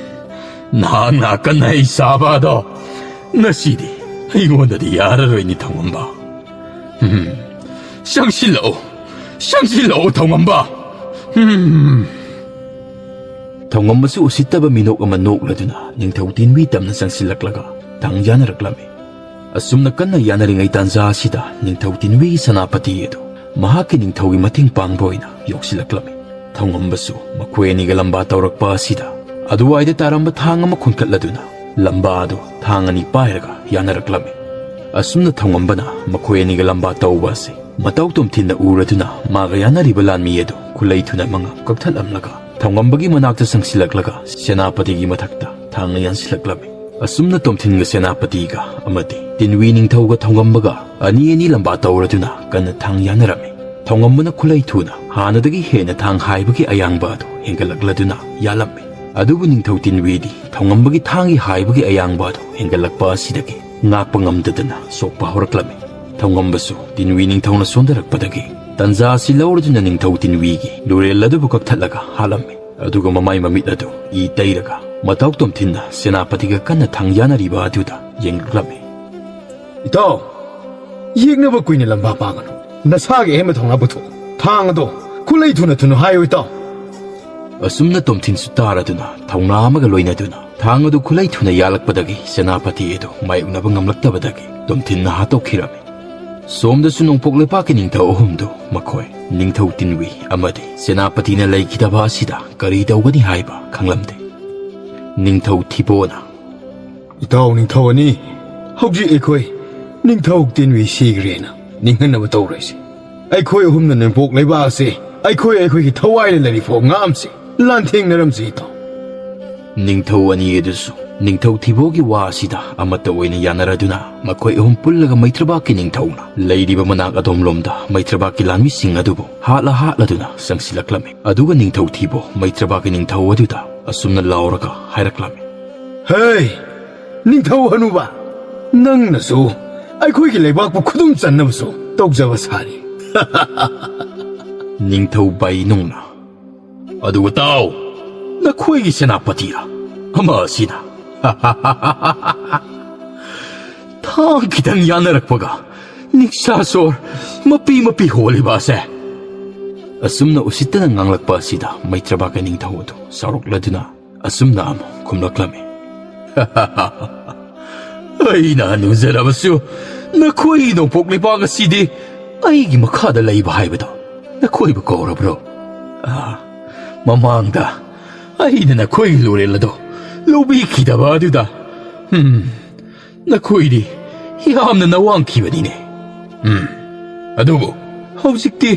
ꯅꯍꯥꯛꯅ ꯑꯀꯟ ꯑꯍꯩ ꯁꯥꯕ ꯑꯗꯣ ꯉꯁꯤꯗꯤ ꯑꯩꯉꯣꯟꯗꯗꯤ ꯌꯥꯔꯔꯣꯏꯅꯤ, ꯊꯧꯉꯝꯕ꯫ ꯎꯝ, ꯆꯪꯁꯤꯜꯂꯛꯎ, ꯆꯪꯁꯤꯜꯂꯛꯎ, ꯊꯧꯉꯝꯕ꯫ ꯎꯝ꯫ ꯊꯧꯉꯝꯕꯁꯨ ꯎꯁꯤꯠꯇꯕ ꯃꯤꯅꯣꯛ ꯑꯃ ꯅꯣꯛꯂꯗꯨꯅ ꯅꯤꯡꯊꯧ ꯇꯤꯟꯋꯤ ꯇꯝꯅ ꯆꯪꯁꯤꯜꯂꯛꯂꯒ ꯊꯥꯡ ꯌꯥꯅꯔꯛꯂꯝꯃꯤ꯫ ꯑꯁꯨꯝꯅ ꯀꯟꯅ ꯌꯥꯅꯔꯤꯉꯩ ꯇꯥꯟꯖꯥ ꯑꯁꯤꯗ ꯅꯤꯡꯊꯧ ꯇꯤꯟꯋꯤꯒꯤ ꯁꯦꯅꯥꯄꯇꯤ ꯑꯗꯨ ꯃꯍꯥꯛꯀꯤ ꯅꯤꯡꯊꯧꯒꯤ ꯃꯇꯦꯡ ꯄꯥꯡꯕ ꯑꯣꯏꯅ ꯌꯧꯁꯤꯜꯂꯛꯂꯝꯃꯤ꯫ ꯊꯧꯉꯝꯕꯁꯨ ꯃꯈꯣꯏ ꯑꯅꯤꯒ ꯂꯝꯕꯥ ꯇꯧꯔꯛꯄ ꯑꯁꯤꯗ ꯑꯗꯨꯋꯥꯏꯗ ꯇꯥꯔꯝꯕ ꯊꯥꯡ ꯑꯃ ꯈꯨꯟꯀꯠꯂꯗꯨꯅ ꯂꯝꯕꯥ ꯑꯗꯨ ꯊꯥꯡ ꯑꯅꯤ ꯄꯥꯏꯔꯒ ꯌꯥꯅꯔꯛꯂꯝꯃꯤ꯫ ꯑꯁꯨꯝꯅ ꯊꯧꯉꯝꯕꯅ ꯃꯈꯣꯏ ꯑꯅꯤꯒ ꯂꯝꯕꯥ ꯇꯧꯕ ꯑꯁꯤ ꯃꯇꯧ ꯇꯣꯝꯊꯤꯟꯅ ꯎꯔꯗꯨꯅ ꯃꯥꯒ ꯌꯥꯅꯔꯤꯕ ꯂꯥꯟꯃꯤ ꯑꯗꯨ ꯈꯨꯠꯂꯩ ꯊꯨꯅ ꯃꯉꯥ ꯀꯛꯊꯠꯂꯝꯂꯒ ꯊꯧꯉꯝꯕꯒꯤ ꯃꯅꯥꯛꯇ ꯆꯪꯁꯤꯜꯂꯛꯂꯒ ꯁꯦꯅꯥꯄꯇꯤꯒꯤ ꯃꯊꯛꯇ ꯊꯥꯡꯅ ꯌꯥꯟꯁꯤꯜꯂꯛꯂꯝꯃꯤ꯫ ꯑꯁꯨꯝꯅ ꯇꯣꯝꯊꯤꯟꯒ ꯁꯦꯅꯥꯄꯇꯤꯒ ꯑꯃꯗꯤ ꯇꯤꯟꯋꯤ ꯅꯤꯡꯊꯧꯒ ꯊꯧꯉꯝꯕꯒ ꯑꯅꯤ ꯑꯅꯤ ꯂꯝꯕꯥ ꯇꯧꯔꯗꯨꯅ ꯀꯟꯅ ꯊꯥꯡ ꯌꯥꯅꯔꯝꯃꯤ꯫ ꯊꯧꯉꯝꯕꯅ ꯈꯨꯠꯂꯩ ꯊꯨꯅ ꯍꯥꯟꯅꯗꯒꯤ ꯍꯦꯟꯅ ꯊꯥꯡ ꯍꯥꯏꯕꯒꯤ ꯑꯌꯥꯡꯕ ꯑꯗꯨ ꯍꯦꯟꯒꯠꯂꯛꯂꯗꯨꯅ ꯌꯥꯜꯂꯝꯃꯤ꯫ ꯑꯗꯨꯕꯨ ꯅꯤꯡꯊꯧ ꯇꯤꯟꯋꯤꯗꯤ ꯊꯧꯉꯝꯕꯒꯤ ꯊꯥꯡꯒꯤ ꯍꯥꯏꯕꯒꯤ ꯑꯌꯥꯡꯕ ꯑꯗꯨ ꯍꯦꯟꯒꯠꯂꯛꯄ ꯑꯁꯤꯗꯒꯤ ꯉꯥꯛꯄ ꯉꯝꯗꯗꯅ ꯁꯣꯛꯄ ꯍꯧꯔꯛꯂꯝꯃꯤ꯫ ꯊꯧꯉꯝꯕꯁꯨ ꯇꯤꯟꯋꯤ ꯅꯤꯡꯊꯧꯅ ꯁꯣꯟꯊꯔꯛꯄꯗꯒꯤ ꯇꯟꯖꯥ ꯑꯁꯤ ꯂꯧꯔꯗꯨꯅ ꯅꯤꯡꯊꯧ ꯇꯤꯟꯋꯤꯒꯤ ꯂꯨꯔꯦꯜ ꯑꯗꯨꯕꯨ ꯀꯛꯊꯠꯂꯒ ꯍꯥꯠꯂꯝꯃꯤ꯫ ꯑꯗꯨꯒ ꯃꯃꯥꯏ ꯃꯃꯤꯠ ꯑꯗꯨ ꯏ ꯇꯩꯔꯒ ꯃꯇꯧ ꯇꯣꯝꯊꯤꯟꯅ ꯁꯦꯅꯥꯄꯇꯤꯒ ꯀꯟꯅ ꯊꯥꯡ ꯌꯥꯅꯔꯤꯕ ꯑꯗꯨꯗ ꯌꯦꯡꯂꯛꯂꯝꯃꯤ꯫ "ꯏꯇꯥꯎ, ꯌꯦꯛꯅꯕ ꯀꯨꯏꯅ ꯂꯝꯕꯥ ꯄꯥꯒꯅꯨ꯫ ꯅꯁꯥꯒꯤ ꯑꯍꯦꯟꯕ ꯊꯧꯅꯥ ꯄꯨꯊꯣꯛꯎ꯫ ꯊꯥꯡ ꯑꯗꯣ ꯈꯨꯠꯂꯩ ꯊꯨꯅ ꯊꯨꯅ ꯍꯥꯏꯌꯨ, ꯏꯇꯥꯎ꯫" ꯑꯁꯨꯝꯅ ꯇꯣꯝꯊꯤꯟꯁꯨ ꯇꯥꯔꯗꯨꯅ ꯊꯧꯅꯥ ꯑꯃꯒ ꯂꯣꯏꯅꯗꯨꯅ ꯊꯥꯡ ꯑꯗꯨ ꯈꯨꯠꯂꯩ ꯊꯨꯅ ꯌꯥꯜꯂꯛꯄꯗꯒꯤ ꯁꯦꯅꯥꯄꯇꯤ ꯑꯗꯨ ꯃꯥꯌꯣꯛꯅꯕ ꯉꯝꯂꯛꯇꯕꯗꯒꯤ ꯇꯣꯝꯊꯤꯟꯅ ꯍꯥꯠꯇꯣꯛꯈꯤꯔꯝꯃꯤ꯫ ꯁꯣꯝꯗꯁꯨ ꯅꯣꯡꯄꯣꯛ ꯂꯩꯄꯥꯛꯀꯤ ꯅꯤꯡꯊꯧ ꯑꯍꯨꯝꯗꯨ, ꯃꯈꯣꯏ ꯅꯤꯡꯊꯧ ꯇꯤꯟꯋꯤ ꯑꯃꯗꯤ ꯁꯦꯅꯥꯄꯇꯤꯅ ꯂꯩꯈꯤꯗꯕ ꯑꯁꯤꯗ ꯀꯔꯤ ꯇꯧꯒꯅꯤ ꯍꯥꯏꯕ ꯈꯪꯂꯝꯗꯦ꯫ ꯅꯤꯡꯊꯧ ꯊꯤꯕꯣꯅ, "ꯏꯇꯥꯎ ꯅꯤꯡꯊꯧ ꯑꯅꯤ, ꯍꯧꯖꯤꯛ ꯑꯩꯈꯣꯏ ꯅꯤꯡꯊꯧ ꯇꯤꯟꯋꯤ ꯁꯤꯈ꯭ꯔꯦꯅ ꯅꯤꯡꯍꯟꯅꯕ ꯇꯧꯔꯣꯏꯁꯤ꯫ ꯑꯩꯈꯣꯏ ꯑꯍꯨꯝꯅ ꯅꯣꯡꯄꯣꯛ ꯂꯩꯕꯥꯛ ꯑꯁꯤ ꯑꯩꯈꯣꯏ ꯑꯩꯈꯣꯏꯒꯤ ꯊꯋꯥꯏꯅ ꯂꯩꯔꯤ ꯐꯥꯎ ꯉꯥꯛꯑꯝꯁꯤ, ꯂꯥꯟꯊꯦꯡꯅꯔꯝꯁꯤ, ꯏꯇꯥꯎ꯫" ꯅꯤꯡꯊꯧ ꯑꯅꯤ ꯑꯗꯨꯁꯨ ꯅꯤꯡꯊꯧ ꯊꯤꯕꯣꯒꯤ ꯋꯥ ꯑꯁꯤꯗ ꯑꯃꯠꯇ ꯑꯣꯏꯅ ꯌꯥꯅꯔꯗꯨꯅ ꯃꯈꯣꯏ ꯑꯍꯨꯝ ꯄꯨꯜꯂꯒ ꯃꯩꯇ꯭ꯔꯕꯥꯛꯀꯤ ꯅꯤꯡꯊꯧꯅ ꯂꯩꯔꯤꯕ ꯃꯅꯥꯛ ꯑꯗꯣꯝꯂꯣꯝꯗ ꯃꯩꯇ꯭ꯔꯕꯥꯛꯀꯤ ꯂꯥꯟꯃꯤꯁꯤꯡ ꯑꯗꯨꯕꯨ ꯍꯥꯠꯂ ꯍꯥꯠꯂꯗꯨꯅ ꯆꯪꯁꯤꯜꯂꯛꯂꯝꯃꯤ꯫ ꯑꯗꯨꯒ ꯅꯤꯡꯊꯧ ꯊꯤꯕꯣ ꯃꯩꯇ꯭ꯔꯕꯥꯛꯀꯤ ꯅꯤꯡꯊꯧ ꯑꯗꯨꯗ ꯑꯁꯨꯝꯅ ꯂꯥꯎꯔꯒ ꯍꯥꯏꯔꯛꯂꯝꯃꯤ꯫ "ꯍꯦ, ꯅꯤꯡꯊꯧ ꯍꯅꯨꯕ, ꯅꯪꯅꯁꯨ ꯑꯩꯈꯣꯏꯒꯤ ꯂꯩꯕꯥꯛꯄꯨ ꯈꯨꯗꯨꯝ ꯆꯟꯅꯕꯁꯨ ꯇꯧꯖꯕ ꯁꯥꯔꯤ꯫" ꯅꯤꯡꯊꯧ ꯕꯥꯏꯅꯨꯡꯅ, "ꯑꯗꯨꯒ ꯇꯥꯎ, ꯅꯈꯣꯏꯒꯤ ꯁꯦꯅꯥꯄꯇꯤꯔ ꯑꯃ ꯑꯁꯤꯅ?" ꯈꯥꯡ ꯈꯤꯇꯪ ꯌꯥꯅꯔꯛꯄꯒ ꯅꯤꯡꯁꯥ ꯁꯣꯔ ꯃꯄꯤ ꯃꯄꯤ ꯍꯣꯜꯂꯤꯕ ꯑꯁꯦ꯫ ꯑꯁꯨꯝꯅ ꯎꯁꯤꯠꯇꯅ ꯉꯥꯡꯂꯛꯄ ꯑꯁꯤꯗ ꯃꯩꯇ꯭ꯔꯕꯥꯛꯀꯤ ꯅꯤꯡꯊꯧ ꯑꯗꯨ ꯁꯥꯎꯔꯛꯂꯗꯨꯅ ꯑꯁꯨꯝꯅ ꯑꯃꯨꯛ ꯈꯨꯝꯂꯛꯂꯝꯃꯤ꯫ "ꯑꯩꯅ ꯍꯅꯨꯖꯔꯕꯁꯨ ꯅꯈꯣꯏꯒꯤ ꯅꯣꯡꯄꯣꯛ ꯂꯩꯕꯥꯛ ꯑꯁꯤꯗꯤ ꯑꯩꯒꯤ ꯃꯈꯥꯗ ꯂꯩꯕ ꯍꯥꯏꯕꯗꯣ ꯅꯈꯣꯏꯕꯨ ꯀꯧꯔꯕ꯭ꯔꯣ? ꯑꯥ, ꯃꯃꯥꯡꯗ ꯑꯩꯅ ꯅꯈꯣꯏꯒꯤ ꯂꯣꯔꯦꯜ ꯑꯗꯣ ꯂꯧꯕꯤꯈꯤꯗꯕ ꯑꯗꯨꯗ, ꯎꯝ, ꯅꯈꯣꯏꯗꯤ ꯌꯥꯝꯅ ꯅꯋꯥꯡꯈꯤꯕꯅꯤꯅꯦ꯫ ꯎꯝ, ꯑꯗꯨꯕꯨ ꯍꯧꯖꯤꯛꯇꯤ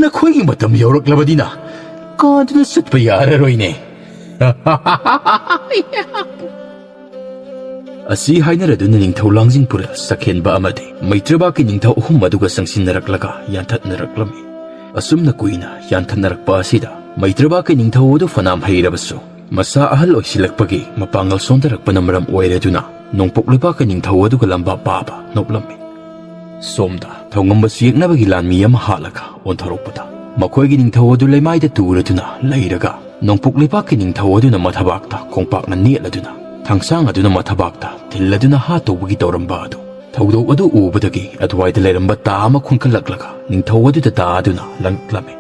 ꯅꯈꯣꯏꯒꯤ ꯃꯇꯝ ꯌꯧꯔꯛꯂꯕꯅꯤꯅ ꯀꯥꯗꯨꯅ ꯆꯠꯄ ꯌꯥꯔꯔꯣꯏꯅꯦ꯫" ꯑꯁꯤ ꯍꯥꯏꯅꯔꯗꯨꯅ ꯅꯤꯡꯊꯧ ꯂꯥꯡꯖꯤꯡ ꯄꯨꯔꯦꯜ ꯁꯛꯍꯦꯟꯕ ꯑꯃꯗꯤ ꯃꯩꯇ꯭ꯔꯕꯥꯛꯀꯤ ꯅꯤꯡꯊꯧ ꯑꯍꯨꯝ ꯑꯗꯨꯒ ꯆꯪꯁꯤꯟꯅꯔꯛꯂꯒ ꯌꯥꯟꯊꯠꯅꯔꯛꯂꯝꯃꯤ꯫ ꯑꯁꯨꯝꯅ ꯀꯨꯏꯅ ꯌꯥꯟꯊꯠꯅꯔꯛꯄ ꯑꯁꯤꯗ ꯃꯩꯇ꯭ꯔꯕꯥꯛꯀꯤ ꯅꯤꯡꯊꯧ ꯑꯗꯨ ꯐꯅꯥꯝ ꯍꯩꯔꯕꯁꯨ, ꯃꯁꯥ ꯑꯍꯜ ꯑꯣꯏꯁꯤꯜꯂꯛꯄꯒꯤ ꯃꯄꯥꯡꯒꯜ ꯁꯣꯟꯊꯔꯛꯄꯅ ꯃꯔꯝ ꯑꯣꯏꯔꯗꯨꯅ ꯅꯣꯡꯄꯣꯛ ꯂꯩꯕꯥꯛꯀꯤ ꯅꯤꯡꯊꯧ ꯑꯗꯨꯒ ꯂꯝꯕꯥ ꯄꯥꯕ ꯅꯣꯛꯂꯝꯃꯤ꯫ ꯁꯣꯝꯗ ꯊꯧꯉꯝꯕꯁꯨ ꯌꯦꯛꯅꯕꯒꯤ ꯂꯥꯟꯃꯤ ꯑꯃ ꯍꯥꯠꯂꯒ ꯑꯣꯟꯊꯣꯔꯛꯄꯗ, ꯃꯈꯣꯏꯒꯤ ꯅꯤꯡꯊꯧ ꯑꯗꯨ ꯂꯩꯃꯥꯏꯗ ꯇꯨꯔꯗꯨꯅ ꯂꯩꯔꯒ, ꯅꯣꯡꯄꯣꯛ ꯂꯩꯕꯥꯛꯀꯤ ꯅꯤꯡꯊꯧ ꯑꯗꯨꯅ ꯃꯊꯕꯥꯛꯇ ꯈꯣꯡꯄꯥꯛꯅ ꯅꯦꯠꯂꯗꯨꯅ, ꯊꯥꯡꯁꯥꯡ ꯑꯗꯨꯅ ꯃꯊꯕꯥꯛꯇ ꯊꯤꯜꯂꯗꯨꯅ ꯍꯥꯠꯇꯧꯕꯒꯤ ꯇꯧꯔꯝꯕ ꯑꯗꯨ, ꯊꯧꯗꯣꯛ ꯑꯗꯨ ꯎꯕꯗꯒꯤ ꯑꯗꯨꯋꯥꯏꯗ ꯂꯩꯔꯝꯕ ꯇꯥ ꯑꯃ ꯈꯨꯟꯀꯠꯂꯛꯂꯒ ꯅꯤꯡꯊꯧ ꯑꯗꯨꯗ ꯇꯥꯗꯨꯅ ꯂꯪꯂꯛꯂꯝꯃꯤ꯫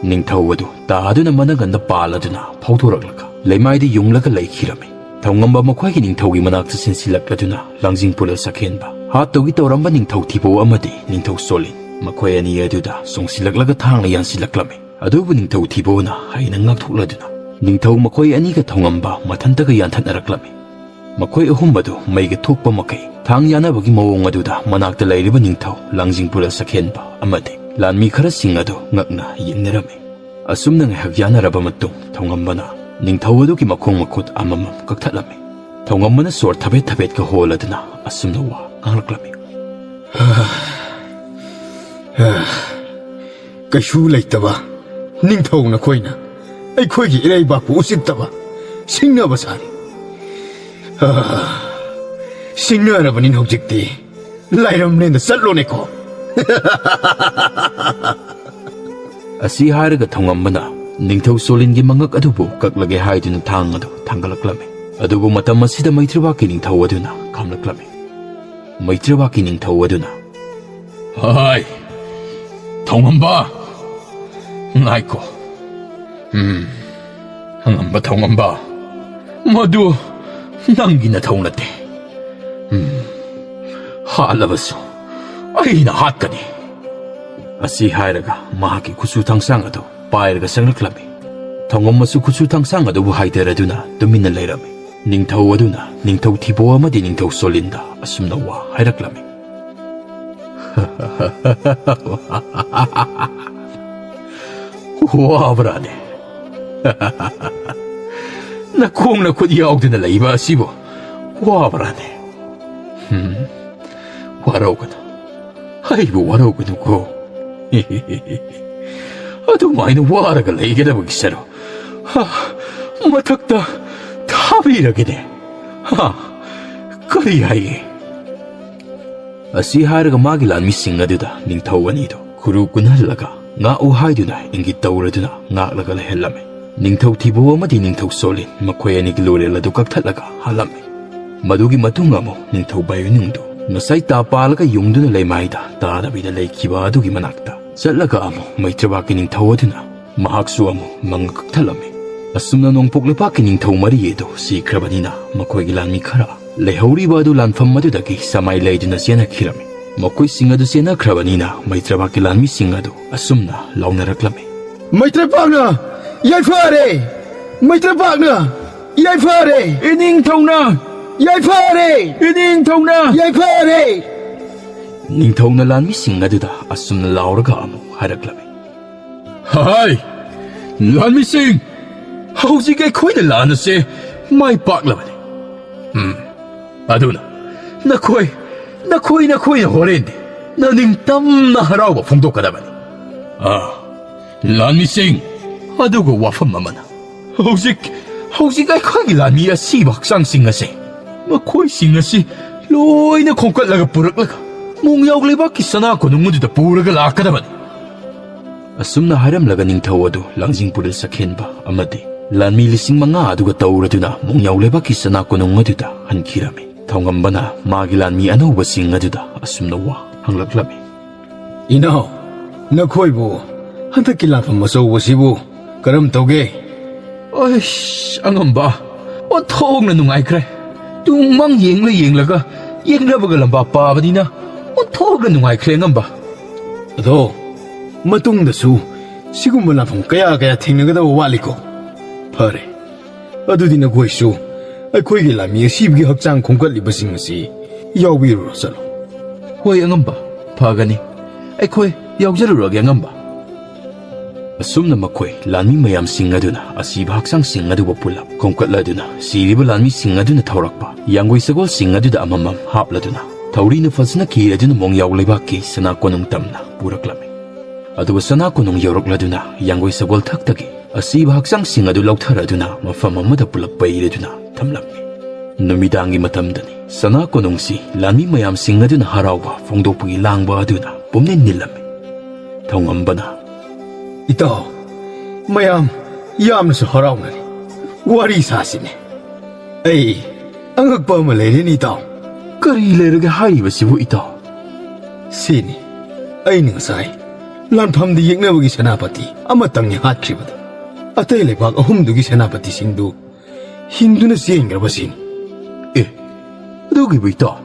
ꯅꯤꯡꯊꯧ ꯑꯗꯨ ꯇꯥꯗꯨꯅ ꯃꯅꯪꯒꯟꯗ ꯄꯥꯜꯂꯗꯨꯅ ꯐꯧꯗꯣꯔꯛꯂꯒ ꯂꯩꯃꯥꯏꯗ ꯌꯨꯡꯂꯒ ꯂꯩꯈꯤꯔꯝꯃꯤ꯫ ꯊꯧꯉꯝꯕ ꯃꯈꯣꯏꯒꯤ ꯅꯤꯡꯊꯧꯒꯤ ꯃꯅꯥꯛꯇ ꯆꯦꯟꯁꯤꯜꯂꯛꯂꯗꯨꯅ ꯂꯥꯡꯖꯤꯡ ꯄꯨꯔꯦꯜ ꯁꯛꯍꯦꯟꯕ, ꯍꯥꯠꯇꯧꯒꯤ ꯇꯧꯔꯝꯕ ꯅꯤꯡꯊꯧ ꯊꯤꯕꯣ ꯑꯃꯗꯤ ꯅꯤꯡꯊꯧ ꯁꯣꯂꯤꯟ, ꯃꯈꯣꯏ ꯑꯅꯤ ꯑꯗꯨꯗ ꯆꯣꯡꯁꯤꯜꯂꯛꯂꯒ ꯊꯥꯡꯅ ꯌꯥꯟꯁꯤꯜꯂꯛꯂꯝꯃꯤ꯫ ꯑꯗꯨꯕꯨ ꯅꯤꯡꯊꯧ ꯊꯤꯕꯣꯅ ꯍꯩꯅ ꯉꯥꯛꯊꯣꯛꯂꯗꯨꯅ ꯅꯤꯡꯊꯧ ꯃꯈꯣꯏ ꯑꯅꯤꯒ ꯊꯧꯉꯝꯕ ꯃꯊꯟꯇꯒ ꯌꯥꯟꯊꯠꯅꯔꯛꯂꯝꯃꯤ꯫ ꯃꯈꯣꯏ ꯑꯍꯨꯝ ꯑꯗꯨ ꯃꯩꯒ ꯊꯣꯛꯄ ꯃꯈꯩ ꯊꯥꯡ ꯌꯥꯅꯕꯒꯤ ꯃꯑꯣꯡ ꯑꯗꯨꯗ ꯃꯅꯥꯛꯇ ꯂꯩꯔꯤꯕ ꯅꯤꯡꯊꯧ ꯂꯥꯡꯖꯤꯡ ꯄꯨꯔꯦꯜ ꯁꯛꯍꯦꯟꯕ ꯑꯃꯗꯤ ꯂꯥꯟꯃꯤ ꯈꯔꯁꯤꯡ ꯑꯗꯨ ꯉꯛꯅ ꯌꯦꯡꯅꯔꯝꯃꯤ꯫ ꯑꯁꯨꯝꯅ ꯉꯥꯏꯍꯥꯛ ꯌꯥꯅꯔꯕ ꯃꯇꯨꯡ ꯊꯧꯉꯝꯕꯅ ꯅꯤꯡꯊꯧ ꯑꯗꯨꯒꯤ ꯃꯈꯣꯡ ꯃꯈꯨꯠ ꯑꯃꯃꯝ ꯀꯛꯊꯠꯂꯝꯃꯤ꯫ ꯊꯧꯉꯝꯕꯅ ꯁꯣꯔ ꯊꯕꯦꯠ ꯊꯕꯦꯠꯀ ꯍꯣꯜꯂꯗꯨꯅ ꯑꯁꯨꯝꯅ ꯋꯥ ꯉꯥꯡꯂꯛꯂꯝꯃꯤ꯫ "ꯀꯩꯁꯨ ꯂꯩꯇꯕ ꯅꯤꯡꯊꯧ ꯅꯈꯣꯏꯅ ꯑꯩꯈꯣꯏꯒꯤ ꯏꯔꯩꯕꯥꯛꯄꯨ ꯎꯁꯤꯠꯇꯕ ꯁꯤꯡꯅꯕ ꯁꯥꯔꯤ꯫ ꯁꯤꯡꯅꯔꯕꯅꯤꯅ ꯍꯧꯖꯤꯛꯇꯤ ꯂꯥꯏꯔꯝꯂꯦꯟꯗ ꯆꯠꯂꯣꯅꯦꯀꯣ꯫" ꯑꯁꯤ ꯍꯥꯏꯔꯒ ꯊꯧꯉꯝꯕꯅ ꯅꯤꯡꯊꯧ ꯁꯣꯂꯤꯟꯒꯤ ꯃꯉꯛ ꯑꯗꯨꯕꯨ ꯀꯛꯂꯒꯦ ꯍꯥꯏꯗꯨꯅ ꯊꯥꯡ ꯑꯗꯨ ꯊꯥꯡꯒꯠꯂꯛꯂꯝꯃꯤ꯫ ꯑꯗꯨꯕꯨ ꯃꯇꯝ ꯑꯁꯤꯗ ꯃꯩꯇ꯭ꯔꯕꯥꯛꯀꯤ ꯅꯤꯡꯊꯧ ꯑꯗꯨꯅ ꯈꯥꯝꯂꯛꯂꯝꯃꯤ꯫ ꯃꯩꯇ꯭ꯔꯕꯥꯛꯀꯤ ꯅꯤꯡꯊꯧ ꯑꯗꯨꯅ, "ꯍꯥꯏ, ꯊꯧꯉꯝꯕ, ꯉꯥꯏꯈꯣ꯫ ꯎꯝ, ꯑꯉꯝꯕ ꯊꯧꯉꯝꯕ, ꯃꯗꯨ ꯅꯪꯒꯤ ꯅꯊꯧ ꯅꯠꯇꯦ꯫ ꯎꯝ, ꯍꯥꯠꯂꯕꯁꯨ ꯑꯩꯅ ꯍꯥꯠꯀꯅꯤ"꯫ ꯑꯁꯤ ꯍꯥꯏꯔꯒ ꯃꯍꯥꯛꯀꯤ ꯈꯨꯠꯁꯨ ꯊꯥꯡꯁꯥꯡ ꯑꯗꯨ ꯄꯥꯏꯔꯒ ꯆꯪꯂꯛꯂꯝꯃꯤ꯫ ꯊꯧꯉꯝꯕꯁꯨ ꯈꯨꯠꯁꯨ ꯊꯥꯡꯁꯥꯡ ꯑꯗꯨꯕꯨ ꯍꯥꯏꯊꯔꯗꯨꯅ ꯇꯨꯃꯤꯟꯅ ꯂꯩꯔꯝꯃꯤ꯫ ꯅꯤꯡꯊꯧ ꯑꯗꯨꯅ ꯅꯤꯡꯊꯧ ꯊꯤꯕꯣ ꯑꯃꯗꯤ ꯅꯤꯡꯊꯧ ꯁꯣꯂꯤꯟꯗ ꯑꯁꯨꯝꯅ ꯋꯥ ꯍꯥꯏꯔꯛꯂꯝꯃꯤ꯫ "ꯋꯥꯕ꯭ꯔꯥꯅꯦ? ꯅꯈꯣꯡ ꯅꯈꯨꯠ ꯌꯥꯎꯗꯅ ꯂꯩꯕ ꯑꯁꯤꯕꯨ ꯋꯥꯕ꯭ꯔꯥꯅꯦ? ꯍꯝ, ꯋꯥꯔꯧꯒꯅꯨ, ꯑꯩꯕꯨ ꯋꯥꯔꯧꯒꯅꯨꯀꯣ꯫ ꯑꯗꯨꯃꯥꯏꯅ ꯋꯥꯔꯒ ꯂꯩꯒꯗꯕꯒꯤ ꯁꯔꯨꯛ, ꯍꯥ, ꯃꯊꯛꯇ ꯊꯥꯕꯤꯔꯒꯦꯅꯦ꯫ ꯍꯥ, ꯀꯔꯤ ꯍꯥꯏꯒꯦ?" ꯑꯁꯤ ꯍꯥꯏꯔꯒ ꯃꯥꯒꯤ ꯂꯥꯟꯃꯤꯁꯤꯡ ꯑꯗꯨꯗ ꯅꯤꯡꯊꯧ ꯑꯅꯤꯗꯨ ꯈꯨꯔꯨ ꯀꯨꯟꯍꯜꯂꯒ ꯉꯥꯛꯎ ꯍꯥꯏꯗꯨꯅ ꯏꯪꯒꯤꯠ ꯇꯧꯔꯗꯨꯅ ꯉꯥꯛꯂꯒ ꯂꯩꯍꯜꯂꯝꯃꯤ꯫ ꯅꯤꯡꯊꯧ ꯊꯤꯕꯣ ꯑꯃꯗꯤ ꯅꯤꯡꯊꯧ ꯁꯣꯂꯤꯟ ꯃꯈꯣꯏ ꯑꯅꯤꯒꯤ ꯂꯣꯔꯦꯜ ꯑꯗꯨ ꯀꯛꯊꯠꯂꯒ ꯍꯥꯠꯂꯝꯃꯤ꯫ ꯃꯗꯨꯒꯤ ꯃꯇꯨꯡ ꯑꯃꯨꯛ ꯅꯤꯡꯊꯧ ꯕꯥꯌꯨꯅꯤꯡꯗꯨ ꯉꯁꯥꯏ ꯇꯥ ꯄꯥꯜꯂꯒ ꯌꯨꯡꯗꯨꯅ ꯂꯩꯃꯥꯏꯗ ꯇꯥꯗꯕꯤꯗ ꯂꯩꯈꯤꯕ ꯑꯗꯨꯒꯤ ꯃꯅꯥꯛꯇ ꯆꯠꯂꯒ ꯑꯃꯨꯛ ꯃꯩꯇ꯭ꯔꯕꯥꯛꯀꯤ ꯅꯤꯡꯊꯧ ꯑꯗꯨꯅ ꯃꯍꯥꯛꯁꯨ ꯑꯃꯨꯛ ꯃꯉꯛ ꯀꯛꯊꯠꯂꯝꯃꯤ꯫ ꯑꯁꯨꯝꯅ ꯅꯣꯡꯄꯣꯛ ꯂꯩꯄꯥꯛꯀꯤ ꯅꯤꯡꯊꯧ ꯃꯔꯤ ꯑꯗꯨ ꯁꯤꯈ꯭ꯔꯕꯅꯤꯅ ꯃꯈꯣꯏꯒꯤ ꯂꯥꯟꯃꯤ ꯈꯔ ꯂꯩꯍꯧꯔꯤꯕ ꯑꯗꯨ ꯂꯥꯟꯐꯝ ꯑꯗꯨꯗꯒꯤ ꯁꯃꯥꯏ ꯂꯩꯗꯨꯅ ꯆꯦꯟꯅꯈꯤꯔꯝꯃꯤ꯫ ꯃꯈꯣꯏꯁꯤꯡ ꯑꯗꯨ ꯆꯦꯟꯅꯈ꯭ꯔꯕꯅꯤꯅ ꯃꯩꯇ꯭ꯔꯕꯥꯛꯀꯤ ꯂꯥꯟꯃꯤꯁꯤꯡ ꯑꯗꯨ ꯑꯁꯨꯝꯅ ꯂꯥꯎꯅꯔꯛꯂꯝꯃꯤ꯫ ꯃꯩꯇ꯭ꯔꯕꯥꯛꯅ ꯌꯥꯏꯐꯔꯦ! ꯃꯩꯇ꯭ꯔꯕꯥꯛꯅ ꯌꯥꯏꯐꯔꯦ! ꯏꯅꯤꯡꯊꯧꯅ ꯌꯥꯏꯐꯔꯦ! ꯏꯅꯤꯡꯊꯧꯅ ꯌꯥꯏꯐꯔꯦ! ꯅꯤꯡꯊꯧꯅ ꯂꯥꯟꯃꯤꯁꯤꯡ ꯑꯗꯨꯗ ꯑꯁꯨꯝꯅ ꯂꯥꯎꯔꯒ ꯑꯃꯨꯛ ꯍꯥꯏꯔꯛꯂꯝꯃꯤ꯫ ꯍꯥꯏ! ꯂꯥꯟꯃꯤꯁꯤꯡ! ꯍꯧꯖꯤꯛ ꯑꯩꯈꯣꯏꯅ ꯂꯥꯟ ꯑꯁꯦ ꯃꯥꯏ ꯄꯥꯛꯂꯕꯅꯤ꯫ ꯎꯝ, ꯑꯗꯨꯅ ꯅꯈꯣꯏ, ꯅꯈꯣꯏ, ꯅꯈꯣꯏꯅ ꯍꯣꯔꯦꯟꯗꯤ ꯅꯅꯤꯡꯇꯝꯅ ꯍꯔꯥꯎꯕ ꯐꯣꯡꯗꯣꯛꯀꯗꯕꯅꯤ꯫ ꯑꯥ, ꯂꯥꯟꯃꯤꯁꯤꯡ, ꯑꯗꯨꯒ ꯋꯥꯐꯝ ꯑꯃꯅ, ꯍꯧꯖꯤꯛ, ꯍꯧꯖꯤꯛ ꯑꯩꯈꯣꯏꯒꯤ ꯂꯥꯟꯃꯤ ꯑꯁꯤꯕ ꯍꯛꯆꯥꯡꯁꯤꯡ ꯑꯁꯦ, ꯃꯈꯣꯏꯁꯤꯡ ꯑꯁꯤ ꯂꯣꯏꯅ ꯈꯣꯝꯀꯠꯂꯒ ꯄꯨꯔꯛꯂꯒ ꯃꯣꯡꯌꯥꯎ ꯂꯩꯕꯥꯛꯀꯤ ꯁꯅꯥ ꯀꯣꯅꯨꯡ ꯑꯗꯨꯗ ꯄꯨꯔꯒ ꯂꯥꯛꯀꯗꯕꯅꯤ꯫ ꯑꯁꯨꯝꯅ ꯍꯥꯏꯔꯝꯂꯒ ꯅꯤꯡꯊꯧ ꯑꯗꯨ ꯂꯥꯡꯖꯤꯡꯄꯨꯔꯤꯜ ꯁꯛꯍꯦꯟꯕ ꯑꯃꯗꯤ ꯂꯥꯟꯃꯤ ꯂꯤꯁꯤꯡ ꯃꯉꯥ ꯑꯗꯨꯒ ꯇꯧꯔꯗꯨꯅ ꯃꯣꯡꯌꯥꯎ ꯂꯩꯕꯥꯛꯀꯤ ꯁꯅꯥ ꯀꯣꯅꯨꯡ ꯑꯗꯨꯗ ꯍꯟꯈꯤꯔꯝꯃꯤ꯫ ꯊꯧꯉꯝꯕꯅ ꯃꯥꯒꯤ ꯂꯥꯟꯃꯤ ꯑꯅꯧꯕꯁꯤꯡ ꯑꯗꯨꯗ ꯑꯁꯨꯝꯅ ꯋꯥ ꯍꯪꯂꯛꯂꯝꯃꯤ꯫ "ꯏꯅꯥꯎ, ꯅꯈꯣꯏꯕꯨ ꯍꯟꯗꯛꯀꯤ ꯂꯥꯟꯐꯝ ꯑꯆꯧꯕꯁꯤꯕꯨ ꯀꯔꯝ ꯇꯧꯒꯦ?" "ꯑꯩꯁ, ꯑꯉꯝꯕ, ꯑꯣꯟꯊꯣꯛꯅ ꯅꯨꯡꯉꯥꯏꯈ꯭ꯔꯦ꯫ ꯇꯨꯡꯃꯪ ꯌꯦꯡꯂ ꯌꯦꯡꯂꯒ ꯌꯦꯡꯅꯕꯒ ꯂꯝꯕꯥ ꯄꯥꯕꯅꯤꯅ ꯑꯣꯟꯊꯣꯛꯅ ꯅꯨꯡꯉꯥꯏꯈ꯭ꯔꯦ, ꯑꯉꯝꯕ꯫ ꯑꯗꯣ ꯃꯇꯨꯡꯗꯁꯨ ꯁꯤꯒꯨꯝꯕ ꯂꯥꯟꯐꯝ ꯀꯌꯥ ꯀꯌꯥ ꯊꯦꯡꯅꯒꯗꯕ ꯋꯥꯠꯂꯤꯀꯣ? ꯐꯔꯦ, ꯑꯗꯨꯗꯤ ꯅꯈꯣꯏꯁꯨ ꯑꯩꯈꯣꯏꯒꯤ ꯂꯥꯟꯃꯤ ꯑꯁꯤꯕꯒꯤ ꯍꯛꯆꯥꯡ ꯈꯣꯝꯒꯠꯂꯤꯕꯁꯤꯡ ꯑꯁꯤ ꯌꯥꯎꯕꯤꯔꯨꯔꯣ ꯆꯠꯂꯣ꯫" "ꯍꯣꯏ ꯑꯉꯝꯕ, ꯐꯒꯅꯤ꯫ ꯑꯩꯈꯣꯏ ꯌꯥꯎꯖꯔꯨꯔꯒꯦ ꯑꯉꯝꯕ꯫" ꯑꯁꯨꯝꯅ ꯃꯈꯣꯏ ꯂꯥꯟꯃꯤ ꯃꯌꯥꯝꯁꯤꯡ ꯑꯗꯨꯅ ꯑꯁꯤꯕ ꯍꯛꯆꯥꯡꯁꯤꯡ ꯑꯗꯨꯕꯨ ꯄꯨꯂꯞ ꯈꯣꯝꯀꯠꯂꯗꯨꯅ ꯁꯤꯔꯤꯕ ꯂꯥꯟꯃꯤꯁꯤꯡ ꯑꯗꯨꯅ ꯊꯧꯔꯛꯄ ꯌꯥꯡꯒꯣꯏ ꯁꯒꯣꯜꯁꯤꯡ ꯑꯗꯨꯗ ꯑꯃꯃꯝ ꯍꯥꯞꯂꯗꯨꯅ ꯊꯧꯔꯤꯅ ꯐꯖꯅ ꯀꯤꯔꯗꯨꯅ ꯃꯣꯡꯌꯥꯎ ꯂꯩꯕꯥꯛꯀꯤ ꯁꯅꯥ ꯀꯣꯅꯨꯡ ꯇꯝꯅ ꯄꯨꯔꯛꯂꯝꯃꯤ꯫ ꯑꯗꯨꯒ ꯁꯅꯥ ꯀꯣꯅꯨꯡ ꯌꯧꯔꯛꯂꯗꯨꯅ ꯌꯥꯡꯒꯣꯏ ꯁꯒꯣꯜ ꯊꯛꯇꯒꯤ ꯑꯁꯤꯕ ꯍꯛꯆꯥꯡꯁꯤꯡ ꯑꯗꯨ ꯂꯧꯊꯔꯗꯨꯅ ꯃꯐꯝ ꯑꯃꯗ ꯄꯨꯂꯞ ꯄꯩꯔꯗꯨꯅ ꯊꯝꯂꯝꯃꯤ꯫ ꯅꯨꯃꯤꯗꯥꯡꯒꯤ ꯃꯇꯝꯗꯅꯤ ꯁꯅꯥ ꯀꯣꯅꯨꯡꯁꯤ ꯂꯥꯟꯃꯤ ꯃꯌꯥꯝꯁꯤꯡ ꯑꯗꯨꯅ ꯍꯔꯥꯎꯕ ꯐꯣꯡꯗꯣꯛꯄꯒꯤ ꯂꯥꯡꯕ ꯑꯗꯨꯅ ꯄꯨꯝꯅꯤꯟ ꯅꯤꯜꯂꯝꯃꯤ꯫ ꯊꯧꯉꯝꯕꯅ, "ꯏꯇꯥꯎ, ꯃꯌꯥꯝ ꯌꯥꯝꯅꯁꯨ ꯍꯔꯥꯎꯅꯔꯤ꯫ ꯋꯥꯔꯤ ꯁꯥꯁꯤꯅꯦ꯫ ꯑꯩ ꯑꯉꯛꯄ ꯑꯃ ꯂꯩꯔꯦꯅꯦ ꯏꯇꯥꯎ꯫" "ꯀꯔꯤ ꯂꯩꯔꯒꯦ ꯍꯥꯏꯔꯤꯕꯁꯤꯕꯨ ꯏꯇꯥꯎ?" "ꯁꯤꯅꯤ, ꯑꯩꯅ ꯉꯁꯥꯏ ꯂꯥꯟꯐꯝꯗ ꯌꯦꯛꯅꯕꯒꯤ ꯁꯦꯅꯥꯄꯇꯤ ꯑꯃꯇꯪꯅꯤ ꯍꯥꯠꯈ꯭ꯔꯤꯕꯗꯨ꯫ ꯑꯇꯩ ꯂꯩꯕꯥꯛ ꯑꯍꯨꯝꯗꯨꯒꯤ ꯁꯦꯅꯥꯄꯇꯤꯁꯤꯡꯗꯨ ꯍꯤꯡꯗꯨꯅ ꯆꯦꯟꯈ꯭ꯔꯕꯁꯤꯅꯤ꯫" "ꯑꯦ, ꯑꯗꯨꯒꯤꯕꯨ ꯏꯇꯥꯎ?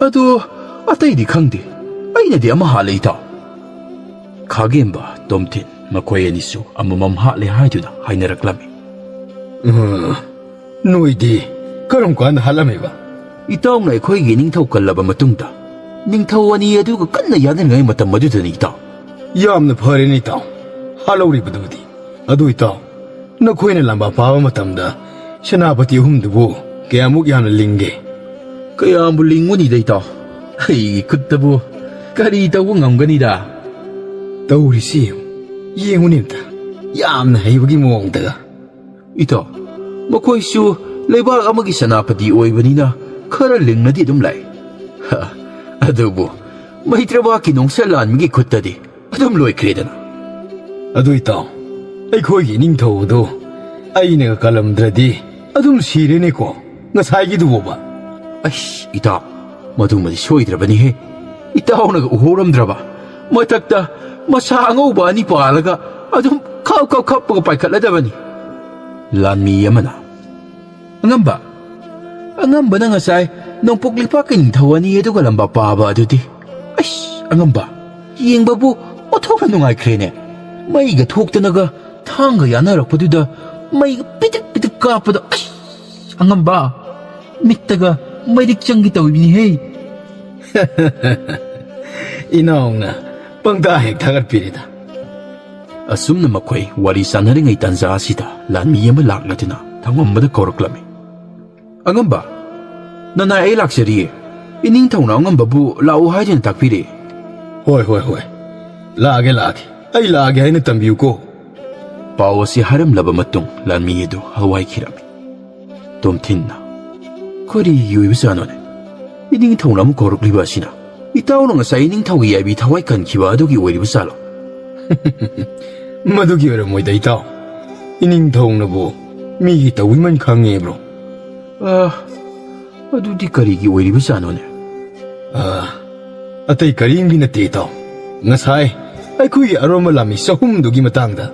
ꯑꯗꯨ ꯑꯇꯩꯗꯤ ꯈꯪꯗꯦ꯫ ꯑꯩꯅꯗꯤ ꯑꯃ ꯍꯥꯠꯂꯦ ꯏꯇꯥꯎ꯫" ꯈꯥꯒꯦꯝꯕ, ꯇꯣꯝꯊꯤꯟ ꯃꯈꯣꯏ ꯑꯅꯤꯁꯨ ꯑꯃꯃꯝ ꯍꯥꯠꯂꯦ ꯍꯥꯏꯗꯨꯅ ꯍꯥꯏꯅꯔꯛꯂꯝꯃꯤ꯫ "ꯎꯝ, ꯅꯣꯏꯗꯤ ꯀꯔꯝ ꯀꯥꯟꯗ ꯍꯥꯠꯂꯝꯃꯤꯕ?" "ꯏꯇꯥꯎꯅ ꯑꯩꯈꯣꯏꯒꯤ ꯅꯤꯡꯊꯧ ꯀꯜꯂꯕ ꯃꯇꯨꯡꯗ ꯅꯤꯡꯊꯧ ꯑꯅꯤ ꯑꯗꯨꯒ ꯀꯟꯅ ꯌꯥꯅꯔꯤꯉꯩ ꯃꯇꯝ ꯑꯗꯨꯗꯅꯤ ꯏꯇꯥꯎ꯫" "ꯌꯥꯝꯅ ꯐꯔꯦꯅꯦ ꯏꯇꯥꯎ, ꯍꯥꯠꯍꯧꯔꯤꯕꯗꯨꯕꯨꯗꯤ꯫ ꯑꯗꯨ ꯏꯇꯥꯎ, ꯅꯈꯣꯏꯅ ꯂꯥꯟꯕꯥ ꯐꯥꯕ ꯃꯇꯝꯗ ꯁꯦꯅꯥꯄꯇꯤ ꯑꯍꯨꯝꯗꯨꯕꯨ ꯀꯌꯥꯃꯨꯛ ꯌꯥꯝꯅ ꯂꯤꯡꯒꯦ?" "ꯀꯌꯥꯝꯕꯨ ꯂꯤꯡꯉꯨꯅꯤꯗ ꯏꯇꯥꯎ, ꯑꯩꯒꯤ ꯈꯨꯠꯇꯕꯨ ꯀꯔꯤ ꯇꯧꯕ ꯉꯝꯒꯅꯤꯗ?" "ꯇꯧꯔꯤꯁꯤ ꯌꯦꯡꯉꯨ, ꯌꯦꯡꯉꯨꯅꯦ ꯑꯝꯇ, ꯌꯥꯝꯅ ꯍꯩꯕꯒꯤ ꯃꯑꯣꯡꯗꯒ꯫" "ꯏꯇꯥꯎ, ꯃꯈꯣꯏꯁꯨ ꯂꯩꯕꯥꯛ ꯑꯃꯒꯤ ꯁꯦꯅꯥꯄꯇꯤ ꯑꯣꯏꯕꯅꯤꯅ ꯈꯔ ꯂꯤꯡꯅꯗꯤ ꯑꯗꯨꯝ ꯂꯥꯛꯏ꯫ ꯍ, ꯑꯗꯨꯕꯨ ꯃꯩꯇ꯭ꯔꯕꯥꯛꯀꯤ ꯅꯣꯡꯁꯥ ꯂꯥꯟꯃꯤꯒꯤ ꯈꯨꯠꯇꯗꯤ ꯑꯗꯨꯝ ꯂꯣꯏꯈ꯭ꯔꯦꯗꯅ꯫" "ꯑꯗꯨ ꯏꯇꯥꯎ, ꯑꯩꯈꯣꯏꯒꯤ ꯏꯅꯤꯡꯊꯧ ꯑꯗꯨ ꯑꯩꯅꯒ ꯀꯜꯂꯝꯗ꯭ꯔꯗꯤ ꯑꯗꯨꯝ ꯁꯤꯔꯦꯅꯦꯀꯣ, ꯉꯁꯥꯏꯒꯤꯗꯨꯕꯣꯕ?" ꯑꯩꯁ, ꯏꯇꯥꯎ, ꯃꯗꯨꯃꯗꯤ ꯁꯣꯏꯗ꯭ꯔꯕꯅꯤꯍꯦ꯫ ꯏꯇꯥꯎꯅꯒ ꯎꯍꯧꯔꯝꯗ꯭ꯔꯕ? ꯃꯊꯛꯇ ꯃꯁꯥ ꯑꯉꯧꯕ ꯑꯅꯤ ꯄꯥꯜꯂꯒ ꯑꯗꯨꯝ ꯈꯞ ꯈꯞ ꯈꯞꯄꯒ ꯄꯥꯏꯈꯠꯂꯗꯕꯅꯤ꯫ ꯂꯥꯟꯃꯤ ꯑꯃꯅ, "ꯑꯉꯝꯕ, ꯑꯉꯝꯕꯅ ꯉꯁꯥꯏ ꯅꯣꯡꯄꯣꯛ ꯂꯩꯄꯥꯛꯀꯤ ꯅꯤꯡꯊꯧ ꯑꯅꯤ ꯑꯗꯨꯒ ꯂꯝꯕꯥ ꯄꯥꯕ ꯑꯗꯨꯗꯤ, ꯑꯩꯁ, ꯑꯉꯝꯕ, ꯌꯦꯡꯕꯕꯨ ꯑꯣꯟꯊꯣꯛꯅ ꯅꯨꯡꯉꯥꯏꯈ꯭ꯔꯦꯅꯦ꯫ ꯃꯩꯒ ꯊꯣꯛꯇꯅꯒ ꯊꯥꯡꯒ ꯌꯥꯅꯔꯛꯄꯗꯨꯗ ꯃꯩꯒ ꯄꯤꯗꯤꯛ ꯄꯤꯗꯤꯛ ꯀꯥꯞꯄꯗꯣ, ꯑꯩꯁ, ꯑꯉꯝꯕ, ꯃꯤꯠꯇꯒ ꯃꯩꯔꯤꯛ ꯆꯪꯒꯦ ꯇꯧꯏꯅꯤꯍꯦ꯫" ꯏꯅꯥꯎꯅ ꯄꯪꯇꯥ ꯍꯦꯛ ꯊꯥꯒꯠꯄꯤꯔꯦꯗ꯫ ꯑꯁꯨꯝꯅ ꯃꯈꯣꯏ ꯋꯥꯔꯤ ꯁꯥꯟꯅꯔꯤꯉꯩ ꯇꯥꯟꯖꯥ ꯑꯁꯤꯗ ꯂꯥꯟꯃꯤ ꯑꯃ ꯂꯥꯛꯂꯗꯨꯅ ꯊꯧꯉꯝꯕꯗ ꯀꯧꯔꯛꯂꯝꯃꯤ꯫ "ꯑꯉꯝꯕ, ꯅꯅꯥꯏ ꯑꯩ ꯂꯥꯛꯆꯔꯤꯌꯦ꯫ ꯏꯅꯤꯡꯊꯧꯅ ꯑꯉꯝꯕꯕꯨ ꯂꯥꯛꯎ ꯍꯥꯏꯗꯨꯅ ꯇꯥꯛꯄꯤꯔꯦ꯫" "ꯍꯣꯏ, ꯍꯣꯏ, ꯍꯣꯏ꯫ ꯂꯥꯛꯑꯒꯦ, ꯂꯥꯛꯑꯒꯦ꯫ ꯑꯩ ꯂꯥꯛꯑꯒꯦ ꯍꯥꯏꯅ ꯇꯝꯕꯤꯌꯨꯀꯣ꯫" ꯄꯥꯎ ꯑꯁꯤ ꯍꯥꯏꯔꯝꯂꯕ ꯃꯇꯨꯡ ꯂꯥꯟꯃꯤ ꯑꯗꯨ ꯍꯋꯥꯏꯈꯤꯔꯝꯃꯤ꯫ ꯇꯣꯝꯊꯤꯟꯅ, "ꯀꯔꯤꯒꯤ ꯑꯣꯏꯕꯖꯥꯠꯅꯣꯅꯦ? ꯏꯅꯤꯡꯊꯧꯅ ꯑꯃꯨꯛ ꯀꯧꯔꯛꯂꯤꯕ ꯑꯁꯤꯅ? ꯏꯇꯥꯎꯅ ꯉꯁꯥꯏ ꯏꯅꯤꯡꯊꯧꯒꯤ ꯌꯥꯏꯕꯤ ꯊꯋꯥꯏ ꯀꯟꯈꯤꯕ ꯑꯗꯨꯒꯤ ꯑꯣꯏꯔꯤꯕ ꯖꯥꯠꯂꯣ?" "ꯃꯗꯨꯒꯤ ꯑꯣꯏꯔꯝꯃꯣꯏꯗ, ꯏꯇꯥꯎ꯫ ꯏꯅꯤꯡꯊꯧꯅꯕꯨ ꯃꯤꯒꯤ ꯇꯧꯕꯤꯃꯟ ꯈꯪꯉꯦꯕ꯭ꯔꯣ?" "ꯑ, ꯑꯗꯨꯗꯤ ꯀꯔꯤꯒꯤ ꯑꯣꯏꯔꯤꯕꯖꯥꯠꯅꯣꯅꯦ?" "ꯑ, ꯑꯇꯩ ꯀꯔꯤꯝꯒꯤ ꯅꯠꯇꯦ, ꯏꯇꯥꯎ꯫ ꯉꯁꯥꯏ ꯑꯩꯈꯣꯏꯒꯤ ꯑꯔꯣꯟꯕ ꯂꯥꯟꯃꯤ ꯆꯍꯨꯝꯗꯨꯒꯤ ꯃꯇꯥꯡꯗ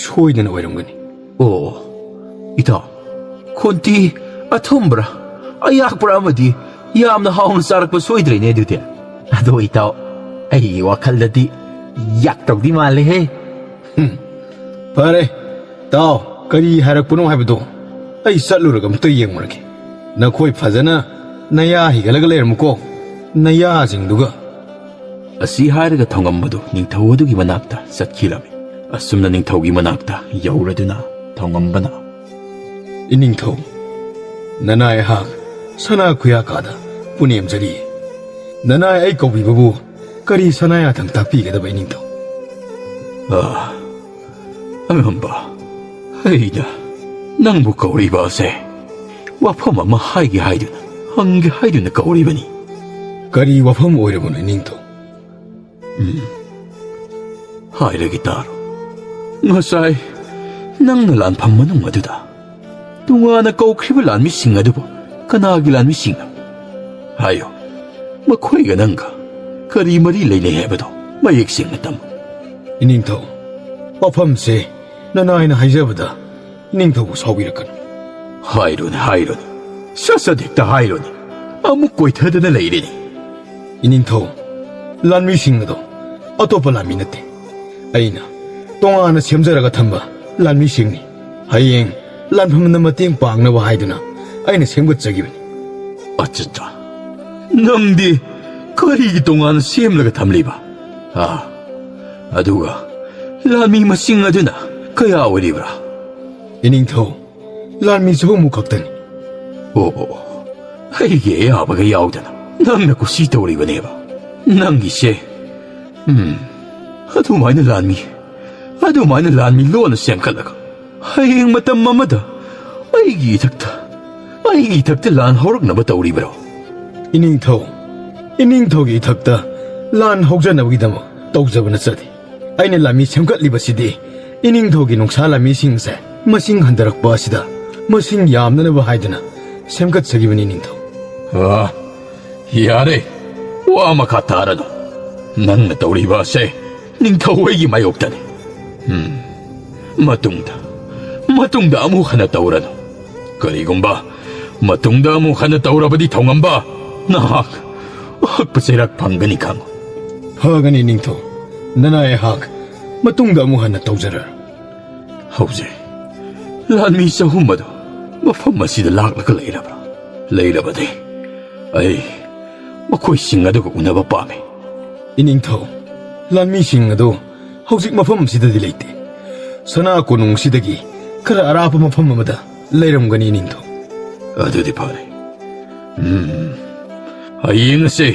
ꯁꯣꯏꯗꯅ ꯑꯣꯏꯔꯝꯒꯅꯤ꯫" "ꯑꯣ, ꯏꯇꯥꯎ, ꯈꯣꯟꯇꯤ ꯑꯊꯨꯝꯕ꯭ꯔꯥ ꯑꯌꯥꯛꯄ꯭ꯔꯥ ꯑꯃꯗꯤ ꯌꯥꯝꯅ ꯍꯥꯎꯅ ꯆꯥꯔꯛꯄ ꯁꯣꯏꯗ꯭ꯔꯦꯅꯦ ꯑꯗꯨꯗꯤ꯫ ꯑꯗꯣ ꯏꯇꯥꯎ, ꯑꯩꯒꯤ ꯋꯥꯈꯜꯗꯗꯤ ꯌꯥꯛꯇꯧꯗꯤ ꯃꯥꯜꯂꯦꯍꯦ꯫" "ꯍꯨꯝ, ꯐꯔꯦ, ꯇꯥꯎ, ꯀꯔꯤ ꯍꯥꯏꯔꯛꯄꯅꯣ ꯍꯥꯏꯕꯗꯣ ꯑꯩ ꯆꯠꯂꯨꯔꯒ ꯑꯝꯇ ꯌꯦꯡꯉꯨꯔꯒꯦ꯫ ꯅꯈꯣꯏ ꯐꯖꯅ ꯅꯌꯥ ꯍꯤꯒꯠꯂꯒ ꯂꯩꯔꯝꯃꯨꯀꯣ, ꯅꯌꯥꯁꯤꯡꯗꯨꯒ꯫" ꯑꯁꯤ ꯍꯥꯏꯔꯒ ꯊꯧꯉꯝꯕꯗꯨ ꯅꯤꯡꯊꯧ ꯑꯗꯨꯒꯤ ꯃꯅꯥꯛꯇ ꯆꯠꯈꯤꯔꯝꯃꯤ꯫ ꯑꯁꯨꯝꯅ ꯅꯤꯡꯊꯧꯒꯤ ꯃꯅꯥꯛꯇ ꯌꯧꯔꯗꯨꯅ ꯊꯧꯉꯝꯕꯅ, "ꯏꯅꯤꯡꯊꯧ, ꯅꯅꯥꯏ ꯑꯩꯍꯥꯛ ꯁꯅꯥ ꯈꯨꯌꯥꯀꯥꯗ ꯄꯨꯅꯦꯝꯖꯔꯤ꯫ ꯅꯅꯥꯏ ꯑꯩ ꯀꯧꯕꯤꯕꯕꯨ ꯀꯔꯤ ꯁꯅꯥ ꯌꯥꯊꯪ ꯇꯥꯛꯄꯤꯒꯗꯕ, ꯏꯅꯤꯡꯊꯧ?" "ꯑ, ꯑꯉꯝꯕ, ꯑꯩꯅ ꯅꯪꯕꯨ ꯀꯧꯔꯤꯕ ꯑꯁꯦ ꯋꯥꯐꯝ ꯑꯃ ꯍꯥꯏꯒꯦ ꯍꯥꯏꯗꯨꯅ, ꯍꯪꯒꯦ ꯍꯥꯏꯗꯨꯅ ꯀꯧꯔꯤꯕꯅꯤ꯫" "ꯀꯔꯤ ꯋꯥꯐꯝ ꯑꯣꯏꯔꯕꯅꯣ, ꯏꯅꯤꯡꯊꯧ?" "ꯎꯝ, ꯍꯥꯏꯔꯒꯦ ꯇꯥꯔꯣ꯫ ꯉꯁꯥꯏ ꯅꯪꯅ ꯂꯥꯟꯐꯝ ꯃꯅꯨꯡ ꯑꯗꯨꯗ ꯇꯣꯉꯥꯟꯅ ꯀꯧꯈ꯭ꯔꯤꯕ ꯂꯥꯟꯃꯤꯁꯤꯡ ꯑꯗꯨꯕꯨ ꯅꯅꯥꯒꯤ ꯂꯥꯟꯃꯤꯁꯤꯡꯅ꯫ ꯍꯥꯏꯌꯨ, ꯃꯈꯣꯏꯒ ꯅꯪꯒ ꯀꯔꯤ ꯃꯔꯤ ꯂꯩꯅꯩ ꯍꯥꯏꯕꯗꯣ ꯃꯌꯦꯛ ꯁꯦꯡꯅ ꯇꯝꯃꯨ꯫ ꯏꯅꯤꯡꯊꯧ, ꯋꯥꯐꯝꯁꯦ ꯅꯅꯥꯏꯅ ꯍꯥꯏꯖꯕꯗ ꯏꯅꯤꯡꯊꯧꯕꯨ ꯁꯥꯎꯕꯤꯔꯛꯀꯅꯨ꯫ ꯍꯥꯏꯔꯣꯅꯦ, ꯍꯥꯏꯔꯣꯅꯦ, ꯁꯠ ꯁꯠ ꯍꯦꯛꯇ ꯍꯥꯏꯔꯣꯅꯦ꯫ ꯑꯃꯨꯛ ꯀꯣꯏꯊꯗꯅ ꯂꯩꯔꯦꯅꯦ꯫ ꯏꯅꯤꯡꯊꯧ, ꯂꯥꯟꯃꯤꯁꯤꯡ ꯑꯗꯣ ꯑꯇꯣꯞꯄ ꯂꯥꯟꯃꯤ ꯅꯠꯇꯦ, ꯑꯩꯅ ꯇꯣꯉꯥꯟꯅ ꯁꯦꯝꯖꯔꯒ ꯊꯝꯕ ꯂꯥꯟꯃꯤꯁꯤꯡꯅꯤ꯫ ꯍꯌꯦꯡ ꯂꯥꯟꯐꯝꯗ ꯃꯇꯦꯡ ꯄꯥꯡꯅꯕ ꯍꯥꯏꯗꯨꯅ ꯑꯩꯅ ꯁꯦꯝꯒꯠꯆꯈꯤꯕꯅꯤ꯫ ꯑꯆꯠꯆꯥ, ꯅꯪꯗꯤ ꯀꯔꯤꯒꯤ ꯇꯣꯉꯥꯟꯅ ꯁꯦꯝꯂꯒ ꯊꯝꯂꯤꯕ? ꯑꯥ, ꯑꯗꯨꯒ ꯂꯥꯟꯃꯤ ꯃꯁꯤꯡ ꯑꯗꯨꯅ ꯀꯌꯥ ꯑꯣꯏꯔꯤꯕ꯭ꯔꯥ? ꯏꯅꯤꯡꯊꯧ, ꯂꯥꯟꯃꯤ ꯆꯍꯨꯝꯃꯨꯛ ꯈꯛꯇꯅꯤ꯫ ꯑꯣ, ꯑꯣ, ꯑꯣ꯫ ꯑꯩꯒꯤ ꯑꯌꯥꯕꯒ ꯌꯥꯎꯗꯅ ꯅꯪꯅ ꯀꯨꯁꯤ ꯇꯧꯔꯤꯕꯅꯦꯕ꯫ ꯅꯪꯒꯤꯁꯦ, ꯎꯝ, ꯑꯗꯨꯃꯥꯏꯅ ꯂꯥꯟꯃꯤ, ꯑꯗꯨꯃꯥꯏꯅ ꯂꯥꯟꯃꯤ ꯂꯣꯟꯅ ꯁꯦꯝꯒꯠꯂꯒ ꯍꯌꯦꯡ ꯃꯇꯝ ꯑꯃꯗ ꯑꯩꯒꯤ ꯏꯊꯛꯇ, ꯑꯩꯒꯤ ꯏꯊꯛꯇ ꯂꯥꯟ ꯍꯧꯔꯛꯅꯕ ꯇꯧꯔꯤꯕ꯭ꯔꯣ? ꯏꯅꯤꯡꯊꯧ, ꯏꯅꯤꯡꯊꯧꯒꯤ ꯏꯊꯛꯇ ꯂꯥꯟ ꯍꯧꯖꯅꯕꯒꯤꯗꯃꯛ ꯇꯧꯖꯕ ꯅꯠꯆꯗꯦ꯫ ꯑꯩꯅ ꯂꯥꯟꯃꯤ ꯁꯦꯝꯒꯠꯂꯤꯕꯁꯤꯗꯤ ꯏꯅꯤꯡꯊꯧꯒꯤ ꯅꯨꯡꯁꯥ ꯂꯥꯟꯃꯤꯁꯤꯡꯁꯦ ꯃꯁꯤꯡ ꯍꯟꯊꯔꯛꯄ ꯑꯁꯤꯗ ꯃꯁꯤꯡ ꯌꯥꯝꯅꯅꯕ ꯍꯥꯏꯗꯨꯅ ꯁꯦꯝꯒꯠꯆꯈꯤꯕꯅꯤ, ꯏꯅꯤꯡꯊꯧ꯫ ꯑ, ꯌꯥꯔꯦ, ꯋꯥ ꯃꯈꯥ ꯇꯥꯔꯅꯨ꯫ ꯅꯪꯅ ꯇꯧꯔꯤꯕ ꯑꯁꯦ ꯅꯤꯡꯊꯧ ꯑꯩꯒꯤ ꯃꯥꯌꯣꯛꯇꯅꯤ꯫ ꯎꯝ, ꯃꯇꯨꯡꯗ, ꯃꯇꯨꯡꯗ ꯑꯃꯨꯛ ꯍꯟꯅ ꯇꯧꯔꯅꯨ꯫ ꯀꯔꯤꯒꯨꯝꯕ ꯃꯇꯨꯡꯗ ꯑꯃꯨꯛ ꯍꯟꯅ ꯇꯧꯔꯕꯗꯤ ꯊꯧꯉꯝꯕ, ꯅꯍꯥꯛ ꯑꯍꯛꯄ ꯆꯩꯔꯥꯛ ꯐꯪꯒꯅꯤ ꯈꯪꯉꯨ꯫ ꯐꯒꯅꯤ ꯅꯤꯡꯊꯧ, ꯅꯅꯥꯏ ꯑꯩꯍꯥꯛ ꯃꯇꯨꯡꯗ ꯑꯃꯨꯛ ꯍꯟꯅ ꯇꯧꯖꯔꯔꯣꯏ꯫ ꯍꯧꯖꯤꯛ ꯂꯥꯟꯃꯤ ꯆꯍꯨꯝ ꯑꯗꯨ ꯃꯐꯝ ꯑꯁꯤꯗ ꯂꯥꯛꯂꯒ ꯂꯩꯔꯕ꯭ꯔꯥ? ꯂꯩꯔꯕꯗꯤ ꯑꯩ ꯃꯈꯣꯏꯁꯤꯡ ꯑꯗꯨꯒ ꯎꯅꯕ ꯄꯥꯝꯃꯤ꯫ ꯏꯅꯤꯡꯊꯧ, ꯂꯥꯟꯃꯤꯁꯤꯡ ꯑꯗꯨ ꯍꯧꯖꯤꯛ ꯃꯐꯝ ꯑꯁꯤꯗꯗꯤ ꯂꯩꯇꯦ꯫ ꯁꯅꯥ ꯀꯣꯅꯨꯡ ꯑꯁꯤꯗꯒꯤ ꯈꯔ ꯑꯔꯥꯞꯄ ꯃꯐꯝ ꯑꯃꯗ ꯂꯩꯔꯝꯒꯅꯤ, ꯏꯅꯤꯡꯊꯧ꯫ ꯑꯗꯨꯗꯤ ꯐꯔꯦ꯫ ꯎꯝ, ꯍꯌꯦꯡ ꯑꯁꯦ,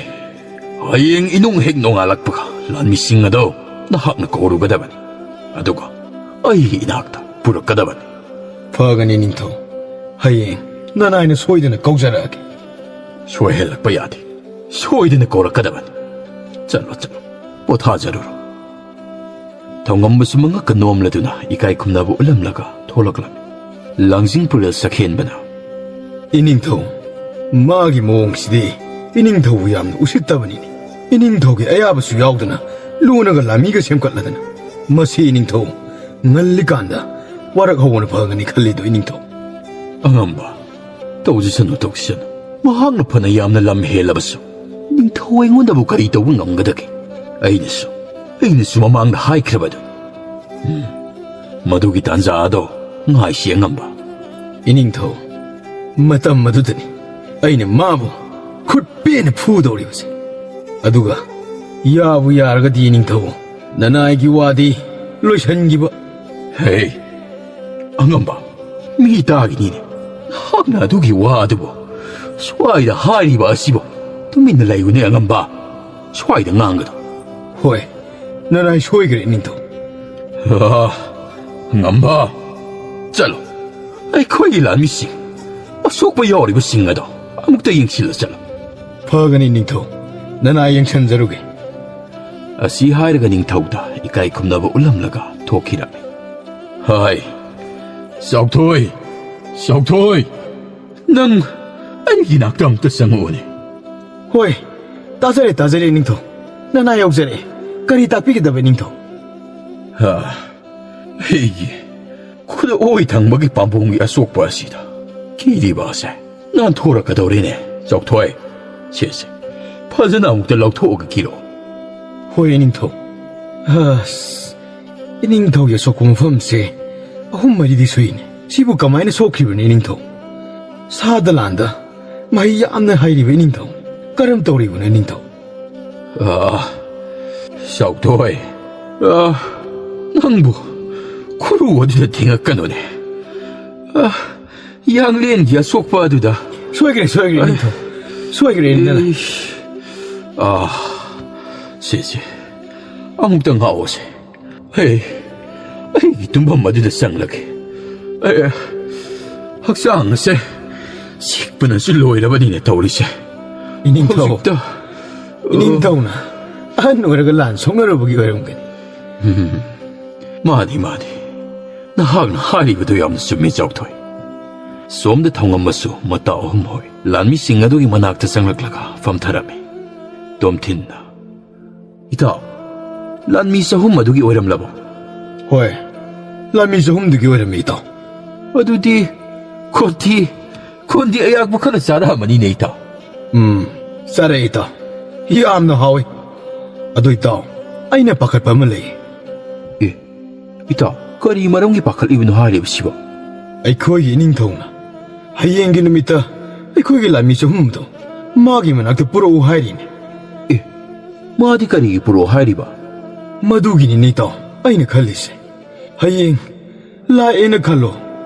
ꯍꯌꯦꯡ ꯏꯅꯨꯡ ꯍꯦꯛ ꯅꯣꯡꯉꯥꯜꯂꯛꯄꯒ ꯂꯥꯟꯃꯤꯁꯤꯡ ꯑꯗꯣ ꯅꯍꯥꯛꯅ ꯀꯧꯔꯨꯒꯗꯕꯅꯤ, ꯑꯗꯨꯒ ꯑꯩꯒꯤ ꯏꯅꯥꯛꯇ ꯄꯨꯔꯛꯀꯗꯕꯅꯤ꯫ ꯐꯒꯅꯤ, ꯅꯤꯡꯊꯧ꯫ ꯍꯌꯦꯡ ꯅꯅꯥꯏꯅ ꯁꯣꯏꯗꯅ ꯀꯧꯖꯔꯛꯑꯒꯦ꯫ ꯁꯣꯏꯍꯜꯂꯛꯄ ꯌꯥꯗꯦ꯫ ꯁꯣꯏꯗꯅ ꯀꯧꯔꯛꯀꯗꯕꯅꯤ꯫ ꯆꯠꯂꯣ, ꯆꯠꯂꯣ꯫ ꯄꯣꯊꯥꯖꯔꯨꯔꯣ꯫ ꯊꯧꯉꯝꯕꯁꯨ ꯃꯉꯛꯀ ꯅꯣꯝꯂꯗꯨꯅ ꯏꯀꯥꯏ ꯈꯨꯝꯅꯕ ꯎꯠꯂꯝꯂꯒ ꯊꯣꯛꯂꯛꯂꯝꯃꯤ꯫ ꯂꯥꯡꯖꯤꯡ ꯄꯨꯔꯦꯜ ꯁꯛꯍꯦꯟꯕꯅ, ꯏꯅꯤꯡꯊꯧ, ꯃꯥꯒꯤ ꯃꯑꯣꯡꯁꯤꯗꯤ ꯏꯅꯤꯡꯊꯧꯕꯨ ꯌꯥꯝꯅ ꯎꯁꯤꯠꯇꯕꯅꯤꯅꯦ꯫ ꯏꯅꯤꯡꯊꯧꯒꯤ ꯑꯌꯥꯕꯁꯨ ꯌꯥꯎꯗꯅ ꯂꯨꯅꯒ ꯂꯥꯟꯃꯤꯒ ꯁꯦꯝꯒꯠꯂꯗꯅ꯫ ꯃꯁꯤ ꯏꯅꯤꯡꯊꯧ ꯉꯜꯂꯤꯀꯥꯟꯗ ꯋꯥꯔꯛ ꯍꯧꯕꯅ ꯐꯒꯅꯤ ꯈꯜꯂꯤꯗꯣ ꯏꯅꯤꯡꯊꯧ꯫ ꯑꯉꯝꯕ, ꯇꯧꯖꯁꯅꯨ, ꯇꯧꯖꯁꯅꯨ꯫ ꯃꯍꯥꯛꯅ ꯐꯅ ꯌꯥꯝꯅ ꯂꯝ ꯍꯦꯜꯂꯕꯁꯨ ꯅꯤꯡꯊꯧ ꯑꯩꯉꯣꯟꯗꯕꯨ ꯀꯔꯤ ꯇꯧꯕ ꯉꯝꯒꯗꯒꯦ? ꯑꯩꯅꯁꯨ, ꯑꯩꯅꯁꯨ ꯃꯃꯥꯡꯗ ꯍꯥꯏꯈ꯭ꯔꯕꯗꯨ꯫ ꯎꯝ, ꯃꯗꯨꯒꯤ ꯇꯥꯟꯖꯥ ꯑꯗꯣ ꯉꯥꯏꯁꯤ ꯑꯉꯝꯕ꯫ ꯏꯅꯤꯡꯊꯧ, ꯃꯇꯝ ꯑꯗꯨꯗꯅꯤ ꯑꯩꯅ ꯃꯥꯕꯨ ꯈꯨꯠ ꯄꯦꯟꯅ ꯐꯨꯗꯧꯔꯤꯕꯁꯦ꯫ ꯑꯗꯨꯒ ꯌꯥꯕꯨ ꯌꯥꯔꯒꯗꯤ ꯏꯅꯤꯡꯊꯧ, ꯅꯅꯥꯏꯒꯤ ꯋꯥꯗꯤ ꯂꯣꯏꯁꯤꯟꯈꯤꯕ꯫ ꯍꯦ, ꯑꯉꯝꯕ, ꯃꯤ ꯇꯥꯈꯤꯅꯤꯅꯦ꯫ ꯅꯍꯥꯛꯅ ꯑꯗꯨꯒꯤ ꯋꯥ ꯑꯗꯨꯕꯨ ꯁ꯭ꯋꯥꯏꯗ ꯍꯥꯏꯔꯤꯕ ꯑꯁꯤꯕꯨ꯫ ꯇꯨꯃꯤꯟꯅ ꯂꯩꯌꯨꯅꯦ ꯑꯉꯝꯕ꯫ ꯁ꯭ꯋꯥꯏꯗ ꯉꯥꯡꯒꯅꯨ꯫ ꯍꯣꯏ, ꯅꯅꯥꯏ ꯁꯣꯏꯈ꯭ꯔꯦ ꯏꯅꯤꯡꯊꯧ꯫ ꯑꯥ, ꯑꯉꯝꯕ, ꯆꯠꯂꯣ꯫ ꯑꯩꯈꯣꯏꯒꯤ ꯂꯥꯟꯃꯤꯁꯤꯡ, ꯑꯁꯣꯛꯄ ꯌꯥꯎꯔꯤꯕꯁꯤꯡ ꯑꯗꯣ ꯑꯃꯨꯛꯇ ꯌꯦꯡꯁꯤꯜꯂ ꯆꯠꯂꯣ꯫ ꯐꯒꯅꯤ ꯅꯤꯡꯊꯧ, ꯅꯅꯥꯏ ꯌꯦꯡꯁꯤꯟꯖꯔꯨꯒꯦ꯫ ꯑꯁꯤ ꯍꯥꯏꯔꯒ ꯅꯤꯡꯊꯧꯗ ꯏꯀꯥꯏ ꯈꯨꯝꯅꯕ ꯎꯠꯂꯝꯂꯒ ꯊꯣꯛꯈꯤꯔꯝꯃꯤ꯫ ꯍꯥꯏ, ꯆꯥꯎꯊꯣꯏ, ꯆꯥꯎꯊꯣꯏ, ꯅꯪ ꯑꯩꯒꯤ ꯅꯥꯛꯇ ꯑꯝꯇ ꯆꯪꯉꯛꯑꯣꯅꯦ꯫ ꯍꯣꯏ, ꯇꯥꯖꯔꯦ, ꯇꯥꯖꯔꯦ ꯅꯤꯡꯊꯧ꯫ ꯅꯅꯥꯏ ꯌꯧꯖꯔꯛꯑꯦ꯫ ꯀꯔꯤ ꯇꯥꯛꯄꯤꯒꯗꯕ ꯅꯤꯡꯊꯧ? ꯍꯥ, ꯑꯩꯒꯤ ꯈꯨꯗ ꯑꯣꯏ ꯊꯪꯕꯒꯤ ꯄꯥꯝꯕꯣꯝꯒꯤ ꯑꯁꯣꯛꯄ ꯑꯁꯤꯗ ꯀꯤꯔꯤꯕ ꯑꯁꯦ ꯅꯥꯟꯊꯣꯔꯛꯀꯗꯧꯔꯦꯅꯦ, ꯆꯥꯎꯊꯣꯏ꯫ ꯁꯦ, ꯁꯦ, ꯐꯖꯅ ꯑꯃꯨꯛꯇ ꯂꯧꯊꯣꯛꯑꯒ ꯀꯤꯔꯣ꯫ ꯍꯣꯏ, ꯏꯅꯤꯡꯊꯧ꯫ ꯑꯁ, ꯏꯅꯤꯡꯊꯧꯒꯤ ꯑꯁꯣꯛꯄ ꯃꯐꯝꯁꯦ ꯑꯍꯨꯝ ꯃꯔꯤꯗꯤ ꯁꯨꯏꯅꯦ꯫ ꯁꯤꯕꯨ ꯀꯃꯥꯏꯅ ꯁꯣꯛꯈꯤꯕꯅꯣ, ꯏꯅꯤꯡꯊꯧ? ꯁꯥꯗ ꯂꯥꯟꯗ ꯃꯍꯩ ꯌꯥꯝꯅ ꯍꯩꯔꯤꯕ ꯏꯅꯤꯡꯊꯧ꯫ ꯀꯔꯝ ꯇꯧꯔꯤꯕꯅꯣ, ꯏꯅꯤꯡꯊꯧ? ꯑꯥ, ꯆꯥꯎꯊꯣꯏ꯫ ꯑꯥ, ꯅꯪꯕꯨ ꯈꯨꯔꯨ ꯑꯗꯨꯗ ꯊꯦꯡꯉꯛꯀꯅꯨꯅꯦ꯫ ꯑꯥ, ꯌꯥꯡꯂꯦꯟꯒꯤ ꯑꯁꯣꯛꯄ ꯑꯗꯨꯗ꯫ ꯁꯣꯏꯈ꯭ꯔꯦ, ꯁꯣꯏꯈ꯭ꯔꯦ, ꯑꯩ ꯏꯅꯤꯡꯊꯧ꯫ ꯁꯣꯏꯈ꯭ꯔꯦ, ꯏꯅꯤꯡꯊꯧ꯫ ꯑꯩ, ꯑꯥ, ꯁꯦ, ꯁꯦ꯫ ꯑꯃꯨꯛꯇ ꯉꯥꯛꯑꯣꯁꯦ꯫ ꯍꯦ, ꯑꯩꯒꯤ ꯇꯨꯝꯐꯝ ꯑꯗꯨꯗ ꯆꯪꯂꯒꯦ꯫ ꯑꯦ, ꯍꯛꯆꯥꯡ ꯑꯁꯦ ꯁꯤꯛꯄꯅꯁꯨ ꯂꯣꯏꯔꯕꯅꯤꯅꯦ ꯇꯧꯔꯤꯁꯦ꯫ ꯏꯅꯤꯡꯊꯧ꯫ ꯍꯧꯖꯤꯛꯇ, ꯏꯅꯤꯡꯊꯧꯅ ꯑꯍꯟ ꯑꯣꯏꯔꯒ ꯂꯥꯟ ꯁꯣꯛꯅꯔꯨꯕꯒꯤ ꯑꯣꯏꯔꯝꯒꯅꯤ꯫ ꯎꯝ, ꯃꯥꯅꯤ, ꯃꯥꯅꯤ꯫ ꯅꯍꯥꯛꯅ ꯍꯥꯏꯔꯤꯕꯗꯨ ꯌꯥꯝꯅ ꯆꯨꯝꯃꯤ, ꯆꯥꯎꯊꯣꯏ꯫ ꯁꯣꯝꯗ ꯊꯧꯉꯝꯕꯁꯨ ꯃꯇꯥꯎ ꯑꯍꯨꯝ ꯍꯣꯏ ꯂꯥꯟꯃꯤꯁꯤꯡ ꯑꯗꯨꯒꯤ ꯃꯅꯥꯛꯇ ꯆꯪꯂꯛꯂꯒ ꯐꯝꯊꯔꯝꯃꯤ꯫ ꯇꯣꯝꯊꯤꯟꯅ, "ꯏꯇꯥꯎ, ꯂꯥꯟꯃꯤ ꯆꯍꯨꯝ ꯑꯗꯨꯒꯤ ꯑꯣꯏꯔꯝꯂꯕꯣ?" "ꯍꯣꯏ, ꯂꯥꯟꯃꯤ ꯆꯍꯨꯝꯗꯨꯒꯤ ꯑꯣꯏꯔꯝꯃꯤ, ꯏꯇꯥꯎ꯫" "ꯑꯗꯨꯗꯤ ꯈꯣꯟꯊꯤ, ꯈꯣꯟꯊꯤ ꯑꯌꯥꯛꯄ ꯈꯔ ꯆꯥꯔꯛꯑꯃꯅꯤꯅꯦ, ꯏꯇꯥꯎ?" "ꯎꯝ, ꯆꯥꯔꯛꯑꯦ, ꯏꯇꯥꯎ꯫ ꯌꯥꯝꯅ ꯍꯥꯎꯋꯤ꯫ ꯑꯗꯣ, ꯏꯇꯥꯎ, ꯑꯩꯅ ꯄꯥꯈꯠꯄ ꯑꯃ ꯂꯩ꯫" "ꯑꯦ, ꯏꯇꯥꯎ, ꯀꯔꯤ ꯃꯔꯝꯒꯤ ꯄꯥꯈꯠꯂꯤꯕꯅꯣ ꯍꯥꯏꯔꯤꯕꯁꯤꯕꯣ?" "ꯑꯩꯈꯣꯏꯒꯤ ꯏꯅꯤꯡꯊꯧꯅ ꯍꯌꯦꯡꯒꯤ ꯅꯨꯃꯤꯠꯇ ꯑꯩꯈꯣꯏꯒꯤ ꯂꯥꯟꯃꯤ ꯆꯍꯨꯝꯗꯣ ꯃꯥꯒꯤ ꯃꯅꯥꯛꯇ ꯄꯨꯔꯛꯎ ꯍꯥꯏꯔꯤꯅꯦ꯫" "ꯑꯦ, ꯃꯥꯗꯤ ꯀꯔꯤꯒꯤ ꯄꯨꯔꯛꯑꯣ ꯍꯥꯏꯔꯤꯕ?" "ꯃꯗꯨꯒꯤꯅꯤꯅꯦ, ꯏꯇꯥꯎ, ꯑꯩꯅ ꯈꯜꯂꯤꯁꯦ꯫ ꯍꯌꯦꯡ ꯂꯥꯛꯑꯦꯅ ꯈꯜꯂꯣ,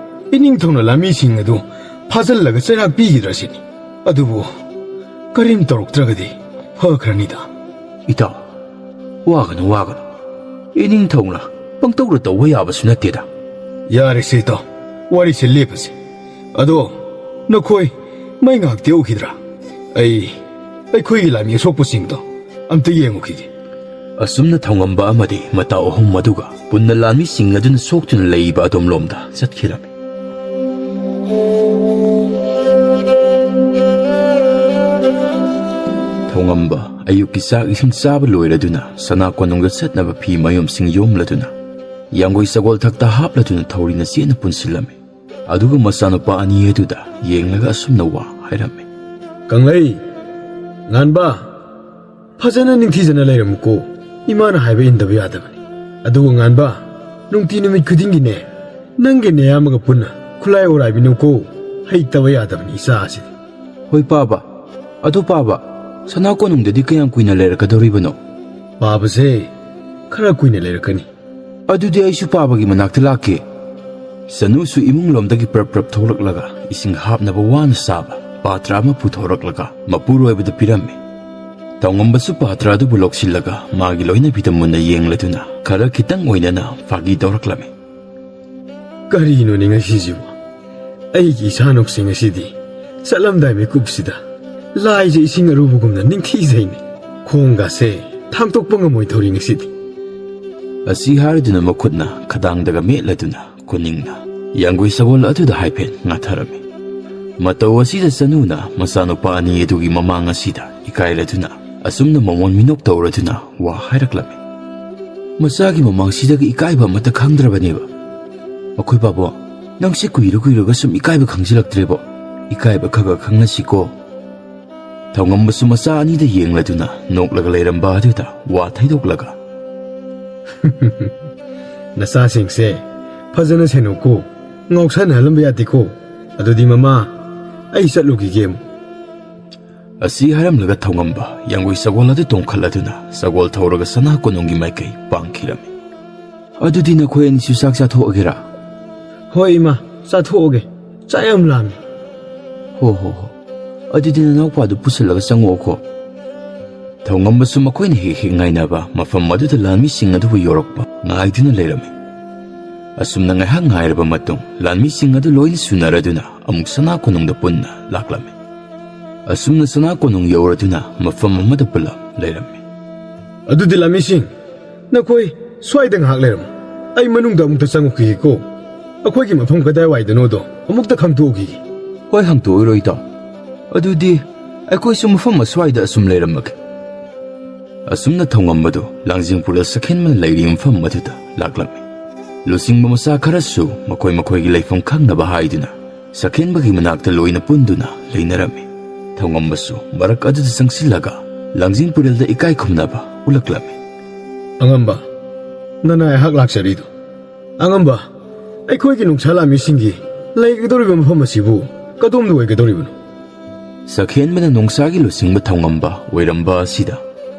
ꯏꯅꯤꯡꯊꯧꯅ ꯂꯥꯟꯃꯤꯁꯤꯡ ꯑꯗꯨ ꯐꯥꯖꯤꯜꯂꯒ ꯆꯩꯔꯥꯛ ꯄꯤꯈꯤꯗ꯭ꯔꯥ ꯁꯤꯅꯤ꯫ ꯑꯗꯨꯕꯨ ꯀꯔꯤꯝ ꯇꯧꯔꯛꯇ꯭ꯔꯒꯗꯤ ꯐꯈ꯭ꯔꯅꯤꯗ꯫" "ꯏꯇꯥꯎ, ꯋꯥꯒꯅꯨ, ꯋꯥꯒꯅꯨ꯫ ꯏꯅꯤꯡꯊꯧꯅ ꯄꯪꯇꯧꯗ ꯇꯧꯕ ꯌꯥꯕꯁꯨ ꯅꯠꯇꯦꯗ꯫" "ꯌꯥꯔꯦꯁꯦ, ꯏꯇꯥꯎ, ꯋꯥꯔꯤꯁꯦ ꯂꯦꯞꯄꯁꯦ꯫ ꯑꯗꯣ, ꯅꯈꯣꯏ ꯃꯩ ꯉꯥꯏꯍꯥꯛꯇꯤ ꯍꯧꯈꯤꯗ꯭ꯔꯥ? ꯑꯩ ꯑꯩꯈꯣꯏꯒꯤ ꯂꯥꯟꯃꯤ ꯑꯁꯣꯛꯄꯁꯤꯡꯗꯣ ꯑꯝꯇ ꯌꯦꯡꯉꯨꯈꯤꯒꯦ꯫" ꯑꯁꯨꯝꯅ ꯊꯧꯉꯝꯕ ꯑꯃꯗꯤ ꯃꯇꯥꯎ ꯑꯍꯨꯝ ꯑꯗꯨꯒ ꯄꯨꯟꯅ ꯂꯥꯟꯃꯤꯁꯤꯡ ꯑꯗꯨꯅ ꯁꯣꯛꯇꯨꯅ ꯂꯩꯕ ꯑꯗꯣꯝꯂꯣꯝꯗ ꯆꯠꯈꯤꯔꯝꯃꯤ꯫ ꯊꯧꯉꯝꯕ ꯑꯌꯨꯛꯀꯤ ꯆꯥꯛ ꯏꯁꯤꯡ ꯆꯥꯕ ꯂꯣꯏꯔꯗꯨꯅ ꯁꯅꯥ ꯀꯣꯅꯨꯡꯗ ꯆꯠꯅꯕ ꯐꯤ ꯃꯌꯨꯝꯁꯤꯡ ꯌꯣꯝꯂꯗꯨꯅ ꯌꯥꯡꯒꯣꯏ ꯁꯒꯣꯜ ꯊꯛꯇ ꯍꯥꯞꯂꯗꯨꯅ ꯊꯧꯔꯤꯅ ꯆꯦꯠꯅ ꯄꯨꯟꯁꯤꯜꯂꯝꯃꯤ꯫ ꯑꯗꯨꯒ ꯃꯆꯥꯅꯨꯄꯥ ꯑꯅꯤ ꯑꯗꯨꯗ ꯌꯦꯡꯂꯒ ꯑꯁꯨꯝꯅ ꯋꯥ ꯍꯥꯏꯔꯝꯃꯤ꯫ "ꯀꯪꯂꯩ, ꯉꯥꯟꯕ, ꯐꯖꯅ ꯅꯤꯡꯊꯤꯖꯅ ꯂꯩꯔꯝꯃꯨꯀꯣ꯫ ꯏꯃꯥꯅ ꯍꯥꯏꯕ ꯏꯟꯗꯕ ꯌꯥꯗꯕꯅꯤ꯫ ꯑꯗꯨꯒ ꯉꯥꯟꯕ, ꯅꯨꯡꯇꯤ ꯅꯨꯃꯤꯠ ꯈꯨꯗꯤꯡꯒꯤꯅꯦ, ꯅꯪꯒꯤ ꯅꯌꯥꯝꯕꯒ ꯄꯨꯟꯅ ꯈꯨꯂꯥꯏ ꯑꯣꯔꯥꯏꯕꯤꯅꯨꯀꯣ꯫ ꯍꯩꯇꯕ ꯌꯥꯗꯕꯅꯤ ꯏꯆꯥ ꯑꯁꯤꯗꯤ꯫" "ꯍꯣꯏ ꯄꯥꯕ꯫ ꯑꯗꯣ ꯄꯥꯕ, ꯁꯅꯥ ꯀꯣꯅꯨꯡꯗꯗꯤ ꯀꯌꯥꯝ ꯀꯨꯏꯅ ꯂꯩꯔꯛꯀꯗꯧꯔꯤꯕꯅꯣ?" "ꯄꯥꯕꯁꯦ ꯈꯔ ꯀꯨꯏꯅ ꯂꯩꯔꯛꯀꯅꯤ꯫" "ꯑꯗꯨꯗꯤ ꯑꯩꯁꯨ ꯄꯥꯕꯒꯤ ꯃꯅꯥꯛꯇ ꯂꯥꯛꯀꯦ꯫" ꯆꯅꯨꯁꯨ ꯏꯃꯨꯡꯂꯣꯝꯗꯒꯤ ꯄ꯭ꯔꯞ ꯄ꯭ꯔꯞ ꯊꯣꯛꯂꯛꯂꯒ ꯏꯁꯤꯡ ꯍꯥꯞꯅꯕ ꯋꯥꯅ ꯁꯥꯕ ꯄꯥꯇ꯭ꯔ ꯑꯃ ꯄꯨꯊꯣꯔꯛꯂꯒ ꯃꯄꯨꯔꯣꯏꯕꯗ ꯄꯤꯔꯝꯃꯤ꯫ ꯊꯧꯉꯝꯕꯁꯨ ꯄꯥꯇ꯭ꯔ ꯑꯗꯨꯕꯨ ꯂꯧꯁꯤꯜꯂꯒ ꯃꯥꯒꯤ ꯂꯣꯏꯅꯕꯤꯗ ꯃꯨꯟꯅ ꯌꯦꯡꯂꯗꯨꯅ ꯈꯔ ꯈꯤꯇꯪ ꯑꯣꯏꯅꯅ ꯐꯥꯒꯤ ꯇꯧꯔꯛꯂꯝꯃꯤ꯫ "ꯀꯔꯤꯅꯣꯅꯦ ꯉꯁꯤꯁꯤꯕꯨ? ꯑꯩꯒꯤ ꯏꯁꯥꯅꯨꯁꯤꯡ ꯑꯁꯤꯗꯤ ꯆꯠꯂꯝꯗꯥꯏ ꯃꯤꯀꯨꯞꯁꯤꯗ ꯂꯥꯏꯁꯦ ꯏꯁꯤꯡ ꯑꯔꯨꯕꯒꯨꯝꯅ ꯅꯤꯡꯊꯤꯖꯩꯅꯦ꯫ ꯈꯣꯡꯒꯁꯦ ꯊꯥꯡꯗꯣꯛꯄ ꯉꯝꯃꯣꯏꯗꯧꯔꯤ ꯉꯁꯤꯗꯤ꯫" ꯑꯁꯤ ꯍꯥꯏꯔꯗꯨꯅ ꯃꯈꯨꯠꯅ ꯈꯗꯥꯡꯗꯒ ꯃꯦꯠꯂꯗꯨꯅ ꯈꯨꯅꯤꯡꯅ, ꯌꯥꯡꯒꯨꯏ ꯁꯒꯣꯜ ꯑꯗꯨꯗ ꯍꯥꯏꯐꯦꯠ ꯉꯥꯊꯔꯝꯃꯤ꯫ ꯃꯇꯧ ꯑꯁꯤꯗ ꯆꯅꯨꯅ ꯃꯆꯥꯅꯨꯄꯥ ꯑꯅꯤ ꯑꯗꯨꯒꯤ ꯃꯃꯥꯡ ꯑꯁꯤꯗ ꯏꯀꯥꯏꯔꯗꯨꯅ ꯑꯁꯨꯝꯅ ꯃꯃꯣꯟ ꯃꯤꯅꯣꯛ ꯇꯧꯔꯗꯨꯅ ꯋꯥ ꯍꯥꯏꯔꯛꯂꯝꯃꯤ꯫ ꯃꯆꯥꯒꯤ ꯃꯃꯥꯡꯁꯤꯗꯒꯤ ꯏꯀꯥꯏꯕ ꯑꯃꯠꯇ ꯈꯪꯗ꯭ꯔꯕꯅꯦꯕ꯫ "ꯑꯩꯈꯣꯏ ꯕꯥꯕꯣ, ꯅꯪꯁꯦ ꯀꯨꯏꯔ ꯀꯨꯏꯔꯒ ꯁꯨꯝ ꯏꯀꯥꯏꯕ ꯈꯪꯖꯤꯜꯂꯛꯇ꯭ꯔꯦꯕꯣ꯫ ꯏꯀꯥꯏꯕ ꯈꯔ ꯈꯔ ꯈꯪꯅꯁꯤꯀꯣ꯫" ꯊꯧꯉꯝꯕꯁꯨ ꯃꯆꯥ ꯑꯅꯤꯗ ꯌꯦꯡꯂꯗꯨꯅ ꯅꯣꯛꯂꯒ ꯂꯩꯔꯝꯕ ꯑꯗꯨꯗ ꯋꯥ ꯊꯩꯗꯣꯛꯂꯒ, "ꯅꯆꯥꯁꯤꯡꯁꯦ ꯐꯖꯅ ꯁꯦꯟꯅꯧꯀꯣ, ꯉꯥꯎꯁꯟꯅꯍꯜꯂꯝꯕ ꯌꯥꯗꯦꯀꯣ꯫ ꯑꯗꯨꯗꯤ ꯃꯃꯥ, ꯑꯩ ꯆꯠꯂꯨꯈꯤꯒꯦ ꯑꯃꯨꯛ꯫" ꯑꯁꯤ ꯍꯥꯏꯔꯝꯂꯒ ꯊꯧꯉꯝꯕ ꯌꯥꯡꯒꯨꯏ ꯁꯒꯣꯜ ꯑꯗꯨ ꯇꯣꯡꯈꯠꯂꯗꯨꯅ ꯁꯒꯣꯜ ꯊꯧꯔꯒ ꯁꯅꯥ ꯀꯣꯅꯨꯡꯒꯤ ꯃꯥꯏꯀꯩ ꯄꯥꯡꯈꯤꯔꯝꯃꯤ꯫ "ꯑꯗꯨꯗꯤ ꯅꯈꯣꯏ ꯑꯅꯤꯁꯨ ꯆꯥꯛ ꯆꯥꯊꯣꯛꯑꯒꯦꯔꯥ?" "ꯍꯣꯏ ꯏꯃꯥ, ꯆꯥꯊꯣꯛꯑꯒꯦ꯫ ꯆꯥꯛ ꯌꯥꯝ ꯂꯥꯝꯃꯤ꯫" "ꯍꯣ ꯍꯣ ꯍꯣ꯫ ꯑꯗꯨꯗꯤ ꯅꯅꯥꯎꯄꯥꯗꯨ ꯄꯨꯁꯤꯜꯂꯒ ꯆꯪꯉꯛꯑꯣꯀꯣ꯫" ꯊꯧꯉꯝꯕꯁꯨ ꯃꯈꯣꯏꯅ ꯍꯦꯛ ꯍꯦꯛ ꯉꯥꯏꯅꯕ ꯃꯐꯝ ꯑꯗꯨꯗ ꯂꯥꯟꯃꯤꯁꯤꯡ ꯑꯗꯨꯕꯨ ꯌꯧꯔꯛꯄ ꯉꯥꯏꯗꯨꯅ ꯂꯩꯔꯝꯃꯤ꯫ ꯑꯁꯨꯝꯅ ꯉꯥꯏꯍꯥꯛ ꯉꯥꯏꯔꯕ ꯃꯇꯨꯡ ꯂꯥꯟꯃꯤꯁꯤꯡ ꯑꯗꯨ ꯂꯣꯏꯅ ꯁꯨꯅꯔꯗꯨꯅ ꯑꯃꯨꯛ ꯁꯅꯥ ꯀꯣꯅꯨꯡꯗ ꯄꯨꯟꯅ ꯂꯥꯛꯂꯝꯃꯤ꯫ ꯑꯁꯨꯝꯅ ꯁꯅꯥ ꯀꯣꯅꯨꯡ ꯌꯧꯔꯗꯨꯅ ꯃꯐꯝ ꯑꯃꯗ ꯄꯨꯜꯂꯞ ꯂꯩꯔꯝꯃꯤ꯫ "ꯑꯗꯨꯗꯤ ꯂꯥꯟꯃꯤꯁꯤꯡ, ꯅꯈꯣꯏ ꯁ꯭ꯋꯥꯏꯗ ꯉꯥꯏꯍꯥꯛ ꯂꯩꯔꯝꯃꯨ꯫ ꯑꯩ ꯃꯅꯨꯡꯗ ꯑꯃꯨꯛꯇ ꯆꯪꯉꯨꯈꯤꯒꯦꯀꯣ꯫ ꯑꯩꯈꯣꯏꯒꯤ ꯃꯐꯝ ꯀꯗꯥꯏꯋꯥꯏꯗꯅꯣꯗꯣ ꯑꯃꯨꯛꯇ ꯈꯪꯗꯣꯛꯎꯈꯤꯒꯦ꯫" "ꯍꯣꯏ, ꯍꯪꯇꯣꯛꯎꯔꯣ ꯏꯇꯥꯎ꯫ ꯑꯗꯨꯗꯤ ꯑꯩꯈꯣꯏꯁꯨ ꯃꯐꯝ ꯑꯁ꯭ꯋꯥꯏꯗ ꯑꯁꯨꯝ ꯂꯩꯔꯝꯃꯒꯦ꯫" ꯑꯁꯨꯝꯅ ꯊꯧꯉꯝꯕꯗꯨ ꯂꯥꯡꯖꯤꯡ ꯄꯨꯔꯦꯜ ꯁꯛꯍꯦꯟꯕꯅ ꯂꯩꯔꯤꯕ ꯃꯐꯝ ꯑꯗꯨꯗ ꯂꯥꯛꯂꯝꯃꯤ꯫ ꯂꯨꯆꯤꯡꯕ ꯃꯆꯥ ꯈꯔꯁꯨ ꯃꯈꯣꯏ ꯃꯈꯣꯏꯒꯤ ꯂꯩꯐꯝ ꯈꯪꯅꯕ ꯍꯥꯏꯗꯨꯅ ꯁꯛꯍꯦꯟꯕꯒꯤ ꯃꯅꯥꯛꯇ ꯂꯣꯏꯅ ꯄꯨꯟꯗꯨꯅ ꯂꯩꯅꯔꯝꯃꯤ꯫ ꯊꯧꯉꯝꯕꯁꯨ ꯃꯔꯛ ꯑꯗꯨꯗ ꯆꯪꯁꯤꯜꯂꯒ ꯂꯥꯡꯖꯤꯡ ꯄꯨꯔꯦꯜꯗ ꯏꯀꯥꯏ ꯈꯨꯝꯅꯕ ꯎꯠꯂꯛꯂꯝꯃꯤ꯫ "ꯑꯉꯝꯕ, ꯅꯅꯥꯏ ꯑꯩꯍꯥꯛ ꯂꯥꯛꯆꯔꯤꯗꯨ꯫ ꯑꯉꯝꯕ, ꯑꯩꯈꯣꯏꯒꯤ ꯅꯨꯡꯁꯥ ꯂꯥꯟꯃꯤꯁꯤꯡꯒꯤ ꯂꯩꯒꯗꯧꯔꯤꯕ ꯃꯐꯝ ꯑꯁꯤꯕꯨ ꯀꯗꯣꯝꯗ ꯑꯣꯏꯒꯗꯧꯔꯤꯕꯅꯣ?" ꯁꯛꯍꯦꯟꯕꯅ ꯅꯣꯡꯁꯥꯒꯤ ꯂꯨꯆꯤꯡꯕ ꯊꯧꯉꯝꯕ ꯑꯣꯏꯔꯝꯕ ꯑꯁꯤꯗ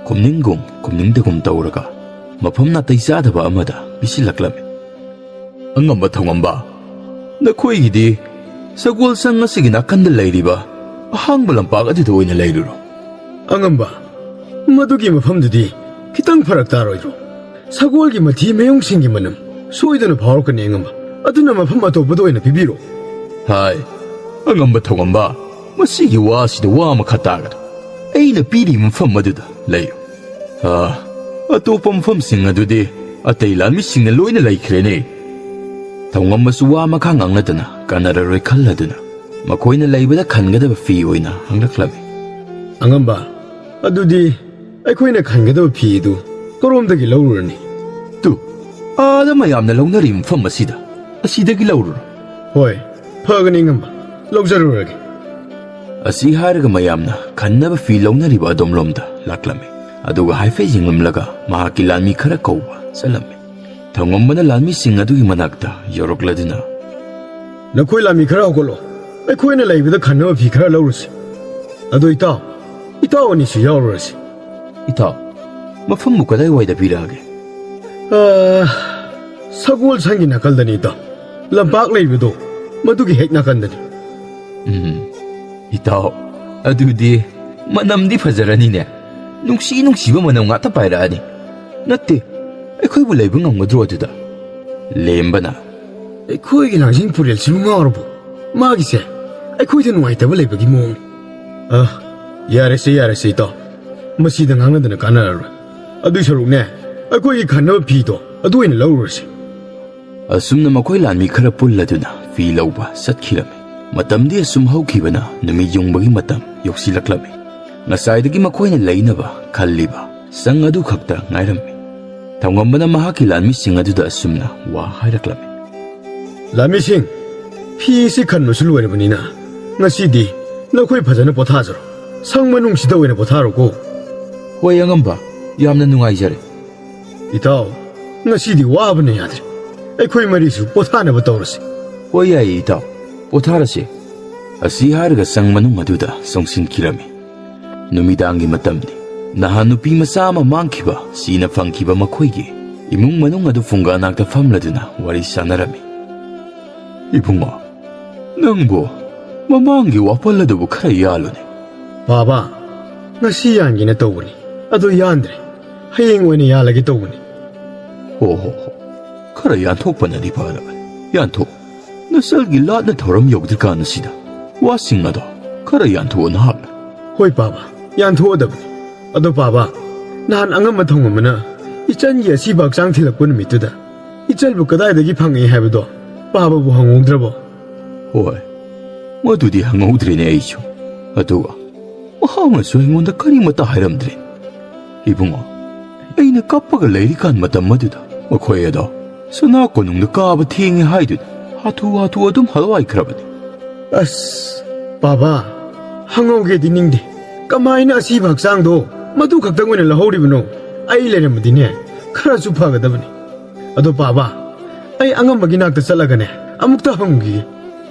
ꯈꯨꯝꯅꯤꯡꯒꯨꯝ ꯈꯨꯝꯅꯤꯡꯗꯒꯨꯝ ꯇꯧꯔꯒ ꯃꯐꯝ ꯅꯥꯇꯩ ꯆꯥꯗꯕ ꯑꯃꯗ ꯄꯤꯁꯤꯜꯂꯛꯂꯝꯃꯤ꯫ "ꯑꯉꯝꯕ ꯊꯧꯉꯝꯕ, ꯅꯈꯣꯏꯒꯤꯗꯤ ꯁꯒꯣꯜ ꯁꯪ ꯑꯁꯤꯒꯤ ꯅꯥꯀꯟꯗ ꯂꯩꯔꯤꯕ ꯑꯍꯥꯡꯕ ꯂꯝꯄꯥꯛ ꯑꯗꯨꯗ ꯑꯣꯏꯅ ꯂꯩꯔꯨꯔꯣ꯫" "ꯑꯉꯝꯕ, ꯃꯗꯨꯒꯤ ꯃꯐꯝꯗꯨꯗꯤ ꯈꯤꯇꯪ ꯐꯔꯛ ꯇꯥꯔꯣꯏꯗ꯭ꯔꯣ? ꯁꯒꯣꯜꯒꯤ ꯃꯊꯤ ꯃꯌꯨꯡꯁꯤꯡꯒꯤ ꯃꯅꯝ ꯁꯣꯏꯗꯅ ꯐꯥꯎꯔꯛꯀꯅꯤ ꯑꯉꯝꯕ꯫ ꯑꯗꯨꯅ ꯃꯐꯝ ꯑꯇꯣꯞꯄꯗ ꯑꯣꯏꯅ ꯄꯤꯕꯤꯔꯣ꯫" "ꯍꯥꯏ, ꯑꯉꯝꯕ ꯊꯧꯉꯝꯕ, ꯃꯁꯤꯒꯤ ꯋꯥꯁꯤꯗ ꯋꯥ ꯑꯃꯈꯛ ꯇꯥꯒꯗ꯭ꯔꯥ? ꯑꯩꯅ ꯄꯤꯔꯤꯕ ꯃꯐꯝ ꯑꯗꯨꯗ ꯂꯩꯌꯨ꯫ ꯑꯥ, ꯑꯇꯣꯞꯄ ꯃꯐꯝꯁꯤꯡ ꯑꯗꯨꯗꯤ ꯑꯇꯩ ꯂꯥꯟꯃꯤꯁꯤꯡꯅ ꯂꯣꯏꯅ ꯂꯩꯈ꯭ꯔꯦꯅꯦ꯫" ꯊꯧꯉꯝꯕꯁꯨ ꯋꯥ ꯃꯈꯥ ꯉꯥꯡꯅꯗꯅ ꯀꯥꯟꯅꯔꯔꯣꯏ ꯈꯜꯂꯗꯨꯅ ꯃꯈꯣꯏꯅ ꯂꯩꯕꯗ ꯈꯟꯒꯗꯕ ꯐꯤ ꯑꯣꯏꯅ ꯍꯪꯂꯛꯂꯝꯃꯤ꯫ "ꯑꯉꯝꯕ, ꯑꯗꯨꯗꯤ ꯑꯩꯈꯣꯏꯅ ꯈꯟꯒꯗꯕ ꯐꯤ ꯑꯗꯨ ꯀꯔꯣꯝꯗꯒꯤ ꯂꯧꯔꯨꯔꯅꯤ?" "ꯇꯨ, ꯑꯥꯗ ꯃꯌꯥꯝꯅ ꯂꯧꯅꯔꯤꯕ ꯃꯐꯝ ꯑꯁꯤꯗ, ꯑꯁꯤꯗꯒꯤ ꯂꯧꯔꯨꯔꯣ꯫" "ꯍꯣꯏ, ꯐꯒꯅꯤ ꯑꯉꯝꯕ, ꯂꯧꯖꯔꯨꯔꯒꯦ꯫" ꯑꯁꯤ ꯍꯥꯏꯔꯒ ꯃꯌꯥꯝꯅ ꯈꯟꯅꯕ ꯐꯤ ꯂꯧꯅꯔꯤꯕ ꯑꯗꯣꯝꯂꯣꯝꯗ ꯂꯥꯛꯂꯝꯃꯤ꯫ ꯑꯗꯨꯒ ꯍꯥꯏꯐꯦꯠ ꯌꯦꯡꯂꯝꯂꯒ ꯃꯍꯥꯛꯀꯤ ꯂꯥꯟꯃꯤ ꯈꯔ ꯀꯧꯕ ꯆꯠꯂꯝꯃꯤ꯫ ꯊꯧꯉꯝꯕꯅ ꯂꯥꯟꯃꯤꯁꯤꯡ ꯑꯗꯨꯒꯤ ꯃꯅꯥꯛꯇ ꯌꯧꯔꯛꯂꯗꯨꯅ, "ꯅꯈꯣꯏ ꯂꯥꯟꯃꯤ ꯈꯔ ꯍꯧꯒꯠꯂꯣ, ꯑꯩꯈꯣꯏꯅ ꯂꯩꯕꯗ ꯈꯟꯅꯕ ꯐꯤ ꯈꯔ ꯂꯧꯔꯨꯁꯤ꯫ ꯑꯗꯣ ꯏꯇꯥꯎ, ꯏꯇꯥꯎ ꯑꯅꯤꯁꯨ ꯌꯥꯎꯔꯨꯔꯁꯤ꯫" "ꯏꯇꯥꯎ, ꯃꯐꯝꯕꯨ ꯀꯗꯥꯏꯋꯥꯏꯗ ꯄꯤꯔꯛꯑꯒꯦ?" "ꯑ, ꯁꯒꯣꯜ ꯁꯪꯒꯤ ꯅꯥꯀꯜꯗꯅꯤ ꯏꯇꯥꯎ, ꯂꯝꯄꯥꯛ ꯂꯩꯕꯗꯣ ꯃꯗꯨꯒꯤ ꯍꯦꯛ ꯅꯥꯀꯟꯗꯅꯤ꯫" "ꯎꯝ, ꯏꯇꯥꯎ, ꯑꯗꯨꯗꯤ ꯃꯅꯝꯗꯤ ꯐꯖꯔꯅꯤꯅꯦ꯫ ꯅꯨꯡꯁꯤ ꯅꯨꯡꯁꯤꯕ ꯃꯅꯝ ꯉꯥꯛꯇ ꯄꯥꯏꯔꯛꯑꯅꯤ꯫ ꯅꯠꯇꯦ, ꯑꯩꯈꯣꯏꯕꯨ ꯂꯩꯕ ꯉꯝꯒꯗ꯭ꯔꯣ ꯑꯗꯨꯗ?" ꯂꯦꯝꯕꯅ, "ꯑꯩꯈꯣꯏꯒꯤ ꯂꯥꯡꯖꯤꯡ ꯄꯨꯔꯦꯜꯁꯤꯕꯨ ꯉꯥꯎꯔꯕꯣ? ꯃꯥꯒꯤꯁꯦ ꯑꯩꯈꯣꯏꯗ ꯅꯨꯡꯉꯥꯏꯇꯕ ꯂꯩꯕꯒꯤ ꯃꯑꯣꯡꯅꯤ꯫" "ꯑ, ꯌꯥꯔꯦꯁꯦ, ꯌꯥꯔꯦꯁꯦ ꯏꯇꯥꯎ, ꯃꯁꯤꯗ ꯉꯥꯡꯅꯗꯅ ꯀꯥꯟꯅꯔꯔꯣꯏ꯫ ꯑꯗꯨꯏ ꯁꯔꯨꯛꯅꯦ, ꯑꯩꯈꯣꯏꯒꯤ ꯈꯟꯅꯕ ꯐꯤꯗꯣ ꯑꯗꯨ ꯑꯣꯏꯅ ꯂꯧꯔꯨꯔꯁꯤ꯫" ꯑꯁꯨꯝꯅ ꯃꯈꯣꯏ ꯂꯥꯟꯃꯤ ꯈꯔ ꯄꯨꯜꯂꯗꯨꯅ ꯐꯤ ꯂꯧꯕ ꯆꯠꯈꯤꯔꯝꯃꯤ꯫ ꯃꯇꯝꯗꯤ ꯑꯁꯨꯝ ꯍꯧꯈꯤꯕꯅ ꯅꯨꯃꯤꯠ ꯌꯨꯡꯕꯒꯤ ꯃꯇꯝ ꯌꯧꯁꯤꯜꯂꯛꯂꯝꯃꯤ꯫ ꯉꯁꯥꯏꯗꯒꯤ ꯃꯈꯣꯏꯅ ꯂꯩꯅꯕ ꯈꯜꯂꯤꯕ ꯁꯪ ꯑꯗꯨ ꯈꯛꯇ ꯉꯥꯏꯔꯝꯃꯤ꯫ ꯊꯧꯉꯝꯕꯅ ꯃꯍꯥꯛꯀꯤ ꯂꯥꯟꯃꯤꯁꯤꯡ ꯑꯗꯨꯗ ꯑꯁꯨꯝꯅ ꯋꯥ ꯍꯥꯏꯔꯛꯂꯝꯃꯤ꯫ "ꯂꯥꯟꯃꯤꯁꯤꯡ, ꯐꯤ ꯑꯁꯤ ꯈꯟꯕꯁꯨ ꯂꯣꯏꯔꯕꯅꯤꯅ ꯉꯁꯤꯗꯤ ꯅꯈꯣꯏ ꯐꯖꯅ ꯄꯣꯊꯥꯖꯔꯣ꯫ ꯁꯪ ꯃꯅꯨꯡꯁꯤꯗ ꯑꯣꯏꯅ ꯄꯣꯊꯥꯔꯣꯀꯣ꯫" "ꯍꯣꯏ ꯑꯉꯝꯕ, ꯌꯥꯝꯅ ꯅꯨꯡꯉꯥꯏꯖꯔꯦ꯫" "ꯏꯇꯥꯎ, ꯉꯁꯤꯗꯤ ꯋꯥꯕꯅ ꯌꯥꯗ꯭ꯔꯦ꯫ ꯑꯩꯈꯣꯏ ꯃꯔꯤꯁꯨ ꯄꯣꯊꯥꯅꯕ ꯇꯧꯔꯁꯤ꯫" "ꯍꯣꯏ, ꯌꯥꯏꯌꯦ ꯏꯇꯥꯎ, ꯄꯣꯊꯥꯔꯁꯤ꯫" ꯑꯁꯤ ꯍꯥꯏꯔꯒ ꯁꯪ ꯃꯅꯨꯡ ꯑꯗꯨꯗ ꯆꯪꯁꯤꯟꯈꯤꯔꯝꯃꯤ꯫ ꯅꯨꯃꯤꯗꯥꯡꯒꯤ ꯃꯇꯝꯅꯤ꯫ ꯅꯍꯥꯟ ꯅꯨꯄꯤ ꯃꯆꯥ ꯑꯃ ꯃꯥꯡꯈꯤꯕ ꯁꯤꯅ ꯐꯪꯈꯤꯕ ꯃꯈꯣꯏꯒꯤ ꯏꯃꯨꯡ ꯃꯅꯨꯡ ꯑꯗꯨ ꯐꯨꯡꯒꯥ ꯅꯥꯛꯇ ꯐꯝꯂꯗꯨꯅ ꯋꯥꯔꯤ ꯁꯥꯟꯅꯔꯝꯃꯤ꯫ "ꯏꯕꯨꯡꯉꯣ, ꯅꯪꯕꯨ ꯃꯃꯥꯡꯒꯤ ꯋꯥꯄꯜ ꯑꯗꯨꯕꯨ ꯈꯔ ꯌꯥꯜꯂꯨꯅꯦ꯫" "ꯕꯥꯕꯥ, ꯉꯁꯤ ꯌꯥꯟꯒꯦꯅ ꯇꯧꯕꯅꯤ, ꯑꯗꯣ ꯌꯥꯟꯗ꯭ꯔꯦ꯫ ꯍꯌꯦꯡ ꯑꯣꯏꯅ ꯌꯥꯜꯂꯒꯦ ꯇꯧꯕꯅꯤ꯫" "ꯍꯣ ꯍꯣ ꯍꯣ, ꯈꯔ ꯌꯥꯟꯊꯣꯛꯄꯅꯗꯤ ꯐꯔꯕꯅꯤ꯫ ꯌꯥꯟꯊꯣꯛ꯫ ꯅꯆꯜꯒꯤ ꯂꯥꯠꯅ ꯊꯧꯔꯝ ꯌꯧꯗ꯭ꯔꯤꯀꯥꯟꯁꯤꯗ ꯋꯥꯁꯤꯡ ꯑꯗꯣ ꯈꯔ ꯌꯥꯟꯊꯣꯛꯑꯣ ꯅꯍꯥꯛꯅ꯫" "ꯍꯣꯏ ꯄꯥꯕ, ꯌꯥꯟꯊꯣꯛꯑꯗꯕꯅꯤ꯫ ꯑꯗꯣ ꯄꯥꯕ, ꯅꯍꯥꯟ ꯑꯉꯝꯕ ꯊꯧꯉꯝꯕꯅ ꯏꯆꯟꯒꯤ ꯑꯁꯤꯕ ꯍꯛꯆꯥꯡ ꯊꯤꯜꯂꯛꯄ ꯅꯨꯃꯤꯠꯇꯨꯗ ꯏꯆꯜꯕꯨ ꯀꯗꯥꯏꯗꯒꯤ ꯐꯪꯉꯛꯏ ꯍꯥꯏꯕꯗꯣ ꯄꯥꯕꯕꯨ ꯍꯪꯍꯧꯗ꯭ꯔꯕꯣ? ꯍꯣꯏ, ꯃꯗꯨꯗꯤ ꯍꯪꯍꯧꯗ꯭ꯔꯦꯅꯦ ꯑꯩꯁꯨ꯫ ꯑꯗꯨꯒ ꯃꯍꯥꯛꯅꯁꯨ ꯑꯩꯉꯣꯟꯗ ꯀꯔꯤꯃꯠꯇ ꯍꯥꯏꯔꯝꯗ꯭ꯔꯦ꯫ ꯏꯕꯨꯡꯉꯣ, ꯑꯩꯅ ꯀꯞꯄꯒ ꯂꯩꯔꯤꯀꯥꯟ ꯃꯇꯝ ꯑꯗꯨꯗ ꯃꯈꯣꯏ ꯑꯗꯣ ꯁꯅꯥ ꯀꯣꯅꯨꯡꯗ ꯀꯥꯕ ꯊꯦꯡꯉꯦ ꯍꯥꯏꯗꯨꯅ ꯍꯥꯊꯨ ꯍꯥꯊꯨ ꯑꯗꯨꯝ ꯍꯜꯋꯥꯏꯈ꯭ꯔꯕꯅꯤ꯫ ꯑꯁ, ꯄꯥꯕ, ꯍꯪꯍꯧꯒꯦꯗꯤ ꯅꯤꯡꯗꯦ꯫ ꯀꯃꯥꯏꯅ ꯑꯁꯤꯕ ꯍꯛꯆꯥꯡꯗꯣ ꯃꯗꯨ ꯈꯛꯇꯪ ꯑꯣꯏꯅ ꯂꯧꯍꯧꯔꯤꯕꯅꯣ? ꯑꯩ ꯂꯩꯔꯝꯃꯗꯤꯅꯦ, ꯈꯔꯁꯨ ꯐꯒꯗꯕꯅꯤ꯫ ꯑꯗꯣ ꯄꯥꯕ, ꯑꯩ ꯑꯉꯝꯕꯒꯤ ꯅꯥꯛꯇ ꯆꯠꯂꯒꯅꯦ, ꯑꯃꯨꯛꯇ ꯍꯪꯈꯤꯒꯦ꯫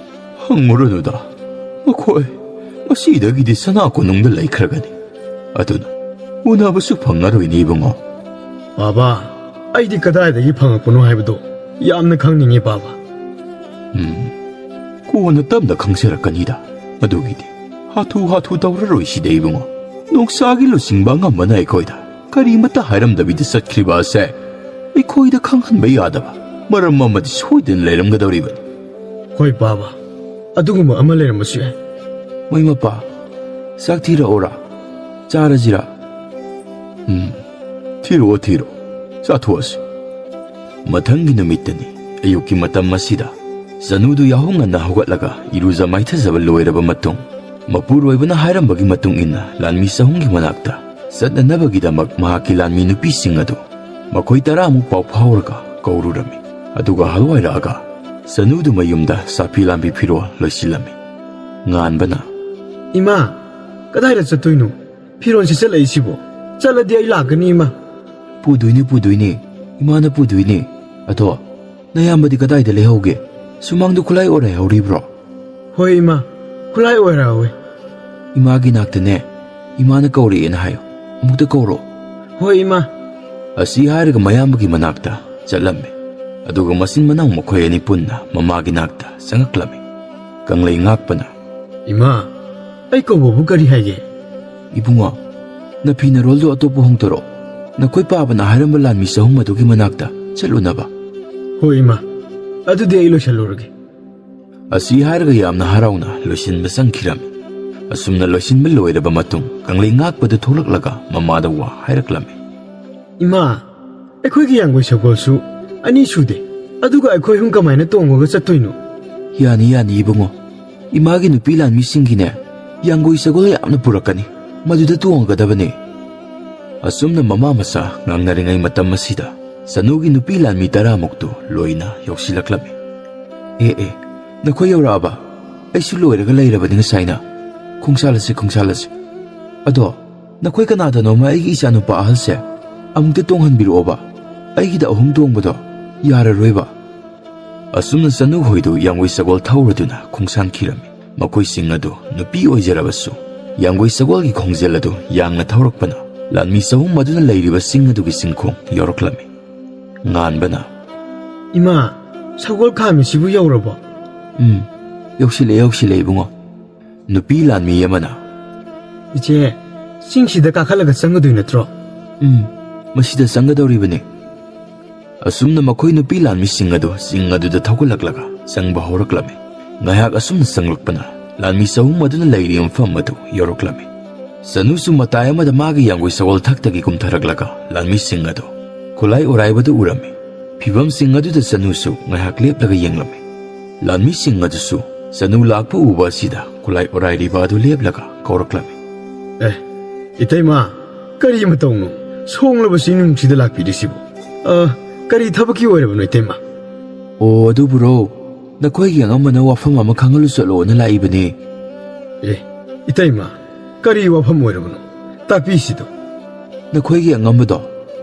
ꯍꯪꯉꯨꯔꯅꯨꯗ, ꯃꯈꯣꯏ ꯉꯁꯤꯗꯒꯤꯗꯤ ꯁꯅꯥ ꯀꯣꯅꯨꯡꯗ ꯂꯩꯈ꯭ꯔꯒꯅꯤ꯫ ꯑꯗꯨꯅ ꯎꯅꯕꯁꯨ ꯐꯪꯉꯔꯣꯏꯅꯦ ꯏꯕꯨꯡꯉꯣ꯫ ꯄꯥꯕ, ꯑꯩꯗꯤ ꯀꯗꯥꯏꯗꯒꯤ ꯐꯪꯉꯛꯄꯅꯣ ꯍꯥꯏꯕꯗꯣ ꯌꯥꯝꯅ ꯈꯪꯅꯤꯡꯉꯤ ꯄꯥꯕ꯫ ꯎꯝ, ꯀꯣꯟꯅ ꯇꯞꯅ ꯈꯪꯖꯔꯛꯀꯅꯤꯗ꯫ ꯑꯗꯨꯒꯤꯗꯤ ꯍꯥꯊꯨ ꯍꯥꯊꯨ ꯇꯧꯔꯔꯣꯏꯁꯤꯗ ꯏꯕꯨꯡꯉꯣ꯫ ꯅꯣꯡꯁꯥꯒꯤ ꯂꯨꯆꯤꯡꯕ ꯑꯉꯝꯕꯅ ꯑꯩꯈꯣꯏꯗ ꯀꯔꯤꯃꯠꯇ ꯍꯥꯏꯔꯝꯗꯕꯤꯗ ꯆꯠꯈ꯭ꯔꯤꯕ ꯑꯁꯦ ꯑꯩꯈꯣꯏꯗ ꯈꯪꯍꯟꯕ ꯌꯥꯗꯕ ꯃꯔꯝ ꯑꯃꯗꯤ ꯁꯣꯏꯗꯅ ꯂꯩꯔꯝꯒꯗꯧꯔꯤꯕꯅꯤ꯫ ꯍꯣꯏ ꯄꯥꯕ, ꯑꯗꯨꯒꯨꯝꯕ ꯑꯃ ꯂꯩꯔꯝꯕꯁꯨ ꯌꯥꯏ꯫ ꯃꯣꯏ ꯃꯄꯥ, ꯆꯥꯛ ꯊꯤꯔꯛꯑꯣꯔꯥ? ꯆꯥꯔꯁꯤꯔꯥ? ꯎꯝ, ꯊꯤꯔꯛꯑꯣ, ꯊꯤꯔꯛꯑꯣ꯫ ꯆꯥꯊꯣꯛꯑꯁꯤ꯫ ꯃꯊꯪꯒꯤ ꯅꯨꯃꯤꯠꯇꯅꯤ꯫ ꯑꯌꯨꯛꯀꯤ ꯃꯇꯝ ꯑꯁꯤꯗ ꯖꯅꯨꯗꯨ ꯌꯥꯍꯧ ꯉꯟꯅ ꯍꯧꯒꯠꯂꯒ ꯏꯔꯨꯖ ꯃꯥꯏꯊꯖꯕ ꯂꯣꯏꯔꯕ ꯃꯇꯨꯡ, ꯃꯄꯨꯔꯣꯏꯕꯅ ꯍꯥꯏꯔꯝꯕꯒꯤ ꯃꯇꯨꯡ ꯏꯟꯅ ꯂꯥꯟꯃꯤ ꯆꯍꯨꯝꯒꯤ ꯃꯅꯥꯛꯇ ꯆꯠꯅꯅꯕꯒꯤꯗꯃꯛ ꯃꯍꯥꯛꯀꯤ ꯂꯥꯟꯃꯤ ꯅꯨꯄꯤꯁꯤꯡ ꯑꯗꯨ ꯃꯈꯣꯏ ꯇꯔꯥꯃꯨꯛ ꯄꯥꯎ ꯐꯥꯎꯔꯒ ꯀꯧꯔꯨꯔꯝꯃꯤ꯫ ꯑꯗꯨꯒ ꯍꯜꯋꯥꯏꯔꯛꯑꯒ ꯖꯅꯨꯗꯨ ꯃꯌꯨꯝꯗ ꯆꯥꯛꯄꯤ ꯂꯥꯝꯕꯤ ꯐꯤꯔꯣꯜ ꯂꯣꯏꯁꯤꯜꯂꯝꯃꯤ꯫ ꯉꯥꯟꯕꯅ, "ꯏꯃꯥ, ꯀꯗꯥꯏꯗ ꯆꯠꯇꯣꯏꯅꯣ? ꯐꯤꯔꯣꯜ ꯁꯦꯠꯆꯜꯂꯛꯏꯁꯤꯕꯣ? ꯆꯠꯂꯗꯤ ꯑꯩ ꯂꯥꯛꯀꯅꯤ, ꯏꯃꯥ꯫" "ꯄꯨꯗꯣꯏꯅꯦ, ꯄꯨꯗꯣꯏꯅꯦ꯫ ꯏꯃꯥꯅ ꯄꯨꯗꯣꯏꯅꯦ꯫ ꯑꯗꯣ ꯅꯌꯥꯝꯕꯗꯤ ꯀꯗꯥꯏꯗ ꯂꯩꯍꯧꯒꯦ? ꯁꯨꯃꯥꯡꯗ ꯈꯨꯠꯂꯥꯏ ꯑꯣꯔꯥꯏ ꯍꯧꯔꯤꯕ꯭ꯔꯣ?" "ꯍꯣꯏ, ꯏꯃꯥ, ꯈꯨꯠꯂꯥꯏ ꯑꯣꯔꯥꯏ ꯍꯧꯋꯦ꯫" "ꯏꯃꯥꯒꯤ ꯅꯥꯛꯇꯅꯦ, ꯏꯃꯥꯅ ꯀꯧꯔꯛꯑꯦꯅ ꯍꯥꯏꯌꯨ꯫ ꯑꯃꯨꯛꯇ ꯀꯧꯔꯣ꯫" "ꯍꯣꯏ, ꯏꯃꯥ꯫" ꯑꯁꯤ ꯍꯥꯏꯔꯒ ꯃꯌꯥꯝꯕꯒꯤ ꯃꯅꯥꯛꯇ ꯆꯠꯂꯝꯃꯤ꯫ ꯑꯗꯨꯒ ꯃꯆꯤꯟ ꯃꯅꯥꯎ ꯃꯈꯣꯏ ꯑꯅꯤ ꯄꯨꯟꯅ ꯃꯃꯥꯒꯤ ꯅꯥꯛꯇ ꯆꯪꯉꯛꯂꯝꯃꯤ꯫ ꯀꯪꯂꯩ ꯉꯥꯛꯄꯅ, "ꯏꯃꯥ, ꯑꯩ ꯀꯧꯕꯕꯨ ꯀꯔꯤ ꯍꯥꯏꯒꯦ?" "ꯏꯕꯨꯡꯉꯣ, ꯅꯐꯤ ꯅꯔꯣꯜꯗꯣ ꯑꯇꯣꯞꯄ ꯍꯣꯡꯗꯣꯔꯛꯑꯣ꯫ ꯅꯈꯣꯏ ꯄꯥꯕꯅ ꯍꯥꯏꯔꯝꯕ ꯂꯥꯟꯃꯤ ꯆꯍꯨꯝ ꯑꯗꯨꯒꯤ ꯃꯅꯥꯛꯇ ꯆꯠꯂꯨꯅꯕ꯫" "ꯍꯣꯏ, ꯏꯃꯥ꯫ ꯑꯗꯨꯗꯤ ꯑꯩ ꯂꯣꯏꯁꯜꯂꯨꯔꯒꯦ꯫" ꯑꯁꯤ ꯍꯥꯏꯔꯒ ꯌꯥꯝꯅ ꯍꯔꯥꯎꯅ ꯂꯣꯏꯁꯤꯟꯕ ꯆꯪꯈꯤꯔꯝꯃꯤ꯫ ꯑꯁꯨꯝꯅ ꯂꯣꯏꯁꯤꯟꯕ ꯂꯣꯏꯔꯕ ꯃꯇꯨꯡ, ꯀꯪꯂꯩ ꯉꯥꯛꯄꯗ ꯊꯣꯛꯂꯛꯂꯒ ꯃꯃꯥꯗ ꯋꯥ ꯍꯥꯏꯔꯛꯂꯝꯃꯤ꯫ "ꯏꯃꯥ, ꯑꯩꯈꯣꯏꯒꯤ ꯌꯥꯡꯒꯣꯏ ꯁꯒꯣꯜꯁꯨ ꯑꯅꯤ ꯁꯨꯗꯦ, ꯑꯗꯨꯒ ꯑꯩꯈꯣꯏ ꯑꯍꯨꯝ ꯀꯃꯥꯏꯅ ꯇꯣꯡꯉꯒ ꯆꯠꯇꯣꯏꯅꯣ? ꯌꯥꯅꯤ, ꯌꯥꯅꯤ, ꯏꯕꯨꯡꯉꯣ꯫ ꯏꯃꯥꯒꯤ ꯅꯨꯄꯤ ꯂꯥꯟꯃꯤꯁꯤꯡꯒꯤꯅꯦ, ꯌꯥꯡꯒꯣꯏ ꯁꯒꯣꯜ ꯌꯥꯝꯅ ꯄꯨꯔꯛꯀꯅꯤ꯫ ꯃꯗꯨꯗ ꯇꯣꯡꯉꯒꯗꯕꯅꯦ꯫ ꯑꯁꯨꯝꯅ ꯃꯃꯥ ꯃꯆꯥ ꯉꯥꯡꯅꯔꯤꯉꯩ ꯃꯇꯝ ꯑꯁꯤꯗ ꯁꯅꯨꯒꯤ ꯅꯨꯄꯤ ꯂꯥꯟꯃꯤ ꯇꯔꯥꯃꯨꯛꯇꯨ ꯂꯣꯏꯅ ꯌꯧꯁꯤꯜꯂꯛꯂꯝꯃꯤ꯫ "ꯑꯦ, ꯑꯦ, ꯅꯈꯣꯏ ꯌꯧꯔꯛꯑꯕ? ꯑꯩꯁꯨ ꯂꯣꯏꯔꯒ ꯂꯩꯔꯕꯅꯤ ꯉꯁꯥꯏꯅ꯫ ꯈꯣꯡꯁꯥꯜꯂꯁꯤ, ꯈꯣꯡꯁꯥꯜꯂꯁꯤ꯫ ꯑꯗꯣ, ꯅꯈꯣꯏ ꯀꯅꯥꯗꯅꯣꯃ ꯑꯩꯒꯤ ꯏꯆꯥꯅꯨꯄꯥ ꯑꯍꯜꯁꯦ ꯑꯃꯨꯛꯇ ꯇꯣꯡꯍꯟꯕꯤꯔꯛꯑꯣꯕ꯫ ꯑꯩꯒꯤꯗ ꯑꯍꯨꯝ ꯇꯣꯡꯕꯗꯣ ꯌꯥꯔꯔꯣꯏꯕ꯫" ꯑꯁꯨꯝꯅ ꯆꯅꯨ ꯍꯣꯏꯗꯨ ꯌꯥꯡꯒꯣꯏ ꯁꯒꯣꯜ ꯊꯧꯔꯗꯨꯅ ꯈꯣꯡꯁꯥꯟꯈꯤꯔꯝꯃꯤ꯫ ꯃꯈꯣꯏꯁꯤꯡ ꯑꯗꯨ ꯅꯨꯄꯤ ꯑꯣꯏꯖꯔꯕꯁꯨ ꯌꯥꯡꯒꯣꯏ ꯁꯒꯣꯜꯒꯤ ꯈꯣꯡꯖꯦꯜ ꯑꯗꯨ ꯌꯥꯡꯅ ꯊꯧꯔꯛꯄꯅ ꯂꯥꯟꯃꯤ ꯆꯍꯨꯝ ꯑꯗꯨꯅ ꯂꯩꯔꯤꯕ ꯆꯤꯡ ꯑꯗꯨꯒꯤ ꯆꯤꯡꯈꯣꯡ ꯌꯧꯔꯛꯂꯝꯃꯤ꯫ ꯉꯥꯟꯕꯅ, "ꯏꯃꯥ, ꯁꯒꯣꯜ ꯈꯥꯝꯃꯤꯁꯤꯕꯨ ꯌꯧꯔꯕꯣ?" "ꯎꯝ, ꯌꯧꯁꯤꯜꯂꯛꯑꯦ, ꯌꯧꯁꯤꯜꯂꯛꯑꯦ, ꯏꯕꯨꯡꯉꯣ꯫ ꯅꯨꯄꯤ ꯂꯥꯟꯃꯤ ꯑꯃꯅ, "ꯏꯆꯦ, ꯆꯤꯡꯁꯤꯗ ꯀꯥꯈꯠꯂꯒ ꯆꯪꯒꯗꯣꯏ ꯅꯠꯇ꯭ꯔꯣ?" "ꯎꯝ, ꯃꯁꯤꯗ ꯆꯪꯒꯗꯧꯔꯤꯕꯅꯤ꯫" ꯑꯁꯨꯝꯅ ꯃꯈꯣꯏ ꯅꯨꯄꯤ ꯂꯥꯟꯃꯤꯁꯤꯡ ꯑꯗꯨ ꯆꯤꯡ ꯑꯗꯨꯗ ꯊꯧꯒꯠꯂꯛꯂꯒ ꯆꯪꯕ ꯍꯧꯔꯛꯂꯝꯃꯤ꯫ ꯉꯥꯏꯍꯥꯛ ꯑꯁꯨꯝꯅ ꯆꯪꯂꯛꯄꯅ ꯂꯥꯟꯃꯤ ꯆꯍꯨꯝ ꯑꯗꯨꯅ ꯂꯩꯔꯤꯕ ꯃꯐꯝ ꯑꯗꯨ ꯌꯧꯔꯛꯂꯝꯃꯤ꯫ ꯁꯅꯨꯁꯨ ꯃꯇꯥꯏ ꯑꯃꯗ ꯃꯥꯒꯤ ꯌꯥꯡꯒꯣꯏ ꯁꯒꯣꯜ ꯊꯛꯇꯒꯤ ꯀꯨꯝꯊꯔꯛꯂꯒ ꯂꯥꯟꯃꯤꯁꯤꯡ ꯑꯗꯨ ꯈꯨꯠꯂꯥꯏ ꯑꯣꯔꯥꯏꯕꯗꯨ ꯎꯔꯝꯃꯤ꯫ ꯐꯤꯕꯝꯁꯤꯡ ꯑꯗꯨꯗ ꯁꯅꯨꯁꯨ ꯉꯥꯏꯍꯥꯛ ꯂꯦꯞꯂꯒ ꯌꯦꯡꯂꯝꯃꯤ꯫ ꯂꯥꯟꯃꯤꯁꯤꯡ ꯑꯗꯨꯁꯨ ꯁꯅꯨ ꯂꯥꯛꯄ ꯎꯕ ꯑꯁꯤꯗ ꯈꯨꯠꯂꯥꯏ ꯑꯣꯔꯥꯏꯔꯤꯕ ꯑꯗꯨ ꯂꯦꯞꯂꯒ ꯀꯧꯔꯛꯂꯝꯃꯤ꯫ "ꯑꯦ, ꯏꯇꯩꯃ, ꯀꯔꯤ ꯃꯇꯧꯅꯣ? ꯁꯣꯡꯂꯕ ꯆꯤꯡꯅꯨꯡꯁꯤꯗ ꯂꯥꯛꯄꯤꯔꯤꯁꯤꯕꯨ? ꯑ, ꯀꯔꯤ ꯊꯕꯛꯀꯤ ꯑꯣꯏꯔꯕꯅꯣ, ꯏꯇꯩꯃ?" "ꯑꯣ, ꯑꯗꯨꯕꯨꯔꯣ, ꯅꯈꯣꯏꯒꯤ ꯑꯉꯝꯕꯅ ꯋꯥꯐꯝ ꯑꯃ ꯈꯪꯍꯜꯂꯨ ꯆꯠꯂꯣꯅ ꯂꯥꯛꯏꯕꯅꯦ꯫" "ꯑꯦ, ꯏꯇꯩꯃ, ꯀꯔꯤ ꯋꯥꯐꯝ ꯑꯣꯏꯔꯕꯅꯣ? ꯇꯥꯛꯄꯤꯁꯤꯗꯣ꯫" "ꯅꯈꯣꯏꯒꯤ ꯑꯉꯝꯕꯗꯣ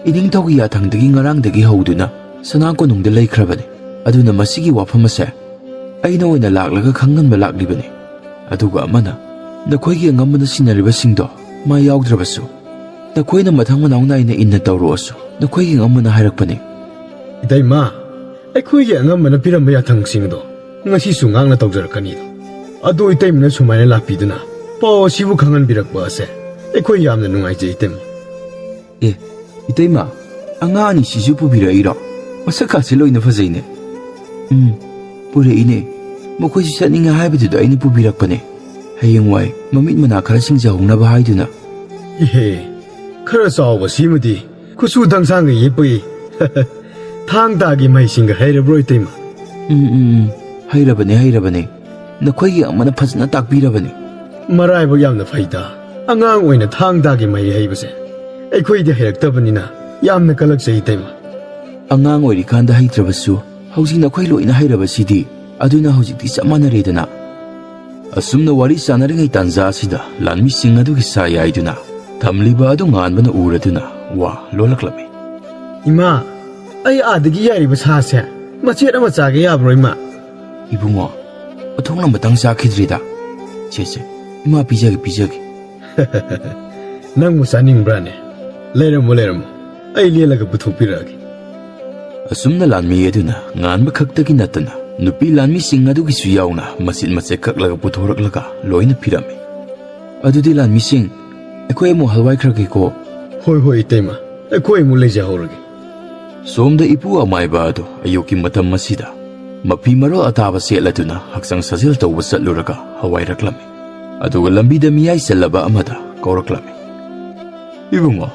ꯏꯅꯤꯡꯊꯧꯒꯤ ꯌꯥꯊꯪꯗꯒꯤ ꯉꯔꯥꯡꯗꯒꯤ ꯍꯧꯗꯨꯅ ꯁꯅꯥ ꯀꯣꯅꯨꯡꯗ ꯂꯩꯈ꯭ꯔꯕꯅꯤ꯫ ꯑꯗꯨꯅ ꯃꯁꯤꯒꯤ ꯋꯥꯐꯝ ꯑꯁꯦ ꯑꯩꯅ ꯑꯣꯏꯅ ꯂꯥꯛꯂꯒ ꯈꯪꯍꯟꯕ ꯂꯥꯛꯂꯤꯕꯅꯤ꯫ ꯑꯗꯨꯒ ꯑꯃꯅ, ꯅꯈꯣꯏꯒꯤ ꯑꯉꯝꯕꯅ ꯁꯤꯟꯅꯔꯤꯕꯁꯤꯡꯗꯣ ꯃꯥ ꯌꯥꯎꯗ꯭ꯔꯕꯁꯨ, ꯅꯈꯣꯏꯅ ꯃꯊꯪ ꯃꯅꯥꯎ ꯅꯥꯏꯅ ꯏꯟꯅ ꯇꯧꯔꯛꯑꯁꯨ ꯅꯈꯣꯏꯒꯤ ꯑꯉꯝꯕꯅ ꯍꯥꯏꯔꯛꯄꯅꯤ꯫" "ꯏꯇꯩꯃ, ꯑꯩꯈꯣꯏꯒꯤ ꯑꯉꯝꯕꯅ ꯄꯤꯔꯝꯕ ꯌꯥꯊꯪꯁꯤꯡꯗꯣ ꯉꯁꯤꯁꯨ ꯉꯥꯛꯅ ꯇꯧꯖꯔꯛꯀꯅꯤꯗꯣ꯫ ꯑꯗꯣ ꯏꯇꯩꯃꯅ ꯁꯨꯃꯥꯏꯅ ꯂꯥꯛꯄꯤꯗꯨꯅ ꯄꯥꯎ ꯑꯁꯤꯕꯨ ꯈꯪꯍꯟꯕꯤꯔꯛꯄ ꯑꯁꯦ ꯑꯩꯈꯣꯏ ꯌꯥꯝꯅ ꯅꯨꯡꯉꯥꯏꯖꯩ, ꯏꯇꯩꯃ꯫" "ꯑꯦ, ꯏꯇꯩꯃ, ꯑꯉꯥꯡ ꯑꯅꯤꯁꯤꯁꯨ ꯄꯨꯕꯤꯔꯛꯏꯔꯣ? ꯃꯁꯛ ꯀꯥꯁꯦ ꯂꯣꯏꯅ ꯐꯖꯩꯅꯦ꯫" "ꯎꯝ, ꯄꯨꯔꯛꯏꯅꯦ꯫ ꯃꯈꯣꯏꯁꯨ ꯆꯠꯅꯤꯡꯉꯦ ꯍꯥꯏꯕꯗꯨꯗ ꯑꯩꯅ ꯄꯨꯕꯤꯔꯛꯄꯅꯦ꯫ ꯍꯌꯦꯡꯋꯥꯏ ꯃꯃꯤꯠ ꯃꯅꯥ ꯈꯔ ꯁꯤꯡꯖꯍꯧꯅꯕ ꯍꯥꯏꯗꯨꯅ꯫" "ꯏꯍꯦ, ꯈꯔ ꯆꯥꯎꯕ ꯁꯤꯃꯗꯤ ꯀꯨꯆꯨ ꯗꯪꯁꯥꯡꯒ ꯌꯦꯛꯄꯒꯤ ꯊꯥꯡ ꯇꯥꯒꯤ ꯃꯍꯩꯁꯤꯡꯒ ꯍꯩꯔꯕ꯭ꯔꯣ, ꯏꯇꯩꯃ? ꯎꯝ, ꯎꯝ, ꯎꯝ꯫ ꯍꯩꯔꯕꯅꯦ, ꯍꯩꯔꯕꯅꯦ꯫ ꯅꯈꯣꯏꯒꯤ ꯑꯃꯅ ꯐꯖꯅ ꯇꯥꯛꯄꯤꯔꯕꯅꯤ꯫ ꯃꯔꯥꯏꯕꯛ ꯌꯥꯝꯅ ꯐꯩꯗ꯫ ꯑꯉꯥꯡ ꯑꯣꯏꯅ ꯊꯥꯡ ꯇꯥꯒꯤ ꯃꯍꯩ ꯍꯩꯕꯁꯦ ꯑꯩꯈꯣꯏꯗꯤ ꯍꯩꯔꯛꯇꯕꯅꯤꯅ ꯌꯥꯝꯅ ꯀꯜꯂꯛꯆꯩ, ꯏꯇꯩꯃ꯫ ꯑꯉꯥꯡ ꯑꯣꯏꯔꯤꯀꯥꯟꯗ ꯍꯩꯇ꯭ꯔꯕꯁꯨ ꯍꯧꯖꯤꯛ ꯅꯈꯣꯏ ꯂꯣꯏꯅ ꯍꯩꯔꯕꯁꯤꯗꯤ, ꯑꯗꯨꯅ ꯍꯧꯖꯤꯛꯇꯤ ꯆꯞ ꯃꯥꯟꯅꯔꯦꯗꯅ꯫ ꯑꯁꯨꯝꯅ ꯋꯥꯔꯤ ꯁꯥꯟꯅꯔꯤꯉꯩ ꯇꯥꯟꯖꯥ ꯑꯁꯤꯗ ꯂꯥꯟꯃꯤꯁꯤꯡ ꯑꯗꯨꯒꯤ ꯁꯥ ꯌꯥꯏꯗꯨꯅ ꯊꯝꯂꯤꯕ ꯑꯗꯨ ꯉꯥꯟꯕꯅ ꯎꯔꯗꯨꯅ ꯋꯥ ꯂꯣꯜꯂꯛꯂꯝꯃꯤ꯫ ꯏꯃꯥ, ꯑꯩ ꯑꯥꯗꯒꯤ ꯌꯥꯏꯔꯤꯕ ꯁꯥꯁꯦ ꯃꯆꯦꯠ ꯑꯃ ꯆꯥꯒꯦ ꯌꯥꯕ꯭ꯔꯣ, ꯏꯃꯥ? ꯏꯕꯨꯡꯉꯣ, ꯑꯊꯣꯡꯅ ꯑꯃꯇꯪ ꯆꯥꯈꯤꯗ꯭ꯔꯤꯗ꯫ ꯁꯦ, ꯁꯦ, ꯏꯃꯥ ꯄꯤꯖꯒꯦ, ꯄꯤꯖꯒꯦ꯫ ꯅꯪꯕꯨ ꯆꯥꯅꯤꯡꯕ꯭ꯔꯥꯅꯦ? ꯂꯩꯔꯝꯃꯣ, ꯂꯩꯔꯝꯃꯣ꯫ ꯑꯩ ꯂꯦꯜꯂꯒ ꯄꯨꯊꯣꯛꯄꯤꯔꯛꯑꯒꯦ꯫ ꯑꯁꯨꯝꯅ ꯂꯥꯟꯃꯤ ꯑꯗꯨꯅ ꯉꯥꯟꯕ ꯈꯛꯇꯒꯤ ꯅꯠꯇꯅ ꯅꯨꯄꯤ ꯂꯥꯟꯃꯤꯁꯤꯡ ꯑꯗꯨꯒꯤꯁꯨ ꯌꯥꯎꯅ ꯃꯆꯦꯠ ꯃꯆꯦꯠ ꯀꯛꯂꯒ ꯄꯨꯊꯣꯔꯛꯂꯒ ꯂꯣꯏꯅ ꯄꯤꯔꯝꯃꯤ꯫ ꯑꯗꯨꯗꯤ ꯂꯥꯟꯃꯤꯁꯤꯡ, ꯑꯩꯈꯣꯏ ꯑꯃꯨꯛ ꯍꯜꯋꯥꯏꯈ꯭ꯔꯒꯦꯀꯣ꯫ ꯍꯣꯏ, ꯍꯣꯏ, ꯏꯇꯩꯃ, ꯑꯩꯈꯣꯏ ꯑꯃꯨꯛ ꯂꯩꯖꯍꯧꯔꯒꯦ꯫ ꯁꯣꯝꯗ ꯏꯄꯨ ꯑꯃꯥꯏꯕ ꯑꯗꯨ ꯑꯌꯨꯛꯀꯤ ꯃꯇꯝ ꯑꯁꯤꯗ ꯃꯐꯤ ꯃꯔꯣꯜ ꯑꯇꯥꯕ ꯁꯦꯠꯂꯗꯨꯅ ꯍꯛꯆꯥꯡ ꯁꯥꯖꯦꯜ ꯇꯧꯕ ꯆꯠꯂꯨꯔꯒ ꯍꯋꯥꯏꯔꯛꯂꯝꯃꯤ꯫ ꯑꯗꯨꯒ ꯂꯝꯕꯤꯗ ꯃꯤꯌꯥꯏ ꯆꯜꯂꯕ ꯑꯃꯗ ꯀꯧꯔꯛꯂꯝꯃꯤ꯫ "ꯏꯕꯨꯡꯉꯣ,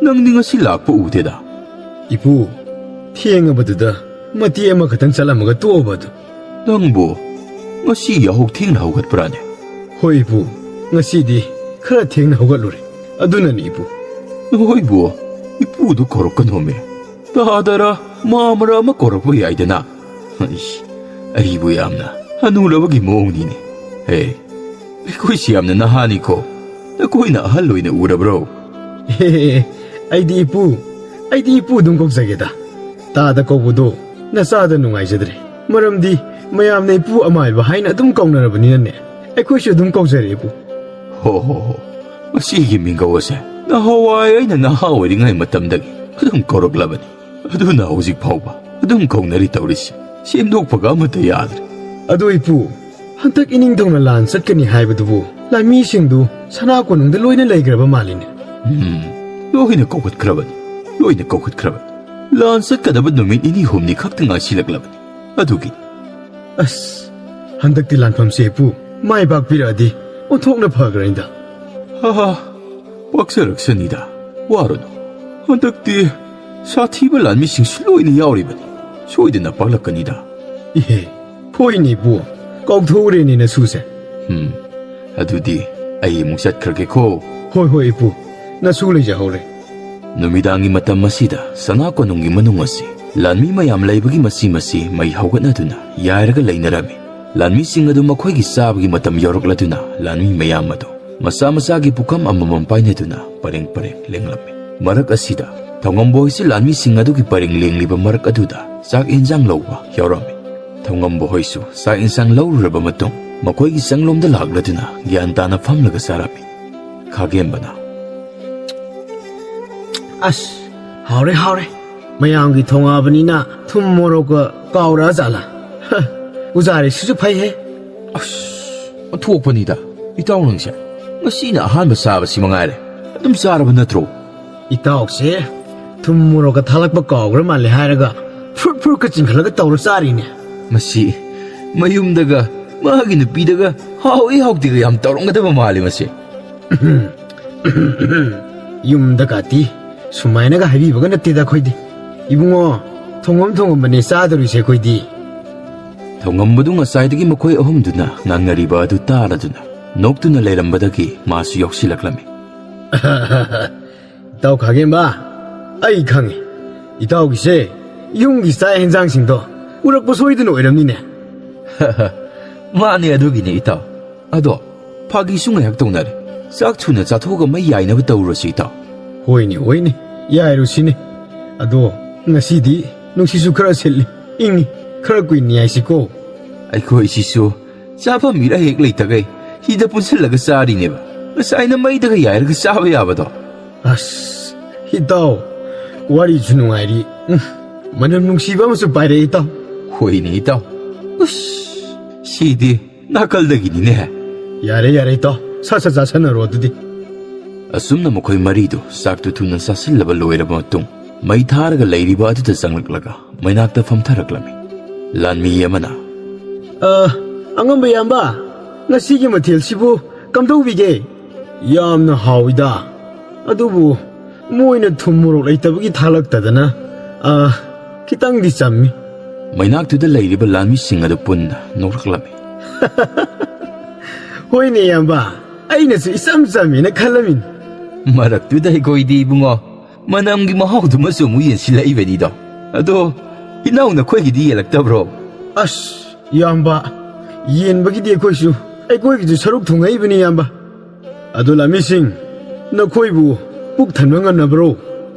ꯅꯪꯗꯤ ꯉꯁꯤ ꯂꯥꯛꯄ ꯎꯗꯦꯗ?" "ꯏꯄꯨ, ꯊꯦꯡꯉꯕꯗꯨꯗ ꯃꯇꯦꯛ ꯑꯃꯈꯛꯇꯪ ꯆꯠꯂꯝꯃꯒ ꯇꯣꯛꯑꯕ ꯑꯗꯨ꯫" "ꯅꯪꯕꯨ ꯉꯁꯤ ꯌꯥꯍꯧ ꯊꯦꯡꯅ ꯍꯧꯒꯠꯄ꯭ꯔꯥꯅꯦ?" "ꯍꯣꯏ ꯏꯄꯨ, ꯉꯁꯤꯗꯤ ꯈꯔ ꯊꯦꯡꯅ ꯍꯧꯒꯠꯂꯨꯔꯦ, ꯑꯗꯨꯅꯅꯤ ꯏꯄꯨ꯫" "ꯅꯈꯣꯏꯕꯨ ꯏꯄꯨꯗꯨ ꯀꯧꯔꯛꯀꯅꯣꯃꯦ꯫ ꯇꯥꯗꯔ ꯃꯥꯃꯔ ꯑꯃ ꯀꯧꯔꯛꯄ ꯌꯥꯏꯗꯅ꯫ ꯏꯁ, ꯑꯩꯕꯨ ꯌꯥꯝꯅ ꯍꯅꯨꯔꯕꯒꯤ ꯃꯑꯣꯡꯅꯤꯅꯦ꯫ ꯍꯦ, ꯑꯩꯈꯣꯏꯁꯤ ꯌꯥꯝꯅ ꯅꯍꯥꯅꯤꯀꯣ꯫ ꯅꯈꯣꯏꯅ ꯑꯍꯜ ꯑꯣꯏꯅ ꯎꯔꯕ꯭ꯔꯣ?" "ꯍꯦ, ꯑꯩꯗꯤ ꯏꯄꯨ, ꯑꯩꯗꯤ ꯏꯄꯨ ꯑꯗꯨꯝ ꯀꯧꯖꯒꯦꯗ꯫ ꯇꯥꯗ ꯀꯧꯕꯗꯣ ꯅꯆꯥꯗ ꯅꯨꯡꯉꯥꯏꯖꯗ꯭ꯔꯦ꯫ ꯃꯔꯝꯗꯤ ꯃꯌꯥꯝꯅ ꯏꯄꯨ ꯑꯃꯥꯏꯕ ꯍꯥꯏꯅ ꯑꯗꯨꯝ ꯀꯧꯅꯔꯕꯅꯤꯅꯅꯦ, ꯑꯩꯈꯣꯏꯁꯨ ꯑꯗꯨꯝ ꯀꯧꯖꯔꯦ ꯏꯄꯨ꯫" "ꯍꯣ, ꯍꯣ, ꯍꯣ꯫ ꯃꯁꯤꯒꯤ ꯃꯤꯡꯒꯧ ꯑꯁꯦ ꯅꯍꯥꯟꯋꯥꯏ ꯑꯩꯅ ꯅꯍꯥ ꯑꯣꯏꯔꯤꯉꯩ ꯃꯇꯝꯗꯒꯤ ꯑꯗꯨꯝ ꯀꯧꯔꯛꯂꯕꯅꯤ꯫ ꯑꯗꯨꯅ ꯍꯧꯖꯤꯛ ꯐꯥꯎꯕ ꯑꯗꯨꯝ ꯀꯧꯅꯔꯤ ꯇꯧꯔꯤꯁꯤ꯫ ꯁꯦꯝꯗꯣꯛꯄꯒ ꯑꯃꯠꯇ ꯌꯥꯗ꯭ꯔꯦ꯫" "ꯑꯗꯣ ꯏꯄꯨ, ꯍꯟꯗꯛ ꯏꯅꯤꯡꯊꯧꯅ ꯂꯥꯟ ꯆꯠꯀꯅꯤ ꯍꯥꯏꯕꯗꯨꯕꯨ ꯂꯥꯟꯃꯤꯁꯤꯡꯗꯨ ꯁꯅꯥ ꯀꯣꯅꯨꯡꯗ ꯂꯣꯏꯅ ꯂꯩꯈ꯭ꯔꯕ ꯃꯥꯜꯂꯤꯅꯦ꯫" "ꯎꯝ, ꯂꯣꯏꯅ ꯀꯧꯈꯠꯈ꯭ꯔꯕꯅꯤ, ꯂꯣꯏꯅ ꯀꯧꯈꯠꯈ꯭ꯔꯕꯅꯤ꯫ ꯂꯥꯟ ꯆꯠꯀꯗꯕ ꯅꯨꯃꯤꯠ ꯅꯤꯅꯤ ꯍꯨꯝꯅꯤ ꯈꯛꯇ ꯉꯥꯏꯁꯤꯜꯂꯛꯂꯕꯅꯤ꯫ ꯑꯗꯨꯒꯤ..." "ꯑꯁ, ꯍꯟꯗꯛꯇꯤ ꯂꯥꯟꯐꯝꯁꯦ ꯏꯄꯨ ꯃꯥꯏ ꯄꯥꯛꯄꯤꯔꯛꯑꯗꯤ ꯑꯣꯟꯊꯣꯛꯅ ꯐꯈ꯭ꯔꯅꯤꯗ꯫" "ꯍꯥ ꯍꯥ, ꯄꯥꯛꯆꯔꯛꯁꯅꯤꯗ, ꯋꯥꯔꯨꯅꯨ꯫ ꯍꯟꯗꯛꯇꯤ ꯁꯥꯊꯤꯕ ꯂꯥꯟꯃꯤꯁꯤꯡꯁꯨ ꯂꯣꯏꯅ ꯌꯥꯎꯔꯤꯕꯅꯤ꯫ ꯁꯣꯏꯗꯅ ꯄꯥꯛꯂꯛꯀꯅꯤꯗ꯫ ꯏꯍꯦ, ꯍꯣꯏꯅꯦ ꯏꯄꯨ, ꯀꯥꯎꯊꯣꯛꯎꯔꯦꯅꯦ ꯅꯁꯨꯁꯦ꯫ ꯎꯝ, ꯑꯗꯨꯗꯤ ꯑꯩ ꯑꯃꯨꯛ ꯆꯠꯈ꯭ꯔꯒꯦꯀꯣ꯫ ꯍꯣꯏ ꯍꯣꯏ ꯏꯄꯨ, ꯅꯁꯨ ꯂꯩꯖꯍꯧꯔꯦ꯫ ꯅꯨꯃꯤꯗꯥꯡꯒꯤ ꯃꯇꯝ ꯑꯁꯤꯗ ꯁꯅꯥ ꯀꯣꯅꯨꯡꯒꯤ ꯃꯅꯨꯡ ꯑꯁꯤ ꯂꯥꯟꯃꯤ ꯃꯌꯥꯝ ꯂꯩꯕꯒꯤ ꯃꯁꯤ ꯃꯁꯤ ꯃꯩ ꯍꯧꯒꯠꯅꯗꯨꯅ ꯌꯥꯏꯔꯒ ꯂꯩꯅꯔꯝꯃꯤ꯫ ꯂꯥꯟꯃꯤꯁꯤꯡ ꯑꯗꯨ ꯃꯈꯣꯏꯒꯤ ꯆꯥꯕꯒꯤ ꯃꯇꯝ ꯌꯧꯔꯛꯂꯗꯨꯅ ꯂꯥꯟꯃꯤ ꯃꯌꯥꯝ ꯑꯗꯨ ꯃꯁꯥ ꯃꯁꯥꯒꯤ ꯄꯨꯈꯝ ꯑꯃꯃꯝ ꯄꯥꯏꯅꯗꯨꯅ ꯄꯔꯦꯡ ꯄꯔꯦꯡ ꯂꯦꯡꯂꯝꯃꯤ꯫ ꯃꯔꯛ ꯑꯁꯤꯗ ꯊꯧꯉꯝꯕ ꯍꯣꯏꯁꯨ ꯂꯥꯟꯃꯤꯁꯤꯡ ꯑꯗꯨꯒꯤ ꯄꯔꯦꯡ ꯂꯦꯡꯂꯤꯕ ꯃꯔꯛ ꯑꯗꯨꯗ ꯆꯥꯛ ꯌꯦꯟꯁꯥꯡ ꯂꯧꯕ ꯌꯥꯎꯔꯝꯃꯤ꯫ ꯊꯧꯉꯝꯕ ꯍꯣꯏꯁꯨ ꯆꯥꯛ ꯌꯦꯟꯁꯥꯡ ꯂꯧꯔꯨꯔꯕ ꯃꯇꯨꯡ ꯃꯈꯣꯏꯒꯤ ꯆꯪꯂꯣꯝꯗ ꯂꯥꯛꯂꯗꯨꯅ ꯒ꯭ꯌꯥꯟ ꯇꯥꯅ ꯐꯝꯂꯒ ꯆꯥꯔꯝꯃꯤ꯫ ꯈꯥꯒꯦꯝꯕꯅ, "ꯑꯁ, ꯍꯥꯎꯔꯦ, ꯍꯥꯎꯔꯦ꯫ ꯃꯌꯥꯝꯒꯤ ꯊꯣꯉꯛꯑꯕꯅꯤꯅ ꯊꯨꯝ ꯃꯣꯔꯣꯛꯀ ꯀꯥꯎꯔꯛꯑ ꯖꯥꯠꯂꯥ? ꯍ, ꯎꯖꯥꯔꯤꯁꯤꯁꯨ ꯐꯩꯍꯦ꯫" "ꯑꯁ, ꯑꯣꯟꯊꯣꯛꯄꯅꯤꯗ, ꯏꯇꯥꯎ ꯅꯪꯁꯦ꯫ ꯉꯁꯤꯅ ꯑꯍꯥꯟꯕ ꯆꯥꯕꯁꯤ ꯃꯉꯥꯏꯔꯦ꯫ ꯑꯗꯨꯝ ꯆꯥꯔꯕ ꯅꯠꯇ꯭ꯔꯣ?" "ꯏꯇꯥꯎꯁꯦ ꯊꯨꯝ ꯃꯣꯔꯣꯛꯀ ꯊꯥꯂꯛꯄ ꯀꯥꯎꯈ꯭ꯔ ꯃꯥꯜꯂꯦ" ꯍꯥꯏꯔꯒ ꯐ꯭ꯔꯨꯠ ꯐ꯭ꯔꯨꯠꯀ ꯆꯤꯡꯈꯠꯂꯒ ꯇꯧꯔ ꯆꯥꯔꯤꯅꯦ꯫ ꯃꯁꯤ ꯃꯌꯨꯝꯗꯒ ꯃꯥꯒꯤ ꯅꯨꯄꯤꯗꯒ ꯍꯥꯎꯏ ꯍꯥꯎꯇꯦꯒ ꯌꯥꯝ ꯇꯧꯔꯝꯒꯗꯕ ꯃꯥꯜꯂꯤ ꯃꯁꯤ꯫ "ꯌꯨꯝꯗ ꯀꯥꯇꯤ ꯁꯨꯃꯥꯏꯅꯒ ꯍꯥꯏꯕꯤꯕꯒ ꯅꯠꯇꯦꯗ ꯑꯩꯈꯣꯏꯗꯤ꯫ ꯏꯕꯨꯡꯉꯣ, ꯊꯣꯡꯉꯝ ꯊꯣꯡꯉꯝꯕꯅꯦ ꯆꯥꯗꯣꯔꯤꯁꯦ ꯑꯩꯈꯣꯏꯗꯤ꯫" ꯊꯣꯡꯉꯝꯕꯗꯨ ꯉꯁꯥꯏꯗꯒꯤ ꯃꯈꯣꯏ ꯑꯍꯨꯝꯗꯨꯅ ꯉꯥꯡꯅꯔꯤꯕ ꯑꯗꯨ ꯇꯥꯔꯗꯨꯅ ꯅꯣꯛꯇꯨꯅ ꯂꯩꯔꯝꯕꯗꯒꯤ ꯃꯥꯁꯨ ꯌꯥꯎꯁꯤꯜꯂꯛꯂꯝꯃꯤ꯫ "ꯏꯇꯥꯎ ꯈꯥꯒꯦꯝꯕ, ꯑꯩ ꯈꯪꯉꯦ꯫ ꯏꯇꯥꯎꯒꯤꯁꯦ ꯌꯨꯝꯒꯤ ꯆꯥꯛ ꯌꯦꯟꯁꯥꯡꯁꯤꯡꯗꯣ ꯎꯔꯛꯄ ꯁꯣꯏꯗꯅ ꯑꯣꯏꯔꯝꯅꯤꯅꯦ꯫" "ꯃꯥꯅꯦ, ꯑꯗꯨꯒꯤꯅꯦ ꯏꯇꯥꯎ꯫ ꯑꯗꯣ ꯐꯥꯒꯤꯁꯨ ꯉꯥꯏꯍꯥꯛ ꯇꯧꯅꯔꯦ꯫ ꯆꯥꯛ ꯊꯨꯅ ꯆꯥꯊꯣꯛꯑꯒ ꯃꯩ ꯌꯥꯏꯅꯕ ꯇꯧꯔꯨꯔꯁꯤ ꯏꯇꯥꯎ꯫" "ꯍꯣꯏꯅꯦ, ꯍꯣꯏꯅꯦ, ꯌꯥꯏꯔꯨꯁꯤꯅꯦ꯫ ꯑꯗꯣ ꯉꯁꯤꯗꯤ ꯅꯨꯡꯁꯤꯠꯁꯨ ꯈꯔ ꯁꯤꯠꯂꯤ, ꯏꯪꯉꯤ, ꯈꯔ ꯀꯨꯏꯅ ꯌꯥꯏꯁꯤꯀꯣ꯫" "ꯑꯩꯈꯣꯏꯁꯤꯁꯨ ꯆꯥꯐꯝ ꯏꯔꯩ ꯍꯦꯛ ꯂꯩꯇꯈꯩ ꯍꯤꯗ ꯄꯨꯟꯁꯤꯜꯂꯒ ꯆꯥꯔꯤꯅꯦꯕ꯫ ꯉꯁꯥꯏꯅ ꯃꯩꯗꯒ ꯌꯥꯏꯔꯒ ꯆꯥꯕ ꯌꯥꯕꯗꯣ꯫" "ꯑꯁ, ꯏꯇꯥꯎ, ꯋꯥꯔꯤꯁꯨ ꯅꯨꯡꯉꯥꯏꯔꯤ꯫ ꯎꯝ, ꯃꯅꯝ ꯅꯨꯡꯁꯤꯕ ꯑꯃꯁꯨ ꯄꯥꯏꯔꯛꯑꯦ ꯏꯇꯥꯎ꯫" "ꯍꯣꯏꯅꯦ ꯏꯇꯥꯎ꯫ ꯎꯁ, ꯁꯤꯗꯤ ꯅꯥꯀꯜꯗꯒꯤꯅꯤꯅꯦ꯫" "ꯌꯥꯔꯦ, ꯌꯥꯔꯦ ꯏꯇꯥꯎ, ꯁꯠ ꯁꯠ ꯆꯥꯁꯟꯅꯔꯣ ꯑꯗꯨꯗꯤ꯫" ꯑꯁꯨꯝꯅ ꯃꯈꯣꯏ ꯃꯔꯤꯗꯨ ꯆꯥꯛꯇꯨ ꯊꯨꯅ ꯆꯥꯁꯤꯜꯂꯕ ꯂꯣꯏꯔꯕ ꯃꯇꯨꯡ ꯃꯩ ꯊꯥꯔꯒ ꯂꯩꯔꯤꯕ ꯑꯗꯨꯗ ꯆꯪꯂꯛꯂꯒ ꯃꯩꯅꯥꯛꯇ ꯐꯝꯊꯔꯛꯂꯝꯃꯤ꯫ ꯂꯥꯟꯃꯤ ꯑꯃꯅ, "ꯑ, ꯑꯉꯝꯕ ꯏꯌꯥꯝꯕ, ꯉꯁꯤꯒꯤ ꯃꯊꯦꯜꯁꯤꯕꯨ ꯀꯝꯗꯧꯕꯤꯒꯦ?" "ꯌꯥꯝꯅ ꯍꯥꯎꯏꯗ꯫ ꯑꯗꯨꯕꯨ ꯃꯣꯏꯅ ꯊꯨꯝ ꯃꯣꯔꯣꯛ ꯂꯩꯇꯕꯒꯤ ꯊꯥꯂꯛꯇꯗꯅ, ꯑꯥ, ꯈꯤꯇꯪꯗꯤ ꯆꯝꯃꯤ꯫ ꯃꯩꯅꯥꯛꯇꯨꯗ ꯂꯩꯔꯤꯕ ꯂꯥꯟꯃꯤꯁꯤꯡ ꯑꯗꯨ ꯄꯨꯟꯅ ꯅꯣꯛꯂꯛꯂꯝꯃꯤ꯫ "ꯍꯣꯏꯅꯦ, ꯏꯌꯥꯝꯕ, ꯑꯩꯅꯁꯨ ꯏꯆꯝ ꯆꯝꯃꯦꯅ ꯈꯜꯂꯝꯃꯤꯅꯤ꯫" ꯃꯔꯛꯇꯨꯗ ꯑꯩꯈꯣꯏꯗꯤ, ꯏꯕꯨꯡꯉꯣ, ꯃꯅꯝꯒꯤ ꯃꯍꯥꯎꯗꯨꯃꯁꯨ ꯑꯃꯨꯛ ꯌꯦꯡꯁꯤꯜꯂꯛꯏꯕꯅꯤꯗꯣ꯫ ꯑꯗꯣ, ꯏꯅꯥꯎ ꯅꯈꯣꯏꯒꯤꯗꯤ ꯌꯦꯜꯂꯛꯇꯕ꯭ꯔꯣ? ꯑꯁ, ꯏꯌꯥꯝꯕ, ꯌꯦꯟꯕꯒꯤꯗꯤ ꯑꯩꯈꯣꯏꯁꯨ, ꯑꯩꯈꯣꯏꯒꯤꯁꯨ ꯁꯔꯨꯛ ꯊꯨꯡꯉꯛꯏꯕꯅꯤ, ꯏꯌꯥꯝꯕ꯫ ꯑꯗꯣ ꯂꯥꯃꯤꯁꯤꯡ, ꯅꯈꯣꯏꯕꯨ ꯄꯨꯛ ꯊꯟꯕ ꯉꯝꯅꯕ꯭ꯔꯣ?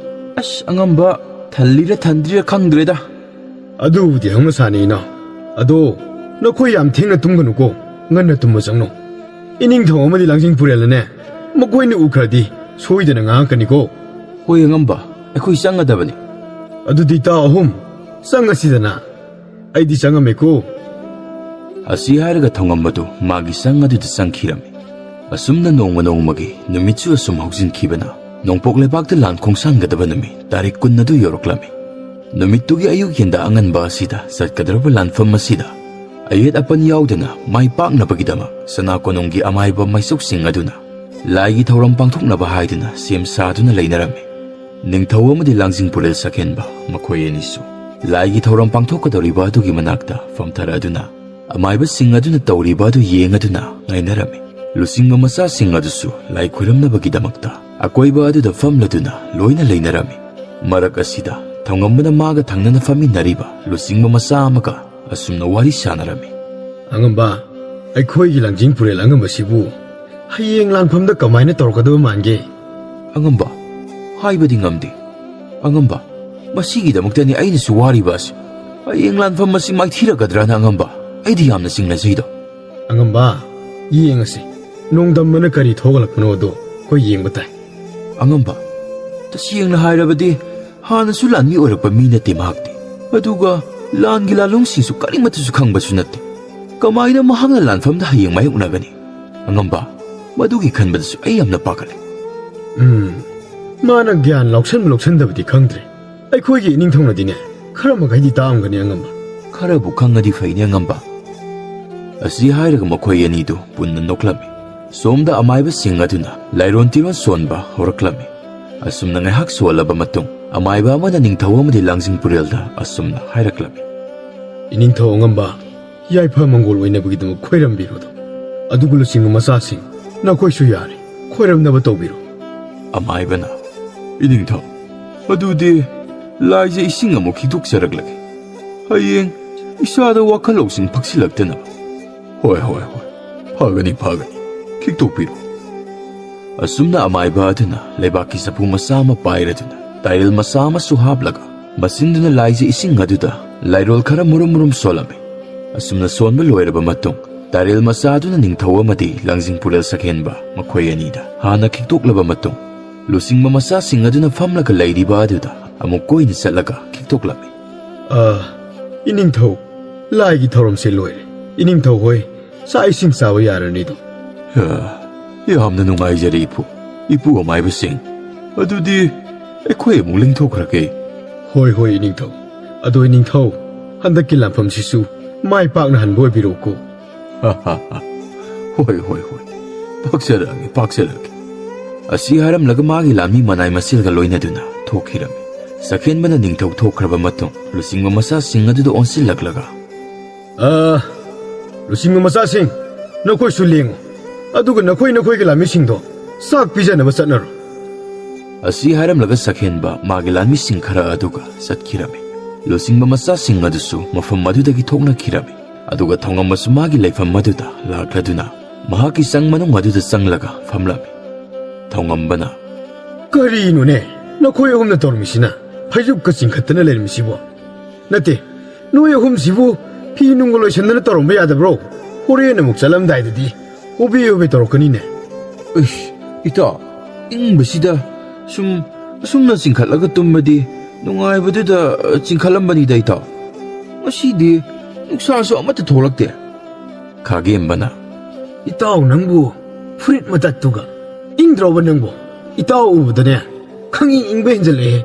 ꯑꯁ, ꯑꯉꯝꯕ, ꯊꯜꯂꯤꯔ ꯊꯟꯗ꯭ꯔꯤꯔ ꯈꯪꯗ꯭ꯔꯦꯗ꯫ ꯑꯗꯨꯕꯨꯗꯤ ꯍꯧꯅꯁꯥꯅꯤ, ꯏꯅꯥꯎ꯫ ꯑꯗꯣ ꯅꯈꯣꯏ ꯌꯥꯝ ꯊꯦꯡꯅ ꯇꯨꯝꯒꯅꯨꯀꯣ, ꯉꯟꯅ ꯇꯨꯝꯕ ꯆꯪꯅꯧ꯫ ꯏꯅꯤꯡꯊꯧ ꯑꯃꯗꯤ ꯂꯥꯡꯖꯤꯡ ꯄꯨꯔꯦꯜꯅꯅꯦ, ꯃꯈꯣꯏꯅ ꯎꯈ꯭ꯔꯗꯤ ꯁꯣꯏꯗꯅ ꯉꯥꯡꯉꯛꯀꯅꯤꯀꯣ꯫ ꯍꯣꯏ, ꯑꯉꯝꯕ, ꯑꯩꯈꯣꯏ ꯆꯪꯒꯗꯕꯅꯤ꯫ ꯑꯗꯨꯗꯤ ꯏꯇꯥꯎ ꯑꯍꯨꯝ ꯆꯪꯉꯁꯤꯗꯅ꯫ ꯑꯩꯗꯤ ꯆꯪꯉꯝꯃꯦꯀꯣ꯫ ꯑꯁꯤ ꯍꯥꯏꯔꯒ ꯊꯧꯉꯝꯕꯗꯨ ꯃꯥꯒꯤ ꯆꯪ ꯑꯗꯨꯗ ꯆꯪꯈꯤꯔꯝꯃꯤ꯫ ꯑꯁꯨꯝꯅ ꯅꯣꯡꯃ ꯅꯣꯡꯃꯒꯤ ꯅꯨꯃꯤꯠꯁꯨ ꯑꯁꯨꯝ ꯍꯧꯖꯤꯟꯈꯤꯕꯅ ꯅꯣꯡꯄꯣꯛ ꯂꯩꯕꯥꯛꯇ ꯂꯥꯟ ꯈꯣꯡꯁꯥꯟꯒꯗꯕ ꯅꯨꯃꯤꯠ ꯇꯥꯔꯤꯛ ꯀꯨꯟ ꯑꯗꯨ ꯌꯧꯔꯛꯂꯝꯃꯤ꯫ ꯅꯨꯃꯤꯠꯇꯨꯒꯤ ꯑꯌꯨꯛ ꯌꯦꯟꯗ ꯑꯉꯟꯕ ꯑꯁꯤꯗ ꯆꯠꯀꯗꯧꯔꯕ ꯂꯥꯟꯐꯝ ꯑꯁꯤꯗ ꯑꯌꯦꯠ ꯑꯄꯟ ꯌꯥꯎꯗꯅ ꯃꯥꯏ ꯄꯥꯛꯅꯕꯒꯤꯗꯃꯛ ꯁꯅꯥ ꯀꯣꯅꯨꯡꯒꯤ ꯑꯃꯥꯏꯕ ꯃꯥꯏꯁꯣꯛꯁꯤꯡ ꯑꯗꯨꯅ ꯂꯥꯏꯒꯤ ꯊꯧꯔꯝ ꯄꯥꯡꯊꯣꯛꯅꯕ ꯍꯥꯏꯗꯨꯅ ꯁꯦꯝ ꯁꯥꯗꯨꯅ ꯂꯩꯅꯔꯝꯃꯤ꯫ ꯅꯤꯡꯊꯧ ꯑꯃꯗꯤ ꯂꯥꯡꯖꯤꯡ ꯄꯨꯔꯦꯜ ꯁꯛꯍꯦꯟꯕ ꯃꯈꯣꯏ ꯑꯅꯤꯁꯨ ꯂꯥꯏꯒꯤ ꯊꯧꯔꯝ ꯄꯥꯡꯊꯣꯛꯀꯗꯧꯔꯤꯕ ꯑꯗꯨꯒꯤ ꯃꯅꯥꯛꯇ ꯐꯝꯊꯔꯗꯨꯅ ꯑꯃꯥꯏꯕꯁꯤꯡ ꯑꯗꯨꯅ ꯇꯧꯔꯤꯕ ꯑꯗꯨ ꯌꯦꯡꯉꯗꯨꯅ ꯉꯥꯏꯅꯔꯝꯃꯤ꯫ ꯂꯨꯆꯤꯡꯕ ꯃꯆꯥꯁꯤꯡ ꯑꯗꯨꯁꯨ ꯂꯥꯏ ꯈꯨꯔꯨꯝꯅꯕꯒꯤꯗꯃꯛꯇ ꯑꯀꯣꯏꯕ ꯑꯗꯨꯗ ꯐꯝꯂꯗꯨꯅ ꯂꯣꯏꯅ ꯂꯩꯅꯔꯝꯃꯤ꯫ ꯃꯔꯛ ꯑꯁꯤꯗ ꯊꯧꯉꯝꯕꯅ ꯃꯥꯒ ꯊꯪꯅꯅ ꯐꯝꯃꯤꯟꯅꯔꯤꯕ ꯂꯨꯆꯤꯡꯕ ꯃꯆꯥ ꯑꯃꯒ ꯑꯁꯨꯝꯅ ꯋꯥꯔꯤ ꯁꯥꯟꯅꯔꯝꯃꯤ꯫ "ꯑꯉꯝꯕ, ꯑꯩꯈꯣꯏꯒꯤ ꯂꯥꯡꯖꯤꯡ ꯄꯨꯔꯦꯜ ꯑꯉꯝꯕꯁꯤꯕꯨ ꯍꯌꯦꯡ ꯂꯥꯟꯐꯝꯗ ꯀꯃꯥꯏꯅ ꯇꯧꯔꯛꯀꯗꯕ ꯃꯥꯟꯒꯦ?" "ꯑꯉꯝꯕ, ꯍꯥꯏꯕꯗꯤ ꯉꯝꯗꯦ꯫ ꯑꯉꯝꯕ, ꯃꯁꯤꯒꯤꯗꯃꯛꯇꯅꯤ ꯑꯩꯅꯁꯨ ꯋꯥꯔꯤꯕ ꯑꯁꯤ꯫ ꯍꯌꯦꯡ ꯂꯥꯟꯐꯝ ꯑꯁꯤ ꯃꯥꯏꯊꯤꯔꯛꯀꯗ꯭ꯔꯅ, ꯑꯉꯝꯕ, ꯑꯩꯗꯤ ꯌꯥꯝꯅ ꯆꯤꯡꯅꯖꯩꯗꯣ꯫" "ꯑꯉꯝꯕ, ꯌꯦꯡꯉꯁꯤ꯫ ꯅꯣꯡꯗꯝꯕꯅ ꯀꯔꯤ ꯊꯣꯛꯍꯜꯂꯛꯄꯅꯣꯗꯣ ꯑꯩꯈꯣꯏ ꯌꯦꯡꯕ ꯇꯥꯏ꯫" "ꯑꯉꯝꯕ, ꯇꯁꯦꯡꯅ ꯍꯥꯏꯔꯕꯗꯤ ꯍꯥꯟꯅꯁꯨ ꯂꯥꯟꯃꯤ ꯑꯣꯏꯔꯛꯄ ꯃꯤ ꯅꯠꯇꯦ ꯃꯍꯥꯛꯇꯤ꯫ ꯑꯗꯨꯒ ꯂꯥꯟꯒꯤ ꯂꯥꯂꯣꯡꯁꯤꯡꯁꯨ ꯀꯔꯤꯃꯠꯇꯁꯨ ꯈꯪꯕꯁꯨ ꯅꯠꯇꯦ꯫ ꯀꯃꯥꯏꯅ ꯃꯍꯥꯛꯅ ꯂꯥꯟꯐꯝꯗ ꯍꯌꯦꯡ ꯃꯥꯌꯣꯛꯅꯒꯅꯤ? ꯑꯉꯝꯕ, ꯃꯗꯨꯒꯤ ꯈꯟꯕꯗꯁꯨ ꯑꯩ ꯌꯥꯝꯅ ꯄꯥꯈꯠꯂꯦ꯫" "ꯎꯝ, ꯃꯥꯅ ꯒ꯭ꯌꯥꯟ ꯂꯧꯁꯟꯕ ꯂꯧꯁꯟꯗꯕꯗꯤ ꯈꯪꯗ꯭ꯔꯦ꯫ ꯑꯩꯈꯣꯏꯒꯤ ꯏꯅꯤꯡꯊꯧꯅꯗꯤꯅꯦ ꯈꯔ ꯃꯈꯩꯗꯤ ꯇꯥꯛꯑꯝꯒꯅꯤ ꯑꯉꯝꯕ꯫" "ꯈꯔꯕꯨ ꯈꯪꯉꯗꯤ ꯐꯩꯅꯦ ꯑꯉꯝꯕ꯫" ꯑꯁꯤ ꯍꯥꯏꯔꯒ ꯃꯈꯣꯏ ꯑꯅꯤꯗꯨ ꯄꯨꯟꯅ ꯅꯣꯛꯂꯝꯃꯤ꯫ ꯁꯣꯝꯗ ꯑꯃꯥꯏꯕꯁꯤꯡ ꯑꯗꯨꯅ ꯂꯥꯏꯔꯣꯟ ꯇꯤꯔꯣꯟ ꯁꯣꯟꯕ ꯍꯧꯔꯛꯂꯝꯃꯤ꯫ ꯑꯁꯨꯝꯅ ꯉꯥꯏꯍꯥꯛ ꯁꯣꯜꯂꯕ ꯃꯇꯨꯡ, ꯑꯃꯥꯏꯕ ꯑꯃꯅ ꯅꯤꯡꯊꯧ ꯑꯃꯗꯤ ꯂꯥꯡꯖꯤꯡ ꯄꯨꯔꯦꯜꯗ ꯑꯁꯨꯝꯅ ꯍꯥꯏꯔꯛꯂꯝꯃꯤ꯫ "ꯏꯅꯤꯡꯊꯧ ꯑꯉꯝꯕ, ꯌꯥꯏꯐ ꯃꯪꯒꯣꯜ ꯑꯣꯏꯅꯕꯒꯤꯗꯃꯛ ꯈꯣꯏꯔꯝꯕꯤꯔꯣꯗꯣ, ꯑꯗꯨꯒ ꯂꯨꯆꯤꯡꯕ ꯃꯆꯥꯁꯤꯡ, ꯅꯈꯣꯏꯁꯨ ꯌꯥꯔꯦ, ꯈꯣꯏꯔꯝꯅꯕ ꯇꯧꯕꯤꯔꯣ꯫" ꯑꯃꯥꯏꯕꯅ, "ꯏꯅꯤꯡꯊꯧ, ꯑꯗꯨꯗꯤ ꯂꯥꯏꯖ ꯏꯁꯤꯡ ꯑꯃꯨꯛ ꯈꯤꯛꯇꯣꯛꯆꯔꯛꯂꯒꯦ꯫ ꯍꯌꯦꯡ ꯏꯁꯥꯗ ꯋꯥꯈꯜ ꯂꯧꯁꯤꯡ ꯐꯛꯁꯤꯜꯂꯛꯇꯅꯕ꯫" "ꯍꯣꯏ, ꯍꯣꯏ, ꯍꯣꯏ, ꯐꯒꯅꯤ, ꯐꯒꯅꯤ, ꯈꯤꯛꯇꯣꯛꯄꯤꯔꯣ꯫" ꯑꯁꯨꯝꯅ ꯑꯃꯥꯏꯕ ꯑꯗꯨꯅ ꯂꯩꯕꯥꯛꯀꯤ ꯆꯐꯨ ꯃꯆꯥ ꯑꯃ ꯄꯥꯏꯔꯗꯨꯅ, ꯇꯥꯏꯔꯦꯜ ꯃꯆꯥ ꯑꯃꯁꯨ ꯍꯥꯞꯂꯒ, ꯃꯆꯤꯟꯗꯨꯅ ꯂꯥꯏꯖ ꯏꯁꯤꯡ ꯑꯗꯨꯗ ꯂꯥꯏꯔꯣꯜ ꯈꯔ ꯃꯨꯔꯨꯝ ꯃꯨꯔꯨꯝ ꯁꯣꯜꯂꯝꯃꯤ꯫ ꯑꯁꯨꯝꯅ ꯁꯣꯟꯕ ꯂꯣꯏꯔꯕ ꯃꯇꯨꯡ, ꯇꯥꯏꯔꯦꯜ ꯃꯆꯥ ꯑꯗꯨꯅ ꯅꯤꯡꯊꯧ ꯑꯃꯗꯤ ꯂꯥꯡꯖꯤꯡ ꯄꯨꯔꯦꯜ ꯁꯛꯍꯦꯟꯕ ꯃꯈꯣꯏ ꯑꯅꯤꯗ ꯍꯥꯟꯅ ꯈꯤꯛꯇꯣꯛꯂꯕ ꯃꯇꯨꯡ, ꯂꯨꯆꯤꯡꯕ ꯃꯆꯥꯁꯤꯡ ꯑꯗꯨꯅ ꯐꯝꯂꯒ ꯂꯩꯔꯤꯕ ꯑꯗꯨꯗ ꯑꯃꯨꯛ ꯀꯣꯏꯅ ꯆꯠꯂꯒ ꯈꯤꯛꯇꯣꯛꯂꯝꯃꯤ꯫ "ꯑ, ꯏꯅꯤꯡꯊꯧ, ꯂꯥꯏꯒꯤ ꯊꯧꯔꯝꯁꯦ ꯂꯣꯏꯔꯦ꯫ ꯏꯅꯤꯡꯊꯧ ꯍꯣꯏ, ꯆꯥꯛ ꯏꯁꯤꯡ ꯆꯥꯕ ꯌꯥꯔꯅꯤꯗꯣ꯫" "ꯑ, ꯌꯥꯝꯅ ꯅꯨꯡꯉꯥꯏꯖꯔꯦ, ꯏꯄꯨ, ꯏꯄꯨ ꯑꯃꯥꯏꯕꯁꯤꯡ꯫ ꯑꯗꯨꯗꯤ ꯑꯩꯈꯣꯏ ꯑꯃꯨꯛ ꯂꯦꯡꯊꯣꯛꯈ꯭ꯔꯒꯦ꯫" "ꯍꯣꯏ, ꯍꯣꯏ, ꯏꯅꯤꯡꯊꯧ꯫ ꯑꯗꯣ, ꯏꯅꯤꯡꯊꯧ, ꯍꯟꯗꯛꯀꯤ ꯂꯥꯟꯐꯝꯁꯤꯁꯨ ꯃꯥꯏ ꯄꯥꯛꯅ ꯍꯟꯕ ꯑꯣꯏꯕꯤꯔꯣꯀꯣ꯫" "ꯍꯣꯏ, ꯍꯣꯏ, ꯍꯣꯏ, ꯄꯥꯛꯆꯔꯛꯑꯒꯦ, ꯄꯥꯛꯆꯔꯛꯑꯒꯦ꯫" ꯑꯁꯤ ꯍꯥꯏꯔꯝꯂꯒ ꯃꯥꯒꯤ ꯂꯥꯟꯃꯤ ꯃꯅꯥꯏ ꯃꯁꯦꯜꯒ ꯂꯣꯏꯅꯗꯨꯅ ꯊꯣꯛꯈꯤꯔꯝꯃꯤ꯫ ꯁꯛꯍꯦꯟꯕꯅ ꯅꯤꯡꯊꯧ ꯊꯣꯛꯈ꯭ꯔꯕ ꯃꯇꯨꯡ, ꯂꯨꯆꯤꯡꯕ ꯃꯆꯥꯁꯤꯡ ꯑꯗꯨꯗ ꯑꯣꯟꯁꯤꯜꯂꯛꯂꯒ, "ꯑ, ꯂꯨꯆꯤꯡꯕ ꯃꯆꯥꯁꯤꯡ, ꯅꯈꯣꯏꯁꯨ ꯂꯦꯡꯉꯨ, ꯑꯗꯨꯒ ꯅꯈꯣꯏ ꯅꯈꯣꯏꯒꯤ ꯂꯥꯟꯃꯤꯁꯤꯡꯗꯣ ꯆꯥꯛ ꯄꯤꯖꯅꯕ ꯆꯠꯅꯔꯣ꯫" ꯑꯁꯤ ꯍꯥꯏꯔꯝꯂꯒ ꯁꯛꯍꯦꯟꯕ ꯃꯥꯒꯤ ꯂꯥꯟꯃꯤꯁꯤꯡ ꯈꯔ ꯑꯗꯨꯒ ꯆꯠꯈꯤꯔꯝꯃꯤ꯫ ꯂꯨꯆꯤꯡꯕ ꯃꯆꯥꯁꯤꯡ ꯑꯗꯨꯁꯨ ꯃꯐꯝ ꯑꯗꯨꯗꯒꯤ ꯊꯣꯛꯅꯈꯤꯔꯝꯃꯤ꯫ ꯑꯗꯨꯒ ꯊꯧꯉꯝꯕꯁꯨ ꯃꯥꯒꯤ ꯂꯩꯐꯝ ꯑꯗꯨꯗ ꯂꯥꯛꯂꯗꯨꯅ ꯃꯍꯥꯛꯀꯤ ꯆꯪ ꯃꯅꯨꯡ ꯑꯗꯨꯗ ꯆꯪꯂꯒ ꯐꯝꯂꯝꯃꯤ꯫ ꯊꯧꯉꯝꯕꯅ, "ꯀꯔꯤꯅꯣꯅꯦ ꯅꯈꯣꯏ ꯑꯍꯨꯝꯅ ꯇꯧꯔꯝꯃꯤꯁꯤꯅ? ꯐꯩꯖꯨꯞꯀ ꯆꯤꯡꯈꯠꯇꯅ ꯂꯩꯔꯝꯃꯤꯁꯤꯕꯣ? ꯅꯠꯇꯦ, ꯅꯣꯏ ꯑꯍꯨꯝꯁꯤꯕꯨ ꯐꯤ ꯅꯨꯡꯒ ꯂꯣꯏꯁꯟꯗꯅ ꯇꯧꯔꯝꯕ ꯌꯥꯗꯕ꯭ꯔꯣ? ꯍꯣꯔꯦꯟ ꯑꯃꯨꯛ ꯆꯠꯂꯝꯗꯥꯏꯗꯗꯤ ꯍꯣꯕꯦ ꯍꯣꯕꯦ ꯇꯧꯔꯛꯀꯅꯤꯅꯦ꯫" "ꯏꯁ, ꯏꯇꯥꯎ, ꯏꯪꯕꯁꯤꯗ ꯁꯨꯝ, ꯑꯁꯨꯝꯅ ꯆꯤꯡꯈꯠꯂꯒ ꯇꯨꯝꯕꯗꯤ ꯅꯨꯡꯉꯥꯏꯕꯗꯨꯗ ꯆꯤꯡꯈꯠꯂꯝꯕꯅꯤꯗ, ꯏꯇꯥꯎ꯫ ꯉꯁꯤꯗꯤ ꯅꯨꯡꯁꯥꯁꯨ ꯑꯃꯠꯇ ꯊꯣꯛꯂꯛꯇꯦ꯫" ꯈꯥꯒꯦꯝꯕꯅ, "ꯏꯇꯥꯎ, ꯅꯪꯕꯨ ꯐꯨꯔꯤꯠ ꯃꯇꯠꯇꯨꯒ ꯏꯪꯗ꯭ꯔꯣꯕ ꯅꯪꯕꯨ? ꯏꯇꯥꯎ ꯎꯕꯗꯅꯦ ꯈꯪꯏꯪ ꯏꯪꯕ ꯍꯦꯟꯖꯜꯂꯛꯑꯦ꯫"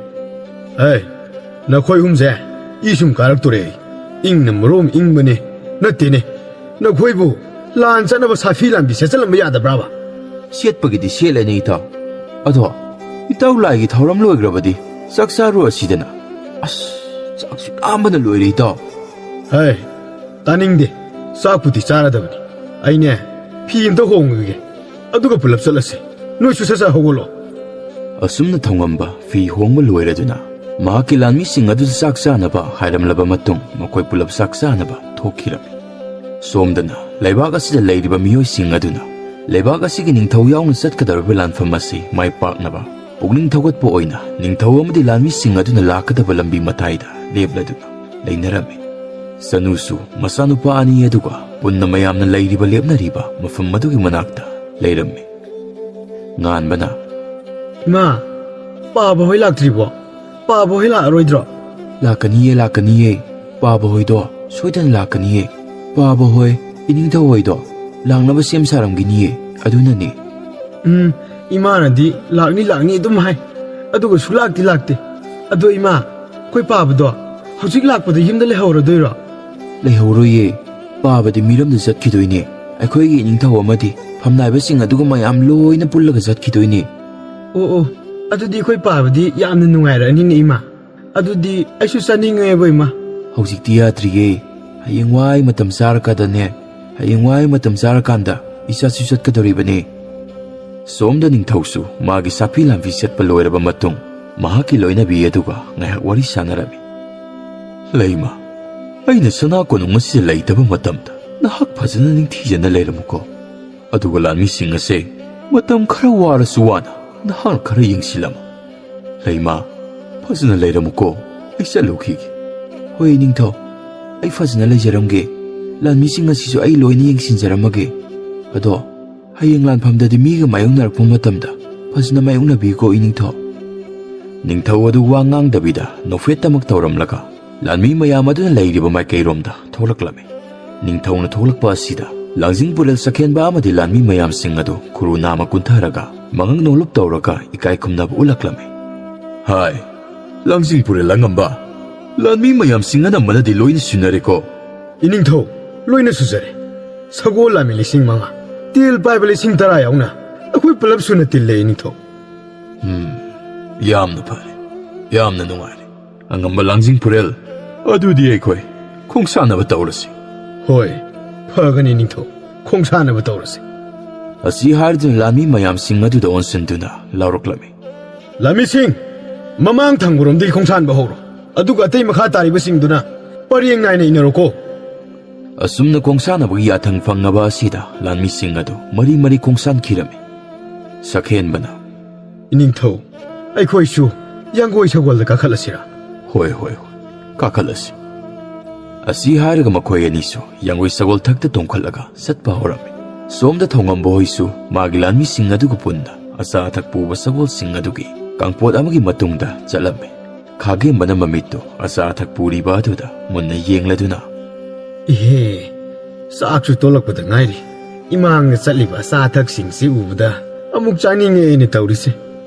"ꯑꯦ, ꯅꯈꯣꯏ ꯑꯍꯨꯝꯁꯦ ꯏ ꯁꯨꯝ ꯀꯥꯔꯛꯇꯣꯔꯦ꯫ ꯏꯪꯅ ꯃꯔꯣꯝ ꯏꯪꯕꯅꯦ, ꯅꯠꯇꯦꯅꯦ, ꯅꯈꯣꯏꯕꯨ ꯂꯥꯟ ꯆꯠꯅꯕ ꯁꯥꯐꯤ ꯂꯥꯟꯕꯤ ꯁꯦꯠꯆꯜꯂꯝꯕ ꯌꯥꯗꯕ꯭ꯔꯥꯕ?" "ꯁꯦꯠꯄꯒꯤꯗꯤ ꯁꯦꯠꯂꯅꯤ, ꯏꯇꯥꯎ꯫ ꯑꯗꯣ ꯏꯇꯥꯎ, ꯂꯥꯏꯒꯤ ꯊꯧꯔꯝ ꯂꯣꯏꯈ꯭ꯔꯕꯗꯤ ꯆꯥꯛ ꯆꯥꯔꯨꯔꯁꯤꯗꯅ꯫ ꯑꯁ, ꯆꯥꯛꯁꯨ ꯂꯥꯝꯕꯅ ꯂꯣꯏꯔꯦ, ꯏꯇꯥꯎ꯫ ꯍꯩ, ꯇꯥꯅꯤꯡꯗꯦ꯫ ꯆꯥꯛꯄꯨꯗꯤ ꯆꯥꯔꯗꯕꯅꯤ꯫ ꯑꯩꯅꯦ, ꯐꯤ ꯑꯝꯇ ꯍꯣꯡꯉꯨꯒꯦ꯫ ꯑꯗꯨꯒ ꯄꯨꯂꯞ ꯆꯠꯂꯁꯦ꯫ ꯅꯣꯏꯁꯨ ꯁꯠ ꯁꯠ ꯍꯧꯒꯠꯂꯣ꯫ ꯑꯁꯨꯝꯅ ꯊꯧꯉꯝꯕ ꯐꯤ ꯍꯣꯡꯕ ꯂꯣꯏꯔꯗꯨꯅ ꯃꯍꯥꯛꯀꯤ ꯂꯥꯟꯃꯤꯁꯤꯡ ꯑꯗꯨꯗ ꯆꯥꯛ ꯆꯥꯅꯕ ꯍꯥꯏꯔꯝꯂꯕ ꯃꯇꯨꯡ, ꯃꯈꯣꯏ ꯄꯨꯂꯞ ꯆꯥꯛ ꯆꯥꯅꯕ ꯊꯣꯛꯈꯤꯔꯝꯃꯤ꯫ ꯁꯣꯝꯗꯅ ꯂꯩꯕꯥꯛ ꯑꯁꯤꯗ ꯂꯩꯔꯤꯕ ꯃꯤꯑꯣꯏꯁꯤꯡ ꯑꯗꯨꯅ ꯂꯩꯕꯥꯛ ꯑꯁꯤꯒꯤ ꯅꯤꯡꯊꯧ ꯌꯥꯎꯅ ꯆꯠꯀꯗꯧꯔꯤꯕ ꯂꯥꯟꯐꯝ ꯑꯁꯤ ꯃꯥꯏ ꯄꯥꯛꯅꯕ ꯄꯨꯛꯅꯤꯡ ꯊꯧꯒꯠꯄ ꯑꯣꯏꯅ ꯅꯤꯡꯊꯧ ꯑꯃꯗꯤ ꯂꯥꯟꯃꯤꯁꯤꯡ ꯑꯗꯨꯅ ꯂꯥꯛꯀꯗꯕ ꯂꯝꯕꯤ ꯃꯇꯥꯏꯗ ꯂꯦꯞꯂꯗꯨꯅ ꯂꯩꯅꯔꯝꯃꯤ꯫ ꯁꯅꯨꯁꯨ ꯃꯆꯥꯅꯨꯄꯥ ꯑꯅꯤ ꯑꯗꯨꯒ ꯄꯨꯟꯅ ꯃꯌꯥꯝꯅ ꯂꯩꯔꯤꯕ ꯂꯦꯞꯅꯔꯤꯕ ꯃꯐꯝ ꯑꯗꯨꯒꯤ ꯃꯅꯥꯛꯇ ꯂꯩꯔꯝꯃꯤ꯫ ꯉꯥꯟꯕꯅ, "ꯏꯃꯥ, ꯄꯥꯕ ꯍꯣꯏ ꯂꯥꯛꯇ꯭ꯔꯤꯕꯣ? ꯄꯥꯕ ꯍꯣꯏ ꯂꯥꯛꯑꯔꯣꯏꯗ꯭ꯔꯣ?" "ꯂꯥꯛꯀꯅꯤꯌꯦ, ꯂꯥꯛꯀꯅꯤꯌꯦ꯫ ꯄꯥꯕ ꯍꯣꯏꯗꯣ ꯁꯣꯏꯗꯅ ꯂꯥꯛꯀꯅꯤꯌꯦ꯫ ꯄꯥꯕ ꯍꯣꯏ, ꯏꯅꯤꯡꯊꯧ ꯍꯣꯏꯗꯣ ꯂꯥꯛꯅꯕ ꯁꯦꯝ ꯁꯥꯔꯝꯒꯤꯅꯤꯌꯦ꯫ ꯑꯗꯨꯅꯅꯦ꯫" "ꯎꯝ, ꯏꯃꯥꯅꯗꯤ ꯂꯥꯛꯅꯤ, ꯂꯥꯛꯅꯤ ꯑꯗꯨꯝ ꯍꯥꯏ꯫ ꯑꯗꯨꯒ ꯁꯨꯛꯂꯥꯛꯇꯤ ꯂꯥꯛꯇꯦ꯫ ꯑꯗꯣ ꯏꯃꯥ, ꯑꯩꯈꯣꯏ ꯄꯥꯕꯗꯣ ꯍꯧꯖꯤꯛ ꯂꯥꯛꯄꯗ ꯌꯨꯝꯗ ꯂꯩꯍꯧꯔꯗꯣꯏꯔꯣ?" "ꯂꯩꯍꯧꯔꯣꯏꯌꯦ꯫ ꯄꯥꯕꯗꯤ ꯃꯤꯔꯝꯗ ꯆꯠꯈꯤꯗꯣꯏꯅꯦ꯫ ꯑꯩꯈꯣꯏꯒꯤ ꯏꯅꯤꯡꯊꯧ ꯑꯃꯗꯤ ꯐꯝꯅꯥꯏꯕꯁꯤꯡ ꯑꯗꯨꯒ ꯃꯌꯥꯝ ꯂꯣꯏꯅ ꯄꯨꯜꯂꯒ ꯆꯠꯈꯤꯗꯣꯏꯅꯦ꯫" "ꯑꯣ, ꯑꯣ, ꯑꯗꯨꯗꯤ ꯑꯩꯈꯣꯏ ꯄꯥꯕꯗꯤ ꯌꯥꯝꯅ ꯅꯨꯡꯉꯥꯏꯔꯛꯑꯅꯤꯅꯦ ꯏꯃꯥ꯫ ꯑꯗꯨꯗꯤ ꯑꯩꯁꯨ ꯆꯠꯅꯤꯡꯉꯦꯕ ꯏꯃꯥ꯫" "ꯍꯧꯖꯤꯛꯇꯤ ꯌꯥꯗ꯭ꯔꯤꯌꯦ꯫ ꯍꯌꯦꯡꯋꯥꯏ ꯃꯇꯝ ꯆꯥꯔꯀꯥꯟꯗꯅꯦ꯫ ꯍꯌꯦꯡꯋꯥꯏ ꯃꯇꯝ ꯆꯥꯔꯀꯥꯟꯗ ꯏꯆꯥꯁꯨ ꯆꯠꯀꯗꯧꯔꯤꯕꯅꯦ꯫" ꯁꯣꯝꯗ ꯅꯤꯡꯊꯧꯁꯨ ꯃꯥꯒꯤ ꯁꯥꯐꯤ ꯂꯥꯟꯐꯤ ꯆꯠꯄ ꯂꯣꯏꯔꯕ ꯃꯇꯨꯡ, ꯃꯍꯥꯛꯀꯤ ꯂꯣꯏꯅꯕꯤ ꯑꯗꯨꯒ ꯉꯥꯏꯍꯥꯛ ꯋꯥꯔꯤ ꯁꯥꯟꯅꯔꯝꯃꯤ꯫ "ꯂꯩꯃ, ꯑꯩꯅ ꯁꯅꯥ ꯀꯣꯅꯨꯡ ꯑꯁꯤꯗ ꯂꯩꯇꯕ ꯃꯇꯝꯗ ꯅꯍꯥꯛ ꯐꯖꯅ ꯅꯤꯡꯊꯤꯖꯅ ꯂꯩꯔꯝꯃꯨꯀꯣ꯫ ꯑꯗꯨꯒ ꯂꯥꯟꯃꯤꯁꯤꯡ ꯑꯁꯦ ꯃꯇꯝ ꯈꯔ ꯋꯥꯔꯁꯨ ꯋꯥꯅ ꯅꯍꯥꯛꯅ ꯈꯔ ꯌꯦꯡꯁꯤꯜꯂꯝꯃꯨ꯫ ꯂꯩꯃ, ꯐꯖꯅ ꯂꯩꯔꯝꯃꯨꯀꯣ, ꯑꯩ ꯆꯠꯂꯨꯈꯤꯒꯦ꯫" "ꯍꯣꯏ, ꯏꯅꯤꯡꯊꯧ, ꯑꯩ ꯐꯖꯅ ꯂꯩꯖꯔꯝꯒꯦ꯫ ꯂꯥꯟꯃꯤꯁꯤꯡ ꯑꯁꯤꯁꯨ ꯑꯩ ꯂꯣꯏꯅ ꯌꯦꯡꯁꯤꯟꯖꯔꯝꯃꯒꯦ꯫ ꯑꯗꯣ ꯍꯌꯦꯡ ꯂꯥꯟꯐꯝꯗꯗꯤ ꯃꯤꯒ ꯃꯥꯌꯣꯛꯅꯔꯛꯄ ꯃꯇꯝꯗ ꯐꯖꯅ ꯃꯥꯌꯣꯛꯅꯕꯤꯌꯨꯀꯣ, ꯏꯅꯤꯡꯊꯧ꯫" ꯅꯤꯡꯊꯧ ꯑꯗꯨ ꯋꯥ ꯉꯥꯡꯗꯕꯤꯗ ꯅꯣꯛꯐꯦꯠꯇꯃꯛ ꯇꯧꯔꯝꯂꯒ ꯂꯥꯟꯃꯤ ꯃꯌꯥꯝ ꯑꯗꯨꯅ ꯂꯩꯔꯤꯕ ꯃꯥꯏꯀꯩꯔꯣꯝꯗ ꯊꯣꯛꯂꯛꯂꯝꯃꯤ꯫ ꯅꯤꯡꯊꯧꯅ ꯊꯣꯛꯂꯛꯄ ꯑꯁꯤꯗ ꯂꯥꯡꯖꯤꯡ ꯄꯨꯔꯦꯜ ꯆꯈꯦꯟꯕ ꯑꯃꯗꯤ ꯂꯥꯟꯃꯤ ꯃꯌꯥꯝꯁꯤꯡ ꯑꯗꯨ ꯈꯨꯔꯨ ꯅꯥꯃ ꯀꯨꯟꯊꯔꯒ ꯃꯉꯛ ꯅꯣꯂꯨꯞ ꯇꯧꯔꯒ ꯏꯀꯥꯏ ꯈꯨꯝꯅꯕ ꯎꯠꯂꯛꯂꯝꯃꯤ꯫ "ꯍꯥꯏ, ꯂꯥꯡꯖꯤꯡ ꯄꯨꯔꯦꯜ ꯑꯉꯝꯕ, ꯂꯥꯟꯃꯤ ꯃꯌꯥꯝꯁꯤꯡ ꯑꯅꯝꯕꯅꯗꯤ ꯂꯣꯏꯅ ꯁꯨꯅꯔꯦꯀꯣ?" "ꯏꯅꯤꯡꯊꯧ, ꯂꯣꯏꯅ ꯁꯨꯖꯔꯦ꯫ ꯁꯒꯣꯜ ꯂꯥꯟꯃꯤ ꯂꯤꯁꯤꯡ ꯃꯉꯥ, ꯇꯦꯜ ꯄꯥꯏꯕ ꯂꯤꯁꯤꯡ ꯇꯔꯥ ꯌꯥꯎꯅ ꯑꯩꯈꯣꯏ ꯄꯨꯂꯞ ꯁꯨꯅ ꯇꯤꯜꯂꯦ, ꯏꯅꯤꯡꯊꯧ꯫" ꯎꯝ, ꯌꯥꯝꯅ ꯐꯔꯦ, ꯌꯥꯝꯅ ꯅꯨꯡꯉꯥꯏꯔꯦ꯫ ꯑꯉꯝꯕ ꯂꯥꯡꯖꯤꯡ ꯄꯨꯔꯦꯜ, ꯑꯗꯨꯗꯤ ꯑꯩꯈꯣꯏ ꯈꯣꯡꯁꯥꯟꯅꯕ ꯇꯧꯔꯁꯤ꯫ ꯍꯣꯏ, ꯐꯒꯅꯤ ꯅꯤꯡꯊꯧ, ꯈꯣꯡꯁꯥꯟꯅꯕ ꯇꯧꯔꯁꯤ꯫ ꯑꯁꯤ ꯍꯥꯏꯔꯗꯨꯅ ꯂꯥꯟꯃꯤ ꯃꯌꯥꯝꯁꯤꯡ ꯑꯗꯨꯗ ꯑꯣꯟꯁꯤꯟꯗꯨꯅ ꯂꯥꯎꯔꯛꯂꯝꯃꯤ꯫ ꯂꯥꯟꯃꯤꯁꯤꯡ, ꯃꯃꯥꯡ ꯊꯪꯕꯔꯣꯝꯗꯒꯤ ꯈꯣꯡꯁꯥꯟꯕ ꯍꯧꯔꯣ, ꯑꯗꯨꯒ ꯑꯇꯩ ꯃꯈꯥ ꯇꯥꯔꯤꯕꯁꯤꯡꯗꯨꯅ ꯄꯔꯦꯡ ꯅꯥꯏꯅ ꯏꯟꯅꯔꯣꯀꯣ꯫ ꯑꯁꯨꯝꯅ ꯈꯣꯡꯁꯥꯟꯅꯕꯒꯤ ꯌꯥꯊꯪ ꯐꯪꯉꯕ ꯑꯁꯤꯗ ꯂꯥꯟꯃꯤꯁꯤꯡ ꯑꯗꯨ ꯃꯔꯤ ꯃꯔꯤ ꯈꯣꯡꯁꯥꯟꯈꯤꯔꯝꯃꯤ꯫ ꯁꯛꯍꯦꯟꯕꯅ, ꯏꯅꯤꯡꯊꯧ, ꯑꯩꯈꯣꯏꯁꯨ ꯌꯥꯡꯒꯣꯏ ꯁꯒꯣꯜꯗ ꯀꯥꯈꯠꯂꯁꯤꯔꯥ? ꯍꯣꯏ, ꯍꯣꯏ, ꯍꯣꯏ, ꯀꯥꯈꯠꯂꯁꯤ꯫ ꯑꯁꯤ ꯍꯥꯏꯔꯒ ꯃꯈꯣꯏ ꯑꯅꯤꯁꯨ ꯌꯥꯡꯒꯣꯏ ꯁꯒꯣꯜ ꯊꯛꯇ ꯇꯣꯡꯈꯠꯂꯒ ꯆꯠꯄ ꯍꯧꯔꯝꯃꯤ꯫ ꯁꯣꯝꯗ ꯊꯧꯉꯝꯕ ꯍꯣꯏꯁꯨ ꯃꯥꯒꯤ ꯂꯥꯟꯃꯤꯁꯤꯡ ꯑꯗꯨꯒ ꯄꯨꯟꯅ ꯑꯆꯥ ꯑꯊꯛ ꯄꯨꯕ ꯁꯒꯣꯜꯁꯤꯡ ꯑꯗꯨꯒꯤ ꯀꯥꯡꯄꯣꯠ ꯑꯃꯒꯤ ꯃꯇꯨꯡꯗ ꯆꯠꯂꯝꯃꯤ꯫ ꯈꯥꯒꯦꯝꯕꯅ ꯃꯃꯤꯠꯇꯨ ꯑꯆꯥ ꯑꯊꯛ ꯄꯨꯔꯤꯕ ꯑꯗꯨꯗ ꯃꯨꯟꯅ ꯌꯦꯡꯂꯗꯨꯅ, ꯏꯍꯦ, ꯆꯥꯛꯁꯨ ꯇꯣꯂꯛꯄꯗ ꯉꯥꯏꯔꯤ꯫ ꯏꯃꯥꯡꯗ ꯆꯠꯂꯤꯕ ꯑꯆꯥ ꯑꯊꯛꯁꯤꯡꯁꯤ ꯎꯕꯗ ꯑꯃꯨꯛ ꯆꯥꯅꯤꯡꯉꯦꯅ ꯇꯧꯔꯤꯁꯦ꯫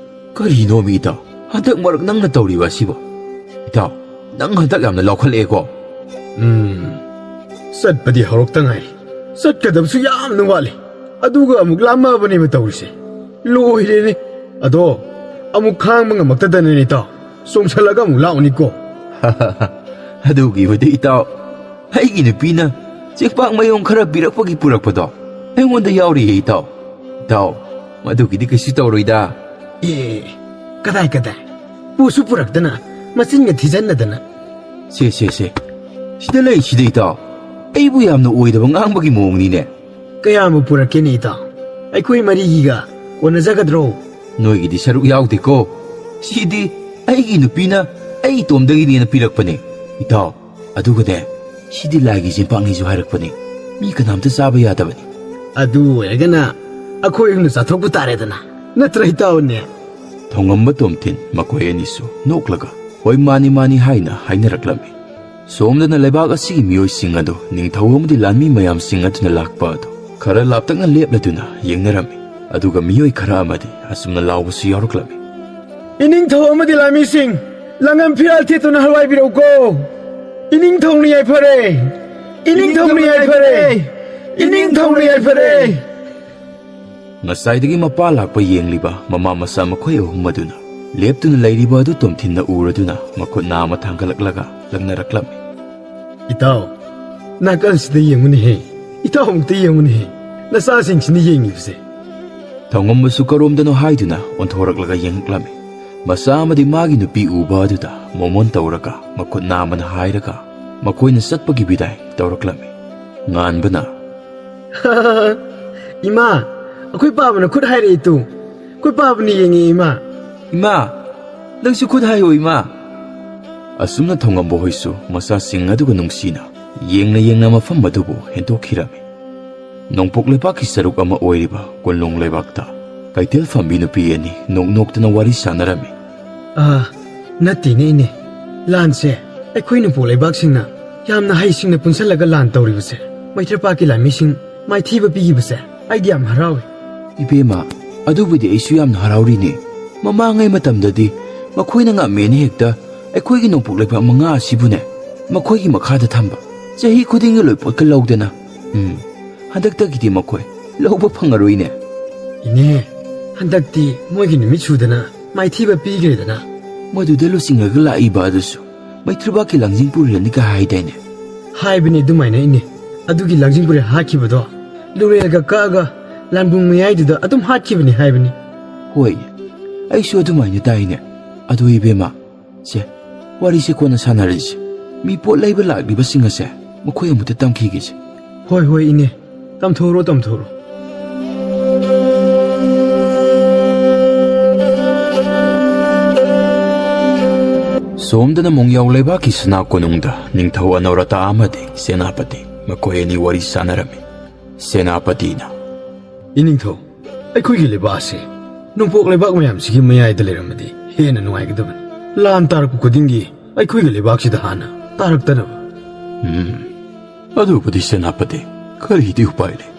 ꯀꯔꯤꯅꯣꯃꯤ ꯏꯇꯥꯎ, ꯍꯟꯗꯛ ꯃꯔꯛ ꯅꯪꯅ ꯇꯧꯔꯤꯕ ꯑꯁꯤꯕꯣ? ꯏꯇꯥꯎ, ꯅꯪ ꯍꯟꯗꯛ ꯌꯥꯝꯅ ꯂꯥꯎꯈꯠꯂꯛꯑꯦꯀꯣ꯫ ꯎꯝ, ꯆꯠꯄꯗꯤ ꯍꯧꯔꯛꯇ ꯉꯥꯏꯔꯤ, ꯆꯠꯀꯗꯕꯁꯨ ꯌꯥꯝꯅ ꯋꯥꯠꯂꯤ, ꯑꯗꯨꯒ ꯑꯃꯨꯛ ꯂꯥꯝꯃꯛꯑꯕꯅꯦꯕ ꯇꯧꯔꯤꯁꯦ꯫ ꯂꯣꯏꯔꯦꯅꯦ꯫ ꯑꯗꯣ ꯑꯃꯨꯛ ꯈꯥꯡꯕ ꯉꯝꯃꯛꯇꯗꯅꯅꯦ ꯏꯇꯥꯎ, ꯆꯣꯡꯁꯜꯂꯒ ꯑꯃꯨꯛ ꯂꯥꯛꯎꯅꯤꯀꯣ꯫ ꯑꯗꯨꯒꯤꯕꯨꯗꯤ ꯏꯇꯥꯎ, ꯑꯩꯒꯤ ꯅꯨꯄꯤꯅ ꯆꯦꯡꯄꯥꯛ ꯃꯌꯣꯝ ꯈꯔ ꯄꯤꯔꯛꯄꯒꯤ ꯄꯨꯔꯛꯄꯗꯣ ꯑꯩꯉꯣꯟꯗ ꯌꯥꯎꯔꯤꯌꯦ ꯏꯇꯥꯎ꯫ ꯏꯇꯥꯎ, ꯃꯗꯨꯒꯤꯗꯤ ꯀꯩꯁꯨ ꯇꯧꯔꯣꯏꯗ꯫ ꯑꯦ, ꯀꯗꯥꯏ ꯀꯗꯥꯏ? ꯄꯨꯁꯨ ꯄꯨꯔꯛꯇꯅ, ꯃꯆꯤꯟꯒ ꯊꯤꯖꯟꯅꯗꯅ꯫ ꯁꯦ, ꯁꯦ, ꯁꯦ, ꯁꯤꯗ ꯂꯩ, ꯁꯤꯗ ꯏꯇꯥꯎ꯫ ꯑꯩꯕꯨ ꯌꯥꯝꯅ ꯑꯣꯏꯗꯕ ꯉꯥꯡꯕꯒꯤ ꯃꯑꯣꯡꯅꯤꯅꯦ꯫ ꯀꯌꯥꯝꯕꯨ ꯄꯨꯔꯛꯀꯦꯅꯦ ꯏꯇꯥꯎ? ꯑꯩꯈꯣꯏ ꯃꯔꯤꯒꯤꯒ ꯀꯣꯟꯅꯖꯒꯗ꯭ꯔꯣ? ꯅꯣꯏꯒꯤꯗꯤ ꯁꯔꯨꯛ ꯌꯥꯎꯗꯦꯀꯣ꯫ ꯁꯤꯗꯤ ꯑꯩꯒꯤ ꯅꯨꯄꯤꯅ ꯑꯩ ꯏꯇꯣꯝꯗꯒꯤꯅꯦꯅ ꯄꯤꯔꯛꯄꯅꯦ꯫ ꯏꯇꯥꯎ, ꯑꯗꯨꯒꯅꯦ, ꯁꯤꯗꯤ ꯂꯥꯏꯒꯤ ꯆꯦꯡꯄꯥꯛꯅꯤꯁꯨ ꯍꯥꯏꯔꯛꯄꯅꯤ꯫ ꯃꯤ ꯀꯅꯥꯝꯇ ꯆꯥꯕ ꯌꯥꯗꯕꯅꯤ꯫ ꯑꯗꯨ ꯑꯣꯏꯔꯒꯅ ꯑꯩꯈꯣꯏ ꯑꯍꯨꯝꯅ ꯆꯥꯊꯣꯛꯄ ꯇꯥꯔꯦꯗꯅ, ꯅꯠꯇ꯭ꯔ ꯏꯇꯥꯎꯅꯦ? ꯊꯧꯉꯝꯕ ꯇꯣꯝꯊꯤꯟ ꯃꯈꯣꯏ ꯑꯅꯤꯁꯨ ꯅꯣꯛꯂꯒ, "ꯍꯣꯏ, ꯃꯥꯅꯤ, ꯃꯥꯅꯤ" ꯍꯥꯏꯅ ꯍꯥꯏꯅꯔꯛꯂꯝꯃꯤ꯫ ꯁꯣꯝꯗꯅ ꯂꯩꯕꯥꯛ ꯑꯁꯤꯒꯤ ꯃꯤꯑꯣꯏꯁꯤꯡ ꯑꯗꯨ ꯅꯤꯡꯊꯧ ꯑꯃꯗꯤ ꯂꯥꯟꯃꯤ ꯃꯌꯥꯝꯁꯤꯡ ꯑꯗꯨꯅ ꯂꯥꯛꯄ ꯑꯗꯨ ꯈꯔ ꯂꯥꯞꯇꯛꯅ ꯂꯦꯞꯂꯗꯨꯅ ꯌꯦꯡꯅꯔꯝꯃꯤ꯫ ꯑꯗꯨꯒ ꯃꯤꯑꯣꯏ ꯈꯔ ꯑꯃꯗꯤ ꯑꯁꯨꯝꯅ ꯂꯥꯎꯕꯁꯨ ꯌꯥꯎꯔꯛꯂꯝꯃꯤ꯫ ꯏꯅꯤꯡꯊꯧ ꯑꯃꯗꯤ ꯂꯥꯟꯃꯤꯁꯤꯡ, ꯂꯪꯉꯝ ꯐꯤꯔꯥꯜ ꯊꯦꯠꯇꯨꯅ ꯍꯜꯋꯥꯏꯕꯤꯔꯛꯎꯀꯣ꯫ ꯏꯅꯤꯡꯊꯧꯅ ꯌꯥꯏꯐꯔꯦ꯫ ꯏꯅꯤꯡꯊꯧꯅ ꯌꯥꯏꯐꯔꯦ꯫ ꯏꯅꯤꯡꯊꯧꯅ ꯌꯥꯏꯐꯔꯦ꯫ ꯉꯁꯥꯏꯗꯒꯤ ꯃꯄꯥ ꯂꯥꯛꯄ ꯌꯦꯡꯂꯤꯕ ꯃꯃꯥ ꯃꯆꯥ ꯃꯈꯣꯏ ꯑꯍꯨꯝ ꯑꯗꯨꯅ ꯂꯦꯞꯇꯨꯅ ꯂꯩꯔꯤꯕ ꯑꯗꯨ ꯇꯣꯝꯊꯤꯟꯅ ꯎꯔꯗꯨꯅ ꯃꯈꯨꯠ ꯅꯥꯝꯃ ꯊꯥꯡꯒꯠꯂꯛꯂꯒ ꯂꯛꯅꯔꯛꯂꯝꯃꯤ꯫ "ꯏꯇꯥꯎ, ꯅꯥꯀꯜꯁꯤꯗ ꯌꯦꯡꯉꯨꯅꯦꯍꯦ꯫ ꯏꯇꯥꯎ ꯑꯃꯨꯛꯇ ꯌꯦꯡꯉꯨꯅꯦꯍꯦ꯫ ꯅꯆꯥꯁꯤꯡꯁꯤꯅ ꯌꯦꯡꯉꯤꯕꯁꯦ꯫" ꯊꯧꯉꯝꯕꯁꯨ ꯀꯔꯣꯝꯗꯅꯣ ꯍꯥꯏꯗꯨꯅ ꯑꯣꯟꯊꯣꯔꯛꯂꯒ ꯌꯦꯡꯂꯛꯂꯝꯃꯤ꯫ ꯃꯆꯥ ꯑꯃꯗꯤ ꯃꯥꯒꯤ ꯅꯨꯄꯤ ꯎꯕ ꯑꯗꯨꯗ ꯃꯣꯃꯣꯟ ꯇꯧꯔꯒ ꯃꯈꯨꯠ ꯅꯥꯝꯃꯅ ꯍꯥꯏꯔꯒ ꯃꯈꯣꯏꯅ ꯆꯠꯄꯒꯤ ꯕꯤꯗꯥꯏ ꯇꯧꯔꯛꯂꯝꯃꯤ꯫ ꯉꯥꯟꯕꯅ, "ꯏꯃꯥ, ꯑꯩꯈꯣꯏ ꯄꯥꯕꯅ ꯈꯨꯠ ꯍꯥꯏꯔꯛꯏ ꯇꯨ꯫ ꯑꯩꯈꯣꯏ ꯄꯥꯕꯅ ꯌꯦꯡꯉꯤ ꯏꯃꯥ꯫ ꯏꯃꯥ, ꯅꯪꯁꯨ ꯈꯨꯠ ꯍꯥꯏꯌꯣ ꯏꯃꯥ꯫" ꯑꯁꯨꯝꯅ ꯊꯧꯉꯝꯕ ꯍꯣꯏꯁꯨ ꯃꯆꯥꯁꯤꯡ ꯑꯗꯨꯒ ꯅꯨꯡꯁꯤꯅ ꯌꯦꯡꯅ ꯌꯦꯡꯅ ꯃꯐꯝ ꯑꯗꯨꯕꯨ ꯍꯦꯟꯗꯣꯛꯈꯤꯔꯝꯃꯤ꯫ ꯅꯣꯡꯄꯣꯛ ꯂꯩꯕꯥꯛꯀꯤ ꯁꯔꯨꯛ ꯑꯃ ꯑꯣꯏꯔꯤꯕ ꯀꯣꯟꯂꯣꯡ ꯂꯩꯕꯥꯛꯇ ꯀꯩꯊꯦꯜ ꯐꯝꯕꯤ ꯅꯨꯄꯤ ꯑꯅꯤ ꯅꯣꯛ ꯅꯣꯛꯇꯅ ꯋꯥꯔꯤ ꯁꯥꯟꯅꯔꯝꯃꯤ꯫ "ꯑꯥ, ꯅꯠꯇꯦꯅꯦ ꯏꯅꯦ꯫ ꯂꯥꯟꯁꯦ ꯑꯩꯈꯣꯏ ꯅꯣꯡꯄꯣꯛ ꯂꯩꯕꯥꯛꯁꯤꯡꯅ ꯌꯥꯝꯅ ꯍꯩꯁꯤꯡꯅ ꯄꯨꯟꯁꯜꯂꯒ ꯂꯥꯟ ꯇꯧꯔꯤꯕꯁꯦ, ꯃꯩꯇ꯭ꯔꯄꯥꯛꯀꯤ ꯂꯥꯟꯃꯤꯁꯤꯡ ꯃꯥꯏꯊꯤꯕ ꯄꯤꯈꯤꯕꯁꯦ ꯑꯩꯗꯤ ꯌꯥꯝ ꯍꯔꯥꯎꯏ꯫" "ꯏꯕꯦꯝꯃ, ꯑꯗꯨꯕꯨꯗꯤ ꯑꯩꯁꯨ ꯌꯥꯝꯅ ꯍꯔꯥꯎꯔꯤꯅꯦ꯫ ꯃꯃꯥꯡꯉꯩ ꯃꯇꯝꯗꯗꯤ ꯃꯈꯣꯏꯅ ꯉꯝꯃꯦꯅ ꯍꯦꯛꯇ ꯑꯩꯈꯣꯏꯒꯤ ꯅꯣꯡꯄꯣꯛ ꯂꯩꯕꯥꯛ ꯃꯉꯥ ꯑꯁꯤꯕꯨꯅꯦ ꯃꯈꯣꯏꯒꯤ ꯃꯈꯥꯗ ꯊꯝꯕ, ꯆꯍꯤ ꯈꯨꯗꯤꯡꯒꯤ ꯂꯣꯏꯄꯣꯠꯀ ꯂꯧꯗꯅ꯫ ꯎꯝ, ꯍꯟꯗꯛꯇꯒꯤꯗꯤ ꯃꯈꯣꯏ ꯂꯧꯕ ꯐꯪꯉꯔꯣꯏꯅꯦ꯫" "ꯏꯅꯦ, ꯍꯟꯗꯛꯇꯤ ꯃꯣꯏꯒꯤ ꯅꯨꯃꯤꯠ ꯁꯨꯗꯅ ꯃꯥꯏꯊꯤꯕ ꯄꯤꯈ꯭ꯔꯦꯗꯅ꯫" "ꯃꯗꯨꯗ ꯂꯨꯆꯤꯡꯉꯒ ꯂꯥꯛꯏꯕ ꯑꯗꯨꯁꯨ ꯃꯩꯇ꯭ꯔꯄꯥꯛꯀꯤ ꯂꯥꯡꯖꯤꯡ ꯄꯨꯔꯦꯜꯅꯤꯒ ꯍꯥꯏꯗꯥꯏꯅꯦ?" "ꯍꯥꯏꯕꯅꯤ ꯑꯗꯨꯃꯥꯏꯅ ꯏꯅꯦ꯫ ꯑꯗꯨꯒꯤ ꯂꯥꯡꯖꯤꯡ ꯄꯨꯔꯦꯜ ꯍꯥꯠꯈꯤꯕꯗꯣ ꯂꯨꯔꯦꯜꯒ ꯀꯛꯑꯒ ꯂꯥꯟꯕꯨꯡ ꯃꯌꯥꯏꯗꯨꯗ ꯑꯗꯨꯝ ꯍꯥꯠꯈꯤꯕꯅꯤ ꯍꯥꯏꯕꯅꯤ꯫" "ꯍꯣꯏ, ꯑꯩꯁꯨ ꯑꯗꯨꯃꯥꯏꯅ ꯇꯥꯏꯅꯦ꯫ ꯑꯗꯨ ꯏꯕꯦꯝꯃ, ꯁꯦ, ꯋꯥꯔꯤꯁꯦ ꯀꯣꯟꯅ ꯁꯥꯟꯅꯔꯁꯤ꯫ ꯃꯤ ꯄꯣꯠ ꯂꯩꯕ ꯂꯥꯛꯂꯤꯕꯁꯤꯡ ꯑꯁꯦ ꯃꯈꯣꯏ ꯑꯃꯨꯛꯇ ꯇꯝꯈꯤꯒꯦꯁꯦ꯫" "ꯍꯣꯏ, ꯍꯣꯏ, ꯏꯅꯦ꯫ ꯇꯝꯊꯣꯛꯎꯔꯣ, ꯇꯝꯊꯣꯛꯎꯔꯣ꯫" ꯁꯣꯝꯗꯅ ꯃꯣꯡꯌꯥꯎ ꯂꯩꯕꯥꯛꯀꯤ ꯁꯅꯥ ꯀꯣꯅꯨꯡꯗ ꯅꯤꯡꯊꯧ ꯑꯅꯧꯔꯇꯥ ꯑꯃꯗꯤ ꯁꯦꯅꯥꯄꯇꯤ ꯃꯈꯣꯏ ꯑꯅꯤ ꯋꯥꯔꯤ ꯁꯥꯟꯅꯔꯝꯃꯤ꯫ ꯁꯦꯅꯥꯄꯇꯤꯅ, "ꯏꯅꯤꯡꯊꯧ, ꯑꯩꯈꯣꯏꯒꯤ ꯂꯩꯕꯥꯛ ꯑꯁꯤ ꯅꯣꯡꯄꯣꯛ ꯂꯩꯕꯥꯛ ꯃꯌꯥꯝꯁꯤꯒꯤ ꯃꯌꯥꯏꯗ ꯂꯩꯔꯝꯃꯗꯤ ꯍꯦꯟꯅ ꯅꯨꯡꯉꯥꯏꯒꯗꯕꯅꯤ꯫ ꯂꯥꯟ ꯇꯥꯔꯛꯄ ꯈꯨꯗꯤꯡꯒꯤ ꯑꯩꯈꯣꯏꯒꯤ ꯂꯩꯕꯥꯛꯁꯤꯗ ꯍꯥꯟꯅ ꯇꯥꯔꯛꯇꯅꯕ꯫" "ꯎꯝ, ꯑꯗꯨꯕꯨꯗꯤ ꯁꯦꯅꯥꯄꯇꯤ, ꯀꯔꯤꯗꯤ ꯎꯄꯥꯏ ꯂꯩ?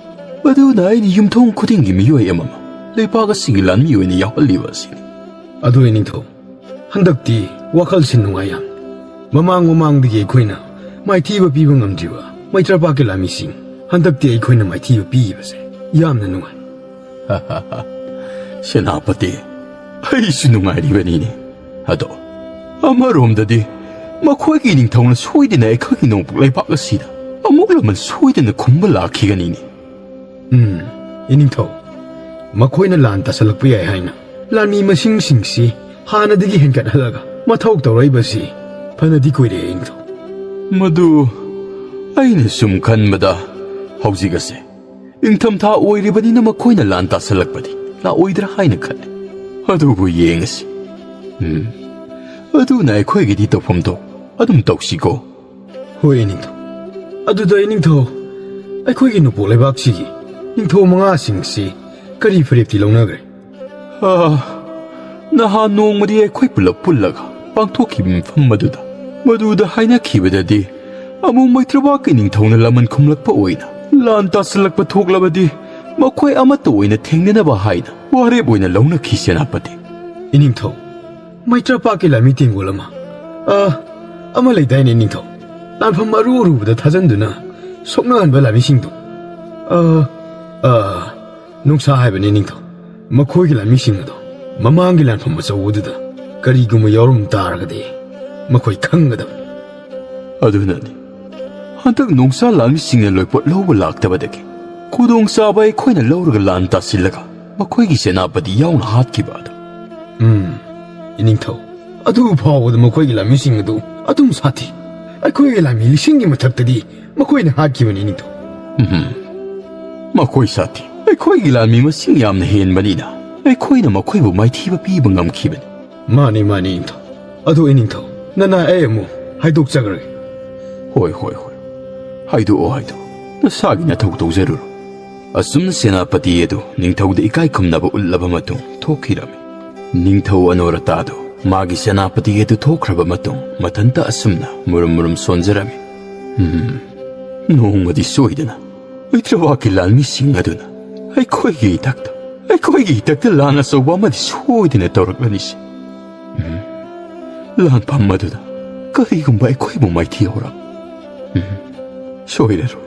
ꯑꯗꯨꯅ ꯑꯩꯅ ꯌꯨꯝꯊꯣꯡ ꯈꯨꯗꯤꯡꯒꯤ ꯃꯤꯑꯣꯏ ꯑꯃꯃꯝ ꯂꯩꯕꯥꯛ ꯑꯁꯤꯒꯤ ꯂꯥꯟꯃꯤ ꯑꯣꯏꯅ ꯌꯥꯎꯍꯜꯂꯤꯕ ꯑꯁꯤꯅꯤ꯫" "ꯑꯗꯨ ꯏꯅꯤꯡꯊꯧ, ꯍꯟꯗꯛꯇꯤ ꯋꯥꯈꯜꯁꯤ ꯅꯨꯡꯉꯥꯏ ꯌꯥꯝ꯫ ꯃꯃꯥꯡ ꯃꯃꯥꯡꯗꯒꯤ ꯑꯩꯈꯣꯏꯅ ꯃꯥꯏꯊꯤꯕ ꯄꯤꯕ ꯉꯝꯗ꯭ꯔꯤꯕ ꯃꯩꯇ꯭ꯔꯄꯥꯛꯀꯤ ꯂꯥꯟꯃꯤꯁꯤꯡ ꯍꯟꯗꯛꯇꯤ ꯑꯩꯈꯣꯏꯅ ꯃꯥꯏꯊꯤꯕ ꯄꯤꯈꯤꯕꯁꯦ ꯌꯥꯝꯅ ꯅꯨꯡꯉꯥꯏ꯫" ꯁꯦꯅꯥꯄꯇꯤ, ꯑꯩꯁꯨ ꯅꯨꯡꯉꯥꯏꯔꯤꯕꯅꯤꯅꯦ꯫ ꯑꯗꯣ ꯑꯃꯔꯣꯝꯗꯗꯤ ꯃꯈꯣꯏꯒꯤ ꯅꯤꯡꯊꯧꯅ ꯁꯣꯏꯗꯅ ꯑꯩꯈꯣꯏꯒꯤ ꯅꯣꯡꯄꯣꯛ ꯂꯩꯕꯥꯛ ꯑꯁꯤꯗ ꯑꯃꯨꯛ ꯂꯃꯟ ꯁꯣꯏꯗꯅ ꯈꯨꯝꯕ ꯂꯥꯛꯈꯤꯒꯅꯤꯅꯦ꯫ ꯎꯝ, ꯏꯅꯤꯡꯊꯧ, ꯃꯈꯣꯏꯅ ꯂꯥꯟ ꯇꯥꯁꯜꯂꯛꯄ ꯌꯥꯏ ꯍꯥꯏꯅ ꯂꯥꯟꯃꯤ ꯃꯁꯤꯡꯁꯤꯡꯁꯤ ꯍꯥꯟꯅꯗꯒꯤ ꯍꯦꯟꯒꯠꯍꯜꯂꯒ ꯃꯊꯧ ꯇꯧꯔꯛꯏꯕꯁꯤ ꯐꯅꯗꯤ ꯀꯨꯏꯔꯦ, ꯏꯅꯤꯡꯊꯧ꯫ ꯃꯗꯨ ꯑꯩꯅ ꯁꯨꯝ ꯈꯟꯕꯗ ꯍꯧꯖꯤꯛ ꯑꯁꯦ ꯏꯪꯊꯝꯊꯥ ꯑꯣꯏꯔꯤꯕꯅꯤꯅ ꯃꯈꯣꯏꯅ ꯂꯥꯟ ꯇꯥꯁꯜꯂꯛꯄꯗꯤ ꯂꯥꯛꯑꯣꯏꯗ꯭ꯔꯥ ꯍꯥꯏꯅ ꯈꯜꯂꯤ꯫ ꯑꯗꯨꯕꯨ ꯌꯦꯡꯉꯁꯤ꯫ ꯎꯝ, ꯑꯗꯨꯅ ꯑꯩꯈꯣꯏꯒꯤꯗꯤ ꯇꯧꯐꯝ ꯊꯣꯛ ꯑꯗꯨꯝ ꯇꯧꯁꯤꯀꯣ꯫ ꯍꯣꯏ, ꯏꯅꯤꯡꯊꯧ꯫ ꯑꯗꯨꯗ, ꯏꯅꯤꯡꯊꯧ, ꯑꯩꯈꯣꯏꯒꯤ ꯅꯣꯡꯄꯣꯛ ꯂꯩꯕꯥꯛꯁꯤꯒꯤ ꯅꯤꯡꯊꯧ ꯃꯉꯥꯁꯤꯡꯁꯤ ꯀꯔꯤ ꯐꯤꯔꯦꯞꯇꯤ ꯂꯧꯅꯈ꯭ꯔꯦ? ꯑꯥ, ꯅꯍꯥꯟ ꯅꯣꯡꯃꯗꯤ ꯑꯩꯈꯣꯏ ꯄꯨꯂꯞ ꯄꯨꯜꯂꯒ ꯄꯥꯡꯊꯣꯛꯈꯤꯕ ꯃꯐꯝ ꯑꯗꯨꯗ, ꯃꯗꯨꯗ ꯍꯥꯏꯅꯈꯤꯕꯗꯗꯤ, ꯑꯃꯨꯛ ꯃꯩꯇ꯭ꯔꯕꯥꯛꯀꯤ ꯅꯤꯡꯊꯧꯅ ꯂꯃꯟ ꯈꯨꯝꯂꯛꯄ ꯑꯣꯏꯅ ꯂꯥꯟ ꯇꯥꯁꯤꯜꯂꯛꯄ ꯊꯣꯛꯂꯕꯗꯤ ꯃꯈꯣꯏ ꯑꯃꯠꯇ ꯑꯣꯏꯅ ꯊꯦꯡꯅꯅꯕ ꯍꯥꯏꯅ ꯋꯥꯔꯦꯞ ꯑꯣꯏꯅ ꯂꯧꯅꯈꯤ, ꯁꯦꯅꯥꯄꯇꯤ꯫ ꯏꯅꯤꯡꯊꯧ, ꯃꯩꯇ꯭ꯔꯄꯥꯛꯀꯤ ꯂꯥꯟꯃꯤ ꯇꯦꯡꯒꯣꯜ ꯑꯃ, ꯑ, ꯑꯃ ꯂꯩꯗꯥꯏꯅꯦ, ꯏꯅꯤꯡꯊꯧ? ꯂꯥꯟꯐꯝ ꯑꯔꯨ ꯑꯔꯨꯕꯗ ꯊꯥꯖꯟꯗꯨꯅ ꯁꯣꯛꯅꯍꯟꯕ ꯂꯥꯟꯃꯤꯁꯤꯡꯗꯣ꯫ ꯑ, ꯑ, ꯅꯣꯡꯁꯥ ꯍꯥꯏꯕꯅꯦ, ꯏꯅꯤꯡꯊꯧ꯫ ꯃꯈꯣꯏꯒꯤ ꯂꯥꯟꯃꯤꯁꯤꯡ ꯑꯗꯣ ꯃꯃꯥꯡꯒꯤ ꯂꯥꯟꯐꯝ ꯑꯆꯧꯕꯗꯨꯗ ꯀꯔꯤꯒꯨꯝꯕ ꯌꯥꯎꯔꯝ ꯇꯥꯔꯒꯗꯤ ꯃꯈꯣꯏ ꯈꯪꯒꯗꯕꯅꯤ꯫ ꯑꯗꯨꯅꯅꯤ, ꯍꯟꯗꯛ ꯅꯣꯡꯁꯥ ꯂꯥꯟꯃꯤꯁꯤꯡꯅ ꯂꯣꯏꯄꯣꯠ ꯂꯧꯕ ꯂꯥꯛꯇꯕꯗꯒꯤ ꯈꯨꯗꯣꯡꯆꯥꯕ ꯑꯩꯈꯣꯏꯅ ꯂꯧꯔꯒ ꯂꯥꯟ ꯇꯥꯁꯤꯜꯂꯒ ꯃꯈꯣꯏꯒꯤ ꯁꯦꯅꯥꯄꯇꯤ ꯌꯥꯎꯅ ꯍꯥꯠꯈꯤꯕ ꯑꯗꯨ꯫ ꯎꯝ, ꯏꯅꯤꯡꯊꯧ, ꯑꯗꯨ ꯐꯥꯎꯕꯗ ꯃꯈꯣꯏꯒꯤ ꯂꯥꯟꯃꯤꯁꯤꯡ ꯑꯗꯨ ꯑꯗꯨꯝ ꯁꯥꯊꯤ꯫ ꯑꯩꯈꯣꯏꯒꯤ ꯂꯥꯟꯃꯤ ꯂꯤꯁꯤꯡꯒꯤ ꯃꯊꯛꯇꯗꯤ ꯃꯈꯣꯏꯅ ꯍꯥꯠꯈꯤꯕꯅꯤ, ꯏꯅꯤꯡꯊꯧ꯫ ꯎꯝ, ꯃꯈꯣꯏ ꯁꯥꯊꯤ꯫ ꯑꯩꯈꯣꯏꯒꯤ ꯂꯥꯟꯃꯤ ꯃꯁꯤꯡ ꯌꯥꯝꯅ ꯍꯦꯟꯕꯅꯤꯅ ꯑꯩꯈꯣꯏꯅ ꯃꯈꯣꯏꯕꯨ ꯃꯥꯏꯊꯤꯕ ꯄꯤꯕ ꯉꯝꯈꯤꯕꯅꯤ꯫ ꯃꯥꯅꯤ, ꯃꯥꯅꯤ, ꯏꯅꯤꯡꯊꯧ꯫ ꯑꯗꯨ, ꯏꯅꯤꯡꯊꯧ, ꯅꯅꯥꯏ ꯑꯩ ꯑꯃꯨꯛ ꯍꯥꯏꯗꯣꯛꯆꯈ꯭ꯔꯒꯦ꯫ ꯍꯣꯏ, ꯍꯣꯏ, ꯍꯣꯏ꯫ ꯍꯥꯏꯗꯣꯛꯑꯣ, ꯍꯥꯏꯗꯣꯛꯑꯣ꯫ ꯅꯁꯥꯒꯤ ꯅꯊꯧ ꯇꯧꯖꯔꯨꯔꯣ꯫ ꯑꯁꯨꯝꯅ ꯁꯦꯅꯥꯄꯇꯤ ꯑꯗꯨ ꯅꯤꯡꯊꯧꯗ ꯏꯀꯥꯏ ꯈꯨꯝꯅꯕ ꯎꯠꯂꯕ ꯃꯇꯨꯡ ꯊꯣꯛꯈꯤꯔꯝꯃꯤ꯫ ꯅꯤꯡꯊꯧ ꯑꯅꯣꯔꯇꯥꯗꯨ ꯃꯥꯒꯤ ꯁꯦꯅꯥꯄꯇꯤ ꯑꯗꯨ ꯊꯣꯛꯈ꯭ꯔꯕ ꯃꯇꯨꯡ ꯃꯊꯟꯇ ꯑꯁꯨꯝꯅ ꯃꯨꯔꯨꯝ ꯃꯨꯔꯨꯝ ꯁꯣꯟꯖꯔꯝꯃꯤ꯫ ꯎꯝ, ꯅꯣꯡꯃꯗꯤ ꯁꯣꯏꯗꯅ ꯃꯩꯇ꯭ꯔꯕꯥꯛꯀꯤ ꯂꯥꯟꯃꯤꯁꯤꯡ ꯑꯗꯨꯅ ꯑꯩꯈꯣꯏꯒꯤ ꯏꯊꯛꯇ, ꯑꯩꯈꯣꯏꯒꯤ ꯏꯊꯛꯇ ꯂꯥꯟ ꯑꯆꯧꯕ ꯑꯃꯗꯤ ꯁꯣꯏꯗꯅ ꯇꯧꯔꯛꯂꯅꯤꯁꯦ꯫ ꯎꯝ, ꯂꯥꯟꯐꯝ ꯑꯗꯨꯗ ꯀꯔꯤꯒꯨꯝꯕ ꯑꯩꯈꯣꯏꯕꯨ ꯃꯥꯏꯊꯤꯍꯧꯔꯕ? ꯎꯝ, ꯁꯣꯏꯔꯔꯣꯏ,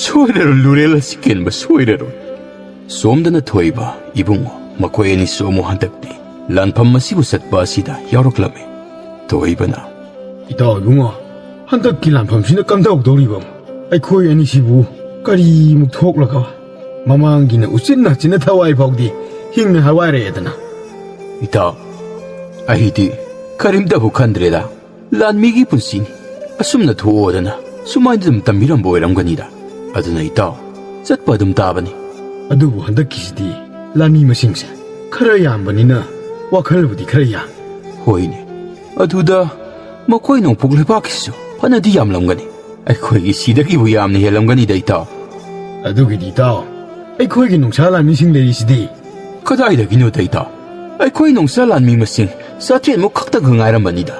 ꯁꯣꯏꯔꯔꯣꯏ, ꯂꯨꯔꯦꯜ ꯑꯁꯤ ꯀꯦꯟꯕ ꯁꯣꯏꯔꯔꯣꯏ꯫ ꯁꯣꯝꯗꯅ ꯊꯣꯏꯕ ꯏꯕꯨꯡꯉꯣ, ꯃꯈꯣꯏ ꯑꯅꯤꯁꯨ ꯑꯃꯨꯛ ꯍꯟꯗꯛꯇꯤ ꯂꯥꯟꯐꯝ ꯑꯁꯤꯕꯨ ꯆꯠꯄ ꯑꯁꯤꯗ ꯌꯥꯎꯔꯛꯂꯝꯃꯤ꯫ ꯊꯣꯏꯕꯅ, "ꯏꯇꯥꯎ ꯏꯕꯨꯡꯉꯣ, ꯍꯟꯗꯛꯀꯤ ꯂꯥꯟꯐꯝꯁꯤꯅ ꯀꯝꯗꯧꯗꯧꯔꯤꯕ? ꯑꯩꯈꯣꯏ ꯑꯅꯤꯁꯤꯕꯨ ꯀꯔꯤꯃꯨꯛ ꯊꯣꯛꯂꯒ ꯃꯃꯥꯡꯒꯤꯅ ꯎꯆꯤꯟ ꯅꯥꯆꯤꯟꯅ ꯊꯋꯥꯏ ꯐꯥꯎꯗꯤ ꯍꯤꯡꯅ ꯍꯋꯥꯏꯔꯛꯑꯦꯗꯅ?" "ꯏꯇꯥꯎ, ꯑꯩꯗꯤ ꯀꯔꯤꯝꯇꯕꯨ ꯈꯟꯗ꯭ꯔꯦꯗ꯫ ꯂꯥꯟꯃꯤꯒꯤ ꯄꯨꯟꯁꯤꯅꯤ꯫ ꯑꯁꯨꯝꯅ ꯊꯣꯛꯑꯣꯗꯅ ꯁꯨꯃꯥꯏꯅ ꯑꯗꯨꯝ ꯇꯝꯕꯤꯔꯝꯕ ꯑꯣꯏꯔꯝꯒꯅꯤꯗ꯫ ꯑꯗꯨꯅ ꯏꯇꯥꯎ, ꯆꯠꯄ ꯑꯗꯨꯝ ꯇꯥꯕꯅꯤ꯫" "ꯑꯗꯨꯕꯨ ꯍꯟꯗꯛꯀꯤꯁꯤꯗꯤ ꯂꯥꯟꯃꯤ ꯃꯁꯤꯡꯁꯦ ꯈꯔ ꯌꯥꯝꯕꯅꯤꯅ ꯋꯥꯈꯜꯕꯨꯗꯤ ꯈꯔ ꯌꯥꯝꯃꯤ꯫" "ꯍꯣꯏꯅꯦ, ꯑꯗꯨꯗ ꯃꯈꯣꯏ ꯅꯣꯡꯄꯣꯛ ꯂꯩꯕꯥꯛꯀꯤꯁꯤꯁꯨ ꯐꯅꯗꯤ ꯌꯥꯝꯂꯝꯒꯅꯤ꯫ ꯑꯩꯈꯣꯏꯒꯤ ꯁꯤꯗꯒꯤꯕꯨ ꯌꯥꯝꯅ ꯍꯦꯜꯂꯝꯒꯅꯤꯗ ꯏꯇꯥꯎ꯫" "ꯑꯗꯨꯒꯤꯗꯤ ꯏꯇꯥꯎ, ꯑꯩꯈꯣꯏꯒꯤ ꯅꯣꯡꯁꯥ ꯂꯥꯟꯃꯤꯁꯤꯡ ꯂꯩꯔꯤꯁꯤꯗꯤ?" "ꯀꯗꯥꯏꯗꯒꯤꯅꯣꯗ ꯏꯇꯥꯎ? ꯑꯩꯈꯣꯏ ꯅꯣꯡꯁꯥ ꯂꯥꯟꯃꯤ ꯃꯁꯤꯡ ꯆꯥꯇ꯭ꯔꯦꯠꯃꯨꯛ ꯈꯛꯇꯪ ꯉꯥꯏꯔꯝꯕꯅꯤꯗ꯫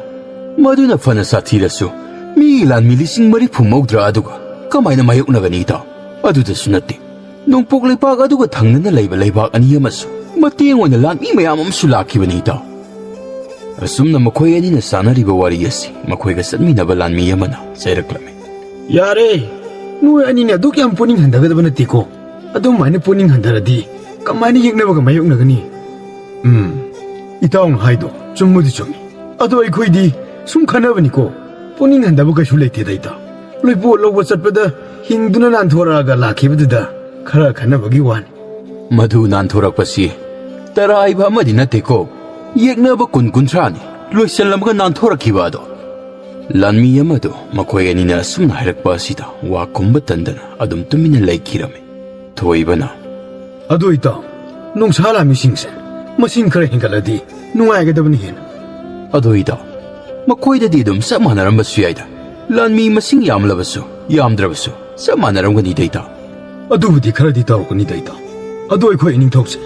ꯃꯗꯨꯅ ꯐꯅ ꯁꯥꯊꯤꯔꯁꯨ ꯃꯤꯒꯤ ꯂꯥꯟꯃꯤ ꯂꯤꯁꯤꯡ ꯃꯔꯤꯐꯨ ꯃꯧꯗ꯭ꯔꯥ ꯑꯗꯨꯒ ꯀꯃꯥꯏꯅ ꯃꯥꯌꯣꯛꯅꯒꯅꯤ ꯏꯇꯥꯎ? ꯑꯗꯨꯗꯁꯨ ꯅꯠꯇꯦ, ꯅꯣꯡꯄꯣꯛ ꯂꯩꯕꯥꯛ ꯑꯗꯨꯒ ꯊꯪꯅꯅ ꯂꯩꯕ ꯂꯩꯕꯥꯛ ꯑꯅꯤ ꯑꯃꯁꯨ ꯃꯇꯦꯡ ꯑꯣꯏꯅ ꯂꯥꯟꯃꯤ ꯃꯌꯥꯝ ꯑꯃꯁꯨ ꯂꯥꯛꯈꯤꯕꯅꯤ ꯏꯇꯥꯎ꯫" ꯑꯁꯨꯝꯅ ꯃꯈꯣꯏ ꯑꯅꯤꯅ ꯆꯥꯅꯔꯤꯕ ꯋꯥꯔꯤ ꯑꯁꯤ ꯃꯈꯣꯏꯒ ꯆꯠꯃꯤꯟꯅꯕ ꯂꯥꯟꯃꯤ ꯑꯃꯅ ꯆꯩꯔꯛꯂꯝꯃꯤ꯫ "ꯌꯥꯔꯦ, ꯅꯣꯏ ꯑꯅꯤꯅ ꯑꯗꯨꯛ ꯌꯥꯝ ꯄꯨꯛꯅꯤꯡ ꯍꯟꯊꯒꯗꯕ ꯅꯠꯇꯦꯀꯣ꯫ ꯑꯗꯨꯃꯥꯏꯅ ꯄꯨꯛꯅꯤꯡ ꯍꯟꯊꯔꯗꯤ ꯀꯃꯥꯏꯅ ꯌꯦꯛꯅꯕꯒ ꯃꯥꯌꯣꯛꯅꯒꯅꯤ?" "ꯎꯝ, ꯏꯇꯥꯎꯅ ꯍꯥꯏꯗꯣ ꯆꯨꯝꯕꯨꯗꯤ ꯆꯨꯝꯃꯤ꯫ ꯑꯗꯣ ꯑꯩꯈꯣꯏꯗꯤ ꯁꯨꯝ ꯈꯟꯅꯕꯅꯤꯀꯣ꯫ ꯄꯨꯛꯅꯤꯡ ꯍꯟꯊꯕ ꯀꯩꯁꯨ ꯂꯩꯇꯦꯗ ꯏꯇꯥꯎ꯫ ꯂꯣꯏꯄꯣꯠ ꯂꯧꯕ ꯆꯠꯄꯗ ꯍꯤꯡꯗꯨꯅ ꯅꯥꯟꯊꯣꯔꯛꯑꯒ ꯂꯥꯛꯈꯤꯕꯗꯨꯗ ꯈꯔ ꯈꯟꯅꯕꯒꯤ ꯋꯥꯅꯤ꯫" "ꯃꯗꯨ ꯅꯥꯟꯊꯣꯔꯛꯄꯁꯤ ꯇꯔꯥꯏꯕ ꯑꯃꯗꯤ ꯅꯠꯇꯦꯀꯣ꯫ ꯌꯦꯛꯅꯕ ꯀꯨꯟ ꯀꯨꯟꯊ꯭ꯔꯥꯅꯤ ꯂꯣꯏꯁꯤꯜꯂꯝꯃꯒ ꯅꯥꯟꯊꯣꯔꯛꯈꯤꯕ ꯑꯗꯣ꯫" ꯂꯥꯟꯃꯤ ꯑꯃꯗꯨ ꯃꯈꯣꯏ ꯑꯅꯤꯅ ꯑꯁꯨꯝꯅ ꯍꯥꯏꯔꯛꯄ ꯑꯁꯤꯗ ꯋꯥ ꯈꯨꯝꯕ ꯇꯟꯗꯅ ꯑꯗꯨꯝ ꯇꯨꯃꯤꯟꯅ ꯂꯩꯈꯤꯔꯝꯃꯤ꯫ ꯊꯣꯏꯕꯅ, "ꯑꯗꯨ ꯏꯇꯥꯎ, ꯅꯣꯡꯁꯥ ꯂꯥꯟꯃꯤꯁꯤꯡꯁꯦ ꯃꯁꯤꯡ ꯈꯔ ꯍꯦꯟꯒꯠꯂꯗꯤ ꯅꯨꯡꯉꯥꯏꯒꯗꯕꯅꯤ ꯍꯦꯟꯅ꯫" "ꯑꯗꯣ ꯏꯇꯥꯎ, ꯃꯈꯣꯏꯗꯗꯤ ꯑꯗꯨꯝ ꯆꯞ ꯃꯥꯟꯅꯔꯝꯕꯁꯨ ꯌꯥꯏꯗ꯫ ꯂꯥꯟꯃꯤ ꯃꯁꯤꯡ ꯌꯥꯝꯂꯕꯁꯨ ꯌꯥꯝꯗ꯭ꯔꯕꯁꯨ ꯆꯞ ꯃꯥꯟꯅꯔꯝꯒꯅꯤꯗ ꯏꯇꯥꯎ꯫" "ꯑꯗꯨꯕꯨꯗꯤ ꯈꯔꯗꯤ ꯇꯧꯔꯛꯀꯅꯤꯗ ꯏꯇꯥꯎ꯫ ꯑꯗꯣ ꯑꯩꯈꯣꯏ ꯏꯅꯤꯡꯊꯧꯁꯦ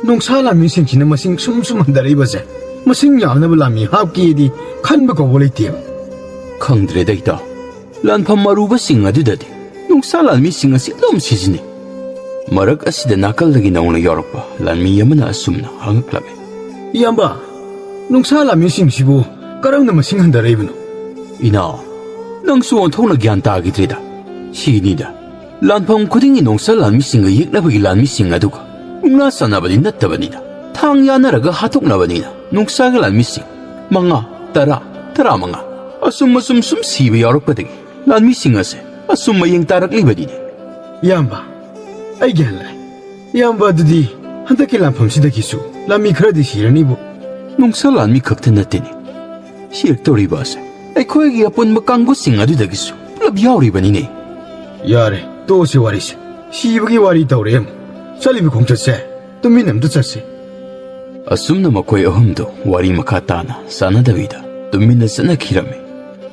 ꯅꯣꯡꯁꯥ ꯂꯥꯟꯃꯤꯁꯤꯡꯁꯤꯅ ꯃꯁꯤꯡ ꯁꯨꯝ ꯁꯨꯝ ꯍꯟꯊꯔꯛꯏꯕꯁꯦ ꯃꯁꯤꯡ ꯌꯥꯝꯅꯕ ꯂꯥꯟꯃꯤ ꯍꯥꯞꯀꯦꯗꯤ ꯈꯟꯕ ꯀꯧꯕ ꯂꯩꯇꯦꯕ꯫" "ꯈꯪꯗ꯭ꯔꯦꯗ ꯏꯇꯥꯎ, ꯂꯥꯟꯐꯝ ꯑꯔꯨꯕꯁꯤꯡ ꯑꯗꯨꯗꯗꯤ ꯅꯨꯡꯁꯥ ꯂꯥꯟꯃꯤꯁꯤꯡ ꯑꯁꯤ ꯑꯗꯨꯝ ꯁꯤꯖꯤꯟꯅꯩ꯫" ꯃꯔꯛ ꯑꯁꯤꯗ ꯅꯥꯀꯜꯗꯒꯤ ꯅꯧꯅ ꯌꯥꯎꯔꯛꯄ ꯂꯥꯟꯃꯤ ꯑꯃꯅ ꯑꯁꯨꯝꯅ ꯍꯪꯉꯛꯂꯝꯃꯤ꯫ "ꯏꯌꯥꯝꯕ, ꯅꯨꯡꯁꯥ ꯂꯥꯟꯃꯤꯁꯤꯡꯁꯤꯕꯨ ꯀꯔꯝꯅ ꯃꯁꯤꯡ ꯍꯟꯊꯔꯛꯏꯕꯅꯣ?" "ꯏꯅꯥꯎ, ꯅꯪꯁꯨ ꯑꯣꯟꯊꯣꯛꯅ ꯒ꯭ꯌꯥꯟ ꯇꯥꯈꯤꯗ꯭ꯔꯦꯗ꯫ ꯁꯤꯅꯤꯗ, ꯂꯥꯟꯐꯝ ꯈꯨꯗꯤꯡꯒꯤ ꯅꯣꯡꯁꯥ ꯂꯥꯟꯃꯤꯁꯤꯡꯒ ꯌꯦꯛꯅꯕꯒꯤ ꯂꯥꯟꯃꯤꯁꯤꯡ ꯑꯗꯨꯒ ꯃꯨꯛꯅꯥ ꯁꯥꯟꯅꯕꯗꯤ ꯅꯠꯇꯕꯅꯤꯅ, ꯊꯥꯡ ꯌꯥꯅꯔꯒ ꯍꯥꯠꯇꯣꯛꯅꯕꯅꯤꯅ ꯅꯣꯡꯁꯥꯒꯤ ꯂꯥꯟꯃꯤꯁꯤꯡ ꯃꯉꯥ, ꯇꯔꯥ, ꯇꯔꯥꯃꯉꯥ, ꯑꯁꯨꯝ ꯑꯁꯨꯝ ꯁꯨꯝ ꯁꯤꯕ ꯌꯥꯎꯔꯛꯄꯗꯒꯤ ꯂꯥꯟꯃꯤꯁꯤꯡ ꯑꯁꯦ ꯑꯁꯨꯝ ꯃꯌꯦꯡ ꯇꯥꯔꯛꯂꯤꯕꯅꯤꯅꯦ꯫ ꯏꯌꯥꯝꯕ, ꯑꯩ ꯒ꯭ꯌꯥꯟ ꯂꯥꯏ꯫ ꯏꯌꯥꯝꯕ ꯑꯗꯨꯗꯤ ꯍꯟꯗꯛꯀꯤ ꯂꯥꯟꯐꯝꯁꯤꯗꯒꯤꯁꯨ ꯂꯥꯟꯃꯤ ꯈꯔꯗꯤ ꯁꯤꯔꯅꯤꯕꯨ꯫ ꯅꯣꯡꯁꯥ ꯂꯥꯟꯃꯤ ꯈꯛꯇ ꯅꯠꯇꯦꯅꯦ, ꯁꯤꯔꯛꯇꯧꯔꯤꯕ ꯑꯁꯦ ꯑꯩꯈꯣꯏꯒꯤ ꯑꯄꯨꯟꯕ ꯀꯥꯡꯕꯨꯁꯤꯡ ꯑꯗꯨꯗꯒꯤꯁꯨ ꯄꯨꯂꯞ ꯌꯥꯎꯔꯤꯕꯅꯤꯅꯦ꯫ ꯌꯥꯔꯦ, ꯇꯣꯛꯑꯁꯤ ꯋꯥꯔꯤꯁꯦ꯫ ꯁꯤꯕꯒꯤ ꯋꯥꯔꯤ ꯇꯧꯔꯦ ꯑꯃꯨꯛ꯫ ꯆꯠꯂꯤꯕ ꯈꯣꯡꯆꯠꯁꯦ ꯇꯨꯃꯤꯟꯅ ꯑꯝꯇ ꯆꯠꯁꯤ꯫ ꯑꯁꯨꯝꯅ ꯃꯈꯣꯏ ꯑꯍꯨꯝꯗꯨ ꯋꯥꯔꯤ ꯃꯈꯥ ꯇꯥꯅ ꯁꯥꯟꯅꯗꯕꯤꯗ ꯇꯨꯃꯤꯟꯅ ꯆꯠꯅꯈꯤꯔꯝꯃꯤ꯫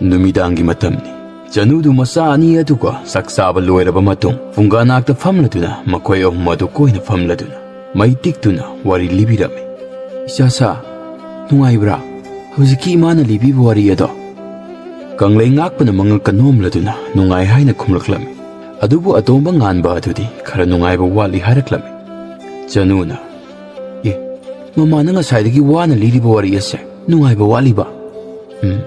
ꯅꯨꯃꯤꯗꯥꯡꯒꯤ ꯃꯇꯝꯅꯤ꯫ ꯆꯅꯨꯗꯨ ꯃꯆꯥ ꯑꯅꯤ ꯑꯗꯨꯒ ꯆꯥꯛ ꯆꯥꯕ ꯂꯣꯏꯔꯕ ꯃꯇꯨꯡ ꯐꯨꯡꯒꯥ ꯅꯥꯛꯇ ꯐꯝꯂꯗꯨꯅ ꯃꯈꯣꯏ ꯑꯍꯨꯝ ꯑꯗꯨ ꯀꯣꯏꯅ ꯐꯝꯂꯗꯨꯅ ꯃꯩ ꯇꯤꯛꯇꯨꯅ ꯋꯥꯔꯤ ꯂꯤꯕꯤꯔꯝꯃꯤ꯫ "ꯏꯆꯥꯁꯥ, ꯅꯨꯡꯉꯥꯏꯕ꯭ꯔꯥ ꯍꯧꯖꯤꯛꯀꯤ ꯏꯃꯥꯅ ꯂꯤꯕꯤꯕ ꯋꯥꯔꯤ ꯑꯗꯣ?" ꯀꯪꯂꯩ ꯉꯥꯛꯄꯅ ꯃꯉꯛꯀ ꯅꯣꯝꯂꯗꯨꯅ ꯅꯨꯡꯉꯥꯏ ꯍꯥꯏꯅ ꯈꯨꯝꯂꯛꯂꯝꯃꯤ꯫ ꯑꯗꯨꯕꯨ ꯑꯇꯣꯝꯕ ꯉꯥꯟꯕ ꯑꯗꯨꯗꯤ ꯈꯔ ꯅꯨꯡꯉꯥꯏꯕ ꯋꯥꯠꯂꯤ ꯍꯥꯏꯔꯛꯂꯝꯃꯤ꯫ ꯆꯅꯨꯅ, "ꯑꯦ, ꯃꯃꯥꯅ ꯉꯁꯥꯏꯗꯒꯤ ꯋꯥꯅ ꯂꯤꯔꯤꯕ ꯋꯥꯔꯤ ꯑꯁꯦ ꯅꯨꯡꯉꯥꯏꯕ ꯋꯥꯠꯂꯤꯕ?" "ꯎꯝ,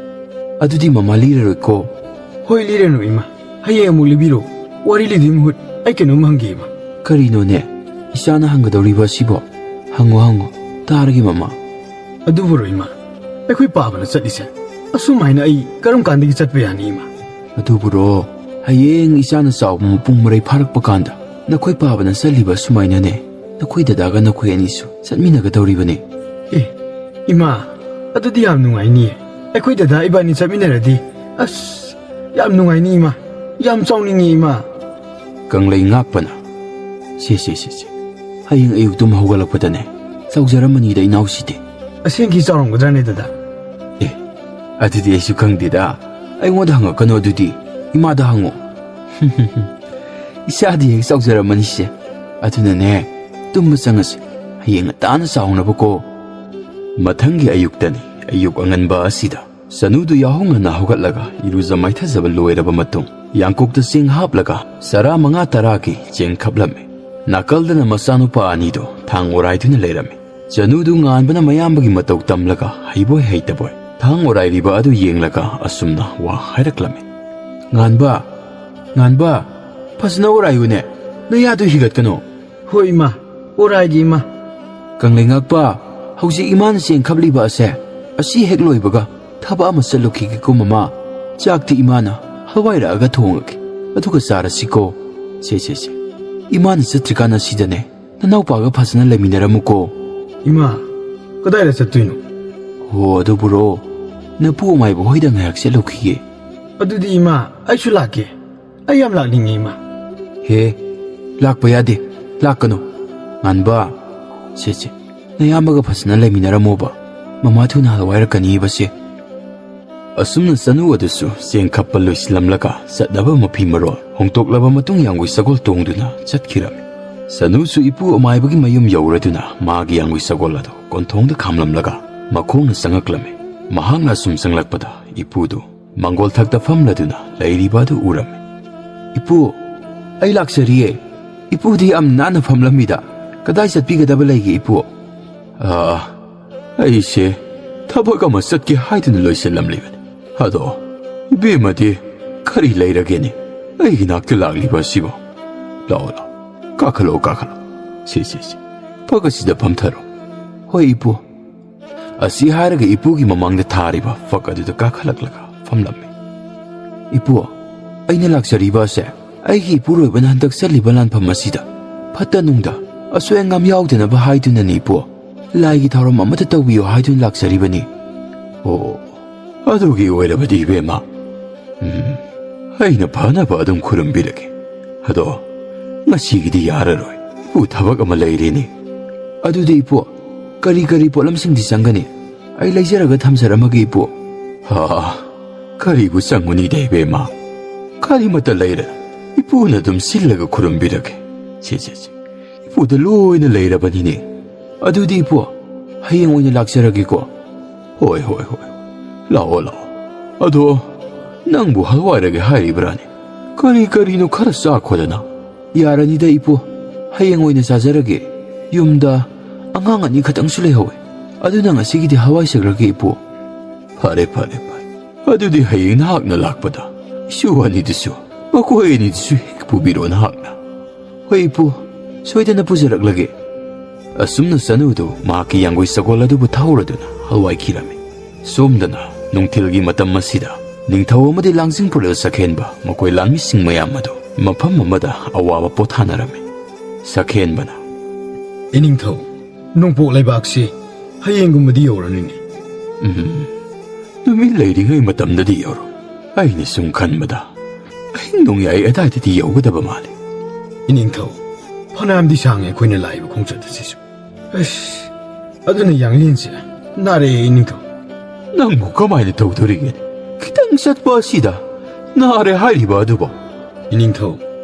ꯑꯗꯨꯗꯤ ꯃꯃꯥ ꯂꯤꯔꯔꯣꯏꯀꯣ?" "ꯍꯣꯏ, ꯂꯤꯔꯅꯨ ꯏꯃꯥ, ꯍꯌꯦꯡ ꯑꯃꯨꯛ ꯂꯤꯕꯤꯔꯣ꯫ ꯋꯥꯔꯤ ꯂꯤꯗꯨꯏ ꯃꯍꯨꯠ ꯑꯩ ꯀꯩꯅꯣꯝ ꯍꯪꯒꯦ ꯏꯃꯥ꯫" "ꯀꯔꯤꯅꯣꯅꯦ ꯏꯆꯥꯅ ꯍꯪꯒꯗꯧꯔꯤꯕ ꯑꯁꯤꯕꯣ? ꯍꯪꯉꯣ ꯍꯪꯉꯣ, ꯇꯥꯔꯒꯦ ꯃꯃꯥ꯫" "ꯑꯗꯨꯕꯨꯔꯣ ꯏꯃꯥ, ꯑꯩꯈꯣꯏ ꯄꯥꯕꯅ ꯆꯠꯂꯤꯁꯦ ꯑꯁꯨꯃꯥꯏꯅ ꯑꯩ ꯀꯔꯝ ꯀꯥꯟꯗꯒꯤ ꯆꯠꯄ ꯌꯥꯅꯤ ꯏꯃꯥ?" "ꯑꯗꯨꯕꯨꯔꯣ, ꯍꯌꯦꯡ ꯏꯆꯥꯅ ꯆꯥꯎꯕ ꯃꯄꯨꯡ ꯃꯔꯩ ꯐꯥꯔꯛꯄ ꯀꯥꯟꯗ ꯅꯈꯣꯏ ꯄꯥꯕꯅ ꯆꯠꯂꯤꯕ ꯑꯁꯨꯃꯥꯏꯅꯅꯦ ꯅꯈꯣꯏ ꯗꯗꯥꯒ ꯅꯈꯣꯏ ꯑꯅꯤꯁꯨ ꯆꯠꯃꯤꯟꯅꯒꯗꯧꯔꯤꯕꯅꯤ꯫" "ꯑꯦ, ꯏꯃꯥ, ꯑꯗꯨꯗꯤ ꯌꯥꯝ ꯅꯨꯡꯉꯥꯏꯅꯤꯌꯦ꯫ ꯑꯩꯈꯣꯏ ꯗꯗꯥ ꯏꯕꯥꯅꯤ ꯆꯠꯃꯤꯟꯅꯔꯗꯤ, ꯑꯁ, ꯌꯥꯝ ꯅꯨꯡꯉꯥꯏꯅꯤ ꯏꯃꯥ꯫ ꯌꯥꯝ ꯆꯥꯎꯅꯤꯡꯉꯤ ꯏꯃꯥ꯫" ꯀꯪꯂꯩ ꯉꯥꯛꯄꯅ, "ꯁꯦ, ꯁꯦ, ꯁꯦ, ꯁꯦ, ꯍꯌꯦꯡ ꯑꯌꯨꯛ ꯇꯨꯝ ꯍꯧꯒꯠꯂꯛꯄꯗꯅꯦ ꯆꯥꯎꯖꯔꯝꯃꯅꯤꯗ ꯏꯅꯥꯎꯁꯤꯗꯤ꯫" "ꯑꯁꯦꯡꯀꯤ ꯆꯥꯎꯔꯝꯒꯗ꯭ꯔꯥꯅꯦ ꯗꯗꯥ?" "ꯑꯦ, ꯑꯗꯨꯗꯤ ꯑꯩꯁꯨ ꯈꯪꯗꯦꯗ꯫ ꯑꯩꯉꯣꯟꯗ ꯍꯪꯉꯛꯀꯅꯨ ꯑꯗꯨꯗꯤ, ꯏꯃꯥꯗ ꯍꯪꯉꯣ꯫" "ꯏꯆꯥꯗꯤ ꯍꯦꯛ ꯆꯥꯎꯖꯔꯝꯃꯅꯤꯁꯦ꯫ ꯑꯗꯨꯅꯅꯦ, ꯇꯨꯝꯕ ꯆꯪꯉꯁꯤ꯫ ꯍꯌꯦꯡ ꯉꯟꯇꯥꯅ ꯆꯥꯎꯅꯕꯀꯣ꯫" ꯃꯊꯪꯒꯤ ꯑꯌꯨꯛꯇꯅꯤ꯫ ꯑꯌꯨꯛ ꯑꯉꯟꯕ ꯑꯁꯤꯗ ꯆꯅꯨꯗꯨ ꯌꯥꯍꯧ ꯉꯟꯅ ꯍꯧꯒꯠꯂꯒ ꯏꯔꯨꯖ ꯃꯥꯏꯊꯖꯕ ꯂꯣꯏꯔꯕ ꯃꯇꯨꯡ ꯌꯥꯡꯀꯣꯛꯇ ꯆꯦꯡ ꯍꯥꯞꯂꯒ ꯆꯔꯥ ꯃꯉꯥ ꯇꯔꯥꯒꯤ ꯆꯦꯡ ꯈꯞꯂꯝꯃꯤ꯫ ꯅꯥꯀꯜꯗꯅ ꯃꯆꯥꯅꯨꯄꯥ ꯑꯅꯤꯗꯨ ꯊꯥꯡ ꯑꯣꯔꯥꯏꯗꯨꯅ ꯂꯩꯔꯝꯃꯤ꯫ ꯆꯅꯨꯗꯨ ꯉꯥꯟꯕꯅ ꯃꯌꯥꯝꯕꯒꯤ ꯃꯇꯧ ꯇꯝꯂꯒ ꯍꯩꯕꯣꯏ ꯍꯩꯇꯕꯣꯏ ꯊꯥꯡ ꯑꯣꯔꯥꯏꯔꯤꯕ ꯑꯗꯨ ꯌꯦꯡꯂꯒ ꯑꯁꯨꯝꯅ ꯋꯥ ꯍꯥꯏꯔꯛꯂꯝꯃꯤ꯫ "ꯉꯥꯟꯕ, ꯉꯥꯟꯕ, ꯐꯖꯅ ꯑꯣꯔꯥꯏꯌꯨꯅꯦ꯫ ꯅꯌꯥꯗꯨ ꯍꯤꯒꯠꯀꯅꯨ꯫ ꯍꯣꯏ ꯏꯃꯥ, ꯑꯣꯔꯥꯏꯒꯦ ꯏꯃꯥ꯫ ꯀꯪꯂꯩꯉꯥꯛꯄ, ꯍꯧꯖꯤꯛ ꯏꯃꯥꯅ ꯆꯦꯡ ꯈꯞꯂꯤꯕ ꯑꯁꯦ, ꯑꯁꯤ ꯍꯦꯛ ꯂꯣꯏꯕꯒ ꯊꯕꯛ ꯑꯃ ꯆꯠꯂꯨꯈꯤꯒꯦꯀꯣ ꯃꯃꯥ꯫ ꯆꯥꯛꯇꯤ ꯏꯃꯥꯅ ꯍꯋꯥꯏꯔꯛꯑꯒ ꯊꯣꯡꯉꯒꯦ, ꯑꯗꯨꯒ ꯆꯥꯔꯁꯤꯀꯣ꯫ ꯁꯦ, ꯁꯦ, ꯁꯦ꯫ ꯏꯃꯥꯅ ꯆꯠꯇ꯭ꯔꯤꯀꯥꯟ ꯑꯁꯤꯗꯅꯦ ꯅꯅꯥꯎꯄꯥꯒ ꯐꯖꯅ ꯂꯩꯃꯤꯟꯅꯔꯝꯃꯨꯀꯣ꯫ ꯏꯃꯥ, ꯀꯗꯥꯏꯗ ꯆꯠꯇꯣꯏꯅꯣ? ꯍꯣ, ꯑꯗꯨꯕꯨꯔꯣ, ꯅꯄꯨ ꯑꯃꯥꯏꯕ ꯍꯣꯏꯗ ꯉꯥꯏꯍꯥꯛ ꯆꯠꯂꯨꯈꯤꯒꯦ꯫ ꯑꯗꯨꯗꯤ ꯏꯃꯥ, ꯑꯩꯁꯨ ꯂꯥꯛꯀꯦ꯫ ꯑꯩ ꯌꯥꯝ ꯂꯥꯛꯅꯤꯡꯉꯦ ꯏꯃꯥ꯫ ꯍꯦ, ꯂꯥꯛꯄ ꯌꯥꯗꯦ, ꯂꯥꯛꯀꯅꯨ꯫ ꯉꯥꯟꯕ, ꯁꯦ, ꯁꯦ, ꯅꯌꯥꯝꯕꯒ ꯐꯖꯅ ꯂꯩꯃꯤꯟꯅꯔꯝꯃꯣꯕ꯫ ꯃꯃꯥ ꯊꯨꯅ ꯍꯜꯋꯥꯏꯔꯛꯀꯅꯤꯕꯁꯦ꯫ ꯑꯁꯨꯝꯅ ꯆꯅꯨ ꯑꯗꯨꯁꯨ ꯆꯦꯡ ꯈꯞꯄ ꯂꯣꯏꯁꯤꯜꯂꯝꯂꯒ ꯆꯠꯅꯕ ꯃꯐꯤ ꯃꯔꯣꯜ ꯍꯣꯡꯗꯣꯛꯂꯕ ꯃꯇꯨꯡ ꯌꯥꯡꯒꯨ ꯁꯒꯣꯜ ꯇꯣꯡꯗꯨꯅ ꯆꯠꯈꯤꯔꯝꯃꯤ꯫ ꯆꯅꯨꯁꯨ ꯏꯄꯨ ꯑꯃꯥꯏꯕꯒꯤ ꯃꯌꯨꯝ ꯌꯧꯔꯗꯨꯅ ꯃꯥꯒꯤ ꯌꯥꯡꯒꯨ ꯁꯒꯣꯜ ꯑꯗꯨ ꯀꯣꯟꯊꯣꯡꯗ ꯈꯥꯝꯂꯝꯂꯒ ꯃꯈꯣꯡꯅ ꯆꯪꯉꯛꯂꯝꯃꯤ꯫ ꯃꯍꯥꯛꯅ ꯑꯁꯨꯝ ꯆꯪꯂꯛꯄꯗ ꯏꯄꯨꯗꯨ ꯃꯪꯒꯣꯜ ꯊꯛꯇ ꯐꯝꯂꯗꯨꯅ ꯂꯩꯔꯤꯕ ꯑꯗꯨ ꯎꯔꯝꯃꯤ꯫ "ꯏꯄꯨ, ꯑꯩ ꯂꯥꯛꯆꯔꯤꯌꯦ꯫ ꯏꯄꯨꯗꯤ ꯌꯥꯝ ꯅꯥꯟꯅ ꯐꯝꯂꯝꯃꯤꯗ, ꯀꯗꯥꯏ ꯆꯠꯄꯤꯒꯗꯕ ꯂꯩꯒꯦ ꯏꯄꯨ?" "ꯑꯥ, ꯑꯩꯁꯦ ꯊꯕꯛ ꯑꯃ ꯆꯠꯀꯦ ꯍꯥꯏꯗꯨꯅ ꯂꯣꯏꯁꯤꯜꯂꯝꯂꯤꯕꯅꯤ꯫ ꯑꯗꯣ ꯏꯕꯦꯝꯃꯗꯤ ꯀꯔꯤ ꯂꯩꯔꯒꯦꯅꯦ ꯑꯩꯒꯤ ꯅꯥꯛꯇ ꯂꯥꯛꯂꯤꯕ ꯑꯁꯤꯕꯣ? ꯂꯥꯛꯑꯣ, ꯂꯥꯛꯑꯣ, ꯀꯥꯈꯠꯂꯛꯑꯣ, ꯀꯥꯈꯠꯂꯛꯑꯣ꯫ ꯁꯤ, ꯁꯤ, ꯁꯤ, ꯐꯛ ꯑꯁꯤꯗ ꯐꯝꯊꯔꯣ꯫" "ꯍꯣꯏ ꯏꯄꯨ꯫" ꯑꯁꯤ ꯍꯥꯏꯔꯒ ꯏꯄꯨꯒꯤ ꯃꯃꯥꯡꯗ ꯊꯥꯔꯤꯕ ꯐꯛ ꯑꯗꯨꯗ ꯀꯥꯈꯠꯂꯛꯂꯒ ꯐꯝꯂꯝꯃꯤ꯫ "ꯏꯄꯨ, ꯑꯩꯅ ꯂꯥꯛꯆꯔꯤꯕ ꯑꯁꯦ ꯑꯩꯒꯤ ꯏꯄꯨꯔꯣꯏꯕꯅ ꯍꯟꯗꯛ ꯆꯠꯂꯤꯕ ꯂꯥꯟꯐꯝ ꯑꯁꯤꯗ ꯐꯠꯇ ꯅꯨꯡꯗ ꯑꯁꯣꯏ ꯑꯉꯥꯝ ꯌꯥꯎꯗꯅꯕ ꯍꯥꯏꯗꯨꯅꯅꯤ ꯏꯄꯨ꯫ ꯂꯥꯏꯒꯤ ꯊꯧꯔꯝ ꯑꯃꯠꯇ ꯇꯧꯕꯤꯌꯨ ꯍꯥꯏꯗꯨꯅ ꯂꯥꯛꯆꯔꯤꯕꯅꯤ꯫" "ꯑꯣ, ꯑꯗꯨꯒꯤ ꯑꯣꯏꯔꯕꯗꯤ ꯏꯕꯦꯝꯃ, ꯎꯝ, ꯑꯩꯅ ꯐꯅꯕ ꯑꯗꯨꯝ ꯈꯨꯔꯨꯝꯕꯤꯔꯒꯦ꯫ ꯑꯗꯣ ꯉꯁꯤꯒꯤꯗꯤ ꯌꯥꯔꯔꯣꯏ, ꯏꯄꯨ ꯊꯕꯛ ꯑꯃ ꯂꯩꯔꯦꯅꯦ꯫" "ꯑꯗꯨꯗꯤ ꯏꯄꯨ, ꯀꯔꯤ ꯀꯔꯤ ꯄꯣꯠꯂꯝꯁꯤꯡꯗꯤ ꯆꯪꯒꯅꯤ? ꯑꯩ ꯂꯩꯖꯔꯒ ꯊꯝꯖꯔꯝꯃꯒꯦ ꯏꯄꯨ꯫" "ꯍꯥ, ꯀꯔꯤꯕꯨ ꯆꯪꯉꯨꯅꯤꯗ ꯏꯕꯦꯝꯃ, ꯀꯔꯤꯃꯠꯇ ꯂꯩꯔꯦ꯫ ꯏꯄꯨꯅ ꯑꯗꯨꯝ ꯁꯤꯜꯂꯒ ꯈꯨꯔꯨꯝꯕꯤꯔꯒꯦ꯫ ꯁꯦ, ꯁꯦ, ꯁꯦ, ꯏꯄꯨꯗ ꯂꯣꯏꯅ ꯂꯩꯔꯕꯅꯤꯅꯦ꯫ ꯑꯗꯨꯗꯤ ꯏꯄꯨ, ꯍꯌꯦꯡ ꯑꯣꯏꯅ ꯂꯥꯛꯆꯔꯒꯦꯀꯣ꯫" "ꯍꯣꯏ, ꯍꯣꯏ, ꯍꯣꯏ, ꯂꯥꯛꯑꯣ, ꯂꯥꯛꯑꯣ꯫ ꯑꯗꯣ ꯅꯪꯕꯨ ꯍꯜꯋꯥꯏꯔꯒꯦ ꯍꯥꯏꯔꯤꯕ꯭ꯔꯥꯅꯦ? ꯀꯔꯤ ꯀꯔꯤꯅꯣ ꯈꯔ ꯆꯥꯈꯣꯗꯅ꯫" "ꯌꯥꯔꯅꯤꯗ ꯏꯄꯨ, ꯍꯌꯦꯡ ꯑꯣꯏꯅ ꯆꯥꯖꯔꯒꯦ꯫ ꯌꯨꯝꯗ ꯑꯉꯥꯡ ꯑꯅꯤ ꯈꯛꯇꯪꯁꯨ ꯂꯩꯍꯧꯋꯦ, ꯑꯗꯨꯅ ꯉꯁꯤꯒꯤꯗꯤ ꯍꯋꯥꯏ ꯁꯦꯛꯂꯒꯦ ꯏꯄꯨ꯫" "ꯐꯔꯦ, ꯐꯔꯦ, ꯐꯔꯦ꯫ ꯑꯗꯨꯗꯤ ꯍꯌꯦꯡ ꯅꯍꯥꯛꯅ ꯂꯥꯛꯄꯗ ꯏꯁꯨ ꯑꯅꯤꯗꯨꯁꯨ, ꯃꯈꯣꯏ ꯑꯅꯤꯗꯨꯁꯨ ꯍꯦꯛ ꯄꯨꯕꯤꯔꯣ ꯅꯍꯥꯛꯅ꯫ "ꯍꯣꯏ ꯏꯄꯨ, ꯁꯣꯏꯗꯅ ꯄꯨꯖꯔꯛꯂꯒꯦ"꯫ ꯑꯁꯨꯝꯅ ꯆꯅꯨꯗꯨ ꯃꯍꯥꯛꯀꯤ ꯌꯥꯡꯒꯣꯏ ꯆꯒꯣꯜ ꯑꯗꯨꯕꯨ ꯊꯧꯔꯗꯨꯅ ꯍꯜꯋꯥꯏꯈꯤꯔꯝꯃꯤ꯫ ꯁꯣꯝꯗꯅ ꯅꯨꯡꯊꯤꯜꯒꯤ ꯃꯇꯝ ꯑꯁꯤꯗ ꯅꯤꯡꯊꯧ ꯑꯃꯗꯤ ꯂꯥꯡꯖꯤꯡ ꯄꯨꯔꯦꯜ ꯁꯛꯍꯦꯟꯕ, ꯃꯈꯣꯏ ꯂꯥꯟꯃꯤꯁꯤꯡ ꯃꯌꯥꯝ ꯑꯗꯨ ꯃꯐꯝ ꯑꯃꯗ ꯑꯋꯥꯕ ꯄꯣꯊꯥꯅꯔꯝꯃꯤ꯫ ꯁꯛꯍꯦꯟꯕꯅ, "ꯏꯅꯤꯡꯊꯧ, ꯅꯣꯡꯄꯣꯛ ꯂꯩꯕꯥꯛꯁꯤ ꯍꯌꯦꯡꯒꯨꯝꯕꯗꯤ ꯌꯧꯔꯅꯤꯅꯦ?" "ꯎꯝ, ꯅꯨꯃꯤꯠ ꯂꯩꯔꯤꯉꯩ ꯃꯇꯝꯗꯗꯤ ꯌꯧꯔꯣ꯫ ꯑꯩꯅ ꯁꯨꯝ ꯈꯟꯕꯗ ꯑꯍꯤꯡ ꯅꯣꯡꯌꯥꯏ ꯑꯗꯥꯏꯗꯗꯤ ꯌꯧꯒꯗꯕ ꯃꯥꯜꯂꯤ꯫" "ꯏꯅꯤꯡꯊꯧ, ꯐꯅꯌꯥꯝꯗꯤ ꯁꯥꯡꯉꯦ ꯑꯩꯈꯣꯏꯅ ꯂꯥꯛꯏꯕ ꯈꯣꯡꯆꯠ ꯑꯁꯤꯁꯨ꯫ ꯑꯁ, ꯑꯗꯨꯅ ꯌꯥꯡꯂꯦꯟꯁꯦ ꯅꯥꯔꯛꯑꯦ ꯏꯅꯤꯡꯊꯧ꯫" "ꯅꯪꯕꯨ ꯀꯃꯥꯏꯅ ꯇꯧꯗꯣꯔꯤꯒꯦ? ꯈꯤꯇꯪ ꯆꯠꯄ ꯑꯁꯤꯗ ꯅꯥꯔꯦ ꯍꯥꯏꯔꯤꯕ ꯑꯗꯨꯕꯨ?" "ꯏꯅꯤꯡꯊꯧ,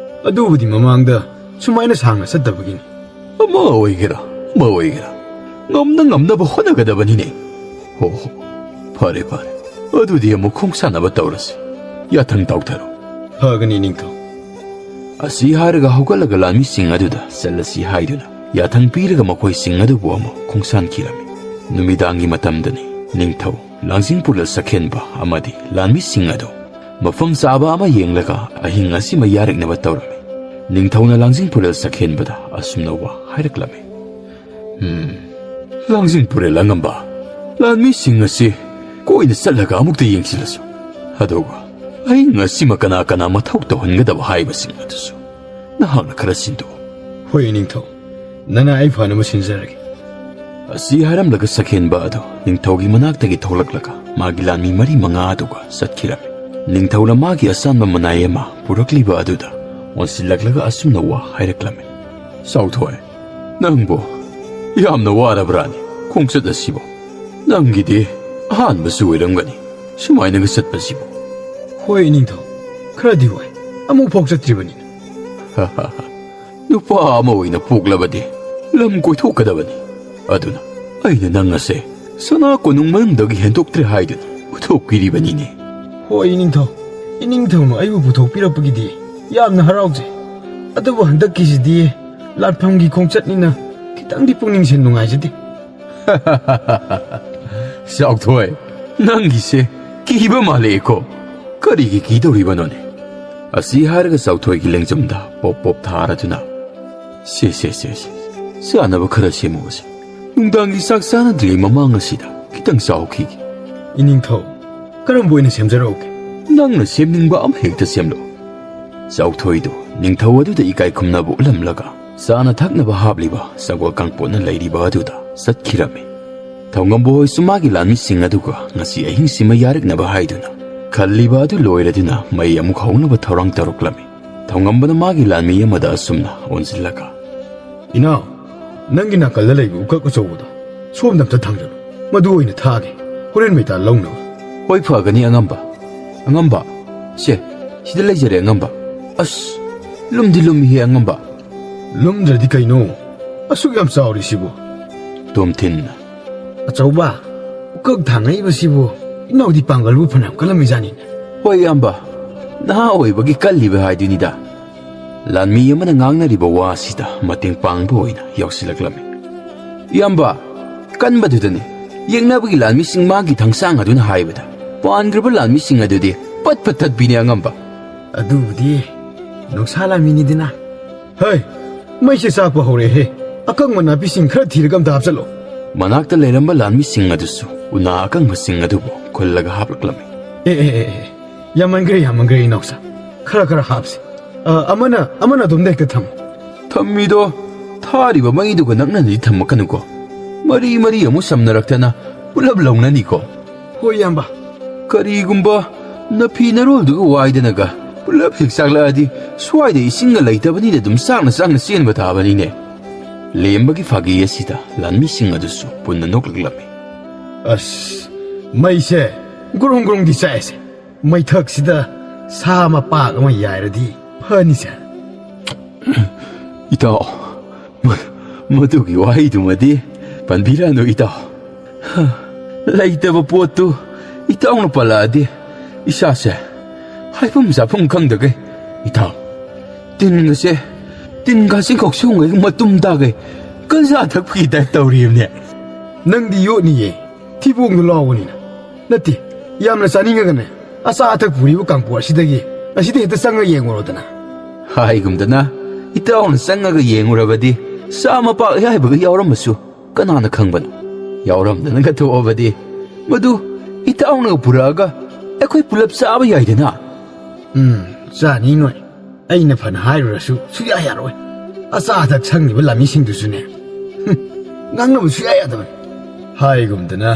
ꯑꯗꯨꯕꯨꯗꯤ ꯃꯃꯥꯡꯗ ꯁꯨꯃꯥꯏꯅ ꯁꯥꯡꯅ ꯆꯠꯇꯕꯒꯤꯅꯤ꯫" "ꯑꯃ ꯑꯣꯏꯒꯦꯔꯥ, ꯑꯃ ꯑꯣꯏꯒꯦꯔꯥ, ꯉꯝꯅ ꯉꯝꯅꯕ ꯍꯣꯠꯅꯒꯗꯕꯅꯤꯅꯦ꯫" "ꯍꯣ ꯍꯣ, ꯐꯔꯦ ꯐꯔꯦ, ꯑꯗꯨꯗꯤ ꯑꯃꯨꯛ ꯈꯣꯡꯁꯥꯟꯅꯕ ꯇꯧꯔꯁꯤ꯫ ꯌꯥꯊꯪ ꯇꯧꯊꯔꯣ꯫" "ꯐꯒꯅꯤ ꯏꯅꯤꯡꯊꯧ꯫" ꯑꯁꯤ ꯍꯥꯏꯔꯒ ꯍꯧꯒꯠꯂꯒ ꯂꯥꯟꯃꯤꯁꯤꯡ ꯑꯗꯨꯗ ꯆꯠꯂꯁꯤ ꯍꯥꯏꯗꯨꯅ ꯌꯥꯊꯪ ꯄꯤꯔꯒ ꯃꯈꯣꯏꯁꯤꯡ ꯑꯗꯨꯕꯨ ꯑꯃꯨꯛ ꯈꯣꯡꯁꯥꯟꯈꯤꯔꯝꯃꯤ꯫ ꯅꯨꯃꯤꯗꯥꯡꯒꯤ ꯃꯇꯝꯗꯅꯤ꯫ ꯅꯤꯡꯊꯧ ꯂꯥꯡꯖꯤꯡ ꯄꯨꯔꯦꯜ ꯁꯛꯍꯦꯟꯕ ꯑꯃꯗꯤ ꯂꯥꯟꯃꯤꯁꯤꯡ ꯑꯗꯨ ꯃꯐꯝ ꯆꯥꯕ ꯑꯃ ꯌꯦꯡꯂꯒ ꯑꯍꯤꯡ ꯑꯁꯤꯃ ꯌꯥꯔꯛꯅꯕ ꯇꯧꯔꯝꯃꯤ꯫ ꯅꯤꯡꯊꯧꯅ ꯂꯥꯡꯖꯤꯡ ꯄꯨꯔꯦꯜ ꯁꯛꯍꯦꯟꯕꯗ ꯑꯁꯨꯝꯅ ꯋꯥ ꯍꯥꯏꯔꯛꯂꯝꯃꯤ꯫ "ꯎꯝ, ꯂꯥꯡꯖꯤꯡ ꯄꯨꯔꯦꯜ ꯑꯉꯝꯕ, ꯂꯥꯟꯃꯤꯁꯤꯡ ꯑꯁꯤ ꯀꯣꯏꯅ ꯆꯠꯂꯒ ꯑꯃꯨꯛꯇ ꯌꯦꯡꯁꯤꯜꯂꯁꯨ꯫ ꯑꯗꯨꯒ ꯑꯍꯤꯡ ꯑꯁꯤꯃ ꯀꯅꯥ ꯀꯅꯥ ꯃꯊꯧ ꯇꯧꯍꯟꯒꯗꯕ ꯍꯥꯏꯕꯁꯤꯡ ꯑꯗꯨꯁꯨ ꯅꯍꯥꯛꯅ ꯈꯔ ꯁꯤꯟꯗꯣꯛꯎ꯫" "ꯍꯣꯏ ꯏꯅꯤꯡꯊꯧ, ꯅꯅꯥꯏ ꯐꯅꯕ ꯁꯤꯟꯖꯔꯒꯦ꯫" ꯑꯁꯤ ꯍꯥꯏꯔꯝꯂꯒ ꯁꯛꯍꯦꯟꯕ ꯑꯗꯨ ꯅꯤꯡꯊꯧꯒꯤ ꯃꯅꯥꯛꯇꯒꯤ ꯊꯣꯛꯂꯛꯂꯒ ꯃꯥꯒꯤ ꯂꯥꯟꯃꯤ ꯃꯔꯤ ꯃꯉꯥ ꯑꯗꯨꯒ ꯆꯠꯈꯤꯔꯝꯃꯤ꯫ ꯅꯤꯡꯊꯧꯅ ꯃꯥꯒꯤ ꯑꯁꯥꯟꯕ ꯃꯅꯥꯏ ꯑꯃ ꯄꯨꯔꯛꯂꯤꯕ ꯑꯗꯨꯗ ꯑꯣꯟꯁꯤꯜꯂꯛꯂꯒ ꯑꯁꯨꯝꯅ ꯋꯥ ꯍꯥꯏꯔꯛꯂꯝꯃꯤ꯫ "ꯆꯥꯎꯊꯣꯏ, ꯅꯪꯕꯨ ꯌꯥꯝꯅ ꯋꯥꯔꯕ꯭ꯔꯥꯅꯦ ꯈꯣꯡꯆꯠ ꯑꯁꯤꯕꯨ? ꯅꯪꯒꯤꯗꯤ ꯑꯍꯥꯟꯕꯁꯨ ꯑꯣꯏꯔꯝꯒꯅꯤ ꯁꯨꯃꯥꯏꯅꯒ ꯆꯠꯄꯁꯤꯕꯨ꯫" "ꯍꯣꯏ ꯏꯅꯤꯡꯊꯧ, ꯈꯔꯗꯤ ꯋꯥꯏ, ꯑꯃꯨꯛ ꯐꯥꯎ ꯆꯠꯇ꯭ꯔꯤꯕꯅꯤꯅ꯫" "ꯅꯨꯄꯥ ꯑꯃ ꯑꯣꯏꯅ ꯄꯣꯛꯂꯕꯗꯤ ꯂꯝ ꯀꯣꯏꯊꯣꯛꯀꯗꯕꯅꯤ꯫ ꯑꯗꯨꯅ ꯑꯩꯅ ꯅꯪ ꯑꯁꯦ ꯁꯅꯥ ꯀꯣꯅꯨꯡ ꯃꯅꯨꯡꯗꯒꯤ ꯍꯦꯟꯗꯣꯛꯇ꯭ꯔꯦ ꯍꯥꯏꯗꯨꯅ ꯄꯨꯊꯣꯛꯄꯤꯔꯤꯕꯅꯤꯅꯦ꯫" "ꯍꯣꯏ ꯏꯅꯤꯡꯊꯧ, ꯏꯅꯤꯡꯊꯧꯅ ꯑꯩꯕꯨ ꯄꯨꯊꯣꯛꯄꯤꯔꯛꯄꯒꯤꯗꯤ ꯌꯥꯝꯅ ꯍꯔꯥꯎꯖꯩ꯫ ꯑꯗꯨꯕꯨ ꯍꯟꯗꯛꯀꯤꯁꯤꯗꯤ ꯂꯥꯟꯐꯝꯒꯤ ꯈꯣꯡꯆꯠꯅꯤꯅ ꯈꯤꯇꯪꯗꯤ ꯄꯨꯛꯅꯤꯡꯁꯦ ꯅꯨꯡꯉꯥꯏꯖꯗꯦ꯫" "ꯆꯥꯎꯊꯣꯏ, ꯅꯪꯒꯤꯁꯦ ꯀꯤꯕ ꯃꯥꯜꯂꯛꯑꯦꯀꯣ꯫ ꯀꯔꯤꯒꯤ ꯀꯤꯗꯧꯔꯤꯕꯅꯣꯅꯦ? ꯑꯁꯤ ꯍꯥꯏꯔꯒ ꯆꯥꯎꯊꯣꯏꯒꯤ ꯂꯦꯡꯖꯨꯝꯗ ꯄꯣꯞ ꯄꯣꯞ ꯊꯥꯔꯗꯨꯅ, "ꯁꯦ, ꯁꯦ, ꯁꯦ, ꯁꯦ, ꯆꯥꯅꯕ ꯈꯔ ꯁꯦꯝꯃꯨꯁꯦ꯫ ꯅꯨꯡꯗꯥꯡꯒꯤ ꯆꯥꯛ ꯆꯥꯅꯗ꯭ꯔꯤꯉꯩ ꯃꯃꯥꯡ ꯑꯁꯤꯗ ꯈꯤꯇꯪ ꯆꯥꯍꯧꯈꯤꯒꯦ꯫" "ꯏꯅꯤꯡꯊꯧ, ꯀꯔꯝꯕ ꯑꯣꯏꯅ ꯁꯦꯝꯖꯔꯛꯎꯒꯦ?" "ꯅꯪꯅ ꯁꯦꯝꯅꯤꯡꯕ ꯑꯃ ꯍꯦꯛꯇ ꯁꯦꯝꯂꯣ꯫" ꯆꯥꯎꯊꯣꯏꯗꯨ ꯅꯤꯡꯊꯧ ꯑꯗꯨꯗ ꯏꯀꯥꯏ ꯈꯨꯝꯅꯕ ꯎꯠꯂꯝꯂꯒ ꯆꯥꯅ ꯊꯛꯅꯕ ꯍꯥꯞꯂꯤꯕ ꯁꯒꯣꯜ ꯀꯥꯡꯄꯣꯠꯅ ꯂꯩꯔꯤꯕ ꯑꯗꯨꯗ ꯆꯠꯈꯤꯔꯝꯃꯤ꯫ ꯊꯧꯉꯝꯕ ꯍꯣꯏꯁꯨ ꯃꯥꯒꯤ ꯂꯥꯟꯃꯤꯁꯤꯡ ꯑꯗꯨꯒ ꯉꯁꯤ ꯑꯍꯤꯡꯁꯤꯃ ꯌꯥꯔꯛꯅꯕ ꯍꯥꯏꯗꯨꯅ ꯈꯜꯂꯤꯕ ꯑꯗꯨ ꯂꯣꯏꯔꯗꯨꯅ ꯃꯩ ꯑꯃꯨꯛ ꯍꯧꯅꯕ ꯊꯧꯔꯥꯡ ꯇꯧꯔꯛꯂꯝꯃꯤ꯫ ꯊꯧꯉꯝꯕꯅ ꯃꯥꯒꯤ ꯂꯥꯟꯃꯤ ꯑꯃꯗ ꯑꯁꯨꯝꯅ ꯑꯣꯟꯁꯤꯜꯂꯒ, "ꯏꯅꯥꯎ, ꯅꯪꯒꯤ ꯅꯥꯀꯜꯗ ꯂꯩꯕ ꯎꯀꯛ ꯑꯆꯧꯕꯗꯣ ꯁꯣꯝꯗ ꯑꯝꯇ ꯊꯥꯡꯖꯜꯂꯨ꯫ ꯃꯗꯨ ꯑꯣꯏꯅ ꯊꯥꯒꯦ꯫ ꯍꯣꯔꯦꯟ ꯃꯩꯇꯥꯜ ꯂꯧꯅꯕ꯫" "ꯍꯣꯏ, ꯐꯒꯅꯤ ꯑꯉꯝꯕ꯫ ꯑꯉꯝꯕ, ꯁꯦ, ꯁꯤꯗ ꯂꯩꯖꯔꯦ ꯑꯉꯝꯕ꯫ ꯑꯁ, ꯂꯨꯝꯗꯤ ꯂꯨꯝꯃꯤꯍꯦ ꯑꯉꯝꯕ꯫" "ꯂꯨꯝꯗ꯭ꯔꯗꯤ ꯀꯩꯅꯣ? ꯑꯁꯨꯛ ꯌꯥꯝ ꯆꯥꯎꯔꯤꯁꯤꯕꯨ?" ꯇꯣꯝꯊꯤꯟꯅ, "ꯑꯆꯧꯕ, ꯎꯀꯛ ꯊꯥꯡꯉꯛꯏꯕꯁꯤꯕꯨ ꯏꯅꯥꯎꯗꯤ ꯄꯥꯡꯒꯜꯕꯨ ꯐꯅꯌꯥꯝ ꯀꯜꯂꯝꯃꯤꯖꯥꯠꯅꯤꯅꯦ꯫" "ꯍꯣꯏ ꯏꯌꯥꯝꯕ, ꯅꯍꯥ ꯑꯣꯏꯕꯒꯤ ꯀꯜꯂꯤꯕ ꯍꯥꯏꯗꯨꯅꯤꯗ꯫" ꯂꯥꯟꯃꯤ ꯑꯃꯅ ꯉꯥꯡꯅꯔꯤꯕ ꯋꯥ ꯑꯁꯤꯗ ꯃꯇꯦꯡ ꯄꯥꯡꯕ ꯑꯣꯏꯅ ꯌꯥꯎꯁꯤꯜꯂꯛꯂꯝꯃꯤ꯫ "ꯏꯌꯥꯝꯕ, ꯀꯟꯕꯗꯨꯗꯅꯤ꯫ ꯌꯦꯛꯅꯕꯒꯤ ꯂꯥꯟꯃꯤꯁꯤꯡ ꯃꯥꯒꯤ ꯊꯥꯡꯁꯥꯡ ꯑꯗꯨꯅ ꯍꯥꯏꯕꯗ ꯄꯥꯟꯈ꯭ꯔꯕ ꯂꯥꯟꯃꯤꯁꯤꯡ ꯑꯗꯨꯗꯤ ꯄꯠ ꯄꯠ ꯇꯠꯄꯤꯅꯤ ꯑꯉꯝꯕ꯫" "ꯑꯗꯨꯕꯨꯗꯤ ꯅꯨꯡꯁꯥ ꯂꯥꯟꯃꯤꯅꯤꯗꯅ꯫" "ꯍꯩ, ꯃꯩꯁꯦ ꯆꯥꯛꯄ ꯍꯧꯔꯛꯑꯦꯍꯦ꯫ ꯑꯀꯪꯕ ꯅꯥꯄꯤꯁꯤꯡ ꯈꯔ ꯊꯤꯔꯒ ꯑꯝꯇ ꯍꯥꯞꯆꯜꯂꯣ꯫" ꯃꯅꯥꯛꯇ ꯂꯩꯔꯝꯕ ꯂꯥꯟꯃꯤꯁꯤꯡ ꯑꯗꯨꯁꯨ ꯎꯅꯥ ꯑꯀꯪꯕꯁꯤꯡ ꯑꯗꯨꯕꯨ ꯈꯨꯜꯂꯒ ꯍꯥꯞꯂꯛꯂꯝꯃꯤ꯫ "ꯑꯦ, ꯑꯦ, ꯑꯦ, ꯑꯦ, ꯌꯥꯝꯃꯟꯈ꯭ꯔꯦ, ꯌꯥꯝꯃꯟꯈ꯭ꯔꯦ ꯏꯅꯥꯎꯆꯥ꯫ ꯈꯔ ꯈꯔ ꯍꯥꯞꯁꯤ꯫ ꯑ, ꯑꯃꯅ, ꯑꯃꯅ ꯑꯗꯣꯝꯗ ꯍꯦꯛꯇ ꯊꯝꯃꯨ꯫" "ꯊꯝꯃꯤꯗꯣ ꯊꯥꯔꯤꯕ ꯃꯩꯗꯨꯒ ꯅꯛꯅꯅꯗꯤ ꯊꯝꯃꯛꯀꯅꯨꯀꯣ꯫ ꯃꯔꯤ ꯃꯔꯤ ꯑꯃꯨꯛ ꯁꯝꯅꯔꯛꯇꯅ ꯄꯨꯂꯞ ꯂꯧꯅꯅꯤꯀꯣ꯫" "ꯍꯣꯏ ꯏꯌꯥꯝꯕ꯫" "ꯀꯔꯤꯒꯨꯝꯕ ꯅꯐꯤ ꯅꯔꯣꯜꯗꯨꯒ ꯋꯥꯏꯗꯅꯒ ꯄꯨꯂꯞ ꯍꯦꯛ ꯆꯥꯛꯂꯛꯑꯗꯤ ꯁ꯭ꯋꯥꯏꯗ ꯏꯁꯤꯡꯒ ꯂꯩꯇꯕꯅꯤꯅ ꯑꯗꯨꯝ ꯆꯥꯛꯅ ꯆꯥꯛꯅ ꯆꯦꯟꯕ ꯇꯥꯕꯅꯤꯅꯦ꯫" ꯂꯦꯝꯕꯒꯤ ꯐꯥꯒꯤ ꯑꯁꯤꯗ ꯂꯥꯟꯃꯤꯁꯤꯡ ꯑꯗꯨꯁꯨ ꯄꯨꯟꯅ ꯅꯣꯛꯂꯛꯂꯝꯃꯤ꯫ "ꯑꯁ, ꯃꯩꯁꯦ ꯒ꯭ꯔꯣꯡ ꯒ꯭ꯔꯣꯡꯗꯤ ꯆꯥꯛꯑꯦꯁꯦ꯫ ꯃꯩꯊꯛꯁꯤꯗ ꯁꯥ ꯃꯄꯥꯛ ꯑꯃ ꯌꯥꯏꯔꯗꯤ ꯐꯅꯤꯁꯦ꯫" "ꯏꯇꯥꯎ, ꯃ-, ꯃꯗꯨꯒꯤ ꯋꯥꯍꯩꯗꯨꯃꯗꯤ ꯄꯟꯕꯤꯔꯅꯨ ꯏꯇꯥꯎ꯫ ꯂꯩꯇꯕ ꯄꯣꯠꯇꯨ ꯏꯇꯥꯎꯅ ꯄꯜꯂꯛꯑꯗꯤ ꯏꯁꯥꯁꯦ ꯍꯥꯏꯐꯝ ꯆꯥꯐꯝ ꯈꯪꯗꯒꯩ, ꯏꯇꯥꯎ, ꯇꯤꯟꯒꯁꯦ, ꯇꯤꯟ ꯀꯥꯆꯤꯟ ꯀꯧꯁꯨꯡꯉꯩ ꯃꯇꯨꯝ ꯇꯥꯒꯩ ꯀꯟꯖꯥ ꯊꯛꯄꯒꯤ ꯇꯥꯏꯞ ꯇꯧꯔꯤꯕꯅꯦ꯫" "ꯅꯪꯗꯤ ꯌꯣꯠꯅꯤꯌꯦ, ꯊꯤꯕꯣꯡꯗꯣ ꯂꯥꯎꯕꯅꯤꯅ꯫ ꯅꯠꯇꯦ, ꯌꯥꯝꯅ ꯆꯥꯅꯤꯡꯉꯒꯅꯦ, ꯑꯆꯥ ꯑꯊꯛ ꯄꯨꯔꯤꯕ ꯀꯥꯡꯄꯣ ꯑꯁꯤꯗꯒꯤ ꯑꯁꯤꯗ ꯍꯦꯛꯇ ꯆꯪꯉ ꯌꯦꯡꯉꯨꯔꯣꯗꯅ꯫ ꯍꯥꯏꯒꯨꯝꯗꯅ, ꯏꯇꯥꯎꯅ ꯆꯪꯉꯒ ꯌꯦꯡꯉꯨꯔꯕꯗꯤ ꯁꯥ ꯃꯄꯥꯛ ꯑꯌꯥꯏꯕꯒ ꯌꯥꯎꯔꯝꯃꯁꯨ ꯀꯅꯥꯅ ꯈꯪꯕꯅꯣ? ꯌꯥꯎꯔꯝꯗꯅꯒ ꯊꯣꯛꯑꯕꯗꯤ ꯃꯗꯨ ꯏꯇꯥꯎꯅꯒ ꯄꯨꯔꯛꯑꯒ ꯑꯩꯈꯣꯏ ꯄꯨꯂꯞ ꯆꯥꯕ ꯌꯥꯏꯗꯅ꯫ ꯎꯝ, ꯆꯥꯅꯤ ꯅꯣꯏ꯫ ꯑꯩꯅ ꯐꯅ ꯍꯥꯏꯔꯨꯔꯁꯨ ꯁꯨꯌꯥ ꯌꯥꯔꯣꯏ꯫ ꯑꯆꯥ ꯑꯊꯛ ꯁꯪꯉꯤꯕ ꯂꯥꯃꯤꯁꯤꯡꯗꯨꯁꯨꯅꯦ, ꯍꯨꯝ, ꯉꯥꯡꯅꯕ ꯁꯨꯌꯥ ꯌꯥꯗꯕꯅꯤ꯫ ꯍꯥꯏꯒꯨꯝꯗꯅ,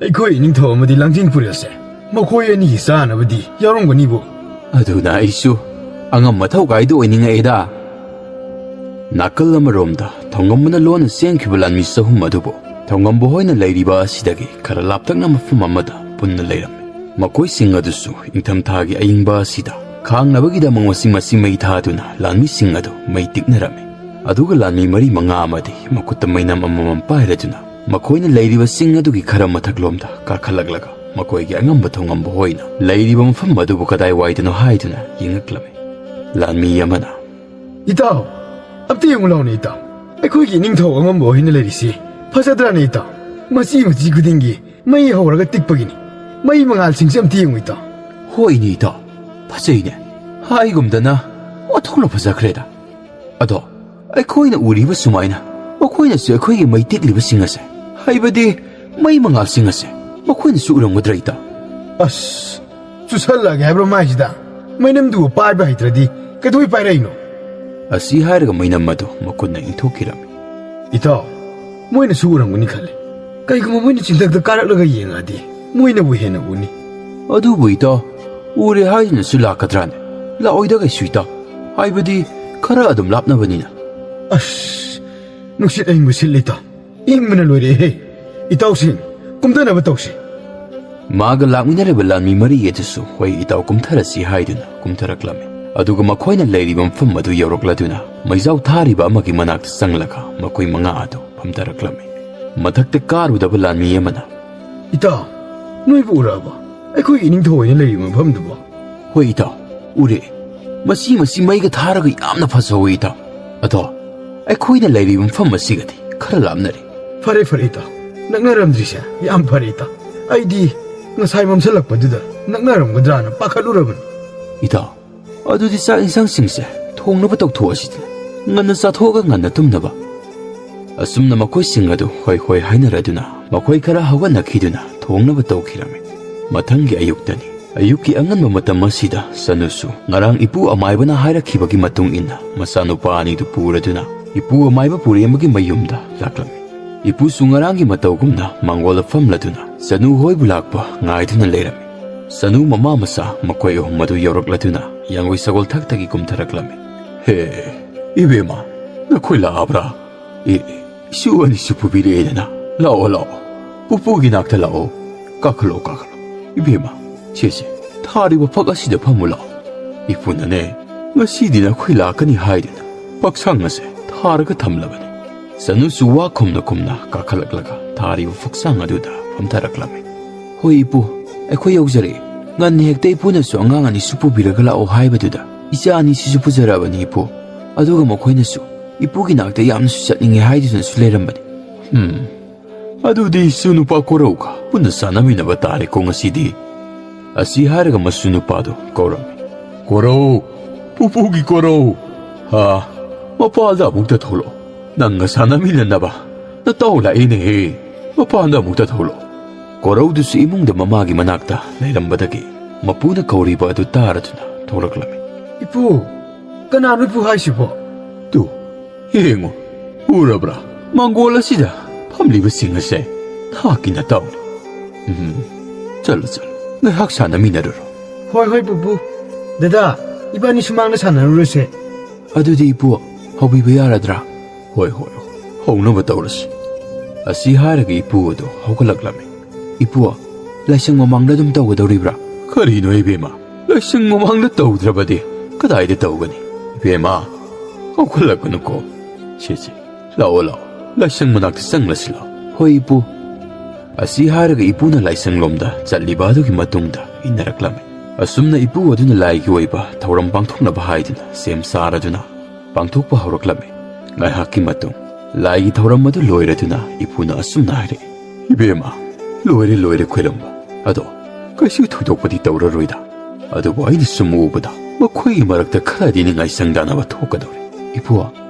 ꯑꯩꯈꯣꯏ ꯏꯅꯤꯡꯊꯧ ꯑꯃꯗꯤ ꯂꯥꯡꯖꯤꯡ ꯄꯨꯔꯦꯜꯁꯦ ꯃꯈꯣꯏ ꯑꯅꯤꯒꯤ ꯆꯥꯅꯕꯗꯤ ꯌꯥꯎꯔꯝꯒꯅꯤꯕꯨ꯫ ꯑꯗꯨꯅ ꯑꯩꯁꯨ ꯑꯉꯝ ꯑꯊꯧ ꯀꯥꯏꯗꯨ ꯑꯣꯏꯅꯤꯡꯉꯛꯑꯦꯗ꯫ ꯅꯥꯀꯜ ꯑꯃꯔꯣꯝꯗ ꯊꯧꯉꯝꯕꯅ ꯂꯣꯟꯅ ꯆꯦꯟꯈꯤꯕ ꯂꯥꯟꯃꯤ ꯆꯍꯨꯝ ꯑꯗꯨꯕꯨ ꯊꯧꯉꯝꯕ ꯍꯣꯏꯅ ꯂꯩꯔꯤꯕ ꯑꯁꯤꯗꯒꯤ ꯈꯔ ꯂꯥꯞꯇꯛꯅ ꯃꯐꯝ ꯑꯃꯗ ꯄꯨꯟꯅ ꯂꯩꯔꯝꯃꯤ꯫ ꯃꯈꯣꯏꯁꯤꯡ ꯑꯗꯨꯁꯨ ꯏꯪꯊꯝꯊꯥꯒꯤ ꯑꯏꯪꯕ ꯑꯁꯤꯗ ꯈꯥꯡꯅꯕꯒꯤꯗꯃꯛ ꯋꯥꯁꯤꯡ ꯃꯦꯆꯤꯟ ꯃꯩ ꯊꯥꯗꯨꯅ ꯂꯥꯟꯃꯤꯁꯤꯡ ꯑꯗꯨ ꯃꯩ ꯇꯤꯛꯅꯔꯝꯃꯤ꯫ ꯑꯗꯨꯒ ꯂꯥꯟꯃꯤ ꯃꯔꯤ ꯃꯉꯥ ꯑꯃꯗꯤ ꯃꯈꯨꯠꯇ ꯃꯩꯅꯝ ꯑꯃꯃꯝ ꯄꯥꯏꯔꯗꯨꯅ ꯃꯈꯣꯏꯅ ꯂꯩꯔꯤꯕ ꯆꯤꯡ ꯑꯗꯨꯒꯤ ꯈꯔ ꯃꯊꯛꯂꯣꯝꯗ ꯀꯥꯈꯠꯂꯛꯂꯒ ꯃꯈꯣꯏꯒꯤ ꯑꯉꯝꯕ ꯊꯧꯉꯝꯕ ꯍꯣꯏꯅ ꯂꯩꯔꯤꯕ ꯃꯐꯝ ꯑꯗꯨꯕꯨ ꯀꯗꯥꯏꯋꯥꯏꯗꯅꯣ ꯍꯥꯏꯗꯨꯅ ꯌꯦꯡꯉꯛꯂꯝꯃꯤ꯫ ꯂꯥꯟꯃꯤ ꯑꯃꯅ, "ꯏꯇꯥꯎ, ꯑꯝꯇ ꯌꯦꯡꯉꯨ ꯂꯥꯎꯅꯦ ꯏꯇꯥꯎ, ꯑꯩꯈꯣꯏꯒꯤ ꯅꯤꯡꯊꯧ ꯑꯉꯝꯕ ꯍꯣꯏꯅ ꯂꯩꯔꯤꯁꯤ ꯐꯖꯗ꯭ꯔꯥꯅꯦ ꯏꯇꯥꯎ? ꯃꯆꯤ ꯃꯆꯤ ꯈꯨꯗꯤꯡꯒꯤ ꯃꯩ ꯍꯧꯔꯒ ꯇꯤꯛꯄꯒꯤꯅꯤ꯫ ꯃꯩ ꯃꯉꯥꯜꯁꯤꯡꯁꯦ ꯑꯝꯇ ꯌꯦꯡꯉꯨ ꯏꯇꯥꯎ꯫" "ꯍꯣꯏꯅꯦ ꯏꯇꯥꯎ, ꯐꯖꯩꯅꯦ꯫ ꯍꯥꯏꯒꯨꯝꯗꯅ ꯑꯣꯟꯊꯣꯛꯅ ꯐꯖꯈ꯭ꯔꯦꯗ꯫ ꯑꯗꯣ ꯑꯩꯈꯣꯏꯅ ꯎꯔꯤꯕ ꯁꯨꯃꯥꯏꯅ ꯃꯈꯣꯏꯅꯁꯨ ꯑꯩꯈꯣꯏꯒꯤ ꯃꯩ ꯇꯤꯛꯂꯤꯕꯁꯤꯡ ꯑꯁꯦ, ꯍꯥꯏꯕꯗꯤ ꯃꯩ ꯃꯉꯥꯜꯁꯤꯡ ꯑꯁꯦ ꯃꯈꯣꯏꯅꯁꯨ ꯎꯔꯝꯒꯗ꯭ꯔꯥ ꯏꯇꯥꯎ?" "ꯑꯁ, ꯆꯨꯁꯜꯂꯛꯑꯒꯦ ꯍꯥꯏꯕ꯭ꯔꯣ ꯃꯥꯏꯁꯤꯗ? ꯃꯩꯅꯝꯗꯨꯕꯨ ꯄꯥꯏꯕ ꯍꯩꯇ꯭ꯔꯗꯤ ꯀꯩꯗꯧꯕꯩ ꯄꯥꯏꯔꯛꯏꯅꯣ?" ꯑꯁꯤ ꯍꯥꯏꯔꯒ ꯃꯩꯅꯝ ꯑꯗꯨ ꯃꯈꯨꯠꯅ ꯏꯟꯊꯣꯛꯈꯤꯔꯝꯃꯤ꯫ "ꯏꯇꯥꯎ, ꯃꯣꯏꯅꯁꯨ ꯎꯔꯝꯒꯅꯤ ꯈꯜꯂꯤ꯫ ꯀꯩꯒꯨꯝꯕ ꯃꯣꯏꯅ ꯆꯤꯡꯊꯛꯇ ꯀꯥꯔꯛꯂꯒ ꯌꯦꯡꯉꯛꯑꯗꯤ ꯃꯣꯏꯅꯕꯨ ꯍꯦꯟꯅ ꯎꯅꯤ꯫" "ꯑꯗꯨꯕꯨ ꯏꯇꯥꯎ, ꯎꯔꯦ ꯍꯥꯏꯗꯨꯅꯁꯨ ꯂꯥꯛꯀꯗ꯭ꯔꯥꯅꯦ? ꯂꯥꯛꯑꯣꯏꯗ ꯀꯩꯁꯨ ꯏꯇꯥꯎ, ꯍꯥꯏꯕꯗꯤ ꯈꯔ ꯑꯗꯨꯝ ꯂꯥꯞꯅꯕꯅꯤꯅ꯫" "ꯑꯁ, ꯅꯨꯡꯁꯤꯠ ꯑꯏꯪꯕ ꯁꯤꯠꯂꯤ ꯏꯇꯥꯎ꯫ ꯏꯪꯕꯅ ꯂꯣꯏꯔꯦꯍꯦ꯫ ꯏꯇꯥꯎꯁꯤꯡ, ꯀꯨꯝꯊꯅꯕ ꯇꯧꯁꯤ꯫" ꯃꯥꯒ ꯂꯥꯛꯃꯤꯟꯅꯔꯤꯕ ꯂꯥꯟꯃꯤ ꯃꯔꯤ ꯑꯗꯨꯁꯨ, "ꯍꯣꯏ ꯏꯇꯥꯎ, ꯀꯨꯝꯊꯔꯁꯤ" ꯍꯥꯏꯗꯨꯅ ꯀꯨꯝꯊꯔꯛꯂꯝꯃꯤ꯫ ꯑꯗꯨꯒ ꯃꯈꯣꯏꯅ ꯂꯩꯔꯤꯕ ꯃꯐꯝ ꯑꯗꯨ ꯌꯧꯔꯛꯂꯗꯨꯅ ꯃꯩꯖꯥꯎ ꯊꯥꯔꯤꯕ ꯑꯃꯒꯤ ꯃꯅꯥꯛꯇ ꯆꯪꯂꯒ ꯃꯈꯣꯏ ꯃꯉꯥ ꯑꯗꯨ ꯐꯝꯊꯔꯛꯂꯝꯃꯤ꯫ ꯃꯊꯛꯇ ꯀꯥꯔꯨꯗꯕ ꯂꯥꯟꯃꯤ ꯑꯃꯅ, "ꯏꯇꯥꯎ, ꯅꯣꯏꯕꯨ ꯎꯔꯛꯑꯕꯣ? ꯑꯩꯈꯣꯏꯒꯤ ꯏꯅꯤꯡꯊꯧ ꯑꯣꯏꯅ ꯂꯩꯔꯤꯕ ꯃꯐꯝꯗꯨꯕꯣ?" "ꯍꯣꯏ ꯏꯇꯥꯎ, ꯎꯔꯦ꯫ ꯃꯁꯤ, ꯃꯁꯤ ꯃꯩꯒ ꯊꯥꯔꯒ ꯌꯥꯝꯅ ꯐꯖꯍꯧꯋꯤ ꯏꯇꯥꯎ꯫ ꯑꯗꯣ ꯑꯩꯈꯣꯏꯅ ꯂꯩꯔꯤꯕ ꯃꯐꯝ ꯑꯁꯤꯒꯗꯤ ꯈꯔ ꯂꯥꯞꯅꯔꯦ꯫" "ꯐꯔꯦ, ꯐꯔꯦ ꯏꯇꯥꯎ, ꯅꯛꯅꯔꯝꯗ꯭ꯔꯤꯁꯦ ꯌꯥꯝ ꯐꯔꯦ ꯏꯇꯥꯎ꯫ ꯑꯩꯗꯤ ꯉꯁꯥꯏ ꯃꯝꯁꯤꯜꯂꯛꯄꯗꯨꯗ ꯅꯛꯅꯔꯝꯒꯗ꯭ꯔꯥꯅ ꯄꯥꯈꯠꯂꯨꯔꯕꯅꯤ꯫" "ꯏꯇꯥꯎ, ꯑꯗꯨꯗꯤ ꯆꯥꯛ ꯏꯟꯁꯥꯡꯁꯤꯡꯁꯦ ꯊꯣꯡꯅꯕ ꯇꯧꯊꯣꯛꯑꯁꯤꯗꯅ, ꯉꯟꯅ ꯆꯥꯊꯣꯛꯑꯒ ꯉꯟꯅ ꯇꯨꯝꯅꯕ"꯫ ꯑꯁꯨꯝꯅ ꯃꯈꯣꯏꯁꯤꯡ ꯑꯗꯨ ꯍꯣꯏ ꯍꯣꯏ ꯍꯥꯏꯅꯔꯗꯨꯅ ꯃꯈꯣꯏ ꯈꯔ ꯍꯧꯒꯠꯅꯈꯤꯗꯨꯅ ꯊꯣꯡꯅꯕ ꯇꯧꯈꯤꯔꯝꯃꯤ꯫ ꯃꯊꯪꯒꯤ ꯑꯌꯨꯛꯇꯅꯤ꯫ ꯑꯌꯨꯛꯀꯤ ꯑꯉꯟꯕ ꯃꯇꯝ ꯑꯁꯤꯗ ꯁꯅꯨꯁꯨ ꯉꯔꯥꯡ ꯏꯄꯨ ꯑꯃꯥꯏꯕꯅ ꯍꯥꯏꯔꯛꯈꯤꯕꯒꯤ ꯃꯇꯨꯡ ꯏꯟꯅ ꯃꯆꯥꯅꯨꯄꯥ ꯑꯅꯤꯗꯨ ꯄꯨꯔꯗꯨꯅ ꯏꯄꯨ ꯑꯃꯥꯏꯕ ꯄꯨꯔꯦꯝꯕꯒꯤ ꯃꯌꯨꯝꯗ ꯂꯥꯛꯂꯝꯃꯤ꯫ ꯏꯄꯨꯁꯨ ꯉꯔꯥꯡꯒꯤ ꯃꯇꯧꯒꯨꯝꯅ ꯃꯥꯡꯒꯣꯜꯗ ꯐꯝꯂꯗꯨꯅ ꯁꯅꯨ ꯍꯣꯏꯕꯨ ꯂꯥꯛꯄ ꯉꯥꯏꯗꯨꯅ ꯂꯩꯔꯝꯃꯤ꯫ ꯁꯅꯨ ꯃꯃꯥ ꯃꯆꯥ ꯃꯈꯣꯏ ꯑꯍꯨꯝ ꯑꯗꯨ ꯌꯧꯔꯛꯂꯗꯨꯅ ꯌꯥꯡꯒꯣꯏ ꯁꯒꯣꯜ ꯊꯛꯇꯒꯤ ꯀꯨꯝꯊꯔꯛꯂꯝꯃꯤ꯫ "ꯍꯦ, ꯏꯕꯦꯝꯃ, ꯅꯈꯣꯏ ꯂꯥꯛꯑꯕ꯭ꯔꯥ? ꯑꯦ, ꯏꯁꯨ ꯑꯅꯤꯁꯨ ꯄꯨꯕꯤꯔꯛꯑꯦꯗꯅ꯫ ꯂꯥꯛꯑꯣ, ꯂꯥꯛꯑꯣ꯫ ꯄꯨꯄꯨꯒꯤ ꯅꯥꯛꯇ ꯂꯥꯛꯑꯣ꯫ ꯀꯥꯈꯠꯂꯣ, ꯀꯥꯈꯠꯂꯣ꯫ ꯏꯕꯦꯝꯃ, ꯁꯦ, ꯁꯦ, ꯊꯥꯔꯤꯕ ꯐꯛ ꯑꯁꯤꯗ ꯐꯝꯃꯨ ꯂꯥꯛꯑꯣ꯫ ꯏꯄꯨꯅꯅꯦ, ꯉꯁꯤꯗꯤ ꯅꯈꯣꯏ ꯂꯥꯛꯀꯅꯤ ꯍꯥꯏꯗꯨꯅ ꯐꯛꯁꯥꯡ ꯑꯁꯦ ꯊꯥꯔꯒ ꯊꯝꯂꯕꯅꯤ"꯫ ꯁꯅꯨꯁꯨ ꯋꯥ ꯈꯨꯝꯅ ꯈꯨꯝꯅ ꯀꯥꯈꯠꯂꯛꯂꯒ ꯊꯥꯔꯤꯕ ꯐꯛꯁꯥꯡ ꯑꯗꯨꯗ ꯐꯝꯊꯔꯛꯂꯝꯃꯤ꯫ "ꯍꯣꯏ ꯏꯄꯨ, ꯑꯩꯈꯣꯏ ꯌꯧꯖꯔꯛꯑꯦ꯫ ꯉꯟꯅ ꯍꯦꯛꯇ ꯏꯄꯨꯅꯁꯨ ꯑꯉꯥꯡ ꯑꯅꯤꯁꯨ ꯄꯨꯕꯤꯔꯒ ꯂꯥꯛꯑꯣ ꯍꯥꯏꯕꯗꯨꯗ ꯏꯆꯥ ꯑꯅꯤꯁꯤꯁꯨ ꯄꯨꯖꯔꯛꯑꯕꯅꯤ ꯏꯄꯨ꯫ ꯑꯗꯨꯒ ꯃꯈꯣꯏꯅꯁꯨ ꯏꯄꯨꯒꯤ ꯅꯥꯛꯇ ꯌꯥꯝꯅꯁꯨ ꯆꯠꯅꯤꯡꯉꯦ ꯍꯥꯏꯗꯨꯅꯁꯨ ꯂꯩꯔꯝꯕꯅꯤ"꯫ "ꯎꯝ, ꯑꯗꯨꯗꯤ ꯏꯁꯨ ꯅꯨꯄꯥ ꯀꯣꯔꯧꯒ ꯄꯨꯟꯅ ꯆꯥꯅꯃꯤꯟꯅꯕ ꯇꯥꯔꯦꯀꯣ ꯉꯁꯤꯗꯤ"꯫ ꯑꯁꯤ ꯍꯥꯏꯔꯒ ꯃꯁꯨ ꯅꯨꯄꯥꯗꯨ ꯀꯧꯔꯝꯃꯤ꯫ "ꯀꯣꯔꯧ, ꯄꯨꯄꯨꯒꯤ ꯀꯣꯔꯧ! ꯍꯥ, ꯃꯄꯥꯟꯗ ꯑꯃꯨꯛꯇ ꯊꯣꯛꯂꯛꯑꯣ꯫ ꯅꯪꯒ ꯁꯥꯟꯅꯃꯤꯟꯅꯅꯕ ꯅꯇꯥꯎ ꯂꯥꯛꯏꯅꯦꯍꯦ꯫ ꯃꯄꯥꯟꯗ ꯑꯃꯨꯛꯇ ꯊꯣꯛꯂꯛꯑꯣ"꯫ ꯀꯣꯔꯧꯗꯨꯁꯨ ꯏꯃꯨꯡꯗ ꯃꯃꯥꯒꯤ ꯃꯅꯥꯛꯇ ꯂꯩꯔꯝꯕꯗꯒꯤ ꯃꯄꯨꯅ ꯀꯧꯔꯤꯕ ꯑꯗꯨ ꯇꯥꯔꯗꯨꯅ ꯊꯣꯛꯂꯛꯂꯝꯃꯤ꯫ "ꯏꯄꯨ, ꯀꯅꯥꯅꯣ ꯏꯄꯨ ꯍꯥꯏꯁꯤꯕꯣ?" "ꯇꯨ, ꯌꯦꯡꯉꯨ, ꯎꯔꯕ꯭ꯔꯥ? ꯃꯥꯡꯒꯣꯜ ꯑꯁꯤꯗ ꯐꯝꯂꯤꯕꯁꯤꯡ ꯑꯁꯦ ꯅꯍꯥꯛꯀꯤ ꯅꯇꯥꯎꯅꯤ꯫ ꯎꯝ, ꯆꯠꯂꯣ, ꯆꯠꯂꯣ, ꯉꯥꯏꯍꯥꯛ ꯁꯥꯟꯅꯃꯤꯟꯅꯔꯨꯔꯣ"꯫ "ꯍꯣꯏ, ꯍꯣꯏ, ꯄꯨꯄꯨ꯫ ꯗꯗꯥ, ꯏꯕꯥꯅꯤ ꯁꯨꯃꯥꯡꯗ ꯁꯥꯟꯅꯔꯨꯔꯁꯦ"꯫ "ꯑꯗꯨꯗꯤ ꯏꯄꯨ, ꯍꯧꯕꯤꯕ ꯌꯥꯔꯗ꯭ꯔꯥ?" "ꯍꯣꯏ, ꯍꯣꯏ, ꯍꯣꯏ, ꯍꯧꯅꯕ ꯇꯧꯔꯁꯤ"꯫ ꯑꯁꯤ ꯍꯥꯏꯔꯒ ꯏꯄꯨ ꯑꯗꯨ ꯍꯧꯒꯠꯂꯛꯂꯝꯃꯤ꯫ "ꯏꯄꯨ, ꯂꯥꯏꯁꯪ ꯃꯃꯥꯡꯗ ꯑꯗꯨꯝ ꯇꯧꯒꯗꯧꯔꯤꯕ꯭ꯔꯥ?" "ꯀꯔꯤꯅꯣ ꯏꯕꯦꯝꯃ? ꯂꯥꯏꯁꯪ ꯃꯃꯥꯡꯗ ꯇꯧꯗ꯭ꯔꯕꯗꯤ ꯀꯗꯥꯏꯗ ꯇꯧꯒꯅꯤ? ꯏꯕꯦꯝꯃ, ꯀꯧꯈꯠꯂꯛꯀꯅꯨꯀꯣ꯫ ꯁꯦ, ꯁꯦ, ꯂꯥꯛꯑꯣ, ꯂꯥꯛꯑꯣ, ꯂꯥꯏꯁꯪ ꯃꯅꯥꯛꯇ ꯆꯪꯂꯁꯤ ꯂꯥꯛꯑꯣ"꯫ "ꯍꯣꯏ ꯏꯄꯨ"꯫ ꯑꯁꯤ ꯍꯥꯏꯔꯒ ꯏꯄꯨꯅ ꯂꯥꯏꯁꯪꯂꯣꯝꯗ ꯆꯠꯂꯤꯕ ꯑꯗꯨꯒꯤ ꯃꯇꯨꯡꯗ ꯏꯟꯅꯔꯛꯂꯝꯃꯤ꯫ ꯑꯁꯨꯝꯅ ꯏꯄꯨ ꯑꯗꯨꯅ ꯂꯥꯏꯒꯤ ꯑꯣꯏꯕ ꯊꯧꯔꯝ ꯄꯥꯡꯊꯣꯛꯅꯕ ꯍꯥꯏꯗꯨꯅ ꯁꯦꯝ ꯁꯥꯔꯗꯨꯅ ꯄꯥꯡꯊꯣꯛꯄ ꯍꯧꯔꯛꯂꯝꯃꯤ꯫ ꯉꯥꯏꯍꯥꯛꯀꯤ ꯃꯇꯨꯡ ꯂꯥꯏꯒꯤ ꯊꯧꯔꯝ ꯑꯗꯨ ꯂꯣꯏꯔꯗꯨꯅ ꯏꯄꯨꯅ ꯑꯁꯨꯝꯅ ꯍꯥꯏꯔꯛꯏ, "ꯏꯕꯦꯝꯃ, ꯂꯣꯏꯔꯦ, ꯂꯣꯏꯔꯦ ꯈꯣꯏꯔꯝꯕ꯫ ꯑꯗꯣ ꯀꯩꯁꯨ ꯊꯣꯏꯗꯣꯛꯄꯗꯤ ꯇꯧꯔꯔꯣꯏꯗ꯫ ꯑꯗꯨꯕꯨ ꯑꯩꯅ ꯁꯨꯝ ꯎꯕꯗ ꯃꯈꯣꯏꯒꯤ ꯃꯔꯛꯇ ꯈꯔꯗꯤ ꯅꯤꯡꯉꯥꯏ ꯆꯪꯗꯥꯅꯕ ꯊꯣꯛꯀꯗꯧꯔꯤ꯫ ꯏꯄꯨ,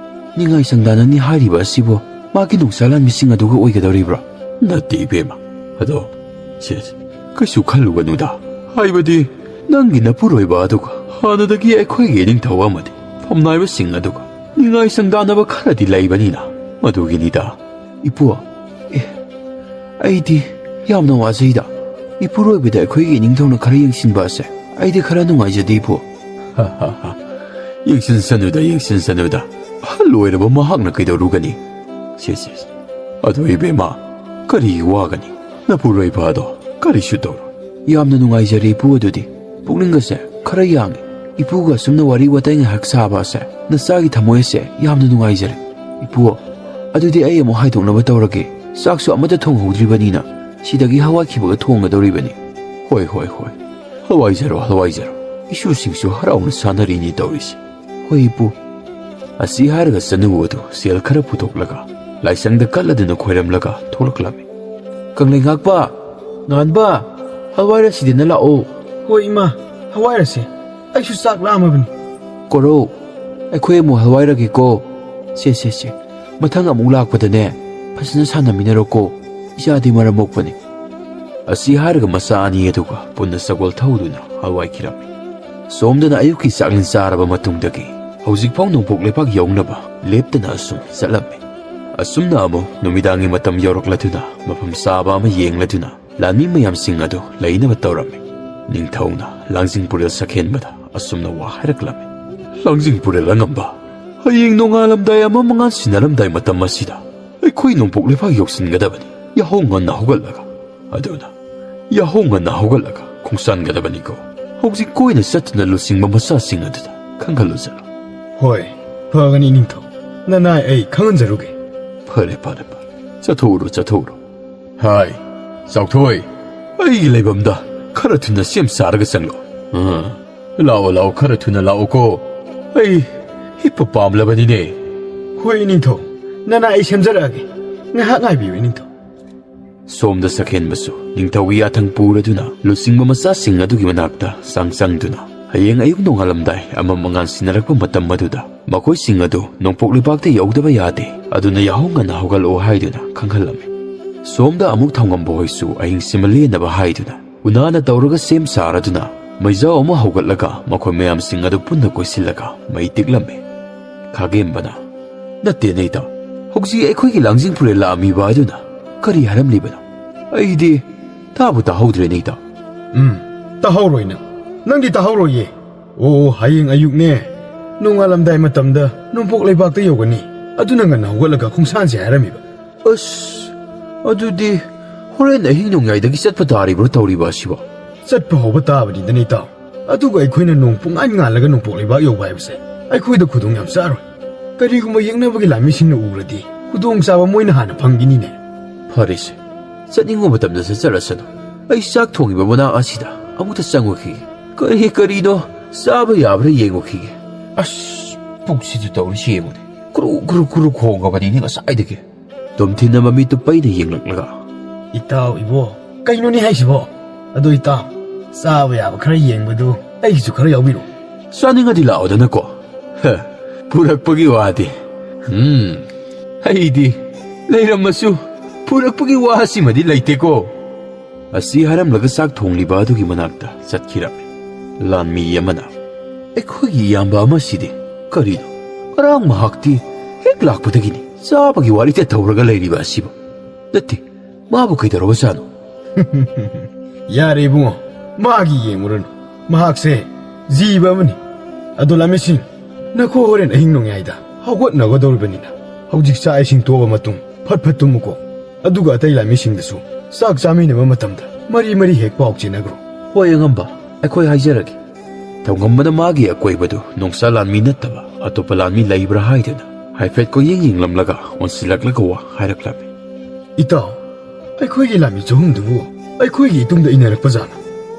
ꯅꯤꯡꯉꯥꯏ ꯆꯪꯗꯥꯅꯅꯤ ꯍꯥꯏꯔꯤꯕ ꯑꯁꯤꯕꯨ ꯃꯥꯒꯤ ꯅꯣꯡꯆꯥ ꯂꯥꯟꯃꯤꯁꯤꯡ ꯑꯗꯨꯒ ꯑꯣꯏꯒꯗꯧꯔꯤꯕ꯭ꯔꯥ? ꯅꯠꯇꯦ ꯏꯕꯦꯝꯃ꯫ ꯑꯗꯣ, ꯁꯦ, ꯀꯩꯁꯨ ꯈꯜꯂꯨꯒꯅꯨꯗ꯫ ꯍꯥꯏꯕꯗꯤ, ꯅꯪꯒꯤ ꯅꯄꯨꯔꯣꯏꯕ ꯑꯗꯨꯒ ꯍꯥꯟꯅꯗꯒꯤ ꯑꯩꯈꯣꯏꯒꯤ ꯏꯅꯤꯡꯊꯧ ꯑꯃꯗꯤ ꯐꯝꯅꯥꯏꯕꯁꯤꯡ ꯑꯗꯨꯒ ꯅꯤꯡꯉꯥꯏ ꯆꯪꯗꯥꯅꯕ ꯈꯔꯗꯤ ꯂꯩꯕꯅꯤꯅ, ꯃꯗꯨꯒꯤꯅꯤꯗ꯫ ꯏꯄꯨ, ꯑꯦ, ꯑꯩꯗꯤ ꯌꯥꯝꯅ ꯋꯥꯖꯩꯗ꯫ ꯏꯄꯨꯔꯣꯏꯕꯗ ꯑꯩꯈꯣꯏꯒꯤ ꯏꯅꯤꯡꯊꯧꯅ ꯈꯔ ꯌꯦꯡꯁꯤꯟꯕ ꯑꯁꯦ ꯑꯩꯗꯤ ꯈꯔ ꯅꯨꯡꯉꯥꯏꯖꯗꯦ, ꯏꯄꯨ꯫ ꯌꯦꯡꯁꯤꯟꯁꯅꯨꯗ, ꯌꯦꯡꯁꯤꯟꯁꯅꯨꯗ꯫ ꯑꯍꯜ ꯑꯣꯏꯔꯕ ꯃꯍꯥꯛꯅ ꯀꯩꯗꯧꯔꯨꯒꯅꯤ? ꯁꯦ, ꯁꯦ, ꯁꯦ꯫ ꯑꯗꯣ ꯏꯕꯦꯝꯃ, ꯀꯔꯤ ꯋꯥꯒꯅꯤ? ꯅꯄꯨꯔꯣꯏꯕ ꯑꯗꯣ ꯀꯔꯤꯁꯨ ꯇꯧꯔꯣꯏ꯫ ꯌꯥꯝꯅ ꯅꯨꯡꯉꯥꯏꯖꯔꯦ, ꯏꯄꯨ꯫ ꯑꯗꯨꯗꯤ ꯄꯨꯛꯅꯤꯡꯒꯁꯦ ꯈꯔ ꯌꯥꯡꯉꯦ꯫ ꯏꯄꯨꯒ ꯑꯁꯨꯝꯅ ꯋꯥꯔꯤ ꯋꯥꯇꯥꯏ ꯉꯥꯏꯍꯥꯛ ꯁꯥꯕ ꯑꯁꯦ ꯅꯆꯥꯒꯤ ꯊꯃꯣꯏ ꯑꯁꯦ ꯌꯥꯝꯅ ꯅꯨꯡꯉꯥꯏꯖꯔꯦ꯫ ꯏꯄꯨ, ꯑꯗꯨꯗꯤ ꯑꯩ ꯑꯃꯨꯛ ꯍꯥꯏꯗꯣꯛꯅꯕ ꯇꯧꯔꯒꯦ꯫ ꯆꯥꯛꯁꯨ ꯑꯃꯠꯇ ꯊꯣꯡꯍꯧꯗ꯭ꯔꯤꯕꯅꯤꯅ ꯁꯤꯗꯒꯤ ꯍꯋꯥꯏ ꯈꯤꯕꯒ ꯊꯣꯡꯒꯗꯧꯔꯤꯕꯅꯤ꯫ ꯍꯣꯏ, ꯍꯣꯏ, ꯍꯣꯏ꯫ ꯍꯋꯥꯏꯖꯔꯣ, ꯍꯋꯥꯏꯖꯔꯣ꯫ ꯏꯁꯨꯁꯤꯡꯁꯨ ꯍꯔꯥꯎꯅ ꯁꯥꯟꯅꯔꯤꯅꯤ ꯇꯧꯔꯤꯁꯤ꯫ ꯍꯣꯏ, ꯏꯄꯨ꯫ ꯑꯁꯤ ꯍꯥꯏꯔꯒ ꯆꯅꯨ ꯑꯗꯨ ꯁꯦꯜ ꯈꯔ ꯄꯨꯊꯣꯛꯂꯒ ꯂꯥꯏꯁꯪꯗ ꯀꯠꯂꯗꯨꯅ ꯈꯣꯏꯔꯝꯂꯒ ꯊꯣꯛꯂꯛꯂꯝꯃꯤ꯫ ꯀꯪꯂꯩꯉꯥꯛꯄ, ꯉꯥꯟꯕ, ꯍꯋꯥꯏꯔ ꯁꯤꯗꯅ ꯂꯥꯛꯑꯣ꯫ ꯍꯣꯏ, ꯏꯃꯥ, ꯍꯋꯥꯏꯔꯁꯦ꯫ ꯑꯩꯁꯨ ꯆꯥꯛ ꯂꯥꯝꯃꯕꯅꯤ꯫ ꯀꯣꯔꯧ, ꯑꯩꯈꯣꯏ ꯑꯃꯨꯛ ꯍꯜꯋꯥꯏꯔꯒꯦꯀꯣ꯫ ꯁꯦ, ꯁꯦ, ꯁꯦ꯫ ꯃꯊꯪ ꯑꯃꯨꯛ ꯂꯥꯛꯄꯗꯅꯦ, ꯐꯖꯅ ꯁꯥꯟꯅꯃꯤꯟꯅꯔꯣꯀꯣ꯫ ꯏꯆꯥꯗꯤ ꯃꯔꯝ ꯃꯣꯛꯄꯅꯤ꯫ ꯑꯁꯤ ꯍꯥꯏꯔꯒ ꯃꯆꯥ ꯑꯅꯤ ꯑꯗꯨꯒ ꯄꯨꯟꯅ ꯁꯒꯣꯜ ꯊꯧꯗꯨꯅ ꯍꯜꯋꯥꯏꯈꯤꯔꯝꯃꯤ꯫ ꯁꯣꯝꯗꯅ ꯑꯌꯨꯛꯀꯤ ꯆꯥꯛꯂꯦꯟ ꯆꯥꯔꯕ ꯃꯇꯨꯡꯗꯒꯤ ꯍꯧꯖꯤꯛꯐꯥꯎ ꯅꯣꯡꯄꯣꯛ ꯂꯩꯄꯥꯛ ꯌꯧꯅꯕ ꯂꯦꯞꯇꯅ ꯑꯁꯨꯝ ꯆꯠꯂꯝꯃꯤ꯫ ꯑꯁꯨꯝꯅ ꯑꯃꯨꯛ ꯅꯨꯃꯤꯗꯥꯡꯒꯤ ꯃꯇꯝ ꯌꯧꯔꯛꯂꯗꯨꯅ ꯃꯐꯝ ꯆꯥꯕ ꯑꯃ ꯌꯦꯡꯂꯗꯨꯅ ꯂꯥꯟꯃꯤ ꯃꯌꯥꯝꯁꯤꯡ ꯑꯗꯨ ꯂꯩꯅꯕ ꯇꯧꯔꯝꯃꯤ꯫ ꯅꯤꯡꯊꯧꯅ ꯂꯥꯡꯖꯤꯡ ꯄꯨꯔꯦꯜ ꯁꯛꯍꯦꯟꯕꯗ ꯑꯁꯨꯝꯅ ꯋꯥ ꯍꯥꯏꯔꯛꯂꯝꯃꯤ꯫ ꯂꯥꯡꯖꯤꯡ ꯄꯨꯔꯦꯜ ꯑꯉꯝꯕ, ꯍꯌꯦꯡ ꯅꯣꯡꯉꯥꯜꯂꯝꯗꯥꯏ ꯑꯃ ꯃꯉꯥꯜ ꯁꯤꯟꯅꯔꯝꯗꯥꯏ ꯃꯇꯝ ꯑꯁꯤꯗ ꯑꯩꯈꯣꯏ ꯅꯣꯡꯄꯣꯛ ꯂꯩꯄꯥꯛ ꯌꯧꯁꯤꯟꯒꯗꯕꯅꯤ꯫ ꯌꯥꯍꯧ ꯉꯟꯅ ꯍꯧꯒꯠꯂꯒ, ꯑꯗꯨꯅ ꯌꯥꯍꯧ ꯉꯟꯅ ꯍꯧꯒꯠꯂꯒ ꯈꯣꯡꯁꯥꯟꯒꯗꯕꯅꯤꯀꯣ꯫ ꯍꯧꯖꯤꯛ ꯀꯣꯏꯅ ꯆꯠꯇꯨꯅ ꯂꯨꯆꯤꯡꯕ ꯃꯆꯥꯁꯤꯡ ꯑꯗꯨꯗ ꯈꯪꯍꯜꯂꯨ ꯆꯠꯂꯣ꯫ ꯍꯣꯏ, ꯐꯒꯅꯤ ꯅꯤꯡꯊꯧ꯫ ꯅꯅꯥꯏ ꯑꯩ ꯈꯪꯍꯟꯖꯔꯨꯒꯦ꯫ ꯐꯔꯦ, ꯐꯔꯦ, ꯐꯔꯦ꯫ ꯆꯠꯊꯣꯛꯎꯔꯣ, ꯆꯠꯊꯣꯛꯎꯔꯣ꯫ ꯍꯥꯏ, ꯆꯥꯎꯊꯣꯏ, ꯑꯩꯒꯤ ꯂꯩꯐꯝꯗ ꯈꯔ ꯊꯨꯅ ꯁꯦꯝ ꯁꯥꯔꯒ ꯆꯪꯂꯣ꯫ ꯑꯥ, ꯂꯥꯛꯑꯣ, ꯂꯥꯛꯑꯣ, ꯈꯔ ꯊꯨꯅ ꯂꯥꯛꯑꯣꯀꯣ꯫ ꯑꯩ ꯍꯤꯞꯄ ꯄꯥꯝꯂꯕꯅꯤꯅꯦ꯫ ꯍꯣꯏ, ꯏꯅꯤꯡꯊꯧ꯫ ꯅꯅꯥꯏ ꯑꯩ ꯁꯦꯝꯖꯔꯛꯑꯒꯦ꯫ ꯉꯥꯏꯍꯥꯛ ꯉꯥꯏꯕꯤꯌꯨ, ꯏꯅꯤꯡꯊꯧ꯫ ꯁꯣꯝꯗ ꯁꯛꯍꯦꯟꯕꯁꯨ ꯅꯤꯡꯊꯧꯒꯤ ꯌꯥꯊꯪ ꯄꯨꯔꯗꯨꯅ ꯂꯨꯆꯤꯡꯕ ꯃꯆꯥꯁꯤꯡ ꯑꯗꯨꯒꯤ ꯃꯅꯥꯛꯇ ꯆꯥꯡ ꯆꯪꯗꯨꯅ, ꯍꯌꯦꯡ ꯑꯌꯨꯛ ꯅꯣꯡꯉꯥꯜꯂꯝꯗꯥꯏ ꯑꯃꯝ ꯑꯉꯥꯟ ꯁꯤꯟꯅꯔꯛꯄ ꯃꯇꯝ ꯑꯗꯨꯗ ꯃꯈꯣꯏꯁꯤꯡ ꯑꯗꯨ ꯅꯣꯡꯄꯣꯛ ꯂꯩꯕꯥꯛꯇ ꯌꯧꯗꯕ ꯌꯥꯗꯦ, ꯑꯗꯨꯅ ꯌꯥꯍꯧ ꯉꯟꯅ ꯍꯧꯒꯠꯂꯛꯑꯣ ꯍꯥꯏꯗꯨꯅ ꯈꯪꯍꯜꯂꯝꯃꯤ꯫ ꯁꯣꯝꯗ ꯑꯃꯨꯛ ꯊꯧꯉꯝꯕ ꯍꯣꯏꯁꯨ ꯑꯍꯤꯡꯁꯤꯃ ꯂꯦꯟꯅꯕ ꯍꯥꯏꯗꯨꯅ ꯎꯅꯥꯅ ꯇꯧꯔꯒ ꯁꯦꯝ ꯁꯥꯔꯗꯨꯅ ꯃꯩꯖꯥꯎ ꯑꯃ ꯍꯧꯒꯠꯂꯒ ꯃꯈꯣꯏ ꯃꯌꯥꯝꯁꯤꯡ ꯑꯗꯨ ꯄꯨꯟꯅ ꯀꯣꯏꯁꯤꯜꯂꯒ ꯃꯩ ꯇꯤꯛꯂꯝꯃꯤ꯫ ꯈꯥꯒꯦꯝꯕꯅ, "ꯅꯠꯇꯦ ꯅꯩꯇꯥꯎ, ꯍꯧꯖꯤꯛ ꯑꯩꯈꯣꯏꯒꯤ ꯂꯥꯡꯖꯤꯡ ꯐꯨꯔꯦꯜ ꯂꯥꯛꯑꯝꯃꯤꯕ ꯑꯗꯨꯅ ꯀꯔꯤ ꯍꯥꯏꯔꯝꯂꯤꯕꯅꯣ? ꯑꯩꯗꯤ ꯇꯥꯕꯨ ꯇꯥꯍꯧꯗ꯭ꯔꯦ ꯅꯩꯇꯥꯎ꯫" "ꯎꯝ, ꯇꯥꯍꯧꯔꯣꯏ ꯅꯪ꯫ ꯅꯪꯗꯤ ꯇꯥꯍꯧꯔꯣꯏꯌꯦ꯫ ꯑꯣ, ꯍꯌꯦꯡ ꯑꯌꯨꯛꯅꯦ, ꯅꯣꯡꯉꯥꯜꯂꯝꯗꯥꯏ ꯃꯇꯝꯗ ꯅꯣꯡꯄꯣꯛ ꯂꯩꯕꯥꯛꯇ ꯌꯧꯒꯅꯤ꯫ ꯑꯗꯨꯅ ꯉꯟꯅ ꯍꯧꯒꯠꯂꯒ ꯈꯣꯡꯁꯥꯟꯁꯦ ꯍꯥꯏꯔꯝꯃꯤꯕ꯫" "ꯑꯁ, ꯑꯗꯨꯗꯤ ꯍꯣꯔꯦꯟ ꯑꯍꯤꯡ ꯅꯣꯡꯌꯥꯏꯗꯒꯤ ꯆꯠꯄ ꯇꯥꯔꯤꯕ꯭ꯔꯣ ꯇꯧꯔꯤꯕ ꯑꯁꯤꯕꯣ?" "ꯆꯠꯄ ꯍꯧꯕ ꯇꯥꯕꯅꯤꯗꯅ ꯏꯇꯥꯎ꯫ ꯑꯗꯨꯒ ꯑꯩꯈꯣꯏꯅ ꯅꯣꯡ ꯄꯨꯡꯉꯥꯟ ꯉꯥꯜꯂꯒ ꯅꯣꯡꯄꯣꯛ ꯂꯩꯕꯥꯛ ꯌꯧꯕ ꯍꯥꯏꯕꯁꯦ ꯑꯩꯈꯣꯏꯗ ꯈꯨꯗꯣꯡ ꯌꯥꯝ ꯆꯥꯔꯣꯏ꯫ ꯀꯔꯤꯒꯨꯝꯕ ꯌꯦꯛꯅꯕꯒꯤ ꯂꯥꯟꯃꯤꯁꯤꯡꯅ ꯎꯔꯗꯤ ꯈꯨꯗꯣꯡꯆꯥꯕ ꯃꯣꯏꯅ ꯍꯥꯟꯅ ꯐꯪꯈꯤꯅꯤꯅꯦ꯫" "ꯐꯔꯦꯁꯦ, ꯆꯠꯅꯤꯡꯕ ꯃꯇꯝꯗ ꯆꯠꯆꯔꯁꯅꯨ꯫ ꯑꯩ ꯆꯥꯛ ꯊꯣꯡꯉꯤꯕ ꯃꯅꯥꯛ ꯑꯁꯤꯗ ꯑꯃꯨꯛꯇ ꯆꯪꯉꯨꯈꯤꯒꯦ꯫ ꯀꯔꯤ ꯀꯔꯤꯅꯣ ꯆꯥꯕ ꯌꯥꯕ꯭ꯔꯥ ꯌꯦꯡꯉꯨꯈꯤꯒꯦ꯫ ꯑꯁ, ꯄꯨꯛꯁꯤꯁꯨ ꯇꯧꯔꯤꯁꯤ ꯌꯦꯡꯉꯨꯅꯦ꯫ ꯀ꯭ꯔꯨ ꯀ꯭ꯔꯨ ꯀ꯭ꯔꯨ ꯈꯣꯡꯉꯕꯅꯤꯅꯦ ꯉꯁꯥꯏꯗꯒꯤ꯫" ꯇꯣꯝꯊꯤꯟꯅ ꯃꯃꯤꯠꯇꯨ ꯄꯩꯅ ꯌꯦꯡꯂꯛꯂꯒ, "ꯏꯇꯥꯎ ꯏꯕꯣ, ꯀꯩꯅꯣꯅꯦ ꯍꯥꯏꯁꯤꯕꯣ? ꯑꯗꯣ ꯏꯇꯥꯎ, ꯆꯥꯕ ꯌꯥꯕ ꯈꯔ ꯌꯦꯡꯕꯗꯨ ꯑꯩꯒꯤꯁꯨ ꯈꯔ ꯌꯥꯎꯕꯤꯔꯣ꯫" "ꯆꯥꯅꯤꯡꯉꯗꯤ ꯂꯥꯛꯑꯣꯗꯅꯀꯣ꯫ ꯍ, ꯄꯨꯔꯛꯄꯒꯤ ꯋꯥꯗꯤ꯫ ꯎꯝ, ꯑꯩꯗꯤ ꯂꯩꯔꯝꯃꯁꯨ ꯄꯨꯔꯛꯄꯒꯤ ꯋꯥꯁꯤꯃꯗꯤ ꯂꯩꯇꯦꯀꯣ꯫" ꯑꯁꯤ ꯍꯥꯏꯔꯝꯂꯒ ꯆꯥꯛ ꯊꯣꯡꯂꯤꯕ ꯑꯗꯨꯒꯤ ꯃꯅꯥꯛꯇ ꯆꯠꯈꯤꯔꯝꯃꯤ꯫ ꯂꯥꯟꯃꯤ ꯑꯃꯅ, "ꯑꯩꯈꯣꯏꯒꯤ ꯏꯌꯥꯝꯕ ꯑꯃꯁꯤꯗꯤ ꯀꯔꯤꯅꯣ? ꯉꯔꯥꯡ ꯃꯍꯥꯛꯇꯤ ꯍꯦꯛ ꯂꯥꯛꯄꯗꯒꯤꯅꯤ ꯆꯥꯕꯒꯤ ꯋꯥꯔꯤꯗ ꯇꯧꯔꯒ ꯂꯩꯔꯤꯕ ꯑꯁꯤꯕꯨ꯫ ꯅꯠꯇꯦ, ꯃꯥꯕꯨ ꯀꯩꯗꯧꯔꯕꯖꯥꯠꯅꯣ?" "ꯌꯥꯔꯦ ꯏꯕꯨꯡꯉꯣ, ꯃꯥꯒꯤ ꯌꯦꯡꯉꯨꯔꯅꯨ꯫ ꯃꯍꯥꯛꯁꯦ ꯖꯤꯕ ꯑꯃꯅꯤ꯫ ꯑꯗꯣ ꯂꯥꯟꯃꯤꯁꯤꯡ, ꯅꯈꯣꯏ ꯍꯣꯔꯦꯟ ꯑꯍꯤꯡ ꯅꯣꯡꯌꯥꯏꯗ ꯍꯧꯒꯠꯅꯒꯗꯧꯔꯤꯕꯅꯤꯅ ꯍꯧꯖꯤꯛ ꯆꯥꯛ ꯏꯁꯤꯡ ꯇꯣꯛꯑꯕ ꯃꯇꯨꯡ ꯐꯠ ꯐꯠ ꯇꯨꯝꯃꯨꯀꯣ꯫ ꯑꯗꯨꯒ ꯑꯇꯩ ꯂꯥꯟꯃꯤꯁꯤꯡꯗꯁꯨ ꯆꯥꯛ ꯆꯥꯃꯤꯟꯅꯕ ꯃꯇꯝꯗ ꯃꯔꯤ ꯃꯔꯤ ꯍꯦꯛ ꯄꯥꯎ ꯆꯦꯟꯅꯈ꯭ꯔꯣ꯫" "ꯍꯣꯏ ꯑꯉꯝꯕ, ꯑꯩꯈꯣꯏ ꯍꯥꯏꯖꯔꯒꯦ꯫" ꯊꯧꯉꯝꯕꯅ ꯃꯥꯒꯤ ꯑꯀꯣꯏꯕꯗꯨ ꯅꯣꯡꯁꯥ ꯂꯥꯟꯃꯤ ꯅꯠꯇꯕ ꯑꯇꯣꯞꯄ ꯂꯥꯟꯃꯤ ꯂꯩꯕ꯭ꯔꯥ ꯍꯥꯏꯗꯨꯅ ꯍꯥꯏꯐꯦꯠ ꯀꯣꯏꯌꯦꯡ ꯌꯦꯡꯂꯝꯂꯒ ꯑꯣꯟꯁꯤꯜꯂꯛꯂꯒ ꯋꯥ ꯍꯥꯏꯔꯛꯂꯝꯃꯤ꯫ "ꯏꯇꯥꯎ, ꯑꯩꯈꯣꯏꯒꯤ ꯂꯥꯟꯃꯤ ꯆꯍꯨꯝꯗꯨꯕꯨ ꯑꯩꯈꯣꯏꯒꯤ ꯏꯇꯨꯡꯗ ꯏꯟꯅꯔꯛꯄ ꯖꯥꯠꯂ?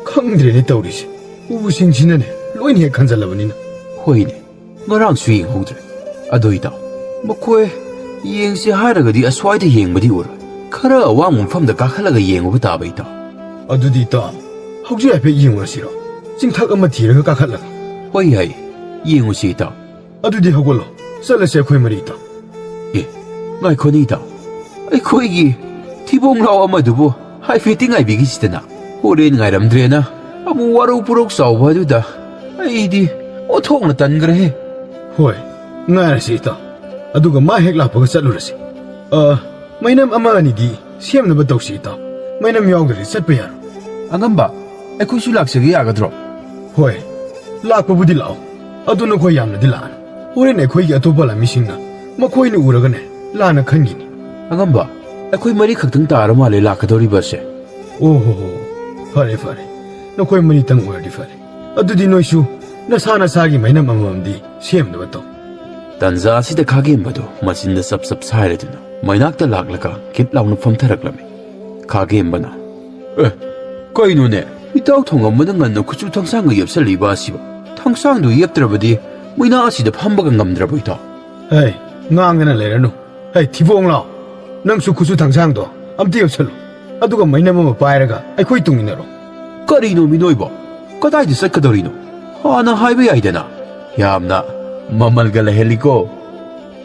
ꯈꯪꯗ꯭ꯔꯦꯅꯦ ꯇꯧꯔꯤꯁꯦ꯫ ꯎꯁꯤꯡꯁꯤꯅꯅꯦ ꯂꯣꯏꯅ ꯍꯦꯛ ꯈꯟꯖꯜꯂꯕꯅꯤꯅ꯫" "ꯍꯣꯏꯅꯦ, ꯉꯔꯥꯡꯁꯨ ꯌꯦꯡꯍꯧꯗ꯭ꯔꯦ꯫ ꯑꯗꯣ ꯏꯇꯥꯎ, ꯃꯈꯣꯏ ꯌꯦꯡꯁꯦ ꯍꯥꯏꯔꯒꯗꯤ ꯑꯁ꯭ꯋꯥꯏꯗ ꯌꯦꯡꯕꯗꯤ ꯎꯔꯣꯏ꯫ ꯈꯔ ꯑꯋꯥꯡꯕ ꯃꯐꯝꯗ ꯀꯥꯈꯠꯂꯒ ꯌꯦꯡꯉꯨꯕ ꯇꯥꯕ, ꯏꯇꯥꯎ꯫ ꯑꯗꯨꯗꯤ ꯏꯇꯥꯎ, ꯍꯧꯖꯤꯛ ꯍꯥꯏꯐꯦꯠ ꯌꯦꯡꯉꯨꯔꯁꯤꯔꯣ? ꯆꯤꯡꯊꯛ ꯑꯃ ꯊꯤꯔꯒ ꯀꯥꯈꯠꯂꯒ꯫ ꯍꯣꯏ, ꯌꯥꯏ, ꯌꯦꯡꯉꯨꯁꯤ, ꯏꯇꯥꯎ꯫ ꯑꯗꯨꯗꯤ ꯍꯧꯒꯠꯂꯣ, ꯆꯠꯂꯁꯦ ꯑꯩꯈꯣꯏ ꯃꯔꯤ, ꯏꯇꯥꯎ꯫ ꯑꯦ, ꯉꯥꯏꯈꯣꯅꯦ, ꯏꯇꯥꯎ꯫ ꯑꯩꯈꯣꯏꯒꯤ ꯊꯤꯕꯣꯡ ꯂꯥꯎ ꯑꯃꯗꯨꯕꯨ ꯍꯥꯏꯐꯦꯠꯇꯤ ꯉꯥꯏꯕꯤꯈꯤꯁꯤꯗꯅ꯫ ꯍꯣꯔꯦꯟ ꯉꯥꯏꯔꯝꯗ꯭ꯔꯦꯅ ꯑꯃꯨꯛ ꯋꯥꯔꯧ ꯄꯨꯔꯧ ꯆꯥꯎꯕ ꯑꯗꯨꯗ ꯑꯩꯗꯤ ꯑꯣꯟꯊꯣꯛꯅ ꯇꯟꯈ꯭ꯔꯦꯍꯦ꯫ ꯍꯣꯏ, ꯉꯥꯏꯔꯁꯤ, ꯏꯇꯥꯎ꯫ ꯑꯗꯨꯒ ꯃꯥ ꯍꯦꯛ ꯂꯥꯛꯄꯒ ꯆꯠꯂꯨꯔꯁꯤ꯫ ꯑ, ꯃꯩꯅꯝ ꯑꯃ ꯑꯅꯤꯗꯤ ꯁꯦꯝꯅꯕ ꯇꯧꯁꯤ, ꯏꯇꯥꯎ꯫ ꯃꯩꯅꯝ ꯌꯥꯎꯗ꯭ꯔꯗꯤ ꯆꯠꯄ ꯌꯥꯔꯣꯏ꯫ ꯑꯉꯝꯕ, ꯑꯩꯈꯣꯏꯁꯨ ꯂꯥꯛꯆꯒꯦ, ꯌꯥꯒꯗ꯭ꯔꯣ? ꯍꯣꯏ, ꯂꯥꯛꯄꯕꯨꯗꯤ ꯂꯥꯛꯑꯣ꯫ ꯑꯗꯨ ꯅꯈꯣꯏ ꯌꯥꯝꯅꯗꯤ ꯂꯥꯛꯑꯅꯨ꯫ ꯍꯣꯔꯦꯟ ꯑꯩꯈꯣꯏꯒꯤ ꯑꯇꯣꯞꯄ ꯂꯥꯟꯃꯤꯁꯤꯡꯅ ꯃꯈꯣꯏꯅ ꯎꯔꯒꯅꯦ, ꯂꯥꯟꯅ ꯈꯟꯈꯤꯅꯤ꯫ ꯑꯉꯝꯕ, ꯑꯩꯈꯣꯏ ꯃꯔꯤ ꯈꯛꯇꯪ ꯇꯥꯔ ꯃꯥꯜꯂꯦ ꯂꯥꯛꯀꯗꯧꯔꯤꯕꯁꯦ꯫ ꯑꯣ ꯍꯣ ꯍꯣ, ꯐꯔꯦ ꯐꯔꯦ, ꯅꯈꯣꯏ ꯃꯔꯤꯇꯪ ꯑꯣꯏꯔꯗꯤ ꯐꯔꯦ꯫ ꯑꯗꯨꯗꯤ ꯅꯣꯏꯁꯨ ꯅꯁꯥ ꯅꯁꯥꯒꯤ ꯃꯩꯅꯝ ꯑꯃꯃꯝꯗꯤ ꯁꯦꯝꯅꯕ ꯇꯧ꯫ ꯇꯟꯖꯥ ꯑꯁꯤꯗ ꯈꯥꯒꯦꯝꯕꯗꯨ ꯃꯆꯤꯟꯗ ꯆꯞ ꯆꯞ ꯁꯥꯏꯔꯗꯨꯅ ꯃꯩꯅꯥꯛꯇ ꯂꯥꯛꯂꯒ ꯀꯤꯠ ꯂꯥꯎꯅ ꯐꯝꯊꯔꯛꯂꯝꯃꯤ꯫ ꯈꯥꯒꯦꯝꯕꯅ, "ꯑꯦ, ꯀꯩꯅꯣꯅꯦ? ꯏꯇꯥꯎ ꯊꯣꯡꯉꯝꯕꯅ ꯉꯟꯅ ꯈꯨꯠꯁꯨ ꯊꯥꯡꯁꯥꯡꯒ ꯌꯦꯞꯁꯜꯂꯛꯏꯕ ꯑꯁꯤꯕꯣ? ꯊꯥꯡꯁꯥꯡꯗꯨ ꯌꯦꯞꯇ꯭ꯔꯕꯗꯤ ꯃꯩꯅꯥ ꯑꯁꯤꯗ ꯐꯝꯕꯒ ꯉꯝꯗ꯭ꯔꯕꯣ, ꯏꯇꯥꯎ?" "ꯍꯩ, ꯉꯥꯡꯗꯅ ꯂꯩꯔꯅꯨ꯫ ꯍꯩ, ꯊꯤꯕꯣꯡ ꯂꯥꯎ꯫ ꯅꯪꯁꯨ ꯈꯨꯠꯁꯨ ꯊꯥꯡꯁꯥꯡꯗꯣ ꯑꯝꯇ ꯌꯦꯞꯁꯜꯂꯨ꯫ ꯑꯗꯨꯒ ꯃꯩꯅꯝ ꯑꯃ ꯄꯥꯏꯔꯒ ꯑꯩꯈꯣꯏ ꯇꯨꯡ ꯏꯟꯅꯔꯣ꯫" "ꯀꯔꯤꯅꯣ, ꯃꯤꯅꯣꯏꯕꯣ? ꯀꯗꯥꯏꯗ ꯆꯠꯀꯗꯧꯔꯤꯅꯣ? ꯍꯥꯟꯅ ꯍꯥꯏꯕ ꯌꯥꯏꯗꯅ꯫ ꯌꯥꯝꯅ ꯃꯃꯜꯒ ꯂꯩꯍꯜꯂꯤꯀꯣ꯫"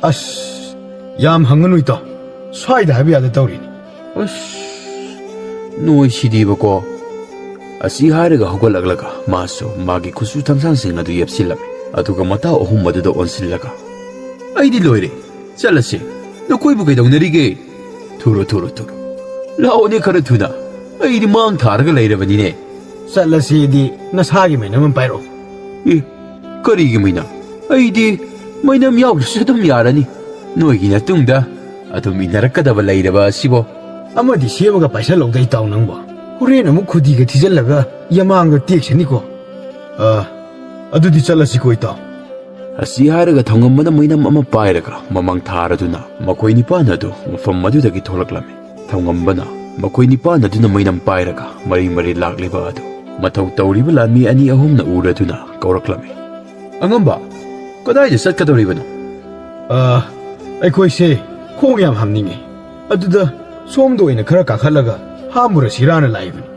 "ꯑꯁ, ꯌꯥꯝ ꯍꯪꯒꯅꯨ, ꯏꯇꯥꯎ꯫ ꯁ꯭ꯋꯥꯏꯗ ꯍꯥꯏꯕ ꯌꯥꯗ ꯇꯧꯔꯤꯅꯤ꯫" "ꯑꯁ, ꯅꯣꯏ ꯁꯤꯗꯤꯕꯀꯣ꯫" ꯑꯁꯤ ꯍꯥꯏꯔꯒ ꯍꯧꯒꯠꯂꯛꯂꯒ ꯃꯥꯁꯨ ꯃꯥꯒꯤ ꯈꯨꯠꯁꯨ ꯊꯥꯡꯁꯥꯡꯁꯤꯡ ꯑꯗꯨ ꯌꯦꯞꯁꯤꯜꯂꯝꯃꯤ꯫ ꯑꯗꯨꯒ ꯃꯇꯥꯎ ꯑꯍꯨꯝ ꯑꯗꯨꯗ ꯑꯣꯟꯁꯤꯜꯂꯒ, "ꯑꯩꯗꯤ ꯂꯣꯏꯔꯦ꯫ ꯆꯠꯂꯁꯤ꯫ ꯅꯈꯣꯏꯕꯨ ꯀꯩꯗꯧꯅꯔꯤꯒꯦ? ꯊꯨꯔꯣ, ꯊꯨꯔꯣ, ꯊꯨꯔꯣ꯫ ꯂꯥꯛꯑꯣꯅꯦ ꯈꯔ ꯊꯨꯅ꯫ ꯑꯩꯗꯤ ꯃꯥꯡ ꯊꯥꯔꯒ ꯂꯩꯔꯕꯅꯤꯅꯦ꯫" "ꯆꯠꯂꯁꯤꯗꯤ ꯅꯁꯥꯒꯤ ꯃꯩꯅꯝ ꯑꯃ ꯄꯥꯏꯔꯛꯑꯣ꯫" "ꯑꯦ, ꯀꯔꯤꯒꯤ ꯃꯩꯅꯝ? ꯑꯩꯗꯤ ꯃꯩꯅꯝ ꯌꯥꯎꯗ꯭ꯔꯁꯨ ꯑꯗꯨꯝ ꯌꯥꯔꯅꯤ꯫ ꯅꯣꯏꯒꯤ ꯅꯇꯨꯡꯗ ꯑꯗꯨꯝ ꯏꯟꯅꯔꯛꯀꯗꯕ ꯂꯩꯔꯕ ꯑꯁꯤꯕꯣ?" "ꯑꯃꯗꯤ ꯁꯦꯝꯃꯒ ꯄꯥꯏꯁꯜꯂꯧꯗ, ꯏꯇꯥꯎ ꯅꯪꯕꯣ꯫ ꯍꯣꯔꯦꯟ ꯑꯃꯨꯛ ꯈꯨꯗꯤꯒ ꯊꯤꯖꯤꯜꯂꯒ ꯌꯃꯥꯡꯗ ꯇꯦꯛꯁꯅꯤꯀꯣ꯫" "ꯑ, ꯑꯗꯨꯗꯤ ꯆꯠꯂꯁꯤꯀꯣ, ꯏꯇꯥꯎ꯫" ꯑꯁꯤ ꯍꯥꯏꯔꯒ ꯊꯧꯉꯝꯕꯅ ꯃꯩꯅꯝ ꯑꯃ ꯄꯥꯏꯔꯒ ꯃꯃꯥꯡ ꯊꯥꯔꯗꯨꯅ ꯃꯈꯣꯏ ꯅꯤꯄꯥꯟ ꯑꯗꯨ ꯃꯐꯝ ꯑꯗꯨꯗꯒꯤ ꯊꯣꯛꯂꯛꯂꯝꯃꯤ꯫ ꯊꯧꯉꯝꯕꯅ ꯃꯈꯣꯏ ꯅꯤꯄꯥꯟ ꯑꯗꯨꯅ ꯃꯩꯅꯝ ꯄꯥꯏꯔꯒ ꯃꯔꯤ ꯃꯔꯤ ꯂꯥꯛꯂꯤꯕ ꯑꯗꯨ ꯃꯊꯧ ꯇꯧꯔꯤꯕ ꯂꯥꯟꯃꯤ ꯑꯅꯤ ꯑꯍꯨꯝꯅ ꯎꯔꯗꯨꯅ ꯀꯧꯔꯛꯂꯝꯃꯤ꯫ "ꯑꯉꯝꯕ, ꯀꯗꯥꯏꯗ ꯆꯠꯀꯗꯧꯔꯤꯕꯅꯣ?" "ꯑ, ꯑꯩꯈꯣꯏꯁꯦ ꯈꯣꯡ ꯌꯥꯝ ꯍꯥꯝꯅꯤꯡꯉꯤ꯫ ꯑꯗꯨꯗ ꯁꯣꯝꯗ ꯑꯣꯏꯅ ꯈꯔ ꯀꯥꯈꯠꯂꯒ ꯍꯥꯝꯃꯨꯔꯁꯤꯔꯥꯅ ꯂꯥꯛꯏꯕꯅꯤ꯫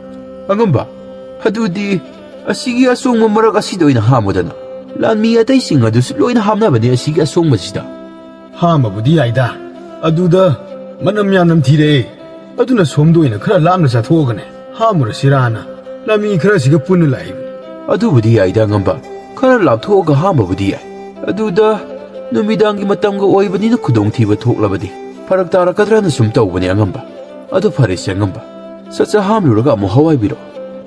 ꯑꯉꯝꯕ, ꯑꯗꯨꯗꯤ ꯑꯁꯤꯒꯤ ꯑꯁꯣꯡꯕ ꯃꯔꯛ ꯑꯁꯤꯗ ꯑꯣꯏꯅ ꯍꯥꯝꯃꯨꯗꯅ꯫ ꯂꯥꯟꯃꯤ ꯑꯇꯩꯁꯤꯡ ꯑꯗꯨꯁꯨ ꯂꯣꯏꯅ ꯍꯥꯝꯅꯕꯅꯤ ꯑꯁꯤꯒꯤ ꯑꯁꯣꯡꯕꯁꯤꯗ꯫ ꯍꯥꯝꯕꯕꯨꯗꯤ ꯌꯥꯏꯗ, ꯑꯗꯨꯗ ꯃꯅꯝ ꯌꯥꯝ ꯅꯝꯊꯤꯔꯛꯑꯦ꯫ ꯑꯗꯨꯅ ꯁꯣꯝꯗ ꯑꯣꯏꯅ ꯈꯔ ꯂꯥꯞꯅ ꯆꯠꯊꯣꯛꯑꯒꯅꯦ ꯍꯥꯝꯃꯨꯔꯁꯤꯔꯥꯅ ꯂꯥꯟꯃꯤ ꯈꯔꯁꯤꯒ ꯄꯨꯟꯅ ꯂꯥꯛꯏꯕꯅꯤ꯫ ꯑꯗꯨꯕꯨꯗꯤ ꯌꯥꯏꯗ ꯑꯉꯝꯕ, ꯈꯔ ꯂꯥꯞꯊꯣꯛꯑꯒ ꯍꯥꯝꯕꯕꯨꯗꯤ ꯌꯥꯏ꯫ ꯑꯗꯨꯗ ꯅꯨꯃꯤꯗꯥꯡꯒꯤ ꯃꯇꯝꯒ ꯑꯣꯏꯕꯅꯤꯅ ꯈꯨꯗꯣꯡꯊꯤꯕ ꯊꯣꯛꯂꯕꯗꯤ ꯐꯔꯛ ꯇꯥꯔꯛꯀꯗ꯭ꯔꯅ ꯁꯨꯝ ꯇꯧꯕꯅꯦ ꯑꯉꯝꯕ꯫ ꯑꯗꯨ ꯐꯔꯦꯁꯦ ꯑꯉꯝꯕ, ꯁꯠ ꯁꯠ ꯍꯥꯝꯂꯨꯔꯒ ꯑꯃꯨꯛ ꯍꯋꯥꯏꯕꯤꯔꯣ꯫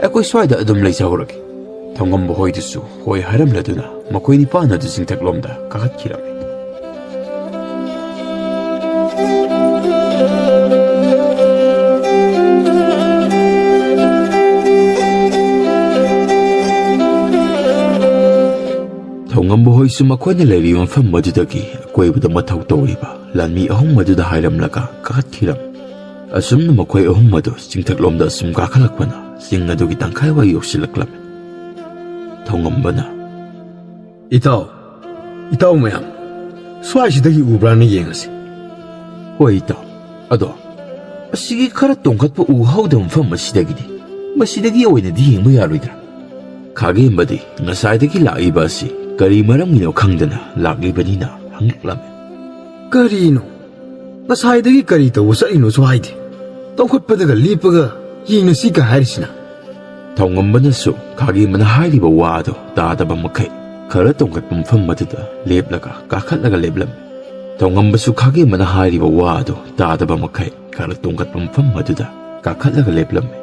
ꯑꯩꯈꯣꯏ ꯁ꯭ꯋꯥꯏꯗ ꯑꯗꯨꯝ ꯂꯩꯖꯍꯧꯔꯒꯦ꯫ ꯊꯧꯉꯝꯕ ꯍꯣꯏꯗꯨꯁꯨ ꯍꯣꯏ ꯍꯥꯏꯔꯝꯂꯗꯨꯅ ꯃꯈꯣꯏ ꯅꯤꯄꯥꯟ ꯑꯗꯨ ꯆꯤꯡꯊꯛꯂꯣꯝꯗ ꯀꯥꯈꯠꯈꯤꯔꯝꯃꯤ꯫ ꯊꯧꯉꯝꯕ ꯍꯣꯏꯁꯨ ꯃꯈꯣꯏꯅ ꯂꯩꯔꯤꯕ ꯃꯐꯝ ꯑꯗꯨꯗꯒꯤ ꯑꯀꯣꯏꯕꯗ ꯃꯊꯧ ꯇꯧꯔꯤꯕ ꯂꯥꯟꯃꯤ ꯑꯍꯨꯝ ꯑꯗꯨꯗ ꯍꯥꯏꯔꯝꯂꯒ ꯀꯥꯈꯠꯈꯤꯔꯝꯃꯤ꯫ ꯑꯁꯨꯝꯅ ꯃꯈꯣꯏ ꯑꯍꯨꯝ ꯑꯗꯨ ꯆꯤꯡꯊꯛꯂꯣꯝꯗ ꯑꯁꯨꯝ ꯀꯥꯈꯠꯂꯛꯄꯅ ꯆꯤꯡ ꯑꯗꯨꯒꯤ ꯇꯪꯈꯥꯏ ꯋꯥꯏ ꯌꯧꯁꯤꯜꯂꯛꯂꯝꯃꯤ꯫ ꯊꯧꯉꯝꯕꯅ, "ꯏꯇꯥꯎ, ꯏꯇꯥꯎ ꯃꯌꯥꯝ, ꯁ꯭ꯋꯥꯏꯁꯤꯗꯒꯤ ꯎꯕ꯭ꯔꯥꯅ ꯌꯦꯡꯉꯁꯤ꯫" "ꯍꯣꯏ ꯏꯇꯥꯎ, ꯑꯗꯣ ꯑꯁꯤꯒꯤ ꯈꯔ ꯇꯣꯡꯈꯠꯄ ꯎ ꯍꯧꯗꯕ ꯃꯐꯝ ꯑꯁꯤꯗꯒꯤꯗꯤ, ꯃꯁꯤꯗꯒꯤ ꯑꯣꯏꯅꯗꯤ ꯌꯦꯡꯕ ꯌꯥꯔꯣꯏꯗ꯭ꯔꯥ?" ꯈꯥꯒꯦꯝꯕꯗꯤ ꯉꯁꯥꯏꯗꯒꯤ ꯂꯥꯛꯂꯤꯕ ꯑꯁꯤ ꯀꯔꯤ ꯃꯔꯝꯒꯤꯅꯣ ꯈꯪꯗꯅ ꯂꯥꯛꯂꯤꯕꯅꯤꯅ ꯍꯪꯂꯛꯂꯝꯃꯤ꯫ "ꯀꯔꯤꯅꯣ? ꯉꯁꯥꯏꯗꯒꯤ ꯀꯔꯤ ꯇꯧꯕ ꯆꯠꯂꯤꯅꯣꯁꯨ ꯍꯥꯏꯗꯦ꯫ ꯇꯣꯡꯈꯠꯄꯗꯒ ꯂꯦꯞꯄꯒ ꯌꯦꯡꯅꯁꯤꯒ ꯍꯥꯏꯔꯤꯁꯤꯅ?" ꯊꯧꯉꯝꯕꯅꯁꯨ ꯈꯥꯒꯦꯝꯕꯅ ꯍꯥꯏꯔꯤꯕ ꯋꯥ ꯑꯗꯨ ꯇꯥꯗꯕ ꯃꯈꯩ ꯈꯔ ꯇꯣꯡꯈꯠꯄ ꯃꯐꯝ ꯑꯗꯨꯗ ꯂꯦꯞꯂꯒ ꯀꯥꯈꯠꯂꯒ ꯂꯦꯞꯂꯝꯃꯤ꯫ ꯊꯧꯉꯝꯕꯁꯨ ꯈꯥꯒꯦꯝꯕꯅ ꯍꯥꯏꯔꯤꯕ ꯋꯥ ꯑꯗꯨ ꯇꯥꯗꯕ ꯃꯈꯩ ꯈꯔ ꯇꯣꯡꯈꯠꯄ ꯃꯐꯝ ꯑꯗꯨꯗ ꯀꯥꯈꯠꯂꯒ ꯂꯦꯞꯂꯝꯃꯤ꯫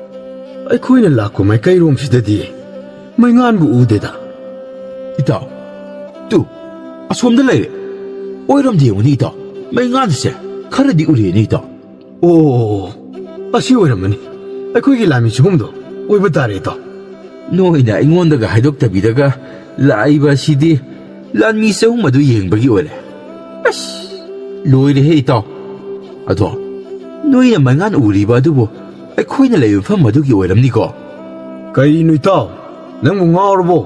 "ꯑꯩꯈꯣꯏꯅ ꯂꯥꯛꯄ ꯃꯥꯏꯀꯩꯔꯣꯝꯁꯤꯗꯗꯤ ꯃꯩꯉꯥꯟꯕꯨ ꯎꯗꯦꯗ꯫" "ꯏꯇꯥꯎ, ꯇꯨ, ꯑꯁꯣꯝꯗ ꯂꯩꯔꯦ꯫ ꯑꯣꯏꯔꯝꯗꯦ ꯌꯦꯡꯉꯨꯅꯦ ꯏꯇꯥꯎ, ꯃꯩꯉꯥꯟꯁꯦ ꯈꯔꯗꯤ ꯎꯔꯦꯅꯦ ꯏꯇꯥꯎ꯫" "ꯑꯣ, ꯑꯁꯤ ꯑꯣꯏꯔꯝꯃꯅꯤ꯫ ꯑꯩꯈꯣꯏꯒꯤ ꯂꯥꯟꯃꯤ ꯆꯍꯨꯝꯗꯣ ꯑꯣꯏꯕ ꯇꯥꯔꯦ ꯏꯇꯥꯎ꯫" "ꯅꯣꯏꯅ ꯑꯩꯉꯣꯟꯗꯒ ꯍꯥꯏꯗꯣꯛꯇꯕꯤꯗꯒ ꯂꯥꯛꯏꯕ ꯑꯁꯤꯗꯤ ꯂꯥꯟꯃꯤ ꯆꯍꯨꯝ ꯑꯗꯨ ꯌꯦꯡꯕꯒꯤ ꯑꯣꯏꯔꯦ꯫ ꯑꯁ, ꯂꯣꯏꯔꯦꯍꯦ ꯏꯇꯥꯎ꯫ ꯑꯗꯣ ꯅꯣꯏꯅ ꯃꯩꯉꯥꯟ ꯎꯔꯤꯕ ꯑꯗꯨꯕꯨ ꯑꯩꯈꯣꯏꯅ ꯂꯩꯕ ꯃꯐꯝ ꯑꯗꯨꯒꯤ ꯑꯣꯏꯔꯝꯅꯤꯀꯣ?" "ꯀꯔꯤꯅꯣ ꯏꯇꯥꯎ, ꯅꯪꯕꯨ ꯉꯥꯎꯔꯕꯣ?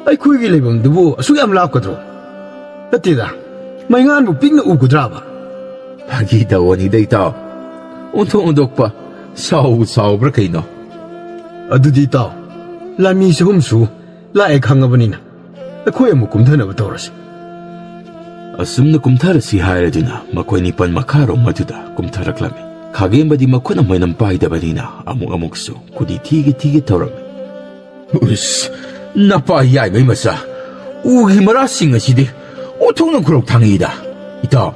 ꯑꯩꯈꯣꯏꯒꯤ ꯂꯩꯐꯝꯗꯨꯕꯨ ꯑꯁꯨꯛ ꯌꯥꯝ ꯂꯥꯞꯀꯗ꯭ꯔꯣ? ꯅꯠꯇꯦꯗ, ꯃꯩꯉꯥꯟꯕꯨ ꯄꯤꯛꯅ ꯎꯒꯗ꯭ꯔꯥꯕ?" "ꯐꯥꯒꯤ ꯇꯧꯕꯅꯤꯗ ꯏꯇꯥꯎ꯫ ꯑꯣꯟꯊꯣꯛ ꯑꯣꯟꯊꯣꯛꯄ꯫ ꯁꯥꯎꯕꯨ ꯁꯥꯎꯕ꯭ꯔꯥ ꯀꯩꯅꯣ? ꯑꯗꯨꯗꯤ ꯏꯇꯥꯎ, ꯂꯥꯟꯃꯤ ꯆꯍꯨꯝꯁꯨ ꯂꯥꯛꯑꯦ ꯈꯪꯉꯕꯅꯤꯅ, ꯑꯩꯈꯣꯏ ꯑꯃꯨꯛ ꯀꯨꯝꯊꯅꯕ ꯇꯧꯔꯁꯤ꯫ ꯑꯁꯨꯝꯅ ꯀꯨꯝꯊꯔꯁꯤ ꯍꯥꯏꯔꯗꯨꯅ ꯃꯈꯣꯏ ꯅꯤꯄꯜ ꯃꯈꯥꯔꯣꯝ ꯑꯗꯨꯗ ꯀꯨꯝꯊꯔꯛꯂꯝꯃꯤ꯫ ꯈꯥꯒꯦꯝꯕꯗꯤ ꯃꯈꯨꯠꯅ ꯃꯩꯅꯝ ꯄꯥꯏꯗꯕꯅꯤꯅ ꯑꯃꯨꯛ ꯑꯃꯨꯛꯁꯨ ꯈꯨꯗꯤ ꯊꯤꯒꯦ ꯊꯤꯒꯦ ꯇꯧꯔꯝꯃꯤ꯫ ꯎꯁ, ꯅꯄꯥ ꯌꯥꯏꯃꯩ ꯃꯆꯥ, ꯎꯒꯤ ꯃꯔꯥꯁꯤꯡ ꯑꯁꯤꯗꯤ ꯑꯣꯟꯊꯣꯛꯅ ꯈꯨꯔꯧ ꯊꯥꯡꯉꯤꯗ꯫ ꯏꯇꯥꯎ,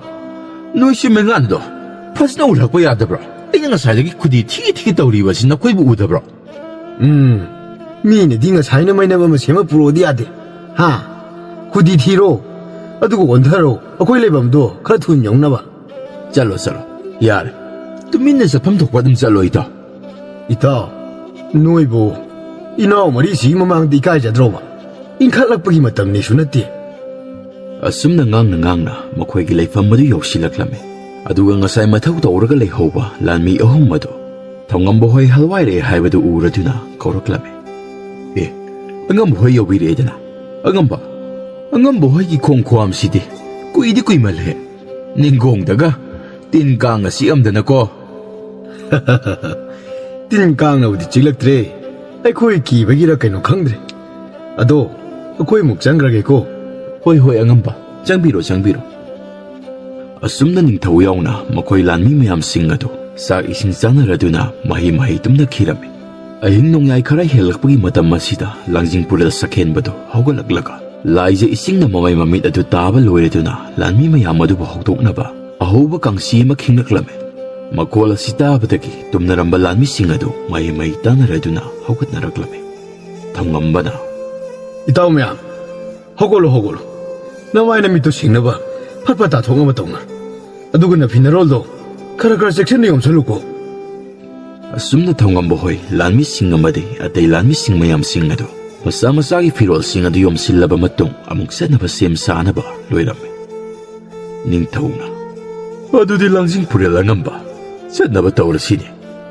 ꯅꯣꯏꯁꯨ ꯃꯩꯉꯥꯟꯗꯣ ꯐꯖꯅ ꯎꯠꯂꯛꯄ ꯌꯥꯗꯕ꯭ꯔꯣ? ꯑꯩꯅ ꯉꯁꯥꯏꯗꯒꯤ ꯈꯨꯗꯤ ꯊꯤꯒꯦ ꯊꯤꯒꯦ ꯇꯧꯔꯤꯕ ꯑꯁꯤ ꯅꯈꯣꯏꯕꯨ ꯎꯗꯕ꯭ꯔꯣ? ꯎꯝ, ꯃꯤꯅꯗꯤ ꯉꯁꯥꯏꯅ ꯃꯩꯅꯝ ꯑꯃ ꯁꯦꯝꯃ ꯄꯨꯔꯛꯑꯣꯗꯤ ꯌꯥꯗꯦ꯫ ꯍꯥ? ꯈꯨꯗꯤ ꯊꯤꯔꯣ, ꯑꯗꯨꯒ ꯑꯣꯟꯊꯔꯣ, ꯑꯩꯈꯣꯏ ꯂꯩꯐꯝꯗꯣ ꯈꯔ ꯊꯨꯅ ꯌꯧꯅꯕ꯫ ꯆꯠꯂꯣ, ꯆꯠꯂꯣ, ꯌꯥꯔꯦ꯫ ꯇꯨꯃꯤꯟꯅ ꯆꯠꯐꯝ ꯊꯣꯛꯄ ꯑꯗꯨꯝ ꯆꯠꯂꯣ, ꯏꯇꯥꯎ꯫ ꯏꯇꯥꯎ, ꯅꯣꯏꯕꯨ ꯏꯅꯥꯎ ꯃꯔꯤꯁꯤꯒꯤ ꯃꯃꯥꯡꯗ ꯏꯀꯥꯏꯖꯗ꯭ꯔꯣꯕ? ꯏꯟꯈꯠꯂꯛꯄꯒꯤ ꯃꯇꯝꯅꯤꯁꯨ ꯅꯠꯇꯦ꯫ ꯑꯁꯨꯝꯅ ꯉꯥꯡꯅ ꯉꯥꯡꯅ ꯃꯈꯣꯏꯒꯤ ꯂꯩꯐꯝ ꯑꯗꯨ ꯌꯧꯁꯤꯜꯂꯛꯂꯝꯃꯤ꯫ ꯑꯗꯨꯒ ꯉꯁꯥꯏ ꯃꯊꯧ ꯇꯧꯔꯒ ꯂꯩꯍꯧꯕ ꯂꯥꯟꯃꯤ ꯑꯍꯨꯝ ꯑꯗꯨ ꯊꯧꯉꯝꯕ ꯍꯣꯏ ꯍꯜꯋꯥꯏꯔꯦ ꯍꯥꯏꯕꯗꯨ ꯎꯔꯗꯨꯅ ꯀꯧꯔꯛꯂꯝꯃꯤ꯫ "ꯑꯦ, ꯑꯉꯝꯕ ꯍꯣꯏ ꯌꯧꯕꯤꯔꯛꯑꯦꯗꯅ꯫ ꯑꯉꯝꯕ, ꯑꯉꯝꯕ ꯍꯣꯏꯒꯤ ꯈꯣꯡꯈ꯭ꯋꯥꯝꯁꯤꯗꯤ ꯀꯨꯏꯗꯤ ꯀꯨꯏꯃꯜꯂꯦ꯫ ꯅꯤꯡꯒꯣꯡꯗꯒ ꯇꯤꯟ ꯀꯥꯡꯅ ꯆꯤꯛꯑꯝꯗꯅꯀꯣ꯫" "ꯇꯤꯟ ꯀꯥꯡꯅꯕꯨꯗꯤ ꯆꯤꯛꯂꯛꯇ꯭ꯔꯦ, ꯑꯩꯈꯣꯏ ꯀꯤꯕꯒꯤꯔ ꯀꯩꯅꯣ ꯈꯪꯗ꯭ꯔꯦ꯫ ꯑꯗꯣ, ꯑꯩꯈꯣꯏ ꯑꯃꯨꯛ ꯆꯪꯈ꯭ꯔꯒꯦꯀꯣ꯫" "ꯍꯣꯏ, ꯍꯣꯏ, ꯑꯉꯝꯕ, ꯆꯪꯕꯤꯔꯣ, ꯆꯪꯕꯤꯔꯣ꯫" ꯑꯁꯨꯝꯅ ꯅꯤꯡꯊꯧ ꯌꯥꯎꯅ ꯃꯈꯣꯏ ꯂꯥꯟꯃꯤ ꯃꯌꯥꯝꯁꯤꯡ ꯑꯗꯨ ꯆꯥꯛ ꯏꯁꯤꯡ ꯆꯥꯅꯔꯗꯨꯅ ꯃꯍꯩ ꯃꯍꯩ ꯇꯨꯝꯅꯈꯤꯔꯝꯃꯤ꯫ ꯑꯍꯤꯡ ꯅꯣꯡꯌꯥꯏ ꯈꯔ ꯍꯦꯜꯂꯛꯄꯒꯤ ꯃꯇꯝ ꯑꯁꯤꯗ ꯂꯥꯡꯖꯤꯡ ꯄꯨꯔꯦꯜ ꯁꯛꯍꯦꯟꯕꯗꯨ ꯍꯧꯒꯠꯂꯛꯂꯒ ꯂꯥꯏꯖ ꯏꯁꯤꯡꯅ ꯃꯃꯩ ꯃꯃꯤꯠ ꯑꯗꯨ ꯇꯥꯕ ꯂꯣꯏꯔꯗꯨꯅ ꯂꯥꯟꯃꯤ ꯃꯌꯥꯝ ꯑꯗꯨꯕꯨ ꯍꯧꯗꯣꯛꯅꯕ ꯑꯍꯧꯕ ꯀꯥꯡꯁꯤ ꯑꯃ ꯈꯤꯡꯂꯛꯂꯝꯃꯤ꯫ ꯃꯈꯣꯜ ꯑꯁꯤ ꯇꯥꯕꯗꯒꯤ ꯇꯨꯝꯅꯔꯝꯕ ꯂꯥꯟꯃꯤꯁꯤꯡ ꯑꯗꯨ ꯃꯍꯩ ꯃꯍꯩ ꯇꯥꯅꯔꯗꯨꯅ ꯍꯧꯒꯠꯅꯔꯛꯂꯝꯃꯤ꯫ ꯊꯧꯉꯝꯕꯅ, "ꯏꯇꯥꯎ ꯃꯌꯥꯝ, ꯍꯧꯒꯠꯂꯣ, ꯍꯧꯒꯠꯂꯣ꯫ ꯅꯃꯥꯏ ꯅꯃꯤꯠꯇꯨ ꯁꯦꯡꯅꯕ ꯐꯠ ꯐꯠ ꯇꯥꯊꯣꯛꯅꯕ ꯇꯧꯅ꯫ ꯑꯗꯨꯒ ꯅꯐꯤꯅꯔꯣꯜꯗꯣ ꯈꯔ ꯈꯔ ꯆꯦꯛꯁꯤꯟꯅ ꯌꯣꯝꯁꯜꯂꯨꯀꯣ꯫" ꯑꯁꯨꯝꯅ ꯊꯧꯉꯝꯕ ꯍꯣꯏ ꯂꯥꯟꯃꯤꯁꯤꯡ ꯑꯃꯗꯤ ꯑꯇꯩ ꯂꯥꯟꯃꯤꯁꯤꯡ ꯃꯌꯥꯝꯁꯤꯡ ꯑꯗꯨ ꯃꯁꯥ ꯃꯁꯥꯒꯤ ꯐꯤꯔꯣꯜꯁꯤꯡ ꯑꯗꯨ ꯌꯣꯝꯁꯤꯜꯂꯕ ꯃꯇꯨꯡ ꯑꯃꯨꯛ ꯆꯠꯅꯕ ꯁꯦꯝ ꯁꯥꯅꯕ ꯂꯣꯏꯔꯝꯃꯤ꯫ ꯅꯤꯡꯊꯧꯅ, "ꯑꯗꯨꯗꯤ ꯂꯥꯡꯖꯤꯡ ꯄꯨꯔꯦꯜ ꯑꯉꯝꯕ, ꯆꯠꯅꯕ ꯇꯧꯔꯁꯤꯅꯦ꯫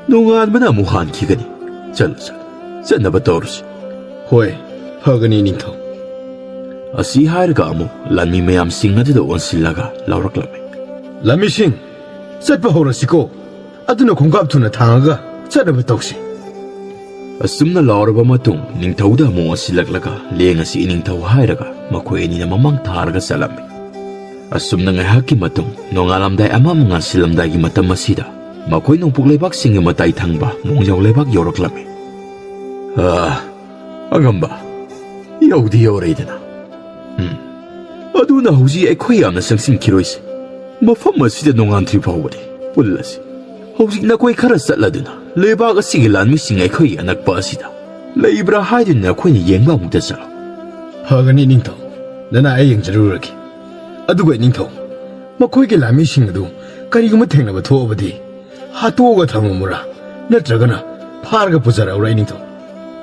ꯅꯣꯡꯉꯥꯟꯕꯅ ꯑꯃꯨꯛ ꯍꯥꯟꯈꯤꯒꯅꯤ꯫ ꯆꯠꯂꯨ, ꯆꯠꯂꯨ, ꯆꯠꯅꯕ ꯇꯧꯔꯁꯤ꯫" "ꯍꯣꯏ, ꯐꯒꯅꯤ ꯅꯤꯡꯊꯧ꯫" ꯑꯁꯤ ꯍꯥꯏꯔꯒ ꯑꯃꯨꯛ ꯂꯥꯟꯃꯤ ꯃꯌꯥꯝꯁꯤꯡ ꯑꯗꯨꯗ ꯑꯣꯟꯁꯤꯜꯂꯒ ꯂꯥꯎꯔꯛꯂꯝꯃꯤ꯫ "ꯂꯥꯟꯃꯤꯁꯤꯡ, ꯆꯠꯄ ꯍꯧꯔꯁꯤꯀꯣ꯫ ꯑꯗꯨꯅ ꯈꯣꯡꯀꯥꯞ ꯊꯨꯅ ꯊꯥꯡꯉꯒ ꯆꯠꯅꯕ ꯇꯧꯁꯤ꯫ ꯑꯁꯨꯝꯅ ꯂꯥꯎꯔꯕ ꯃꯇꯨꯡ, ꯅꯤꯡꯊꯧꯗ ꯑꯃꯨꯛ ꯑꯣꯟꯁꯤꯜꯂꯛꯂꯒ, "ꯂꯦꯡ ꯑꯁꯤ ꯏꯅꯤꯡꯊꯧ" ꯍꯥꯏꯔꯒ ꯃꯈꯣꯏ ꯑꯅꯤꯅ ꯃꯃꯥꯡ ꯊꯥꯔꯒ ꯆꯠꯂꯝꯃꯤ꯫ ꯑꯁꯨꯝꯅ ꯉꯥꯏꯍꯥꯛꯀꯤ ꯃꯇꯨꯡ, ꯅꯣꯡꯉꯥꯜꯂꯝꯗꯥꯏ ꯑꯃ ꯑꯃ ꯉꯥꯟꯁꯤꯜꯂꯝꯗꯥꯏꯒꯤ ꯃꯇꯝ ꯑꯁꯤꯗ, ꯃꯈꯣꯏ ꯅꯣꯡꯄꯣꯛ ꯂꯩꯕꯥꯛꯁꯤꯡꯒꯤ ꯃꯇꯥꯏ ꯊꯪꯕ ꯃꯣꯡꯖꯥꯎ ꯂꯩꯕꯥꯛ ꯌꯧꯔꯛꯂꯝꯃꯤ꯫ "ꯑꯥ, ꯑꯉꯝꯕ, ꯌꯧꯗꯤ ꯌꯧꯔꯛꯏꯗꯅ꯫ ꯎꯝ, ꯑꯗꯨꯅ ꯍꯧꯖꯤꯛ ꯑꯩꯈꯣꯏ ꯌꯥꯝꯅ ꯆꯪꯁꯤꯟꯈꯤꯔꯣꯏꯁꯤ꯫ ꯃꯐꯝ ꯑꯁꯤꯗ ꯅꯣꯡꯉꯥꯟꯗ꯭ꯔꯤ ꯐꯥꯎꯕꯗꯤ ꯄꯨꯜꯂꯁꯤ꯫ ꯍꯧꯖꯤꯛ ꯅꯈꯣꯏ ꯈꯔ ꯆꯠꯂꯗꯨꯅ ꯂꯩꯕꯥꯛ ꯑꯁꯤꯒꯤ ꯂꯥꯟꯃꯤꯁꯤꯡ ꯑꯩꯈꯣꯏꯒꯤ ꯑꯅꯛꯄ ꯑꯁꯤꯗ ꯂꯩꯕ꯭ꯔꯥ ꯍꯥꯏꯗꯨꯅ ꯑꯩꯈꯣꯏꯅ ꯌꯦꯡꯕ ꯑꯃꯨꯛꯇ ꯆꯠꯂꯣ꯫" "ꯐꯒꯅꯤ ꯅꯤꯡꯊꯧ, ꯅꯅꯥ ꯑꯩ ꯌꯦꯡꯖꯔꯨꯔꯒꯦ꯫ ꯑꯗꯨꯒ ꯅꯤꯡꯊꯧ, ꯃꯈꯣꯏꯒꯤ ꯂꯥꯟꯃꯤꯁꯤꯡ ꯑꯗꯨ ꯀꯔꯤꯒꯨꯝꯕ ꯊꯦꯡꯅꯕ ꯊꯣꯛꯑꯕꯗꯤ ꯍꯥꯠꯇꯣꯛꯑꯒ ꯊꯝꯃꯝꯃꯨꯔꯥ, ꯅꯠꯇ꯭ꯔꯒꯅ ꯐꯥꯔꯒ ꯄꯨꯖꯔꯛꯎꯔꯥ ꯅꯤꯡꯊꯧ?"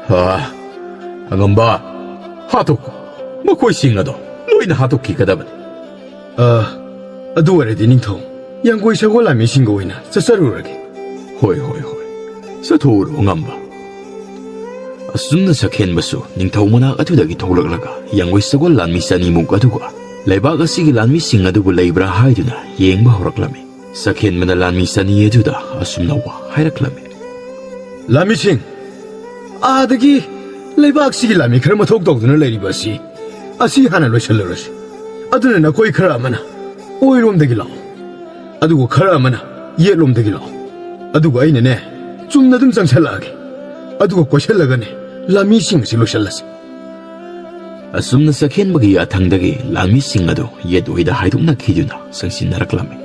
"ꯍꯥ, ꯑꯉꯝꯕ, ꯍꯥꯠꯇꯣꯛꯈꯣ꯫ ꯃꯈꯣꯏꯁꯤꯡ ꯑꯗꯣ ꯂꯣꯏꯅ ꯍꯥꯠꯇꯣꯛꯈꯤꯒꯗꯕꯅꯤ꯫" "ꯑ, ꯑꯗꯨ ꯑꯣꯏꯔꯗꯤ ꯅꯤꯡꯊꯧ, ꯌꯥꯡꯒꯣꯏ ꯁꯒꯣꯜ ꯂꯥꯟꯃꯤꯁꯤꯡꯒ ꯑꯣꯏꯅ ꯆꯠꯆꯔꯨꯔꯒꯦ꯫" "ꯍꯣꯏ, ꯍꯣꯏ, ꯍꯣꯏ, ꯆꯠꯊꯣꯛꯎꯔꯣ, ꯑꯉꯝꯕ꯫" ꯑꯁꯨꯝꯅ ꯁꯛꯍꯦꯟꯕꯁꯨ ꯅꯤꯡꯊꯧ ꯃꯅꯥꯛ ꯑꯗꯨꯗꯒꯤ ꯊꯣꯛꯂꯛꯂꯒ, ꯌꯥꯡꯒꯣꯏ ꯁꯒꯣꯜ ꯂꯥꯟꯃꯤ ꯆꯅꯤꯃꯨꯛ ꯑꯗꯨꯒ ꯂꯩꯕꯥꯛ ꯑꯁꯤꯒꯤ ꯂꯥꯟꯃꯤꯁꯤꯡ ꯑꯗꯨꯕꯨ ꯂꯩꯕ꯭ꯔꯥ ꯍꯥꯏꯗꯨꯅ ꯌꯦꯡꯕ ꯍꯧꯔꯛꯂꯝꯃꯤ꯫ ꯁꯛꯍꯦꯟꯕꯅ ꯂꯥꯟꯃꯤ ꯆꯅꯤ ꯑꯗꯨꯗ ꯑꯁꯨꯝꯅ ꯋꯥ ꯍꯥꯏꯔꯛꯂꯝꯃꯤ: "ꯂꯥꯟꯃꯤꯁꯤꯡ, ꯑꯥꯗꯒꯤ ꯂꯩꯕꯥꯛꯁꯤꯒꯤ ꯂꯥꯟꯃꯤ ꯈꯔ ꯃꯊꯧ ꯇꯧꯗꯨꯅ ꯂꯩꯔꯤꯕ ꯑꯁꯤ, ꯑꯁꯤ ꯍꯥꯟꯅ ꯂꯣꯏꯁꯤꯜꯂꯨꯔꯁꯤ꯫ ꯑꯗꯨꯅ ꯅꯈꯣꯏ ꯈꯔ ꯑꯃꯅ ꯑꯣꯏꯔꯣꯝꯗꯒꯤ ꯂꯥꯛꯑꯣ, ꯑꯗꯨꯒ ꯈꯔ ꯑꯃꯅ ꯌꯦꯠꯂꯣꯝꯗꯒꯤ ꯂꯥꯛꯑꯣ꯫ ꯑꯗꯨꯒ ꯑꯩꯅꯅꯦ, ꯆꯨꯝꯅ ꯑꯗꯨꯝ ꯆꯪꯁꯜꯂꯛꯑꯒꯦ꯫ ꯑꯗꯨꯒ ꯀꯣꯏꯁꯜꯂꯒꯅꯦ, ꯂꯥꯟꯃꯤꯁꯤꯡ ꯑꯁꯤ ꯂꯣꯏꯁꯤꯜꯂꯁꯤ꯫" ꯑꯁꯨꯝꯅ ꯆꯈꯦꯟꯕꯒꯤ ꯌꯥꯊꯪꯗꯒꯤ ꯂꯥꯟꯃꯤꯁꯤꯡ ꯑꯗꯨ ꯌꯦꯠ ꯑꯣꯏꯗ ꯍꯥꯏꯗꯣꯛꯅꯈꯤꯗꯨꯅ ꯆꯪꯁꯤꯟꯅꯔꯛꯂꯝꯃꯤ꯫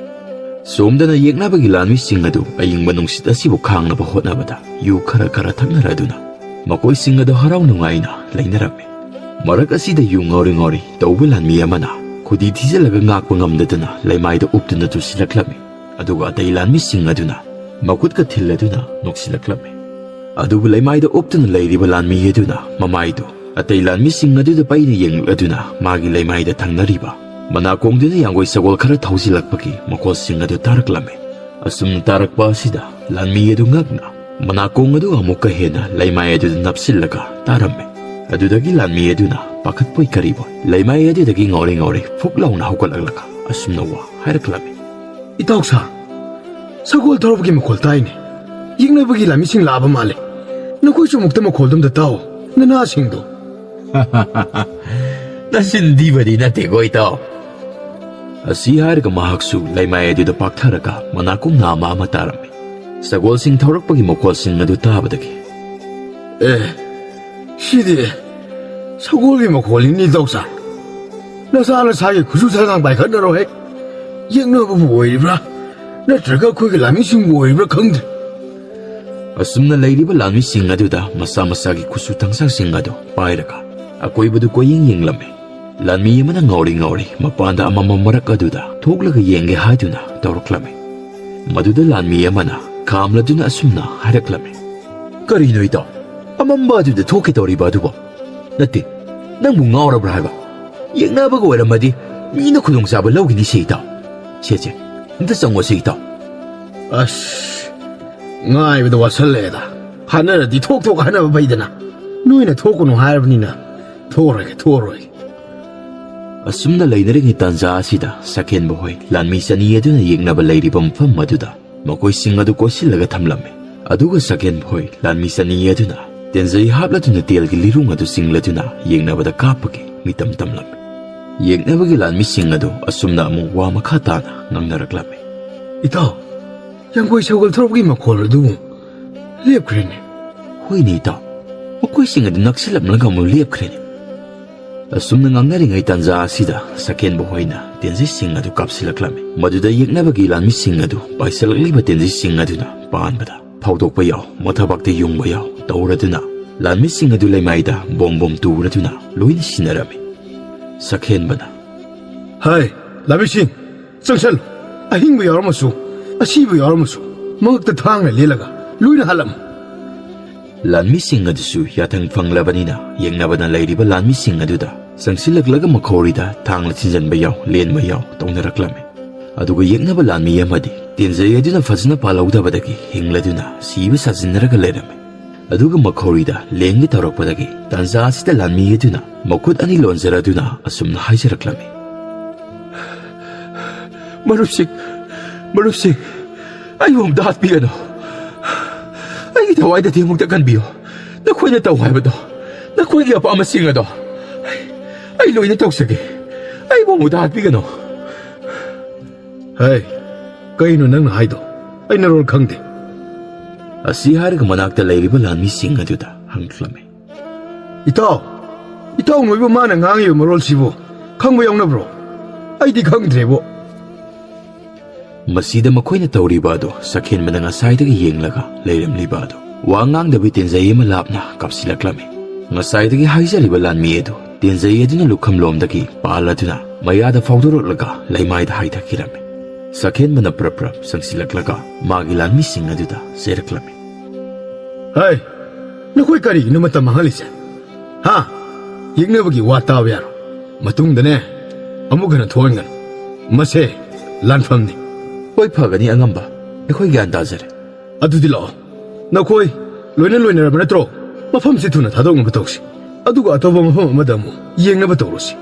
ꯁꯣꯝꯗꯅ ꯌꯦꯛꯅꯕꯒꯤ ꯂꯥꯟꯃꯤꯁꯤꯡ ꯑꯗꯨ ꯑꯏꯪꯕ ꯅꯨꯡꯁꯤꯠ ꯑꯁꯤꯕꯨ ꯈꯥꯡꯅꯕ ꯍꯣꯠꯅꯕꯗ ꯌꯨ ꯈꯔ ꯈꯔ ꯊꯛꯅꯔꯗꯨꯅ ꯃꯈꯣꯏꯁꯤꯡ ꯑꯗꯨ ꯍꯔꯥꯎ ꯅꯨꯡꯉꯥꯏꯅ ꯂꯩꯅꯔꯝꯃꯤ꯫ ꯃꯔꯛ ꯑꯁꯤꯗ ꯌꯨ ꯉꯥꯎꯔꯤ ꯉꯥꯎꯔꯤ ꯇꯧꯕ ꯂꯥꯟꯃꯤ ꯑꯃꯅ ꯈꯨꯗꯤ ꯊꯤꯖꯤꯜꯂꯒ ꯉꯥꯛꯄ ꯉꯝꯗꯗꯨꯅ ꯂꯩꯃꯥꯏꯗ ꯎꯞꯇꯨꯅ ꯇꯨꯁꯤꯜꯂꯛꯂꯝꯃꯤ꯫ ꯑꯗꯨꯒ ꯑꯇꯩ ꯂꯥꯟꯃꯤꯁꯤꯡ ꯑꯗꯨꯅ ꯃꯈꯨꯠꯀ ꯊꯤꯜꯂꯗꯨꯅ ꯅꯣꯛꯁꯤꯜꯂꯛꯂꯝꯃꯤ꯫ ꯑꯗꯨꯕꯨ ꯂꯩꯃꯥꯏꯗ ꯎꯞꯇꯨꯅ ꯂꯩꯔꯤꯕ ꯂꯥꯟꯃꯤ ꯑꯗꯨꯅ ꯃꯃꯥꯏꯗꯨ ꯑꯇꯩ ꯂꯥꯟꯃꯤꯁꯤꯡ ꯑꯗꯨꯗ ꯄꯩꯅ ꯌꯦꯡꯂꯛꯂꯗꯨꯅ ꯃꯥꯒꯤ ꯂꯩꯃꯥꯏꯗ ꯊꯪꯅꯔꯤꯕ ꯃꯅꯥꯀꯣꯡꯗꯨꯅ ꯌꯥꯡꯒꯣꯏ ꯁꯒꯣꯜ ꯈꯔ ꯊꯧꯖꯤꯜꯂꯛꯄꯒꯤ ꯃꯈꯣꯜꯁꯤꯡ ꯑꯗꯨ ꯇꯥꯔꯛꯂꯝꯃꯤ꯫ ꯑꯁꯨꯝꯅ ꯇꯥꯔꯛꯄ ꯑꯁꯤꯗ ꯂꯥꯟꯃꯤ ꯑꯗꯨ ꯉꯛꯅ ꯃꯅꯥꯀꯣꯡ ꯑꯗꯨ ꯑꯃꯨꯛꯀ ꯍꯦꯟꯅ ꯂꯩꯃꯥꯏ ꯑꯗꯨꯗ ꯅꯞꯁꯤꯜꯂꯒ ꯇꯥꯔꯝꯃꯤ꯫ ꯑꯗꯨꯗꯒꯤ ꯂꯥꯟꯃꯤ ꯑꯗꯨꯅ ꯄꯥꯈꯠꯄꯣꯏ ꯀꯔꯤꯕꯣꯏ ꯂꯩꯃꯥꯏ ꯑꯗꯨꯗꯒꯤ ꯉꯥꯎꯔꯦ ꯉꯥꯎꯔꯦ ꯐꯨꯛ ꯂꯥꯎꯅ ꯍꯧꯒꯠꯂꯛꯂꯒ ꯑꯁꯨꯝꯅ ꯋꯥ ꯍꯥꯏꯔꯛꯂꯝꯃꯤ: "ꯏꯇꯥꯎꯁꯥ, ꯁꯒꯣꯜ ꯊꯧꯔꯛꯄꯒꯤ ꯃꯈꯣꯜ ꯇꯥꯏꯅꯦ꯫ ꯌꯦꯛꯅꯕꯒꯤ ꯂꯥꯟꯃꯤꯁꯤꯡ ꯂꯥꯛꯑꯕ ꯃꯥꯜꯂꯦ꯫ ꯅꯈꯣꯏꯁꯨ ꯑꯃꯨꯛꯇ ꯃꯈꯣꯜꯗꯣ ꯑꯝꯇ ꯇꯥꯎ, ꯅꯅꯥꯁꯤꯡꯗꯣ꯫ ꯅꯆꯤꯟ ꯊꯤꯕꯗꯤ ꯅꯠꯇꯦꯀꯣ, ꯏꯇꯥꯎ꯫ ꯑꯁꯤ ꯍꯥꯏꯔꯒ ꯃꯍꯥꯛꯁꯨ ꯂꯩꯃꯥꯏ ꯑꯗꯨꯗ ꯄꯥꯛꯊꯔꯒ ꯃꯅꯥꯀꯣꯡ ꯅꯥꯝꯃ ꯑꯃ ꯇꯥꯔꯝꯃꯤ꯫ ꯁꯒꯣꯜꯁꯤꯡ ꯊꯧꯔꯛꯄꯒꯤ ꯃꯈꯣꯜꯁꯤꯡ ꯑꯗꯨ ꯇꯥꯕꯗꯒꯤ, "ꯑꯦ, ꯁꯤꯗꯤ ꯁꯒꯣꯜꯒꯤ ꯃꯈꯣꯜꯅꯤꯅꯦ, ꯏꯇꯥꯎꯁꯥ꯫ ꯅꯁꯥ ꯅꯁꯥꯒꯤ ꯈꯨꯠꯁꯨ ꯊꯥꯡꯒꯥꯡ ꯄꯥꯏꯈꯠꯅꯔꯣꯍꯦ꯫ ꯌꯦꯛꯅꯕꯕꯨ ꯑꯣꯏꯔꯤꯕ꯭ꯔꯥ, ꯅꯠꯇ꯭ꯔꯒ ꯑꯩꯈꯣꯏꯒꯤ ꯂꯥꯟꯃꯤꯁꯤꯡꯕꯨ ꯑꯣꯏꯔꯤꯕ꯭ꯔꯥ ꯈꯪꯗ꯭ꯔꯦ"꯫ ꯑꯁꯨꯝꯅ ꯂꯩꯔꯤꯕ ꯂꯥꯟꯃꯤꯁꯤꯡ ꯑꯗꯨꯗ ꯃꯁꯥ ꯃꯁꯥꯒꯤ ꯈꯨꯠꯁꯨ ꯊꯥꯡꯁꯥꯡꯁꯤꯡ ꯑꯗꯨ ꯄꯥꯏꯔꯒ ꯑꯀꯣꯏꯕꯗꯨ ꯀꯣꯏꯌꯦꯡ ꯌꯦꯡꯂꯝꯃꯤ꯫ ꯂꯥꯟꯃꯤ ꯑꯃꯅ ꯉꯥꯎꯔꯤ ꯉꯥꯎꯔꯤ ꯃꯄꯥꯟꯗ ꯑꯃꯝꯕ ꯃꯔꯛ ꯑꯗꯨꯗ ꯊꯣꯛꯂꯒ ꯌꯦꯡꯒꯦ ꯍꯥꯏꯗꯨꯅ ꯇꯧꯔꯛꯂꯝꯃꯤ꯫ ꯃꯗꯨꯗ ꯂꯥꯟꯃꯤ ꯑꯃꯅ ꯈꯥꯝꯂꯗꯨꯅ ꯑꯁꯨꯝꯅ ꯍꯥꯏꯔꯛꯂꯝꯃꯤ, "ꯀꯔꯤꯅꯣ ꯏꯇꯥꯎ? ꯑꯃꯝꯕ ꯑꯗꯨꯗ ꯊꯣꯛꯀꯦ ꯇꯧꯔꯤꯕ ꯑꯗꯨꯕꯨ? ꯅꯠꯇꯦ, ꯅꯪꯕꯨ ꯉꯥꯎꯔꯕ꯭ꯔꯥ ꯍꯥꯏꯕ? ꯌꯦꯛꯅꯕꯒ ꯑꯣꯏꯔꯝꯃꯗꯤ ꯃꯤꯅ ꯈꯨꯗꯣꯡꯆꯥꯕ ꯂꯧꯒꯅꯤ ꯁꯦ ꯏꯇꯥꯎ꯫ ꯁꯦ, ꯁꯦ, ꯑꯝꯇ ꯆꯪꯉꯣ ꯁꯦ ꯏꯇꯥꯎ"꯫ ꯑꯁ, ꯉꯥꯏꯕꯗ ꯋꯥꯁꯜꯂꯛꯑꯦꯗ꯫ ꯍꯥꯠꯅꯔꯗꯤ ꯊꯣꯛ ꯊꯣꯛ ꯍꯥꯠꯅꯕ ꯐꯩꯗꯅ꯫ ꯅꯣꯏꯅ ꯊꯣꯛꯀꯅꯨ ꯍꯥꯏꯔꯕꯅꯤꯅ ꯊꯣꯛꯑꯔꯣꯏꯒꯦ, ꯊꯣꯛꯑꯔꯣꯏꯒꯦ꯫ ꯑꯁꯨꯝꯅ ꯂꯩꯅꯔꯤꯉꯩ ꯇꯥꯟꯖꯥ ꯑꯁꯤꯗ ꯁꯛꯍꯦꯟꯕ ꯍꯣꯏ ꯂꯥꯟꯃꯤ ꯆꯅꯤ ꯑꯗꯨꯅ ꯌꯦꯛꯅꯕ ꯂꯩꯔꯤꯕ ꯃꯐꯝ ꯑꯗꯨꯗ ꯃꯈꯣꯏꯁꯤꯡ ꯑꯗꯨ ꯀꯣꯏꯁꯤꯜꯂꯒ ꯊꯝꯂꯝꯃꯤ꯫ ꯑꯗꯨꯒ ꯁꯛꯍꯦꯟꯕ ꯍꯣꯏ ꯂꯥꯟꯃꯤ ꯆꯅꯤ ꯑꯗꯨꯅ ꯇꯦꯟꯖꯩ ꯍꯥꯞꯂꯗꯨꯅ ꯇꯦꯜꯒꯤ ꯂꯤꯔꯨꯡ ꯑꯗꯨ ꯆꯤꯡꯂꯗꯨꯅ ꯌꯦꯛꯅꯕꯗ ꯀꯥꯞꯄꯒꯤ ꯃꯤꯇꯝ ꯇꯝꯂꯝꯃꯤ꯫ ꯌꯦꯛꯅꯕꯒꯤ ꯂꯥꯟꯃꯤꯁꯤꯡ ꯑꯗꯨ ꯑꯁꯨꯝꯅ ꯑꯃꯨꯛ ꯋꯥ ꯃꯈꯥ ꯇꯥꯅ ꯉꯥꯡꯅꯔꯛꯂꯝꯃꯤ꯫ "ꯏꯇꯥꯎ, ꯌꯥꯡꯒꯣꯏ ꯁꯒꯣꯜ ꯊꯧꯔꯛꯄꯒꯤ ꯃꯈꯣꯜ ꯑꯗꯨ ꯂꯦꯞꯈ꯭ꯔꯦꯅꯦ"꯫ "ꯍꯣꯏꯅꯦ ꯏꯇꯥꯎ, ꯃꯈꯣꯏꯁꯤꯡ ꯑꯗꯨ ꯅꯛꯁꯤꯜꯂꯝꯂꯒ ꯑꯃꯨꯛ ꯂꯦꯞꯈ꯭ꯔꯦꯅꯦ"꯫ ꯑꯁꯨꯝꯅ ꯉꯥꯡꯅꯔꯤꯉꯩ ꯇꯥꯟꯖꯥ ꯑꯁꯤꯗ ꯁꯛꯍꯦꯟꯕ ꯍꯣꯏꯅ ꯇꯦꯟꯖꯩꯁꯤꯡ ꯑꯗꯨ ꯀꯥꯞꯁꯤꯜꯂꯛꯂꯝꯃꯤ꯫ ꯃꯗꯨꯗ ꯌꯦꯛꯅꯕꯒꯤ ꯂꯥꯟꯃꯤꯁꯤꯡ ꯑꯗꯨ ꯄꯥꯏꯁꯤꯜꯂꯛꯂꯤꯕ ꯇꯦꯟꯖꯩꯁꯤꯡ ꯑꯗꯨꯅ ꯄꯥꯟꯕꯗ ꯐꯥꯎꯗꯣꯛꯄ ꯌꯥꯎ, ꯃꯊꯕꯥꯛꯇ ꯌꯨꯡꯕ ꯌꯥꯎ ꯇꯧꯔꯗꯨꯅ ꯂꯥꯟꯃꯤꯁꯤꯡ ꯑꯗꯨ ꯂꯩꯃꯥꯏꯗ ꯕꯣꯝ ꯕꯣꯝ ꯇꯨꯔꯗꯨꯅ ꯂꯣꯏꯅ ꯁꯤꯅꯔꯝꯃꯤ꯫ ꯁꯛꯍꯦꯟꯕꯅ, "ꯍꯥꯏ, ꯂꯥꯟꯃꯤꯁꯤꯡ, ꯆꯪꯁꯜꯂꯨ꯫ ꯑꯍꯤꯡꯕ ꯌꯥꯎꯔꯝꯃꯁꯨ, ꯑꯁꯤꯕ ꯌꯥꯎꯔꯝꯃꯁꯨ, ꯃꯉꯛꯇ ꯊꯥꯡꯅ ꯂꯦꯜꯂꯒ ꯂꯣꯏꯅ ꯍꯥꯠꯂꯝꯃꯨ"꯫ ꯂꯥꯟꯃꯤꯁꯤꯡ ꯑꯗꯨꯁꯨ ꯌꯥꯊꯪ ꯐꯪꯂꯕꯅꯤꯅ ꯌꯦꯛꯅꯕꯅ ꯂꯩꯔꯤꯕ ꯂꯥꯟꯃꯤꯁꯤꯡ ꯑꯗꯨꯗ ꯆꯪꯁꯤꯜꯂꯛꯂꯒ ꯃꯈꯧꯔꯤꯗ ꯊꯥꯡꯅ ꯊꯤꯟꯖꯟꯕ ꯌꯥꯎ, ꯂꯦꯟꯕ ꯌꯥꯎ ꯇꯧꯅꯔꯛꯂꯝꯃꯤ꯫ ꯑꯗꯨꯒ ꯌꯦꯛꯅꯕ ꯂꯥꯟꯃꯤ ꯑꯃꯗꯤ ꯇꯦꯟꯖꯩ ꯑꯗꯨꯅ ꯐꯖꯅ ꯄꯥꯜꯍꯧꯗꯕꯗꯒꯤ ꯍꯤꯡꯂꯗꯨꯅ ꯁꯤꯕ ꯁꯥꯖꯤꯟꯅꯔꯒ ꯂꯩꯔꯝꯃꯤ꯫ ꯑꯗꯨꯒ ꯃꯈꯧꯔꯤꯗ ꯂꯦꯡꯒꯦ ꯇꯧꯔꯛꯄꯗꯒꯤ ꯇꯥꯟꯖꯥ ꯑꯁꯤꯗ ꯂꯥꯟꯃꯤ ꯑꯗꯨꯅ ꯃꯈꯨꯠ ꯑꯅꯤ ꯂꯣꯟꯖꯔꯗꯨꯅ ꯑꯁꯨꯝꯅ ꯍꯥꯏꯖꯔꯛꯂꯝꯃꯤ꯫ "ꯃꯔꯨꯞꯁꯤꯡ, ꯃꯔꯨꯞꯁꯤꯡ, ꯑꯩꯕꯨ ꯑꯝꯇ ꯍꯥꯠꯄꯤꯒꯅꯨ꯫ ꯑꯩꯒꯤ ꯊꯋꯥꯏꯗꯗꯤ ꯑꯃꯨꯛꯇ ꯀꯟꯕꯤꯌꯨ꯫ ꯅꯈꯣꯏꯅ ꯇꯧ ꯍꯥꯏꯕꯗꯣ, ꯅꯈꯣꯏꯒꯤ ꯑꯄꯥꯝꯕꯁꯤꯡ ꯑꯗꯣ ꯑꯩ, ꯑꯩ ꯂꯣꯏꯅ ꯇꯧꯖꯒꯦ꯫ ꯑꯩꯕꯨ ꯑꯃꯨꯛꯇ ꯍꯥꯠꯄꯤꯒꯅꯨ꯫ ꯍꯩ, ꯀꯩꯅꯣ ꯅꯪꯅ ꯍꯥꯏꯗꯣ? ꯑꯩ ꯅꯔꯣꯜ ꯈꯪꯗꯦ꯫ ꯑꯁꯤ ꯍꯥꯏꯔꯒ ꯃꯅꯥꯛꯇ ꯂꯩꯔꯤꯕ ꯂꯥꯟꯃꯤꯁꯤꯡ ꯑꯗꯨꯗ ꯍꯪꯂꯛꯂꯝꯃꯤ꯫ ꯏꯇꯥꯎ, ꯏꯇꯥꯎ ꯅꯣꯏꯕꯨ ꯃꯥꯅ ꯉꯥꯡꯉꯤꯕ ꯃꯔꯣꯜꯁꯤꯕꯨ ꯈꯪꯕ ꯌꯥꯎꯅꯕ꯭ꯔꯣ? ꯑꯩꯗꯤ ꯈꯪꯗ꯭ꯔꯦꯕꯣ꯫ ꯃꯁꯤꯗ ꯃꯈꯣꯏꯅ ꯇꯧꯔꯤꯕ ꯑꯗꯨ ꯁꯛꯍꯦꯟꯕꯅ ꯉꯁꯥꯏꯗꯒꯤ ꯌꯦꯡꯂꯒ ꯂꯩꯔꯝꯂꯤꯕ ꯑꯗꯨ ꯋꯥ ꯉꯥꯡꯗꯕꯤ ꯇꯦꯟꯖꯩ ꯑꯃ ꯂꯥꯞꯅ ꯀꯥꯞꯁꯤꯜꯂꯛꯂꯝꯃꯤ꯫ ꯉꯁꯥꯏꯗꯒꯤ ꯍꯥꯏꯖꯔꯤꯕ ꯂꯥꯟꯃꯤ ꯑꯗꯨ ꯇꯦꯟꯖꯩ ꯑꯗꯨꯅ ꯂꯨꯈꯝꯂꯣꯝꯗꯒꯤ ꯄꯥꯜꯂꯗꯨꯅ ꯃꯌꯥꯗ ꯐꯥꯎꯗꯣꯔꯛꯂꯒ ꯂꯩꯃꯥꯏꯗ ꯍꯥꯏꯊꯈꯤꯔꯝꯃꯤ꯫ ꯁꯛꯍꯦꯟꯕꯅ ꯄ꯭ꯔꯞ ꯄ꯭ꯔꯞ ꯆꯪꯁꯤꯜꯂꯛꯂꯒ ꯃꯥꯒꯤ ꯂꯥꯟꯃꯤꯁꯤꯡ ꯑꯗꯨꯗ ꯆꯦꯔꯛꯂꯝꯃꯤ꯫ ꯍꯩ, ꯅꯈꯣꯏ ꯀꯔꯤꯒꯤꯅꯣ ꯃꯇꯝ ꯃꯥꯡꯍꯜꯂꯤꯁꯦ? ꯍꯥ? ꯌꯦꯛꯅꯕꯒꯤ ꯋꯥ ꯇꯥꯕ ꯌꯥꯔꯣꯏ꯫ ꯃꯇꯨꯡꯗꯅꯦ, ꯑꯃꯨꯛ ꯍꯟꯅ ꯊꯣꯛꯍꯟꯒꯅꯨ꯫ ꯃꯁꯦ ꯂꯥꯟꯐꯝꯅꯤ꯫ ꯍꯣꯏ, ꯐꯒꯅꯤ ꯑꯉꯝꯕ꯫ ꯑꯩꯈꯣꯏ ꯒ꯭ꯌꯥꯟ ꯇꯥꯖꯔꯦ꯫ ꯑꯗꯨꯗꯤ ꯂꯥꯛꯑꯣ꯫ ꯅꯈꯣꯏ ꯂꯣꯏꯅ ꯂꯣꯏꯅꯔꯕ ꯅꯠꯇ꯭ꯔꯣ? ꯃꯐꯝꯁꯤ ꯊꯨꯅ ꯊꯥꯗꯣꯛꯅꯕ ꯇꯧꯁꯤ꯫ ꯑꯗꯨꯒ ꯑꯇꯣꯞꯄ ꯃꯐꯝ ꯑꯃꯗ ꯑꯃꯨꯛ ꯌꯦꯡꯅꯕ ꯇꯧꯔꯁꯤ꯫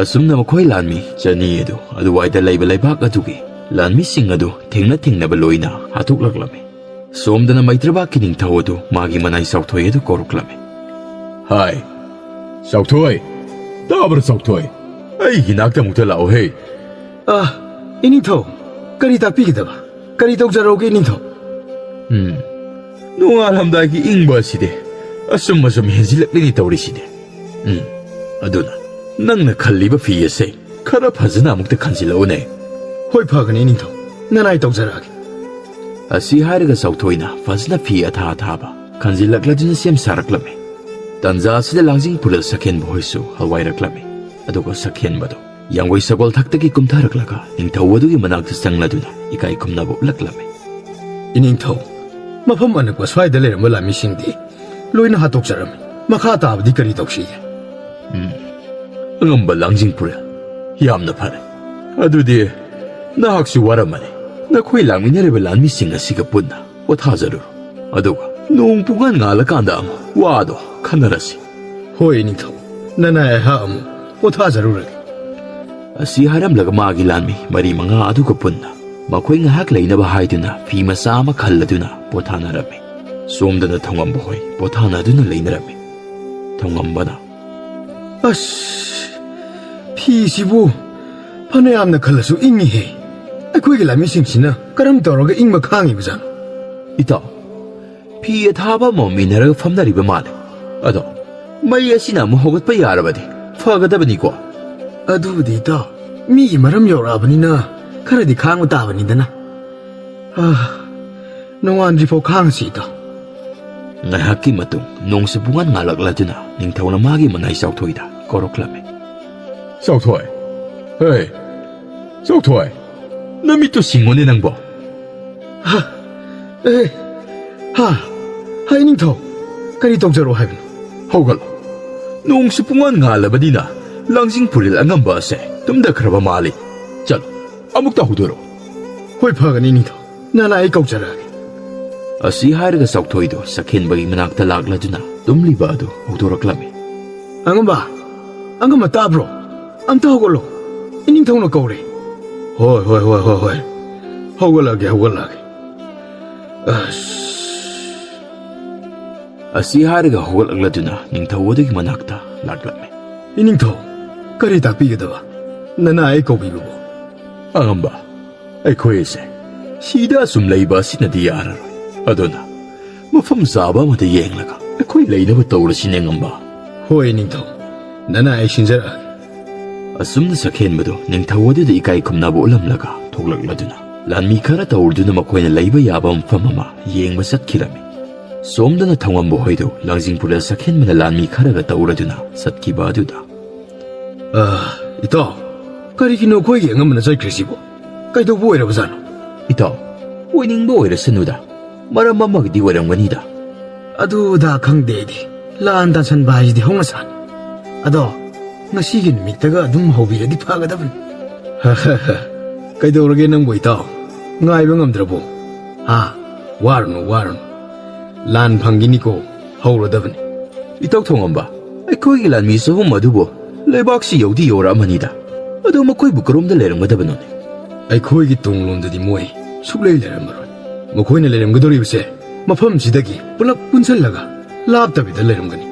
ꯑꯁꯨꯝꯅ ꯃꯈꯣꯏ ꯂꯥꯟꯃꯤ ꯆꯅꯤ ꯑꯗꯨ ꯑꯗꯨꯋꯥꯏꯗ ꯂꯩꯕ ꯂꯩꯕꯥꯛ ꯑꯗꯨꯒꯤ ꯂꯥꯟꯃꯤꯁꯤꯡ ꯑꯗꯨ ꯊꯦꯡꯅ ꯊꯦꯡꯅꯕ ꯂꯣꯏꯅ ꯍꯥꯠꯇꯣꯛꯂꯛꯂꯝꯃꯤ꯫ ꯁꯣꯝꯗꯅ ꯃꯩꯇ꯭ꯔꯕꯥꯛꯀꯤ ꯅꯤꯡꯊꯧ ꯑꯗꯨ ꯃꯥꯒꯤ ꯃꯅꯥꯏ ꯆꯥꯎꯊꯣꯏ ꯑꯗꯨ ꯀꯧꯔꯛꯂꯝꯃꯤ꯫ ꯍꯥꯏ, ꯆꯥꯎꯊꯣꯏ! ꯇꯥꯕ꯭ꯔꯥ ꯆꯥꯎꯊꯣꯏ? ꯑꯩꯒꯤ ꯅꯥꯛꯇ ꯑꯃꯨꯛꯇ ꯂꯥꯛꯑꯣꯍꯦ꯫ ꯑꯥ, ꯏꯅꯤꯡꯊꯧ, ꯀꯔꯤ ꯇꯥꯛꯄꯤꯒꯗꯕ? ꯀꯔꯤ ꯇꯧꯖꯔꯛꯎꯒꯦ ꯏꯅꯤꯡꯊꯧ? ꯎꯝ, ꯅꯣꯡꯉꯥꯜꯂꯝꯗꯥꯏꯒꯤ ꯏꯪꯕ ꯑꯁꯤꯗꯤ ꯑꯁꯨꯝ ꯑꯁꯨꯝ ꯍꯦꯟꯖꯤꯜꯂꯛꯂꯤꯅꯤ ꯇꯧꯔꯤꯁꯤꯗꯤ꯫ ꯎꯝ, ꯑꯗꯨꯅ ꯅꯪꯅ ꯈꯜꯂꯤꯕ ꯐꯤ ꯑꯁꯦ ꯈꯔ ꯐꯖꯅ ꯑꯃꯨꯛꯇ ꯈꯟꯖꯤꯜꯂꯛꯎꯅꯦ꯫ ꯍꯣꯏ, ꯐꯒꯅꯤ ꯏꯅꯤꯡꯊꯧ, ꯅꯅꯥꯏ ꯇꯧꯖꯔꯛꯑꯒꯦ꯫ ꯑꯁꯤ ꯍꯥꯏꯔꯒ ꯆꯥꯎꯊꯣꯏꯅ ꯐꯖꯅ ꯐꯤ ꯑꯊꯥ ꯑꯊꯥꯕ ꯈꯟꯖꯤꯜꯂꯛꯂꯗꯨꯅ ꯁꯦꯝ ꯁꯥꯔꯛꯂꯝꯃꯤ꯫ ꯇꯟꯖꯥ ꯑꯁꯤꯗ ꯂꯥꯡꯖꯤꯡ ꯄꯨꯔꯦꯜ ꯁꯛꯍꯦꯟꯕ ꯍꯣꯏꯁꯨ ꯍꯜꯋꯥꯏꯔꯛꯂꯝꯃꯤ꯫ ꯑꯗꯨꯒ ꯁꯛꯍꯦꯟꯕꯗꯨ ꯌꯥꯡꯒꯣꯏ ꯁꯒꯣꯜ ꯊꯛꯇꯒꯤ ꯀꯨꯝꯊꯔꯛꯂꯒ ꯅꯤꯡꯊꯧ ꯑꯗꯨꯒꯤ ꯃꯅꯥꯛꯇ ꯆꯪꯂꯗꯨꯅ ꯏꯀꯥꯏ ꯈꯨꯝꯅꯕ ꯎꯠꯂꯛꯂꯝꯃꯤ꯫ ꯏꯅꯤꯡꯊꯧ, ꯃꯐꯝ ꯑꯅꯛꯄ ꯁ꯭ꯋꯥꯏꯗ ꯂꯩꯔꯝꯕ ꯂꯥꯟꯃꯤꯁꯤꯡꯗꯤ ꯂꯣꯏꯅ ꯍꯥꯠꯇꯣꯛꯆꯔꯝꯃꯤ꯫ ꯃꯈꯥ ꯇꯥꯕꯗꯤ ꯀꯔꯤ ꯇꯧꯁꯤꯒꯦ? ꯎꯝ, ꯑꯉꯝꯕ ꯂꯥꯡꯖꯤꯡ ꯄꯨꯔꯦꯜ, ꯌꯥꯝꯅ ꯐꯔꯦ꯫ ꯑꯗꯨꯗꯤ ꯅꯍꯥꯛꯁꯨ ꯋꯥꯔꯝꯃꯅꯤ꯫ ꯅꯈꯣꯏ ꯂꯥꯛꯃꯤꯟꯅꯔꯤꯕ ꯂꯥꯟꯃꯤꯁꯤꯡ ꯑꯁꯤꯒ ꯄꯨꯟꯅ ꯄꯣꯊꯥꯖꯔꯨꯔꯣ꯫ ꯑꯗꯨꯒ ꯅꯣꯡ ꯄꯨꯡꯉꯥꯟ ꯉꯥꯜꯂꯀꯥꯟꯗ ꯑꯃꯨꯛ ꯋꯥꯗꯣ ꯈꯟꯅꯔꯁꯤ꯫ ꯍꯣꯏ ꯅꯤꯡꯊꯧ, ꯅꯅꯥꯏ ꯑꯩꯍꯥꯛ ꯑꯃꯨꯛ ꯄꯣꯊꯥꯖꯔꯨꯔꯒꯦ꯫ ꯑꯁꯤ ꯍꯥꯏꯔꯝꯂꯒ ꯃꯥꯒꯤ ꯂꯥꯟꯃꯤ ꯃꯔꯤ ꯃꯉꯥ ꯑꯗꯨꯒ ꯄꯨꯟꯅ ꯃꯈꯣꯏ ꯉꯥꯏꯍꯥꯛ ꯂꯩꯅꯕ ꯍꯥꯏꯗꯨꯅ ꯐꯤ ꯃꯆꯥ ꯑꯃ ꯈꯜꯂꯗꯨꯅ ꯄꯣꯊꯥꯅꯔꯝꯃꯤ꯫ ꯁꯣꯝꯗꯅ ꯊꯧꯉꯝꯕ ꯍꯣꯏ ꯄꯣꯊꯥꯅꯗꯨꯅ ꯂꯩꯅꯔꯝꯃꯤ꯫ ꯊꯧꯉꯝꯕꯅ, "ꯑꯁ, ꯐꯤꯁꯤꯕꯨ ꯐꯅꯌꯥꯝꯅ ꯈꯜꯂꯁꯨ ꯏꯪꯉꯤꯍꯦ꯫ ꯑꯩꯈꯣꯏꯒꯤ ꯂꯥꯟꯃꯤꯁꯤꯡꯁꯤꯅ ꯀꯔꯝ ꯇꯧꯔꯒ ꯏꯪꯕ ꯈꯥꯡꯉꯤꯕꯖꯥꯠꯅꯣ?" "ꯏꯇꯥꯎ, ꯐꯤ ꯑꯊꯥꯕ ꯑꯃꯃꯝ ꯏꯟꯅꯔꯒ ꯐꯝꯅꯔꯤꯕ ꯃꯥꯜꯂꯦ꯫ ꯑꯗꯣ ꯃꯩ ꯑꯁꯤꯅ ꯑꯃꯨꯛ ꯍꯧꯒꯠꯄ ꯌꯥꯔꯕꯗꯤ ꯐꯒꯗꯕꯅꯤꯀꯣ?" "ꯑꯗꯨꯕꯨꯗꯤ ꯏꯇꯥꯎ, ꯃꯤꯒꯤ ꯃꯔꯝ ꯌꯧꯔꯛꯑꯕꯅꯤꯅ ꯈꯔꯗꯤ ꯈꯥꯡꯕ ꯇꯥꯕꯅꯤꯗꯅ꯫ ꯑꯥ, ꯅꯣꯡꯉꯥꯟꯗ꯭ꯔꯤꯐꯥꯎ ꯈꯥꯡꯉꯁꯤ ꯏꯇꯥꯎ꯫" ꯉꯥꯏꯍꯥꯛꯀꯤ ꯃꯇꯨꯡ ꯅꯣꯡꯁꯨ ꯄꯨꯡꯉꯥꯟ ꯉꯥꯜꯂꯛꯂꯗꯨꯅ ꯅꯤꯡꯊꯧꯅ ꯃꯥꯒꯤ ꯃꯅꯥꯏ ꯆꯥꯎꯊꯣꯏꯗ ꯀꯧꯔꯛꯂꯝꯃꯤ꯫ "ꯆꯥꯎꯊꯣꯏ, ꯍꯦ, ꯆꯥꯎꯊꯣꯏ, ꯅꯃꯤꯠꯇꯨ ꯁꯤꯡꯉꯨꯅꯦ ꯅꯪꯕꯣ꯫" "ꯍꯥ, ꯑꯦ, ꯍꯥ, ꯍꯥꯏ ꯅꯤꯡꯊꯧ, ꯀꯔꯤ ꯇꯧꯖꯔꯣ ꯍꯥꯏꯕꯅꯣ?" "ꯍꯧꯒꯠꯂꯣ꯫ ꯅꯣꯡꯁꯨ ꯄꯨꯡꯉꯥꯟ ꯉꯥꯜꯂꯕꯅꯤꯅ ꯂꯥꯡꯖꯤꯡ ꯄꯨꯔꯦꯜ ꯑꯉꯝꯕ ꯑꯁꯦ ꯇꯨꯝꯗꯈ꯭ꯔꯕ ꯃꯥꯜꯂꯤ꯫ ꯆꯠꯂꯣ, ꯑꯃꯨꯛꯇ ꯍꯧꯗꯣꯔꯛꯎ꯫" "ꯍꯣꯏ, ꯐꯒꯅꯤ ꯅꯤꯡꯊꯧ꯫ ꯅꯅꯥ ꯑꯩ ꯀꯧꯖꯔꯛꯑꯒꯦ꯫" ꯑꯁꯤ ꯍꯥꯏꯔꯒ ꯆꯥꯎꯊꯣꯏꯗꯨ ꯆꯥꯛꯈꯦꯟꯕꯒꯤ ꯃꯅꯥꯛꯇ ꯂꯥꯛꯂꯗꯨꯅ ꯇꯨꯝꯂꯤꯕ ꯑꯗꯨ ꯍꯧꯗꯣꯔꯛꯂꯝꯃꯤ꯫ "ꯑꯉꯝꯕ, ꯑꯉꯝꯕ ꯇꯥꯕ꯭ꯔꯣ? ꯑꯝꯇ ꯍꯧꯒꯠꯂꯣ꯫ ꯏꯅꯤꯡꯊꯧꯅ ꯀꯧꯔꯦ꯫" "ꯍꯣꯏ, ꯍꯣꯏ, ꯍꯣꯏ, ꯍꯣꯏ, ꯍꯣꯏ꯫ ꯍꯧꯒꯠꯂꯛꯑꯒꯦ, ꯍꯧꯒꯠꯂꯛꯑꯒꯦ꯫" ꯑꯁ꯫ ꯑꯁꯤ ꯍꯥꯏꯔꯒ ꯍꯧꯒꯠꯂꯛꯂꯗꯨꯅ ꯅꯤꯡꯊꯧ ꯑꯗꯨꯒꯤ ꯃꯅꯥꯛꯇ ꯂꯥꯛꯂꯝꯃꯤ꯫ "ꯏꯅꯤꯡꯊꯧ, ꯀꯔꯤ ꯇꯥꯛꯄꯤꯒꯗꯕ? ꯅꯅꯥ ꯑꯩ ꯀꯧꯕꯤꯕꯕꯨ?" "ꯑꯉꯝꯕ, ꯑꯩꯈꯣꯏ ꯑꯁꯦ ꯁꯤꯗ ꯑꯁꯨꯝ ꯂꯩꯕ ꯑꯁꯤꯅꯗꯤ ꯌꯥꯔꯔꯣꯏ꯫ ꯑꯗꯨꯅ ꯃꯐꯝ ꯆꯥꯕ ꯑꯃꯗ ꯌꯦꯡꯂꯒ ꯑꯩꯈꯣꯏ ꯂꯩꯅꯕ ꯇꯧꯔꯁꯤꯅꯦ, ꯑꯉꯝꯕ꯫" "ꯍꯣꯏ ꯅꯤꯡꯊꯧ, ꯅꯅꯥ ꯑꯩ ꯁꯤꯟꯖꯔꯛꯑꯒꯦ꯫" ꯑꯁꯨꯝꯅ ꯆꯥꯛꯈꯦꯟꯕꯗꯨ ꯅꯤꯡꯊꯧ ꯑꯗꯨꯗ ꯏꯀꯥꯏ ꯈꯨꯝꯅꯕ ꯎꯠꯂꯝꯂꯒ ꯊꯣꯛꯂꯛꯂꯗꯨꯅ ꯂꯥꯟꯃꯤ ꯈꯔ ꯇꯧꯔꯗꯨꯅ ꯃꯈꯣꯏꯅ ꯂꯩꯕ ꯌꯥꯕ ꯃꯐꯝ ꯑꯃ ꯌꯦꯡꯕ ꯆꯠꯈꯤꯔꯝꯃꯤ꯫ ꯁꯣꯝꯗꯅ ꯊꯧꯉꯝꯕ ꯍꯣꯏꯗꯨ ꯂꯥꯡꯖꯤꯡ ꯄꯨꯔꯦꯜ ꯆꯥꯛꯈꯦꯟꯕꯅ ꯂꯥꯟꯃꯤ ꯈꯔꯒ ꯇꯧꯔꯗꯨꯅ ꯆꯠꯈꯤꯕ ꯑꯗꯨꯗ, "ꯑ, ꯏꯇꯥꯎ, ꯀꯔꯤꯒꯤꯅꯣ ꯑꯩꯈꯣꯏꯒꯤ ꯑꯉꯝꯕꯅ ꯆꯠꯈ꯭ꯔꯤꯁꯤꯕꯣ? ꯀꯩꯗꯧꯕ ꯑꯣꯏꯔꯕꯖꯥꯠꯅꯣ?" "ꯏꯇꯥꯎ, ꯑꯣꯏꯅꯤꯡꯕ ꯑꯣꯏꯔꯁꯅꯨꯗ, ꯃꯔꯝ ꯑꯃꯒꯤꯗꯤ ꯑꯣꯏꯔꯝꯒꯅꯤꯗ꯫" "ꯑꯗꯨꯗ ꯈꯪꯗꯦ ꯑꯩꯗꯤ꯫ ꯂꯥꯟ ꯇꯥꯁꯟꯕ ꯍꯥꯏꯁꯤꯗꯤ ꯍꯧꯅ ꯁꯥꯅꯤ꯫ ꯑꯗꯣ ꯉꯁꯤꯒꯤ ꯅꯨꯃꯤꯠꯇꯒ ꯑꯗꯨꯝ ꯍꯧꯕꯤꯔꯗꯤ ꯐꯒꯗꯕꯅꯤ꯫" "ꯀꯩꯗꯧꯔꯒꯦ ꯅꯪꯕꯨ ꯏꯇꯥꯎ? ꯉꯥꯏꯕ ꯉꯝꯗ꯭ꯔꯕꯣ? ꯍꯥ? ꯋꯥꯔꯨꯅꯨ, ꯋꯥꯔꯨꯅꯨ꯫ ꯂꯥꯟ ꯐꯪꯒꯤꯅꯤꯀꯣ, ꯍꯧꯔꯗꯕꯅꯤ꯫" "ꯏꯇꯥꯎ ꯊꯣꯡꯉꯝꯕ, ꯑꯩꯈꯣꯏꯒꯤ ꯂꯥꯟꯃꯤ ꯆꯍꯨꯝ ꯑꯗꯨꯕꯨ ꯂꯩꯕꯥꯛꯁꯤ ꯌꯧꯗꯤ ꯌꯧꯔꯛꯑꯃꯅꯤꯗ꯫ ꯑꯗꯨ ꯃꯈꯣꯏꯕꯨ ꯀꯔꯣꯝꯗ ꯂꯩꯔꯝꯒꯗꯕꯅꯣꯅꯦ?" ꯑꯩꯈꯣꯏꯒꯤ ꯇꯨꯡꯂꯣꯝꯗꯗꯤ ꯃꯣꯏ ꯁꯨꯛꯂꯩ ꯂꯩꯔꯝꯃꯔꯣꯏ꯫ ꯃꯈꯣꯏꯅ ꯂꯩꯔꯝꯒꯗꯧꯔꯤꯕꯁꯦ ꯃꯐꯝꯁꯤꯗꯒꯤ ꯄꯨꯂꯞ ꯄꯨꯟꯁꯤꯜꯂꯒ ꯂꯥꯞꯇꯕꯤꯗ ꯂꯩꯔꯝꯒꯅꯤ꯫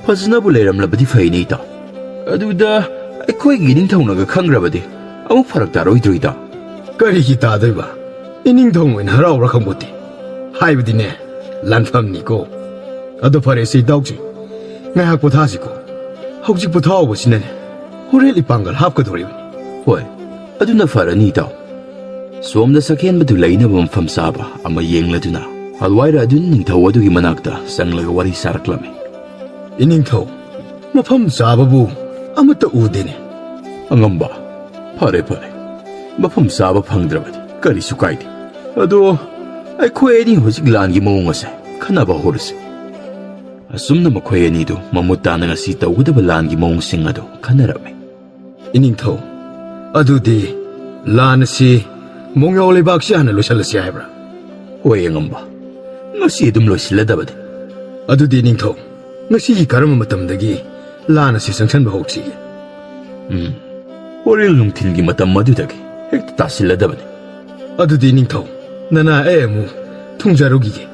ꯐꯖꯅꯕꯨ ꯂꯩꯔꯝꯂꯕꯗꯤ ꯐꯩꯅꯦ, ꯏꯇꯥꯎ꯫ ꯑꯗꯨꯗ ꯑꯩꯈꯣꯏꯒꯤ ꯏꯅꯤꯡꯊꯧꯅꯒ ꯈꯪꯈ꯭ꯔꯕꯗꯤ ꯑꯃꯨꯛ ꯐꯔꯛ ꯇꯥꯔꯣꯏꯗ꯭ꯔꯣ, ꯏꯇꯥꯎ? ꯀꯔꯤꯒꯤ ꯇꯥꯗꯣꯏꯕ? ꯏꯅꯤꯡꯊꯧꯅ ꯑꯣꯏꯅ ꯍꯔꯥꯎꯕ꯭ꯔꯥ ꯈꯪꯄꯣꯠꯇꯦ꯫ ꯍꯥꯏꯕꯗꯤꯅꯦ, ꯂꯥꯟꯐꯝꯅꯤꯀꯣ꯫ ꯑꯗꯣ ꯐꯔꯦꯁꯦ, ꯏꯇꯥꯎꯁꯦ, ꯉꯥꯏꯍꯥꯛ ꯄꯣꯊꯥꯁꯤꯀꯣ꯫ ꯍꯧꯖꯤꯛ ꯄꯣꯊꯥꯍꯧꯕꯁꯤꯅꯅꯦ ꯍꯣꯔꯦꯟ ꯏꯄꯥꯡꯒꯜ ꯍꯥꯞꯀꯗꯧꯔꯤꯕꯅꯤ꯫ ꯍꯣꯏ, ꯑꯗꯨꯅ ꯐꯔꯅꯤ, ꯏꯇꯥꯎ꯫ ꯁꯣꯝꯗ ꯁꯛꯍꯦꯟꯕꯗꯨ ꯂꯩꯅꯕ ꯃꯐꯝ ꯆꯥꯕ ꯑꯃ ꯌꯦꯡꯂꯗꯨꯅ ꯍꯜꯋꯥꯏꯔ ꯑꯗꯨꯅ ꯅꯤꯡꯊꯧ ꯑꯗꯨꯒꯤ ꯃꯅꯥꯛꯇ ꯆꯪꯂꯒ ꯋꯥꯔꯤ ꯁꯥꯔꯛꯂꯝꯃꯤ꯫ ꯏꯅꯤꯡꯊꯧ, ꯃꯐꯝ ꯆꯥꯕꯕꯨ ꯑꯃꯠꯇ ꯎꯗꯦꯅꯦ꯫ ꯑꯉꯝꯕ, ꯐꯔꯦ ꯐꯔꯦ, ꯃꯐꯝ ꯆꯥꯕ ꯐꯪꯗ꯭ꯔꯕꯗꯤ ꯀꯔꯤꯁꯨ ꯀꯥꯏꯗꯦ꯫ ꯑꯗꯣ ꯑꯩꯈꯣꯏ ꯑꯅꯤ ꯍꯧꯖꯤꯛ ꯂꯥꯟꯒꯤ ꯃꯑꯣꯡ ꯑꯁꯦ ꯈꯟꯅꯕ ꯍꯧꯔꯁꯤ꯫ ꯑꯁꯨꯝꯅ ꯃꯈꯣꯏ ꯑꯅꯤꯗꯨ ꯃꯃꯨꯠ ꯇꯥꯅ ꯉꯁꯤ ꯇꯧꯒꯗꯕ ꯂꯥꯟꯒꯤ ꯃꯑꯣꯡꯁꯤꯡ ꯑꯗꯨ ꯈꯟꯅꯔꯝꯃꯤ꯫ ꯏꯅꯤꯡꯊꯧ, ꯑꯗꯨꯗꯤ ꯂꯥꯟ ꯑꯁꯤ ꯃꯣꯡꯌꯥꯎ ꯂꯩꯕꯥꯛꯁꯤ ꯍꯥꯟꯅ ꯂꯣꯏꯁꯤꯜꯂꯁꯤ ꯍꯥꯏꯕ꯭ꯔꯥ? ꯍꯣꯏ, ꯑꯉꯝꯕ, ꯉꯁꯤ ꯑꯗꯨꯝ ꯂꯣꯏꯁꯤꯜꯂꯗꯕꯅꯤ꯫ ꯑꯗꯨꯗꯤ ꯏꯅꯤꯡꯊꯧ, ꯉꯁꯤꯒꯤ ꯀꯔꯝꯕ ꯃꯇꯝꯗꯒꯤ ꯂꯥꯟ ꯑꯁꯤ ꯆꯪꯁꯤꯟꯕ ꯍꯧꯁꯤꯒꯦ? ꯎꯝ, ꯍꯣꯔꯦꯟ ꯅꯨꯡꯊꯤꯜꯒꯤ ꯃꯇꯝ ꯑꯗꯨꯗꯒꯤ ꯍꯦꯛꯇ ꯇꯥꯁꯤꯜꯂꯗꯕꯅꯤ꯫ ꯑꯗꯨꯗꯤ ꯏꯅꯤꯡꯊꯧ, ꯅꯅꯥ ꯑꯩ ꯑꯃꯨꯛ ꯊꯨꯡꯖꯔꯨꯈꯤꯒꯦ,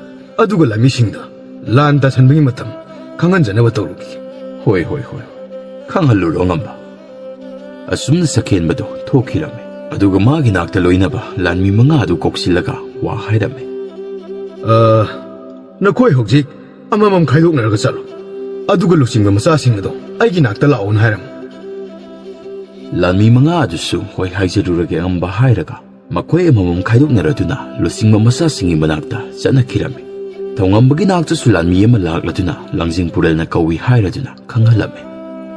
ꯑꯗꯨꯒ ꯂꯥꯟꯃꯤꯁꯤꯡꯗ ꯂꯥꯟ ꯇꯥꯁꯟꯕꯒꯤ ꯃꯇꯝ ꯈꯪꯍꯟꯖꯅꯕ ꯇꯧꯔꯨꯈꯤꯒꯦ꯫ ꯍꯣꯏ, ꯍꯣꯏ, ꯍꯣꯏ, ꯈꯪꯍꯜꯂꯨꯔꯣ, ꯑꯉꯝꯕ꯫ ꯑꯁꯨꯝꯅ ꯁꯛꯍꯦꯟꯕꯗꯨ ꯊꯣꯛꯈꯤꯔꯝꯃꯤ꯫ ꯑꯗꯨꯒ ꯃꯥꯒꯤ ꯅꯥꯛꯇ ꯂꯣꯏꯅꯕ ꯂꯥꯟꯃꯤ ꯃꯉꯥ ꯑꯗꯨ ꯀꯧꯁꯤꯜꯂꯒ ꯋꯥ ꯍꯥꯏꯔꯝꯃꯤ꯫ ꯑ, ꯅꯈꯣꯏ ꯍꯧꯖꯤꯛ ꯑꯃꯃꯝ ꯈꯥꯏꯗꯣꯛꯅꯔꯒ ꯆꯠꯂꯣ, ꯑꯗꯨꯒ ꯂꯨꯆꯤꯡꯕ ꯃꯆꯥꯁꯤꯡ ꯑꯗꯨ ꯑꯩꯒꯤ ꯅꯥꯛꯇ ꯂꯥꯛꯑꯣꯅ ꯍꯥꯏꯔꯝꯃꯨ꯫ ꯂꯥꯟꯃꯤ ꯃꯉꯥ ꯑꯗꯨꯁꯨ ꯍꯣꯏ ꯍꯥꯏꯖꯔꯨꯔꯒꯦ, ꯑꯉꯝꯕ ꯍꯥꯏꯔꯒ ꯃꯈꯣꯏ ꯑꯃꯃꯝ ꯈꯥꯏꯗꯣꯛꯅꯔꯗꯨꯅ ꯂꯨꯆꯤꯡꯕ ꯃꯆꯥꯁꯤꯡꯒꯤ ꯃꯅꯥꯛꯇ ꯆꯠꯅꯈꯤꯔꯝꯃꯤ꯫ ꯊꯧꯉꯝꯕꯒꯤ ꯅꯥꯛꯇꯁꯨ ꯂꯥꯟꯃꯤ ꯑꯃ ꯂꯥꯛꯂꯗꯨꯅ ꯂꯥꯡꯖꯤꯡ ꯄꯨꯔꯦꯜꯅ ꯀꯧꯏ ꯍꯥꯏꯔꯗꯨꯅ ꯈꯪꯍꯜꯂꯝꯃꯤ꯫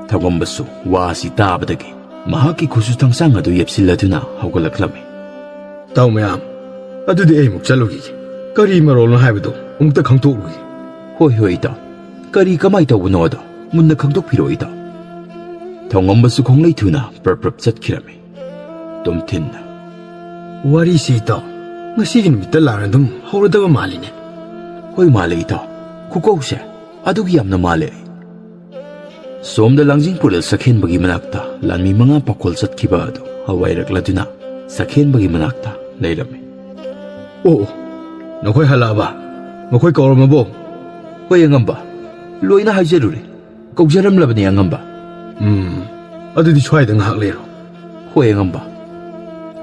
ꯊꯧꯉꯝꯕꯁꯨ ꯋꯥ ꯑꯁꯤ ꯇꯥꯕꯗꯒꯤ ꯃꯍꯥꯛꯀꯤ ꯈꯨꯠꯁꯨ ꯊꯥꯡꯁꯥꯡ ꯑꯗꯨ ꯌꯦꯞꯁꯤꯜꯂꯗꯨꯅ ꯍꯧꯒꯠꯂꯛꯂꯝꯃꯤ꯫ ꯇꯥꯎ ꯃꯌꯥꯝ, ꯑꯗꯨꯗꯤ ꯑꯩ ꯑꯃꯨꯛ ꯆꯠꯂꯨꯈꯤꯒꯦ꯫ ꯀꯔꯤ ꯃꯔꯣꯜꯅꯣ ꯍꯥꯏꯕꯗꯨ ꯑꯃꯨꯛꯇ ꯈꯪꯗꯣꯛꯂꯨꯒꯦ꯫ ꯍꯣꯏ, ꯍꯣꯏ, ꯏꯇꯥꯎ꯫ ꯀꯔꯤ ꯀꯃꯥꯏ ꯇꯧꯕꯅꯣꯗꯣ ꯃꯨꯟꯅ ꯈꯪꯗꯣꯛꯄꯤꯔꯣ, ꯏꯇꯥꯎ꯫ ꯊꯧꯉꯝꯕꯁꯨ ꯈꯣꯡꯂꯩ ꯊꯨꯅ ꯄ꯭ꯔꯞ ꯄ꯭ꯔꯞ ꯆꯠꯈꯤꯔꯝꯃꯤ꯫ ꯇꯣꯝꯊꯤꯟꯅ, ꯋꯥꯔꯤꯁꯤ, ꯏꯇꯥꯎ, ꯉꯁꯤꯒꯤ ꯅꯨꯃꯤꯠꯇ ꯂꯥꯟ ꯑꯗꯨꯝ ꯍꯧꯔꯗꯕ ꯃꯥꯜꯂꯤꯅꯦ꯫ ꯍꯣꯏ ꯃꯥꯜꯂꯦ, ꯏꯇꯥꯎ꯫ ꯈꯨꯀꯧꯁꯦ ꯑꯗꯨꯒꯤ ꯌꯥꯝꯅ ꯃꯥꯜꯂꯦ꯫ ꯁꯣꯝꯗ ꯂꯥꯡꯖꯤꯡ ꯄꯨꯔꯦꯜ ꯁꯛꯍꯦꯟꯕꯒꯤ ꯃꯅꯥꯛꯇ ꯂꯥꯟꯃꯤ ꯃꯉꯥ ꯄꯥꯈꯣꯜ ꯆꯠꯈꯤꯕ ꯑꯗꯨ ꯍꯋꯥꯏꯔꯛꯂꯗꯨꯅ ꯁꯛꯍꯦꯟꯕꯒꯤ ꯃꯅꯥꯛꯇ ꯂꯩꯔꯝꯃꯤ꯫ "ꯑꯣ, ꯑꯣ, ꯅꯈꯣꯏ ꯍꯜꯂꯛꯑꯕ? ꯃꯈꯣꯏ ꯀꯧꯔꯝꯃꯕꯣ?" "ꯍꯣꯏ ꯑꯉꯝꯕ, ꯂꯣꯏꯅ ꯍꯥꯏꯖꯔꯨꯔꯦ, ꯀꯧꯖꯔꯝꯂꯕꯅꯤ ꯑꯉꯝꯕ꯫" "ꯎꯝ, ꯑꯗꯨꯗꯤ ꯁ꯭ꯋꯥꯏꯗ ꯉꯥꯏꯍꯥꯛ ꯂꯩꯔꯣ꯫" "ꯍꯣꯏ ꯑꯉꯝꯕ꯫"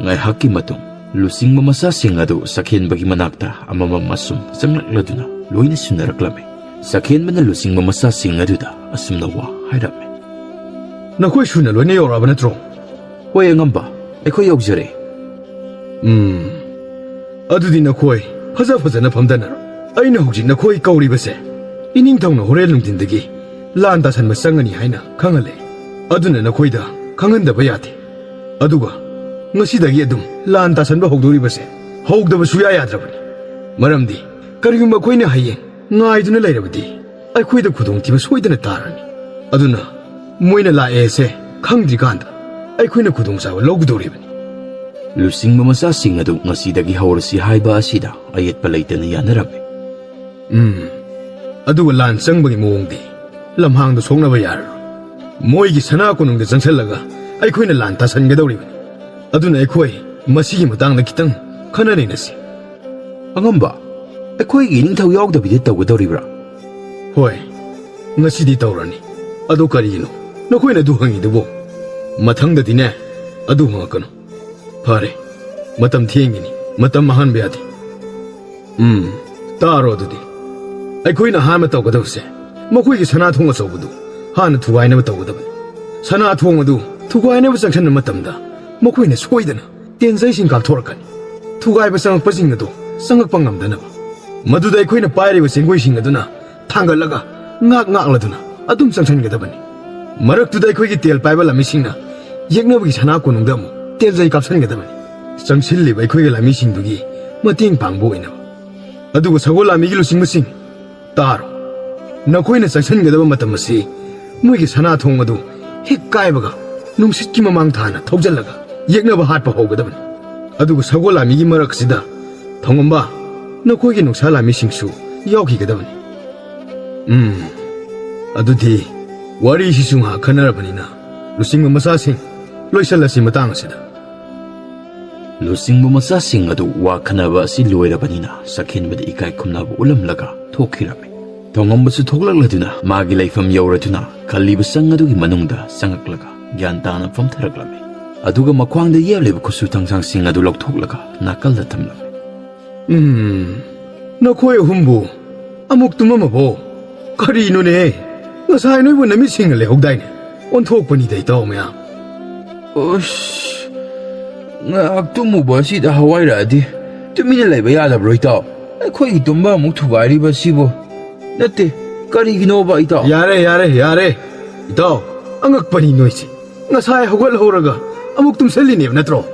ꯉꯥꯏꯍꯥꯛꯀꯤ ꯃꯇꯨꯡ ꯂꯨꯆꯤꯡꯕ ꯃꯆꯥꯁꯤꯡ ꯑꯗꯨ ꯁꯛꯍꯦꯟꯕꯒꯤ ꯃꯅꯥꯛꯇ ꯑꯃꯃꯝ ꯑꯁꯨꯝ ꯆꯪꯂꯛꯂꯗꯨꯅ ꯂꯣꯏꯅ ꯁꯨꯅꯔꯛꯂꯝꯃꯤ꯫ ꯁꯛꯍꯦꯟꯕꯅ ꯂꯨꯆꯤꯡꯕ ꯃꯆꯥꯁꯤꯡ ꯑꯗꯨꯗ ꯑꯁꯨꯝꯅ ꯋꯥ ꯍꯥꯏꯔꯝꯃꯤ꯫ "ꯅꯈꯣꯏ ꯁꯨꯅ ꯂꯣꯏꯅ ꯌꯧꯔꯛꯑꯕ ꯅꯠꯇ꯭ꯔꯣ?" "ꯍꯣꯏ ꯑꯉꯝꯕ, ꯑꯩꯈꯣꯏ ꯌꯧꯖꯔꯦ꯫" "ꯎꯝ, ꯑꯗꯨꯗꯤ ꯅꯈꯣꯏ ꯐꯖ ꯐꯖꯅ ꯐꯝꯊꯅꯔꯣ꯫ ꯑꯩꯅ ꯍꯧꯖꯤꯛ ꯅꯈꯣꯏ ꯀꯧꯔꯤꯕꯁꯦ ꯏꯅꯤꯡꯊꯧꯅ ꯍꯣꯔꯦꯟ ꯅꯨꯡꯊꯤꯟꯗꯒꯤ ꯂꯥꯟ ꯇꯥꯁꯟꯕ ꯆꯪꯒꯅꯤ ꯍꯥꯏꯅ ꯈꯪꯍꯜꯂꯦ꯫ ꯑꯗꯨꯅ ꯅꯈꯣꯏꯗ ꯈꯪꯍꯟꯗꯕ ꯌꯥꯗꯦ꯫ ꯑꯗꯨꯒ ꯉꯁꯤꯗꯒꯤ ꯑꯗꯨꯝ ꯂꯥꯟ ꯇꯥꯁꯟꯕ ꯍꯧꯗꯣꯔꯤꯕꯁꯦ ꯍꯧꯗꯕ ꯁꯨꯌꯥ ꯌꯥꯗ꯭ꯔꯕꯅꯤ꯫ ꯃꯔꯝꯗꯤ ꯀꯔꯤꯒꯨꯝꯕ ꯑꯩꯈꯣꯏꯅ ꯍꯌꯦꯡ ꯉꯥꯏꯗꯨꯅ ꯂꯩꯔꯕꯗꯤ ꯑꯩꯈꯣꯏꯗ ꯈꯨꯗꯣꯡꯊꯤꯕ ꯁꯣꯏꯗꯅ ꯇꯥꯔꯅꯤ꯫ ꯑꯗꯨꯅ ꯃꯣꯏꯅ ꯂꯥꯛꯑꯦꯁꯦ ꯈꯪꯗ꯭ꯔꯤꯀꯥꯟꯗ ꯑꯩꯈꯣꯏꯅ ꯈꯨꯗꯣꯡꯆꯥꯕ ꯂꯧꯒꯗꯧꯔꯤꯕꯅꯤ꯫" ꯂꯨꯆꯤꯡꯕ ꯃꯆꯥꯁꯤꯡ ꯑꯗꯨ ꯉꯁꯤꯗꯒꯤ ꯍꯧꯔꯁꯤ ꯍꯥꯏꯕ ꯑꯁꯤꯗ ꯑꯌꯦꯠꯄ ꯂꯩꯇꯅ ꯌꯥꯅꯔꯝꯃꯤ꯫ "ꯎꯝ, ꯑꯗꯨꯒ ꯂꯥꯟ ꯆꯪꯕꯒꯤ ꯃꯑꯣꯡꯗꯤ ꯂꯝꯍꯥꯡꯗ ꯁꯣꯛꯅꯕ ꯌꯥꯔꯔꯣꯏ꯫ ꯃꯣꯏꯒꯤ ꯁꯅꯥ ꯀꯣꯅꯨꯡꯗ ꯆꯪꯁꯜꯂꯒ ꯑꯩꯈꯣꯏꯅ ꯂꯥꯟ ꯇꯥꯁꯟꯒꯗꯧꯔꯤꯕꯅꯤ꯫ ꯑꯗꯨꯅ ꯑꯩꯈꯣꯏ ꯃꯁꯤꯒꯤ ꯃꯇꯥꯡꯗ ꯈꯤꯇꯪ ꯈꯟꯅ ꯅꯩꯅꯁꯤ꯫" "ꯑꯉꯝꯕ, ꯑꯩꯈꯣꯏꯒꯤ ꯏꯅꯤꯡꯊꯧ ꯌꯥꯎꯗꯕꯤꯗ ꯇꯧꯒꯗꯧꯔꯤꯕ꯭ꯔꯥ?" "ꯍꯣꯏ, ꯉꯁꯤꯗꯤ ꯇꯧꯔꯅꯤ꯫ ꯑꯗꯣ ꯀꯔꯤꯒꯤꯅꯣ ꯅꯈꯣꯏꯅ ꯑꯗꯨ ꯍꯪꯉꯤꯗꯨꯕꯣ? ꯃꯊꯪꯗꯗꯤꯅꯦ, ꯑꯗꯨ ꯍꯪꯉꯛꯀꯅꯨ꯫ ꯐꯔꯦ, ꯃꯇꯝ ꯊꯦꯡꯒꯤꯅꯤ, ꯃꯇꯝ ꯃꯥꯡꯍꯟꯕ ꯌꯥꯗꯦ꯫ ꯎꯝ, ꯇꯥꯔꯣ ꯑꯗꯨꯗꯤ꯫ ꯑꯩꯈꯣꯏꯅ ꯑꯍꯥꯟꯕ ꯇꯧꯒꯗꯕꯁꯦ, ꯃꯈꯣꯏꯒꯤ ꯁꯅꯥ ꯊꯣꯡ ꯑꯆꯧꯕꯗꯨ ꯍꯥꯟꯅ ꯊꯨꯒꯥꯏꯅꯕ ꯇꯧꯒꯗꯕꯅꯤ꯫ ꯁꯅꯥ ꯊꯣꯡ ꯑꯗꯨ ꯊꯨꯒꯥꯏꯅꯕ ꯆꯪꯁꯤꯟꯕ ꯃꯇꯝꯗ ꯃꯈꯣꯏꯅ ꯁꯣꯏꯗꯅ ꯇꯦꯟꯖꯩꯁꯤꯡ ꯀꯥꯞꯊꯣꯔꯛꯀꯅꯤ꯫ ꯊꯨꯒꯥꯏꯕ ꯆꯪꯉꯛꯄꯁꯤꯡ ꯑꯗꯨ ꯆꯪꯉꯛꯄ ꯉꯝꯗꯅꯕ꯫ ꯃꯗꯨꯗ ꯑꯩꯈꯣꯏꯅ ꯄꯥꯏꯔꯤꯕ ꯆꯦꯡꯒꯣꯏꯁꯤꯡ ꯑꯗꯨꯅ ꯊꯥꯡꯒꯠꯂꯒ ꯉꯥꯛ ꯉꯥꯛꯂꯗꯨꯅ ꯑꯗꯨꯝ ꯆꯪꯁꯤꯟꯒꯗꯕꯅꯤ꯫ ꯃꯔꯛꯇꯨꯗ ꯑꯩꯈꯣꯏꯒꯤ ꯇꯦꯜ ꯄꯥꯏꯕ ꯂꯥꯟꯃꯤꯁꯤꯡꯅ ꯌꯦꯛꯅꯕꯒꯤ ꯁꯅꯥ ꯀꯣꯅꯨꯡꯗ ꯑꯃꯨꯛ ꯇꯦꯜꯖꯩ ꯀꯥꯞꯁꯤꯟꯒꯗꯕꯅꯤ, ꯆꯪꯁꯤꯜꯂꯤꯕ ꯑꯩꯈꯣꯏꯒꯤ ꯂꯥꯟꯃꯤꯁꯤꯡꯗꯨꯒꯤ ꯃꯇꯦꯡ ꯄꯥꯡꯕ ꯑꯣꯏꯅꯕ꯫ ꯑꯗꯨꯒ ꯁꯒꯣꯜ ꯂꯥꯟꯃꯤꯒꯤ ꯂꯨꯆꯤꯡꯕꯁꯤꯡ, ꯇꯥꯔꯣ꯫ ꯅꯈꯣꯏꯅ ꯆꯪꯁꯤꯟꯒꯗꯕ ꯃꯇꯝ ꯑꯁꯤ ꯃꯣꯏꯒꯤ ꯁꯅꯥ ꯊꯣꯡ ꯑꯗꯨ ꯍꯦꯛ ꯀꯥꯏꯕꯒ ꯅꯨꯡꯁꯤꯠꯀꯤ ꯃꯃꯥꯡ ꯊꯥꯅ ꯊꯧꯖꯤꯜꯂꯒ ꯌꯦꯛꯅꯕ ꯍꯥꯠꯄ ꯍꯧꯒꯗꯕꯅꯤ꯫ ꯑꯗꯨꯒ ꯁꯒꯣꯜ ꯂꯥꯟꯃꯤꯒꯤ ꯃꯔꯛ ꯑꯁꯤꯗ ꯊꯣꯡꯉꯝꯕ ꯅꯈꯣꯏꯒꯤ ꯅꯨꯡꯁꯥ ꯂꯥꯟꯃꯤꯁꯤꯡꯁꯨ ꯌꯥꯎꯈꯤꯒꯗꯕꯅꯤ꯫ ꯎꯝ, ꯑꯗꯨꯗꯤ ꯋꯥꯔꯤꯁꯤꯁꯨ ꯉꯥꯏꯍꯥꯛ ꯈꯟꯅꯔꯕꯅꯤꯅ, ꯂꯨꯆꯤꯡꯕ ꯃꯆꯥꯁꯤꯡ, ꯂꯣꯏꯁꯤꯜꯂꯁꯤ ꯃꯇꯥꯡ ꯑꯁꯤꯗ꯫ ꯂꯨꯆꯤꯡꯕ ꯃꯆꯥꯁꯤꯡ ꯑꯗꯨ ꯋꯥ ꯈꯟꯅꯕ ꯑꯁꯤ ꯂꯣꯏꯔꯕꯅꯤꯅ ꯆꯥꯛꯈꯦꯟꯕꯗ ꯏꯀꯥꯏ ꯈꯨꯝꯅꯕ ꯎꯠꯂꯝꯂꯒ ꯊꯣꯛꯈꯤꯔꯝꯃꯤ꯫ ꯊꯣꯡꯉꯝꯕꯁꯨ ꯊꯣꯛꯂꯛꯂꯗꯨꯅ ꯃꯥꯒꯤ ꯂꯩꯐꯝ ꯌꯧꯔꯗꯨꯅ ꯈꯜꯂꯤꯕ ꯆꯪ ꯑꯗꯨꯒꯤ ꯃꯅꯨꯡꯗ ꯆꯪꯉꯛꯂꯒ ꯒ꯭ꯌꯥꯟ ꯇꯥꯅ ꯐꯝꯊꯔꯛꯂꯝꯃꯤ꯫ ꯑꯗꯨꯒ ꯃꯈ꯭ꯋꯥꯡꯗ ꯌꯦꯞꯂꯤꯕ ꯈꯨꯠꯁꯨ ꯊꯥꯡꯁꯥꯡꯁꯤꯡ ꯑꯗꯨ ꯂꯧꯊꯣꯛꯂꯒ ꯅꯥꯀꯜꯗ ꯊꯝꯂꯝꯃꯤ꯫ ꯎꯝ, ꯅꯈꯣꯏ ꯑꯍꯨꯝꯕꯨ ꯑꯃꯨꯛ ꯇꯨꯝꯃꯝꯃꯕꯣ? ꯀꯔꯤꯅꯣꯅꯦ? ꯉꯁꯥꯏ ꯅꯣꯏꯕꯨ ꯅꯃꯤꯠꯁꯤꯡꯅ ꯂꯩꯍꯧꯗꯥꯏꯅꯦ? ꯑꯣꯟꯊꯣꯛꯄꯅꯤꯗ, ꯏꯇꯥꯎ ꯃꯌꯥꯝ꯫ ꯑꯁ, ꯉꯥꯏꯍꯥꯛ ꯇꯨꯝꯃꯨꯕ ꯑꯁꯤꯗ ꯍꯋꯥꯏꯔꯛꯑꯗꯤ ꯇꯨꯃꯤꯟꯅ ꯂꯩꯕ ꯌꯥꯗꯕ꯭ꯔꯣ, ꯏꯇꯥꯎ? ꯑꯩꯈꯣꯏꯒꯤ ꯇꯨꯝꯕ ꯑꯃꯨꯛ ꯊꯨꯒꯥꯏꯔꯤꯕ ꯑꯁꯤꯕꯨ꯫ ꯅꯠꯇꯦ, ꯀꯔꯤꯒꯤꯅꯣꯕ, ꯏꯇꯥꯎ? ꯌꯥꯔꯦ, ꯌꯥꯔꯦ, ꯌꯥꯔꯦ꯫ ꯏꯇꯥꯎ, ꯑꯉꯛꯄꯅꯤ ꯅꯣꯏꯁꯦ꯫ ꯉꯁꯥꯏ ꯍꯧꯒꯠꯍꯧꯔꯒ ꯑꯃꯨꯛ ꯇꯨꯝꯁꯜꯂꯤꯅꯦꯕ ꯅꯠꯇ꯭ꯔꯣ?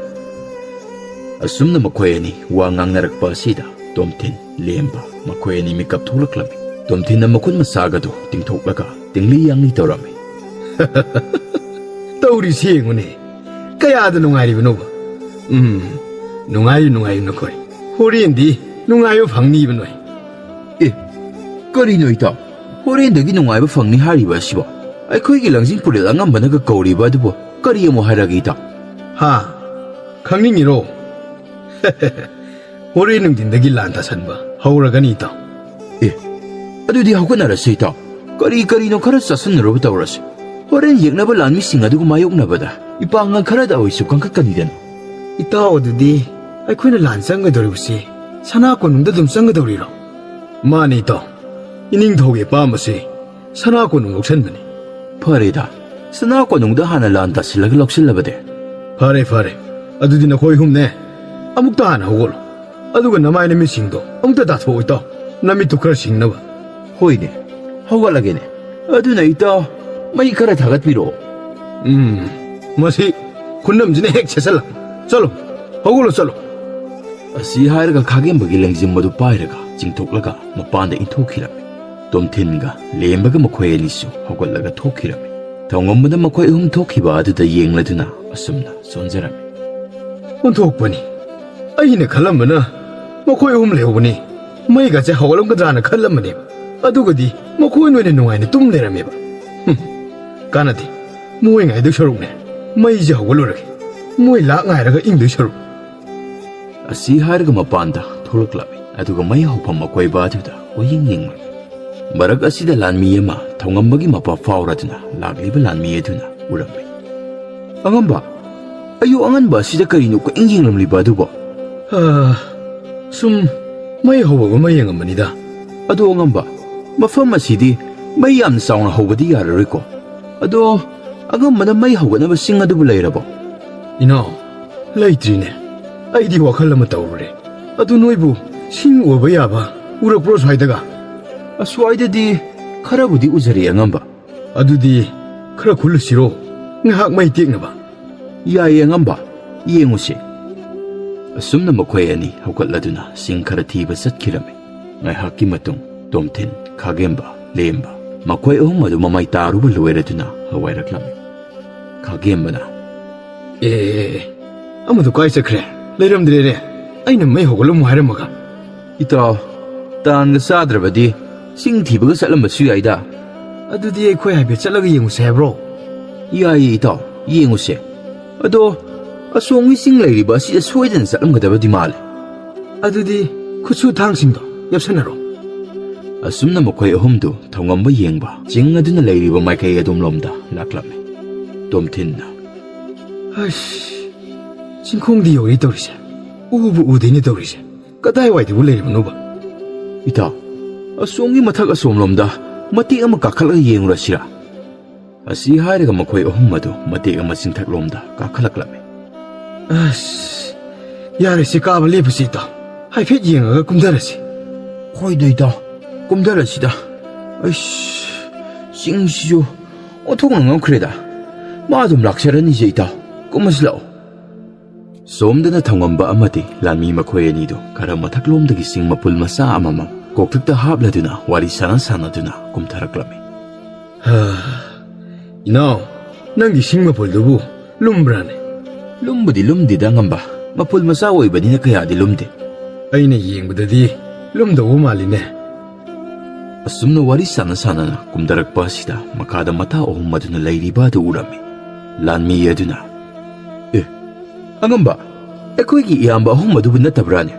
ꯑꯁꯨꯝꯅ ꯃꯈꯣꯏ ꯑꯅꯤ ꯋꯥ ꯉꯥꯡꯅꯔꯛꯄ ꯑꯁꯤꯗ ꯇꯣꯝꯊꯤꯟ, ꯂꯦꯝꯕ ꯃꯈꯣꯏ ꯑꯅꯤ ꯃꯤꯀꯞ ꯊꯣꯛꯂꯛꯂꯝꯃꯤ꯫ ꯇꯣꯝꯊꯤꯟꯅ ꯃꯈꯨꯠ ꯃꯁꯥꯒꯗꯨ ꯇꯤꯡꯊꯣꯛꯂꯒ ꯇꯤꯡꯂꯤ ꯌꯥꯡꯂꯤ ꯇꯧꯔꯝꯃꯤ꯫ ꯇꯧꯔꯤꯁꯤ ꯌꯦꯡꯉꯨꯅꯦ, ꯀꯌꯥꯗ ꯅꯨꯡꯉꯥꯏꯔꯤꯕꯅꯣꯕ꯫ ꯎꯝ, ꯅꯨꯡꯉꯥꯏꯌꯨ, ꯅꯨꯡꯉꯥꯏꯌꯨ ꯅꯈꯣꯏ꯫ ꯍꯣꯔꯦꯟꯗꯤ ꯅꯨꯡꯉꯥꯏꯕ ꯐꯪꯅꯤꯕ ꯅꯣꯏ꯫ ꯑꯦ, ꯀꯔꯤꯅꯣ ꯏꯇꯥꯎ? ꯍꯣꯔꯦꯟꯗꯒꯤ ꯅꯨꯡꯉꯥꯏꯕ ꯐꯪꯅꯤ ꯍꯥꯏꯔꯤꯕ ꯑꯁꯤꯕꯣ? ꯑꯩꯈꯣꯏꯒꯤ ꯂꯪꯖꯤꯡ ꯄꯨꯔꯦꯜ ꯑꯉꯝꯕꯅꯒ ꯀꯧꯔꯤꯕ ꯑꯗꯨꯕꯨ ꯀꯔꯤ ꯑꯃꯨꯛ ꯍꯥꯏꯔꯒꯦ, ꯏꯇꯥꯎ? ꯍꯥ? ꯈꯪꯅꯤꯡꯉꯤꯔꯣ? ꯍꯣꯔꯦꯟ ꯅꯨꯡꯊꯤꯟꯗꯒꯤ ꯂꯥꯟ ꯇꯥꯁꯟꯕ ꯍꯧꯔꯒꯅꯤ, ꯏꯇꯥꯎ꯫ ꯑꯦ, ꯑꯗꯨꯗꯤ ꯍꯧꯒꯠꯅꯔꯁꯤ, ꯏꯇꯥꯎ꯫ ꯀꯔꯤ ꯀꯔꯤꯅꯣ ꯈꯔ ꯆꯥꯁꯤꯟꯅꯔꯨꯕ ꯇꯧꯔꯁꯤ꯫ ꯍꯣꯔꯦꯟ ꯌꯦꯛꯅꯕ ꯂꯥꯟꯃꯤꯁꯤꯡ ꯑꯗꯨꯒ ꯃꯥꯌꯣꯛꯅꯕꯗ ꯏꯄꯥꯡꯒꯜ ꯈꯔꯗ ꯑꯣꯏꯁꯨ ꯀꯟꯈꯠꯀꯅꯤꯗꯅ꯫ ꯏꯇꯥꯎ, ꯑꯗꯨꯗꯤ ꯑꯩꯈꯣꯏꯅ ꯂꯥꯟ ꯆꯪꯒꯗꯧꯔꯤꯕꯁꯤ ꯁꯅꯥ ꯀꯣꯅꯨꯡꯗ ꯑꯗꯨꯝ ꯆꯪꯒꯗꯧꯔꯤꯔꯣ? ꯃꯥꯅꯤ, ꯏꯇꯥꯎ꯫ ꯏꯅꯤꯡꯊꯧꯒꯤ ꯑꯄꯥꯝꯕꯁꯦ ꯁꯅꯥ ꯀꯣꯅꯨꯡ ꯂꯧꯁꯟꯕꯅꯤ꯫ ꯐꯔꯦꯗ, ꯁꯅꯥ ꯀꯣꯅꯨꯡꯗ ꯍꯥꯟꯅ ꯂꯥꯟ ꯇꯥꯁꯤꯜꯂꯒ ꯂꯧꯁꯤꯜꯂꯕꯗꯤ꯫ ꯐꯔꯦ, ꯐꯔꯦ꯫ ꯑꯗꯨꯗꯤ ꯅꯈꯣꯏ ꯑꯍꯨꯝꯅꯦ, ꯑꯃꯨꯛꯇ ꯍꯥꯟꯅ ꯍꯧꯒꯠꯂꯣ꯫ ꯑꯗꯨꯒ ꯅꯃꯥꯏ ꯅꯃꯤꯠꯁꯤꯡꯗꯣ ꯑꯃꯨꯛꯇ ꯇꯥꯊꯣꯛꯑꯣ, ꯏꯇꯥꯎ꯫ ꯅꯃꯤꯠꯇꯨ ꯈꯔ ꯁꯤꯡꯅꯕ꯫ ꯍꯣꯏꯅꯦ, ꯍꯧꯒꯠꯂꯒꯦꯅꯦ꯫ ꯑꯗꯨꯅ ꯏꯇꯥꯎ, ꯃꯩ ꯈꯔ ꯊꯥꯒꯠꯄꯤꯔꯛꯑꯣ꯫ ꯎꯝ, ꯃꯁꯤ ꯈꯨꯅꯝꯁꯤꯅ ꯍꯦꯛ ꯁꯦꯠꯆꯜꯂ꯫ ꯆꯠꯂꯣ, ꯍꯧꯒꯠꯂꯣ, ꯆꯠꯂꯣ꯫ ꯑꯁꯤ ꯍꯥꯏꯔꯒ ꯈꯥꯒꯦꯝꯕꯒꯤ ꯂꯦꯡꯖꯨꯝ ꯑꯗꯨ ꯄꯥꯏꯔꯒ ꯆꯤꯡꯊꯣꯛꯂꯒ ꯃꯄꯥꯟꯗ ꯏꯟꯊꯣꯛꯈꯤꯔꯝꯃꯤ꯫ ꯇꯣꯝꯊꯤꯟꯒ ꯂꯦꯝꯕꯒ ꯃꯈꯣꯏ ꯑꯅꯤꯁꯨ ꯍꯧꯒꯠꯂꯒ ꯊꯣꯛꯈꯤꯔꯝꯃꯤ꯫ ꯊꯣꯡꯉꯝꯕꯗ ꯃꯈꯣꯏ ꯑꯍꯨꯝ ꯊꯣꯛꯈꯤꯕ ꯑꯗꯨꯗ ꯌꯦꯡꯂꯗꯨꯅ ꯑꯁꯨꯝꯅ ꯆꯣꯟꯖꯔꯝꯃꯤ꯫ ꯑꯣꯟꯊꯣꯛꯄꯅꯤ꯫ ꯑꯩꯅ ꯈꯜꯂꯝꯕꯅ ꯃꯈꯣꯏ ꯑꯍꯨꯝ ꯂꯩꯍꯧꯕꯅꯤ꯫ ꯃꯩꯒꯁꯦ ꯍꯧꯒꯠꯂꯝꯒꯗ꯭ꯔꯥꯅ ꯈꯜꯂꯝꯕꯅꯦ꯫ ꯑꯗꯨꯒꯗꯤ ꯃꯈꯣꯏꯅ ꯑꯣꯏꯅ ꯅꯨꯡꯉꯥꯏꯅ ꯇꯨꯝ ꯂꯩꯔꯝꯃꯦꯕ꯫ ꯍꯨꯝ, ꯀꯥꯟꯅꯗꯦ꯫ ꯃꯣꯏ ꯉꯥꯏꯗꯣꯏ ꯁꯔꯨꯛꯅꯦ, ꯃꯩꯁꯦ ꯍꯧꯒꯠꯂꯨꯔꯒꯦ꯫ ꯃꯣꯏ ꯂꯥꯛ ꯉꯥꯏꯔꯒ ꯏꯪꯗꯣꯏ ꯁꯔꯨꯛ꯫ ꯑꯁꯤ ꯍꯥꯏꯔꯒ ꯃꯄꯥꯟꯗ ꯊꯣꯛꯂꯛꯂꯝꯃꯤ꯫ ꯑꯗꯨꯒ ꯃꯩ ꯍꯧꯐꯝ ꯑꯀꯣꯏꯕ ꯑꯗꯨꯗ ꯀꯣꯏꯌꯦꯡ ꯌꯦꯡꯂꯝꯃꯤ꯫ ꯃꯔꯛ ꯑꯁꯤꯗ ꯂꯥꯟꯃꯤ ꯑꯃ ꯊꯧꯉꯝꯕꯒꯤ ꯃꯄꯥ ꯐꯥꯎꯔꯗꯨꯅ ꯂꯥꯛꯂꯤꯕ ꯂꯥꯟꯃꯤ ꯑꯗꯨꯅ ꯎꯔꯝꯃꯤ꯫ "ꯑꯉꯝꯕ, ꯑꯌꯨꯛ ꯑꯉꯟꯕ ꯑꯁꯤꯗ ꯀꯔꯤꯅꯣ ꯀꯣꯏꯌꯦꯡ ꯌꯦꯡꯂꯝꯂꯤꯕ ꯑꯗꯨꯕꯣ?" "ꯑꯥ, ꯁꯨꯝ ꯃꯩ ꯍꯧꯕ ꯑꯃ ꯌꯦꯡꯉꯝꯕꯅꯤꯗ꯫ ꯑꯗꯣ ꯑꯉꯝꯕ, ꯃꯐꯝ ꯑꯁꯤꯗꯤ ꯃꯩ ꯌꯥꯝꯅ ꯆꯥꯎꯅ ꯍꯧꯕꯗꯤ ꯌꯥꯔꯔꯣꯏꯀꯣ꯫ ꯑꯗꯣ ꯑꯉꯝꯕꯅ ꯃꯩ ꯍꯧꯒꯠꯅꯕ ꯁꯤꯡ ꯑꯗꯨꯕꯨ ꯂꯩꯔꯕꯣ?" "ꯏꯅꯥꯎ, ꯂꯩꯇ꯭ꯔꯤꯅꯦ꯫ ꯑꯩꯗꯤ ꯋꯥꯈꯜ ꯑꯃ ꯇꯧꯔꯨꯔꯦ꯫ ꯑꯗꯨ ꯅꯣꯏꯕꯨ ꯁꯤꯡ ꯑꯣꯏꯕ ꯌꯥꯕ ꯎꯔꯛꯄ꯭ꯔꯣ ꯁ꯭ꯋꯥꯏꯗꯒ?" "ꯑꯁ꯭ꯋꯥꯏꯗꯗꯤ ꯈꯔꯕꯨꯗꯤ ꯎꯖꯔꯦ ꯑꯉꯝꯕ꯫" "ꯑꯗꯨꯗꯤ ꯈꯔ ꯈꯨꯜꯂꯨꯁꯤꯔꯣ? ꯉꯥꯏꯍꯥꯛ ꯃꯩ ꯇꯦꯛꯅꯕ꯫" "ꯌꯥꯏꯌꯦ ꯑꯉꯝꯕ, ꯌꯦꯡꯉꯨꯁꯦ꯫" ꯑꯁꯨꯝꯅ ꯃꯈꯣꯏ ꯑꯅꯤ ꯍꯧꯒꯠꯂꯗꯨꯅ ꯁꯤꯡ ꯈꯔ ꯊꯤꯕ ꯆꯠꯈꯤꯔꯝꯃꯤ꯫ ꯉꯥꯏꯍꯥꯛꯀꯤ ꯃꯇꯨꯡ ꯇꯣꯝꯊꯤꯟ, ꯈꯥꯒꯦꯝꯕ, ꯂꯦꯝꯕ, ꯃꯈꯣꯏ ꯑꯍꯨꯝ ꯑꯗꯨ ꯃꯃꯥꯏ ꯇꯥꯔꯨꯕ ꯂꯣꯏꯔꯗꯨꯅ ꯍꯋꯥꯏꯔꯛꯂꯝꯃꯤ꯫ ꯈꯥꯒꯦꯝꯕꯅ, "ꯑꯦ, ꯑꯦ, ꯑꯦ, ꯑꯃꯗꯨ ꯀꯥꯏ ꯆꯠꯈ꯭ꯔꯦ? ꯂꯩꯔꯝꯗ꯭ꯔꯦꯅꯦ꯫ ꯑꯩꯅ ꯃꯩ ꯍꯧꯒꯠꯂꯝꯃꯨ ꯍꯥꯏꯔꯝꯃꯒ꯫" "ꯏꯇꯥꯎ, ꯇꯥꯟꯒ ꯆꯥꯗ꯭ꯔꯕꯗꯤ ꯁꯤꯡ ꯊꯤꯕꯒ ꯆꯠꯂꯝꯕꯁꯨ ꯌꯥꯏꯗ꯫" "ꯑꯗꯨꯗꯤ ꯑꯩꯈꯣꯏ ꯍꯥꯏꯐꯦꯠ ꯆꯠꯂꯒ ꯌꯦꯡꯉꯨꯁꯦ ꯍꯥꯏꯕ꯭ꯔꯣ?" "ꯌꯥꯏꯌꯦ ꯏꯇꯥꯎ, ꯌꯦꯡꯉꯨꯁꯦ꯫ ꯑꯗꯣ ꯑꯁꯣꯝꯒꯤ ꯆꯤꯡ ꯂꯩꯔꯤꯕ ꯑꯁꯤꯗ ꯁꯣꯏꯗꯅ ꯆꯠꯂꯝꯒꯗꯕꯗꯤ ꯃꯥꯜꯂꯦ꯫" "ꯑꯗꯨꯗꯤ ꯈꯨꯠꯁꯨ ꯊꯥꯡꯁꯤꯡꯗꯣ ꯌꯦꯞꯁꯟꯅꯔꯣ꯫" ꯑꯁꯨꯝꯅ ꯃꯈꯣꯏ ꯑꯍꯨꯝꯗꯨ ꯊꯧꯉꯝꯕ ꯌꯦꯡꯕ ꯆꯤꯡ ꯑꯗꯨꯅ ꯂꯩꯔꯤꯕ ꯃꯥꯏꯀꯩ ꯑꯗꯣꯝꯂꯣꯝꯗ ꯂꯥꯛꯂꯝꯃꯤ꯫ ꯇꯣꯝꯊꯤꯟꯅ, "ꯑꯁ, ꯆꯤꯡꯈꯣꯡꯗꯤ ꯌꯧꯔꯤ ꯇꯧꯔꯤꯁꯦ꯫ ꯎꯕꯨ ꯎꯗꯦꯅꯦ ꯇꯧꯔꯤꯁꯦ꯫ ꯀꯗꯥꯏꯋꯥꯏꯗꯕꯨ ꯂꯩꯔꯤꯕꯅꯣꯕ?" "ꯏꯇꯥꯎ, ꯑꯁꯣꯝꯒꯤ ꯃꯊꯛ ꯑꯁꯣꯝꯂꯣꯝꯗ ꯃꯇꯦꯛ ꯑꯃ ꯀꯥꯈꯠꯂꯒ ꯌꯦꯡꯉꯨꯔꯁꯤꯔꯥ?" ꯑꯁꯤ ꯍꯥꯏꯔꯒ ꯃꯈꯣꯏ ꯑꯍꯨꯝ ꯑꯗꯨ ꯃꯇꯦꯛ ꯑꯃ ꯆꯤꯡꯊꯛꯂꯣꯝꯗ ꯀꯥꯈꯠꯂꯛꯂꯝꯃꯤ꯫ "ꯑꯁ, ꯌꯥꯔꯦꯁꯦ, ꯀꯥꯕ ꯂꯦꯞꯄꯁꯤ ꯏꯇꯥꯎ꯫ ꯍꯥꯏꯐꯦꯠ ꯌꯦꯡꯉꯒ ꯀꯨꯝꯊꯔꯁꯤ꯫" "ꯍꯣꯏꯗ ꯏꯇꯥꯎ, ꯀꯨꯝꯊꯔꯁꯤꯗ꯫ ꯑꯩꯁ, ꯆꯤꯡꯁꯤꯁꯨ ꯑꯣꯟꯊꯣꯛꯅ ꯉꯝꯈ꯭ꯔꯦꯗ꯫ ꯃꯥ ꯑꯗꯨꯝ ꯂꯥꯛꯆꯔꯅꯤꯁꯦ ꯏꯇꯥꯎ, ꯀꯨꯝꯃꯁꯤ ꯂꯥꯛꯑꯣ꯫" ꯁꯣꯝꯗꯅ ꯊꯧꯉꯝꯕ ꯑꯃꯗꯤ ꯂꯥꯟꯃꯤ ꯃꯈꯣꯏ ꯑꯅꯤꯗꯨ ꯈꯔ ꯃꯊꯛꯂꯣꯝꯗꯒꯤ ꯆꯤꯡ ꯃꯄꯨꯜ ꯃꯆꯥ ꯑꯃꯃꯝ ꯀꯣꯛꯊꯛꯇ ꯍꯥꯞꯂꯗꯨꯅ ꯋꯥꯔꯤ ꯁꯥꯟꯅ ꯁꯥꯟꯅꯗꯨꯅ ꯀꯨꯝꯊꯔꯛꯂꯝꯃꯤ꯫ "ꯍꯥ, ꯏꯅꯥꯎ, ꯅꯪꯒꯤ ꯁꯤꯡ ꯃꯄꯨꯜꯗꯨꯕꯨ ꯂꯨꯝꯕ꯭ꯔꯥꯅꯦ?" "ꯂꯨꯝꯕꯨꯗꯤ ꯂꯨꯝꯗꯦꯗ ꯑꯉꯝꯕ, ꯃꯄꯨꯜ ꯃꯆꯥ ꯑꯣꯏꯕꯅꯤꯅ ꯀꯌꯥꯗꯤ ꯂꯨꯝꯗꯦ꯫" "ꯑꯩꯅ ꯌꯦꯡꯕꯗꯗꯤ ꯂꯨꯝꯗꯧꯕ ꯃꯥꯜꯂꯤꯅꯦ꯫" ꯑꯁꯨꯝꯅ ꯋꯥꯔꯤ ꯁꯥꯟꯅ ꯁꯥꯟꯅꯅ ꯀꯨꯝꯊꯔꯛꯄ ꯑꯁꯤꯗ ꯃꯈꯥꯗ ꯃꯇꯥ ꯑꯍꯨꯝ ꯑꯗꯨꯅ ꯂꯩꯔꯤꯕ ꯑꯗꯨ ꯎꯔꯝꯃꯤ꯫ ꯂꯥꯟꯃꯤ ꯑꯗꯨꯅ, "ꯑꯦ, ꯑꯉꯝꯕ, ꯑꯩꯈꯣꯏꯒꯤ ꯏꯌꯥꯝꯕ ꯑꯍꯨꯝ ꯑꯗꯨꯕꯨ ꯅꯠꯇꯕ꯭ꯔꯥꯅꯦ?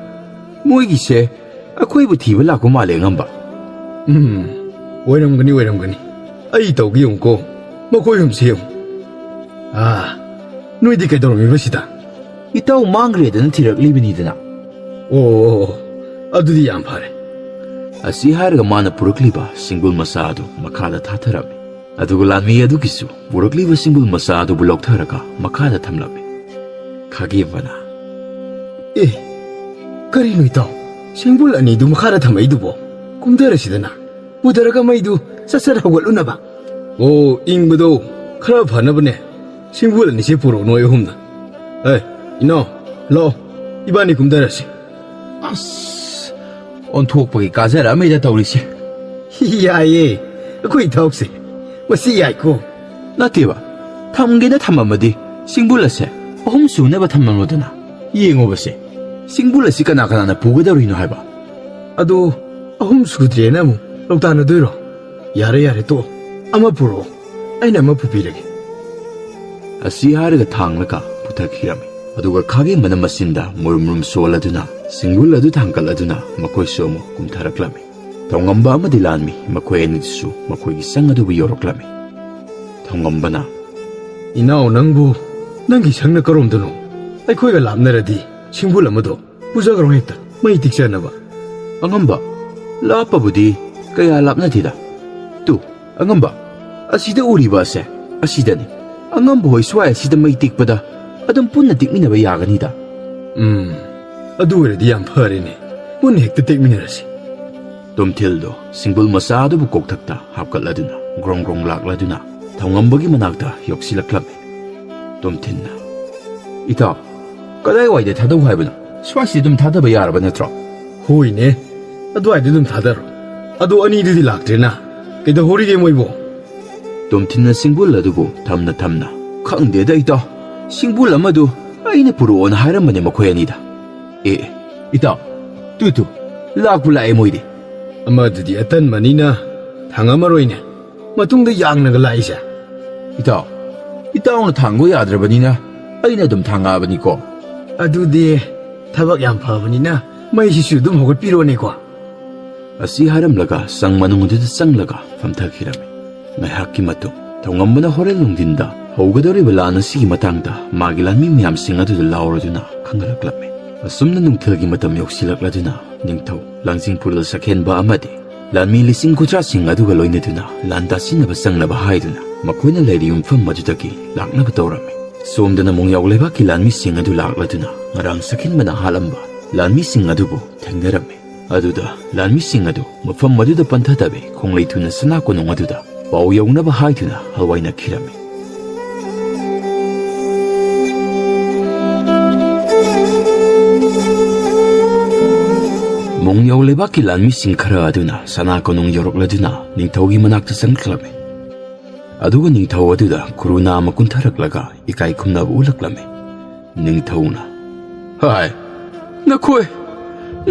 ꯃꯣꯏꯒꯤꯁꯦ ꯑꯩꯈꯣꯏꯕꯨ ꯊꯤꯕ ꯂꯥꯛꯄ ꯃꯥꯜꯂꯦ, ꯑꯉꯝꯕ꯫ ꯎꯝ, ꯑꯣꯏꯔꯝꯒꯅꯤ, ꯑꯣꯏꯔꯝꯒꯅꯤ꯫ ꯑꯩ ꯇꯧꯒꯦ ꯌꯦꯡꯉꯨꯀꯣ, ꯃꯈꯣꯏ ꯑꯍꯨꯝꯁꯦ ꯌꯦꯡꯉꯨ꯫ ꯑꯥ, ꯅꯣꯏꯗꯤ ꯀꯩꯗꯧꯔꯝꯃꯤꯕ ꯁꯤꯗ? ꯏꯇꯥꯎ ꯃꯥꯡꯈ꯭ꯔꯦꯗꯅ ꯊꯤꯔꯛꯂꯤꯕꯅꯤꯗꯅ꯫ ꯑꯣ, ꯑꯗꯨꯗꯤ ꯌꯥꯝ ꯐꯔꯦ꯫ ꯑꯁꯤ ꯍꯥꯏꯔꯒ ꯃꯥꯅ ꯄꯨꯔꯛꯂꯤꯕ ꯁꯤꯡꯕꯨꯜ ꯃꯆꯥ ꯑꯗꯨ ꯃꯈꯥꯗ ꯊꯥꯊꯔꯝꯃꯤ꯫ ꯑꯗꯨꯒ ꯂꯥꯟꯃꯤ ꯑꯗꯨꯒꯤꯁꯨ ꯄꯨꯔꯛꯂꯤꯕ ꯁꯤꯡꯕꯨꯜ ꯃꯆꯥ ꯑꯗꯨꯕꯨ ꯂꯧꯊꯔꯒ ꯃꯈꯥꯗ ꯊꯝꯂꯝꯃꯤ꯫ ꯈꯥꯒꯦꯝꯕꯅ, "ꯑꯦ, ꯀꯔꯤꯅꯣ ꯏꯇꯥꯎ? ꯁꯤꯡꯕꯨꯜ ꯑꯅꯤꯗꯨ ꯃꯈꯥꯗ ꯊꯝꯃꯛꯏꯗꯨꯕꯣ? ꯀꯨꯝꯊꯔꯁꯤꯗꯅ꯫ ꯄꯨꯊꯔꯒ ꯃꯩꯗꯨ ꯁꯠ ꯁꯠ ꯍꯧꯒꯠꯂꯨꯅꯕ꯫" "ꯑꯣ, ꯏꯪꯕꯗꯣ ꯈꯔ ꯐꯅꯕꯅꯦ꯫ ꯁꯤꯡꯕꯨꯜ ꯑꯅꯤꯁꯦ ꯄꯨꯔꯛꯑꯣ ꯅꯣꯏ ꯑꯍꯨꯝꯅ꯫ ꯑꯦ, ꯏꯅꯥꯎ, ꯂꯥꯛꯑꯣ, ꯏꯕꯥꯅꯤ ꯀꯨꯝꯊꯔꯁꯤ꯫" ꯑꯁ, ꯑꯣꯟꯊꯣꯛꯄꯒꯤ ꯀꯥꯖꯔꯛꯑꯝꯃꯦꯗ ꯇꯧꯔꯤꯁꯦ꯫ "ꯌꯥꯏꯌꯦ, ꯑꯩꯈꯣꯏ ꯏꯇꯥꯎꯁꯦ꯫ ꯃꯁꯤ ꯌꯥꯏꯀꯣ꯫" "ꯅꯠꯇꯦꯕ, ꯊꯝꯒꯦꯅ ꯊꯝꯃꯝꯃꯗꯤ ꯁꯤꯡꯕꯨꯜ ꯑꯁꯦ ꯑꯍꯨꯝ ꯁꯨꯅꯕ ꯊꯝꯂꯝꯂꯣꯗꯅ꯫ ꯌꯦꯡꯉꯣꯕꯁꯦ, ꯁꯤꯡꯕꯨꯜ ꯑꯁꯤ ꯀꯅꯥ ꯀꯅꯥꯅ ꯄꯨꯒꯗꯧꯔꯤꯅꯣ ꯍꯥꯏꯕ?" "ꯑꯗꯣ, ꯑꯍꯨꯝ ꯁꯨꯗ꯭ꯔꯦꯅ ꯑꯃꯨꯛ ꯂꯧꯇꯥꯟꯅꯗꯣꯏꯔꯣ? ꯌꯥꯔꯦ, ꯌꯥꯔꯦ, ꯇꯣꯛꯑꯣ꯫ ꯑꯃ ꯄꯨꯔꯛꯑꯣ, ꯑꯩꯅ ꯑꯃ ꯄꯨꯕꯤꯔꯒꯦ꯫" ꯑꯁꯤ ꯍꯥꯏꯔꯒ ꯊꯥꯡꯂꯒ ꯄꯨꯊꯈꯤꯔꯝꯃꯤ꯫ ꯑꯗꯨꯒ ꯈꯥꯒꯦꯝꯕꯅ ꯃꯆꯤꯟꯗ ꯃꯨꯔꯨꯝ ꯃꯨꯔꯨꯝ ꯁꯣꯜꯂꯗꯨꯅ ꯁꯤꯡꯕꯨꯜ ꯑꯗꯨ ꯊꯥꯡꯒꯠꯂꯗꯨꯅ ꯃꯈꯣꯏꯁꯨ ꯑꯃꯨꯛ ꯀꯨꯝꯊꯔꯛꯂꯝꯃꯤ꯫ ꯊꯧꯉꯝꯕ ꯑꯃꯗꯤ ꯂꯥꯟꯃꯤ ꯃꯈꯣꯏ ꯑꯅꯤꯗꯨꯁꯨ ꯃꯈꯣꯏꯒꯤ ꯁꯪ ꯑꯗꯨꯕꯨ ꯌꯧꯔꯛꯂꯝꯃꯤ꯫ ꯊꯧꯉꯝꯕꯅ, "ꯏꯅꯥꯎ, ꯅꯪꯕꯨ ꯅꯪꯒꯤ ꯁꯪꯅ ꯀꯔꯣꯝꯗꯅꯣ? ꯑꯩꯈꯣꯏꯒ ꯂꯥꯞꯅꯔꯗꯤ ꯁꯤꯡꯕꯨꯜ ꯑꯃꯗꯣ ꯄꯨꯖꯈ꯭ꯔꯣ ꯍꯦꯛꯇ, ꯃꯩ ꯇꯤꯛꯆꯅꯕ꯫" "ꯑꯉꯝꯕ, ꯂꯥꯞꯄꯕꯨꯗꯤ ꯀꯌꯥ ꯂꯥꯞꯅꯗꯦꯗ꯫ ꯇꯨ, ꯑꯉꯝꯕ, ꯑꯁꯤꯗ ꯎꯔꯤꯕ ꯑꯁꯦ, ꯑꯁꯤꯗꯅꯤ꯫ ꯑꯉꯝꯕ ꯍꯣꯏ ꯁ꯭ꯋꯥꯏ ꯑꯁꯤꯗ ꯃꯩ ꯇꯤꯛꯄꯗ ꯑꯗꯨꯝ ꯄꯨꯟꯅ ꯇꯤꯛꯃꯤꯟꯅꯕ ꯌꯥꯒꯅꯤꯗ꯫" "ꯎꯝ, ꯑꯗꯨ ꯑꯣꯏꯔꯗꯤ ꯌꯥꯝ ꯐꯔꯦꯅꯦ꯫ ꯄꯨꯟꯅ ꯍꯦꯛꯇ ꯇꯤꯛꯃꯤꯟꯅꯔꯁꯤ꯫" ꯇꯣꯝꯊꯤꯜꯗꯣ ꯁꯤꯡꯕꯨꯜ ꯃꯆꯥ ꯑꯗꯨꯕꯨ ꯀꯣꯛꯊꯛꯇ ꯍꯥꯞꯀꯠꯂꯗꯨꯅ ꯒ꯭ꯔꯣꯡ ꯒ꯭ꯔꯣꯡ ꯂꯥꯛꯂꯗꯨꯅ ꯊꯧꯉꯝꯕꯒꯤ ꯃꯅꯥꯛꯇ ꯌꯧꯁꯤꯜꯂꯛꯂꯝꯃꯤ꯫ ꯇꯣꯝꯊꯤꯟꯅ, "ꯏꯇꯥꯎ, ꯀꯗꯥꯏꯋꯥꯏꯗ ꯊꯥꯗꯧ ꯍꯥꯏꯕꯅꯣ? ꯁ꯭ꯋꯥꯏꯁꯤꯗ ꯑꯗꯨꯝ ꯊꯥꯗꯕ ꯌꯥꯔꯕ ꯅꯠꯇ꯭ꯔꯣ?" "ꯍꯣꯏꯅꯦ, ꯑꯗꯨꯋꯥꯏꯗ ꯑꯗꯨꯝ ꯊꯥꯗꯔꯣ꯫ ꯑꯗꯣ ꯑꯅꯤꯗꯨꯗꯤ ꯂꯥꯛꯇ꯭ꯔꯦꯅ꯫ ꯀꯩꯗꯧꯍꯧꯔꯤꯒꯦ ꯃꯣꯏꯕꯣ?" ꯇꯣꯝꯊꯤꯟꯅ ꯁꯤꯡꯕꯨꯜ ꯑꯗꯨꯕꯨ ꯊꯝꯅ ꯊꯝꯅ, "ꯈꯪꯗꯦꯗ ꯏꯇꯥꯎ, ꯁꯤꯡꯕꯨꯜ ꯑꯃꯗꯨ ꯑꯩꯅ ꯄꯨꯔꯛꯑꯣꯅ ꯍꯥꯏꯔꯝꯕꯅꯦ ꯃꯈꯣꯏ ꯑꯅꯤꯗ꯫ ꯑꯦ, ꯏꯇꯥꯎ, ꯇꯨ ꯇꯨ, ꯂꯥꯛꯄꯨ ꯂꯥꯛꯑꯦ ꯃꯣꯏꯗꯤ꯫" "ꯑꯃꯗꯨꯗꯤ ꯑꯇꯟꯕꯅꯤꯅ ꯊꯥꯡꯉꯝꯃꯔꯣꯏꯅꯦ, ꯃꯇꯨꯡꯗ ꯌꯥꯡꯅꯒ ꯂꯥꯛꯏꯁꯦ꯫" "ꯏꯇꯥꯎ, ꯏꯇꯥꯎꯅ ꯊꯥꯡꯕ ꯌꯥꯗ꯭ꯔꯕꯅꯤꯅ ꯑꯩꯅ ꯑꯗꯨꯝ ꯊꯥꯡꯉꯛꯑꯕꯅꯤꯀꯣ꯫" ꯑꯗꯨꯗꯤ ꯊꯕꯛ ꯌꯥꯝ ꯐꯕꯅꯤꯅ ꯃꯩꯁꯤꯁꯨ ꯑꯗꯨꯝ ꯍꯧꯒꯠꯄꯤꯔꯣꯅꯦꯀꯣ꯫ ꯑꯁꯤ ꯍꯥꯏꯔꯝꯂꯒ ꯁꯪ ꯃꯅꯨꯡ ꯑꯗꯨꯗ ꯆꯪꯂꯒ ꯐꯝꯊꯈꯤꯔꯝꯃꯤ꯫ ꯉꯥꯏꯍꯥꯛꯀꯤ ꯃꯇꯨꯡ ꯊꯧꯉꯝꯕꯅ ꯍꯣꯔꯦꯟ ꯅꯨꯡꯊꯤꯟꯗ ꯍꯧꯒꯗꯧꯔꯤꯕ ꯂꯥꯟ ꯑꯁꯤꯒꯤ ꯃꯇꯥꯡꯗ ꯃꯥꯒꯤ ꯂꯥꯟꯃꯤ ꯃꯌꯥꯝꯁꯤꯡ ꯑꯗꯨꯗ ꯂꯥꯎꯔꯗꯨꯅ ꯈꯪꯍꯜꯂꯛꯂꯝꯃꯤ꯫ ꯑꯁꯨꯝꯅ ꯅꯨꯡꯊꯤꯜꯒꯤ ꯃꯇꯝ ꯌꯧꯁꯤꯜꯂꯛꯂꯗꯨꯅ ꯅꯤꯡꯊꯧ ꯂꯥꯡꯖꯤꯡꯄꯨꯔꯦꯜ ꯁꯛꯍꯦꯟꯕ ꯑꯃꯗꯤ ꯂꯥꯟꯃꯤ ꯂꯤꯁꯤꯡ ꯀꯨꯟꯊ꯭ꯔꯥꯁꯤꯡ ꯑꯗꯨꯒ ꯂꯣꯏꯅꯗꯨꯅ ꯂꯥꯟ ꯇꯥꯁꯤꯟꯅꯕ ꯆꯪꯅꯕ ꯍꯥꯏꯗꯨꯅ ꯃꯈꯣꯏꯅ ꯂꯩꯔꯤꯕ ꯃꯐꯝ ꯑꯗꯨꯗꯒꯤ ꯂꯥꯛꯅꯕ ꯇꯧꯔꯝꯃꯤ꯫ ꯁꯣꯝꯗꯅ ꯃꯣꯡꯌꯥꯎ ꯂꯩꯕꯥꯛꯀꯤ ꯂꯥꯟꯃꯤꯁꯤꯡ ꯑꯗꯨ ꯂꯥꯛꯂꯗꯨꯅ ꯉꯔꯥꯡ ꯁꯛꯍꯦꯟꯕꯅ ꯍꯥꯠꯂꯝꯕ ꯂꯥꯟꯃꯤꯁꯤꯡ ꯑꯗꯨꯕꯨ ꯊꯦꯡꯅꯔꯝꯃꯤ꯫ ꯑꯗꯨꯗ ꯂꯥꯟꯃꯤꯁꯤꯡ ꯑꯗꯨ ꯃꯐꯝ ꯑꯗꯨꯗ ꯄꯟꯊꯗꯕꯤ ꯈꯣꯡꯂꯩ ꯊꯨꯅ ꯁꯅꯥ ꯀꯣꯅꯨꯡ ꯑꯗꯨꯗ ꯄꯥꯎ ꯌꯧꯅꯕ ꯍꯥꯏꯗꯨꯅ ꯍꯜꯋꯥꯏꯅꯈꯤꯔꯝꯃꯤ꯫ ꯃꯣꯡꯌꯥꯎ ꯂꯩꯕꯥꯛꯀꯤ ꯂꯥꯟꯃꯤꯁꯤꯡ ꯈꯔ ꯑꯗꯨꯅ ꯁꯅꯥ ꯀꯣꯅꯨꯡ ꯌꯧꯔꯛꯂꯗꯨꯅ ꯅꯤꯡꯊꯧꯒꯤ ꯃꯅꯥꯛꯇ ꯆꯪꯂꯛꯂꯝꯃꯤ꯫ ꯑꯗꯨꯒ ꯅꯤꯡꯊꯧ ꯑꯗꯨꯗ ꯈꯨꯔꯨ ꯅꯥꯝꯃ ꯀꯨꯟꯊꯔꯛꯂꯒ ꯏꯀꯥꯏ ꯈꯨꯝꯅꯕ ꯎꯠꯂꯛꯂꯝꯃꯤ꯫ ꯅꯤꯡꯊꯧꯅ, "ꯍꯥꯏ, ꯅꯈꯣꯏ,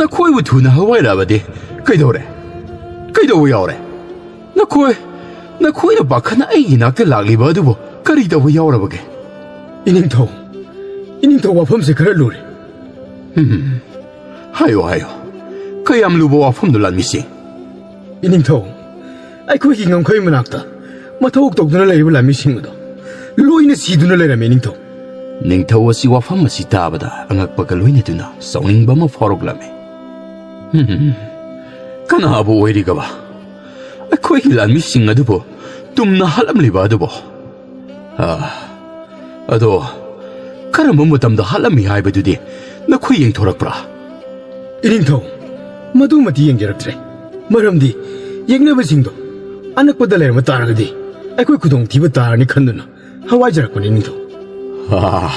ꯅꯈꯣꯏꯕꯨ ꯊꯨꯅ ꯍꯋꯥꯏꯔꯕꯗꯤ ꯀꯩꯗꯧꯔꯦ? ꯀꯩꯗꯧꯕ ꯌꯥꯎꯔꯦ? ꯅꯈꯣꯏ, ꯅꯈꯣꯏꯅ ꯄꯥꯈꯠꯅ ꯑꯩꯒꯤ ꯅꯥꯛꯇ ꯂꯥꯛꯂꯤꯕ ꯑꯗꯨꯕꯨ ꯀꯔꯤ ꯇꯧꯕ ꯌꯥꯎꯔꯕꯒꯦ?" "ꯏꯅꯤꯡꯊꯧ, ꯏꯅꯤꯡꯊꯧ, ꯋꯥꯐꯝꯁꯦ ꯈꯔ ꯂꯨꯔꯦ꯫" "ꯎꯝ, ꯍꯥꯏꯌꯣ, ꯍꯥꯏꯌꯣ꯫ ꯀꯌꯥꯝ ꯂꯨꯕ ꯋꯥꯐꯝꯅꯣ, ꯂꯥꯟꯃꯤꯁꯤꯡ?" "ꯏꯅꯤꯡꯊꯧ, ꯑꯩꯈꯣꯏꯒꯤ ꯉꯝꯈꯩ ꯃꯅꯥꯛꯇ ꯃꯊꯧ ꯇꯧꯗꯨꯅ ꯂꯩꯔꯤꯕ ꯂꯥꯟꯃꯤꯁꯤꯡ ꯑꯗꯣ ꯂꯣꯏꯅ ꯁꯤꯗꯨꯅ ꯂꯩꯔꯝꯃꯤ, ꯏꯅꯤꯡꯊꯧ꯫" ꯅꯤꯡꯊꯧ ꯑꯁꯤ ꯋꯥꯐꯝ ꯑꯁꯤ ꯇꯥꯕꯗ ꯑꯉꯛꯄꯒ ꯂꯣꯏꯅꯗꯨꯅ ꯁꯥꯎꯅꯤꯡꯕ ꯑꯃ ꯐꯥꯎꯔꯛꯂꯝꯃꯤ꯫ "ꯍꯝ, ꯀꯅꯥꯕꯨ ꯑꯣꯏꯔꯤꯒꯕ? ꯑꯩꯈꯣꯏꯒꯤ ꯂꯥꯟꯃꯤꯁꯤꯡ ꯑꯗꯨꯕꯨ ꯇꯨꯝꯅ ꯍꯥꯠꯂꯝꯂꯤꯕ ꯑꯗꯨꯕꯨ? ꯑꯥ, ꯑꯗꯣ ꯀꯔꯝꯕ ꯃꯇꯝꯗ ꯍꯥꯠꯂꯝꯃꯤ ꯍꯥꯏꯕꯗꯨꯗꯤ ꯅꯈꯣꯏ ꯌꯦꯡꯊꯣꯔꯛꯄ꯭ꯔꯥ?" "ꯏꯅꯤꯡꯊꯧ, ꯃꯗꯨꯃꯗꯤ ꯌꯦꯡꯖꯔꯛꯇ꯭ꯔꯦ꯫ ꯃꯔꯝꯗꯤ ꯌꯦꯛꯅꯕꯁꯤꯡꯗꯣ ꯑꯅꯛꯄꯗ ꯂꯩꯔꯝꯕ ꯇꯥꯔꯒꯗꯤ ꯑꯩꯈꯣꯏ ꯈꯨꯗꯣꯡꯊꯤꯕ ꯇꯥꯔꯅꯤ ꯈꯟꯗꯨꯅ ꯍꯋꯥꯏꯖꯔꯛꯄꯅꯤ, ꯏꯅꯤꯡꯊꯧ꯫" "ꯑꯥ,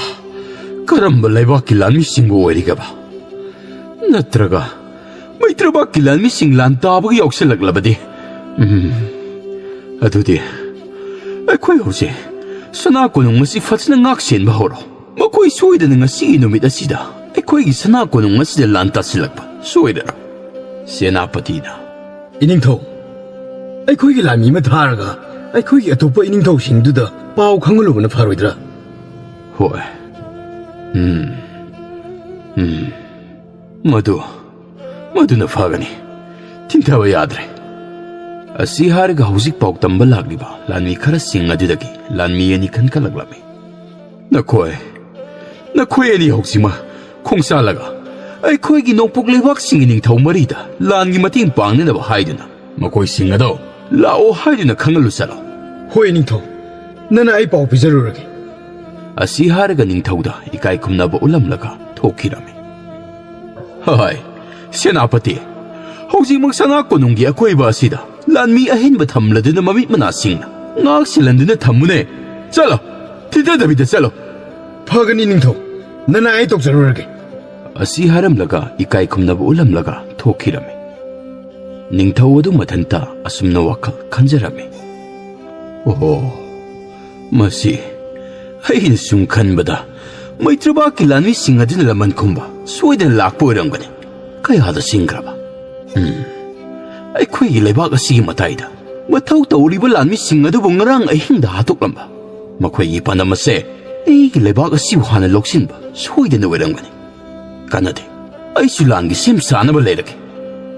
ꯀꯔꯝꯕ ꯂꯩꯕꯥꯛꯀꯤ ꯂꯥꯟꯃꯤꯁꯤꯡꯕꯨ ꯑꯣꯏꯔꯤꯒꯕ? ꯅꯠꯇ꯭ꯔꯒ ꯃꯩꯇ꯭ꯔꯕꯥꯛꯀꯤ ꯂꯥꯟꯃꯤꯁꯤꯡ ꯂꯥꯟ ꯇꯥꯕꯒ ꯌꯥꯎꯁꯜꯂꯛꯂꯕꯗꯤ? ꯎꯝ, ꯑꯗꯨꯗꯤ ꯑꯩꯈꯣꯏ ꯍꯧꯖꯤꯛ ꯁꯅꯥ ꯀꯣꯅꯨꯡ ꯑꯁꯤ ꯐꯖꯅ ꯉꯥꯛ ꯁꯦꯟꯕ ꯍꯧꯔꯣ꯫ ꯃꯈꯣꯏ ꯁꯣꯏꯗꯅ ꯉꯁꯤꯒꯤ ꯅꯨꯃꯤꯠ ꯑꯁꯤꯗ ꯑꯩꯈꯣꯏꯒꯤ ꯁꯅꯥ ꯀꯣꯅꯨꯡ ꯑꯁꯤꯗ ꯂꯥꯟ ꯇꯥꯁꯤꯜꯂꯛꯄ ꯁꯣꯏꯗꯔꯣꯏ꯫" ꯁꯦꯅꯥꯄꯇꯤꯅ, "ꯏꯅꯤꯡꯊꯧ, ꯑꯩꯈꯣꯏꯒꯤ ꯂꯥꯟꯃꯤ ꯑꯃ ꯊꯥꯔꯒ ꯑꯩꯈꯣꯏꯒꯤ ꯑꯇꯣꯞꯄ ꯏꯅꯤꯡꯊꯧꯁꯤꯡꯗꯨꯗ ꯄꯥꯎ ꯈꯪꯍꯜꯂꯨꯕꯅ ꯐꯔꯣꯏꯗ꯭ꯔꯥ?" "ꯍꯣꯏ꯫ ꯎꯝ, ꯎꯝ, ꯃꯗꯨ, ꯃꯗꯨꯅ ꯐꯒꯅꯤ꯫ ꯊꯤꯡꯊꯕ ꯌꯥꯗ꯭ꯔꯦ꯫ ꯑꯁꯤ ꯍꯥꯏꯔꯒ ꯍꯧꯖꯤꯛ ꯄꯥꯎ ꯇꯝꯕ ꯂꯥꯛꯂꯤꯕ ꯂꯥꯟꯃꯤ ꯈꯔꯁꯤꯡ ꯑꯗꯨꯗꯒꯤ ꯂꯥꯟꯃꯤ ꯑꯅꯤ ꯈꯟꯒꯠꯂꯛꯂꯝꯃꯤ꯫ "ꯅꯈꯣꯏ, ꯅꯈꯣꯏ ꯑꯅꯤ ꯍꯧꯖꯤꯛꯃꯛ ꯈꯣꯡꯁꯥꯜꯂꯒ ꯑꯩꯈꯣꯏꯒꯤ ꯅꯣꯡꯄꯣꯛ ꯂꯩꯕꯥꯛꯁꯤꯡꯒꯤ ꯅꯤꯡꯊꯧ ꯃꯔꯤꯗ ꯂꯥꯟꯒꯤ ꯃꯇꯦꯡ ꯄꯥꯡꯅꯅꯕ ꯍꯥꯏꯗꯨꯅ ꯃꯈꯣꯏꯁꯤꯡ ꯑꯗꯣ ꯂꯥꯛꯑꯣ ꯍꯥꯏꯗꯨꯅ ꯈꯪꯍꯜꯂꯨ ꯆꯠꯂꯣ꯫" "ꯍꯣꯏ ꯅꯤꯡꯊꯧ, ꯅꯅꯥꯏ ꯑꯩ ꯄꯥꯎ ꯄꯤꯖꯔꯨꯔꯒꯦ꯫" ꯑꯁꯤ ꯍꯥꯏꯔꯒ ꯅꯤꯡꯊꯧꯗ ꯏꯀꯥꯏ ꯈꯨꯝꯅꯕ ꯎꯠꯂꯝꯂꯒ ꯊꯣꯛꯈꯤꯔꯝꯃꯤ꯫ "ꯍꯣꯏ, ꯁꯦꯅꯥꯄꯇꯤ, ꯍꯧꯖꯤꯛꯃꯛ ꯁꯅꯥ ꯀꯣꯅꯨꯡꯒꯤ ꯑꯀꯣꯏꯕ ꯑꯁꯤꯗ ꯂꯥꯟꯃꯤ ꯑꯍꯦꯟꯕ ꯊꯝꯂꯗꯨꯅ ꯃꯃꯤꯠ ꯃꯅꯥꯁꯤꯡꯅ ꯉꯥꯛ ꯁꯦꯜꯍꯟꯗꯨꯅ ꯊꯝꯃꯨꯅꯦ꯫ ꯆꯠꯂꯣ, ꯊꯤꯟꯊꯗꯕꯤꯗ ꯆꯠꯂꯣ꯫" "ꯐꯒꯅꯤ ꯅꯤꯡꯊꯧ, ꯅꯅꯥꯏ ꯑꯩ ꯇꯧꯖꯔꯨꯔꯒꯦ꯫" ꯑꯁꯤ ꯍꯥꯏꯔꯝꯂꯒ ꯏꯀꯥꯏ ꯈꯨꯝꯅꯕ ꯎꯠꯂꯝꯂꯒ ꯊꯣꯛꯈꯤꯔꯝꯃꯤ꯫ ꯅꯤꯡꯊꯧ ꯑꯗꯨ ꯃꯊꯟꯇ ꯑꯁꯨꯝꯅ ꯋꯥꯈꯜ ꯈꯟꯖꯔꯝꯃꯤ꯫ "ꯑꯣꯍꯣ, ꯃꯁꯤ ꯑꯩꯅ ꯁꯨꯝ ꯈꯟꯕꯗ ꯃꯩꯇ꯭ꯔꯕꯥꯛꯀꯤ ꯂꯥꯟꯃꯤꯁꯤꯡ ꯑꯗꯨꯅ ꯂꯃꯟ ꯈꯨꯝꯕ ꯁꯣꯏꯗꯅ ꯂꯥꯛꯄ ꯑꯣꯏꯔꯝꯒꯅꯤ꯫ ꯀꯌꯥꯗ ꯆꯤꯡꯈ꯭ꯔꯕ? ꯎꯝ, ꯑꯩꯈꯣꯏꯒꯤ ꯂꯩꯕꯥꯛ ꯑꯁꯤꯒꯤ ꯃꯇꯥꯏꯗ ꯃꯊꯧ ꯇꯧꯔꯤꯕ ꯂꯥꯟꯃꯤꯁꯤꯡ ꯑꯗꯨꯕꯨ ꯉꯔꯥꯡ ꯑꯍꯤꯡꯗ ꯍꯥꯠꯇꯣꯛꯂꯝꯕ ꯃꯈꯣꯏꯒꯤ ꯄꯥꯟꯗꯝ ꯑꯁꯦ ꯑꯩꯒꯤ ꯂꯩꯕꯥꯛ ꯑꯁꯤꯕꯨ ꯍꯥꯟꯅ ꯂꯧꯁꯤꯟꯕ ꯁꯣꯏꯗꯅ ꯑꯣꯏꯔꯝꯒꯅꯤ꯫ ꯀꯥꯟꯅꯗꯦ, ꯑꯩꯁꯨ ꯂꯥꯟꯒꯤ ꯁꯦꯝ ꯁꯥꯅꯕ ꯂꯩꯔꯒꯦ꯫"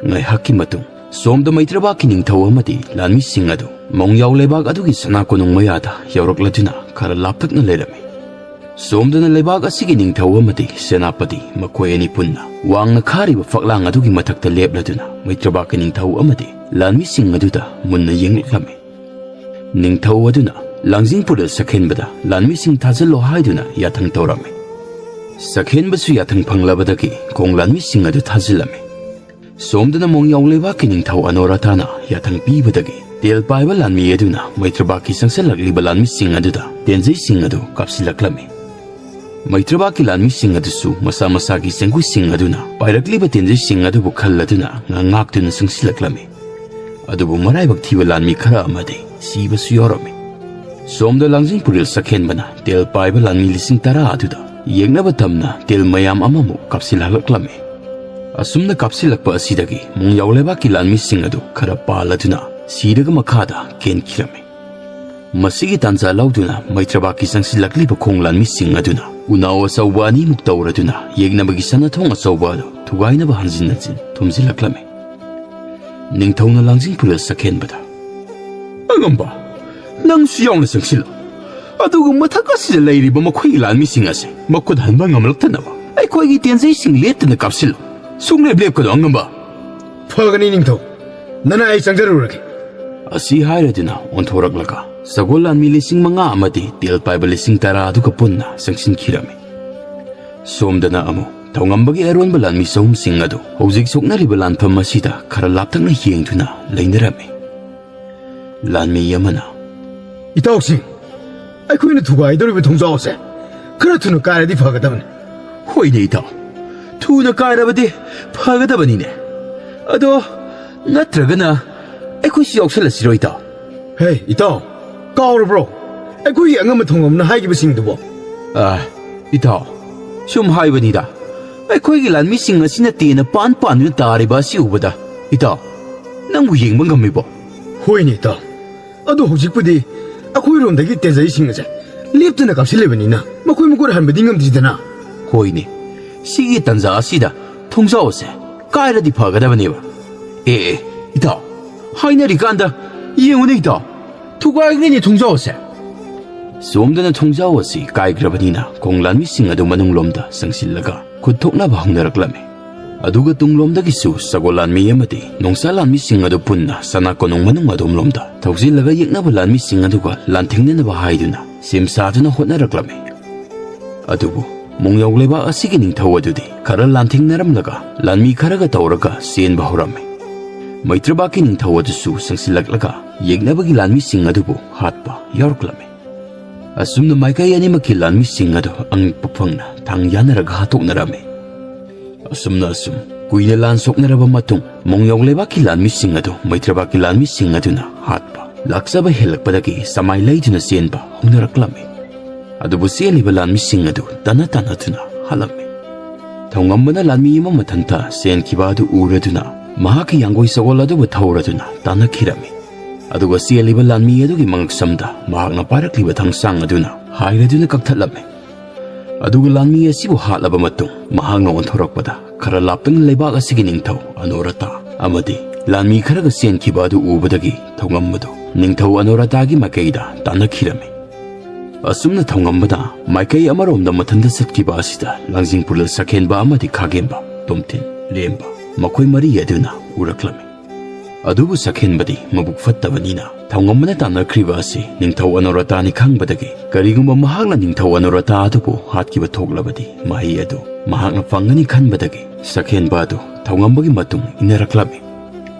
ꯉꯥꯏꯍꯥꯛꯀꯤ ꯃꯇꯨꯡ ꯁꯣꯝꯗ ꯃꯩꯇ꯭ꯔꯕꯥꯛꯀꯤ ꯅꯤꯡꯊꯧ ꯑꯃꯗꯤ ꯂꯥꯟꯃꯤꯁꯤꯡ ꯑꯗꯨ ꯃꯣꯡꯌꯥꯎ ꯂꯩꯕꯥꯛ ꯑꯗꯨꯒꯤ ꯁꯅꯥ ꯀꯣꯅꯨꯡ ꯃꯌꯥꯗ ꯌꯧꯔꯛꯂꯗꯨꯅ ꯈꯔ ꯂꯥꯞꯇꯛꯅ ꯂꯩꯔꯝꯃꯤ꯫ ꯁꯣꯝꯗꯅ ꯂꯩꯕꯥꯛ ꯑꯁꯤꯒꯤ ꯅꯤꯡꯊꯧ ꯑꯃꯗꯤ ꯁꯦꯅꯥꯄꯇꯤ ꯃꯈꯣꯏ ꯑꯅꯤ ꯄꯨꯟꯅ ꯋꯥꯡꯅ ꯈꯥꯔꯤꯕ ꯐꯛꯂꯥꯡ ꯑꯗꯨꯒꯤ ꯃꯊꯛꯇ ꯂꯦꯞꯂꯗꯨꯅ ꯃꯩꯇ꯭ꯔꯕꯥꯛꯀꯤ ꯅꯤꯡꯊꯧ ꯑꯃꯗꯤ ꯂꯥꯟꯃꯤꯁꯤꯡ ꯑꯗꯨꯗ ꯃꯨꯟꯅ ꯌꯦꯡꯂꯛꯂꯝꯃꯤ꯫ ꯅꯤꯡꯊꯧ ꯑꯗꯨꯅ ꯂꯥꯡꯖꯤꯡ ꯄꯨꯔꯦꯜ ꯁꯛꯍꯦꯟꯕꯗ ꯂꯥꯟꯃꯤꯁꯤꯡ ꯊꯥꯖꯤꯜꯂꯣ ꯍꯥꯏꯗꯨꯅ ꯌꯥꯊꯪ ꯇꯧꯔꯝꯃꯤ꯫ ꯁꯛꯍꯦꯟꯕꯁꯨ ꯌꯥꯊꯪ ꯐꯪꯂꯕꯗꯒꯤ ꯈꯣꯡ ꯂꯥꯟꯃꯤꯁꯤꯡ ꯑꯗꯨ ꯊꯥꯖꯤꯜꯂꯝꯃꯤ꯫ ꯁꯣꯝꯗꯅ ꯃꯣꯡꯌꯥꯎ ꯂꯩꯕꯥꯛꯀꯤ ꯅꯤꯡꯊꯧ ꯑꯅꯣꯔꯥꯊꯥꯅ ꯌꯥꯊꯪ ꯄꯤꯕꯗꯒꯤ ꯇꯦꯜ ꯄꯥꯏꯕ ꯂꯥꯟꯃꯤ ꯑꯗꯨꯅ ꯃꯩꯇ꯭ꯔꯕꯥꯛꯀꯤ ꯆꯪꯁꯤꯜꯂꯛꯂꯤꯕ ꯂꯥꯟꯃꯤꯁꯤꯡ ꯑꯗꯨꯗ ꯇꯦꯟꯖꯩꯁꯤꯡ ꯑꯗꯨ ꯀꯥꯞꯁꯤꯜꯂꯛꯂꯝꯃꯤ꯫ ꯃꯩꯇ꯭ꯔꯕꯥꯛꯀꯤ ꯂꯥꯟꯃꯤꯁꯤꯡ ꯑꯗꯨꯁꯨ ꯃꯁꯥ ꯃꯁꯥꯒꯤ ꯆꯦꯡꯒꯨꯁꯤꯡ ꯑꯗꯨꯅ ꯄꯥꯏꯔꯛꯂꯤꯕ ꯇꯦꯟꯖꯩꯁꯤꯡ ꯑꯗꯨꯕꯨ ꯈꯜꯂꯗꯨꯅ ꯉꯥ ꯉꯥꯛꯇꯨꯅ ꯆꯪꯁꯤꯜꯂꯛꯂꯝꯃꯤ꯫ ꯑꯗꯨꯕꯨ ꯃꯔꯥꯏꯕꯛ ꯊꯤꯕ ꯂꯥꯟꯃꯤ ꯈꯔ ꯑꯃꯗꯤ ꯁꯤꯕꯁꯨ ꯌꯥꯎꯔꯝꯃꯤ꯫ ꯁꯣꯝꯗ ꯂꯥꯡꯖꯤꯡ ꯄꯨꯔꯦꯜ ꯁꯛꯍꯦꯟꯕꯅ ꯇꯦꯜ ꯄꯥꯏꯕ ꯂꯥꯟꯃꯤ ꯂꯤꯁꯤꯡ ꯇꯔꯥ ꯑꯗꯨꯗ ꯌꯦꯡꯅꯕ ꯇꯝꯅ ꯇꯦꯜ ꯃꯌꯥꯝ ꯑꯃꯃꯨꯛ ꯀꯥꯞꯁꯤꯜꯍꯜꯂꯛꯂꯝꯃꯤ꯫ ꯑꯁꯨꯝꯅ ꯀꯥꯞꯁꯤꯜꯂꯛꯄ ꯑꯁꯤꯗꯒꯤ ꯃꯣꯡꯌꯥꯎ ꯂꯩꯕꯥꯛꯀꯤ ꯂꯥꯟꯃꯤꯁꯤꯡ ꯑꯗꯨ ꯈꯔ ꯄꯥꯜꯂꯗꯨꯅ ꯁꯤꯔꯒ ꯃꯈꯥꯗ ꯀꯦꯟꯈꯤꯔꯝꯃꯤ꯫ ꯃꯁꯤꯒꯤ ꯇꯥꯟꯖꯥ ꯂꯧꯗꯨꯅ ꯃꯩꯇ꯭ꯔꯕꯥꯛꯀꯤ ꯆꯪꯁꯤꯜꯂꯛꯂꯤꯕ ꯈꯣꯡ ꯂꯥꯟꯃꯤꯁꯤꯡ ꯑꯗꯨꯅ ꯎꯅꯥꯎ ꯑꯆꯧꯕ ꯑꯅꯤꯃꯨꯛ ꯇꯧꯔꯗꯨꯅ ꯌꯦꯛꯅꯕꯒꯤ ꯁꯅꯥꯊꯣꯡ ꯑꯆꯧꯕ ꯑꯗꯨ ꯊꯨꯒꯥꯏꯅꯕ ꯍꯟꯖꯤꯟ ꯍꯟꯖꯤꯟ ꯊꯨꯝꯖꯤꯜꯂꯛꯂꯝꯃꯤ꯫ ꯅꯤꯡꯊꯧꯅ ꯂꯥꯡꯖꯤꯡ ꯄꯨꯔꯦꯜ ꯁꯛꯍꯦꯟꯕꯗ, "ꯑꯉꯝꯕ, ꯅꯪꯁꯨ ꯌꯥꯎꯅ ꯆꯪꯁꯤꯜꯂꯨ꯫ ꯑꯗꯨꯒ ꯃꯊꯛ ꯑꯁꯤꯗ ꯂꯩꯔꯤꯕ ꯃꯈꯣꯏꯒꯤ ꯂꯥꯟꯃꯤꯁꯤꯡ ꯑꯁꯦ ꯃꯈꯨꯠ ꯍꯟꯕ ꯉꯝꯂꯛꯇꯅꯕ ꯑꯩꯈꯣꯏꯒꯤ ꯇꯦꯟꯖꯩꯁꯤꯡ ꯂꯦꯞꯇꯅ ꯀꯥꯞꯁꯤꯜꯂꯨ꯫ ꯁꯨꯡꯂꯦꯞ ꯂꯦꯞꯀꯅꯨ, ꯑꯉꯝꯕ!" "ꯐꯒꯅꯤ ꯅꯤꯡꯊꯧ, ꯅꯅꯥꯏ ꯑꯩ ꯆꯪꯖꯔꯨꯔꯒꯦ꯫" ꯑꯁꯤ ꯍꯥꯏꯔꯗꯨꯅ ꯑꯣꯟꯊꯣꯔꯛꯂꯒ ꯁꯒꯣꯜ ꯂꯥꯟꯃꯤ ꯂꯤꯁꯤꯡ ꯃꯉꯥ ꯑꯃꯗꯤ ꯇꯦꯜ ꯄꯥꯏꯕ ꯂꯤꯁꯤꯡ ꯇꯔꯥ ꯑꯗꯨꯒ ꯄꯨꯟꯅ ꯆꯪꯁꯤꯟꯈꯤꯔꯝꯃꯤ꯫ ꯁꯣꯝꯗꯅ ꯑꯃꯨꯛ ꯊꯧꯉꯝꯕꯒꯤ ꯑꯔꯣꯟꯕ ꯂꯥꯟꯃꯤ ꯆꯍꯨꯝꯁꯤꯡ ꯑꯗꯨ ꯍꯧꯖꯤꯛ ꯁꯣꯛꯅꯔꯤꯕ ꯂꯥꯟꯐꯝ ꯑꯁꯤꯗ ꯈꯔ ꯂꯥꯞꯇꯛꯅ ꯌꯦꯡꯗꯨꯅ ꯂꯩꯅꯔꯝꯃꯤ꯫ ꯂꯥꯟꯃꯤ ꯑꯃꯅ, "ꯏꯇꯥꯎꯁꯤꯡ, ꯑꯩꯈꯣꯏꯅ ꯊꯨꯒꯥꯏꯗꯧꯔꯤꯕ ꯊꯣꯡꯖꯥꯎ ꯑꯁꯦ ꯈꯔ ꯊꯨꯅ ꯀꯥꯏꯔꯗꯤ ꯐꯒꯗꯕꯅꯤ꯫" "ꯍꯣꯏꯅꯦ ꯏꯇꯥꯎ, ꯊꯨꯅ ꯀꯥꯏꯔꯕꯗꯤ ꯐꯒꯗꯕꯅꯤꯅꯦ꯫ ꯑꯗꯣ ꯅꯠꯇ꯭ꯔꯒꯅ ꯑꯩꯈꯣꯏꯁꯨ ꯌꯥꯎꯁꯜꯂꯁꯤꯔꯣ ꯏꯇꯥꯎ?" "ꯍꯦ ꯏꯇꯥꯎ, ꯀꯥꯎꯔꯕ꯭ꯔꯣ ꯑꯩꯈꯣꯏꯒꯤ ꯑꯉꯝꯕ ꯊꯧꯉꯝꯅ ꯍꯥꯏꯈꯤꯕꯁꯤꯡꯗꯨꯕꯣ?" "ꯑ, ꯏꯇꯥꯎ, ꯁꯨꯝ ꯍꯥꯏꯕꯅꯤꯗ꯫ ꯑꯩꯈꯣꯏꯒꯤ ꯂꯥꯟꯃꯤꯁꯤꯡ ꯑꯁꯤꯅ ꯇꯦꯟꯅ ꯄꯥꯟ ꯄꯥꯟꯗꯨꯅ ꯇꯥꯔꯤꯕ ꯑꯁꯤ ꯎꯕꯗ, ꯏꯇꯥꯎ, ꯅꯪꯕꯨ ꯌꯦꯡꯕ ꯉꯝꯃꯤꯕꯣ?" "ꯍꯣꯏꯅꯦ ꯏꯇꯥꯎ, ꯑꯗꯣ ꯍꯧꯖꯤꯛꯄꯨꯗꯤ ꯑꯩꯈꯣꯏꯔꯣꯝꯗꯒꯤ ꯇꯦꯟꯖꯩꯁꯤꯡ ꯑꯁꯦ ꯂꯦꯞꯇꯅ ꯀꯥꯞꯁꯤꯜꯂꯤꯕꯅꯤꯅ ꯃꯈꯣꯏ ꯃꯈꯨꯠ ꯍꯟꯕꯗꯤ ꯉꯝꯗ꯭ꯔꯤꯗꯅ꯫" "ꯍꯣꯏꯅꯦ, ꯁꯤꯒꯤ ꯇꯟꯖꯥ ꯑꯁꯤꯗ ꯊꯣꯡꯖꯥꯎ ꯑꯁꯦ ꯀꯥꯏꯔꯗꯤ ꯐꯒꯗꯕꯅꯦꯕ꯫ ꯑꯦ, ꯑꯦ, ꯏꯇꯥꯎ, ꯍꯥꯏꯅꯔꯤꯀꯥꯟꯗ ꯌꯦꯡꯉꯨꯅꯦ ꯏꯇꯥꯎ, ꯊꯨꯒꯥꯏꯈ꯭ꯔꯦꯅꯦ ꯊꯣꯡꯖꯥꯎ ꯑꯁꯦ꯫" ꯁꯣꯝꯗꯅ ꯊꯣꯡꯖꯥꯎ ꯑꯁꯤ ꯀꯥꯏꯈ꯭ꯔꯕꯅꯤꯅ ꯈꯣꯡ ꯂꯥꯟꯃꯤꯁꯤꯡ ꯑꯗꯨ ꯃꯅꯨꯡꯂꯣꯝꯗ ꯆꯪꯁꯤꯜꯂꯒ ꯈꯨꯠ ꯊꯣꯛꯅꯕ ꯍꯧꯅꯔꯛꯂꯝꯃꯤ꯫ ꯑꯗꯨꯒ ꯇꯨꯡꯂꯣꯝꯗꯒꯤꯁꯨ ꯁꯒꯣꯜ ꯂꯥꯟꯃꯤ ꯑꯃꯗꯤ ꯅꯣꯡꯁꯥ ꯂꯥꯟꯃꯤꯁꯤꯡ ꯑꯗꯨ ꯄꯨꯟꯅ ꯁꯅꯥ ꯀꯣꯅꯨꯡ ꯃꯅꯨꯡ ꯑꯗꯣꯝꯂꯣꯝꯗ ꯊꯧꯖꯤꯜꯂꯒ ꯌꯦꯛꯅꯕ ꯂꯥꯟꯃꯤꯁꯤꯡ ꯑꯗꯨꯒ ꯂꯥꯟꯊꯦꯡꯅꯅꯕ ꯍꯥꯏꯗꯨꯅ ꯁꯦꯝ ꯁꯥꯗꯨꯅ ꯍꯣꯠꯅꯔꯛꯂꯝꯃꯤ꯫ ꯑꯗꯨꯕꯨ ꯃꯣꯡꯌꯧ ꯂꯩꯕꯥꯛ ꯑꯁꯤꯒꯤ ꯅꯤꯡꯊꯧ ꯑꯗꯨꯗꯤ ꯈꯔ ꯂꯥꯟꯊꯦꯡꯅꯔꯝꯂꯒ ꯂꯥꯟꯃꯤ ꯈꯔꯒ ꯇꯧꯔꯒ ꯆꯦꯟꯕ ꯍꯧꯔꯝꯃꯤ꯫ ꯃꯩꯇ꯭ꯔꯕꯥꯛꯀꯤ ꯅꯤꯡꯊꯧ ꯑꯗꯨꯁꯨ ꯆꯪꯁꯤꯜꯂꯛꯂꯒ ꯌꯦꯛꯅꯕꯒꯤ ꯂꯥꯟꯃꯤꯁꯤꯡ ꯑꯗꯨꯕꯨ ꯍꯥꯠꯄ ꯌꯥꯎꯔꯛꯂꯝꯃꯤ꯫ ꯑꯁꯨꯝꯅ ꯃꯥꯏꯀꯩ ꯑꯅꯤꯃꯛꯀꯤ ꯂꯥꯟꯃꯤꯁꯤꯡ ꯑꯗꯨ ꯑꯉꯛꯄ ꯐꯪꯅ ꯊꯥꯡ ꯌꯥꯅꯔꯒ ꯍꯥꯠꯇꯣꯛꯅꯔꯝꯃꯤ꯫ ꯑꯁꯨꯝꯅ ꯑꯁꯨꯝ ꯀꯨꯏꯅ ꯂꯥꯟ ꯁꯣꯛꯅꯔꯕ ꯃꯇꯨꯡ ꯃꯣꯡꯌꯧ ꯂꯩꯕꯥꯛꯀꯤ ꯂꯥꯟꯃꯤꯁꯤꯡ ꯑꯗꯨ ꯃꯩꯇ꯭ꯔꯕꯥꯛꯀꯤ ꯂꯥꯟꯃꯤꯁꯤꯡ ꯑꯗꯨꯅ ꯍꯥꯠꯄ ꯂꯥꯛꯆꯕ ꯍꯦꯜꯂꯛꯄꯗꯒꯤ ꯆꯃꯥꯏ ꯂꯩꯗꯨꯅ ꯆꯦꯟꯕ ꯍꯧꯅꯔꯛꯂꯝꯃꯤ꯫ ꯑꯗꯨꯕꯨ ꯆꯦꯜꯂꯤꯕ ꯂꯥꯟꯃꯤꯁꯤꯡ ꯑꯗꯨ ꯇꯥꯟꯅ ꯇꯥꯟꯅꯗꯨꯅ ꯍꯥꯠꯂꯝꯃꯤ꯫ ꯊꯧꯉꯝꯕꯅ ꯂꯥꯟꯃꯤ ꯑꯃ ꯃꯊꯟꯇ ꯆꯦꯟꯈꯤꯕ ꯑꯗꯨ ꯎꯔꯗꯨꯅ ꯃꯍꯥꯛꯀꯤ ꯌꯥꯡꯒꯣꯏ ꯁꯒꯣꯜ ꯑꯗꯨꯕꯨ ꯊꯧꯔꯗꯨꯅ ꯇꯥꯟꯅꯈꯤꯔꯝꯃꯤ꯫ ꯑꯗꯨꯒ ꯆꯦꯜꯂꯤꯕ ꯂꯥꯟꯃꯤ ꯑꯗꯨꯒꯤ ꯃꯉꯛꯁꯝꯗ ꯃꯍꯥꯛꯅ ꯄꯥꯏꯔꯛꯂꯤꯕ ꯊꯥꯡꯁꯥꯡ ꯑꯗꯨꯅ ꯍꯥꯏꯔꯗꯨꯅ ꯀꯛꯊꯠꯂꯝꯃꯤ꯫ ꯑꯗꯨꯒ ꯂꯥꯟꯃꯤ ꯑꯁꯤꯕꯨ ꯍꯥꯠꯂꯕ ꯃꯇꯨꯡ ꯃꯍꯥꯛꯅ ꯑꯣꯟꯊꯣꯔꯛꯄꯗ ꯈꯔ ꯂꯥꯞꯇꯅ ꯂꯩꯕꯥꯛ ꯑꯁꯤꯒꯤ ꯅꯤꯡꯊꯧ ꯑꯅꯣꯔꯇꯥ ꯑꯃꯗꯤ ꯂꯥꯟꯃꯤ ꯈꯔꯒ ꯆꯦꯟꯈꯤꯕ ꯑꯗꯨ ꯎꯕꯗꯒꯤ ꯊꯧꯉꯝꯕꯗꯨ ꯅꯤꯡꯊꯧ ꯑꯅꯣꯔꯇꯥꯒꯤ ꯃꯥꯏꯀꯩꯗ ꯇꯥꯟꯅꯈꯤꯔꯝꯃꯤ꯫ ꯑꯁꯨꯝꯅ ꯊꯧꯉꯝꯕꯅ ꯃꯥꯏꯀꯩ ꯑꯃꯔꯣꯝꯗ ꯃꯊꯟꯇ ꯆꯠꯈꯤꯕ ꯑꯁꯤꯗ ꯂꯥꯡꯖꯤꯡꯄꯨꯔꯦꯜ ꯁꯛꯍꯦꯟꯕ ꯑꯃꯗꯤ ꯈꯥꯒꯦꯝꯕ, ꯇꯣꯝꯊꯤꯟ, ꯂꯦꯝꯕ, ꯃꯈꯣꯏ ꯃꯔꯤ ꯑꯗꯨꯅ ꯎꯔꯛꯂꯝꯃꯤ꯫ ꯑꯗꯨꯕꯨ ꯁꯛꯍꯦꯟꯕꯗꯤ ꯃꯕꯨꯛ ꯐꯠꯇꯕꯅꯤꯅ ꯊꯧꯉꯝꯕꯅ ꯇꯥꯟꯅꯈ꯭ꯔꯤꯕ ꯑꯁꯤ ꯅꯤꯡꯊꯧ ꯑꯅꯣꯔꯇꯥꯅꯤ ꯈꯪꯕꯗꯒꯤ, ꯀꯔꯤꯒꯨꯝꯕ ꯃꯍꯥꯛꯅ ꯅꯤꯡꯊꯧ ꯑꯅꯣꯔꯇꯥ ꯑꯗꯨꯕꯨ ꯍꯥꯠꯈꯤꯕ ꯊꯣꯛꯂꯕꯗꯤ ꯃꯍꯩ ꯑꯗꯨ ꯃꯍꯥꯛꯅ ꯐꯪꯒꯅꯤ ꯈꯟꯕꯗꯒꯤ ꯁꯛꯍꯦꯟꯕ ꯑꯗꯨ ꯊꯧꯉꯝꯕꯒꯤ ꯃꯇꯨꯡ ꯏꯟꯅꯔꯛꯂꯝꯃꯤ꯫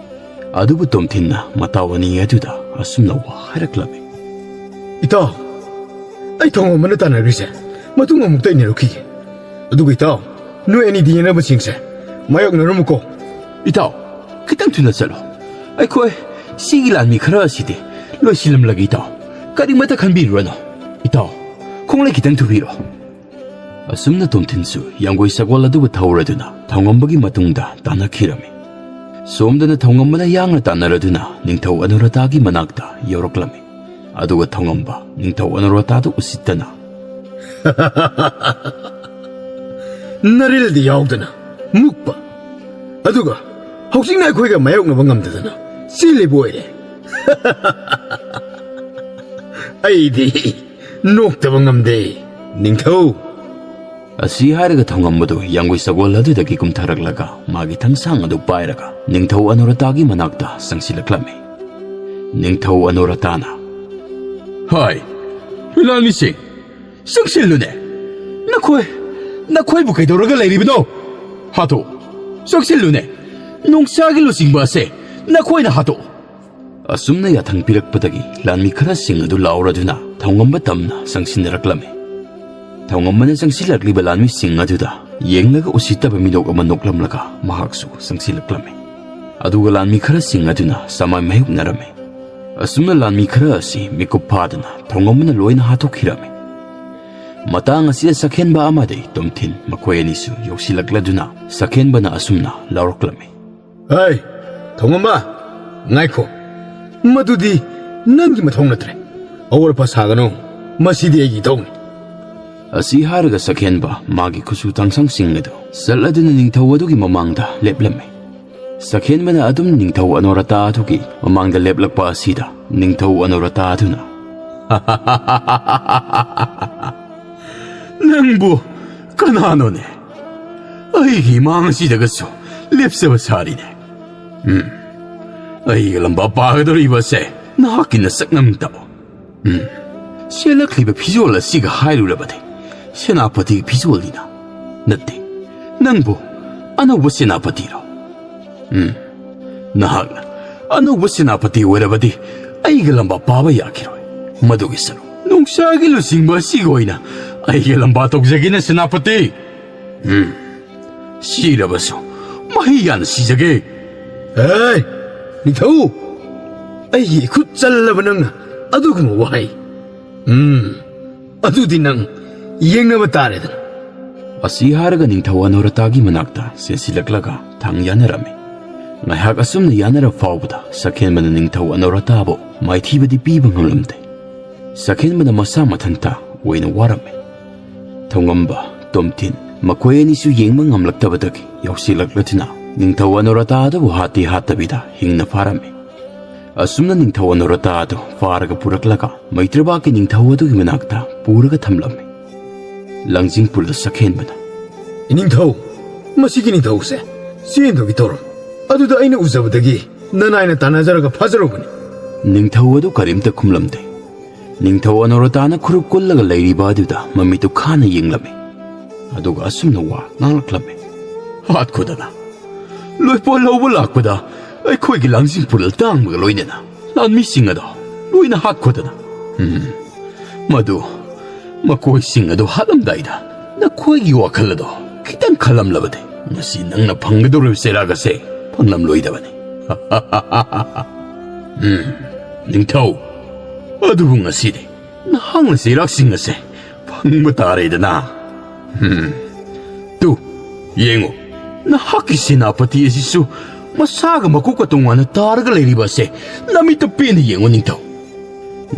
ꯑꯗꯨꯕꯨ ꯇꯣꯝꯊꯤꯟꯅ ꯃꯇꯥꯎ ꯑꯅꯤ ꯑꯗꯨꯗ ꯑꯁꯨꯝꯅ ꯋꯥ ꯍꯥꯏꯔꯛꯂꯝꯃꯤ꯫ "ꯏꯇꯥꯎ, ꯑꯩ ꯊꯧꯉꯝꯕꯅ ꯇꯥꯟꯅꯈ꯭ꯔꯤꯁꯦ ꯃꯇꯨꯡ ꯑꯃꯨꯛꯇ ꯏꯟꯅꯔꯛꯈꯤꯒꯦ꯫ ꯑꯗꯨꯒ ꯏꯇꯥꯎ, ꯅꯣꯏ ꯑꯅꯤꯗꯤ ꯌꯦꯟꯅꯕꯁꯤꯡꯁꯦ ꯃꯥꯌꯣꯛꯅꯔꯝꯃꯨꯀꯣ꯫" "ꯏꯇꯥꯎ, ꯈꯤꯇꯪ ꯊꯨꯅ ꯆꯠꯂꯣ꯫ ꯑꯩꯈꯣꯏ ꯁꯤꯒꯤ ꯂꯥꯟꯃꯤ ꯈꯔ ꯑꯁꯤꯗꯤ ꯂꯣꯏꯁꯤꯜꯂꯝꯂꯒꯦ ꯏꯇꯥꯎ꯫ ꯀꯔꯤꯃꯠꯇ ꯈꯟꯕꯤꯔꯨꯔꯅꯨ꯫ ꯏꯇꯥꯎ, ꯈꯣꯡꯂꯩ ꯈꯤꯇꯪ ꯊꯨꯕꯤꯔꯣ꯫" ꯑꯁꯨꯝꯅ ꯇꯣꯝꯊꯤꯟꯁꯨ ꯌꯥꯡꯒꯣꯏ ꯁꯒꯣꯜ ꯑꯗꯨꯕꯨ ꯊꯧꯔꯗꯨꯅ ꯊꯧꯉꯝꯕꯒꯤ ꯃꯇꯨꯡꯗ ꯇꯥꯟꯅꯈꯤꯔꯝꯃꯤ꯫ ꯁꯣꯝꯗꯅ ꯊꯧꯉꯝꯕꯅ ꯌꯥꯡꯅ ꯇꯥꯟꯅꯔꯗꯨꯅ ꯅꯤꯡꯊꯧ ꯑꯅꯨꯔꯇꯥꯒꯤ ꯃꯅꯥꯛꯇ ꯌꯧꯔꯛꯂꯝꯃꯤ꯫ ꯑꯗꯨꯒ ꯊꯧꯉꯝꯕ ꯅꯤꯡꯊꯧ ꯑꯅꯨꯔꯇꯥꯗꯨ ꯎꯁꯤꯠꯇꯅ, "ꯅꯔꯤꯜꯗꯤ ꯌꯥꯎꯗꯅ ꯃꯨꯛꯄ, ꯑꯗꯨꯒ ꯍꯧꯖꯤꯛꯅ ꯑꯩꯈꯣꯏꯒ ꯃꯥꯌꯣꯛꯅꯕ ꯉꯝꯗꯗꯅ ꯆꯦꯜꯂꯤꯕ ꯑꯣꯏꯔꯦ꯫ ꯑꯩꯗꯤ ꯅꯣꯛꯇꯕ ꯉꯝꯗꯦ, ꯅꯤꯡꯊꯧ꯫" ꯑꯁꯤ ꯍꯥꯏꯔꯒ ꯊꯧꯉꯝꯕꯗꯨ ꯌꯥꯡꯒꯣꯏ ꯁꯒꯣꯜ ꯑꯗꯨꯗꯒꯤ ꯀꯨꯝꯊꯔꯛꯂꯒ ꯃꯥꯒꯤ ꯊꯥꯡꯁꯥꯡ ꯑꯗꯨ ꯄꯥꯏꯔꯒ ꯅꯤꯡꯊꯧ ꯑꯅꯨꯔꯇꯥꯒꯤ ꯃꯅꯥꯛꯇ ꯆꯪꯁꯤꯜꯂꯛꯂꯝꯃꯤ꯫ ꯅꯤꯡꯊꯧ ꯑꯅꯨꯔꯇꯥꯅ, "ꯍꯥꯏ, ꯂꯥꯟꯃꯤꯁꯤꯡ, ꯆꯪꯁꯤꯜꯂꯨꯅꯦ꯫ ꯅꯈꯣꯏ, ꯅꯈꯣꯏꯕꯨ ꯀꯩꯗꯧꯔꯒ ꯂꯩꯔꯤꯕꯅꯣ? ꯍꯥꯠꯇꯣꯛ, ꯆꯪꯁꯤꯜꯂꯨꯅꯦ꯫ ꯅꯣꯡꯁꯥꯒꯤ ꯂꯨꯆꯤꯡꯕ ꯑꯁꯦ ꯅꯈꯣꯏꯅ ꯍꯥꯠꯇꯣꯛ꯫" ꯑꯁꯨꯝꯅ ꯌꯥꯊꯪ ꯄꯤꯔꯛꯄꯗꯒꯤ ꯂꯥꯟꯃꯤ ꯈꯔꯁꯤꯡ ꯑꯗꯨ ꯂꯥꯎꯔꯗꯨꯅ ꯊꯧꯉꯝꯕ ꯇꯝꯅ ꯆꯪꯁꯤꯟꯅꯔꯛꯂꯝꯃꯤ꯫ ꯊꯧꯉꯝꯕꯅ ꯆꯪꯁꯤꯜꯂꯛꯂꯤꯕ ꯂꯥꯟꯃꯤꯁꯤꯡ ꯑꯗꯨꯗ ꯌꯦꯡꯂꯒ ꯎꯁꯤꯠꯇꯕ ꯃꯤꯅꯣꯛ ꯑꯃ ꯅꯣꯛꯂꯝꯂꯒ ꯃꯍꯥꯛꯁꯨ ꯆꯪꯁꯤꯜꯂꯛꯂꯝꯃꯤ꯫ ꯑꯗꯨꯒ ꯂꯥꯟꯃꯤ ꯈꯔꯁꯤꯡ ꯑꯗꯨꯅ ꯆꯃꯥꯏ ꯃꯥꯌꯣꯛꯅꯔꯝꯃꯤ꯫ ꯑꯁꯨꯝꯅ ꯂꯥꯟꯃꯤ ꯈꯔ ꯑꯁꯤ ꯃꯤꯀꯨꯞ ꯐꯥꯗꯅ ꯊꯧꯉꯝꯕꯅ ꯂꯣꯏꯅ ꯍꯥꯠꯇꯣꯛꯈꯤꯔꯝꯃꯤ꯫ ꯃꯇꯥꯡ ꯑꯁꯤꯗ ꯁꯛꯍꯦꯟꯕ ꯑꯃꯗꯤ ꯇꯣꯝꯊꯤꯟ ꯃꯈꯣꯏ ꯑꯅꯤꯁꯨ ꯌꯧꯁꯤꯜꯂꯛꯂꯗꯨꯅ ꯁꯛꯍꯦꯟꯕꯅ ꯑꯁꯨꯝꯅ ꯂꯥꯎꯔꯛꯂꯝꯃꯤ꯫ "ꯍꯩ, ꯊꯧꯉꯝꯕ, ꯉꯥꯏꯈꯣ꯫ "ꯃꯗꯨꯗꯤ ꯅꯪꯒꯤ ꯃꯊꯧ ꯅꯠꯇ꯭ꯔꯦ꯫ ꯑꯋꯥꯔ ꯄ ꯁꯥꯒꯅꯨ꯫ ꯃꯁꯤꯗꯤ ꯑꯩꯒꯤ ꯏꯊꯧꯅꯤ꯫" ꯑꯁꯤ ꯍꯥꯏꯔꯒ ꯁꯛꯍꯦꯟꯕ ꯃꯥꯒꯤ ꯈꯨꯠꯁꯨ ꯇꯥꯡꯁꯪꯁꯤꯡ ꯑꯗꯨ ꯆꯠꯂꯗꯨꯅ ꯅꯤꯡꯊꯧ ꯑꯗꯨꯒꯤ ꯃꯃꯥꯡꯗ ꯂꯦꯞꯂꯝꯃꯤ꯫ ꯁꯛꯍꯦꯟꯕꯅ ꯑꯗꯨꯝ ꯅꯤꯡꯊꯧ ꯑꯅꯣꯔꯇꯥ ꯑꯗꯨꯒꯤ ꯃꯃꯥꯡꯗ ꯂꯦꯞꯂꯛꯄ ꯑꯁꯤꯗ ꯅꯤꯡꯊꯧ ꯑꯅꯣꯔꯇꯥ ꯑꯗꯨꯅ, "ꯅꯪꯕꯨ ꯀꯅꯥꯅꯣꯅꯦ? ꯑꯩꯒꯤ ꯏꯃꯥꯡ ꯑꯁꯤꯗꯒꯁꯨ ꯂꯦꯞꯆꯕ ꯁꯥꯔꯤꯅꯦ꯫ ꯎꯝ, ꯑꯩꯒ ꯂꯝꯕꯥ ꯄꯥꯒꯗꯧꯔꯤꯕꯁꯦ ꯅꯍꯥꯛꯀꯤ ꯅꯁꯛ ꯅꯪ ꯇꯥꯛꯑꯣ꯫ ꯎꯝ, ꯁꯦꯠꯂꯛꯂꯤꯕ ꯐꯤꯖꯣꯜ ꯑꯁꯤꯒ ꯍꯥꯏꯔꯨꯔꯕꯗꯤ ꯁꯦꯅꯥꯄꯇꯤꯒꯤ ꯐꯤꯖꯣꯜꯅꯤꯅ꯫ ꯅꯠꯇꯦ, ꯅꯪꯕꯨ ꯑꯅꯧꯕ ꯁꯦꯅꯥꯄꯇꯤꯔꯣ? ꯎꯝ, ꯅꯍꯥꯛꯅ ꯑꯅꯧꯕ ꯁꯦꯅꯥꯄꯇꯤ ꯑꯣꯏꯔꯕꯗꯤ ꯑꯩꯒ ꯂꯝꯕꯥ ꯄꯥꯕ ꯌꯥꯈꯤꯔꯣꯏ꯫ ꯃꯗꯨꯒꯤ ꯁꯔꯨꯛ ꯅꯨꯡꯁꯥꯒꯤ ꯂꯨꯆꯤꯡꯕ ꯑꯁꯤꯒ ꯑꯣꯏꯅ ꯑꯩꯒ ꯂꯝꯕꯥ ꯇꯧꯖꯒꯦꯅ ꯁꯦꯅꯥꯄꯇꯤ꯫ ꯎꯝ, ꯁꯤꯔꯕꯁꯨ ꯃꯍꯩ ꯌꯥꯅ ꯁꯤꯖꯒꯦ꯫" "ꯑꯦ, ꯅꯤꯡꯊꯧ! ꯑꯩꯒꯤ ꯏꯈꯨꯠ ꯆꯜꯂꯕ ꯅꯪꯅ ꯑꯗꯨꯒꯨꯝꯕ ꯋꯥꯍꯩ꯫ ꯎꯝ, ꯑꯗꯨꯗꯤ ꯅꯪ ꯌꯦꯡꯅꯕ ꯇꯥꯔꯦꯗꯅ꯫" ꯑꯁꯤ ꯍꯥꯏꯔꯒ ꯅꯤꯡꯊꯧ ꯑꯅꯣꯔꯇꯥꯒꯤ ꯃꯅꯥꯛꯇ ꯆꯦꯟꯁꯤꯜꯂꯛꯂꯒ ꯊꯥꯡ ꯌꯥꯅꯔꯝꯃꯤ꯫ ꯉꯥꯏꯍꯥꯛ ꯑꯁꯨꯝꯅ ꯌꯥꯅꯔ ꯐꯥꯎꯕꯗ ꯁꯛꯍꯦꯟꯕꯅ ꯅꯤꯡꯊꯧ ꯑꯅꯣꯔꯇꯥꯕꯨ ꯃꯥꯏꯊꯤꯕꯗꯤ ꯄꯤꯕ ꯉꯝꯂꯝꯗꯦ꯫ ꯁꯛꯍꯦꯟꯕꯅ ꯃꯁꯥ ꯃꯊꯟꯇ ꯑꯣꯏꯅ ꯋꯥꯔꯝꯃꯤ꯫ ꯊꯧꯉꯝꯕ, ꯇꯣꯝꯊꯤꯟ, ꯃꯈꯣꯏ ꯑꯅꯤꯁꯨ ꯌꯦꯡꯕ ꯉꯝꯂꯛꯇꯕꯗꯒꯤ ꯌꯥꯎꯁꯤꯜꯂꯛꯂꯗꯨꯅ ꯅꯤꯡꯊꯧ ꯑꯅꯣꯔꯇꯥ ꯑꯗꯨꯕꯨ ꯍꯥꯠꯇꯤ ꯍꯥꯠꯇꯕꯤꯗ ꯍꯤꯡꯅ ꯐꯥꯔꯝꯃꯤ꯫ ꯑꯁꯨꯝꯅ ꯅꯤꯡꯊꯧ ꯑꯅꯣꯔꯇꯥ ꯑꯗꯨ ꯐꯥꯔꯒ ꯄꯨꯔꯛꯂꯒ ꯃꯩꯇ꯭ꯔꯕꯥꯛꯀꯤ ꯅꯤꯡꯊꯧ ꯑꯗꯨꯒꯤ ꯃꯅꯥꯛꯇ ꯄꯨꯔꯒ ꯊꯝꯂꯝꯃꯤ꯫ ꯂꯥꯡꯖꯤꯡ ꯄꯨꯜꯂ ꯁꯛꯍꯦꯟꯕꯅ, "ꯏꯅꯤꯡꯊꯧ, ꯃꯁꯤꯒꯤ ꯅꯤꯡꯊꯧꯁꯦ ꯆꯦꯟꯗꯨꯒꯤ ꯇꯧꯔꯝ꯫ ꯑꯗꯨꯗ ꯑꯩꯅ ꯎꯖꯕꯗꯒꯤ ꯅꯅꯥꯏꯅ ꯇꯥꯟꯅꯖꯔꯒ ꯐꯥꯖꯔꯨꯕꯅꯤ꯫" ꯅꯤꯡꯊꯧ ꯑꯗꯨ ꯀꯔꯤꯝꯇ ꯈꯨꯝꯂꯝꯗꯦ꯫ ꯅꯤꯡꯊꯧ ꯑꯅꯣꯔꯇꯥꯅ ꯈꯨꯔꯨ ꯀꯨꯜꯂꯒ ꯂꯩꯔꯤꯕ ꯑꯗꯨꯗ ꯃꯃꯤꯠꯇꯨ ꯈꯥꯅ ꯌꯦꯡꯂꯝꯃꯤ꯫ ꯑꯗꯨꯒ ꯑꯁꯨꯝꯅ ꯋꯥ ꯉꯥꯡꯂꯛꯂꯝꯃꯤ, "ꯍꯥꯠꯈꯣꯗꯅ꯫ ꯂꯣꯏꯄꯣꯠ ꯂꯧꯕ ꯂꯥꯛꯄꯗ ꯑꯩꯈꯣꯏꯒꯤ ꯂꯥꯡꯖꯤꯡ ꯄꯨꯔꯦꯜ ꯇꯥꯡꯕꯒ ꯂꯣꯏꯅꯅ ꯂꯥꯟꯃꯤꯁꯤꯡ ꯑꯗꯣ ꯂꯣꯏꯅ ꯍꯥꯠꯈꯣꯗꯅ꯫ ꯎꯝ, ꯃꯗꯨ ꯃꯈꯣꯏꯁꯤꯡ ꯑꯗꯨ ꯍꯥꯠꯂꯝꯗꯥꯏꯗ ꯅꯈꯣꯏꯒꯤ ꯋꯥꯈꯜ ꯑꯗꯣ ꯈꯤꯇꯪ ꯈꯜꯂꯝꯂꯕꯗꯤ ꯉꯁꯤ ꯅꯪꯅ ꯐꯪꯒꯗꯧꯔꯤꯕ ꯆꯩꯔꯥꯛ ꯑꯁꯦ ꯐꯪꯂꯝꯂꯣꯏꯗꯕꯅꯤ꯫" "ꯎꯝ, ꯅꯤꯡꯊꯧ, ꯑꯗꯨꯕꯨ ꯉꯁꯤꯗꯤ ꯅꯍꯥꯛꯅ ꯆꯩꯔꯥꯛꯁꯤꯡ ꯑꯁꯦ ꯐꯪꯕ ꯇꯥꯔꯦꯗꯅ꯫ ꯎꯝ, ꯇꯨ, ꯌꯦꯡꯉꯨ, ꯅꯍꯥꯛꯀꯤ ꯁꯦꯅꯥꯄꯇꯤ ꯑꯁꯤꯁꯨ ꯃꯁꯥꯒ ꯃꯀꯣꯛꯀ ꯇꯣꯉꯥꯟꯅ ꯇꯥꯔꯒ ꯂꯩꯔꯤꯕ ꯑꯁꯦ ꯅꯃꯤꯠꯇ ꯄꯦꯟꯅ ꯌꯦꯡꯉꯨ, ꯅꯤꯡꯊꯧ꯫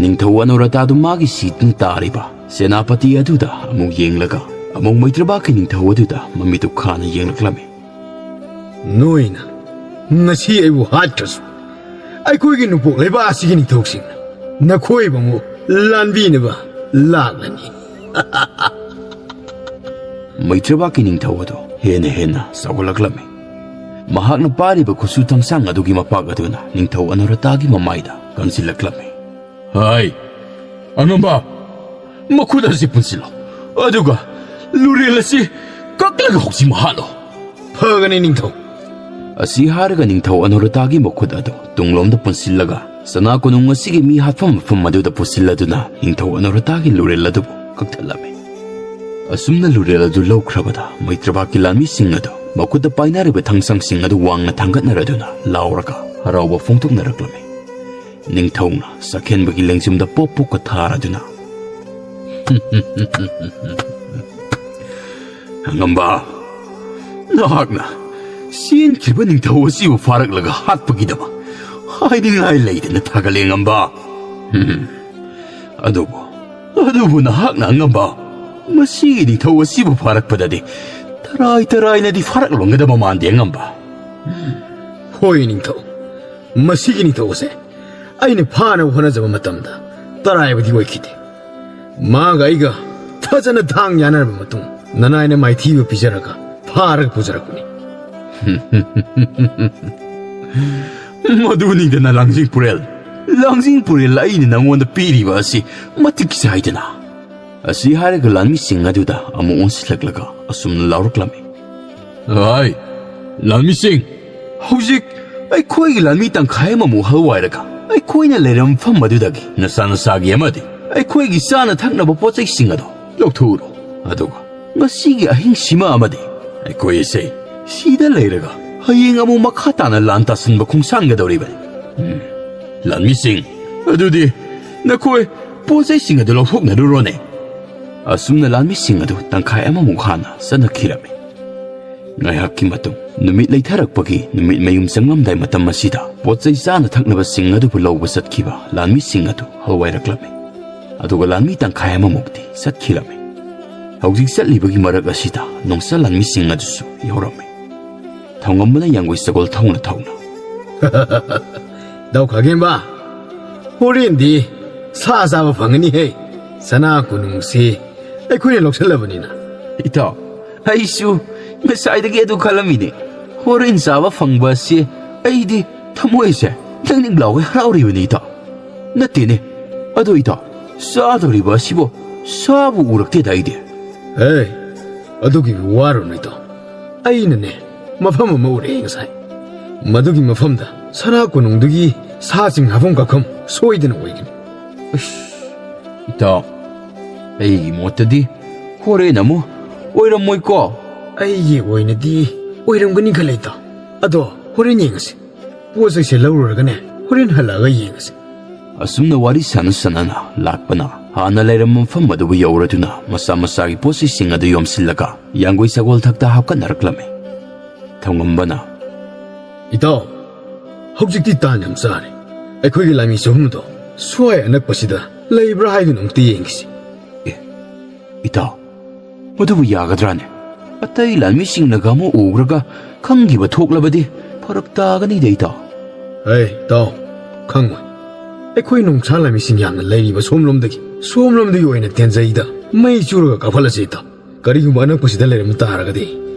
ꯅꯤꯡꯊꯧ ꯑꯅꯣꯔꯇꯥꯗꯨ ꯃꯥꯒꯤ ꯁꯤꯠꯅ ꯇꯥꯔꯤꯕ ꯁꯦꯅꯥꯄꯇꯤ ꯑꯗꯨꯗ ꯑꯃꯨꯛ ꯌꯦꯡꯂꯒ, ꯑꯃꯨꯛ ꯃꯩꯇ꯭ꯔꯕꯥꯛꯀꯤ ꯅꯤꯡꯊꯧ ꯑꯗꯨꯗ ꯃꯃꯤꯠꯇꯨ ꯈꯥꯅ ꯌꯦꯡꯂꯛꯂꯝꯃꯤ꯫ "ꯅꯣꯏꯅ ꯉꯁꯤ ꯑꯩꯕꯨ ꯍꯥꯠꯈ꯭ꯔꯁꯨ, ꯑꯩꯈꯣꯏꯒꯤ ꯅꯣꯡꯄꯣꯛ ꯂꯩꯕꯥꯛ ꯑꯁꯤꯒꯤ ꯅꯤꯡꯊꯧꯁꯤꯡꯅ ꯅꯈꯣꯏꯕꯨ ꯑꯃꯨꯛ ꯂꯥꯟꯕꯤꯅꯕ ꯂꯥꯛꯂꯅꯤ꯫" ꯃꯩꯇ꯭ꯔꯕꯥꯛꯀꯤ ꯅꯤꯡꯊꯧ ꯑꯗꯨ ꯍꯦꯟꯅ ꯍꯦꯟꯅ ꯆꯥꯎꯈꯠꯂꯛꯂꯝꯃꯤ꯫ ꯃꯍꯥꯛꯅ ꯄꯥꯏꯔꯤꯕ ꯈꯨꯠꯁꯨ ꯊꯥꯡꯁꯥꯡ ꯑꯗꯨꯒꯤ ꯃꯄꯥꯛ ꯑꯗꯨꯅ ꯅꯤꯡꯊꯧ ꯑꯅꯣꯔꯇꯥꯒꯤ ꯃꯃꯥꯏꯗ ꯀꯟꯁꯤꯜꯂꯛꯂꯝꯃꯤ꯫ "ꯍꯥꯏ, ꯑꯉꯝꯕ, ꯃꯈꯨꯠ ꯑꯁꯤ ꯄꯨꯟꯁꯤꯜꯂꯣ, ꯑꯗꯨꯒ ꯂꯨꯔꯦꯜ ꯑꯁꯤ ꯀꯛꯂꯒ ꯍꯧꯖꯤꯛꯃꯛ ꯍꯥꯠꯂꯣ꯫" "ꯐꯒꯅꯤ, ꯅꯤꯡꯊꯧ꯫" ꯑꯁꯤ ꯍꯥꯏꯔꯒ ꯅꯤꯡꯊꯧ ꯑꯅꯣꯔꯇꯥꯒꯤ ꯃꯈꯨꯠ ꯑꯗꯨ ꯇꯨꯡꯂꯣꯝꯗ ꯄꯨꯟꯁꯤꯜꯂꯒ, ꯁꯅꯥ ꯀꯣꯅꯨꯡ ꯑꯁꯤꯒꯤ ꯃꯤ ꯍꯥꯠꯐꯝ ꯃꯐꯝ ꯑꯗꯨꯗ ꯄꯨꯁꯤꯜꯂꯗꯨꯅ, ꯅꯤꯡꯊꯧ ꯑꯅꯣꯔꯇꯥꯒꯤ ꯂꯨꯔꯦꯜ ꯑꯗꯨꯕꯨ ꯀꯛꯊꯠꯂꯝꯃꯤ꯫ ꯑꯁꯨꯝꯅ ꯂꯨꯔꯦꯜ ꯑꯗꯨ ꯂꯧꯈ꯭ꯔꯕꯗ, ꯃꯩꯇ꯭ꯔꯕꯥꯛꯀꯤ ꯂꯥꯟꯃꯤꯁꯤꯡ ꯑꯗꯨ ꯃꯈꯨꯠꯇ ꯄꯥꯏꯅꯔꯤꯕ ꯊꯥꯡꯁꯥꯡꯁꯤꯡ ꯑꯗꯨ ꯋꯥꯡꯅ ꯊꯥꯡꯒꯠꯅꯔꯗꯨꯅ ꯂꯥꯎꯔꯒ ꯍꯔꯥꯎꯕ ꯐꯣꯡꯗꯣꯛꯅꯔꯛꯂꯝꯃꯤ꯫ ꯅꯤꯡꯊꯧꯅ ꯆꯥꯛꯈꯦꯟꯕꯒꯤ ꯂꯦꯡꯖꯨꯝꯗ ꯄꯣꯞ ꯄꯣꯞꯀ ꯊꯥꯔꯗꯨꯅ, "ꯑꯉꯝꯕ, ꯅꯍꯥꯛꯅ ꯆꯦꯟꯈ꯭ꯔꯤꯕ ꯅꯤꯡꯊꯧ ꯑꯁꯤꯕꯨ ꯐꯥꯔꯛꯂꯒ ꯍꯥꯠꯄꯒꯤꯗꯃꯛ ꯍꯥꯏꯅꯤꯡꯉꯥꯏ ꯂꯩꯇꯅ ꯊꯥꯒꯠꯂꯦ, ꯑꯉꯝꯕ꯫ ꯎꯝ, ꯑꯗꯨꯕꯨ, ꯑꯗꯨꯕꯨ ꯅꯍꯥꯛꯅ, ꯑꯉꯝꯕ, ꯃꯁꯤꯒꯤ ꯅꯤꯡꯊꯧ ꯑꯁꯤꯕꯨ ꯐꯥꯔꯛꯄꯗꯗꯤ ꯇꯔꯥꯏ ꯇꯔꯥꯏꯅꯗꯤ ꯐꯥꯔꯛꯂꯝꯒꯗꯕ ꯃꯥꯟꯗꯦ, ꯑꯉꯝꯕ꯫" "ꯍꯣꯏ, ꯅꯤꯡꯊꯧ, ꯃꯁꯤꯒꯤ ꯅꯤꯡꯊꯧ ꯑꯁꯦ ꯑꯩꯅ ꯐꯥꯅꯕ ꯍꯣꯠꯅꯖꯕ ꯃꯇꯝꯗ ꯇꯔꯥꯏꯕꯗꯤ ꯑꯣꯏꯈꯤꯗꯦ꯫ ꯃꯥꯒ ꯑꯩꯒ ꯐꯖꯅ ꯊꯥꯡ ꯌꯥꯅꯔꯕ ꯃꯇꯨꯡ, ꯅꯅꯥꯏꯅ ꯃꯥꯏꯊꯤꯕ ꯄꯤꯖꯔꯒ ꯐꯥꯔꯒ ꯄꯨꯖꯔꯛꯄꯅꯤ꯫" "ꯃꯗꯨꯅꯤꯗꯅ, ꯂꯥꯡꯖꯤꯡ ꯄꯨꯔꯦꯜ꯫ ꯂꯥꯡꯖꯤꯡ ꯄꯨꯔꯦꯜ, ꯑꯩꯅ ꯅꯉꯣꯟꯗ ꯄꯤꯔꯤꯕ ꯑꯁꯤ ꯃꯇꯤꯛ ꯆꯥꯏꯗꯅ꯫" ꯑꯁꯤ ꯍꯥꯏꯔꯒ ꯂꯥꯟꯃꯤꯁꯤꯡ ꯑꯗꯨꯗ ꯑꯃꯨꯛ ꯑꯣꯟꯁꯤꯜꯂꯛꯂꯒ ꯑꯁꯨꯝꯅ ꯂꯥꯎꯔꯛꯂꯝꯃꯤ꯫ "ꯍꯥꯏ, ꯂꯥꯟꯃꯤꯁꯤꯡ, ꯍꯧꯖꯤꯛ ꯑꯩꯈꯣꯏꯒꯤ ꯂꯥꯟꯃꯤ ꯇꯪꯈꯥꯏ ꯑꯃꯃꯨꯛ ꯍꯜꯋꯥꯏꯔꯒ, ꯑꯩꯈꯣꯏꯅ ꯂꯩꯔꯝꯕ ꯃꯐꯝ ꯑꯗꯨꯗꯒꯤ ꯅꯁꯥ ꯅꯁꯥꯒꯤ ꯑꯃꯗꯤ ꯑꯩꯈꯣꯏꯒꯤ ꯆꯥꯅ ꯊꯛꯅꯕ ꯄꯣꯠ ꯆꯩꯁꯤꯡ ꯑꯗꯨ ꯂꯧꯊꯣꯛꯎꯔꯣ꯫ ꯑꯗꯨꯒ ꯉꯁꯤꯒꯤ ꯑꯍꯤꯡꯁꯤꯃ ꯑꯃꯗꯤ ꯑꯩꯈꯣꯏ ꯑꯁꯦ ꯁꯤꯗ ꯂꯩꯔꯒ ꯍꯌꯦꯡ ꯑꯃꯨꯛ ꯃꯈꯥ ꯇꯥꯅ ꯂꯥꯟ ꯇꯥꯁꯤꯟꯕ ꯈꯣꯡꯁꯥꯟꯒꯗꯧꯔꯤꯕꯅꯤ꯫ ꯎꯝ, ꯂꯥꯟꯃꯤꯁꯤꯡ, ꯑꯗꯨꯗꯤ ꯅꯈꯣꯏ ꯄꯣꯠ ꯆꯩꯁꯤꯡ ꯑꯗꯨ ꯂꯧꯊꯣꯛꯅꯔꯨꯔꯣꯅꯦ꯫" ꯑꯁꯨꯝꯅ ꯂꯥꯟꯃꯤꯁꯤꯡ ꯑꯗꯨ ꯇꯪꯈꯥꯏ ꯑꯃꯃꯨꯛ ꯍꯥꯟꯅ ꯆꯠꯅꯈꯤꯔꯝꯃꯤ꯫ ꯉꯥꯏꯍꯥꯛꯀꯤ ꯃꯇꯨꯡ, ꯅꯨꯃꯤꯠ ꯂꯩꯊꯔꯛꯄꯒꯤ ꯅꯨꯃꯤꯠ ꯃꯌꯨꯝ ꯆꯪꯂꯝꯗꯥꯏ ꯃꯇꯝ ꯑꯁꯤꯗ, ꯄꯣꯠ ꯆꯩ ꯆꯥꯅ ꯊꯛꯅꯕꯁꯤꯡ ꯑꯗꯨꯕꯨ ꯂꯧꯕ ꯆꯠꯈꯤꯕ ꯂꯥꯟꯃꯤꯁꯤꯡ ꯑꯗꯨ ꯍꯜꯋꯥꯏꯔꯛꯂꯝꯃꯤ꯫ ꯑꯗꯨꯒ ꯂꯥꯟꯃꯤ ꯇꯪꯈꯥꯏ ꯑꯃꯃꯨꯛꯇꯤ ꯆꯠꯈꯤꯔꯝꯃꯤ꯫ ꯍꯧꯖꯤꯛ ꯆꯠꯂꯤꯕꯒꯤ ꯃꯔꯛ ꯑꯁꯤꯗ ꯅꯣꯡꯆꯥ ꯂꯥꯟꯃꯤꯁꯤꯡ ꯑꯗꯨꯁꯨ ꯌꯧꯔꯝꯃꯤ꯫ ꯊꯧꯉꯝꯕꯅ ꯌꯥꯡꯒꯣꯏ ꯁꯒꯣꯜ ꯊꯧꯅ ꯊꯧꯅ, "ꯗꯥꯎ ꯈꯥꯒꯦꯝꯕ, ꯍꯣꯔꯦꯟꯗꯤ ꯁꯥ ꯆꯥꯕ ꯐꯪꯒꯅꯤꯍꯦ꯫ ꯁꯅꯥ ꯀꯣꯅꯨꯡꯁꯤ ꯑꯩꯈꯣꯏꯅ ꯂꯧꯁꯜꯂꯕꯅꯤꯅ꯫" "ꯏꯇꯥꯎ, ꯑꯩꯁꯨ ꯉꯁꯥꯏꯗꯒꯤ ꯑꯗꯨ ꯈꯜꯂꯝꯃꯤꯅꯦ꯫ ꯍꯣꯔꯦꯟ ꯆꯥꯕ ꯐꯪꯕ ꯑꯁꯤ ꯑꯩꯗꯤ ꯊꯃꯣꯏꯁꯦ ꯅꯤꯛ ꯅꯤꯛ ꯂꯥꯎꯒꯩ ꯍꯔꯥꯎꯔꯤꯕꯅꯤ, ꯏꯇꯥꯎ꯫ ꯅꯠꯇꯦꯅꯦ꯫ ꯑꯗꯣ ꯏꯇꯥꯎ, ꯆꯥꯗꯧꯔꯤꯕ ꯑꯁꯤꯕꯨ ꯁꯥꯕꯨ ꯎꯔꯛꯇꯦꯗ ꯑꯩꯗꯤ꯫" "ꯍꯦ, ꯑꯗꯨꯒꯤꯕꯨ ꯋꯥꯔꯨꯅꯨ, ꯏꯇꯥꯎ꯫ ꯑꯩꯅꯅꯦ, ꯃꯐꯝ ꯑꯃ ꯎꯔꯛꯑꯦ ꯉꯁꯥꯏ꯫ ꯃꯗꯨꯒꯤ ꯃꯐꯝꯗ ꯁꯅꯥ ꯀꯣꯅꯨꯡꯗꯨꯒꯤ ꯁꯥꯁꯤꯡ ꯍꯥꯐꯝ ꯀꯥꯐꯝ ꯁꯣꯏꯗꯅ ꯑꯣꯏꯒꯅꯤ꯫" "ꯑꯁ, ꯏꯇꯥꯎ, ꯑꯩꯒꯤ ꯃꯣꯠꯇꯗꯤ ꯍꯣꯔꯦꯟ ꯑꯃꯨꯛ ꯑꯣꯏꯔꯝꯃꯣꯏꯀꯣ?" "ꯑꯩꯒꯤ ꯑꯣꯏꯅꯗꯤ ꯑꯣꯏꯔꯝꯒꯅꯤ ꯈꯜꯂꯦ, ꯏꯇꯥꯎ꯫ ꯑꯗꯣ ꯍꯣꯔꯦꯟ ꯌꯦꯡꯉꯁꯤ꯫ ꯄꯣꯠ ꯆꯩꯁꯦ ꯂꯧꯔꯨꯔꯒꯅꯦ, ꯍꯣꯔꯦꯟ ꯍꯜꯂꯛꯑꯒ ꯌꯦꯡꯉꯁꯤ꯫" ꯑꯁꯨꯝꯅ ꯋꯥꯔꯤ ꯁꯥꯟꯅ ꯁꯥꯟꯅꯅ ꯂꯥꯛꯄꯅ ꯍꯥꯟꯅ ꯂꯩꯔꯝꯕ ꯃꯐꯝ ꯑꯗꯨꯕꯨ ꯌꯧꯔꯗꯨꯅ ꯃꯁꯥ ꯃꯁꯥꯒꯤ ꯄꯣꯠ ꯆꯩꯁꯤꯡ ꯑꯗꯨ ꯌꯣꯝꯁꯤꯜꯂꯒ ꯌꯥꯡꯒꯣꯏ ꯁꯒꯣꯜ ꯊꯛꯇ ꯍꯥꯞꯀꯠꯅꯔꯛꯂꯝꯃꯤ꯫ ꯊꯧꯉꯝꯕꯅ, "ꯏꯇꯥꯎ, ꯍꯧꯖꯤꯛꯇꯤ ꯇꯥꯟ ꯌꯥꯝ ꯆꯥꯔꯦ꯫ ꯑꯩꯈꯣꯏꯒꯤ ꯂꯥꯟꯃꯤ ꯆꯍꯨꯝꯗꯣ ꯁ꯭ꯋꯥꯏ ꯑꯅꯛꯄꯁꯤꯗ ꯂꯩꯕ꯭ꯔꯥ ꯍꯥꯏꯗꯨꯅ ꯑꯝꯇ ꯌꯦꯡꯈꯤꯁꯤ꯫" "ꯑꯦ, ꯏꯇꯥꯎ, ꯃꯗꯨꯕꯨ ꯌꯥꯒꯗ꯭ꯔꯥꯅꯦ? ꯑꯇꯩ ꯂꯥꯟꯃꯤꯁꯤꯡꯅꯒ ꯑꯃꯨꯛ ꯎꯈ꯭ꯔꯒ ꯈꯪꯈꯤꯕ ꯊꯣꯛꯂꯕꯗꯤ ꯐꯔꯛ ꯇꯥꯒꯅꯤꯗ, ꯏꯇꯥꯎ꯫" "ꯍꯦ, ꯏꯇꯥꯎ, ꯈꯪꯉꯣꯏ꯫ ꯑꯩꯈꯣꯏ ꯅꯣꯡꯁꯥ ꯂꯥꯟꯃꯤꯁꯤꯡ ꯌꯥꯝꯅ ꯂꯩꯔꯤꯕ ꯁꯣꯝꯂꯣꯝꯗꯒꯤ, ꯁꯣꯝꯂꯣꯝꯗꯒꯤ ꯑꯣꯏꯅ ꯇꯦꯟꯖꯩꯗ ꯃꯩ ꯆꯨꯔꯒ ꯀꯥꯞꯍꯠꯂꯁꯤ, ꯏꯇꯥꯎ꯫ ꯀꯔꯤꯒꯨꯝꯕ ꯑꯅꯛꯄꯁꯤꯗ ꯂꯩꯔꯝꯕ ꯇꯥꯔꯒꯗꯤ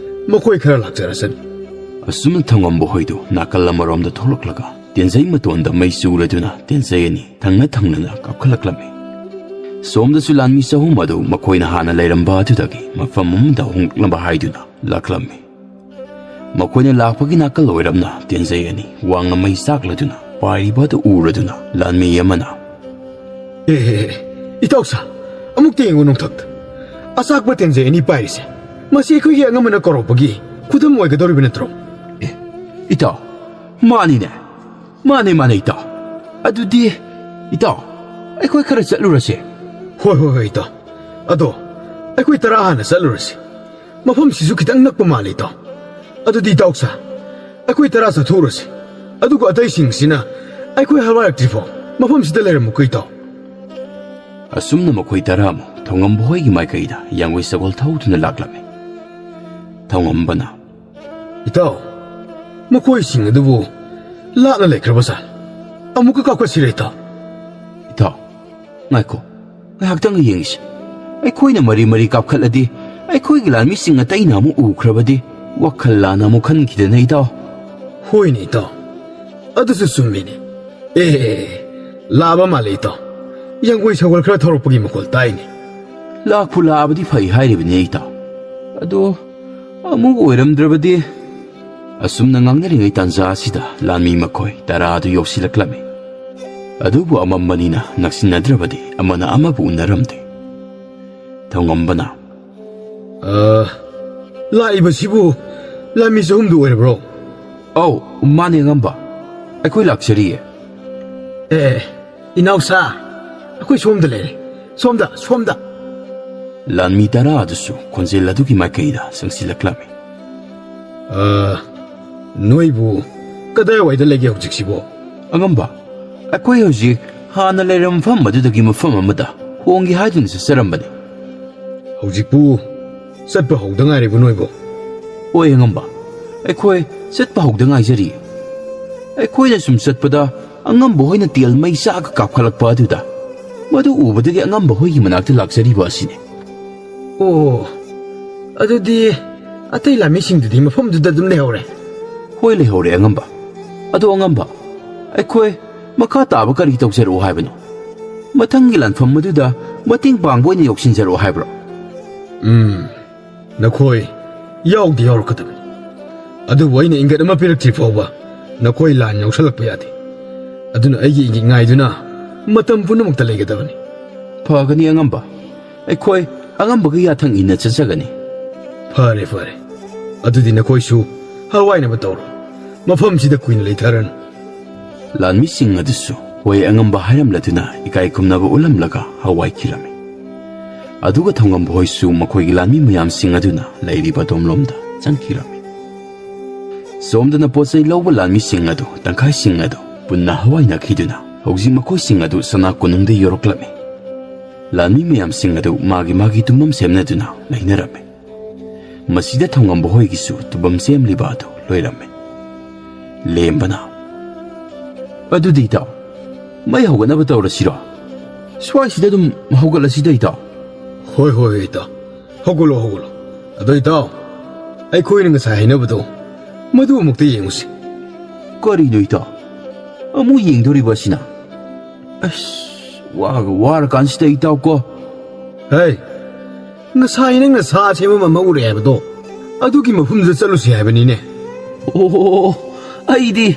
ꯃꯈꯣꯏ ꯈꯔ ꯂꯥꯛꯆꯔꯁꯅꯤ꯫" ꯑꯁꯨꯝꯅ ꯊꯧꯉꯝꯕ ꯍꯣꯏꯗꯨ ꯅꯥꯀꯜ ꯑꯃꯔꯣꯝꯗ ꯊꯣꯛꯂꯛꯂꯒ ꯇꯦꯟꯖꯩ ꯃꯇꯣꯟꯗ ꯃꯩ ꯆꯨꯔꯗꯨꯅ ꯇꯦꯟꯖꯩ ꯑꯅꯤ ꯊꯪꯅ ꯊꯪꯅꯅ ꯀꯥꯞꯈꯠꯂꯛꯂꯝꯃꯤ꯫ ꯁꯣꯝꯗꯁꯨ ꯂꯥꯟꯃꯤ ꯆꯍꯨꯝ ꯑꯗꯨ ꯃꯈꯣꯏꯅ ꯍꯥꯟꯅ ꯂꯩꯔꯝꯕ ꯑꯗꯨꯗꯒꯤ ꯃꯐꯝ ꯑꯃꯗ ꯍꯣꯡꯂꯛꯅꯕ ꯍꯥꯏꯗꯨꯅ ꯂꯥꯛꯂꯝꯃꯤ꯫ ꯃꯈꯣꯏꯅ ꯂꯥꯛꯄꯒꯤ ꯅꯥꯀꯜ ꯑꯣꯏꯔꯞꯅ ꯇꯦꯟꯖꯩ ꯑꯅꯤ ꯋꯥꯡꯅ ꯃꯩ ꯆꯥꯛꯂꯗꯨꯅ ꯄꯥꯏꯔꯤꯕ ꯑꯗꯨ ꯎꯔꯗꯨꯅ ꯂꯥꯟꯃꯤ ꯑꯃꯅ, "ꯑꯦ, ꯑꯦ, ꯑꯦ, ꯏꯇꯥꯎ ꯁꯥ, ꯑꯃꯨꯛꯇ ꯌꯦꯡꯉꯨ ꯅꯣꯡꯊꯛꯇ꯫ ꯑꯆꯥꯛꯄ ꯇꯦꯟꯖꯩ ꯑꯅꯤ ꯄꯥꯏꯔꯤꯁꯦ, ꯃꯁꯤ ꯑꯩꯈꯣꯏꯒꯤ ꯑꯉꯝꯕꯅ ꯀꯧꯔꯛꯄꯒꯤ ꯈꯨꯗꯝ ꯑꯣꯏꯒꯗꯧꯔꯤꯕ ꯅꯠꯇ꯭ꯔꯣ?" "ꯑꯦ, ꯏꯇꯥꯎ, ꯃꯥꯅꯤꯅꯦ꯫ ꯃꯥꯅꯦ, ꯃꯥꯅꯦ, ꯏꯇꯥꯎ꯫ ꯑꯗꯨꯗꯤ, ꯏꯇꯥꯎ, ꯑꯩꯈꯣꯏ ꯈꯔ ꯆꯠꯂꯨꯔꯁꯦ꯫" "ꯍꯣꯏ, ꯍꯣꯏ, ꯍꯣꯏ, ꯏꯇꯥꯎ꯫ ꯑꯗꯣ ꯑꯩꯈꯣꯏ ꯇꯔꯥ ꯍꯥꯟꯅ ꯆꯠꯂꯨꯔꯁꯤ꯫ ꯃꯐꯝꯁꯤꯁꯨ ꯈꯤꯇꯪ ꯅꯛꯄ ꯃꯥꯜꯂꯦ, ꯏꯇꯥꯎ꯫" "ꯑꯗꯨꯗꯤ ꯏꯇꯥꯎ ꯁꯥ, ꯑꯩꯈꯣꯏ ꯇꯔꯥ ꯆꯠꯊꯣꯛꯎꯔꯁꯤ꯫ ꯑꯗꯨꯒ ꯑꯇꯩꯁꯤꯡꯁꯤꯅ ꯑꯩꯈꯣꯏ ꯍꯜꯋꯥꯏꯔꯛꯇ꯭ꯔꯤꯐꯥꯎ ꯃꯐꯝꯁꯤꯗ ꯂꯩꯔꯝꯃꯨꯀꯣ ꯏꯇꯥꯎ"꯫ ꯑꯁꯨꯝꯅ ꯃꯈꯣꯏ ꯇꯔꯥꯃꯨꯛ ꯊꯧꯉꯝꯕ ꯍꯣꯏꯒꯤ ꯃꯥꯏꯀꯩꯗ ꯌꯥꯡꯒꯣꯏ ꯁꯒꯣꯜ ꯊꯧꯗꯨꯅ ꯂꯥꯛꯂꯝꯃꯤ꯫ ꯊꯧꯉꯝꯕꯅ, "ꯏꯇꯥꯎ, ꯃꯈꯣꯏꯁꯤꯡ ꯑꯗꯨꯕꯨ ꯂꯥꯞꯅ ꯂꯩꯈ꯭ꯔꯕ ꯖꯥꯠꯂ? ꯑꯃꯨꯛꯀ ꯀꯥꯞꯈꯠꯁꯤꯔ ꯏꯇꯥꯎ?" "ꯏꯇꯥꯎ, ꯉꯥꯏꯈꯣ, ꯉꯥꯏꯍꯥꯛꯇꯪ ꯌꯦꯡꯁꯤ꯫ ꯑꯩꯈꯣꯏꯅ ꯃꯔꯤ ꯃꯔꯤ ꯀꯥꯞꯈꯠꯂꯗꯤ, ꯑꯩꯈꯣꯏꯒꯤ ꯂꯥꯟꯃꯤꯁꯤꯡ ꯑꯇꯩꯅ ꯑꯃꯨꯛ ꯎꯈ꯭ꯔꯕꯗꯤ, ꯋꯥꯈꯜ ꯂꯥꯟꯅ ꯑꯃꯨꯛ ꯈꯟꯈꯤꯗꯅ ꯏꯇꯥꯎ"꯫ "ꯍꯣꯏꯅꯦ ꯏꯇꯥꯎ, ꯑꯗꯨꯁꯨ ꯆꯨꯝꯃꯤꯅꯦ꯫ ꯑꯦ, ꯂꯥꯛꯑꯕ ꯃꯥꯜꯂꯦ ꯏꯇꯥꯎ꯫ ꯌꯥꯡꯒꯣꯏ ꯁꯒꯣꯜ ꯈꯔ ꯊꯧꯔꯛꯄꯒꯤ ꯃꯈꯣꯜ ꯇꯥꯏꯅꯦ"꯫ "ꯂꯥꯛꯄꯨ ꯂꯥꯛꯑꯕꯗꯤ ꯐꯩ ꯍꯥꯏꯔꯤꯕꯅꯤ ꯏꯇꯥꯎ꯫ ꯑꯗꯣ ꯑꯃꯨꯛ ꯑꯣꯏꯔꯝꯗ꯭ꯔꯕꯗꯤ"꯫ ꯑꯁꯨꯝꯅ ꯉꯥꯡꯅꯔꯤꯉꯩ ꯇꯥꯟꯖꯥ ꯑꯁꯤꯗ ꯂꯥꯟꯃꯤ ꯃꯈꯣꯏ ꯇꯔꯥ ꯑꯗꯨ ꯌꯧꯁꯤꯜꯂꯛꯂꯝꯃꯤ꯫ ꯑꯗꯨꯕꯨ ꯑꯃꯝꯕꯅꯤꯅ ꯅꯛꯁꯤꯟꯅꯗ꯭ꯔꯕꯗꯤ ꯑꯃꯅ ꯑꯃꯕꯨ ꯎꯅꯔꯝꯗꯦ꯫ ꯊꯧꯉꯝꯕꯅ, "ꯑ, ꯂꯥꯛꯏꯕꯁꯤꯕꯨ ꯂꯥꯟꯃꯤ ꯆꯍꯨꯝꯗꯨ ꯑꯣꯏꯔꯕ꯭ꯔꯣ?" "ꯑꯧ, ꯃꯥꯅꯦ ꯑꯉꯝꯕ꯫ ꯑꯩꯈꯣꯏ ꯂꯥꯛꯆꯔꯤꯌꯦ"꯫ "ꯑꯦ, ꯏꯅꯥꯎꯁꯥ, ꯑꯩꯈꯣꯏ ꯁꯣꯝꯗ ꯂꯩꯔꯦ꯫ ꯁꯣꯝꯗ, ꯁꯣꯝꯗ"꯫ ꯂꯥꯟꯃꯤ ꯇꯔꯥ ꯑꯗꯨꯁꯨ ꯈꯣꯟꯖꯦꯜ ꯑꯗꯨꯒꯤ ꯃꯥꯏꯀꯩꯗ ꯆꯪꯁꯤꯜꯂꯛꯂꯝꯃꯤ꯫ "ꯑ, ꯅꯣꯏꯕꯨ ꯀꯗꯥꯏꯋꯥꯏꯗ ꯂꯩꯒꯦ ꯍꯧꯖꯤꯛꯁꯤꯕꯣ?" "ꯑꯉꯝꯕ, ꯑꯩꯈꯣꯏ ꯍꯧꯖꯤꯛ ꯍꯥꯟꯅ ꯂꯩꯔꯝꯕ ꯃꯐꯝ ꯑꯗꯨꯗꯒꯤ ꯃꯐꯝ ꯑꯃꯗ ꯍꯣꯡꯒꯦ ꯍꯥꯏꯗꯨꯅ ꯆꯠꯆꯔꯝꯕꯅꯤ"꯫ "ꯍꯧꯖꯤꯛꯄꯨ ꯆꯠꯄ ꯍꯧꯗ ꯉꯥꯏꯔꯤꯕ ꯅꯣꯏꯕꯣ?" "ꯍꯣꯏ ꯑꯉꯝꯕ, ꯑꯩꯈꯣꯏ ꯆꯠꯄ ꯍꯧꯗ ꯉꯥꯏꯖꯔꯤ꯫ ꯑꯩꯈꯣꯏꯅ ꯁꯨꯝ ꯆꯠꯄꯗ ꯑꯉꯝꯕ ꯍꯣꯏꯅ ꯇꯦꯜ ꯃꯩ ꯆꯥꯛꯒ ꯀꯥꯞꯈꯠꯂꯛꯄ ꯑꯗꯨꯗ, ꯃꯗꯨ ꯎꯕꯗꯒꯤ ꯑꯉꯝꯕ ꯍꯣꯏꯒꯤ ꯃꯅꯥꯛꯇ ꯂꯥꯛꯆꯔꯤꯕ ꯑꯁꯤꯅꯤ"꯫ "ꯑꯣ, ꯑꯗꯨꯗꯤ ꯑꯇꯩ ꯂꯥꯟꯃꯤꯁꯤꯡꯗꯨꯗꯤ ꯃꯐꯝꯗꯨꯗ ꯑꯗꯨꯝ ꯂꯩꯍꯧꯔꯦ?" "ꯍꯣꯏ, ꯂꯩꯍꯧꯔꯦ ꯑꯉꯝꯕ꯫ ꯑꯗꯣ ꯑꯉꯝꯕ, ꯑꯩꯈꯣꯏ ꯃꯈꯥ ꯇꯥꯕ ꯀꯔꯤ ꯇꯧꯖꯔꯛꯑꯣ ꯍꯥꯏꯕꯅꯣ? ꯃꯊꯪꯒꯤ ꯂꯥꯟꯐꯝ ꯑꯗꯨꯗ ꯃꯇꯦꯡ ꯄꯥꯡꯕ ꯑꯣꯏꯅ ꯌꯧꯁꯤꯟꯖꯔꯛꯑꯣ ꯍꯥꯏꯕ꯭ꯔꯣ?" "ꯎꯝ, ꯅꯈꯣꯏ ꯌꯥꯎꯗꯤ ꯌꯥꯎꯔꯛꯀꯗꯕꯅꯤ꯫ ꯑꯗꯨꯕꯨ ꯑꯩꯅ ꯏꯪꯒꯤꯠ ꯑꯃ ꯄꯤꯔꯛꯇ꯭ꯔꯤ ꯐꯥꯎꯕ ꯅꯈꯣꯏ ꯂꯥꯟ ꯌꯥꯎꯁꯜꯂꯛꯄ ꯌꯥꯗꯦ꯫ ꯑꯗꯨꯅ ꯑꯩꯒꯤ ꯏꯪꯒꯤꯠ ꯉꯥꯏꯗꯨꯅ ꯃꯇꯝ ꯄꯨꯝꯅꯃꯛꯇ ꯂꯩꯒꯗꯕꯅꯤ"꯫ "ꯐꯒꯅꯤ ꯑꯉꯝꯕ꯫ ꯑꯩꯈꯣꯏ ꯑꯉꯝꯕꯒ ꯌꯥꯊꯪ ꯏꯟꯅ ꯆꯠꯆꯒꯅꯤ"꯫ "ꯐꯔꯦ, ꯐꯔꯦ꯫ ꯑꯗꯨꯗꯤ ꯅꯈꯣꯏꯁꯨ ꯍꯋꯥꯏꯅꯕ ꯇꯧꯔꯣ꯫ ꯃꯐꯝꯁꯤꯗ ꯀꯨꯏꯅ ꯂꯩꯊꯔꯅꯨ"꯫ ꯂꯥꯟꯃꯤꯁꯤꯡ ꯑꯗꯨꯁꯨ ꯍꯣꯏ ꯑꯉꯝꯕ ꯍꯥꯏꯔꯝꯂꯗꯨꯅ ꯏꯀꯥꯏ ꯈꯨꯝꯅꯕ ꯎꯠꯂꯝꯂꯒ ꯍꯋꯥꯏꯈꯤꯔꯝꯃꯤ꯫ ꯑꯗꯨꯒ ꯊꯧꯉꯝꯕ ꯍꯣꯏꯁꯨ ꯃꯈꯣꯏꯒꯤ ꯂꯥꯟꯃꯤ ꯃꯌꯥꯝꯁꯤꯡ ꯑꯗꯨꯅ ꯂꯩꯔꯤꯕ ꯑꯗꯣꯝꯂꯣꯝꯗ ꯆꯪꯈꯤꯔꯝꯃꯤ꯫ ꯁꯣꯝꯗꯅ ꯄꯣꯠ ꯆꯩ ꯂꯧꯕ ꯂꯥꯟꯃꯤꯁꯤꯡ ꯑꯗꯨ, ꯇꯪꯈꯥꯏꯁꯤꯡ ꯑꯗꯨ ꯄꯨꯟꯅ ꯍꯋꯥꯏꯅꯈꯤꯗꯨꯅ ꯍꯧꯖꯤꯛ ꯃꯈꯣꯏꯁꯤꯡ ꯑꯗꯨ ꯁꯅꯥ ꯀꯣꯅꯨꯡꯗ ꯌꯧꯔꯛꯂꯝꯃꯤ꯫ ꯂꯥꯟꯃꯤ ꯃꯌꯥꯝꯁꯤꯡ ꯑꯗꯨ ꯃꯥꯒꯤ ꯃꯥꯒꯤ ꯇꯨꯝꯐꯝ ꯁꯦꯝꯅꯗꯨꯅ ꯂꯩꯅꯔꯝꯃꯤ꯫ ꯃꯁꯤꯗ ꯊꯧꯉꯝꯕ ꯍꯣꯏꯒꯤꯁꯨ ꯇꯨꯝꯐꯝ ꯁꯦꯝꯂꯤꯕ ꯑꯗꯨ ꯂꯣꯏꯔꯝꯃꯤ꯫ ꯂꯦꯝꯕꯅ, "ꯑꯗꯨꯗꯤ ꯏꯇꯥꯎ, ꯃꯩ ꯍꯧꯒꯠꯅꯕ ꯇꯧꯔꯁꯤꯔꯣ? ꯁ꯭ꯋꯥꯏꯁꯤꯗ ꯑꯗꯨꯝ ꯍꯧꯒꯠꯂꯁꯤꯗ ꯏꯇꯥꯎ꯫" "ꯍꯣꯏ, ꯍꯣꯏ, ꯍꯣꯏ, ꯏꯇꯥꯎ꯫ ꯍꯧꯒꯠꯂꯣ, ꯍꯧꯒꯠꯂꯣ꯫ ꯑꯗꯣ ꯏꯇꯥꯎ, ꯑꯩꯈꯣꯏꯅ ꯉꯁꯥꯏ ꯍꯥꯏꯅꯕꯗꯣ, ꯃꯗꯨ ꯑꯃꯨꯛꯇ ꯌꯦꯡꯉꯨꯁꯤ꯫" "ꯀꯔꯤꯅꯣ ꯏꯇꯥꯎ? ꯑꯃꯨꯛ ꯌꯦꯡꯗꯣꯔꯤꯕ ꯑꯁꯤꯅ? ꯑꯁ, ꯋꯥꯒ ꯋꯥꯔꯀꯥꯟꯁꯤꯗ ꯏꯇꯥꯎ ꯀꯣ꯫" "ꯍꯩ, ꯉꯁꯥꯏ ꯅꯪꯅ ꯁꯥ ꯁꯦꯝꯕ ꯑꯃ ꯎꯔꯦ ꯍꯥꯏꯕꯗꯣ, ꯑꯗꯨꯒꯤ ꯃꯐꯝꯗꯨꯗ ꯆꯠꯂꯨꯁꯤ ꯍꯥꯏꯕꯅꯤꯅꯦ꯫" "ꯑꯣ, ꯑꯩꯗꯤ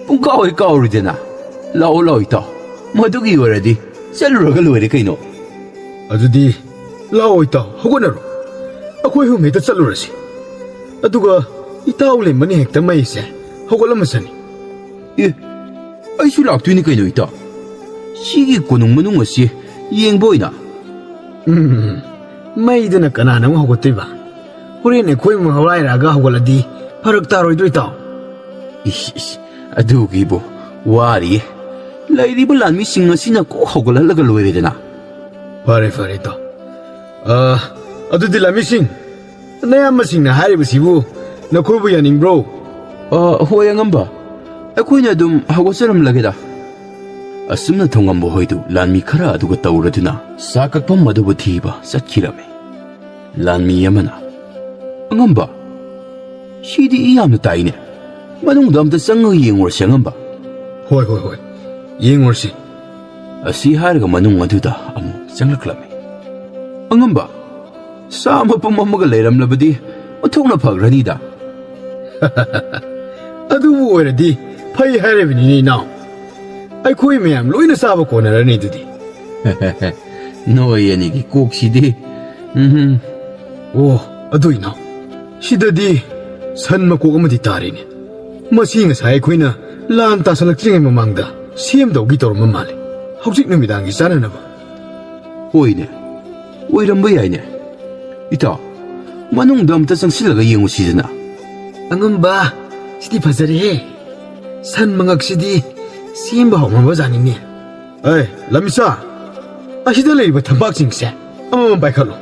ꯄꯨꯡꯀꯥꯎ ꯍꯦꯛ ꯀꯥꯎꯔꯨꯗꯅ꯫ ꯂꯥꯛꯑꯣ, ꯂꯥꯛꯑꯣ ꯏꯇꯥꯎ, ꯃꯗꯨꯒꯤ ꯑꯣꯏꯔꯗꯤ ꯆꯠꯂꯨꯔꯒ ꯂꯣꯏꯔꯦ ꯀꯩꯅꯣ꯫" "ꯑꯗꯨꯗꯤ ꯂꯥꯛꯑꯣ ꯏꯇꯥꯎ, ꯍꯧꯒꯠꯅꯔꯣ꯫ ꯑꯩꯈꯣꯏ ꯑꯍꯨꯝ ꯍꯦꯛꯇ ꯆꯠꯂꯨꯔꯁꯤ꯫ ꯑꯗꯨꯒ ꯏꯇꯥꯎ ꯂꯦꯝꯕꯅ ꯍꯦꯛꯇ ꯃꯩꯁꯦ ꯍꯧꯒꯠꯂꯝꯃꯁꯅꯤ꯫" "ꯑꯦ, ꯑꯩꯁꯨ ꯂꯥꯛꯇꯣꯏꯅꯤ ꯀꯩꯅꯣ ꯏꯇꯥꯎ꯫ ꯁꯤꯒꯤ ꯀꯣꯅꯨꯡ ꯃꯅꯨꯡ ꯑꯁꯤ ꯌꯦꯡꯕ ꯑꯣꯏꯅ꯫" "ꯎꯝ, ꯃꯩꯗꯨꯅ ꯀꯅꯥꯅ ꯑꯃꯨꯛ ꯍꯧꯒꯠꯇꯣꯏꯕ? ꯍꯣꯔꯦꯟ ꯑꯩꯈꯣꯏ ꯑꯃꯨꯛ ꯍꯧꯔꯥꯏꯔꯛꯑꯒ ꯍꯧꯒꯠꯂꯗꯤ ꯐꯔꯛ ꯇꯥꯔꯣꯏꯗ꯭ꯔꯣ ꯏꯇꯥꯎ?" "ꯏꯁ, ꯏꯁ, ꯑꯗꯨꯒꯤꯕꯨ ꯋꯥꯔꯤꯌꯦ꯫ ꯂꯩꯔꯤꯕ ꯂꯥꯟꯃꯤꯁꯤꯡ ꯑꯁꯤꯅ ꯀꯣꯛ ꯍꯧꯒꯠꯍꯜꯂꯒ ꯂꯣꯏꯔꯦꯗꯅ꯫" "ꯐꯔꯦ, ꯐꯔꯦ ꯏꯇꯥꯎ꯫ ꯑ, ꯑꯗꯨꯗꯤ ꯂꯥꯟꯃꯤꯁꯤꯡ, ꯅꯌꯥꯝꯕꯁꯤꯡꯅ ꯍꯥꯏꯔꯤꯕꯁꯤꯕꯨ ꯅꯈꯣꯏꯕꯨ ꯌꯥꯅꯤꯡꯕ꯭ꯔꯣ?" "ꯑ, ꯍꯣꯏ ꯑꯉꯝꯕ, ꯑꯩꯈꯣꯏꯅ ꯑꯗꯨꯝ ꯍꯧꯒꯠꯆꯔꯝꯂꯒꯦꯗ꯫" ꯑꯁꯨꯝꯅ ꯊꯧꯉꯝꯕ ꯍꯣꯏꯗꯨ ꯂꯥꯟꯃꯤ ꯈꯔ ꯑꯗꯨꯒ ꯇꯧꯔꯗꯨꯅ ꯁꯥ ꯀꯛꯐꯝ ꯑꯗꯨꯕꯨ ꯊꯤꯕ ꯆꯠꯈꯤꯔꯝꯃꯤ꯫ ꯂꯥꯟꯃꯤ ꯑꯃꯅ, "ꯑꯉꯝꯕ, ꯁꯤꯗꯤ ꯏ ꯌꯥꯝꯅ ꯇꯥꯏꯅꯦ꯫ ꯃꯅꯨꯡꯗ ꯑꯝꯇ ꯆꯪꯉꯒ ꯌꯦꯡꯉꯨꯔꯁꯤ ꯑꯉꯝꯕ꯫" "ꯍꯣꯏ, ꯍꯣꯏ, ꯍꯣꯏ, ꯌꯦꯡꯉꯨꯔꯁꯤ꯫" ꯑꯁꯤ ꯍꯥꯏꯔꯒ ꯃꯅꯨꯡ ꯑꯗꯨꯗ ꯑꯃꯨꯛ ꯆꯪꯂꯛꯂꯝꯃꯤ꯫ "ꯑꯉꯝꯕ, ꯁꯥ ꯃꯄꯨꯝ ꯑꯃꯒ ꯂꯩꯔꯝꯂꯕꯗꯤ ꯑꯣꯟꯊꯣꯛꯅ ꯐꯈ꯭ꯔꯅꯤꯗ꯫" "ꯑꯗꯨꯕꯨ ꯑꯣꯏꯔꯗꯤ ꯐꯩ ꯍꯥꯏꯔꯤꯕꯅꯤꯅꯦ ꯏꯅꯥꯎ꯫ ꯑꯩꯈꯣꯏ ꯃꯌꯥꯝ ꯂꯣꯏꯅ ꯆꯥꯕ ꯀꯣꯟꯅꯔꯅꯤ ꯑꯗꯨꯗꯤ꯫" "ꯅꯣꯏ ꯑꯅꯤꯒꯤ ꯀꯣꯛꯁꯤꯗꯤ꯫ ꯎꯝ꯫ ꯑꯣ, ꯑꯗꯨ ꯏꯅꯥꯎ, ꯁꯤꯗꯗꯤ ꯁꯟ ꯃꯀꯣꯛ ꯑꯃꯗꯤ ꯇꯥꯔꯦꯅꯦ꯫ ꯃꯁꯤ ꯉꯁꯥꯏ ꯑꯩꯈꯣꯏꯅ ꯂꯥꯟ ꯇꯥꯁꯜꯂꯛꯇ꯭ꯔꯤꯉꯩ ꯃꯃꯥꯡꯗ ꯁꯦꯝꯗꯧꯒꯤ ꯇꯧꯔꯝꯕ ꯃꯥꯜꯂꯦ, ꯍꯧꯖꯤꯛ ꯅꯨꯃꯤꯗꯥꯡꯒꯤ ꯆꯥꯅꯅꯕ꯫" "ꯍꯣꯏꯅꯦ, ꯑꯣꯏꯔꯝꯕ ꯌꯥꯏꯅꯦ꯫ ꯏꯇꯥꯎ, ꯃꯅꯨꯡꯗ ꯑꯝꯇ ꯆꯪꯁꯤꯜꯂꯒ ꯌꯦꯡꯉꯨꯁꯤꯗꯅ꯫" "ꯑꯉꯝꯕ, ꯁꯤꯗꯤ ꯐꯖꯔꯦꯍꯦ꯫ ꯁꯟ ꯃꯉꯛꯁꯤꯗꯤ ꯁꯦꯝꯕ ꯍꯧꯔꯝꯕꯖꯥꯠꯅꯤꯅꯦ꯫ ꯑꯦ, ꯂꯝꯃꯤꯆꯥ, ꯑꯁꯤꯗ ꯂꯩꯔꯤꯕ ꯊꯝꯄꯥꯛꯁꯤꯡꯁꯦ ꯑꯃꯃꯝ ꯄꯥꯏꯈꯠꯂꯣ꯫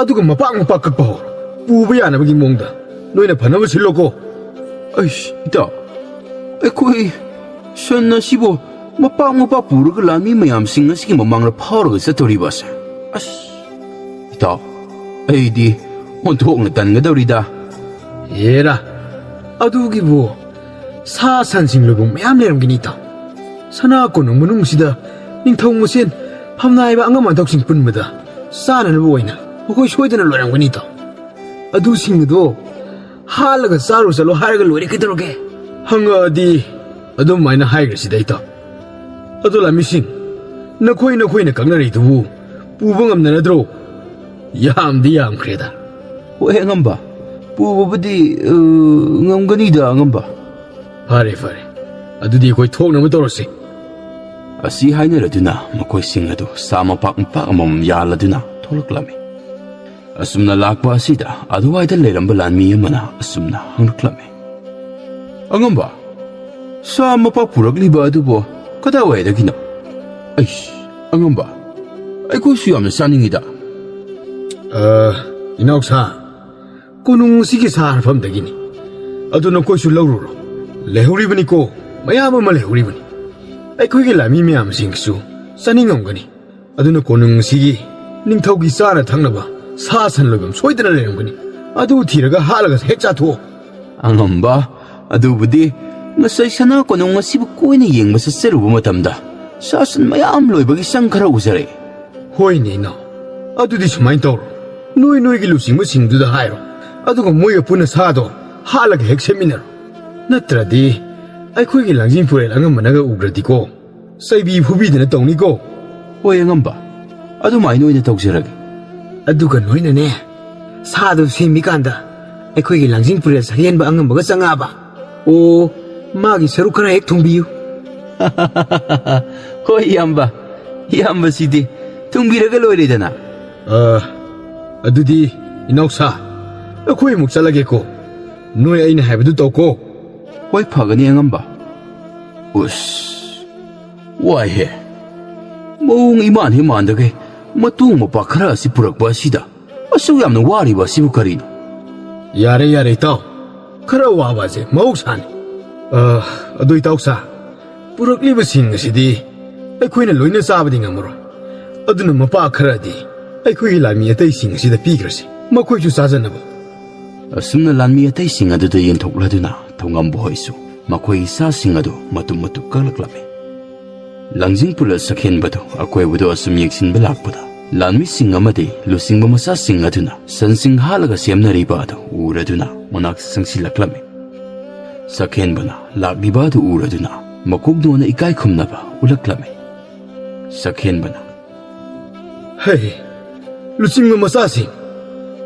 ꯑꯗꯨꯒ ꯃꯄꯥꯛ ꯃꯄꯥꯛ ꯀꯛꯄ ꯍꯧꯔꯣ꯫ ꯄꯨꯕ ꯌꯥꯅꯕꯒꯤ ꯃꯑꯣꯡꯗ ꯅꯣꯏꯅ ꯐꯅꯕ ꯁꯤꯜꯂꯣꯀꯣ꯫ ꯑꯩꯁ, ꯏꯇꯥꯎ, ꯑꯩꯈꯣꯏ ꯁꯟ ꯑꯁꯤꯕꯨ ꯃꯄꯥꯛ ꯃꯄꯥꯛ ꯄꯨꯔꯒ ꯂꯥꯟꯃꯤ ꯃꯌꯥꯝꯁꯤꯡ ꯑꯁꯤꯒꯤ ꯃꯃꯥꯡꯗ ꯐꯥꯎꯔꯒ ꯆꯠꯇꯧꯔꯤꯕ ꯑꯁꯦ? ꯑꯁ, ꯏꯇꯥꯎ, ꯑꯩꯗꯤ ꯑꯣꯟꯊꯣꯛꯅ ꯇꯟꯒꯗꯧꯔꯤꯗ꯫ ꯑꯦꯔꯥ, ꯑꯗꯨꯒꯤꯕꯨ ꯁꯥ ꯁꯟꯁꯤꯡ ꯂꯣꯏꯐꯝ ꯃꯌꯥꯝ ꯂꯩꯔꯝꯒꯅꯤ, ꯏꯇꯥꯎ꯫ ꯁꯅꯥ ꯀꯣꯅꯨꯡ ꯃꯅꯨꯡꯁꯤꯗ ꯅꯤꯡꯊꯧ ꯃꯁꯦꯟ ꯐꯝꯅꯥꯏꯕ ꯑꯉꯝ ꯑꯊꯧꯁꯤꯡ ꯄꯨꯟꯕꯗ ꯆꯥꯅꯅꯕ ꯑꯣꯏꯅ ꯃꯈꯣꯏ ꯁꯣꯏꯗꯅ ꯂꯣꯏꯔꯝꯒꯅꯤ, ꯏꯇꯥꯎ꯫ ꯑꯗꯨꯁꯤꯡ ꯑꯗꯣ ꯍꯥꯠꯂꯒ ꯆꯥꯔꯨ ꯆꯠꯂꯣ ꯍꯥꯏꯔꯒ ꯂꯣꯏꯔꯦ, ꯀꯩꯗꯧꯔꯒꯦ? ꯍꯪꯉꯛꯑꯗꯤ ꯑꯗꯨꯝ ꯍꯥꯏꯅ ꯍꯥꯏꯈ꯭ꯔꯁꯤꯗ, ꯏꯇꯥꯎ꯫ ꯑꯗꯣ ꯂꯥꯟꯃꯤꯁꯤꯡ, ꯅꯈꯣꯏ ꯅꯈꯣꯏꯅ ꯀꯛꯅꯔꯤꯗꯨꯕꯨ ꯄꯨꯕ ꯉꯝꯅꯔꯗ꯭ꯔꯣ? ꯌꯥꯝꯗꯤ ꯌꯥꯝꯈ꯭ꯔꯦꯗ꯫ ꯍꯣꯏ, ꯑꯉꯝꯕ꯫ ꯄꯨꯕꯕꯨꯗꯤ, ꯑ, ꯉꯝꯒꯅꯤꯗ, ꯑꯉꯝꯕ꯫ ꯐꯔꯦ, ꯐꯔꯦ꯫ ꯑꯗꯨꯗꯤ ꯑꯩꯈꯣꯏ ꯊꯣꯛꯅꯕ ꯇꯧꯔꯁꯤ꯫ ꯑꯁꯤ ꯍꯥꯏꯅꯔꯗꯨꯅ ꯃꯈꯣꯏꯁꯤꯡ ꯑꯗꯨ ꯁꯥ ꯃꯄꯥꯛ ꯃꯄꯥꯛ ꯑꯃꯃꯝ ꯌꯥꯜꯂꯗꯨꯅ ꯊꯣꯛꯂꯛꯂꯝꯃꯤ꯫ ꯑꯁꯨꯝꯅ ꯂꯥꯛꯄ ꯑꯁꯤꯗ ꯑꯗꯨꯋꯥꯏꯗ ꯂꯩꯔꯝꯕ ꯂꯥꯟꯃꯤ ꯑꯃꯅ ꯑꯁꯨꯝꯅ ꯍꯪꯂꯛꯂꯝꯃꯤ, "ꯑꯉꯝꯕ, ꯁꯥ ꯃꯄꯥꯛ ꯄꯨꯔꯛꯂꯤꯕ ꯑꯗꯨꯕꯨ ꯀꯗꯥꯏꯋꯥꯏꯗꯒꯤꯅꯣ? ꯑꯩꯁ, ꯑꯉꯝꯕ, ꯑꯩꯈꯣꯏꯁꯨ ꯌꯥꯝꯅ ꯆꯥꯅꯤꯡꯉꯤꯗ꯫" "ꯑ, ꯏꯅꯥꯎꯁꯥ, ꯀꯣꯅꯨꯡ ꯑꯁꯤꯒꯤ ꯁꯥ ꯍꯥꯠꯐꯝꯗꯒꯤꯅꯤ꯫ ꯑꯗꯨ ꯅꯈꯣꯏꯁꯨ ꯂꯧꯔꯨꯔꯣ꯫ ꯂꯩꯍꯧꯔꯤꯕꯅꯤꯀꯣ, ꯃꯌꯥꯝ ꯑꯃ ꯂꯩꯍꯧꯔꯤꯕꯅꯤ꯫ ꯑꯩꯈꯣꯏꯒꯤ ꯂꯥꯟꯃꯤ ꯃꯌꯥꯝꯁꯤꯡꯁꯨ ꯆꯥꯅꯤꯡꯉꯝꯒꯅꯤ꯫ ꯑꯗꯨꯅ ꯀꯣꯅꯨꯡ ꯑꯁꯤꯒꯤ ꯅꯤꯡꯊꯧꯒꯤ ꯆꯥꯅ ꯊꯛꯅꯕ ꯁꯥ ꯁꯟ ꯂꯣꯏꯐꯝ ꯁꯣꯏꯗꯅ ꯂꯩꯔꯝꯒꯅꯤ꯫ ꯑꯗꯨ ꯊꯤꯔꯒ ꯍꯥꯠꯂꯒ ꯍꯦꯛ ꯆꯥꯊꯣꯛꯑꯣ꯫" "ꯑꯉꯝꯕ, ꯑꯗꯨꯕꯨꯗꯤ ꯉꯁꯥꯏ ꯁꯅꯥ ꯀꯣꯅꯨꯡ ꯑꯁꯤꯕꯨ ꯀꯣꯏꯅ ꯌꯦꯡꯕ ꯆꯠꯆꯔꯨꯕ ꯃꯇꯝꯗ ꯁꯥ ꯁꯟ ꯃꯌꯥꯝ ꯂꯣꯏꯕꯒꯤ ꯆꯪ ꯈꯔ ꯎꯖꯔꯛꯏ꯫" "ꯍꯣꯏꯅꯦ, ꯏꯅꯥꯎ꯫ ꯑꯗꯨꯗꯤ ꯁꯨꯃꯥꯏꯅ ꯇꯧꯔꯣ꯫ ꯅꯣꯏ ꯅꯣꯏꯒꯤ ꯂꯨꯆꯤꯡꯕꯁꯤꯡꯗꯨꯗ ꯍꯥꯏꯔꯣ꯫ ꯑꯗꯨꯒ ꯃꯣꯏꯒ ꯄꯨꯟꯅ ꯁꯥꯗꯣ ꯍꯥꯠꯂꯒ ꯍꯦꯛ ꯁꯦꯝꯃꯤꯟꯅꯔꯣ꯫ ꯅꯠꯇ꯭ꯔꯗꯤ ꯑꯩꯈꯣꯏꯒꯤ ꯂꯥꯡꯖꯤꯡ ꯄꯨꯔꯦꯜ ꯑꯉꯝꯕꯅꯒ ꯎꯈ꯭ꯔꯗꯤꯀꯣ, ꯆꯩꯕꯤ ꯐꯨꯕꯤꯗꯅ ꯇꯧꯅꯤꯀꯣ꯫" "ꯍꯣꯏ, ꯑꯉꯝꯕ, ꯑꯗꯨꯃꯥꯏꯅ ꯑꯣꯏꯅ ꯇꯧꯖꯔꯒꯦ꯫" "ꯑꯗꯨꯒ ꯅꯣꯏꯅꯅꯦ, ꯁꯥꯗꯨ ꯁꯦꯝꯃꯤꯀꯥꯟꯗ ꯑꯩꯈꯣꯏꯒꯤ ꯂꯥꯡꯖꯤꯡ ꯄꯨꯔꯦꯜ ꯁꯛꯍꯦꯟꯕ ꯑꯉꯝꯕꯒ ꯆꯪꯉꯛꯑꯕ, ꯑꯣ, ꯃꯥꯒꯤ ꯁꯔꯨꯛ ꯈꯔ ꯍꯦꯛ ꯊꯨꯡꯕꯤꯌꯨ꯫" "ꯍꯣꯏ, ꯏꯌꯥꯝꯕ, ꯏꯌꯥꯝꯕꯁꯤꯗꯤ ꯊꯨꯡꯕꯤꯔꯒ ꯂꯣꯏꯔꯦꯗꯅ꯫" "ꯑ, ꯑꯗꯨꯗꯤ ꯏꯅꯥꯎꯁꯥ, ꯑꯩꯈꯣꯏ ꯑꯃꯨꯛ ꯆꯠꯂꯒꯦꯀꯣ꯫ ꯅꯣꯏ ꯑꯩꯅ ꯍꯥꯏꯕꯗꯨ ꯇꯧꯀꯣ꯫" ꯍꯣꯏ, ꯐꯒꯅꯤ, ꯑꯉꯝꯕ꯫ ꯎꯁ, ꯋꯥꯏꯍꯦ꯫ ꯃꯑꯣꯡ ꯏꯃꯥꯟ ꯍꯦꯛ ꯃꯥꯟꯗꯈꯩ ꯃꯇꯣꯡ ꯃꯄꯥ ꯈꯔ ꯑꯁꯤ ꯄꯨꯔꯛꯄ ꯑꯁꯤꯗ ꯑꯁꯨꯛ ꯌꯥꯝꯅ ꯋꯥꯔꯤꯕ ꯑꯁꯤꯕꯨ ꯀꯔꯤꯅꯣ? ꯌꯥꯔꯦ, ꯌꯥꯔꯦ, ꯏꯇꯥꯎ꯫ ꯈꯔ ꯋꯥꯕ ꯑꯁꯦ ꯃꯍꯧꯁꯥꯅꯤ꯫ ꯑ, ꯑꯗꯨ ꯏꯇꯥꯎ ꯁꯥ, ꯄꯨꯔꯛꯂꯤꯕꯁꯤꯡ ꯑꯁꯤꯗꯤ ꯑꯩꯈꯣꯏꯅ ꯂꯣꯏꯅ ꯆꯥꯕꯗꯤ ꯉꯝꯃꯔꯣꯏ꯫ ꯑꯗꯨꯅ ꯃꯄꯥ ꯈꯔꯗꯤ ꯑꯩꯈꯣꯏꯒꯤ ꯂꯥꯟꯃꯤ ꯑꯇꯩꯁꯤꯡ ꯑꯁꯤꯗ ꯄꯤꯈ꯭ꯔꯁꯤ, ꯃꯈꯣꯏꯁꯨ ꯆꯥꯖꯅꯕ꯫ ꯑꯁꯨꯝꯅ ꯂꯥꯟꯃꯤ ꯑꯇꯩꯁꯤꯡ ꯑꯗꯨꯗ ꯌꯦꯟꯊꯣꯛꯂꯗꯨꯅ ꯊꯧꯉꯝꯕ ꯍꯣꯏꯁꯨ ꯃꯈꯣꯏꯒꯤ ꯁꯥꯁꯤꯡ ꯑꯗꯨ ꯃꯇꯨꯝ ꯃꯇꯨꯝ ꯀꯛꯂꯛꯂꯝꯃꯤ꯫ ꯂꯥꯡꯖꯤꯡ ꯄꯨꯂ ꯁꯛꯍꯦꯟꯕꯗꯨ ꯑꯀꯣꯏꯕꯗꯨ ꯑꯁꯨꯝ ꯌꯦꯡꯁꯤꯟꯕ ꯂꯥꯛꯄꯗ, ꯂꯥꯟꯃꯤꯁꯤꯡ ꯑꯃꯗꯤ ꯂꯨꯆꯤꯡꯕ ꯃꯆꯥꯁꯤꯡ ꯑꯗꯨꯅ ꯁꯟꯁꯤꯡ ꯍꯥꯠꯂꯒ ꯁꯦꯝꯅꯔꯤꯕ ꯑꯗꯨ ꯎꯔꯗꯨꯅ ꯃꯅꯥꯛꯇ ꯆꯪꯁꯤꯜꯂꯛꯂꯝꯃꯤ꯫ ꯁꯛꯍꯦꯟꯕꯅ ꯂꯥꯛꯂꯤꯕ ꯑꯗꯨ ꯎꯔꯗꯨꯅ ꯃꯀꯣꯛ ꯅꯣꯟꯅ ꯏꯀꯥꯏ ꯈꯨꯝꯅꯕ ꯎꯠꯂꯛꯂꯝꯃꯤ꯫ ꯁꯛꯍꯦꯟꯕꯅ, "ꯍꯦ, ꯂꯨꯆꯤꯡꯕ ꯃꯆꯥꯁꯤꯡ,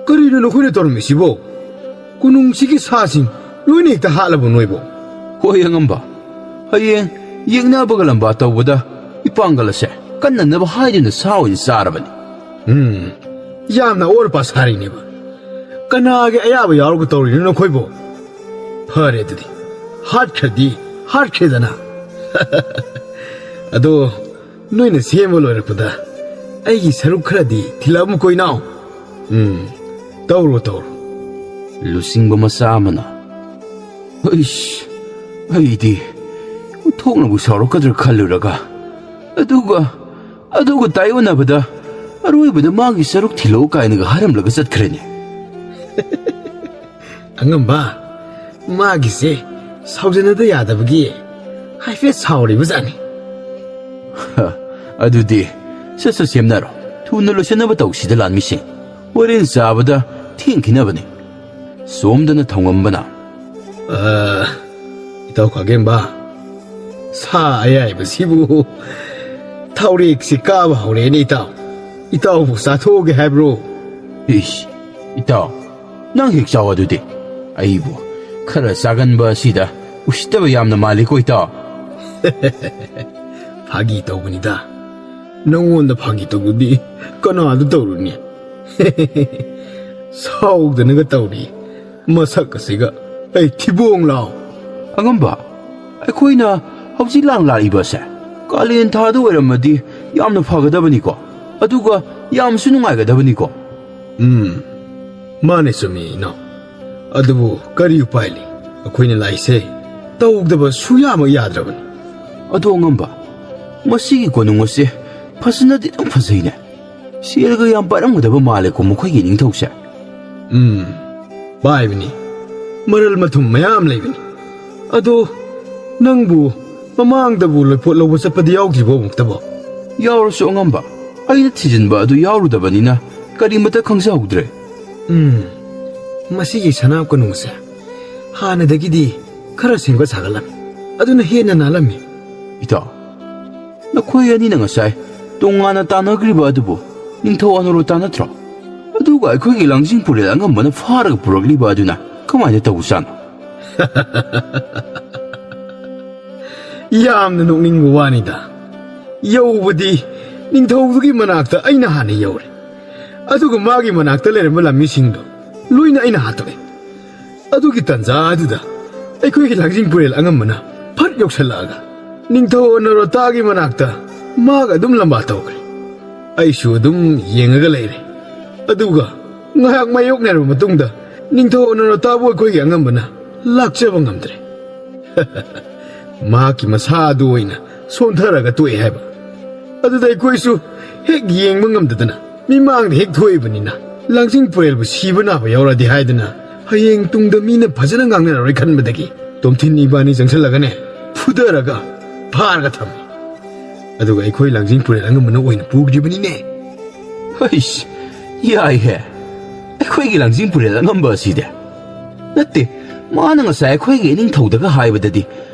ꯀꯔꯤꯅꯣ ꯅꯈꯣꯏꯅ ꯇꯧꯔꯝꯃꯤꯁꯤꯕꯣ? ꯀꯣꯅꯨꯡꯁꯤꯒꯤ ꯁꯥꯁꯤꯡ ꯂꯣꯏꯅ ꯍꯦꯛꯇ ꯍꯥꯠꯂꯕꯣ ꯅꯣꯏꯕꯣ?" "ꯍꯣꯏ, ꯑꯉꯝꯕ, ꯍꯌꯦꯡ ꯌꯦꯛꯅꯕꯒ ꯂꯝꯕꯥ ꯇꯧꯕꯗ ꯏꯄꯥꯡꯒꯜ ꯑꯁꯦ ꯀꯟꯅꯅꯕ ꯍꯥꯏꯗꯨꯅ ꯁꯥ ꯑꯣꯏꯅ ꯆꯥꯔꯕꯅꯤ꯫" ꯎꯝ, ꯌꯥꯝꯅ ꯑꯑꯣꯔꯄꯥ ꯁꯥꯔꯤꯅꯦꯕ꯫ ꯀꯅꯥꯒꯤ ꯑꯌꯥꯕ ꯌꯥꯎꯔꯒ ꯇꯧꯔꯤꯅꯣ ꯅꯈꯣꯏꯕꯣ? ꯐꯔꯦ ꯑꯗꯨꯗꯤ, ꯍꯥꯠꯈ꯭ꯔꯗꯤ ꯍꯥꯠꯈ꯭ꯔꯦꯗꯅ꯫ ꯑꯗꯣ ꯅꯣꯏꯅ ꯁꯦꯝꯕ ꯂꯣꯏꯔꯛꯄꯗ ꯑꯩꯒꯤ ꯁꯔꯨꯛ ꯈꯔꯗꯤ ꯊꯤꯜꯂꯛꯑꯝꯃꯨꯀꯣ ꯏꯅꯥꯎ꯫ ꯎꯝ, ꯇꯧꯔꯣ, ꯇꯧꯔꯣ꯫ ꯂꯨꯆꯤꯡꯕ ꯃꯆꯥ ꯑꯃꯅ, "ꯑꯩꯁ, ꯑꯩꯗꯤ ꯊꯣꯛꯅꯕꯨ ꯁꯥꯎꯔꯛꯀꯗ꯭ꯔꯥ ꯈꯜꯂꯨꯔꯒ, ꯑꯗꯨꯒ, ꯑꯗꯨꯒ ꯇꯥꯏꯑꯣꯟꯅꯕꯗ ꯑꯔꯣꯏꯕꯗ ꯃꯥꯒꯤ ꯁꯔꯨꯛ ꯊꯤꯜꯂꯛꯎ ꯀꯥꯏꯅꯒ ꯍꯥꯏꯔꯝꯂꯒ ꯆꯠꯈ꯭ꯔꯦꯅꯦ꯫" ꯑꯉꯝꯕ, ꯃꯥꯒꯤꯁꯦ ꯁꯥꯎꯖꯅꯗ ꯌꯥꯗꯕꯒꯤ ꯍꯥꯏꯐꯦꯠ ꯁꯥꯎꯔꯤꯕ ꯖꯥꯠꯅꯤ꯫ ꯍ, ꯑꯗꯨꯗꯤ ꯁꯠ ꯁꯠ ꯁꯦꯝꯅꯔꯣ꯫ ꯊꯨꯅ ꯂꯣꯏꯁꯤꯟꯅꯕ ꯇꯧꯁꯤꯗ, ꯂꯥꯟꯃꯤꯁꯤꯡ꯫ ꯍꯣꯔꯦꯟ ꯆꯥꯕꯗ ꯊꯦꯡꯈꯤꯅꯕꯅꯤ꯫ ꯁꯣꯝꯗꯅ ꯊꯧꯉꯝꯕꯅ, "ꯑ, ꯏꯇꯥꯎ ꯈꯥꯒꯦꯝꯕ, ꯁꯥ ꯑꯌꯥꯏꯕꯁꯤꯕꯨ ꯊꯥꯎꯔꯦꯛꯁꯤ ꯀꯥꯕ ꯍꯧꯔꯦꯅꯦ ꯏꯇꯥꯎ꯫ ꯏꯇꯥꯎꯕꯨ ꯆꯥꯊꯣꯛꯑꯒꯦ ꯍꯥꯏꯕ꯭ꯔꯣ?" "ꯏꯁ, ꯏꯇꯥꯎ, ꯅꯪ ꯍꯦꯛ ꯆꯥꯎ ꯑꯗꯨꯗꯤ꯫ ꯑꯩꯕꯨ ꯈꯔ ꯆꯥꯒꯟꯕ ꯑꯁꯤꯗ ꯎꯁꯤꯠꯇꯕ ꯌꯥꯝꯅ ꯃꯥꯜꯂꯤꯀꯣ, ꯏꯇꯥꯎ?" "ꯐꯥꯒꯤ ꯇꯧꯕꯅꯤꯗ꯫ ꯅꯪꯉꯣꯟꯗ ꯐꯥꯒꯤ ꯇꯧꯕꯗꯤ ꯀꯅꯥꯗ ꯇꯧꯔꯨꯅꯤ?" ꯁꯥꯎꯗꯅꯒ ꯇꯧꯔꯤ꯫ ꯃꯁꯛ ꯑꯁꯤꯒ ꯑꯩ ꯊꯤꯕꯣꯡ ꯂꯥꯎ꯫ ꯑꯉꯝꯕ, ꯑꯩꯈꯣꯏꯅ ꯍꯧꯖꯤꯛ ꯂꯥꯡ ꯂꯥꯛꯂꯤꯕ ꯑꯁꯦ ꯀꯥꯂꯦꯟ ꯊꯥꯗ ꯑꯣꯏꯔꯝꯃꯗꯤ ꯌꯥꯝꯅ ꯐꯒꯗꯕꯅꯤꯀꯣ, ꯑꯗꯨꯒ ꯌꯥꯝꯁꯨ ꯅꯨꯡꯉꯥꯏꯒꯗꯕꯅꯤꯀꯣ꯫ ꯎꯝ, ꯃꯥꯅꯦ, ꯆꯨꯝꯃꯤ, ꯏꯅꯥꯎ꯫ ꯑꯗꯨꯕꯨ ꯀꯔꯤ ꯎꯄꯥꯏ ꯂꯩ? ꯑꯩꯈꯣꯏꯅ ꯂꯥꯛꯏꯁꯦ ꯇꯧꯗꯕ ꯁꯨꯌꯥꯃꯛ ꯌꯥꯗ꯭ꯔꯕꯅꯤ꯫ ꯑꯗꯣ ꯑꯉꯝꯕ, ꯃꯁꯤꯒꯤ ꯀꯣꯅꯨꯡ ꯑꯁꯦ ꯐꯖꯅꯗꯤ ꯑꯗꯨꯝ ꯐꯖꯩꯅꯦ꯫ ꯁꯦꯜꯒ ꯌꯥꯝ ꯄꯥꯏꯔꯝꯒꯗꯕ ꯃꯥꯜꯂꯦꯀꯣ ꯃꯈꯣꯏꯒꯤ ꯅꯤꯡꯊꯧꯁꯦ꯫ ꯎꯝ, ꯄꯥꯏꯕꯅꯤ꯫ ꯃꯔꯜ ꯃꯊꯨꯝ ꯃꯌꯥꯝ ꯂꯩꯕꯅꯤ꯫ ꯑꯗꯣ ꯅꯪꯕꯨ ꯃꯃꯥꯡꯗꯕꯨ ꯂꯣꯏꯄꯣꯠ ꯂꯧꯕ ꯆꯠꯄꯗꯤ ꯌꯥꯎꯗ꯭ꯔꯤꯕꯣ ꯑꯃꯨꯛꯇꯕꯣ? ꯌꯥꯎꯔꯁꯨ ꯑꯉꯝꯕ, ꯑꯩꯅ ꯊꯤꯖꯤꯟꯕ ꯑꯗꯨ ꯌꯥꯎꯔꯨꯗꯕꯅꯤꯅ ꯀꯔꯤꯃꯠꯇ ꯈꯪꯖꯍꯧꯗ꯭ꯔꯦ꯫ ꯎꯝ, ꯃꯁꯤꯒꯤ ꯁꯅꯥ ꯀꯣꯅꯨꯡꯁꯦ ꯍꯥꯟꯅꯗꯒꯤꯗꯤ ꯈꯔ ꯁꯦꯝꯒꯠ ꯁꯥꯒꯠꯂꯝꯃꯤ꯫ ꯑꯗꯨꯅ ꯍꯦꯟꯅ ꯅꯥꯜꯂꯝꯃꯤ꯫ ꯏꯇꯥꯎ, ꯅꯈꯣꯏ ꯑꯅꯤꯅ ꯉꯁꯥꯏ ꯇꯣꯉꯥꯟꯅ ꯇꯥꯟꯅꯈ꯭ꯔꯤꯕ ꯑꯗꯨꯕꯨ ꯅꯤꯡꯊꯧ ꯑꯅꯣꯔꯣꯇꯥ ꯅꯠꯇ꯭ꯔꯣ? ꯑꯗꯨꯒ ꯑꯩꯈꯣꯏꯒꯤ ꯂꯥꯡꯖꯤꯡ ꯄꯨꯔꯦꯜ ꯑꯉꯝꯕꯅ ꯐꯥꯔꯒ ꯄꯨꯔꯛꯂꯤꯕ ꯑꯗꯨꯅ ꯀꯃꯥꯏꯅ ꯇꯧꯕꯖꯥꯠꯅꯣ? ꯌꯥꯝꯅ ꯅꯣꯛꯅꯤꯡꯕ ꯋꯥꯅꯤꯗ꯫ ꯌꯧꯕꯗꯤ ꯅꯤꯡꯊꯧꯗꯨꯒꯤ ꯃꯅꯥꯛꯇ ꯑꯩꯅ ꯍꯥꯟꯅ ꯌꯧꯔꯦ꯫ ꯑꯗꯨꯒ ꯃꯥꯒꯤ ꯃꯅꯥꯛꯇ ꯂꯩꯔꯝꯕ ꯂꯥꯟꯃꯤꯁꯤꯡꯗꯣ ꯂꯣꯏꯅ ꯑꯩꯅ ꯍꯥꯠꯇꯣꯛꯑꯦ꯫ ꯑꯗꯨꯒꯤ ꯇꯟꯖꯥ ꯑꯗꯨꯗ ꯑꯩꯈꯣꯏꯒꯤ ꯂꯥꯡꯖꯤꯡ ꯄꯨꯔꯦꯜ ꯑꯉꯝꯕꯅ ꯐꯠ ꯌꯧꯁꯜꯂꯛꯑꯒ ꯅꯤꯡꯊꯧ ꯅꯔꯣꯇꯥꯒꯤ ꯃꯅꯥꯛꯇ ꯃꯥꯒ ꯑꯗꯨꯝ ꯂꯝꯕꯥ ꯇꯧꯈ꯭ꯔꯦ꯫ ꯑꯩꯁꯨ ꯑꯗꯨꯝ ꯌꯦꯡꯉꯒ ꯂꯩꯔꯦ꯫ ꯑꯗꯨꯒ ꯉꯥꯏꯍꯥꯛ ꯃꯥꯌꯣꯛꯅꯔꯕ ꯃꯇꯨꯡꯗ ꯅꯤꯡꯊꯧ ꯅꯔꯣꯇꯥꯕꯨ ꯑꯩꯈꯣꯏꯒꯤ ꯑꯉꯝꯕꯅ ꯂꯥꯛꯆꯕ ꯉꯝꯗ꯭ꯔꯦ꯫ ꯃꯍꯥꯛꯀꯤ ꯃꯁꯥ ꯑꯗꯨ ꯑꯣꯏꯅ ꯁꯣꯟꯊꯔꯒ ꯇꯣꯛꯑꯦ ꯍꯥꯏꯕ꯫ ꯑꯗꯨꯗ ꯑꯩꯈꯣꯏꯁꯨ ꯍꯦꯛ ꯌꯦꯡꯕ ꯉꯝꯗꯗꯅ ꯃꯤꯃꯥꯡꯗ ꯍꯦꯛ ꯊꯣꯛꯏꯕꯅꯤꯅ, ꯂꯥꯡꯖꯤꯡ ꯄꯨꯔꯦꯜꯕꯨ ꯁꯤꯕ ꯅꯥꯕ ꯌꯥꯎꯔꯗꯤ ꯍꯥꯏꯗꯅ, ꯍꯌꯦꯡ ꯇꯨꯡꯗ ꯃꯤꯅ ꯐꯖꯅ ꯉꯥꯡꯅꯔꯔꯣꯏ ꯈꯟꯕꯗꯒꯤ ꯇꯣꯝꯊꯤꯟ ꯏꯕꯥꯅꯤ ꯆꯪꯁꯤꯜꯂꯒꯅꯦ, ꯐꯨꯊꯔꯒ ꯐꯥꯔꯒ ꯊꯝꯃꯤ꯫ ꯑꯗꯨꯒ ꯑꯩꯈꯣꯏ ꯂꯥꯡꯖꯤꯡ ꯄꯨꯔꯦꯜ ꯑꯉꯝꯕꯅ ꯑꯣꯏꯅ ꯄꯨꯈ꯭ꯔꯤꯕꯅꯤꯅꯦ꯫ ꯍꯩꯁ, ꯌꯥꯏꯍꯦ, ꯑꯩꯈꯣꯏꯒꯤ ꯂꯥꯡꯖꯤꯡ ꯄꯨꯔꯦꯜ ꯑꯉꯝꯕ ꯑꯁꯤꯗꯤ꯫ ꯅꯠꯇꯦ, ꯃꯥꯅ ꯉꯁꯥꯏ ꯑꯩꯈꯣꯏꯒꯤ ꯏꯅꯤꯡꯊꯧꯗꯒ ꯍꯥꯏꯕꯗꯗꯤ,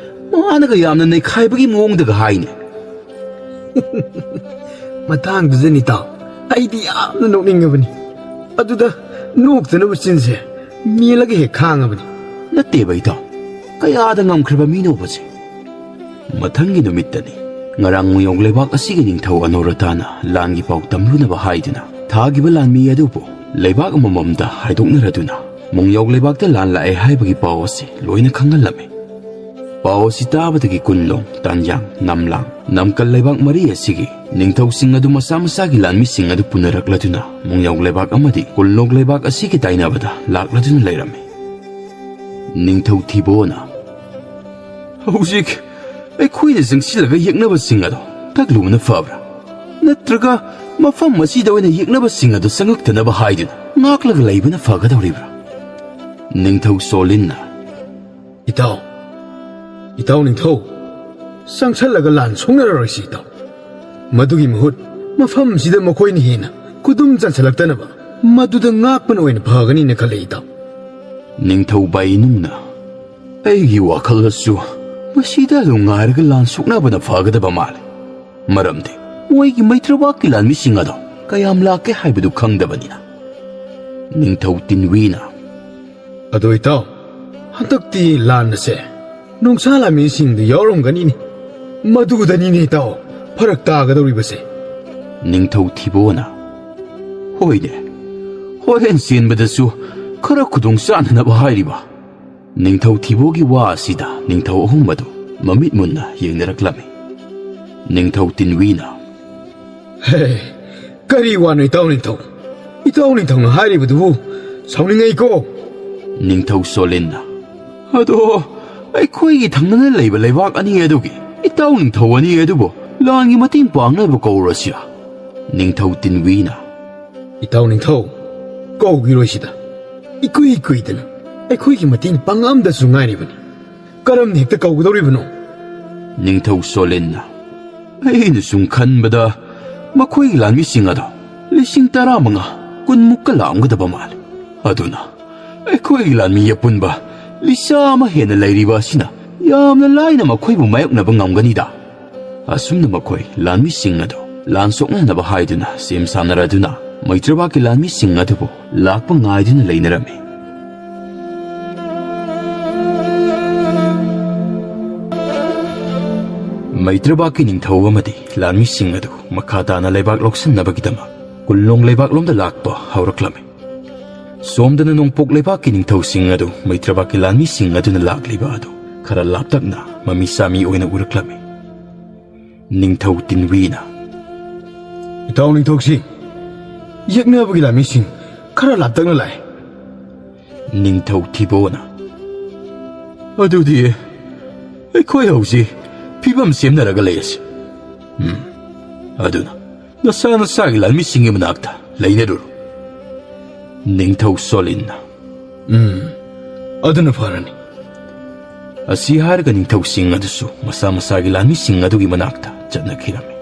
ꯃꯥꯅꯒ ꯌꯥꯝꯅ ꯅꯩꯈꯥꯏꯕꯒꯤ ꯃꯑꯣꯡꯗꯒ ꯍꯥꯏꯅꯦ꯫ ꯃꯇꯥꯡꯗꯨꯗꯅꯤ ꯇꯥꯎ, ꯑꯩꯗꯤ ꯌꯥꯝꯅ ꯅꯣꯛꯅꯤꯡꯉꯕꯅꯤ꯫ ꯑꯗꯨꯗ ꯅꯣꯛꯇꯅꯕ ꯆꯤꯟꯁꯦ ꯃꯦꯜꯂꯒ ꯍꯦꯛ ꯈꯥꯡꯉꯕꯅꯤ꯫ ꯅꯠꯇꯦꯕ ꯏꯇꯥꯎ, ꯀꯌꯥꯗ ꯉꯝꯈ꯭ꯔꯕ ꯃꯤꯅꯣꯕꯁꯦ? ꯃꯊꯪꯒꯤ ꯅꯨꯃꯤꯠꯇꯅꯤ꯫ ꯉꯔꯥꯡ ꯃꯨꯌꯧ ꯂꯩꯕꯥꯛ ꯑꯁꯤꯒꯤ ꯅꯤꯡꯊꯧ ꯑꯅꯣꯔꯇꯥꯅ ꯂꯥꯟꯒꯤ ꯄꯥꯎ ꯇꯝꯂꯨꯅꯕ ꯍꯥꯏꯗꯨꯅ ꯊꯥꯈꯤꯕ ꯂꯥꯟꯃꯤ ꯑꯗꯨꯕꯨ ꯂꯩꯕꯥꯛ ꯑꯃꯃꯝꯗ ꯍꯥꯏꯗꯣꯛꯅꯔꯗꯨꯅ ꯃꯨꯌꯧ ꯂꯩꯕꯥꯛꯇ ꯂꯥꯟ ꯂꯥꯛꯑꯦ ꯍꯥꯏꯕꯒꯤ ꯄꯥꯎ ꯑꯁꯤ ꯂꯣꯏꯅ ꯈꯪꯍꯜꯂꯝꯃꯤ꯫ ꯄꯥꯎ ꯑꯁꯤ ꯇꯥꯕꯗꯒꯤ ꯀꯨꯟꯂꯣꯡ, ꯇꯥꯟꯌꯥꯡ, ꯅꯝꯂꯥꯡ, ꯅꯝꯀꯜ ꯂꯩꯕꯥꯛ ꯃꯔꯤ ꯑꯁꯤꯒꯤ ꯅꯤꯡꯊꯧꯁꯤꯡ ꯑꯗꯨ ꯃꯁꯥ ꯃꯁꯥꯒꯤ ꯂꯥꯟꯃꯤꯁꯤꯡ ꯑꯗꯨ ꯄꯨꯅꯔꯛꯂꯗꯨꯅ ꯃꯣꯡꯌꯥꯎ ꯂꯩꯕꯥꯛ ꯑꯃꯗꯤ ꯀꯨꯟꯂꯣꯡ ꯂꯩꯕꯥꯛ ꯑꯁꯤꯒꯤ ꯇꯥꯏꯅꯕꯗ ꯂꯥꯛꯂꯗꯨꯅ ꯂꯩꯔꯝꯃꯤ꯫ ꯅꯤꯡꯊꯧ ꯊꯤꯕꯣꯅ, "ꯍꯧꯖꯤꯛ ꯑꯩꯈꯣꯏꯅ ꯆꯪꯁꯤꯜꯂꯒ ꯌꯦꯛꯅꯕꯁꯤꯡ ꯑꯗꯣ ꯇꯛꯂꯨꯕꯅ ꯐꯕ꯭ꯔꯥ? ꯅꯠꯇ꯭ꯔꯒ ꯃꯐꯝ ꯑꯁꯤꯗ ꯑꯣꯏꯅ ꯌꯦꯛꯅꯕꯁꯤꯡ ꯑꯗꯣ ꯆꯪꯉꯛꯇꯅꯕ ꯍꯥꯏꯗꯨꯅ ꯉꯥꯛꯂꯒ ꯂꯩꯕꯅ ꯐꯒꯗꯧꯔꯤꯕ꯭ꯔꯥ?" ꯅꯤꯡꯊꯧ ꯁꯣꯂꯤꯟꯅ, "ꯏꯇꯥꯎ, ꯏꯇꯥꯎ ꯅꯤꯡꯊꯧ, ꯆꯪꯁꯜꯂꯒ ꯂꯥꯟ ꯁꯣꯛꯅꯔꯔꯣꯏꯁꯤ ꯏꯇꯥꯎ꯫ ꯃꯗꯨꯒꯤ ꯃꯍꯨꯠ ꯃꯐꯝꯁꯤꯗ ꯃꯈꯣꯏꯅ ꯍꯦꯟꯅ ꯈꯨꯗꯨꯝ ꯆꯟꯁꯤꯜꯂꯛꯇꯅꯕ ꯃꯗꯨꯗ ꯉꯥꯛꯄꯅ ꯑꯣꯏꯅ ꯐꯒꯅꯤꯅ ꯈꯜꯂꯦ ꯏꯇꯥꯎ꯫" ꯅꯤꯡꯊꯧ ꯕꯥꯏꯅꯨꯡꯅ, "ꯑꯩꯒꯤ ꯋꯥꯈꯜꯗꯁꯨ ꯃꯁꯤꯗ ꯑꯗꯨꯝ ꯉꯥꯏꯔꯒ ꯂꯥꯟ ꯁꯣꯛꯅꯕꯅ ꯐꯒꯗꯕ ꯃꯥꯜꯂꯦ꯫ ꯃꯔꯝꯗꯤ ꯃꯣꯏꯒꯤ ꯃꯩꯇ꯭ꯔꯕꯥꯛꯀꯤ ꯂꯥꯟꯃꯤꯁꯤꯡ ꯑꯗꯣ ꯀꯌꯥꯝ ꯂꯥꯛꯀꯦ ꯍꯥꯏꯕꯗꯨ ꯈꯪꯗꯕꯅꯤꯅ꯫" ꯅꯤꯡꯊꯧ ꯇꯤꯟꯋꯤꯅ, "ꯑꯗꯣ ꯏꯇꯥꯎ, ꯍꯟꯗꯛꯇꯤ ꯂꯥꯟ ꯑꯁꯦ ꯅꯨꯡꯁꯥ ꯂꯥꯟꯃꯤꯁꯤꯡꯗ ꯌꯥꯎꯔꯝꯒꯅꯤꯅꯦ꯫ ꯃꯗꯨꯗꯅꯤꯅꯦ ꯏꯇꯥꯎ ꯐꯔꯛ ꯇꯥꯒꯗꯧꯔꯤꯕꯁꯦ꯫" ꯅꯤꯡꯊꯧ ꯊꯤꯕꯣꯅ, "ꯍꯣꯏꯅꯦ, ꯍꯣꯔꯦꯟ ꯆꯦꯟꯕꯗꯁꯨ ꯈꯔ ꯈꯨꯗꯣꯡ ꯆꯥꯅꯅꯕ ꯍꯥꯏꯔꯤꯕ?" ꯅꯤꯡꯊꯧ ꯊꯤꯕꯣꯒꯤ ꯋꯥ ꯑꯁꯤꯗ ꯅꯤꯡꯊꯧ ꯑꯍꯨꯝ ꯑꯗꯨ ꯃꯃꯤꯠ ꯃꯨꯟꯅ ꯌꯦꯡꯅꯔꯛꯂꯝꯃꯤ꯫ ꯅꯤꯡꯊꯧ ꯇꯤꯟꯋꯤꯅ, "ꯍꯦ, ꯀꯔꯤ ꯋꯥꯅꯣ ꯏꯇꯥꯎ ꯅꯤꯡꯊꯧ? ꯏꯇꯥꯎ ꯅꯤꯡꯊꯧꯅ ꯍꯥꯏꯔꯤꯕꯗꯨꯕꯨ ꯁꯥꯎꯅꯤꯡꯉꯩꯀꯣ꯫" ꯅꯤꯡꯊꯧ ꯁꯣꯂꯤꯟꯅ, "ꯑꯗꯣ ꯑꯩꯈꯣꯏꯒꯤ ꯊꯪꯅꯅ ꯂꯩꯕ ꯂꯩꯕꯥꯛ ꯑꯅꯤ ꯑꯗꯨꯒꯤ ꯏꯇꯥꯎ ꯅꯤꯡꯊꯧ ꯑꯅꯤ ꯑꯗꯨꯕꯨ ꯂꯥꯟꯒꯤ ꯃꯇꯦꯡ ꯄꯥꯡꯅꯕ ꯀꯧꯔꯁꯤꯔꯥ?" ꯅꯤꯡꯊꯧ ꯇꯤꯟꯋꯤꯅ, "ꯏꯇꯥꯎ ꯅꯤꯡꯊꯧ, ꯀꯧꯈꯤꯔꯣꯏꯁꯤꯗ꯫ ꯏꯀꯨꯏ ꯀꯨꯏꯗꯅ ꯑꯩꯈꯣꯏꯒꯤ ꯃꯇꯦꯡ ꯄꯥꯡꯉꯛꯑꯝꯗꯁꯨ ꯉꯥꯏꯔꯤꯕꯅꯤ꯫ ꯀꯔꯝꯅ ꯍꯦꯛꯇ ꯀꯧꯒꯗꯧꯔꯤꯕꯅꯣ?" ꯅꯤꯡꯊꯧ ꯁꯣꯂꯤꯟꯅ, "ꯑꯩꯅ ꯁꯨꯝ ꯈꯟꯕꯗ ꯃꯈꯣꯏꯒꯤ ꯂꯥꯟꯃꯤꯁꯤꯡ ꯑꯗꯣ ꯂꯤꯁꯤꯡ ꯇꯔꯥꯃꯉꯥ, ꯀꯨꯟꯃꯨꯛꯀ ꯂꯥꯛꯑꯝꯒꯗꯕ ꯃꯥꯜꯂꯤ꯫ ꯑꯗꯨꯅ ꯑꯩꯈꯣꯏꯒꯤ ꯂꯥꯟꯃꯤ ꯑꯄꯨꯟꯕ ꯂꯤꯁꯥ ꯑꯃ ꯍꯦꯟꯅ ꯂꯩꯔꯤꯕ ꯑꯁꯤꯅ ꯌꯥꯝꯅ ꯂꯥꯏꯅ ꯃꯈꯣꯏꯕꯨ ꯃꯥꯌꯣꯛꯅꯕ ꯉꯝꯒꯅꯤꯗ꯫" ꯑꯁꯨꯝꯅ ꯃꯈꯣꯏ ꯂꯥꯟꯃꯤꯁꯤꯡ ꯑꯗꯨ ꯂꯥꯟ ꯁꯣꯛꯅꯅꯕ ꯍꯥꯏꯗꯨꯅ ꯁꯦꯝ ꯁꯥꯅꯔꯗꯨꯅ ꯃꯩꯇ꯭ꯔꯕꯥꯛꯀꯤ ꯂꯥꯟꯃꯤꯁꯤꯡ ꯑꯗꯨꯕꯨ ꯂꯥꯛꯄ ꯉꯥꯏꯗꯨꯅ ꯂꯩꯅꯔꯝꯃꯤ꯫ ꯃꯩꯇ꯭ꯔꯕꯥꯛꯀꯤ ꯅꯤꯡꯊꯧ ꯑꯃꯗꯤ ꯂꯥꯟꯃꯤꯁꯤꯡ ꯑꯗꯨ ꯃꯈꯥ ꯇꯥꯅ ꯂꯩꯕꯥꯛ ꯂꯧꯁꯤꯟꯅꯕꯒꯤꯗꯃꯛ ꯀꯨꯟꯂꯣꯡ ꯂꯩꯕꯥꯛꯂꯣꯝꯗ ꯂꯥꯛꯄ ꯍꯧꯔꯛꯂꯝꯃꯤ꯫ ꯁꯣꯝꯗꯅ ꯅꯣꯡꯄꯣꯛ ꯂꯩꯕꯥꯛꯀꯤ ꯅꯤꯡꯊꯧꯁꯤꯡ ꯑꯗꯨ ꯃꯩꯇ꯭ꯔꯕꯥꯛꯀꯤ ꯂꯥꯟꯃꯤꯁꯤꯡ ꯑꯗꯨꯅ ꯂꯥꯛꯂꯤꯕ ꯑꯗꯨ ꯈꯔ ꯂꯥꯞꯇꯛꯅ ꯃꯃꯤ ꯁꯥꯃꯤ ꯑꯣꯏꯅ ꯎꯔꯛꯂꯝꯃꯤ꯫ ꯅꯤꯡꯊꯧ ꯇꯤꯟꯋꯤꯅ, "ꯏꯇꯥꯎ ꯅꯤꯡꯊꯧꯁꯤ, ꯌꯦꯛꯅꯕꯒꯤ ꯂꯥꯟꯃꯤꯁꯤꯡ ꯈꯔ ꯂꯥꯞꯇꯛꯅ ꯂꯥꯛꯑꯦ꯫" ꯅꯤꯡꯊꯧ ꯊꯤꯕꯣꯅ, "ꯑꯗꯨꯗꯤ ꯑꯩꯈꯣꯏ ꯍꯧꯖꯤꯛ ꯐꯤꯕꯝ ꯁꯦꯝꯅꯔꯒ ꯂꯩꯔꯁꯤ꯫ ꯎꯝ, ꯑꯗꯨꯅ ꯅꯁꯥ ꯅꯁꯥꯒꯤ ꯂꯥꯟꯃꯤꯁꯤꯡꯒꯤ ꯃꯅꯥꯛꯇ ꯂꯩꯅꯔꯨꯔꯣ꯫" ꯅꯤꯡꯊꯧ ꯁꯣꯂꯤꯟꯅ, "ꯎꯝ, ꯑꯗꯨꯅ ꯐꯔꯅꯤ꯫" ꯑꯁꯤ ꯍꯥꯏꯔꯒ ꯅꯤꯡꯊꯧꯁꯤꯡ ꯑꯗꯨꯁꯨ ꯃꯁꯥ ꯃꯁꯥꯒꯤ ꯂꯥꯟꯃꯤꯁꯤꯡ ꯑꯗꯨꯒꯤ ꯃꯅꯥꯛꯇ ꯆꯠꯅꯈꯤꯔꯝꯃꯤ꯫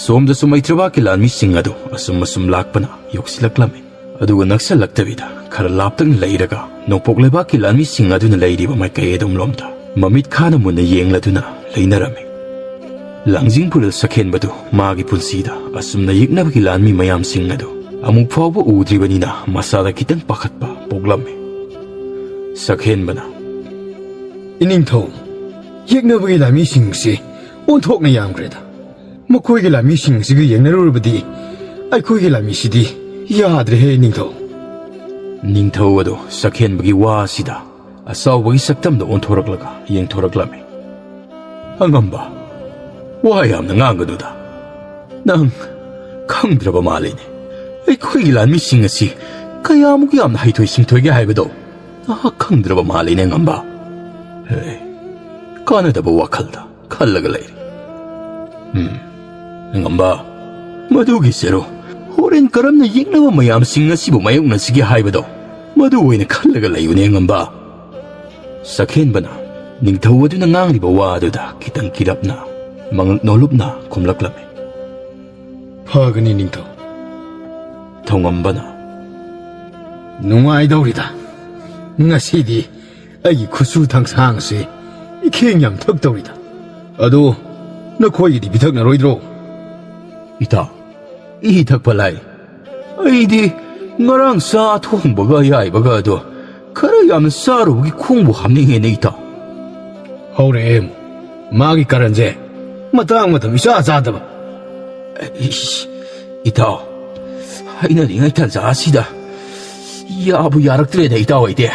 ꯁꯣꯝꯗꯁꯨ ꯃꯩꯇ꯭ꯔꯕꯥꯛꯀꯤ ꯂꯥꯟꯃꯤꯁꯤꯡ ꯑꯗꯨ ꯑꯁꯨꯝ ꯑꯁꯨꯝ ꯂꯥꯛꯄꯅ ꯌꯧꯁꯤꯜꯂꯛꯂꯝꯃꯤ꯫ ꯑꯗꯨꯒ ꯅꯛꯁꯜꯂꯛꯇꯕꯤꯗ ꯈꯔ ꯂꯥꯞꯇꯛꯅ ꯂꯩꯔꯒ ꯅꯣꯡꯄꯣꯛ ꯂꯩꯕꯥꯛꯀꯤ ꯂꯥꯟꯃꯤꯁꯤꯡ ꯑꯗꯨꯅ ꯂꯩꯔꯤꯕ ꯃꯥꯏꯀꯩ ꯑꯗꯨꯝꯂꯣꯝꯗ ꯃꯃꯤꯠ ꯈꯥꯅ ꯃꯨꯟꯅ ꯌꯦꯡꯂꯗꯨꯅ ꯂꯩꯅꯔꯝꯃꯤ꯫ ꯂꯥꯡꯖꯤꯡ ꯐꯨꯔꯦꯜ ꯁꯛꯍꯦꯟꯕꯗꯨ ꯃꯥꯒꯤ ꯄꯨꯟꯁꯤꯗ ꯑꯁꯨꯝꯅ ꯌꯦꯛꯅꯕꯒꯤ ꯂꯥꯟꯃꯤ ꯃꯌꯥꯝꯁꯤꯡ ꯑꯗꯨ ꯑꯃꯨꯛ ꯐꯥꯎꯕ ꯎꯗ꯭ꯔꯤꯕꯅꯤꯅ ꯃꯁꯥꯗ ꯈꯤꯇꯪ ꯄꯥꯈꯠꯄ ꯄꯣꯛꯂꯝꯃꯤ꯫ ꯁꯛꯍꯦꯟꯕꯅ, "ꯏꯅꯤꯡꯊꯧ, ꯌꯦꯛꯅꯕꯒꯤ ꯂꯥꯟꯃꯤꯁꯤꯡꯁꯤ ꯑꯣꯟꯊꯣꯛꯅ ꯌꯥꯝꯈ꯭ꯔꯦꯗ꯫ ꯃꯈꯣꯏꯒꯤ ꯂꯥꯟꯃꯤꯁꯤꯡ ꯑꯁꯤꯒ ꯌꯦꯡꯅꯔꯨꯔꯕꯗꯤ ꯑꯩꯈꯣꯏꯒꯤ ꯂꯥꯟꯃꯤꯁꯤꯗꯤ ꯌꯥꯗ꯭ꯔꯦꯍꯦ ꯏꯅꯤꯡꯊꯧ꯫" ꯅꯤꯡꯊꯧ ꯑꯗꯨ ꯁꯛꯍꯦꯟꯕꯒꯤ ꯋꯥ ꯑꯁꯤꯗ ꯑꯁꯥꯎꯕꯒꯤ ꯁꯛꯇꯝꯗ ꯑꯣꯟꯊꯣꯔꯛꯂꯒ ꯌꯦꯡꯊꯣꯔꯛꯂꯝꯃꯤ꯫ "ꯑꯉꯝꯕ, ꯋꯥ ꯌꯥꯝꯅ ꯉꯥꯡꯒꯅꯨꯗ꯫ ꯅꯪ ꯈꯪꯗ꯭ꯔꯕ ꯃꯥꯜꯂꯤꯅꯦ꯫ ꯑꯩꯈꯣꯏꯒꯤ ꯂꯥꯟꯃꯤꯁꯤꯡ ꯑꯁꯤ ꯀꯌꯥꯃꯨꯛ ꯌꯥꯝꯅ ꯍꯩꯊꯣꯏ ꯁꯤꯡꯊꯣꯏꯒꯦ ꯍꯥꯏꯕꯗꯣ ꯅꯍꯥꯛ ꯈꯪꯗ꯭ꯔꯕ ꯃꯥꯜꯂꯤꯅꯦ, ꯑꯉꯝꯕ꯫ ꯍꯦ, ꯀꯥꯟꯅꯗꯕ ꯋꯥꯈꯜꯗ ꯈꯜꯂꯒ ꯂꯩꯔꯦ꯫ ꯎꯝ, ꯑꯉꯝꯕ, ꯃꯗꯨꯒꯤ ꯁꯔꯨ ꯍꯣꯔꯦꯟ ꯀꯔꯝꯅ ꯌꯦꯛꯅꯕ ꯃꯌꯥꯝꯁꯤꯡ ꯑꯁꯤꯕꯨ ꯃꯥꯌꯣꯛꯅꯁꯤꯒꯦ ꯍꯥꯏꯕꯗꯣ ꯃꯗꯨ ꯑꯣꯏꯅ ꯈꯜꯂꯒ ꯂꯩꯌꯨꯅꯦ, ꯑꯉꯝꯕ꯫" ꯁꯛꯍꯦꯟꯕꯅ ꯅꯤꯡꯊꯧ ꯑꯗꯨꯅ ꯉꯥꯡꯂꯤꯕ ꯋꯥ ꯑꯗꯨꯗ ꯈꯤꯇꯪ ꯀꯤꯔꯞꯅ, ꯃꯉꯛ ꯅꯣꯜꯂꯨꯞꯅ ꯈꯨꯝꯂꯛꯂꯝꯃꯤ꯫ "ꯐꯒꯅꯤ ꯅꯤꯡꯊꯧ꯫" ꯊꯧꯉꯝꯕꯅ, "ꯅꯨꯡꯉꯥꯏꯗꯧꯔꯤꯗ꯫ ꯉꯁꯤꯗꯤ ꯑꯩꯒꯤ ꯈꯨꯠꯁꯨ ꯊꯥꯡꯁꯥꯡ ꯑꯁꯤ ꯏꯈꯦꯡ ꯌꯥꯝ ꯊꯛꯇꯧꯔꯤꯗ꯫ ꯑꯗꯨ ꯅꯈꯣꯏꯒꯤꯗꯤ ꯄꯤꯊꯛꯅꯔꯣꯏꯗ꯭ꯔꯣ?" "ꯏꯇꯥꯎ, ꯏ ꯊꯛꯄ ꯂꯥꯏ꯫ ꯑꯩꯗꯤ ꯉꯔꯥꯡ ꯆꯥ ꯊꯣꯡꯕꯒ ꯑꯌꯥꯏꯕꯒ ꯑꯗꯣ ꯈꯔ ꯌꯥꯝꯅ ꯆꯥꯔꯨꯕꯒꯤ ꯈꯣꯡꯕꯨ ꯍꯥꯝꯅꯤꯡꯉꯦꯅꯦ, ꯏꯇꯥꯎ꯫" "ꯍꯧꯔꯛꯑꯦ ꯑꯃꯨꯛ ꯃꯥꯒꯤ ꯀꯔꯟꯁꯦ, ꯃꯇꯥꯡ ꯃꯇꯝ ꯏꯆꯥ ꯆꯥꯗꯕ꯫" "ꯏꯁ, ꯏꯇꯥꯎ, ꯍꯥꯏꯅꯔꯤꯉꯩ ꯇꯥꯟꯖꯥ ꯑꯁꯤꯗ ꯌꯥꯕꯨ ꯌꯥꯔꯛꯇ꯭ꯔꯦꯗ, ꯏꯇꯥꯎ ꯑꯩꯗꯤ꯫"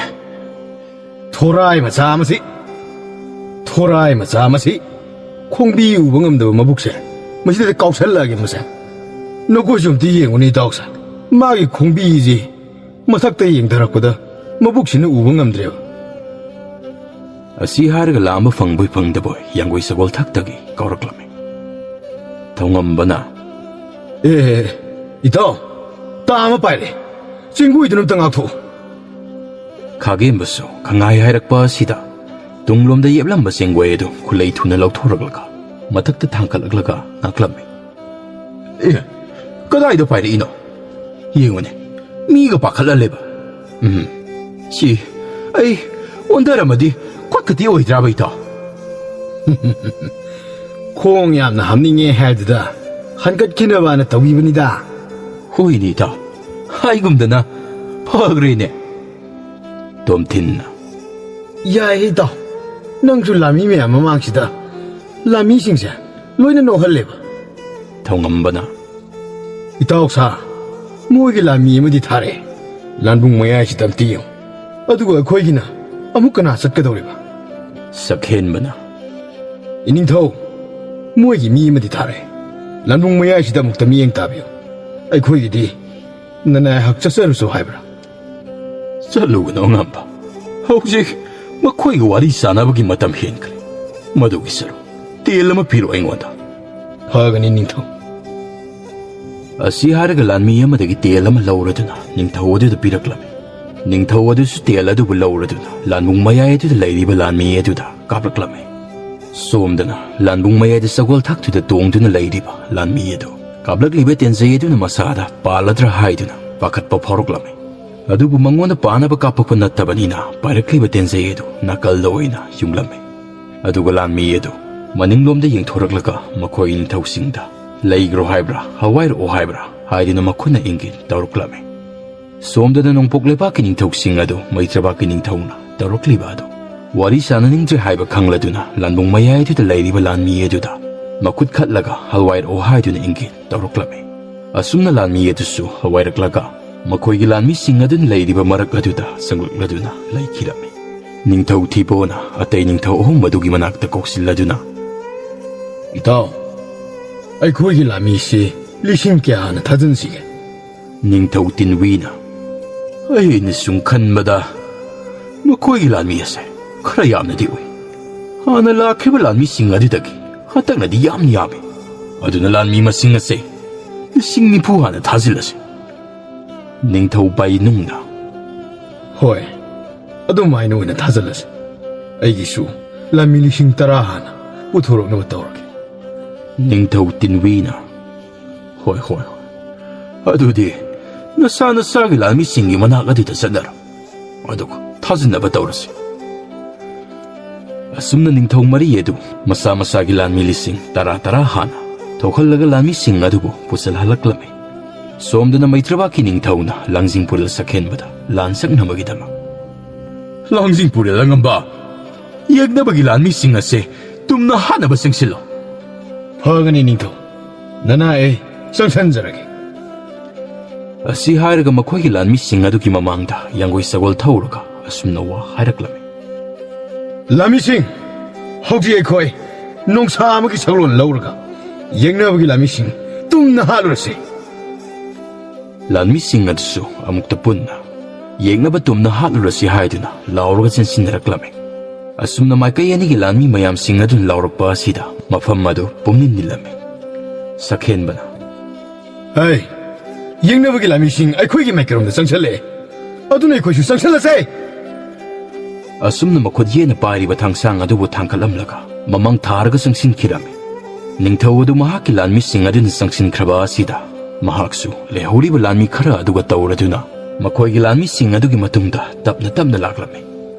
"ꯊꯣꯔꯥꯏ ꯃꯆꯥ ꯑꯃꯁꯤ!" ꯄꯣꯔꯥꯏ ꯃꯆꯥ ꯃꯁꯤ, ꯈꯣꯡꯕꯤ ꯎꯕ ꯉꯝꯗꯕ ꯃꯕꯨꯛꯁꯦ ꯃꯁꯤꯗ ꯀꯥꯎꯁꯜꯂꯛꯑꯒꯦ ꯃꯁꯦ꯫ ꯅꯈꯣꯏꯁꯨ ꯑꯝꯇ ꯌꯦꯡꯉꯨꯅꯦ ꯏꯇꯥꯎꯁꯦ, ꯃꯥꯒꯤ ꯈꯣꯡꯕꯤꯁꯤ ꯃꯊꯛꯇ ꯌꯦꯡꯊꯔꯛꯄꯗ ꯃꯕꯨꯛꯁꯤꯅ ꯎꯕ ꯉꯝꯗ꯭ꯔꯦꯕ꯫ ꯑꯁꯤ ꯍꯥꯏꯔꯒ ꯂꯥꯝꯕ ꯐꯪꯕꯣꯏ ꯐꯪꯗꯕꯣꯏ ꯌꯥꯡꯒꯣꯏ ꯁꯒꯣꯜ ꯊꯛꯇꯒꯤ ꯀꯧꯔꯛꯂꯝꯃꯤ꯫ ꯊꯧꯉꯝꯕꯅ, "ꯑꯦ, ꯏꯇꯥꯎ, ꯇꯥ ꯑꯃ ꯄꯥꯏꯔꯦ, ꯆꯦꯡꯒꯣꯏꯗꯨꯅ ꯑꯝꯇ ꯉꯥꯛꯊꯣꯛꯎ꯫" ꯈꯥꯒꯦꯝꯕꯁꯨ ꯈꯪꯉꯥꯏ ꯍꯥꯏꯔꯛꯄ ꯑꯁꯤꯗ ꯇꯨꯡꯂꯣꯝꯗ ꯌꯦꯞꯂꯝꯕ ꯆꯦꯡꯒꯣꯏ ꯑꯗꯨ ꯈꯨꯂꯩ ꯊꯨꯅ ꯂꯧꯊꯣꯔꯛꯂꯒ ꯃꯊꯛꯇ ꯊꯥꯡꯒꯠꯂꯛꯂꯒ ꯉꯥꯛꯂꯝꯃꯤ꯫ "ꯑꯦ, ꯀꯗꯥꯏꯗ ꯄꯥꯏꯔꯛꯏꯅꯣ? ꯌꯦꯡꯉꯨꯅꯦ, ꯃꯤꯒ ꯄꯥꯈꯠꯍꯜꯂꯦꯕ꯫ ꯎꯝ, ꯁꯤ ꯑꯩ ꯑꯣꯟꯊꯔꯝꯃꯗꯤ ꯈꯣꯠꯀꯗꯤ ꯑꯣꯏꯗ꯭ꯔꯥꯕ, ꯏꯇꯥꯎ?" "ꯈꯣꯡ ꯌꯥꯝꯅ ꯍꯥꯝꯅꯤꯡꯉꯦ ꯍꯥꯏꯗꯨꯗ ꯍꯟꯀꯠꯈꯤꯅꯕꯅ ꯇꯧꯕꯤꯕꯅꯤꯗ꯫" "ꯍꯣꯏꯅꯦ, ꯏꯇꯥꯎ, ꯍꯥꯏꯒꯨꯝꯗꯅ ꯐꯈ꯭ꯔꯦꯅꯦ꯫" ꯇꯣꯝꯊꯤꯟꯅ, "ꯌꯥꯏꯍꯦ ꯏꯇꯥꯎ, ꯅꯪꯁꯨ ꯂꯥꯟꯃꯤ ꯃꯌꯥꯝ ꯃꯃꯥꯡꯁꯤꯗ ꯂꯥꯟꯃꯤꯁꯤꯡꯁꯦ ꯂꯣꯏꯅ ꯅꯣꯛꯍꯜꯂꯦꯕ꯫" ꯊꯧꯉꯝꯕꯅ, "ꯏꯇꯥꯎ ꯁꯥ, ꯃꯣꯏꯒꯤ ꯂꯥꯟꯃꯤ ꯑꯃꯗꯤ ꯊꯥꯔꯛꯑꯦ, ꯂꯥꯟꯕꯨꯡ ꯃꯌꯥꯏꯁꯤꯗ ꯑꯝꯇ ꯌꯦꯡꯉꯨ, ꯑꯗꯨꯒ ꯑꯩꯈꯣꯏꯒꯤꯅ ꯑꯃꯨꯛ ꯀꯅꯥ ꯆꯠꯀꯗꯧꯔꯤꯕ?" ꯁꯛꯍꯦꯟꯕꯅ, "ꯏꯅꯤꯡꯊꯧ, ꯃꯣꯏꯒꯤ ꯃꯤ ꯑꯃꯗꯤ ꯊꯥꯔꯛꯑꯦ, ꯂꯥꯟꯕꯨꯡ ꯃꯌꯥꯏꯁꯤꯗ ꯑꯃꯨꯛꯇ ꯃꯤꯠꯌꯦꯡ ꯇꯥꯕꯤꯌꯨ, ꯑꯩꯈꯣꯏꯒꯤꯗꯤ ꯅꯅꯥꯏꯍꯥꯛ ꯆꯠꯆꯔꯨꯁꯨ ꯍꯥꯏꯕ꯭ꯔꯥ?" "ꯆꯠꯂꯨꯒꯅꯨ ꯑꯉꯝꯕ, ꯍꯧꯖꯤꯛ ꯃꯈꯣꯏꯒ ꯋꯥꯔꯤ ꯁꯥꯟꯅꯕꯒꯤ ꯃꯇꯝ ꯍꯦꯟꯈ꯭ꯔꯦ꯫ ꯃꯗꯨꯒꯤ ꯁꯔꯨꯛ ꯇꯦꯜ ꯑꯃ ꯄꯤꯔꯣ ꯑꯩꯉꯣꯟꯗ꯫" "ꯐꯒꯅꯤ ꯅꯤꯡꯊꯧ꯫" ꯑꯁꯤ ꯍꯥꯏꯔꯒ ꯂꯥꯟꯃꯤ ꯑꯃꯗꯒꯤ ꯇꯦꯜ ꯑꯃ ꯂꯧꯔꯗꯨꯅ ꯅꯤꯡꯊꯧ ꯑꯗꯨꯗ ꯄꯤꯔꯛꯂꯝꯃꯤ꯫ ꯅꯤꯡꯊꯧ ꯑꯗꯨꯁꯨ ꯇꯦꯜ ꯑꯗꯨꯕꯨ ꯂꯧꯔꯗꯨꯅ ꯂꯥꯟꯕꯨꯡ ꯃꯌꯥꯏ ꯑꯗꯨꯗ ꯂꯩꯔꯤꯕ ꯂꯥꯟꯃꯤ ꯑꯗꯨꯗ ꯀꯥꯞꯂꯛꯂꯝꯃꯤ꯫ ꯁꯣꯝꯗꯅ ꯂꯥꯟꯕꯨꯡ ꯃꯌꯥꯏꯗ ꯁꯒꯣꯜ ꯊꯛꯇꯨꯗ ꯇꯣꯡꯗꯨꯅ ꯂꯩꯔꯤꯕ ꯂꯥꯟꯃꯤ ꯑꯗꯨ ꯀꯥꯞꯂꯛꯂꯤꯕ ꯇꯦꯟꯖꯩ ꯑꯗꯨꯅ ꯃꯁꯥꯗ ꯄꯥꯜꯂꯗ꯭ꯔꯥ ꯍꯥꯏꯗꯨꯅ ꯄꯥꯈꯠꯄ ꯐꯥꯎꯔꯛꯂꯝꯃꯤ꯫ ꯑꯗꯨꯕꯨ ꯃꯉꯣꯟꯗ ꯄꯥꯅꯕ ꯀꯥꯞꯄꯛꯄ ꯅꯠꯇꯕꯅꯤꯅ ꯄꯥꯏꯔꯛꯂꯤꯕ ꯇꯦꯟꯖꯩ ꯑꯗꯨ ꯅꯥꯀꯜꯗ ꯑꯣꯏꯅ ꯌꯨꯡꯂꯝꯃꯤ꯫ ꯑꯗꯨꯒ ꯂꯥꯟꯃꯤ ꯑꯗꯨ ꯃꯅꯤꯡꯂꯣꯝꯗ ꯌꯦꯡꯊꯣꯔꯛꯂꯒ ꯃꯈꯣꯏ ꯅꯤꯡꯊꯧꯁꯤꯡꯗ "ꯂꯩꯈ꯭ꯔꯣ ꯍꯥꯏꯕ꯭ꯔꯥ, ꯍꯜꯋꯥꯏꯔꯛꯑꯣ ꯍꯥꯏꯕ꯭ꯔꯥ?" ꯍꯥꯏꯗꯨꯅ ꯃꯈꯨꯠꯅ ꯏꯪꯒꯤꯠ ꯇꯧꯔꯛꯂꯝꯃꯤ꯫ ꯁꯣꯝꯗꯅ ꯅꯣꯡꯄꯣꯛ ꯂꯩꯕꯥꯛꯀꯤ ꯅꯤꯡꯊꯧꯁꯤꯡ ꯑꯗꯨ ꯃꯩꯇ꯭ꯔꯕꯥꯛꯀꯤ ꯅꯤꯡꯊꯧꯅ ꯇꯧꯔꯛꯂꯤꯕ ꯑꯗꯨ ꯋꯥꯔꯤ ꯁꯥꯟꯅꯅꯤꯡꯗ꯭ꯔꯦ ꯍꯥꯏꯕ ꯈꯪꯂꯗꯨꯅ ꯂꯥꯟꯕꯨꯡ ꯃꯌꯥꯏ ꯑꯗꯨꯗ ꯂꯩꯔꯤꯕ ꯂꯥꯟꯃꯤ ꯑꯗꯨꯗ ꯃꯈꯨꯠ ꯈꯠꯂꯒ "ꯍꯜꯋꯥꯏꯔꯛꯑꯣ" ꯍꯥꯏꯗꯨꯅ ꯏꯪꯒꯤꯠ ꯇꯧꯔꯛꯂꯝꯃꯤ꯫ ꯑꯁꯨꯝꯅ ꯂꯥꯟꯃꯤ ꯑꯗꯨꯁꯨ ꯍꯜꯋꯥꯏꯔꯛꯂꯒ ꯃꯈꯣꯏꯒꯤ ꯂꯥꯟꯃꯤꯁꯤꯡ ꯑꯗꯨꯅ ꯂꯩꯔꯤꯕ ꯃꯔꯛ ꯑꯗꯨꯗ ꯆꯪꯂꯛꯂꯗꯨꯅ ꯂꯩꯈꯤꯔꯝꯃꯤ꯫ ꯅꯤꯡꯊꯧ ꯊꯤꯕꯣꯅ ꯑꯇꯩ ꯅꯤꯡꯊꯧ ꯑꯍꯨꯝ ꯑꯗꯨꯒꯤ ꯃꯅꯥꯛꯇ ꯀꯧꯁꯤꯜꯂꯗꯨꯅ, "ꯏꯇꯥꯎ, ꯑꯩꯈꯣꯏꯒꯤ ꯂꯥꯟꯃꯤꯁꯤ ꯂꯤꯁꯤꯡ ꯀꯌꯥꯅ ꯊꯥꯖꯤꯟꯁꯤꯒꯦ?" ꯅꯤꯡꯊꯧ ꯇꯤꯟꯋꯤꯅ, "ꯑꯩꯅ ꯁꯨꯝ ꯈꯟꯕꯗ ꯃꯈꯣꯏꯒꯤ ꯂꯥꯟꯃꯤ ꯑꯁꯦ ꯈꯔ ꯌꯥꯝꯅꯗꯤ ꯎꯏ꯫ ꯍꯥꯟꯅ ꯂꯥꯛꯈꯤꯕ ꯂꯥꯟꯃꯤꯁꯤꯡ ꯑꯗꯨꯗꯒꯤ ꯍꯟꯗꯛꯅꯗꯤ ꯌꯥꯝꯅ ꯌꯥꯝꯃꯤ꯫ ꯑꯗꯨꯅ ꯂꯥꯟꯃꯤ ꯃꯁꯤꯡ ꯑꯁꯦ ꯂꯤꯁꯤꯡ ꯅꯤꯐꯨ ꯍꯥꯟꯅ ꯊꯥꯖꯤꯜꯂꯁꯤ꯫" ꯅꯤꯡꯊꯧ ꯕꯥꯏꯅꯨꯡꯅ, "ꯍꯣꯏ, ꯑꯗꯨꯃꯥꯏꯅ ꯑꯣꯏꯅ ꯊꯥꯖꯤꯜꯂꯁꯤ꯫ ꯑꯩꯒꯤꯁꯨ ꯂꯥꯟꯃꯤ ꯂꯤꯁꯤꯡ ꯇꯔꯥ ꯍꯥꯟꯅ ꯄꯨꯊꯣꯔꯛꯅꯕ ꯇꯧꯔꯒꯦ꯫" ꯅꯤꯡꯊꯧ ꯇꯤꯟꯋꯤꯅ, "ꯍꯣꯏ, ꯍꯣꯏ, ꯍꯣꯏ꯫ ꯑꯗꯨꯗꯤ ꯅꯁꯥ ꯅꯁꯥꯒꯤ ꯂꯥꯟꯃꯤꯁꯤꯡꯒꯤ ꯃꯅꯥꯛ ꯑꯗꯨꯗ ꯆꯠꯅꯔꯣ꯫ ꯑꯗꯨꯒ ꯊꯥꯖꯤꯟꯅꯕ ꯇꯧꯔꯁꯤ꯫" ꯑꯁꯨꯝꯅ ꯅꯤꯡꯊꯧ ꯃꯔꯤ ꯑꯗꯨ ꯃꯁꯥ ꯃꯁꯥꯒꯤ ꯂꯥꯟꯃꯤ ꯂꯤꯁꯤꯡ ꯇꯔꯥ ꯇꯔꯥ ꯍꯥꯟꯅ ꯊꯣꯛꯍꯜꯂꯒ ꯂꯥꯟꯃꯤꯁꯤꯡ ꯑꯗꯨꯕꯨ ꯄꯨꯁꯜꯍꯜꯂꯛꯂꯝꯃꯤ꯫ ꯁꯣꯝꯗꯅ ꯃꯩꯇ꯭ꯔꯕꯥꯛꯀꯤ ꯅꯤꯡꯊꯧꯅ ꯂꯥꯡꯖꯤꯡꯄꯨꯔꯦꯜ ꯁꯛꯍꯦꯟꯕꯗ ꯂꯥꯟ ꯁꯛꯅꯕꯒꯤꯗꯃꯛ, "ꯂꯥꯡꯖꯤꯡꯄꯨꯔꯦꯜ ꯑꯉꯝꯕ, ꯌꯦꯛꯅꯕꯒꯤ ꯂꯥꯟꯃꯤꯁꯤꯡ ꯑꯁꯦ ꯇꯨꯝꯅ ꯍꯥꯠꯅꯕ ꯆꯪꯁꯤꯜꯂꯣ꯫" "ꯐꯒꯅꯤ ꯅꯤꯡꯊꯧ, ꯅꯅꯥ ꯑꯩ ꯆꯪꯁꯟꯖꯔꯒꯦ꯫" ꯑꯁꯤ ꯍꯥꯏꯔꯒ ꯃꯈꯣꯏꯒꯤ ꯂꯥꯟꯃꯤꯁꯤꯡ ꯑꯗꯨꯒꯤ ꯃꯃꯥꯡꯗ ꯌꯥꯡꯒꯣꯏ ꯁꯒꯣꯜ ꯊꯧꯔꯒ ꯑꯁꯨꯝꯅ ꯋꯥ ꯍꯥꯏꯔꯛꯂꯝꯃꯤ꯫ "ꯂꯥꯟꯃꯤꯁꯤꯡ, ꯍꯧꯖꯤꯛ ꯑꯩꯈꯣꯏ ꯅꯣꯡꯁꯥ ꯑꯃꯒꯤ ꯁꯛꯂꯣꯟ ꯂꯧꯔꯒ ꯌꯦꯛꯅꯕꯒꯤ ꯂꯥꯟꯃꯤꯁꯤꯡ ꯇꯨꯝꯅ ꯍꯥꯠꯂꯨꯔꯁꯤ꯫" ꯂꯥꯟꯃꯤꯁꯤꯡ ꯑꯗꯨꯁꯨ ꯑꯃꯨꯛꯇ ꯄꯨꯟꯅ ꯌꯦꯛꯅꯕ ꯇꯨꯝꯅ ꯍꯥꯠꯂꯨꯔꯁꯤ ꯍꯥꯏꯗꯨꯅ ꯂꯥꯎꯔꯒ ꯆꯦꯟꯁꯤꯟꯅꯔꯛꯂꯝꯃꯤ꯫ ꯑꯁꯨꯝꯅ ꯃꯥꯏꯀꯩ ꯑꯅꯤꯒꯤ ꯂꯥꯟꯃꯤ ꯃꯌꯥꯝꯁꯤꯡ ꯑꯗꯨꯅ ꯂꯥꯎꯔꯛꯄ ꯑꯁꯤꯗ ꯃꯐꯝ ꯑꯗꯨ ꯄꯨꯝꯅꯤꯟ ꯅꯤꯜꯂꯝꯃꯤ꯫ ꯁꯛꯍꯦꯟꯕꯅ, "ꯍꯩ, ꯌꯦꯛꯅꯕꯒꯤ ꯂꯥꯟꯃꯤꯁꯤꯡ ꯑꯩꯈꯣꯏꯒꯤ ꯃꯥꯏꯀꯩꯔꯣꯝꯗ ꯆꯪꯁꯜꯂꯛꯑꯦ꯫ ꯑꯗꯨꯅ ꯑꯩꯈꯣꯏꯁꯨ ꯆꯪꯁꯜꯂꯁꯦ!" ꯑꯁꯨꯝꯅ ꯃꯈꯨꯠ ꯌꯦꯠꯅ ꯄꯥꯏꯔꯤꯕ ꯊꯥꯡꯁꯥꯡ ꯑꯗꯨꯕꯨ ꯊꯥꯡꯒꯠꯂꯝꯂꯒ ꯃꯃꯥꯡ ꯊꯥꯔꯒ ꯆꯪꯁꯤꯟꯈꯤꯔꯝꯃꯤ꯫ ꯅꯤꯡꯊꯧ ꯑꯗꯨ ꯃꯍꯥꯛꯀꯤ ꯂꯥꯟꯃꯤꯁꯤꯡ ꯑꯗꯨꯅ ꯆꯪꯁꯤꯟꯈ꯭ꯔꯕ ꯑꯁꯤꯗ ꯃꯍꯥꯛꯁꯨ ꯂꯩꯍꯧꯔꯤꯕ ꯂꯥꯟꯃꯤ ꯈꯔ ꯑꯗꯨꯒ ꯇꯧꯔꯗꯨꯅ ꯃꯈꯣꯏꯒꯤ ꯂꯥꯟꯃꯤꯁꯤꯡ ꯑꯗꯨꯒꯤ ꯃꯇꯨꯡꯗ ꯇꯞꯅ ꯇꯞꯅ ꯂꯥꯛꯂꯝꯃꯤ꯫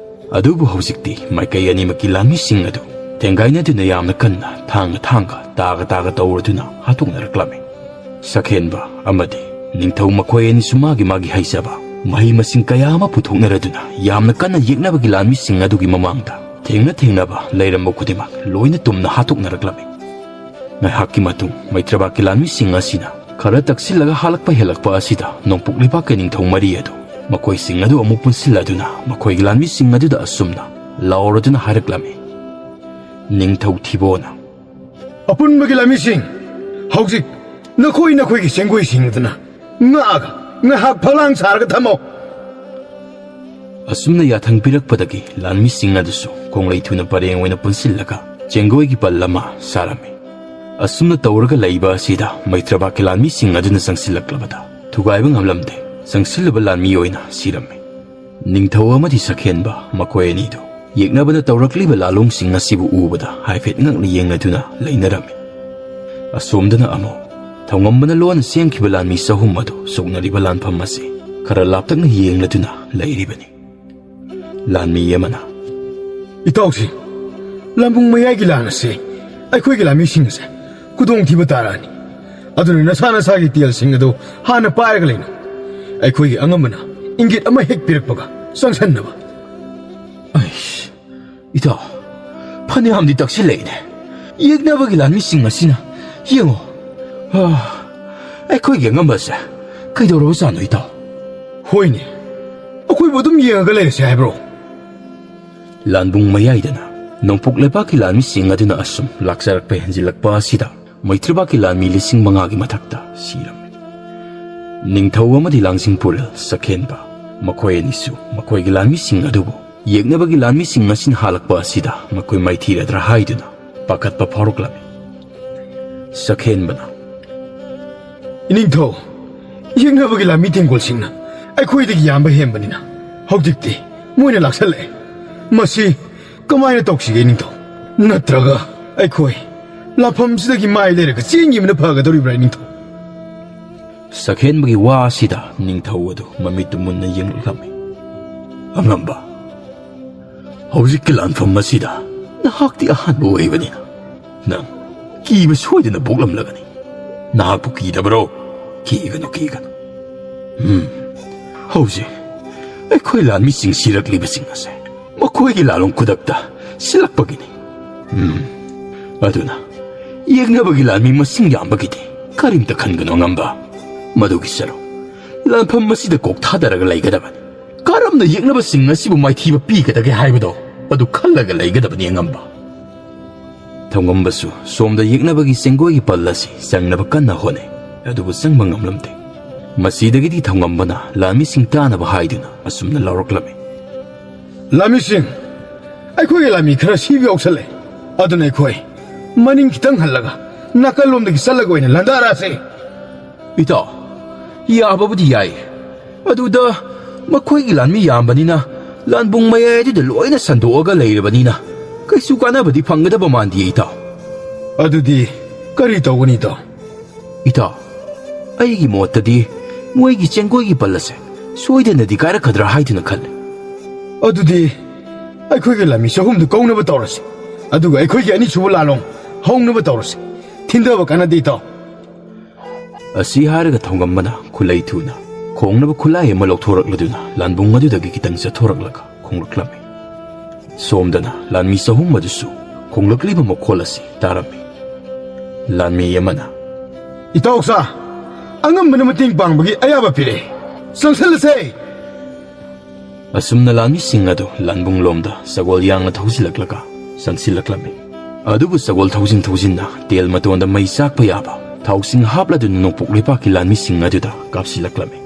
ꯑꯗꯨꯕꯨ ꯍꯧꯖꯤꯛꯇꯤ ꯃꯥꯏꯀꯩ ꯑꯅꯤꯃꯛꯀꯤ ꯂꯥꯟꯃꯤꯁꯤꯡ ꯑꯗꯨ ꯊꯦꯡꯒꯥꯏꯅꯗꯨꯅ ꯌꯥꯝꯅ ꯀꯟꯅ ꯊꯥꯡꯅ ꯊꯥꯡꯒ, ꯇꯥꯒ ꯇꯥꯒ ꯇꯧꯔꯗꯨꯅ ꯍꯥꯠꯇꯣꯛꯅꯔꯛꯂꯝꯃꯤ꯫ ꯁꯛꯍꯦꯟꯕ ꯑꯃꯗꯤ ꯅꯤꯡꯊꯧ ꯃꯈꯣꯏ ꯑꯅꯤꯁꯨ ꯃꯥꯒꯤ ꯃꯥꯒꯤ ꯍꯩꯖꯕ ꯃꯍꯩ ꯃꯁꯤꯡ ꯀꯌꯥ ꯑꯃ ꯄꯨꯊꯣꯛꯅꯔꯗꯨꯅ ꯌꯥꯝꯅ ꯀꯟꯅ ꯌꯦꯛꯅꯕꯒꯤ ꯂꯥꯟꯃꯤꯁꯤꯡ ꯑꯗꯨꯒꯤ ꯃꯃꯥꯡꯗ ꯊꯦꯡꯅ ꯊꯦꯡꯅꯕ ꯂꯩꯔꯝꯕ ꯈꯨꯗꯤꯡꯃꯛ ꯂꯣꯏꯅ ꯇꯨꯝꯅ ꯍꯥꯠꯇꯣꯛꯅꯔꯛꯂꯝꯃꯤ꯫ ꯉꯥꯏꯍꯥꯛꯀꯤ ꯃꯇꯨꯡ ꯃꯩꯇ꯭ꯔꯕꯥꯛꯀꯤ ꯂꯥꯟꯃꯤꯁꯤꯡ ꯑꯁꯤꯅ ꯈꯔ ꯇꯛꯁꯤꯜꯂꯒ ꯍꯥꯠꯂꯛꯄ ꯍꯦꯜꯂꯛꯄ ꯑꯁꯤꯗ ꯅꯣꯡꯄꯣꯛ ꯂꯩꯕꯥꯛꯀꯤ ꯅꯤꯡꯊꯧ ꯃꯔꯤ ꯑꯗꯨ ꯃꯈꯣꯏꯁꯤꯡ ꯑꯗꯨ ꯑꯃꯨꯛ ꯄꯨꯟꯁꯤꯜꯂꯗꯨꯅ ꯃꯈꯣꯏꯒꯤ ꯂꯥꯟꯃꯤꯁꯤꯡ ꯑꯗꯨꯗ ꯑꯁꯨꯝꯅ ꯂꯥꯎꯔꯗꯨꯅ ꯍꯥꯏꯔꯛꯂꯝꯃꯤ꯫ ꯅꯤꯡꯊꯧ ꯊꯤꯕꯣꯅ, "ꯑꯄꯨꯟꯕꯒꯤ ꯂꯥꯟꯃꯤꯁꯤꯡ, ꯍꯧꯖꯤꯛ ꯅꯈꯣꯏ ꯅꯈꯣꯏꯒꯤ ꯆꯦꯡꯒꯣꯏꯁꯤꯡ ꯑꯗꯨꯅ ꯉꯥꯛꯑꯒ ꯉꯥꯏꯍꯥꯛ ꯐꯛꯂꯥꯡ ꯁꯥꯔꯒ ꯊꯝꯃꯣ꯫" ꯑꯁꯨꯝꯅ ꯌꯥꯊꯪ ꯄꯤꯔꯛꯄꯗꯒꯤ ꯂꯥꯟꯃꯤꯁꯤꯡ ꯑꯗꯨꯁꯨ ꯈꯣꯡꯂꯩ ꯊꯨꯅ ꯄꯔꯦꯡ ꯑꯣꯏꯅ ꯄꯨꯟꯁꯤꯜꯂꯒ ꯆꯦꯡꯒꯣꯏꯒꯤ ꯄꯜ ꯑꯃ ꯁꯥꯔꯝꯃꯤ꯫ ꯑꯁꯨꯝꯅ ꯇꯧꯔꯒ ꯂꯩꯕ ꯑꯁꯤꯗ ꯃꯩꯇ꯭ꯔꯕꯥꯛꯀꯤ ꯂꯥꯟꯃꯤꯁꯤꯡ ꯑꯗꯨꯅ ꯆꯪꯁꯤꯜꯂꯛꯂꯕꯗ ꯊꯨꯒꯥꯏꯕ ꯉꯝꯂꯝꯗꯦ꯫ ꯆꯪꯁꯤꯜꯂꯕ ꯂꯥꯟꯃꯤ ꯑꯣꯏꯅ ꯁꯤꯔꯝꯃꯤ꯫ ꯅꯤꯡꯊꯧ ꯑꯃꯗꯤ ꯁꯛꯍꯦꯟꯕ ꯃꯈꯣꯏ ꯑꯅꯤꯗꯨ ꯌꯦꯛꯅꯕꯅ ꯇꯧꯔꯛꯂꯤꯕ ꯂꯥꯂꯣꯡꯁꯤꯡ ꯑꯁꯤꯕꯨ ꯎꯕꯗ ꯍꯥꯏꯐꯦꯠ ꯉꯛꯅ ꯌꯦꯡꯅꯗꯨꯅ ꯂꯩꯅꯔꯝꯃꯤ꯫ ꯑꯁꯣꯝꯗꯅ ꯑꯃꯨꯛ ꯊꯧꯉꯝꯕꯅ ꯂꯣꯟꯅ ꯁꯦꯝꯈꯤꯕ ꯂꯥꯟꯃꯤ ꯆꯍꯨꯝ ꯑꯗꯨ ꯁꯣꯛꯅꯔꯤꯕ ꯂꯥꯟꯐꯝ ꯑꯁꯤ ꯈꯔ ꯂꯥꯞꯇꯛꯅ ꯌꯦꯡꯂꯗꯨꯅ ꯂꯩꯔꯤꯕꯅꯤ꯫ ꯂꯥꯟꯃꯤ ꯑꯃꯅ, "ꯏꯇꯥꯎꯁꯤꯡ, ꯂꯥꯟꯕꯨꯡ ꯃꯌꯥꯏꯒꯤ ꯂꯥꯟ ꯑꯁꯤ ꯑꯩꯈꯣꯏꯒꯤ ꯂꯥꯟꯃꯤꯁꯤꯡ ꯑꯁꯦ ꯈꯨꯗꯣꯡꯊꯤꯕ ꯇꯥꯔꯛꯑꯅꯤ꯫ ꯑꯗꯨꯅ ꯅꯁꯥ ꯅꯁꯥꯒꯤ ꯇꯦꯜꯁꯤꯡ ꯑꯗꯨ ꯍꯥꯟꯅ ꯄꯥꯏꯔꯒ ꯂꯩꯅꯧ꯫ ꯑꯩꯈꯣꯏꯒꯤ ꯑꯉꯝꯕꯅ ꯏꯪꯒꯤꯠ ꯑꯃ ꯍꯦꯛ ꯄꯤꯔꯛꯄꯒ ꯆꯪꯁꯟꯅꯕ꯫" ꯑꯩꯁ, ꯏꯇꯥꯎ, ꯐꯅꯌꯥꯝꯗꯤ ꯇꯛꯁꯤꯜꯂꯛꯏꯅꯦ꯫ ꯌꯦꯛꯅꯕꯒꯤ ꯂꯥꯟꯃꯤꯁꯤꯡ ꯑꯁꯤꯅ ꯌꯦꯡꯉꯣ꯫ ꯑꯥ, ꯑꯩꯈꯣꯏꯒꯤ ꯑꯉꯝꯕꯁꯦ ꯀꯩꯗꯧꯔꯕꯖꯥꯠꯅꯣ, ꯏꯇꯥꯎ? ꯍꯣꯏꯅꯦ, ꯑꯩꯈꯣꯏꯕꯨ ꯑꯗꯨꯝ ꯌꯦꯡꯉꯒ ꯂꯩꯔꯁꯦ ꯍꯥꯏꯕ꯭ꯔꯣ? ꯂꯥꯟꯕꯨꯡ ꯃꯌꯥꯏꯗꯅ ꯅꯣꯡꯄꯣꯛ ꯂꯩꯕꯥꯛꯀꯤ ꯂꯥꯟꯃꯤꯁꯤꯡ ꯑꯗꯨꯅ ꯑꯁꯨꯝ ꯂꯥꯛꯆꯔꯛꯄ ꯍꯦꯟꯖꯤꯜꯂꯛꯄ ꯑꯁꯤꯗ ꯃꯩꯇ꯭ꯔꯕꯥꯛꯀꯤ ꯂꯥꯟꯃꯤ ꯂꯤꯁꯤꯡ ꯃꯉꯥꯒꯤ ꯃꯊꯛꯇ ꯁꯤꯔꯝꯃꯤ꯫ ꯅꯤꯡꯊꯧ ꯑꯃꯗꯤ ꯂꯥꯡꯖꯤꯡꯄꯨꯔꯦꯜ ꯁꯛꯍꯦꯟꯕ ꯃꯈꯣꯏ ꯑꯅꯤꯁꯨ ꯃꯈꯣꯏꯒꯤ ꯂꯥꯟꯃꯤꯁꯤꯡ ꯑꯗꯨꯕꯨ ꯌꯦꯛꯅꯕꯒꯤ ꯂꯥꯟꯃꯤꯁꯤꯡ ꯑꯁꯤꯅ ꯍꯥꯠꯂꯛꯄ ꯑꯁꯤꯗ ꯃꯈꯣꯏ ꯃꯥꯏꯊꯤꯔꯗ꯭ꯔꯥ ꯍꯥꯏꯗꯨꯅ ꯄꯥꯈꯠꯄ ꯐꯥꯎꯔꯛꯂꯝꯃꯤ꯫ ꯁꯛꯍꯦꯟꯕꯅ, "ꯏꯅꯤꯡꯊꯧ, ꯌꯦꯛꯅꯕꯒꯤ ꯂꯥꯟꯃꯤ ꯇꯦꯡꯒꯣꯜꯁꯤꯡꯅ ꯑꯩꯈꯣꯏꯗꯒꯤ ꯌꯥꯝꯕ ꯍꯦꯟꯕꯅꯤꯅ ꯍꯧꯖꯤꯛꯇꯤ ꯃꯣꯏꯅ ꯂꯥꯛꯁꯜꯂꯛꯑꯦ꯫ ꯃꯁꯤ ꯀꯃꯥꯏꯅ ꯇꯧꯁꯤꯒꯦ, ꯏꯅꯤꯡꯊꯧ? ꯅꯠꯇ꯭ꯔꯒ ꯑꯩꯈꯣꯏ ꯂꯥꯟꯐꯝꯁꯤꯗꯒꯤ ꯃꯥꯏ ꯂꯩꯔꯒ ꯆꯦꯟꯈꯤꯕꯅ ꯐꯒꯗꯧꯔꯤꯕ꯭ꯔꯥ, ꯏꯅꯤꯡꯊꯧ?" ꯁꯛꯍꯦꯟꯕꯒꯤ ꯋꯥ ꯑꯁꯤꯗ ꯅꯤꯡꯊꯧ ꯑꯗꯨ ꯃꯃꯤꯠꯇꯨ ꯃꯨꯟꯅ ꯌꯦꯡꯂꯛꯂꯝꯃꯤ꯫ "ꯑꯉꯝꯕ, ꯍꯧꯖꯤꯛꯀꯤ ꯂꯥꯟꯐꯝ ꯑꯁꯤꯗ ꯅꯍꯥꯛꯇꯤ ꯑꯍꯥꯟꯕ ꯑꯣꯏꯕꯅꯤꯅ ꯅꯪ ꯀꯤꯕ ꯁꯣꯏꯗꯅ ꯄꯣꯛꯂꯝꯂꯒꯅꯤ꯫ ꯅꯍꯥꯛꯄꯨ ꯀꯤꯗꯕꯔꯣ? ꯀꯤꯒꯅꯨ, ꯀꯤꯒꯅꯨ꯫ ꯎꯝ, ꯍꯧꯖꯤꯛ ꯑꯩꯈꯣꯏ ꯂꯥꯟꯃꯤꯁꯤꯡ ꯁꯤꯔꯛꯂꯤꯕꯁꯤꯡ ꯑꯁꯦ ꯃꯈꯣꯏꯒꯤ ꯂꯥꯂꯣꯡ ꯈꯨꯗꯛꯇ ꯁꯤꯜꯂꯛꯄꯒꯤꯅꯤ꯫ ꯎꯝ, ꯑꯗꯨꯅ ꯌꯦꯛꯅꯕꯒꯤ ꯂꯥꯟꯃꯤ ꯃꯁꯤꯡ ꯌꯥꯝꯕꯒꯤꯗꯤ ꯀꯔꯤꯝꯇ ꯈꯟꯒꯅꯨ, ꯑꯉꯝꯕ꯫ ꯃꯗꯨꯒꯤ ꯁꯔꯨꯛ ꯂꯥꯟꯐꯝ ꯑꯁꯤꯗ ꯀꯣꯛ ꯊꯥꯗꯔꯒ ꯂꯩꯒꯗꯕꯅꯤ꯫ ꯀꯔꯝꯅ ꯌꯦꯛꯅꯕꯁꯤꯡ ꯑꯁꯤꯕꯨ ꯃꯥꯏꯊꯤꯕ ꯄꯤꯒꯗꯒꯦ ꯍꯥꯏꯕꯗꯣ ꯑꯗꯨ ꯈꯜꯂꯒ ꯂꯩꯒꯗꯕꯅꯤ ꯑꯉꯝꯕ꯫ ꯊꯧꯉꯝꯕꯁꯨ ꯁꯣꯝꯗ ꯌꯦꯛꯅꯕꯒꯤ ꯆꯦꯡꯒꯣꯏꯒꯤ ꯄꯜ ꯑꯁꯤ ꯆꯪꯅꯕ ꯀꯟꯅ ꯍꯣꯠꯅꯩ, ꯑꯗꯨꯕꯨ ꯆꯪꯕ ꯉꯝꯂꯝꯗꯦ꯫ ꯃꯁꯤꯗꯒꯤꯗꯤ ꯊꯧꯉꯝꯕꯅ ꯂꯥꯟꯃꯤꯁꯤꯡ ꯇꯥꯅꯕ ꯍꯥꯏꯗꯨꯅ ꯑꯁꯨꯝꯅ ꯂꯥꯎꯔꯛꯂꯝꯃꯤ꯫ ꯂꯥꯟꯃꯤꯁꯤꯡ, ꯑꯩꯈꯣꯏꯒꯤ ꯂꯥꯟꯃꯤ ꯈꯔ ꯁꯤꯕ ꯌꯥꯎꯁꯜꯂꯦ꯫ ꯑꯗꯨꯅ ꯑꯩꯈꯣꯏ ꯃꯅꯤꯡ ꯈꯤꯇꯪ ꯍꯜꯂꯒ ꯅꯥꯀꯜꯂꯣꯝꯗꯒꯤ ꯆꯠꯂꯒ ꯑꯣꯏꯅ ꯂꯥꯟꯗꯥꯔꯛꯑꯁꯦ꯫ ꯏꯇꯥꯎ, ꯌꯥꯕꯕꯨꯗꯤ ꯌꯥꯏ꯫ ꯑꯗꯨꯗ ꯃꯈꯣꯏꯒꯤ ꯂꯥꯟꯃꯤ ꯌꯥꯝꯕꯅꯤꯅ ꯂꯥꯟꯕꯨꯡ ꯃꯌꯥꯏ ꯑꯗꯨꯗ ꯂꯣꯏꯅ ꯁꯟꯗꯣꯛꯑꯒ ꯂꯩꯔꯕꯅꯤꯅ ꯀꯩꯁꯨ ꯀꯥꯟꯅꯕꯗꯤ ꯐꯪꯒꯗꯕ ꯃꯥꯟꯗꯦ, ꯏꯇꯥꯎ꯫ ꯑꯗꯨꯗꯤ ꯀꯔꯤ ꯇꯧꯒꯅꯤ, ꯏꯇꯥꯎ? ꯏꯇꯥꯎ, ꯑꯩꯒꯤ ꯃꯣꯠꯇꯗꯤ ꯃꯣꯏꯒꯤ ꯆꯦꯡꯒꯣꯏꯒꯤ ꯄꯜ ꯑꯁꯦ ꯁꯣꯏꯗꯅꯗꯤ ꯀꯥꯏꯔꯛꯀꯗ꯭ꯔꯥ ꯍꯥꯏꯗꯨꯅ ꯈꯜꯂꯤ꯫ ꯑꯗꯨꯗꯤ ꯑꯩꯈꯣꯏꯒꯤ ꯂꯥꯟꯃꯤ ꯆꯍꯨꯝꯗꯨ ꯀꯧꯅꯕ ꯇꯧꯔꯁꯤ, ꯑꯗꯨꯒ ꯑꯩꯈꯣꯏꯒꯤ ꯑꯅꯤꯁꯨꯕ ꯂꯥꯂꯣꯡ ꯍꯧꯅꯕ ꯇꯧꯔꯁꯤ꯫ ꯊꯤꯟꯊꯕ ꯀꯥꯟꯅꯗꯦ, ꯏꯇꯥꯎ꯫ ꯑꯁꯤ ꯍꯥꯏꯔꯒ ꯊꯧꯉꯝꯕꯅ ꯈꯨꯠꯂꯩ ꯊꯨꯅ ꯈꯣꯡꯅꯕ ꯈꯨꯠꯂꯥꯏ ꯑꯃ ꯂꯧꯊꯣꯔꯛꯂꯗꯨꯅ ꯂꯥꯟꯕꯨꯡ ꯑꯗꯨꯗꯒꯤ ꯈꯤꯇꯪ ꯆꯠꯊꯣꯔꯛꯂꯒ ꯈꯣꯡꯂꯛꯂꯝꯃꯤ꯫ ꯁꯣꯝꯗꯅ ꯂꯥꯟꯃꯤ ꯆꯍꯨꯝ ꯑꯗꯨꯁꯨ ꯈꯣꯡꯂꯛꯂꯤꯕ ꯃꯈꯣꯜ ꯑꯁꯤ ꯇꯥꯔꯝꯃꯤ꯫ ꯂꯥꯟꯃꯤ ꯑꯃꯅ, "ꯏꯇꯥꯎꯁꯥ, ꯑꯉꯝꯕꯅ ꯃꯇꯦꯡ ꯄꯥꯡꯕꯒꯤ ꯑꯌꯥꯕ ꯄꯤꯔꯛꯑꯦ꯫ ꯆꯪꯁꯜꯂꯁꯦ!" ꯑꯁꯨꯝꯅ ꯂꯥꯟꯃꯤꯁꯤꯡ ꯑꯗꯨ ꯂꯥꯟꯕꯨꯡꯂꯣꯝꯗ ꯁꯒꯣꯜ ꯌꯥꯡꯅ ꯊꯧꯖꯤꯜꯂꯛꯂꯒ ꯆꯪꯁꯤꯜꯂꯛꯂꯝꯃꯤ꯫ ꯑꯗꯨꯕꯨ ꯁꯒꯣꯜ ꯊꯧꯖꯤꯟ ꯊꯧꯖꯤꯟꯅ ꯇꯦꯜ ꯃꯇꯣꯟꯗ ꯃꯩ ꯆꯥꯛꯄ ꯌꯥꯕ ꯊꯥꯎꯁꯤꯡ ꯍꯥꯞꯂꯗꯨꯅ ꯅꯣꯡꯄꯣꯛ ꯂꯩꯄꯥꯛꯀꯤ ꯂꯥꯟꯃꯤꯁꯤꯡ ꯑꯗꯨꯗ ꯀꯥꯞꯁꯤꯜꯂꯛꯂꯝꯃꯤ꯫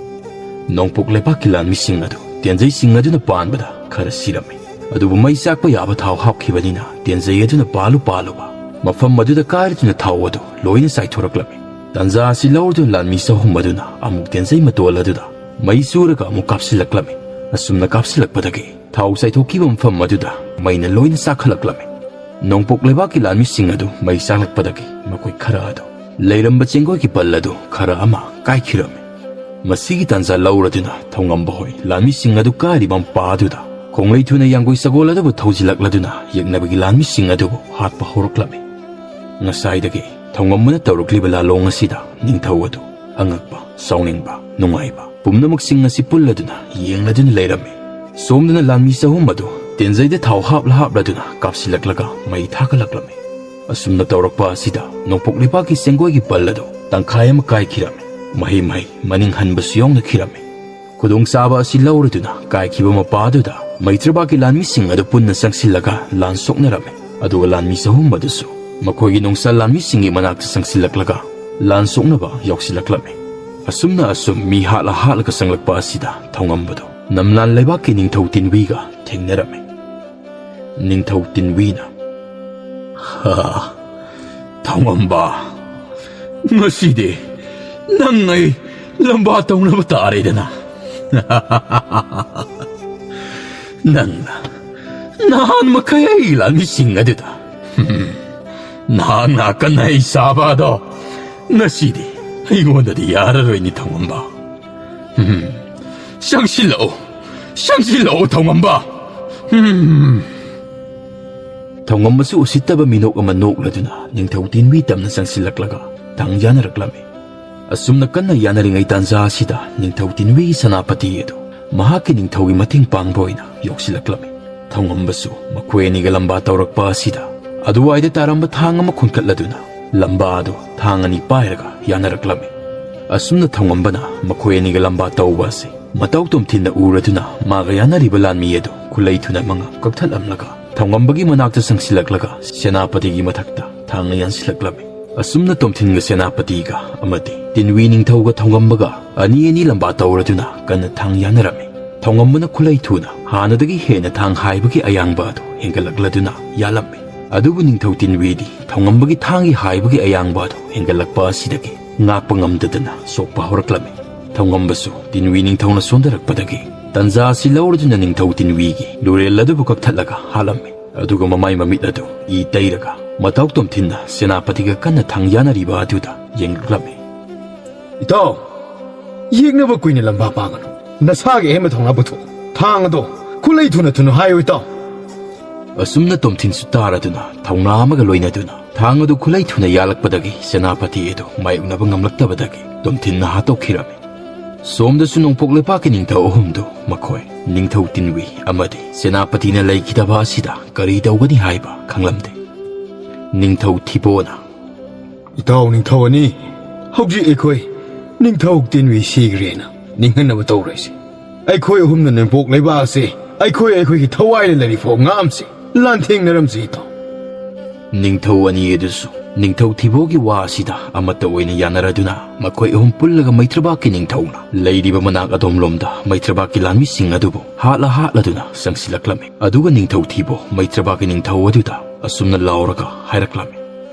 ꯅꯣꯡꯄꯣꯛ ꯂꯩꯄꯥꯛꯀꯤ ꯂꯥꯟꯃꯤꯁꯤꯡ ꯑꯗꯨ ꯇꯦꯟꯖꯩꯁꯤꯡ ꯑꯗꯨꯅ ꯄꯥꯟꯕꯗ ꯈꯔ ꯁꯤꯔꯝꯃꯤ꯫ ꯑꯗꯨꯕꯨ ꯃꯩ ꯆꯥꯛꯄ ꯌꯥꯕ ꯊꯥꯎ ꯍꯥꯞꯈꯤꯕꯅꯤꯅ ꯇꯦꯟꯖꯩ ꯑꯗꯨꯅ ꯄꯥꯜꯂꯨ ꯄꯥꯜꯂꯨꯕ ꯃꯐꯝ ꯑꯗꯨꯗ ꯀꯥꯏꯔꯗꯨꯅ ꯊꯥꯎ ꯑꯗꯨ ꯂꯣꯏꯅ ꯆꯥꯏꯊꯣꯔꯛꯂꯝꯃꯤ꯫ ꯇꯥꯟꯖꯥ ꯑꯁꯤ ꯂꯧꯔꯗꯨꯅ ꯂꯥꯟꯃꯤ ꯆꯍꯨꯝ ꯑꯗꯨꯅ ꯑꯃꯨꯛ ꯇꯦꯟꯖꯩ ꯃꯇꯣꯜ ꯑꯗꯨꯗ ꯃꯩ ꯆꯨꯔꯒ ꯑꯃꯨꯛ ꯀꯥꯞꯁꯤꯜꯂꯛꯂꯝꯃꯤ꯫ ꯑꯁꯨꯝꯅ ꯀꯥꯞꯁꯤꯜꯂꯛꯄꯗꯒꯤ ꯊꯥꯎ ꯆꯥꯏꯊꯣꯛꯈꯤꯕ ꯃꯐꯝ ꯑꯗꯨꯗ ꯃꯩꯅ ꯂꯣꯏꯅ ꯆꯥꯛꯈꯠꯂꯛꯂꯝꯃꯤ꯫ ꯅꯣꯡꯄꯣꯛ ꯂꯩꯕꯥꯛꯀꯤ ꯂꯥꯟꯃꯤꯁꯤꯡ ꯑꯗꯨ ꯃꯩ ꯆꯥꯛꯂꯛꯄꯗꯒꯤ ꯃꯈꯣꯏ ꯈꯔ ꯑꯗꯨ ꯂꯩꯔꯝꯕ ꯆꯦꯡꯒꯣꯏꯒꯤ ꯄꯜ ꯑꯗꯨ ꯈꯔ ꯑꯃ ꯀꯥꯏꯈꯤꯔꯝꯃꯤ꯫ ꯃꯁꯤꯒꯤ ꯇꯥꯟꯖꯥ ꯂꯧꯔꯗꯨꯅ ꯊꯧꯉꯝꯕ ꯍꯣꯏ ꯂꯥꯟꯃꯤꯁꯤꯡ ꯑꯗꯨ ꯀꯥꯏꯔꯤꯕ ꯃꯄꯥ ꯑꯗꯨꯗ ꯈꯣꯡꯂꯩ ꯊꯨꯅ ꯌꯥꯡꯒꯣꯏ ꯁꯒꯣꯜ ꯑꯗꯨꯕꯨ ꯊꯧꯖꯤꯜꯂꯛꯂꯗꯨꯅ ꯌꯦꯛꯅꯕꯒꯤ ꯂꯥꯟꯃꯤꯁꯤꯡ ꯑꯗꯨꯕꯨ ꯍꯥꯠꯄ ꯍꯧꯔꯛꯂꯝꯃꯤ꯫ ꯉꯁꯥꯏꯗꯒꯤ ꯊꯧꯉꯝꯕꯅ ꯇꯧꯔꯛꯂꯤꯕ ꯂꯥꯂꯣꯡ ꯑꯁꯤꯗ ꯅꯤꯡꯊꯧ ꯑꯗꯨ ꯑꯉꯛꯄ, ꯁꯥꯎꯅꯤꯡꯕ, ꯅꯨꯡꯉꯥꯏꯕ ꯄꯨꯝꯅꯃꯛꯁꯤꯡ ꯑꯁꯤ ꯄꯨꯜꯂꯗꯨꯅ ꯌꯦꯡꯂꯗꯨꯅ ꯂꯩꯔꯝꯃꯤ꯫ ꯁꯣꯝꯗꯅ ꯂꯥꯟꯃꯤ ꯆꯍꯨꯝ ꯑꯗꯨ ꯇꯦꯟꯖꯩꯗ ꯊꯥꯎ ꯍꯥꯞꯂ ꯍꯥꯞꯂꯗꯨꯅ ꯀꯥꯞꯁꯤꯜꯂꯛꯂꯒ ꯃꯩ ꯊꯥꯒꯠꯂꯛꯂꯝꯃꯤ꯫ ꯑꯁꯨꯝꯅ ꯇꯧꯔꯛꯄ ꯑꯁꯤꯗ ꯅꯣꯡꯄꯣꯛ ꯂꯩꯄꯥꯛꯀꯤ ꯆꯦꯡꯒꯣꯏꯒꯤ ꯄꯜ ꯑꯗꯨ ꯇꯪꯈꯥꯏ ꯑꯃ ꯀꯥꯏꯈꯤꯔꯝꯃꯤ꯫ ꯃꯍꯩ ꯃꯍꯩ ꯃꯅꯤꯡ ꯍꯟꯕꯁꯨ ꯌꯥꯎꯅꯈꯤꯔꯝꯃꯤ꯫ ꯈꯨꯗꯣꯡꯆꯥꯕ ꯑꯁꯤ ꯂꯧꯔꯗꯨꯅ ꯀꯥꯏꯈꯤꯕ ꯃꯄꯥ ꯑꯗꯨꯗ ꯃꯩꯇ꯭ꯔꯕꯥꯛꯀꯤ ꯂꯥꯟꯃꯤꯁꯤꯡ ꯑꯗꯨ ꯄꯨꯟꯅ ꯆꯪꯁꯤꯜꯂꯒ ꯂꯥꯟ ꯁꯣꯛꯅꯔꯝꯃꯤ꯫ ꯑꯗꯨꯒ ꯂꯥꯟꯃꯤ ꯆꯍꯨꯝ ꯑꯗꯨꯁꯨ ꯃꯈꯣꯏꯒꯤ ꯅꯣꯡꯆꯥ ꯂꯥꯟꯃꯤꯁꯤꯡꯒꯤ ꯃꯅꯥꯛꯇ ꯆꯪꯁꯤꯜꯂꯛꯂꯒ ꯂꯥꯟ ꯁꯣꯛꯅꯕ ꯌꯥꯎꯁꯤꯜꯂꯛꯂꯝꯃꯤ꯫ ꯑꯁꯨꯝꯅ ꯑꯁꯨꯝ ꯃꯤ ꯍꯥꯠꯂ ꯍꯥꯠꯂꯒ ꯆꯪꯂꯛꯄ ꯑꯁꯤꯗ ꯊꯧꯉꯝꯕꯗꯨ ꯅꯝꯂꯥꯟ ꯂꯩꯕꯥꯛꯀꯤ ꯅꯤꯡꯊꯧ ꯇꯤꯟꯋꯤꯒ ꯊꯦꯡꯅꯔꯝꯃꯤ꯫ ꯅꯤꯡꯊꯧ ꯇꯤꯟꯋꯤꯅ, "ꯍꯥ, ꯊꯧꯉꯝꯕ, ꯉꯁꯤꯗꯤ ꯅꯪ ꯑꯩ ꯂꯝꯕꯥ ꯇꯧꯅꯕ ꯇꯥꯔꯦꯗꯅ꯫ ꯅꯪꯅ ꯅꯍꯥꯟ ꯃꯈꯩ ꯑꯩꯒꯤ ꯂꯥꯟꯃꯤꯁꯤꯡ ꯑꯗꯨꯗ ꯅꯍꯥꯛꯅ ꯑꯀꯟ ꯑꯍꯩ ꯁꯥꯕ ꯑꯗꯣ ꯉꯁꯤꯗꯤ ꯑꯩꯉꯣꯟꯗꯗꯤ ꯌꯥꯔꯔꯣꯏꯅꯤ ꯊꯧꯉꯝꯕ꯫ ꯆꯪꯁꯤꯜꯂꯛꯎ, ꯆꯪꯁꯤꯜꯂꯛꯎ ꯊꯧꯉꯝꯕ꯫" ꯊꯧꯉꯝꯕꯁꯨ ꯎꯁꯤꯠꯇꯕ ꯃꯤꯅꯣꯛ ꯑꯃ ꯅꯣꯛꯂꯗꯨꯅ ꯅꯤꯡꯊꯧ ꯇꯤꯟꯋꯤ ꯇꯝꯅ ꯆꯪꯁꯤꯜꯂꯛꯂꯒ ꯊꯥꯡ ꯌꯥꯅꯔꯛꯂꯝꯃꯤ꯫ ꯑꯁꯨꯝꯅ ꯀꯟꯅ ꯌꯥꯅꯔꯤꯉꯩ ꯇꯥꯟꯖꯥ ꯑꯁꯤꯗ ꯅꯤꯡꯊꯧ ꯇꯤꯟꯋꯤꯒꯤ ꯁꯦꯅꯥꯄꯇꯤ ꯑꯗꯨ ꯃꯍꯥꯛꯀꯤ ꯅꯤꯡꯊꯧꯒꯤ ꯃꯇꯦꯡ ꯄꯥꯡꯕ ꯑꯣꯏꯅ ꯌꯧꯁꯤꯜꯂꯛꯂꯝꯃꯤ꯫ ꯊꯧꯉꯝꯕꯁꯨ ꯃꯈꯣꯏ ꯑꯅꯤꯒ ꯂꯝꯕꯥ ꯇꯧꯔꯛꯄ ꯑꯁꯤꯗ ꯑꯗꯨꯋꯥꯏꯗ ꯇꯥꯔꯝꯕ ꯊꯥꯡ ꯑꯃ ꯈꯨꯟꯈꯠꯂꯗꯨꯅ ꯂꯝꯕꯥ ꯑꯗꯨ ꯊꯥꯡ ꯑꯅꯤ ꯄꯥꯏꯔꯒ ꯌꯥꯅꯔꯛꯂꯝꯃꯤ꯫ ꯑꯁꯨꯝꯅ ꯊꯧꯉꯝꯕꯅ ꯃꯈꯣꯏ ꯑꯅꯤꯒ ꯂꯝꯕꯥ ꯇꯧꯕ ꯑꯁꯤ ꯃꯇꯧ ꯇꯣꯝꯊꯤꯟꯅ ꯎꯔꯗꯨꯅ ꯃꯥꯒ ꯌꯥꯅꯔꯤꯕ ꯂꯥꯟꯃꯤ ꯑꯗꯨ ꯈꯨꯂꯩ ꯊꯨꯅ ꯃꯉꯥ ꯀꯛꯊꯠꯂꯝꯂꯒ ꯊꯧꯉꯝꯕꯒꯤ ꯃꯅꯥꯛꯇ ꯆꯪꯁꯤꯜꯂꯛꯂꯒ ꯁꯦꯅꯥꯄꯇꯤꯒꯤ ꯃꯊꯛꯇ ꯊꯥꯡꯅ ꯌꯥꯟꯁꯤꯜꯂꯛꯂꯝꯃꯤ꯫ ꯑꯁꯨꯝꯅ ꯇꯣꯝꯊꯤꯟꯒ ꯁꯦꯅꯥꯄꯇꯤꯒ ꯑꯃꯗꯤ ꯇꯤꯟꯋꯤ ꯅꯤꯡꯊꯧꯒ ꯊꯧꯉꯝꯕꯒ ꯑꯅꯤ ꯑꯅꯤ ꯂꯝꯕꯥ ꯇꯧꯔꯗꯨꯅ ꯀꯟꯅ ꯊꯥꯡ ꯌꯥꯅꯔꯝꯃꯤ꯫ ꯊꯧꯉꯝꯕꯅ ꯈꯨꯂꯩ ꯊꯨꯅ ꯍꯥꯟꯅꯗꯒꯤ ꯍꯦꯟꯅ ꯊꯥꯡ ꯍꯥꯏꯕꯒꯤ ꯑꯌꯥꯡꯕ ꯑꯗꯨ ꯍꯦꯟꯒꯠꯂꯛꯂꯗꯨꯅ ꯌꯥꯜꯂꯝꯃꯤ꯫ ꯑꯗꯨꯕꯨ ꯅꯤꯡꯊꯧ ꯇꯤꯟꯋꯤꯗꯤ ꯊꯧꯉꯝꯕꯒꯤ ꯊꯥꯡꯒꯤ ꯍꯥꯏꯕꯒꯤ ꯑꯌꯥꯡꯕ ꯑꯗꯨ ꯍꯦꯟꯒꯠꯂꯛꯄ ꯑꯁꯤꯗꯒꯤ ꯉꯥꯛꯄ ꯉꯝꯗꯗꯅ ꯁꯣꯛꯄ ꯍꯧꯔꯛꯂꯝꯃꯤ꯫ ꯊꯧꯉꯝꯕꯁꯨ ꯇꯤꯟꯋꯤ ꯅꯤꯡꯊꯧꯅ ꯁꯣꯟꯊꯔꯛꯄꯗꯒꯤ ꯇꯟꯖꯥ ꯑꯁꯤ ꯂꯧꯔꯗꯨꯅ ꯅꯤꯡꯊꯧ ꯇꯤꯟꯋꯤꯒꯤ ꯂꯨꯔꯦꯜ ꯑꯗꯨꯕꯨ ꯀꯛꯊꯠꯂꯒ ꯍꯥꯠꯂꯝꯃꯤ꯫ ꯑꯗꯨꯒ ꯃꯃꯥꯏ ꯃꯃꯤꯠ ꯑꯗꯨ ꯏ ꯇꯩꯔꯒ ꯃꯇꯧ ꯇꯣꯝꯊꯤꯟꯅ ꯁꯦꯅꯥꯄꯇꯤꯒ ꯀꯟꯅ ꯊꯥꯡ ꯌꯥꯅꯔꯤꯕ ꯑꯗꯨꯗ ꯌꯦꯡꯂꯛꯂꯝꯃꯤ꯫ "ꯏꯇꯥꯎ, ꯌꯦꯛꯅꯕ ꯀꯨꯏꯅ ꯂꯝꯕꯥ ꯄꯥꯡꯒꯅꯨ꯫ ꯅꯁꯥꯒꯤ ꯑꯍꯦꯟꯕ ꯊꯧꯅꯥ ꯄꯨꯊꯣꯛꯎ꯫ ꯊꯥꯡ ꯑꯗꯣ ꯈꯨꯠꯂꯩ ꯊꯨꯅ ꯊꯨꯅ ꯍꯥꯏꯌꯨ, ꯏꯇꯥꯎ꯫" ꯑꯁꯨꯝꯅ ꯇꯣꯝꯊꯤꯟꯁꯨ ꯇꯥꯔꯗꯨꯅ ꯊꯧꯅꯥ ꯑꯃꯒ ꯂꯣꯏꯅꯗꯨꯅ ꯊꯥꯡ ꯑꯗꯨ ꯈꯨꯠꯂꯩ ꯊꯨꯅ ꯌꯥꯜꯂꯛꯄꯗꯒꯤ ꯁꯦꯅꯥꯄꯇꯤ ꯑꯗꯨ ꯃꯥꯌꯣꯛꯅꯕ ꯉꯝꯂꯛꯇꯕꯗꯒꯤ ꯇꯣꯝꯊꯤꯟꯅ ꯍꯥꯠꯇꯣꯛꯈꯤꯔꯝꯃꯤ꯫ ꯁꯣꯝꯗꯁꯨ ꯅꯣꯡꯄꯣꯛ ꯂꯩꯄꯥꯛꯀꯤ ꯅꯤꯡꯊꯧ ꯑꯍꯨꯝꯗꯨ ꯃꯈꯣꯏ ꯅꯤꯡꯊꯧ ꯇꯤꯟꯋꯤ ꯑꯃꯗꯤ ꯁꯦꯅꯥꯄꯇꯤꯅ ꯂꯩꯈꯤꯗꯕ ꯑꯁꯤꯗ ꯀꯔꯤ ꯇꯧꯒꯅꯤ ꯍꯥꯏꯕ ꯈꯪꯂꯝꯗꯦ꯫ ꯅꯤꯡꯊꯧ ꯊꯤꯕꯣꯅ, "ꯏꯇꯥꯎ ꯅꯤꯡꯊꯧ ꯑꯅꯤ, ꯍꯧꯖꯤꯛ ꯑꯩꯈꯣꯏ ꯅꯤꯡꯊꯧ ꯇꯦꯟꯋꯤ ꯁꯤꯈ꯭ꯔꯦꯅ ꯅꯤꯡꯍꯟꯅꯕ ꯇꯧꯔꯣꯏꯁꯦ꯫ ꯑꯩꯈꯣꯏ ꯑꯍꯨꯝꯅ ꯅꯣꯡꯄꯣꯛ ꯂꯩꯕꯥꯛ ꯑꯁꯦ ꯑꯩꯈꯣꯏ ꯑꯩꯈꯣꯏꯒꯤ ꯊꯋꯥꯏꯅ ꯂꯩꯔꯤ ꯐꯥꯎ ꯉꯥꯛꯑꯝꯁꯦ꯫ ꯂꯥꯟꯊꯦꯡꯅꯔꯝꯁꯦ ꯏꯇꯥꯎ꯫ ꯅꯤꯡꯊꯧ ꯑꯅꯤ ꯑꯗꯨꯁꯨ ꯅꯤꯡꯊꯧ ꯊꯤꯕꯣꯒꯤ ꯋꯥ ꯑꯁꯤꯗ ꯑꯃꯠꯇ ꯑꯣꯏꯅ ꯌꯥꯅꯔꯗꯨꯅ ꯃꯈꯣꯏ ꯑꯍꯨꯝ ꯄꯨꯜꯂꯒ ꯃꯩꯇ꯭ꯔꯕꯥꯛꯀꯤ ꯅꯤꯡꯊꯧꯅ ꯂꯩꯔꯤꯕ ꯃꯅꯥꯛ ꯑꯗꯣꯝꯂꯣꯝꯗ ꯃꯩꯇ꯭ꯔꯕꯥꯛꯀꯤ ꯂꯥꯟꯃꯤꯁꯤꯡ ꯑꯗꯨꯕꯨ ꯍꯥꯠꯂ ꯍꯥꯠꯂꯗꯨꯅ ꯆꯪꯁꯤꯜꯂꯛꯂꯝꯃꯤ꯫ ꯑꯗꯨꯒ ꯅꯤꯡꯊꯧ ꯊꯤꯕꯣ ꯃꯩꯇ꯭ꯔꯕꯥꯛꯀꯤ ꯅꯤꯡꯊꯧ ꯑꯗꯨꯗ ꯑꯁꯨꯝꯅ ꯂꯥꯎꯔꯒ ꯍꯥꯏꯔꯛꯂꯝꯃꯤ꯫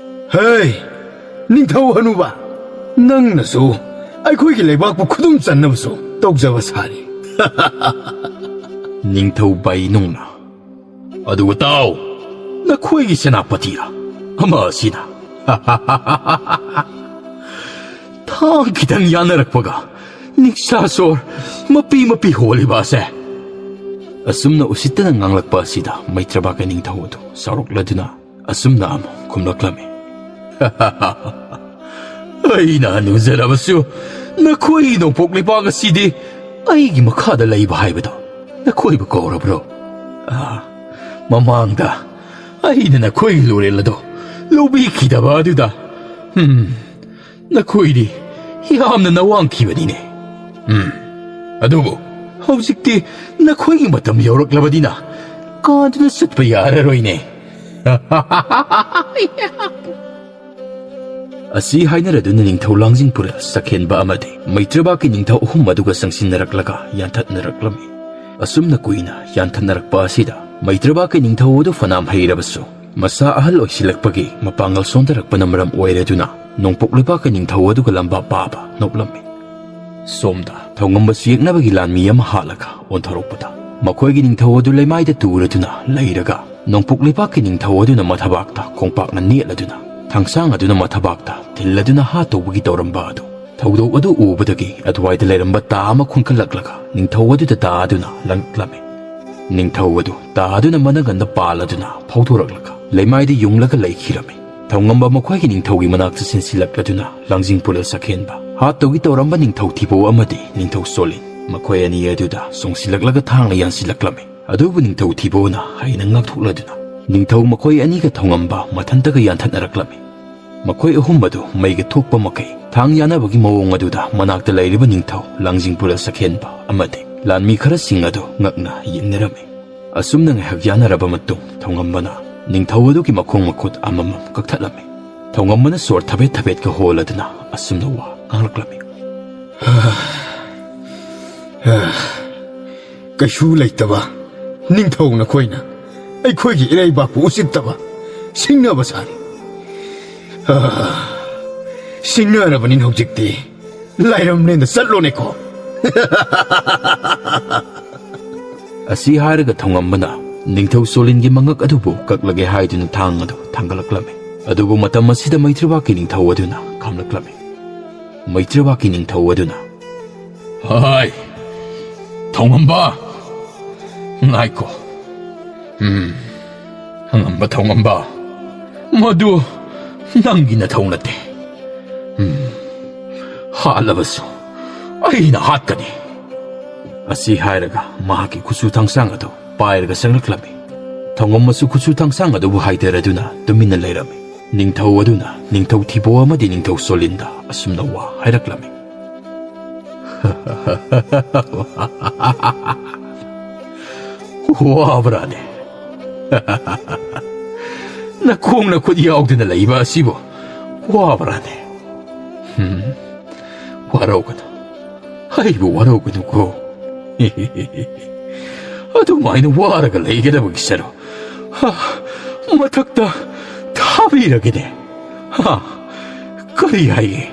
ꯍꯦ! ꯅꯤꯡꯊꯧ ꯍꯅꯨꯕ! ꯅꯪꯅꯁꯨ ꯑꯩꯈꯣꯏꯒꯤ ꯂꯩꯕꯥꯛꯄꯨ ꯈꯨꯗꯨꯝ ꯆꯟꯅꯕꯁꯨ ꯇꯧꯖꯕ ꯁꯥꯔꯤ꯫ ꯅꯤꯡꯊꯧ ꯕꯥꯏꯅꯨꯡꯅ, ꯑꯗꯨꯒ ꯇꯥꯎ, ꯅꯈꯣꯏꯒꯤ ꯁꯦꯅꯥꯄꯇꯤꯔ ꯑꯃ ꯑꯁꯤꯅ ꯊꯥꯡ ꯈꯤꯇꯪ ꯌꯥꯅꯔꯛꯄꯒ ꯅꯤꯡꯁꯥ ꯁꯣꯔ ꯃꯄꯤ ꯃꯄꯤ ꯍꯣꯜꯂꯤꯕ ꯑꯁꯦ? ꯑꯁꯨꯝꯅ ꯎꯁꯤꯠꯇꯅ ꯉꯥꯡꯂꯛꯄ ꯑꯁꯤꯗ ꯃꯩꯇ꯭ꯔꯕꯥꯛꯀꯤ ꯅꯤꯡꯊꯧ ꯑꯗꯨ ꯁꯥꯎꯔꯛꯂꯗꯨꯅ ꯑꯁꯨꯝꯅ ꯑꯃꯨꯛ ꯈꯨꯝꯂꯛꯂꯝꯃꯤ꯫ ꯑꯩꯅ ꯍꯅꯨꯖꯔꯕꯁꯨ ꯅꯈꯣꯏ ꯅꯣꯡꯄꯣꯛ ꯂꯩꯕꯥꯛ ꯑꯁꯤꯗꯤ ꯑꯩꯒꯤ ꯃꯈꯥꯗ ꯂꯩꯕ ꯍꯥꯏꯕꯗꯣ ꯅꯈꯣꯏꯕꯨ ꯀꯧꯔꯕ꯭ꯔꯣ? ꯑꯥ, ꯃꯃꯥꯡꯗ ꯑꯩꯅ ꯅꯈꯣꯏꯒꯤ ꯂꯣꯔꯦꯜ ꯑꯗꯣ ꯂꯧꯕꯤꯈꯤꯗꯕ ꯑꯗꯨꯗ, ꯎꯝ, ꯅꯈꯣꯏꯗꯤ ꯌꯥꯝꯅ ꯅꯋꯥꯡꯈꯤꯕꯅꯤꯅꯦ꯫ ꯎꯝ, ꯑꯗꯨꯕꯨ ꯍꯧꯖꯤꯛꯇꯤ ꯅꯈꯣꯏꯒꯤ ꯃꯇꯝ ꯌꯧꯔꯛꯂꯕꯅꯤꯅ ꯀꯥꯗꯨꯅ ꯆꯠꯄ ꯌꯥꯔꯔꯣꯏꯅꯦ꯫ ꯑꯁꯤ ꯍꯥꯏꯅꯔꯗꯨꯅ ꯅꯤꯡꯊꯧ ꯂꯥꯡꯖꯤꯡ ꯄꯨꯔꯦꯜ ꯁꯛꯍꯦꯟꯕ ꯑꯃꯗꯤ ꯃꯩꯇ꯭ꯔꯕꯥꯛꯀꯤ ꯅꯤꯡꯊꯧ ꯑꯍꯨꯝ ꯑꯗꯨꯒ ꯆꯪꯁꯤꯟꯅꯔꯛꯂꯒ ꯌꯥꯟꯊꯠꯅꯔꯛꯂꯝꯃꯤ꯫ ꯑꯁꯨꯝꯅ ꯀꯨꯏꯅ ꯌꯥꯟꯊꯠꯅꯔꯛꯄ ꯑꯁꯤꯗ ꯃꯩꯇ꯭ꯔꯕꯥꯛꯀꯤ ꯅꯤꯡꯊꯧ ꯑꯗꯨ ꯐꯅꯥꯝ ꯍꯩꯔꯕꯁꯨ ꯃꯁꯥ ꯑꯍꯜ ꯑꯣꯏꯁꯤꯜꯂꯛꯄꯒꯤ ꯃꯄꯥꯡꯒꯜ ꯁꯣꯟꯊꯔꯛꯄꯅ ꯃꯔꯝ ꯑꯣꯏꯔꯗꯨꯅ ꯅꯣꯡꯄꯣꯛ ꯂꯩꯕꯥꯛꯀꯤ ꯅꯤꯡꯊꯧ ꯑꯗꯨꯒ ꯂꯝꯕꯥ ꯄꯥꯕ ꯅꯣꯛꯂꯝꯃꯤ꯫ ꯁꯣꯝꯗ ꯊꯧꯉꯝꯕꯁꯨ ꯌꯦꯛꯅꯕꯒꯤ ꯂꯥꯟꯃꯤ ꯑꯃ ꯍꯥꯠꯂꯒ ꯑꯣꯟꯊꯣꯔꯛꯄꯗ ꯃꯈꯣꯏꯒꯤ ꯅꯤꯡꯊꯧ ꯑꯗꯨ ꯂꯩꯃꯥꯏꯗ ꯇꯨꯔꯗꯨꯅ ꯂꯩꯔꯒ ꯅꯣꯡꯄꯣꯛ ꯂꯩꯕꯥꯛꯀꯤ ꯅꯤꯡꯊꯧ ꯑꯗꯨꯅ ꯃꯊꯕꯥꯛꯇ ꯈꯣꯡꯄꯥꯛꯅ ꯅꯦꯠꯂꯗꯨꯅ ꯊꯥꯡꯁꯥꯡ ꯑꯗꯨꯅ ꯃꯊꯕꯥꯛꯇ ꯊꯤꯜꯂꯗꯨꯅ ꯍꯥꯠꯇꯧꯕꯒꯤ ꯇꯧꯔꯝꯕ ꯑꯗꯨ ꯊꯧꯗꯣꯛ ꯑꯗꯨ ꯎꯕꯗꯒꯤ ꯑꯗꯨꯋꯥꯏꯗ ꯂꯩꯔꯝꯕ ꯇꯥ ꯑꯃ ꯈꯨꯟꯀꯠꯂꯛꯂꯒ ꯅꯤꯡꯊꯧ ꯑꯗꯨꯗ ꯇꯥꯗꯨꯅ ꯂꯪꯂꯛꯂꯝꯃꯤ꯫ ꯅꯤꯡꯊꯧ ꯑꯗꯨ ꯇꯥꯗꯨꯅ ꯃꯅꯒꯟꯗ ꯄꯥꯜꯂꯗꯨꯅ ꯐꯥꯎꯗꯣꯔꯛꯂꯒ ꯂꯩꯃꯥꯏꯗ ꯌꯨꯡꯂꯒ ꯂꯩꯈꯤꯔꯝꯃꯤ꯫ ꯊꯧꯉꯝꯕ ꯃꯈꯣꯏꯒꯤ ꯅꯤꯡꯊꯧꯒꯤ ꯃꯅꯥꯛꯇ ꯆꯦꯟꯁꯤꯜꯂꯛꯂꯗꯨꯅ ꯂꯥꯡꯖꯤꯡ ꯄꯨꯔꯦꯜ ꯁꯛꯍꯦꯟꯕ, ꯍꯥꯠꯇꯧꯒꯤ ꯇꯧꯔꯝꯕ ꯅꯤꯡꯊꯧ ꯊꯤꯕꯣ ꯑꯃꯗꯤ ꯅꯤꯡꯊꯧ ꯆꯣꯂꯤꯟ, ꯃꯈꯣꯏ ꯑꯅꯤ ꯑꯗꯨꯗ ꯆꯣꯡꯁꯤꯜꯂꯛꯂꯒ ꯊꯥꯡꯅ ꯌꯥꯟꯁꯤꯜꯂꯛꯂꯝꯃꯤ꯫ ꯑꯗꯨꯕꯨ ꯅꯤꯡꯊꯧ ꯊꯤꯕꯣꯅ ꯍꯩꯅ ꯉꯥꯛꯊꯣꯛꯂꯗꯨꯅ ꯅꯤꯡꯊꯧ ꯃꯈꯣꯏ ꯑꯅꯤꯒ ꯊꯧꯉꯝꯕ ꯃꯊꯟꯇꯒ ꯌꯥꯟꯊꯠꯅꯔꯛꯂꯝꯃꯤ꯫ ꯃꯈꯣꯏ ꯑꯍꯨꯝ ꯑꯗꯨ ꯃꯩꯒ ꯊꯣꯛꯄ ꯃꯈꯩ ꯊꯥꯡ ꯌꯥꯅꯕꯒꯤ ꯃꯑꯣꯡ ꯑꯗꯨꯗ ꯃꯅꯥꯛꯇ ꯂꯩꯔꯤꯕ ꯅꯤꯡꯊꯧ, ꯂꯥꯡꯖꯤꯡ ꯄꯨꯔꯦꯜ ꯁꯛꯍꯦꯟꯕ ꯑꯃꯗꯤ ꯂꯥꯟꯃꯤ ꯈꯔꯁꯤꯡ ꯑꯗꯨ ꯉꯛꯅ ꯌꯦꯡꯅꯔꯝꯃꯤ꯫ ꯑꯁꯨꯝꯅ ꯉꯥꯏꯍꯥꯛ ꯌꯥꯅꯔꯕ ꯃꯇꯨꯡ, ꯊꯧꯉꯝꯕꯅ ꯅꯤꯡꯊꯧ ꯑꯗꯨꯒꯤ ꯃꯈꯣꯡ ꯃꯈꯨꯠ ꯑꯃꯃꯝ ꯀꯛꯊꯠꯂꯝꯃꯤ꯫ ꯊꯧꯉꯝꯕꯅ ꯁꯣꯔ ꯊꯕꯦꯠ ꯊꯕꯦꯠꯀ ꯍꯣꯜꯂꯗꯨꯅ ꯑꯁꯨꯝꯅ ꯋꯥ ꯉꯥꯡꯂꯛꯂꯝꯃꯤ꯫ ꯀꯩꯁꯨ ꯂꯩꯇꯕ ꯅꯤꯡꯊꯧ ꯅꯈꯣꯏꯅ ꯑꯩꯈꯣꯏꯒꯤ ꯏꯔꯩꯕꯥꯛꯄꯨ ꯎꯁꯤꯠꯇꯕ ꯁꯤꯡꯅꯕ ꯁꯥꯔꯤ꯫ ꯁꯤꯡꯅꯔꯕꯅꯤꯅ ꯍꯧꯖꯤꯛꯇꯤ ꯂꯥꯏꯔꯝꯂꯦꯟꯗ ꯆꯠꯂꯣꯅꯦꯀꯣ꯫ ꯑꯁꯤ ꯍꯥꯏꯔꯒ ꯊꯧꯉꯝꯕꯅ ꯅꯤꯡꯊꯧ ꯁꯣꯂꯤꯟꯒꯤ ꯃꯉꯛ ꯑꯗꯨꯕꯨ ꯀꯛꯂꯒꯦ ꯍꯥꯏꯗꯨꯅ ꯊꯥꯡ ꯑꯗꯨ ꯊꯥꯡꯒꯠꯂꯛꯂꯝꯃꯤ꯫ ꯑꯗꯨꯕꯨ ꯃꯇꯝ ꯑꯁꯤꯗ ꯃꯩꯇ꯭ꯔꯕꯥꯛꯀꯤ ꯅꯤꯡꯊꯧ ꯑꯗꯨꯅ ꯈꯥꯝꯂꯛꯂꯝꯃꯤ꯫ ꯃꯩꯇ꯭ꯔꯕꯥꯛꯀꯤ ꯅꯤꯡꯊꯧ ꯑꯗꯨꯅ, "ꯍꯥꯏ, ꯊꯧꯉꯝꯕ, ꯉꯥꯏꯈꯣ꯫ ꯎꯝ, ꯑꯉꯝꯕ ꯊꯧꯉꯝꯕ, ꯃꯗꯨ ꯅꯪꯒꯤ ꯅꯊꯧ ꯅꯠꯇꯦ꯫ ꯎꯝ, ꯍꯥꯠꯂꯕꯁꯨ ꯑꯩꯅ ꯍꯥꯠꯀꯅꯤ꯫" ꯑꯁꯤ ꯍꯥꯏꯔꯒ ꯃꯍꯥꯛꯀꯤ ꯈꯨꯠꯁꯨ ꯊꯥꯡꯁꯥꯡ ꯑꯗꯨ ꯄꯥꯏꯔꯒ ꯆꯪꯂꯛꯂꯝꯃꯤ꯫ ꯊꯧꯉꯝꯕꯁꯨ ꯈꯨꯠꯁꯨ ꯊꯥꯡꯁꯥꯡ ꯑꯗꯨꯕꯨ ꯍꯥꯏꯊꯔꯗꯨꯅ ꯇꯨꯃꯤꯟꯅ ꯂꯩꯔꯝꯃꯤ꯫ ꯅꯤꯡꯊꯧ ꯑꯗꯨꯅ ꯅꯤꯡꯊꯧ ꯊꯤꯕꯣ ꯑꯃꯗꯤ ꯅꯤꯡꯊꯧ ꯁꯣꯂꯤꯟꯗ ꯑꯁꯨꯝꯅ ꯋꯥ ꯍꯥꯏꯔꯛꯂꯝꯃꯤ꯫ "ꯋꯥꯕ꯭ꯔꯥꯅꯦ? ꯅꯈꯣꯡ ꯅꯈꯨꯠ ꯌꯥꯎꯗꯅ ꯂꯩꯕ ꯑꯁꯤꯕꯨ ꯋꯥꯕ꯭ꯔꯥꯅꯦ? ꯍꯝ, ꯋꯥꯔꯧꯒꯅꯨ, ꯑꯩꯕꯨ ꯋꯥꯔꯧꯒꯅꯨꯀꯣ꯫ ꯑꯗꯨꯃꯥꯏꯅ ꯋꯥꯔꯒ ꯂꯩꯒꯗꯕꯒꯤ ꯁꯔꯨꯛ, ꯍꯥ, ꯃꯊꯛꯇ ꯊꯥꯕꯤꯔꯒꯦꯅꯦ꯫ ꯍꯥ, ꯀꯔꯤ ꯍꯥꯏꯒꯦ?"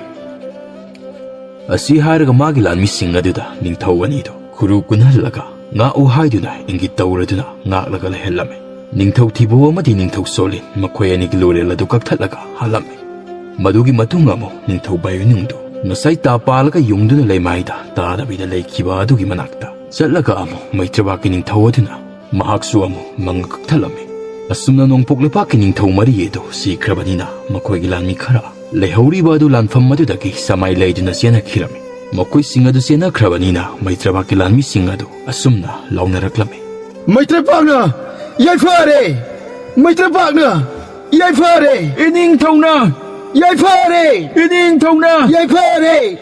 ꯑꯁꯤ ꯍꯥꯏꯔꯒ ꯃꯥꯒꯤ ꯂꯥꯟꯃꯤꯁꯤꯡ ꯑꯗꯨꯗ ꯅꯤꯡꯊꯧ ꯑꯅꯤꯗꯨ ꯈꯨꯔꯨ ꯀꯨꯟꯍꯜꯂꯒ ꯉꯥꯛꯎ ꯍꯥꯏꯗꯨꯅ ꯏꯪꯒꯤꯠ ꯇꯧꯔꯗꯨꯅ ꯉꯥꯛꯂꯒ ꯂꯩꯍꯜꯂꯝꯃꯤ꯫ ꯅꯤꯡꯊꯧ ꯊꯤꯕꯣ ꯑꯃꯗꯤ ꯅꯤꯡꯊꯧ ꯁꯣꯂꯤꯟ ꯃꯈꯣꯏ ꯑꯅꯤꯒꯤ ꯂꯣꯔꯦꯜ ꯑꯗꯨ ꯀꯛꯊꯠꯂꯒ ꯍꯥꯠꯂꯝꯃꯤ꯫ ꯃꯗꯨꯒꯤ ꯃꯇꯨꯡ ꯑꯃꯨꯛ ꯅꯤꯡꯊꯧ ꯕꯥꯌꯨꯅꯨꯡꯗꯨ ꯉꯁꯥꯏ ꯇꯥ ꯄꯥꯜꯂꯒ ꯌꯨꯡꯗꯨꯅ ꯂꯩꯃꯥꯏꯗ ꯇꯥꯗꯕꯤꯗ ꯂꯩꯈꯤꯕ ꯑꯗꯨꯒꯤ ꯃꯅꯥꯛꯇ ꯆꯠꯂꯒ ꯑꯃꯨꯛ ꯃꯩꯇ꯭ꯔꯕꯥꯛꯀꯤ ꯅꯤꯡꯊꯧ ꯑꯗꯨꯅ ꯃꯍꯥꯛꯁꯨ ꯑꯃꯨꯛ ꯃꯉꯛ ꯀꯛꯊꯠꯂꯝꯃꯤ꯫ ꯑꯁꯨꯝꯅ ꯅꯣꯡꯄꯣꯛ ꯂꯩꯄꯥꯛꯀꯤ ꯅꯤꯡꯊꯧ ꯃꯔꯤ ꯑꯗꯨ ꯁꯤꯈ꯭ꯔꯕꯅꯤꯅ ꯃꯈꯣꯏꯒꯤ ꯂꯥꯟꯃꯤ ꯈꯔ ꯂꯩꯍꯧꯔꯤꯕ ꯑꯗꯨ ꯂꯥꯟꯐꯝ ꯑꯗꯨꯗꯒꯤ ꯁꯃꯥꯏ ꯂꯩꯗꯨꯅ ꯆꯦꯟꯅꯈꯤꯔꯝꯃꯤ꯫ ꯃꯈꯣꯏꯁꯤꯡ ꯑꯗꯨ ꯆꯦꯟꯅꯈ꯭ꯔꯕꯅꯤꯅ ꯃꯩꯇ꯭ꯔꯕꯥꯛꯀꯤ ꯂꯥꯟꯃꯤꯁꯤꯡ ꯑꯗꯨ ꯑꯁꯨꯝꯅ ꯂꯥꯎꯅꯔꯛꯂꯝꯃꯤ꯫ ꯃꯩꯇ꯭ꯔꯄꯥꯛꯅ ꯌꯥꯏꯐꯔꯦ! ꯃꯩꯇ꯭ꯔꯄꯥꯛꯅ ꯌꯥꯏꯐꯔꯦ! ꯏꯅꯤꯡꯊꯧꯅ ꯌꯥꯏꯐꯔꯦ! ꯏꯅꯤꯡꯊꯧꯅ! ꯌꯥꯏꯐꯔꯦ!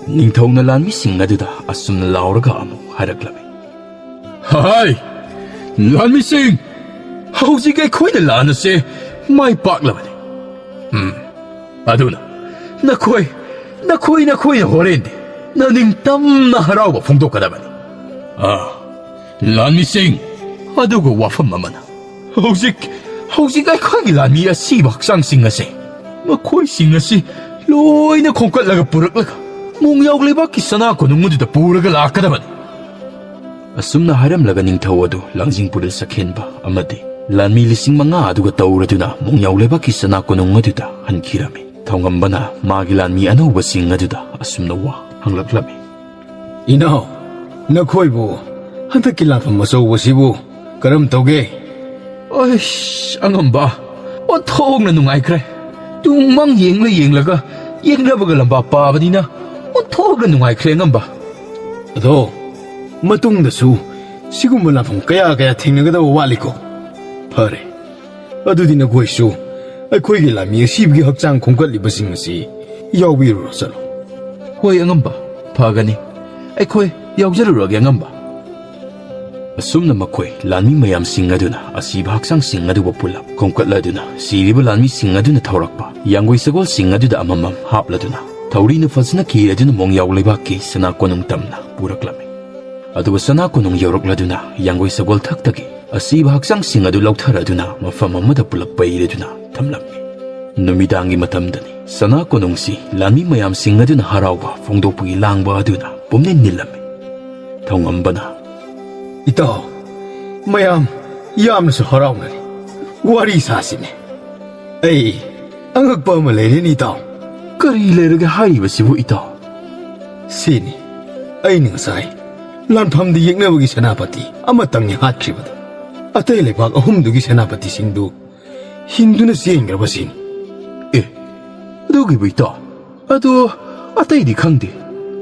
ꯅꯤꯡꯊꯧꯅ ꯂꯥꯟꯃꯤꯁꯤꯡ ꯑꯗꯨꯗ ꯑꯁꯨꯝꯅ ꯂꯥꯎꯔꯒ ꯑꯃꯨꯛ ꯍꯥꯏꯔꯛꯂꯝꯃꯤ꯫ ꯍꯥꯏ! ꯂꯥꯟꯃꯤꯁꯤꯡ! ꯍꯧꯖꯤꯛ ꯑꯩꯈꯣꯏꯅ ꯂꯥꯟ ꯑꯁꯦ ꯃꯥꯏ ꯄꯥꯛꯂꯕꯅꯤ꯫ ꯎꯝ, ꯑꯗꯨꯅ ꯅꯈꯣꯏ, ꯅꯈꯣꯏ, ꯅꯈꯣꯏꯅ ꯍꯣꯔꯦꯟꯗꯤ ꯅꯅꯤꯡꯇꯝꯅ ꯍꯔꯥꯎꯕ ꯐꯣꯡꯗꯣꯛꯀꯗꯕꯅꯤ꯫ ꯑꯥ, ꯂꯥꯟꯃꯤꯁꯤꯡ, ꯑꯗꯨꯒ ꯋꯥꯐꯝ ꯑꯃꯅ, ꯍꯧꯖꯤꯛ, ꯍꯧꯖꯤꯛ ꯑꯩꯈꯣꯏꯒꯤ ꯂꯥꯟꯃꯤ ꯑꯁꯤꯕ ꯍꯛꯆꯥꯡꯁꯤꯡ ꯑꯁꯦ, ꯃꯈꯣꯏꯁꯤꯡ ꯑꯁꯤ ꯂꯣꯏꯅ ꯈꯣꯝꯀꯠꯂꯒ ꯄꯨꯔꯛꯂꯒ ꯃꯣꯡꯌꯥꯎ ꯂꯩꯕꯥꯛꯀꯤ ꯁꯅꯥ ꯀꯣꯅꯨꯡ ꯑꯗꯨꯗ ꯄꯨꯔꯒ ꯂꯥꯛꯀꯗꯕꯅꯤ꯫ ꯑꯁꯨꯝꯅ ꯍꯥꯏꯔꯝꯂꯒ ꯅꯤꯡꯊꯧ ꯑꯗꯨ ꯂꯥꯡꯖꯤꯡ ꯄꯨꯔꯤꯜ ꯁꯛꯍꯦꯟꯕ ꯑꯃꯗꯤ ꯂꯥꯟꯃꯤ ꯂꯤꯁꯤꯡ ꯃꯉꯥ ꯑꯗꯨꯒ ꯇꯧꯔꯗꯨꯅ ꯃꯣꯡꯌꯥꯎ ꯂꯩꯕꯥꯛꯀꯤ ꯁꯅꯥ ꯀꯣꯅꯨꯡ ꯑꯗꯨꯗ ꯍꯟꯈꯤꯔꯝꯃꯤ꯫ ꯊꯧꯉꯝꯕꯅ ꯃꯥꯒꯤ ꯂꯥꯟꯃꯤ ꯑꯅꯧꯕꯁꯤꯡ ꯑꯗꯨꯗ ꯑꯁꯨꯝꯅ ꯋꯥ ꯍꯪꯂꯛꯂꯝꯃꯤ꯫ ꯏꯅꯥꯎ, ꯅꯈꯣꯏꯕꯨ ꯍꯟꯗꯛꯀꯤ ꯂꯥꯟꯐꯝ ꯑꯆꯧꯕꯁꯤꯕꯨ ꯀꯔꯝ ꯇꯧꯒꯦ? ꯑꯩꯁ, ꯑꯉꯝꯕ, ꯑꯣꯟꯊꯣꯛꯅ ꯅꯨꯡꯉꯥꯏꯈ꯭ꯔꯦ꯫ ꯇꯨꯡꯃꯥꯡ ꯌꯦꯡꯂ ꯌꯦꯡꯂꯒ ꯌꯦꯡꯂꯕꯒ ꯂꯝꯕꯥ ꯄꯥꯕꯅꯤꯅ ꯑꯣꯟꯊꯣꯛꯅ ꯅꯨꯡꯉꯥꯏꯈ꯭ꯔꯦ, ꯑꯉꯝꯕ꯫ ꯑꯗꯣ ꯃꯇꯨꯡꯗꯁꯨ ꯁꯤꯒꯨꯝꯕ ꯂꯥꯟꯐꯝ ꯀꯌꯥ ꯀꯌꯥ ꯊꯦꯡꯅꯒꯗꯕ ꯋꯥꯠꯂꯤꯀꯣ? ꯐꯔꯦ, ꯑꯗꯨꯗꯤ ꯅꯈꯣꯏꯁꯨ ꯑꯩꯈꯣꯏꯒꯤ ꯂꯥꯟꯃꯤ ꯑꯁꯤꯕꯒꯤ ꯍꯛꯆꯥꯡ ꯈꯣꯝꯒꯠꯂꯤꯕꯁꯤꯡ ꯑꯁꯤ ꯌꯥꯎꯕꯤꯔꯨꯔꯣ ꯆꯠꯂꯣ꯫ ꯍꯣꯏ, ꯑꯉꯝꯕ, ꯐꯒꯅꯤ꯫ ꯑꯩꯈꯣꯏ ꯌꯥꯎꯖꯔꯨꯔꯒꯦ, ꯑꯉꯝꯕ꯫ ꯑꯁꯨꯝꯅ ꯃꯈꯣꯏ ꯂꯥꯟꯃꯤ ꯃꯌꯥꯝꯁꯤꯡ ꯑꯗꯨꯅ ꯑꯁꯤꯕ ꯍꯛꯆꯥꯡꯁꯤꯡ ꯑꯗꯨꯕꯨ ꯄꯨꯂꯞ ꯈꯣꯝꯀꯠꯂꯗꯨꯅ ꯁꯤꯔꯤꯕ ꯂꯥꯟꯃꯤꯁꯤꯡ ꯑꯗꯨꯅ ꯊꯧꯔꯛꯄ ꯌꯥꯡꯒꯣꯏ ꯁꯒꯣꯜꯁꯤꯡ ꯑꯗꯨꯗ ꯑꯃꯃꯝ ꯍꯥꯞꯂꯗꯨꯅ ꯊꯧꯔꯤꯅ ꯐꯖꯅ ꯀꯤꯔꯗꯨꯅ ꯃꯣꯡꯌꯥꯎ ꯂꯩꯕꯥꯛꯀꯤ ꯁꯅꯥ ꯀꯣꯅꯨꯡ ꯇꯝꯅ ꯄꯨꯔꯛꯂꯝꯃꯤ꯫ ꯑꯗꯨꯒ ꯁꯅꯥ ꯀꯣꯅꯨꯡ ꯌꯧꯔꯛꯂꯗꯨꯅ ꯌꯥꯡꯒꯣꯏ ꯁꯒꯣꯜ ꯊꯛꯇꯒꯤ ꯑꯁꯤꯕ ꯍꯛꯆꯥꯡꯁꯤꯡ ꯑꯗꯨ ꯂꯧꯊꯔꯗꯨꯅ ꯃꯐꯝ ꯑꯃꯗ ꯄꯨꯂꯞ ꯄꯩꯔꯗꯨꯅ ꯊꯝꯂꯝꯃꯤ꯫ ꯅꯨꯃꯤꯗꯥꯡꯒꯤ ꯃꯇꯝꯗꯅꯤ꯫ ꯁꯅꯥ ꯀꯣꯅꯨꯡꯁꯤ ꯂꯥꯟꯃꯤ ꯃꯌꯥꯝꯁꯤꯡ ꯑꯗꯨꯅ ꯍꯔꯥꯎꯕ ꯐꯣꯡꯗꯣꯛꯄꯒꯤ ꯂꯥꯡꯕ ꯑꯗꯨꯅ ꯄꯨꯝꯅꯤꯟ ꯅꯤꯜꯂꯝꯃꯤ꯫ ꯊꯧꯉꯝꯕꯅ, "ꯏꯇꯥꯎ, ꯃꯌꯥꯝ ꯌꯥꯝꯅꯁꯨ ꯍꯔꯥꯎꯅꯔꯤ꯫ ꯋꯥꯔꯤ ꯁꯥꯁꯤꯅꯦ꯫ ꯑꯩ ꯑꯉꯛꯄ ꯑꯃ ꯂꯩꯔꯦꯅꯦ, ꯏꯇꯥꯎ꯫" "ꯀꯔꯤ ꯂꯩꯔꯒꯦ ꯍꯥꯏꯔꯤꯕꯁꯤꯕꯨ, ꯏꯇꯥꯎ?" "ꯁꯤꯅꯤ, ꯑꯩꯅ ꯉꯁꯥꯏ ꯂꯥꯟꯐꯝꯗ ꯌꯦꯛꯅꯕꯒꯤ ꯁꯦꯅꯥꯄꯇꯤ ꯑꯃꯇꯪꯅꯤ ꯍꯥꯠꯈ꯭ꯔꯤꯕꯗꯣ꯫ ꯑꯇꯩ ꯂꯩꯕꯥꯛ ꯑꯍꯨꯝꯗꯨꯒꯤ ꯁꯦꯅꯥꯄꯇꯤꯁꯤꯡꯗꯨ ꯍꯤꯡꯗꯨꯅ ꯆꯦꯟꯈ꯭ꯔꯕꯁꯤꯅꯤ꯫" "ꯑꯦ, ꯑꯗꯨꯒꯤꯕꯨ, ꯏꯇꯥꯎ? ꯑꯗꯨ ꯑꯇꯩꯗꯤ ꯈꯪꯗꯦ꯫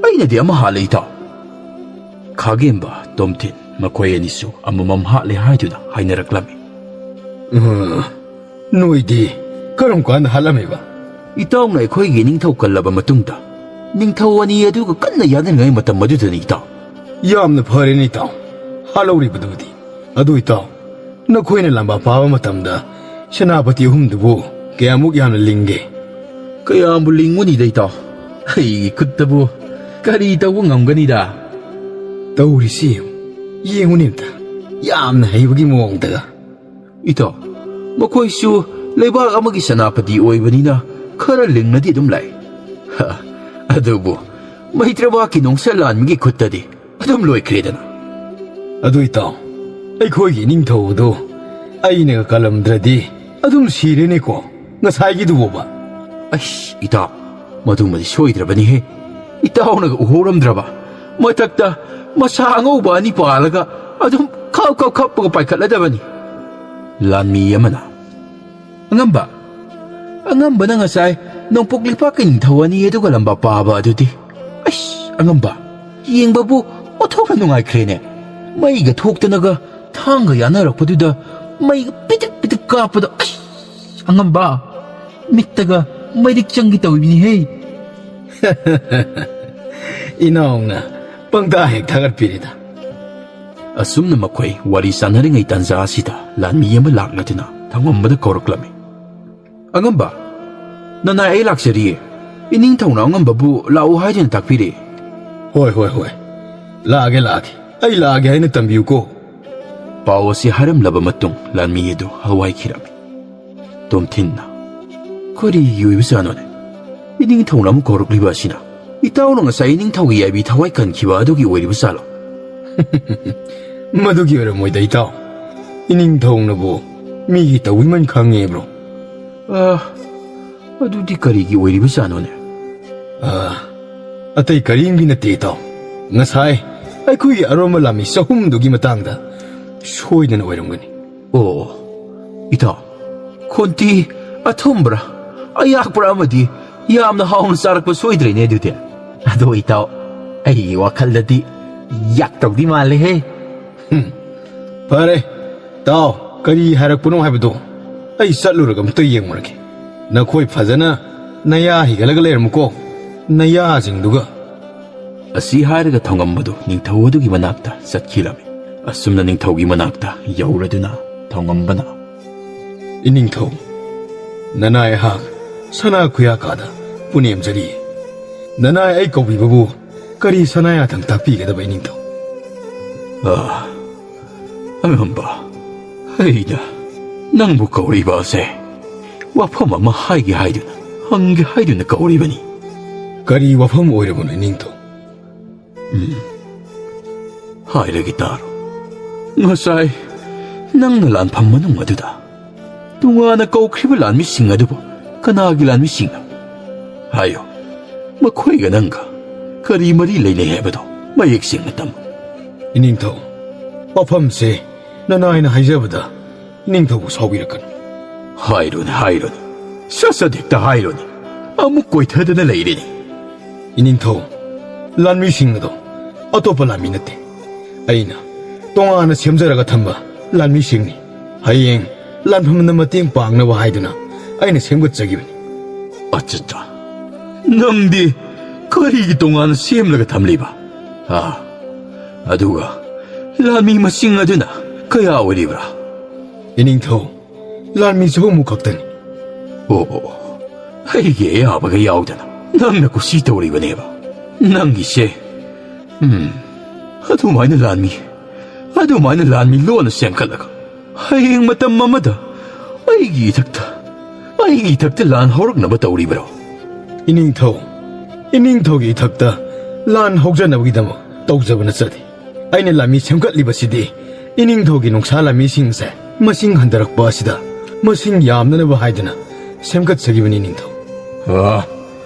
ꯑꯩꯅꯗꯤ ꯑꯃ ꯍꯥꯠꯂꯦ, ꯏꯇꯥꯎ꯫" ꯈꯥꯒꯦꯝꯕ, ꯇꯣꯝꯊꯤꯟ ꯃꯈꯣꯏ ꯑꯅꯤꯁꯨ ꯑꯃꯃꯝ ꯍꯥꯠꯂꯦ ꯍꯥꯏꯗꯨꯅ ꯍꯥꯏꯅꯔꯛꯂꯝꯃꯤ꯫ "ꯎꯝ, ꯅꯣꯏꯗꯤ ꯀꯔꯝ ꯀꯥꯟꯗ ꯍꯥꯠꯂꯝꯃꯤꯕ? ꯏꯇꯥꯎꯅ ꯑꯩꯈꯣꯏꯒꯤ ꯅꯤꯡꯊꯧ ꯀꯜꯂꯕ ꯃꯇꯨꯡꯗ, ꯅꯤꯡꯊꯧ ꯑꯅꯤ ꯑꯗꯨꯒ ꯀꯟꯅ ꯌꯥꯅꯔꯤꯉꯩ ꯃꯇꯝ ꯑꯗꯨꯗꯅꯤ, ꯏꯇꯥꯎ꯫ ꯌꯥꯝꯅ ꯐꯔꯦꯅꯦ, ꯏꯇꯥꯎ꯫ ꯍꯥꯠꯍꯧꯔꯤꯕꯗꯨꯕꯨꯗꯤ꯫ ꯑꯗꯨ, ꯏꯇꯥꯎ, ꯅꯈꯣꯏꯅ ꯂꯥꯝꯕꯥ ꯐꯥꯕ ꯃꯇꯝꯗ ꯁꯦꯅꯥꯄꯇꯤ ꯑꯍꯨꯝꯗꯨꯕꯨ ꯀꯌꯥꯃꯨꯛ ꯌꯥꯝꯅ ꯂꯤꯡꯒꯦ? ꯀꯌꯥꯝꯕꯨ ꯂꯤꯡꯉꯨꯅꯤꯗ, ꯏꯇꯥꯎ? ꯑꯩꯒꯤ ꯈꯨꯠꯇꯕꯨ ꯀꯔꯤ ꯇꯧꯕ ꯉꯝꯒꯅꯤꯗ? ꯇꯧꯔꯤꯁꯤ ꯌꯦꯡꯉꯨ-, ꯌꯦꯡꯉꯨꯅꯦ ꯑꯝꯇ꯫ ꯌꯥꯝꯅ ꯍꯩꯕꯒꯤ ꯃꯑꯣꯡꯗꯒ꯫ ꯏꯇꯥꯎ, ꯃꯈꯣꯏꯁꯨ ꯂꯩꯕꯥꯛ ꯑꯃꯒꯤ ꯁꯦꯅꯥꯄꯇꯤ ꯑꯣꯏꯕꯅꯤꯅ ꯈꯔ ꯂꯤꯡꯅꯗꯤ ꯑꯗꯨꯝ ꯂꯥꯛꯏ꯫ ꯍ, ꯑꯗꯨꯕꯨ ꯃꯩꯇ꯭ꯔꯕꯥꯛꯀꯤ ꯅꯣꯡꯁꯥ ꯂꯥꯟꯃꯤꯒꯤ ꯈꯨꯠꯇꯗꯤ ꯑꯗꯨꯝ ꯂꯣꯏꯈ꯭ꯔꯦꯗꯅ꯫ ꯑꯗꯨ, ꯏꯇꯥꯎ, ꯑꯩꯈꯣꯏꯒꯤ ꯏꯅꯤꯡꯊꯧꯗꯣ ꯑꯩꯅꯒ ꯀꯜꯂꯝꯗ꯭ꯔꯗꯤ ꯑꯗꯨꯝ ꯁꯤꯔꯦꯅꯦꯀꯣ, ꯉꯁꯥꯏꯒꯤꯗꯨꯕꯣꯕ꯫ ꯑꯩꯁ, ꯏꯇꯥꯎ, ꯃꯗꯨꯃꯗꯤ ꯁꯣꯏꯗ꯭ꯔꯕꯅꯤꯍꯦ꯫ ꯏꯇꯥꯎꯅꯒ ꯎꯍꯧꯔꯝꯗ꯭ꯔꯕ? ꯃꯊꯛꯇ ꯃꯁꯥ ꯑꯉꯧꯕ ꯑꯅꯤ ꯄꯥꯜꯂꯒ ꯑꯗꯨꯝ ꯈꯞ ꯈꯞ ꯈꯞꯄꯒ ꯄꯥꯏꯈꯠꯂꯗꯕꯅꯤ꯫ ꯂꯥꯟꯃꯤ ꯑꯃꯅ, "ꯑꯉꯝꯕ, ꯑꯉꯝꯕꯅ ꯉꯁꯥꯏ ꯅꯣꯡꯄꯣꯛ ꯂꯩꯄꯥꯛꯀꯤ ꯅꯤꯡꯊꯧ ꯑꯅꯤ ꯑꯗꯨꯒ ꯂꯥꯝꯕꯥ ꯄꯥꯕ ꯑꯗꯨꯗꯤ꯫ ꯑꯩꯁ, ꯑꯉꯝꯕ, ꯌꯦꯡꯕꯕꯨ ꯑꯣꯟꯊꯣꯛꯅ ꯅꯨꯡꯉꯥꯏꯈ꯭ꯔꯦꯅꯦ꯫ ꯃꯩꯒ ꯊꯣꯛꯇꯅꯒ ꯊꯥꯡꯒ ꯌꯥꯅꯔꯛꯄꯗꯨꯗ ꯃꯩꯒ ꯄꯤꯗꯤꯛ ꯄꯤꯗꯤꯛ ꯀꯥꯞꯄꯗꯣ, ꯑꯩꯁ, ꯑꯉꯝꯕ, ꯃꯤꯠꯇꯒ ꯃꯩꯔꯤꯛ ꯆꯪꯒꯦ ꯇꯧꯏꯅꯤꯍꯦ꯫" ꯏꯅꯥꯎꯅ ꯄꯪꯊꯥ ꯍꯦꯛ ꯊꯥꯒꯠꯄꯤꯔꯦꯗ꯫ ꯑꯁꯨꯝꯅ ꯃꯈꯣꯏ ꯋꯥꯔꯤ ꯁꯥꯟꯅꯔꯤꯉꯩ ꯇꯥꯟꯖꯥ ꯑꯁꯤꯗ ꯂꯥꯟꯃꯤ ꯑꯃ ꯂꯥꯛꯂꯗꯨꯅ ꯊꯧꯉꯝꯕꯗ ꯀꯧꯔꯛꯂꯝꯃꯤ꯫ "ꯑꯉꯝꯕ, ꯅꯅꯥꯏ ꯑꯩ ꯂꯥꯛꯆꯔꯤꯌꯦ꯫ ꯏꯅꯤꯡꯊꯧꯅ ꯑꯉꯝꯕꯕꯨ ꯂꯥꯛꯎ ꯍꯥꯏꯗꯨꯅ ꯇꯥꯛꯄꯤꯔꯦ꯫" "ꯍꯣꯏ, ꯍꯣꯏ, ꯍꯣꯏ꯫ ꯂꯥꯛꯑꯒꯦ, ꯂꯥꯛꯑꯒꯦ꯫ ꯑꯩ ꯂꯥꯛꯑꯒꯦ ꯍꯥꯏꯅ ꯇꯝꯕꯤꯌꯨꯀꯣ꯫" ꯄꯥꯎ ꯑꯁꯤ ꯍꯥꯏꯔꯝꯂꯕ ꯃꯇꯨꯡ ꯂꯥꯟꯃꯤ ꯑꯗꯨ ꯍꯋꯥꯏꯈꯤꯔꯝꯃꯤ꯫ ꯇꯣꯝꯊꯤꯟꯅ, "ꯀꯔꯤꯒꯤ ꯑꯣꯏꯕꯖꯥꯠꯅꯣꯅꯦ? ꯏꯅꯤꯡꯊꯧꯅ ꯑꯃꯨꯛ ꯀꯧꯔꯛꯂꯤꯕ ꯑꯁꯤꯅ? ꯏꯇꯥꯎꯅ ꯉꯁꯥꯏ ꯏꯅꯤꯡꯊꯧꯒꯤ ꯌꯥꯏꯕꯤ ꯊꯋꯥꯏ ꯀꯟꯈꯤꯕ ꯑꯗꯨꯒꯤ ꯑꯣꯏꯔꯤꯕ ꯖꯥꯠꯂꯣ?" "ꯃꯗꯨꯒꯤ ꯑꯣꯏꯔꯝꯃꯣꯏꯗ, ꯏꯇꯥꯎ꯫ ꯏꯅꯤꯡꯊꯧꯅꯕꯨ ꯃꯤꯒꯤ ꯇꯧꯕꯤꯃꯟ ꯈꯪꯉꯦꯕ꯭ꯔꯣ?" "ꯑ, ꯑꯗꯨꯗꯤ ꯀꯔꯤꯒꯤ ꯑꯣꯏꯔꯤꯕ ꯖꯥꯠꯅꯣꯅꯦ?" "ꯑ, ꯑꯇꯩ ꯀꯔꯤꯝꯒꯤ ꯅꯠꯇꯦ, ꯏꯇꯥꯎ꯫ ꯉꯁꯥꯏ ꯑꯩꯈꯣꯏꯒꯤ ꯑꯔꯣꯟꯕ ꯂꯥꯟꯃꯤ ꯆꯍꯨꯝꯗꯨꯒꯤ ꯃꯇꯥꯡꯗ ꯁꯣꯏꯗꯅ ꯑꯣꯏꯔꯝꯒꯅꯤ꯫" "ꯑꯣ, ꯏꯇꯥꯎ, ꯈꯣꯟꯇꯤ ꯑꯊꯨꯝꯕ꯭ꯔꯥ, ꯑꯌꯥꯛꯄ꯭ꯔꯥ ꯑꯃꯗꯤ ꯌꯥꯝꯅ ꯍꯥꯎꯅ ꯆꯥꯔꯛꯄ ꯁꯣꯏꯗ꯭ꯔꯦꯅꯦ ꯑꯗꯨꯗꯤ꯫ ꯑꯗꯣ ꯏꯇꯥꯎ, ꯑꯩꯒꯤ ꯋꯥꯈꯜꯗꯗꯤ ꯌꯥꯛꯇꯧꯗꯤ ꯃꯥꯜꯂꯦꯍꯦ꯫" "ꯍꯨꯝ, ꯐꯔꯦ, ꯇꯥꯎ, ꯀꯔꯤ ꯍꯥꯏꯔꯛꯄꯅꯣ ꯍꯥꯏꯕꯗꯣ ꯑꯩ ꯆꯠꯂꯨꯔꯒ ꯑꯝꯇ ꯌꯦꯡꯉꯨꯔꯒꯦ꯫" ꯅꯈꯣꯏ ꯐꯖꯅ ꯅꯌꯥ ꯍꯤꯒꯠꯂꯒ ꯂꯩꯔꯝꯃꯨꯀꯣ, ꯅꯌꯥꯁꯤꯡꯗꯨꯒ꯫ ꯑꯁꯤ ꯍꯥꯏꯔꯒ ꯊꯧꯉꯝꯕꯗꯨ ꯅꯤꯡꯊꯧ ꯑꯗꯨꯒꯤ ꯃꯅꯥꯛꯇ ꯆꯠꯈꯤꯔꯝꯃꯤ꯫ ꯑꯁꯨꯝꯅ ꯅꯤꯡꯊꯧꯒꯤ ꯃꯅꯥꯛꯇ ꯌꯧꯔꯗꯨꯅ ꯊꯧꯉꯝꯕꯅ, "ꯏꯅꯤꯡꯊꯧ, ꯅꯅꯥꯏ ꯑꯩꯍꯥꯛ ꯁꯅꯥ ꯈꯨꯌꯥꯀꯥꯗ ꯄꯨꯅꯦꯝꯖꯔꯤ꯫ ꯅꯅꯥꯏ ꯑꯩ ꯀꯧꯕꯤꯕꯕꯨ ꯀꯔꯤ ꯁꯅꯥ ꯌꯥꯊꯪ ꯇꯥꯛꯄꯤꯒꯗꯕ, ꯏꯅꯤꯡꯊꯧ?" "ꯑꯥ, ꯑꯉꯝꯕ, ꯑꯩꯅ ꯅꯪꯕꯨ ꯀꯧꯔꯤꯕ ꯑꯁꯦ ꯋꯥꯐꯝ ꯑꯃ ꯍꯥꯏꯒꯦ ꯍꯥꯏꯗꯨꯅ, ꯍꯪꯒꯦ ꯍꯥꯏꯗꯨꯅ ꯀꯧꯔꯤꯕꯅꯤ꯫" "ꯀꯔꯤ ꯋꯥꯐꯝ ꯑꯣꯏꯔꯕꯅꯣ, ꯏꯅꯤꯡꯊꯧ?" ꯎꯝ, ꯍꯥꯏꯔꯒꯦ ꯇꯥꯔꯣ꯫ ꯉꯁꯥꯏ ꯅꯪꯅ ꯂꯥꯟꯐꯝ ꯃꯅꯨꯡ ꯑꯗꯨꯗ ꯇꯣꯉꯥꯟꯅ ꯀꯧꯈ꯭ꯔꯤꯕ ꯂꯥꯟꯃꯤꯁꯤꯡ ꯑꯗꯨꯕꯨ ꯀꯅꯥꯒꯤ ꯂꯥꯟꯃꯤꯁꯤꯡꯅꯣ? ꯍꯥꯏꯌꯨ, ꯃꯈꯣꯏꯒ ꯅꯪꯒ ꯀꯔꯤ ꯃꯔꯤ ꯂꯩꯅꯩ ꯍꯥꯏꯕꯗꯣ ꯃꯌꯦꯛ ꯁꯦꯡꯅ ꯇꯝꯃꯨ꯫ ꯏꯅꯤꯡꯊꯧ, ꯋꯥꯐꯝꯁꯦ ꯅꯅꯥꯏꯅ ꯍꯥꯏꯖꯕꯗ ꯅꯤꯡꯊꯧꯕꯨ ꯁꯥꯎꯕꯤꯔꯛꯀꯅꯨ꯫ ꯍꯥꯏꯔꯨꯅꯦ, ꯍꯥꯏꯔꯨꯅꯦ꯫ ꯁꯠ ꯁꯠ ꯍꯦꯛꯇ ꯍꯥꯏꯔꯨꯅꯦ꯫ ꯑꯃꯨꯛ ꯀꯣꯏꯊꯗꯅ ꯂꯩꯔꯦꯅꯦ꯫ ꯏꯅꯤꯡꯊꯧ, ꯂꯥꯟꯃꯤꯁꯤꯡ ꯑꯗꯣ ꯑꯇꯣꯞꯄ ꯂꯥꯟꯃꯤ ꯅꯠꯇꯦ꯫ ꯑꯩꯅ ꯇꯣꯉꯥꯟꯅ ꯁꯦꯝꯖꯔꯒ ꯊꯝꯕ ꯂꯥꯟꯃꯤꯁꯤꯡꯅꯤ꯫ ꯍꯌꯦꯡ ꯂꯥꯟꯐꯝꯗ ꯃꯇꯦꯡ ꯄꯥꯡꯅꯕ ꯍꯥꯏꯗꯨꯅ ꯑꯩꯅ ꯁꯦꯝꯒꯠꯆꯈꯤꯕꯅꯤ꯫ ꯑꯆꯠꯆꯥ, ꯅꯪꯗꯤ ꯀꯔꯤꯒꯤ ꯇꯣꯉꯥꯟꯅ ꯁꯦꯝꯂꯒ ꯊꯝꯂꯤꯕ? ꯑꯥ, ꯑꯗꯨꯒ ꯂꯥꯟꯃꯤ ꯃꯁꯤꯡ ꯑꯗꯨꯅ ꯀꯌꯥ ꯑꯣꯏꯔꯤꯕ꯭ꯔꯥ? ꯏꯅꯤꯡꯊꯧ, ꯂꯥꯟꯃꯤ ꯆꯍꯨꯝꯃꯨꯛ ꯈꯛꯇꯅꯤ꯫ ꯑꯣ, ꯑꯣ, ꯑꯣ꯫ ꯑꯩꯒꯤ ꯑꯌꯥꯕꯒ ꯌꯥꯎꯗꯅ ꯅꯪꯅ ꯀꯨꯁꯤ ꯇꯧꯔꯤꯕꯅꯦꯕ꯫ ꯅꯪꯒꯤꯁꯦ, ꯎꯝ, ꯑꯗꯨꯃꯥꯏꯅ ꯂꯥꯟꯃꯤ, ꯑꯗꯨꯃꯥꯏꯅ ꯂꯥꯟꯃꯤ ꯂꯣꯟꯅ ꯁꯦꯝꯒꯠꯂꯒ ꯍꯌꯦꯡ ꯃꯇꯝ ꯑꯃꯗ ꯑꯩꯒꯤ ꯏꯊꯛꯇ, ꯑꯩꯒꯤ ꯏꯊꯛꯇ ꯂꯥꯟ ꯍꯧꯔꯛꯅꯕ ꯇꯧꯔꯤꯕ꯭ꯔꯣ? ꯏꯅꯤꯡꯊꯧ, ꯏꯅꯤꯡꯊꯧꯒꯤ ꯏꯊꯛꯇ ꯂꯥꯟ ꯍꯧꯖꯅꯕꯒꯤꯗꯃꯛ ꯇꯧꯖꯕ ꯅꯠꯆꯗꯦ꯫ ꯑꯩꯅ ꯂꯥꯟꯃꯤ ꯁꯦꯝꯒꯠꯂꯤꯕꯁꯤꯗꯤ ꯏꯅꯤꯡꯊꯧꯒꯤ ꯅꯨꯡꯁꯥ ꯂꯥꯟꯃꯤꯁꯤꯡꯁꯦ ꯃꯁꯤꯡ ꯍꯟꯊꯔꯛꯄ ꯑꯁꯤꯗ ꯃꯁꯤꯡ ꯌꯥꯝꯅꯅꯕ ꯍꯥꯏꯗꯨꯅ ꯁꯦꯝꯒꯠꯆꯈꯤꯕꯅꯤ, ꯏꯅꯤꯡꯊꯧ꯫ ꯑ,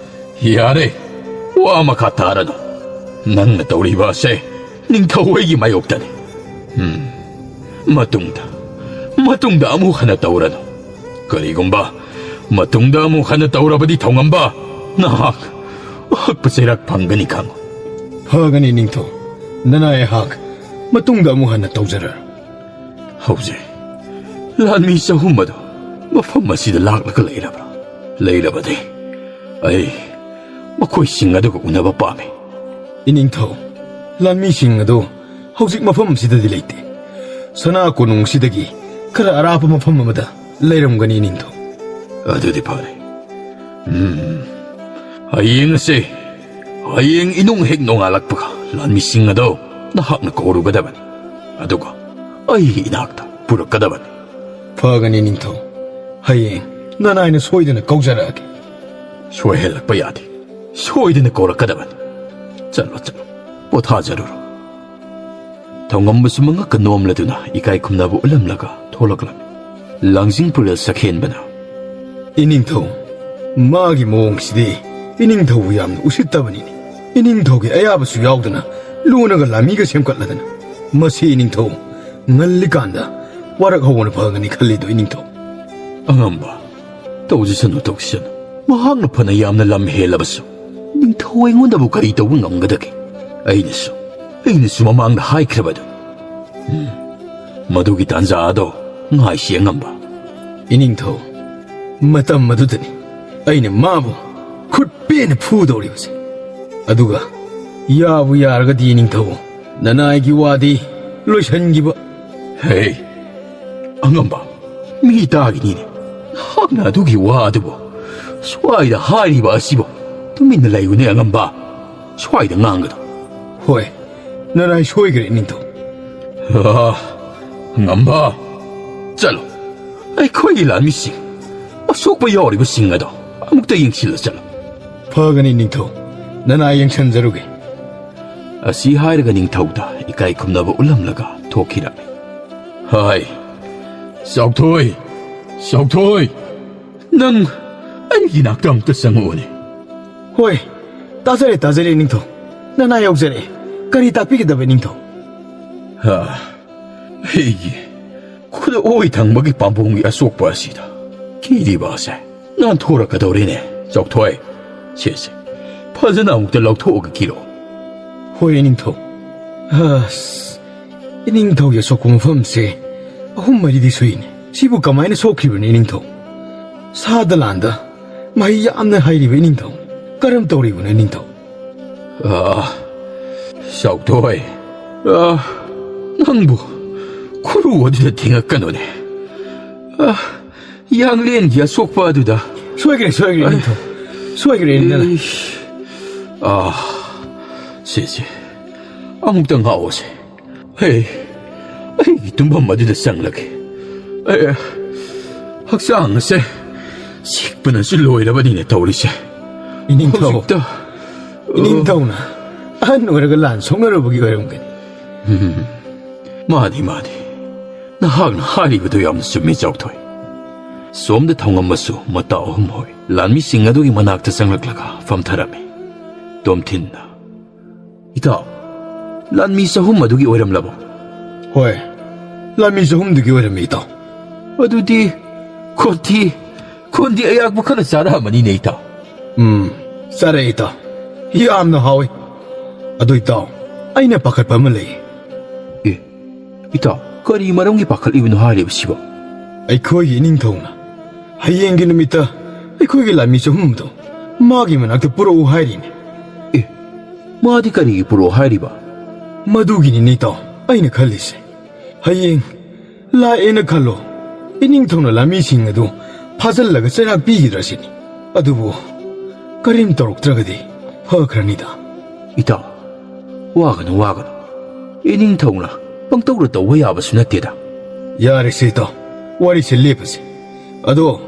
ꯌꯥꯔꯦ, ꯋꯥ ꯃꯈꯥ ꯇꯥꯔꯅꯨ꯫ ꯅꯪꯅ ꯇꯧꯔꯤꯕ ꯑꯁꯦ ꯅꯤꯡꯊꯧ ꯑꯩꯒꯤ ꯃꯥꯌꯣꯛꯇꯅꯤ꯫ ꯎꯝ, ꯃꯇꯨꯡꯗ, ꯃꯇꯨꯡꯗ ꯑꯃꯨꯛ ꯍꯟꯅ ꯇꯧꯔꯅꯨ꯫ ꯀꯔꯤꯒꯨꯝꯕ ꯃꯇꯨꯡꯗ ꯑꯃꯨꯛ ꯍꯟꯅ ꯇꯧꯔꯕꯗꯤ, ꯊꯧꯉꯝꯕ, ꯅꯍꯥꯛ ꯑꯍꯛꯄ ꯆꯩꯔꯥꯛ ꯐꯪꯒꯅꯤ, ꯈꯪꯉꯨ꯫ ꯐꯒꯅꯤ, ꯅꯤꯡꯊꯧ꯫ ꯅꯅꯥꯏ ꯑꯩꯍꯥꯛ ꯃꯇꯨꯡꯗ ꯑꯃꯨꯛ ꯍꯟꯅ ꯇꯧꯖꯔꯔꯣꯏ꯫ ꯍꯧꯖꯤꯛ ꯂꯥꯟꯃꯤ ꯆꯍꯨꯝ ꯑꯗꯨ ꯃꯐꯝ ꯑꯁꯤꯗ ꯂꯥꯛꯂꯒ ꯂꯩꯔꯕ꯭ꯔꯥ? ꯂꯩꯔꯕꯗꯤ ꯑꯩ ꯃꯈꯣꯏꯁꯤꯡ ꯑꯗꯨꯒ ꯎꯅꯕ ꯄꯥꯝꯃꯤ꯫ ꯏꯅꯤꯡꯊꯧ, ꯂꯥꯟꯃꯤꯁꯤꯡ ꯑꯗꯨ ꯍꯧꯖꯤꯛ ꯃꯐꯝ ꯑꯁꯤꯗꯗꯤ ꯂꯩꯇꯦ꯫ ꯁꯅꯥ ꯀꯣꯅꯨꯡꯁꯤꯗꯒꯤ ꯈꯔ ꯑꯔꯥꯞꯄ ꯃꯐꯝ ꯑꯃꯗ ꯂꯩꯔꯝꯒꯅꯤ, ꯏꯅꯤꯡꯊꯧ꯫ ꯑꯗꯨꯗꯤ ꯐꯔꯦ꯫ ꯎꯝ, ꯍꯌꯦꯡ ꯑꯁꯦ, ꯍꯌꯦꯡ ꯏꯅꯨꯡ ꯍꯦꯛ ꯅꯣꯡꯉꯥꯜꯂꯛꯄꯒ ꯂꯥꯟꯃꯤꯁꯤꯡ ꯑꯗꯨ ꯅꯍꯥꯛꯅ ꯀꯧꯔꯨꯒꯗꯕꯅꯤ, ꯑꯗꯨꯒ ꯑꯩꯒꯤ ꯏꯅꯥꯛꯇ ꯄꯨꯔꯛꯀꯗꯕꯅꯤ꯫ ꯐꯒꯅꯤ, ꯅꯤꯡꯊꯧ꯫ ꯍꯌꯦꯡ ꯅꯅꯥꯏꯅ ꯁꯣꯏꯗꯅ ꯀꯧꯖꯔꯛꯑꯒꯦ꯫ ꯁꯣꯏꯍꯜꯂꯛꯄ ꯌꯥꯗꯦ꯫ ꯁꯣꯏꯗꯅ ꯀꯧꯔꯛꯀꯗꯕꯅꯤ꯫ ꯆꯠꯂꯣ, ꯆꯠꯂꯣ꯫ ꯄꯣꯊꯥꯖꯔꯨꯔꯣ꯫ ꯊꯧꯉꯝꯕꯁꯨ ꯃꯉꯛꯀ ꯅꯣꯝꯂꯗꯨꯅ ꯏꯀꯥꯏ ꯈꯨꯝꯅꯕ ꯎꯠꯂꯝꯂꯒ ꯊꯣꯛꯂꯛꯂꯝꯃꯤ꯫ ꯂꯥꯡꯖꯤꯡ ꯄꯨꯔꯦꯜ ꯁꯛꯍꯦꯟꯕꯅ, "ꯏꯅꯤꯡꯊꯧ, ꯃꯥꯒꯤ ꯃꯑꯣꯡꯁꯤꯗꯤ ꯏꯅꯤꯡꯊꯧꯕꯨ ꯌꯥꯝꯅ ꯎꯁꯤꯠꯇꯕꯅꯤꯅꯦ꯫ ꯏꯅꯤꯡꯊꯧꯒꯤ ꯑꯌꯥꯕꯁꯨ ꯌꯥꯎꯗꯅ ꯂꯨꯅꯒ ꯂꯥꯟꯃꯤꯒ ꯁꯦꯝꯒꯠꯂꯗꯅ꯫ ꯃꯁꯤ ꯏꯅꯤꯡꯊꯧ ꯉꯜꯂꯤꯀꯥꯟꯗ ꯋꯥꯔꯛ ꯍꯧꯕꯅ ꯐꯒꯅꯤ ꯈꯜꯂꯤꯗꯣ, ꯏꯅꯤꯡꯊꯧ?" ꯑꯉꯝꯕ, ꯇꯧꯖꯁꯅꯨ, ꯇꯧꯖꯁꯅꯨ꯫ ꯃꯍꯥꯛꯅ ꯐꯅ ꯌꯥꯝꯅ ꯂꯝ ꯍꯦꯜꯂꯕꯁꯨ ꯅꯤꯡꯊꯧ ꯑꯩꯉꯣꯟꯗꯕꯨ ꯀꯔꯤ ꯇꯧꯕ ꯉꯝꯒꯗꯒꯦ? ꯑꯩꯅꯁꯨ, ꯑꯩꯅꯁꯨ ꯃꯃꯥꯡꯗ ꯍꯥꯏꯈ꯭ꯔꯕꯗꯨ꯫ ꯎꯝ, ꯃꯗꯨꯒꯤ ꯇꯥꯟꯖꯥ ꯑꯗꯣ ꯉꯥꯏꯁꯤ, ꯑꯉꯝꯕ꯫ ꯏꯅꯤꯡꯊꯧ, ꯃꯇꯝ ꯑꯗꯨꯗꯅꯤ ꯑꯩꯅ ꯃꯥꯕꯨ ꯈꯨꯠ ꯄꯦꯟꯅ ꯐꯨꯗꯧꯔꯤꯕꯁꯦ꯫ ꯑꯗꯨꯒ ꯌꯥꯕꯨ ꯌꯥꯔꯒꯗꯤ, ꯏꯅꯤꯡꯊꯧ, ꯅꯅꯥꯏꯒꯤ ꯋꯥꯗꯤ ꯂꯣꯏꯁꯤꯟꯈꯤꯕ꯫ ꯍꯦ, ꯑꯉꯝꯕ, ꯃꯤ ꯇꯥꯈꯤꯅꯤꯅꯦ꯫ ꯅꯍꯥꯛꯅ ꯑꯗꯨꯒꯤ ꯋꯥ ꯑꯗꯨꯕꯨ ꯁ꯭ꯋꯥꯏꯗ ꯍꯥꯏꯔꯤꯕ ꯑꯁꯤꯕꯨ? ꯇꯨꯃꯤꯟꯅ ꯂꯩꯌꯨꯅꯦ, ꯑꯉꯝꯕ꯫ ꯁ꯭ꯋꯥꯏꯗ ꯉꯥꯡꯒꯅꯨ꯫ ꯍꯣꯏ, ꯅꯅꯥꯏ ꯁꯣꯏꯈ꯭ꯔꯦ, ꯅꯤꯡꯊꯧ꯫ ꯑꯥ, ꯉꯝꯕ, ꯆꯠꯂꯣ꯫ ꯑꯩꯈꯣꯏꯒꯤ ꯂꯥꯟꯃꯤꯁꯤꯡ, ꯑꯁꯣꯛꯄ ꯌꯥꯎꯔꯤꯕꯁꯤꯡ ꯑꯗꯣ ꯑꯃꯨꯛꯇ ꯌꯦꯡꯁꯤꯜꯂ ꯆꯠꯂꯣ꯫ ꯐꯒꯅꯤ, ꯅꯤꯡꯊꯧ꯫ ꯅꯅꯥꯏ ꯌꯦꯡꯁꯤꯟꯖꯔꯨꯒꯦ꯫ ꯑꯁꯤ ꯍꯥꯏꯔꯒ ꯅꯤꯡꯊꯧꯗ ꯏꯀꯥꯏ ꯈꯨꯝꯅꯕ ꯎꯠꯂꯝꯂꯒ ꯊꯣꯛꯈꯤꯔꯝꯃꯤ꯫ ꯍꯥꯏ, ꯆꯥꯎꯊꯣꯏ, ꯆꯥꯎꯊꯣꯏ, ꯅꯪ ꯑꯩꯒꯤ ꯅꯥꯛꯇ ꯑꯝꯇ ꯆꯪꯉꯛꯑꯣꯅꯦ꯫ ꯍꯣꯏ, ꯇꯥꯖꯔꯦ, ꯇꯥꯖꯔꯦ, ꯅꯤꯡꯊꯧ꯫ ꯅꯅꯥꯏ ꯌꯧꯖꯔꯛꯑꯦ꯫ ꯀꯔꯤ ꯇꯥꯛꯄꯤꯒꯗꯕ, ꯅꯤꯡꯊꯧ? ꯍꯥ, ꯑꯩꯒꯤ ꯈꯨꯗ ꯑꯣꯏ ꯊꯪꯕꯒꯤ ꯄꯥꯝꯕꯣꯝꯒꯤ ꯑꯁꯣꯛꯄ ꯑꯁꯤꯗ ꯀꯤꯔꯤꯕ ꯑꯁꯦ ꯅꯥꯟꯊꯣꯔꯛꯀꯗꯧꯔꯦꯅꯦ, ꯆꯥꯎꯊꯣꯏ꯫ ꯁꯦ, ꯁꯦ, ꯐꯖꯅ ꯑꯃꯨꯛꯇ ꯂꯧꯊꯣꯛꯑꯒ ꯀꯤꯔꯣ꯫ ꯍꯣꯏ, ꯏꯅꯤꯡꯊꯧ꯫ ꯑꯁ, ꯏꯅꯤꯡꯊꯧꯒꯤ ꯑꯁꯣꯛꯄ ꯃꯐꯝꯁꯦ ꯑꯍꯨꯝ ꯃꯔꯤꯗꯤ ꯁꯨꯏꯅꯦ꯫ ꯁꯤꯕꯨ ꯀꯃꯥꯏꯅ ꯁꯣꯛꯈꯤꯕꯅꯣ, ꯏꯅꯤꯡꯊꯧ? ꯁꯥꯗ ꯂꯥꯟꯗ ꯃꯍꯩ ꯌꯥꯝꯅ ꯍꯩꯔꯤꯕ ꯏꯅꯤꯡꯊꯧ꯫ ꯀꯔꯝ ꯇꯧꯔꯤꯕꯅꯣ ꯏꯅꯤꯡꯊꯧ? ꯑꯥ, ꯆꯥꯎꯊꯣꯏ, ꯑꯥ, ꯅꯪꯕꯨ ꯈꯨꯔꯨ ꯑꯗꯨꯗ ꯊꯦꯡꯉꯛꯀꯅꯨꯅꯦ꯫ ꯑꯥ, ꯌꯥꯡꯂꯦꯟꯒꯤ ꯑꯁꯣꯛꯄ ꯑꯗꯨꯗ꯫ ꯁꯣꯏꯈ꯭ꯔꯦ, ꯁꯣꯏꯈ꯭ꯔꯦ, ꯑꯩ ꯏꯅꯤꯡꯊꯧ꯫ ꯁꯣꯏꯈ꯭ꯔꯦ, ꯏꯅꯤꯡꯊꯧ꯫ ꯏꯁ꯫ ꯑꯥ, ꯁꯦ, ꯁꯦ꯫ ꯑꯃꯨꯛꯇ ꯉꯥꯛꯑꯣꯁꯦ꯫ ꯑꯩ, ꯑꯩꯒꯤ ꯇꯨꯝꯐꯝ ꯑꯗꯨꯗ ꯆꯪꯂꯒꯦ꯫ ꯑꯩ, ꯍꯛꯆꯥꯡ ꯑꯁꯦ ꯆꯤꯛꯄꯅꯁꯨ ꯂꯣꯏꯔꯕꯅꯤꯅꯦ ꯇꯧꯔꯤꯁꯦ꯫ ꯏꯅꯤꯡꯊꯧ꯫ ꯍꯧꯖꯤꯛꯇ, ꯏꯅꯤꯡꯊꯧꯅ ꯑꯍꯟ ꯑꯣꯏꯔꯒ ꯂꯥꯟ ꯁꯣꯛꯅꯔꯨꯕꯒꯤ ꯑꯣꯏꯔꯝꯒꯅꯤ꯫ ꯎꯝ, ꯃꯥꯅꯤ, ꯃꯥꯅꯤ꯫ ꯅꯍꯥꯛꯅ ꯍꯥꯏꯔꯤꯕꯗꯨ ꯌꯥꯝꯅ ꯆꯨꯝꯃꯤ, ꯆꯥꯎꯊꯣꯏ꯫ ꯁꯣꯝꯗ ꯊꯧꯉꯝꯕꯁꯨ ꯃꯇꯥ ꯑꯍꯨꯝ ꯍꯣꯏ ꯂꯥꯟꯃꯤꯁꯤꯡ ꯑꯗꯨꯒꯤ ꯃꯅꯥꯛꯇ ꯆꯪꯂꯛꯂꯒ ꯐꯝꯊꯔꯝꯃꯤ꯫ ꯇꯣꯝꯊꯤꯟꯅ, "ꯏꯇꯥꯎ, ꯂꯥꯟꯃꯤ ꯆꯍꯨꯝ ꯑꯗꯨꯒꯤ ꯑꯣꯏꯔꯝꯂꯕꯣ?" "ꯍꯣꯏ, ꯂꯥꯟꯃꯤ ꯆꯍꯨꯝꯗꯨꯒꯤ ꯑꯣꯏꯔꯝꯃꯤ, ꯏꯇꯥꯎ꯫" "ꯑꯗꯨꯗꯤ ꯈꯣꯟꯊꯤ, ꯈꯣꯟꯊꯤ ꯑꯌꯥꯛꯄ ꯈꯔ ꯆꯥꯔꯛꯑꯃꯅꯤꯅꯦ, ꯏꯇꯥꯎ?" "ꯎꯝ, ꯆꯥꯔꯛꯑꯦ, ꯏꯇꯥꯎ꯫ ꯌꯥꯝꯅ ꯍꯥꯎꯋꯤ꯫ ꯑꯗꯨ, ꯏꯇꯥꯎ, ꯑꯩꯅ ꯄꯥꯈꯠꯄ ꯑꯃ ꯂꯩ꯫" "ꯑꯦ, ꯏꯇꯥꯎ, ꯀꯔꯤ ꯃꯔꯝꯒꯤ ꯄꯥꯈꯠꯂꯤꯕꯅꯣ ꯍꯥꯏꯔꯤꯕꯁꯤꯕꯣ?" "ꯑꯩꯈꯣꯏꯒꯤ ꯏꯅꯤꯡꯊꯧꯅ ꯍꯌꯦꯡꯒꯤ ꯅꯨꯃꯤꯠꯇ ꯑꯩꯈꯣꯏꯒꯤ ꯂꯥꯟꯃꯤ ꯆꯍꯨꯝꯗꯣ ꯃꯥꯒꯤ ꯃꯅꯥꯛꯇ ꯄꯨꯔꯛꯎ ꯍꯥꯏꯔꯤꯅꯦ꯫" "ꯑꯦ, ꯃꯥꯗꯤ ꯀꯔꯤꯒꯤ ꯄꯨꯔꯛꯑꯣ ꯍꯥꯏꯔꯤꯕ?" "ꯃꯗꯨꯒꯤꯅꯤꯅꯦ, ꯏꯇꯥꯎ, ꯑꯩꯅ ꯈꯜꯂꯤꯁꯦ꯫ ꯍꯌꯦꯡ ꯂꯥꯛꯑꯦꯅ ꯈꯜꯂꯣ, ꯏꯅꯤꯡꯊꯧꯅ ꯂꯥꯟꯃꯤꯁꯤꯡ ꯑꯗꯨ ꯐꯥꯖꯤꯜꯂꯒ ꯆꯩꯔꯥꯛ ꯄꯤꯈꯤꯗ꯭ꯔꯥ ꯁꯤꯅꯤ꯫ ꯑꯗꯨꯕꯨ ꯀꯔꯤꯝ ꯇꯧꯔꯛꯇ꯭ꯔꯒꯗꯤ ꯐꯈ꯭ꯔꯅꯤꯗ꯫" "ꯏꯇꯥꯎ, ꯋꯥꯒꯅꯨ, ꯋꯥꯒꯅꯨ꯫ ꯏꯅꯤꯡꯊꯧꯅ ꯄꯪꯇꯧꯗ ꯇꯧꯕ ꯌꯥꯕꯁꯨ ꯅꯠꯇꯦꯗ꯫" "ꯌꯥꯔꯦꯁꯦ, ꯏꯇꯥꯎ, ꯋꯥꯔꯤꯁꯦ ꯂꯦꯞꯄꯁꯦ꯫ ꯑꯗꯣ,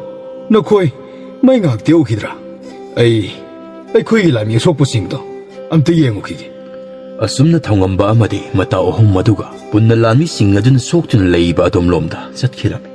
ꯅꯈꯣꯏ ꯃꯩ ꯉꯥꯏꯍꯥꯛ ꯇꯦꯛꯎꯈꯤꯗ꯭ꯔꯥ? ꯑꯩ ꯑꯩꯈꯣꯏꯒꯤ ꯂꯥꯟꯃꯤ ꯑꯁꯣꯛꯄꯁꯤꯡꯗꯣ ꯑꯝꯇ ꯌꯦꯡꯉꯨꯈꯤꯒꯦ꯫" ꯑꯁꯨꯝꯅ ꯊꯧꯉꯝꯕ ꯑꯃꯗꯤ ꯃꯇꯥꯎ ꯑꯍꯨꯝ ꯑꯗꯨꯒ ꯄꯨꯟꯅ ꯂꯥꯟꯃꯤꯁꯤꯡ ꯑꯗꯨꯅ ꯁꯣꯛꯇꯨꯅ ꯂꯩꯕ ꯑꯗꯣꯝꯂꯣꯝꯗ ꯆꯠꯈꯤꯔꯝꯃꯤ꯫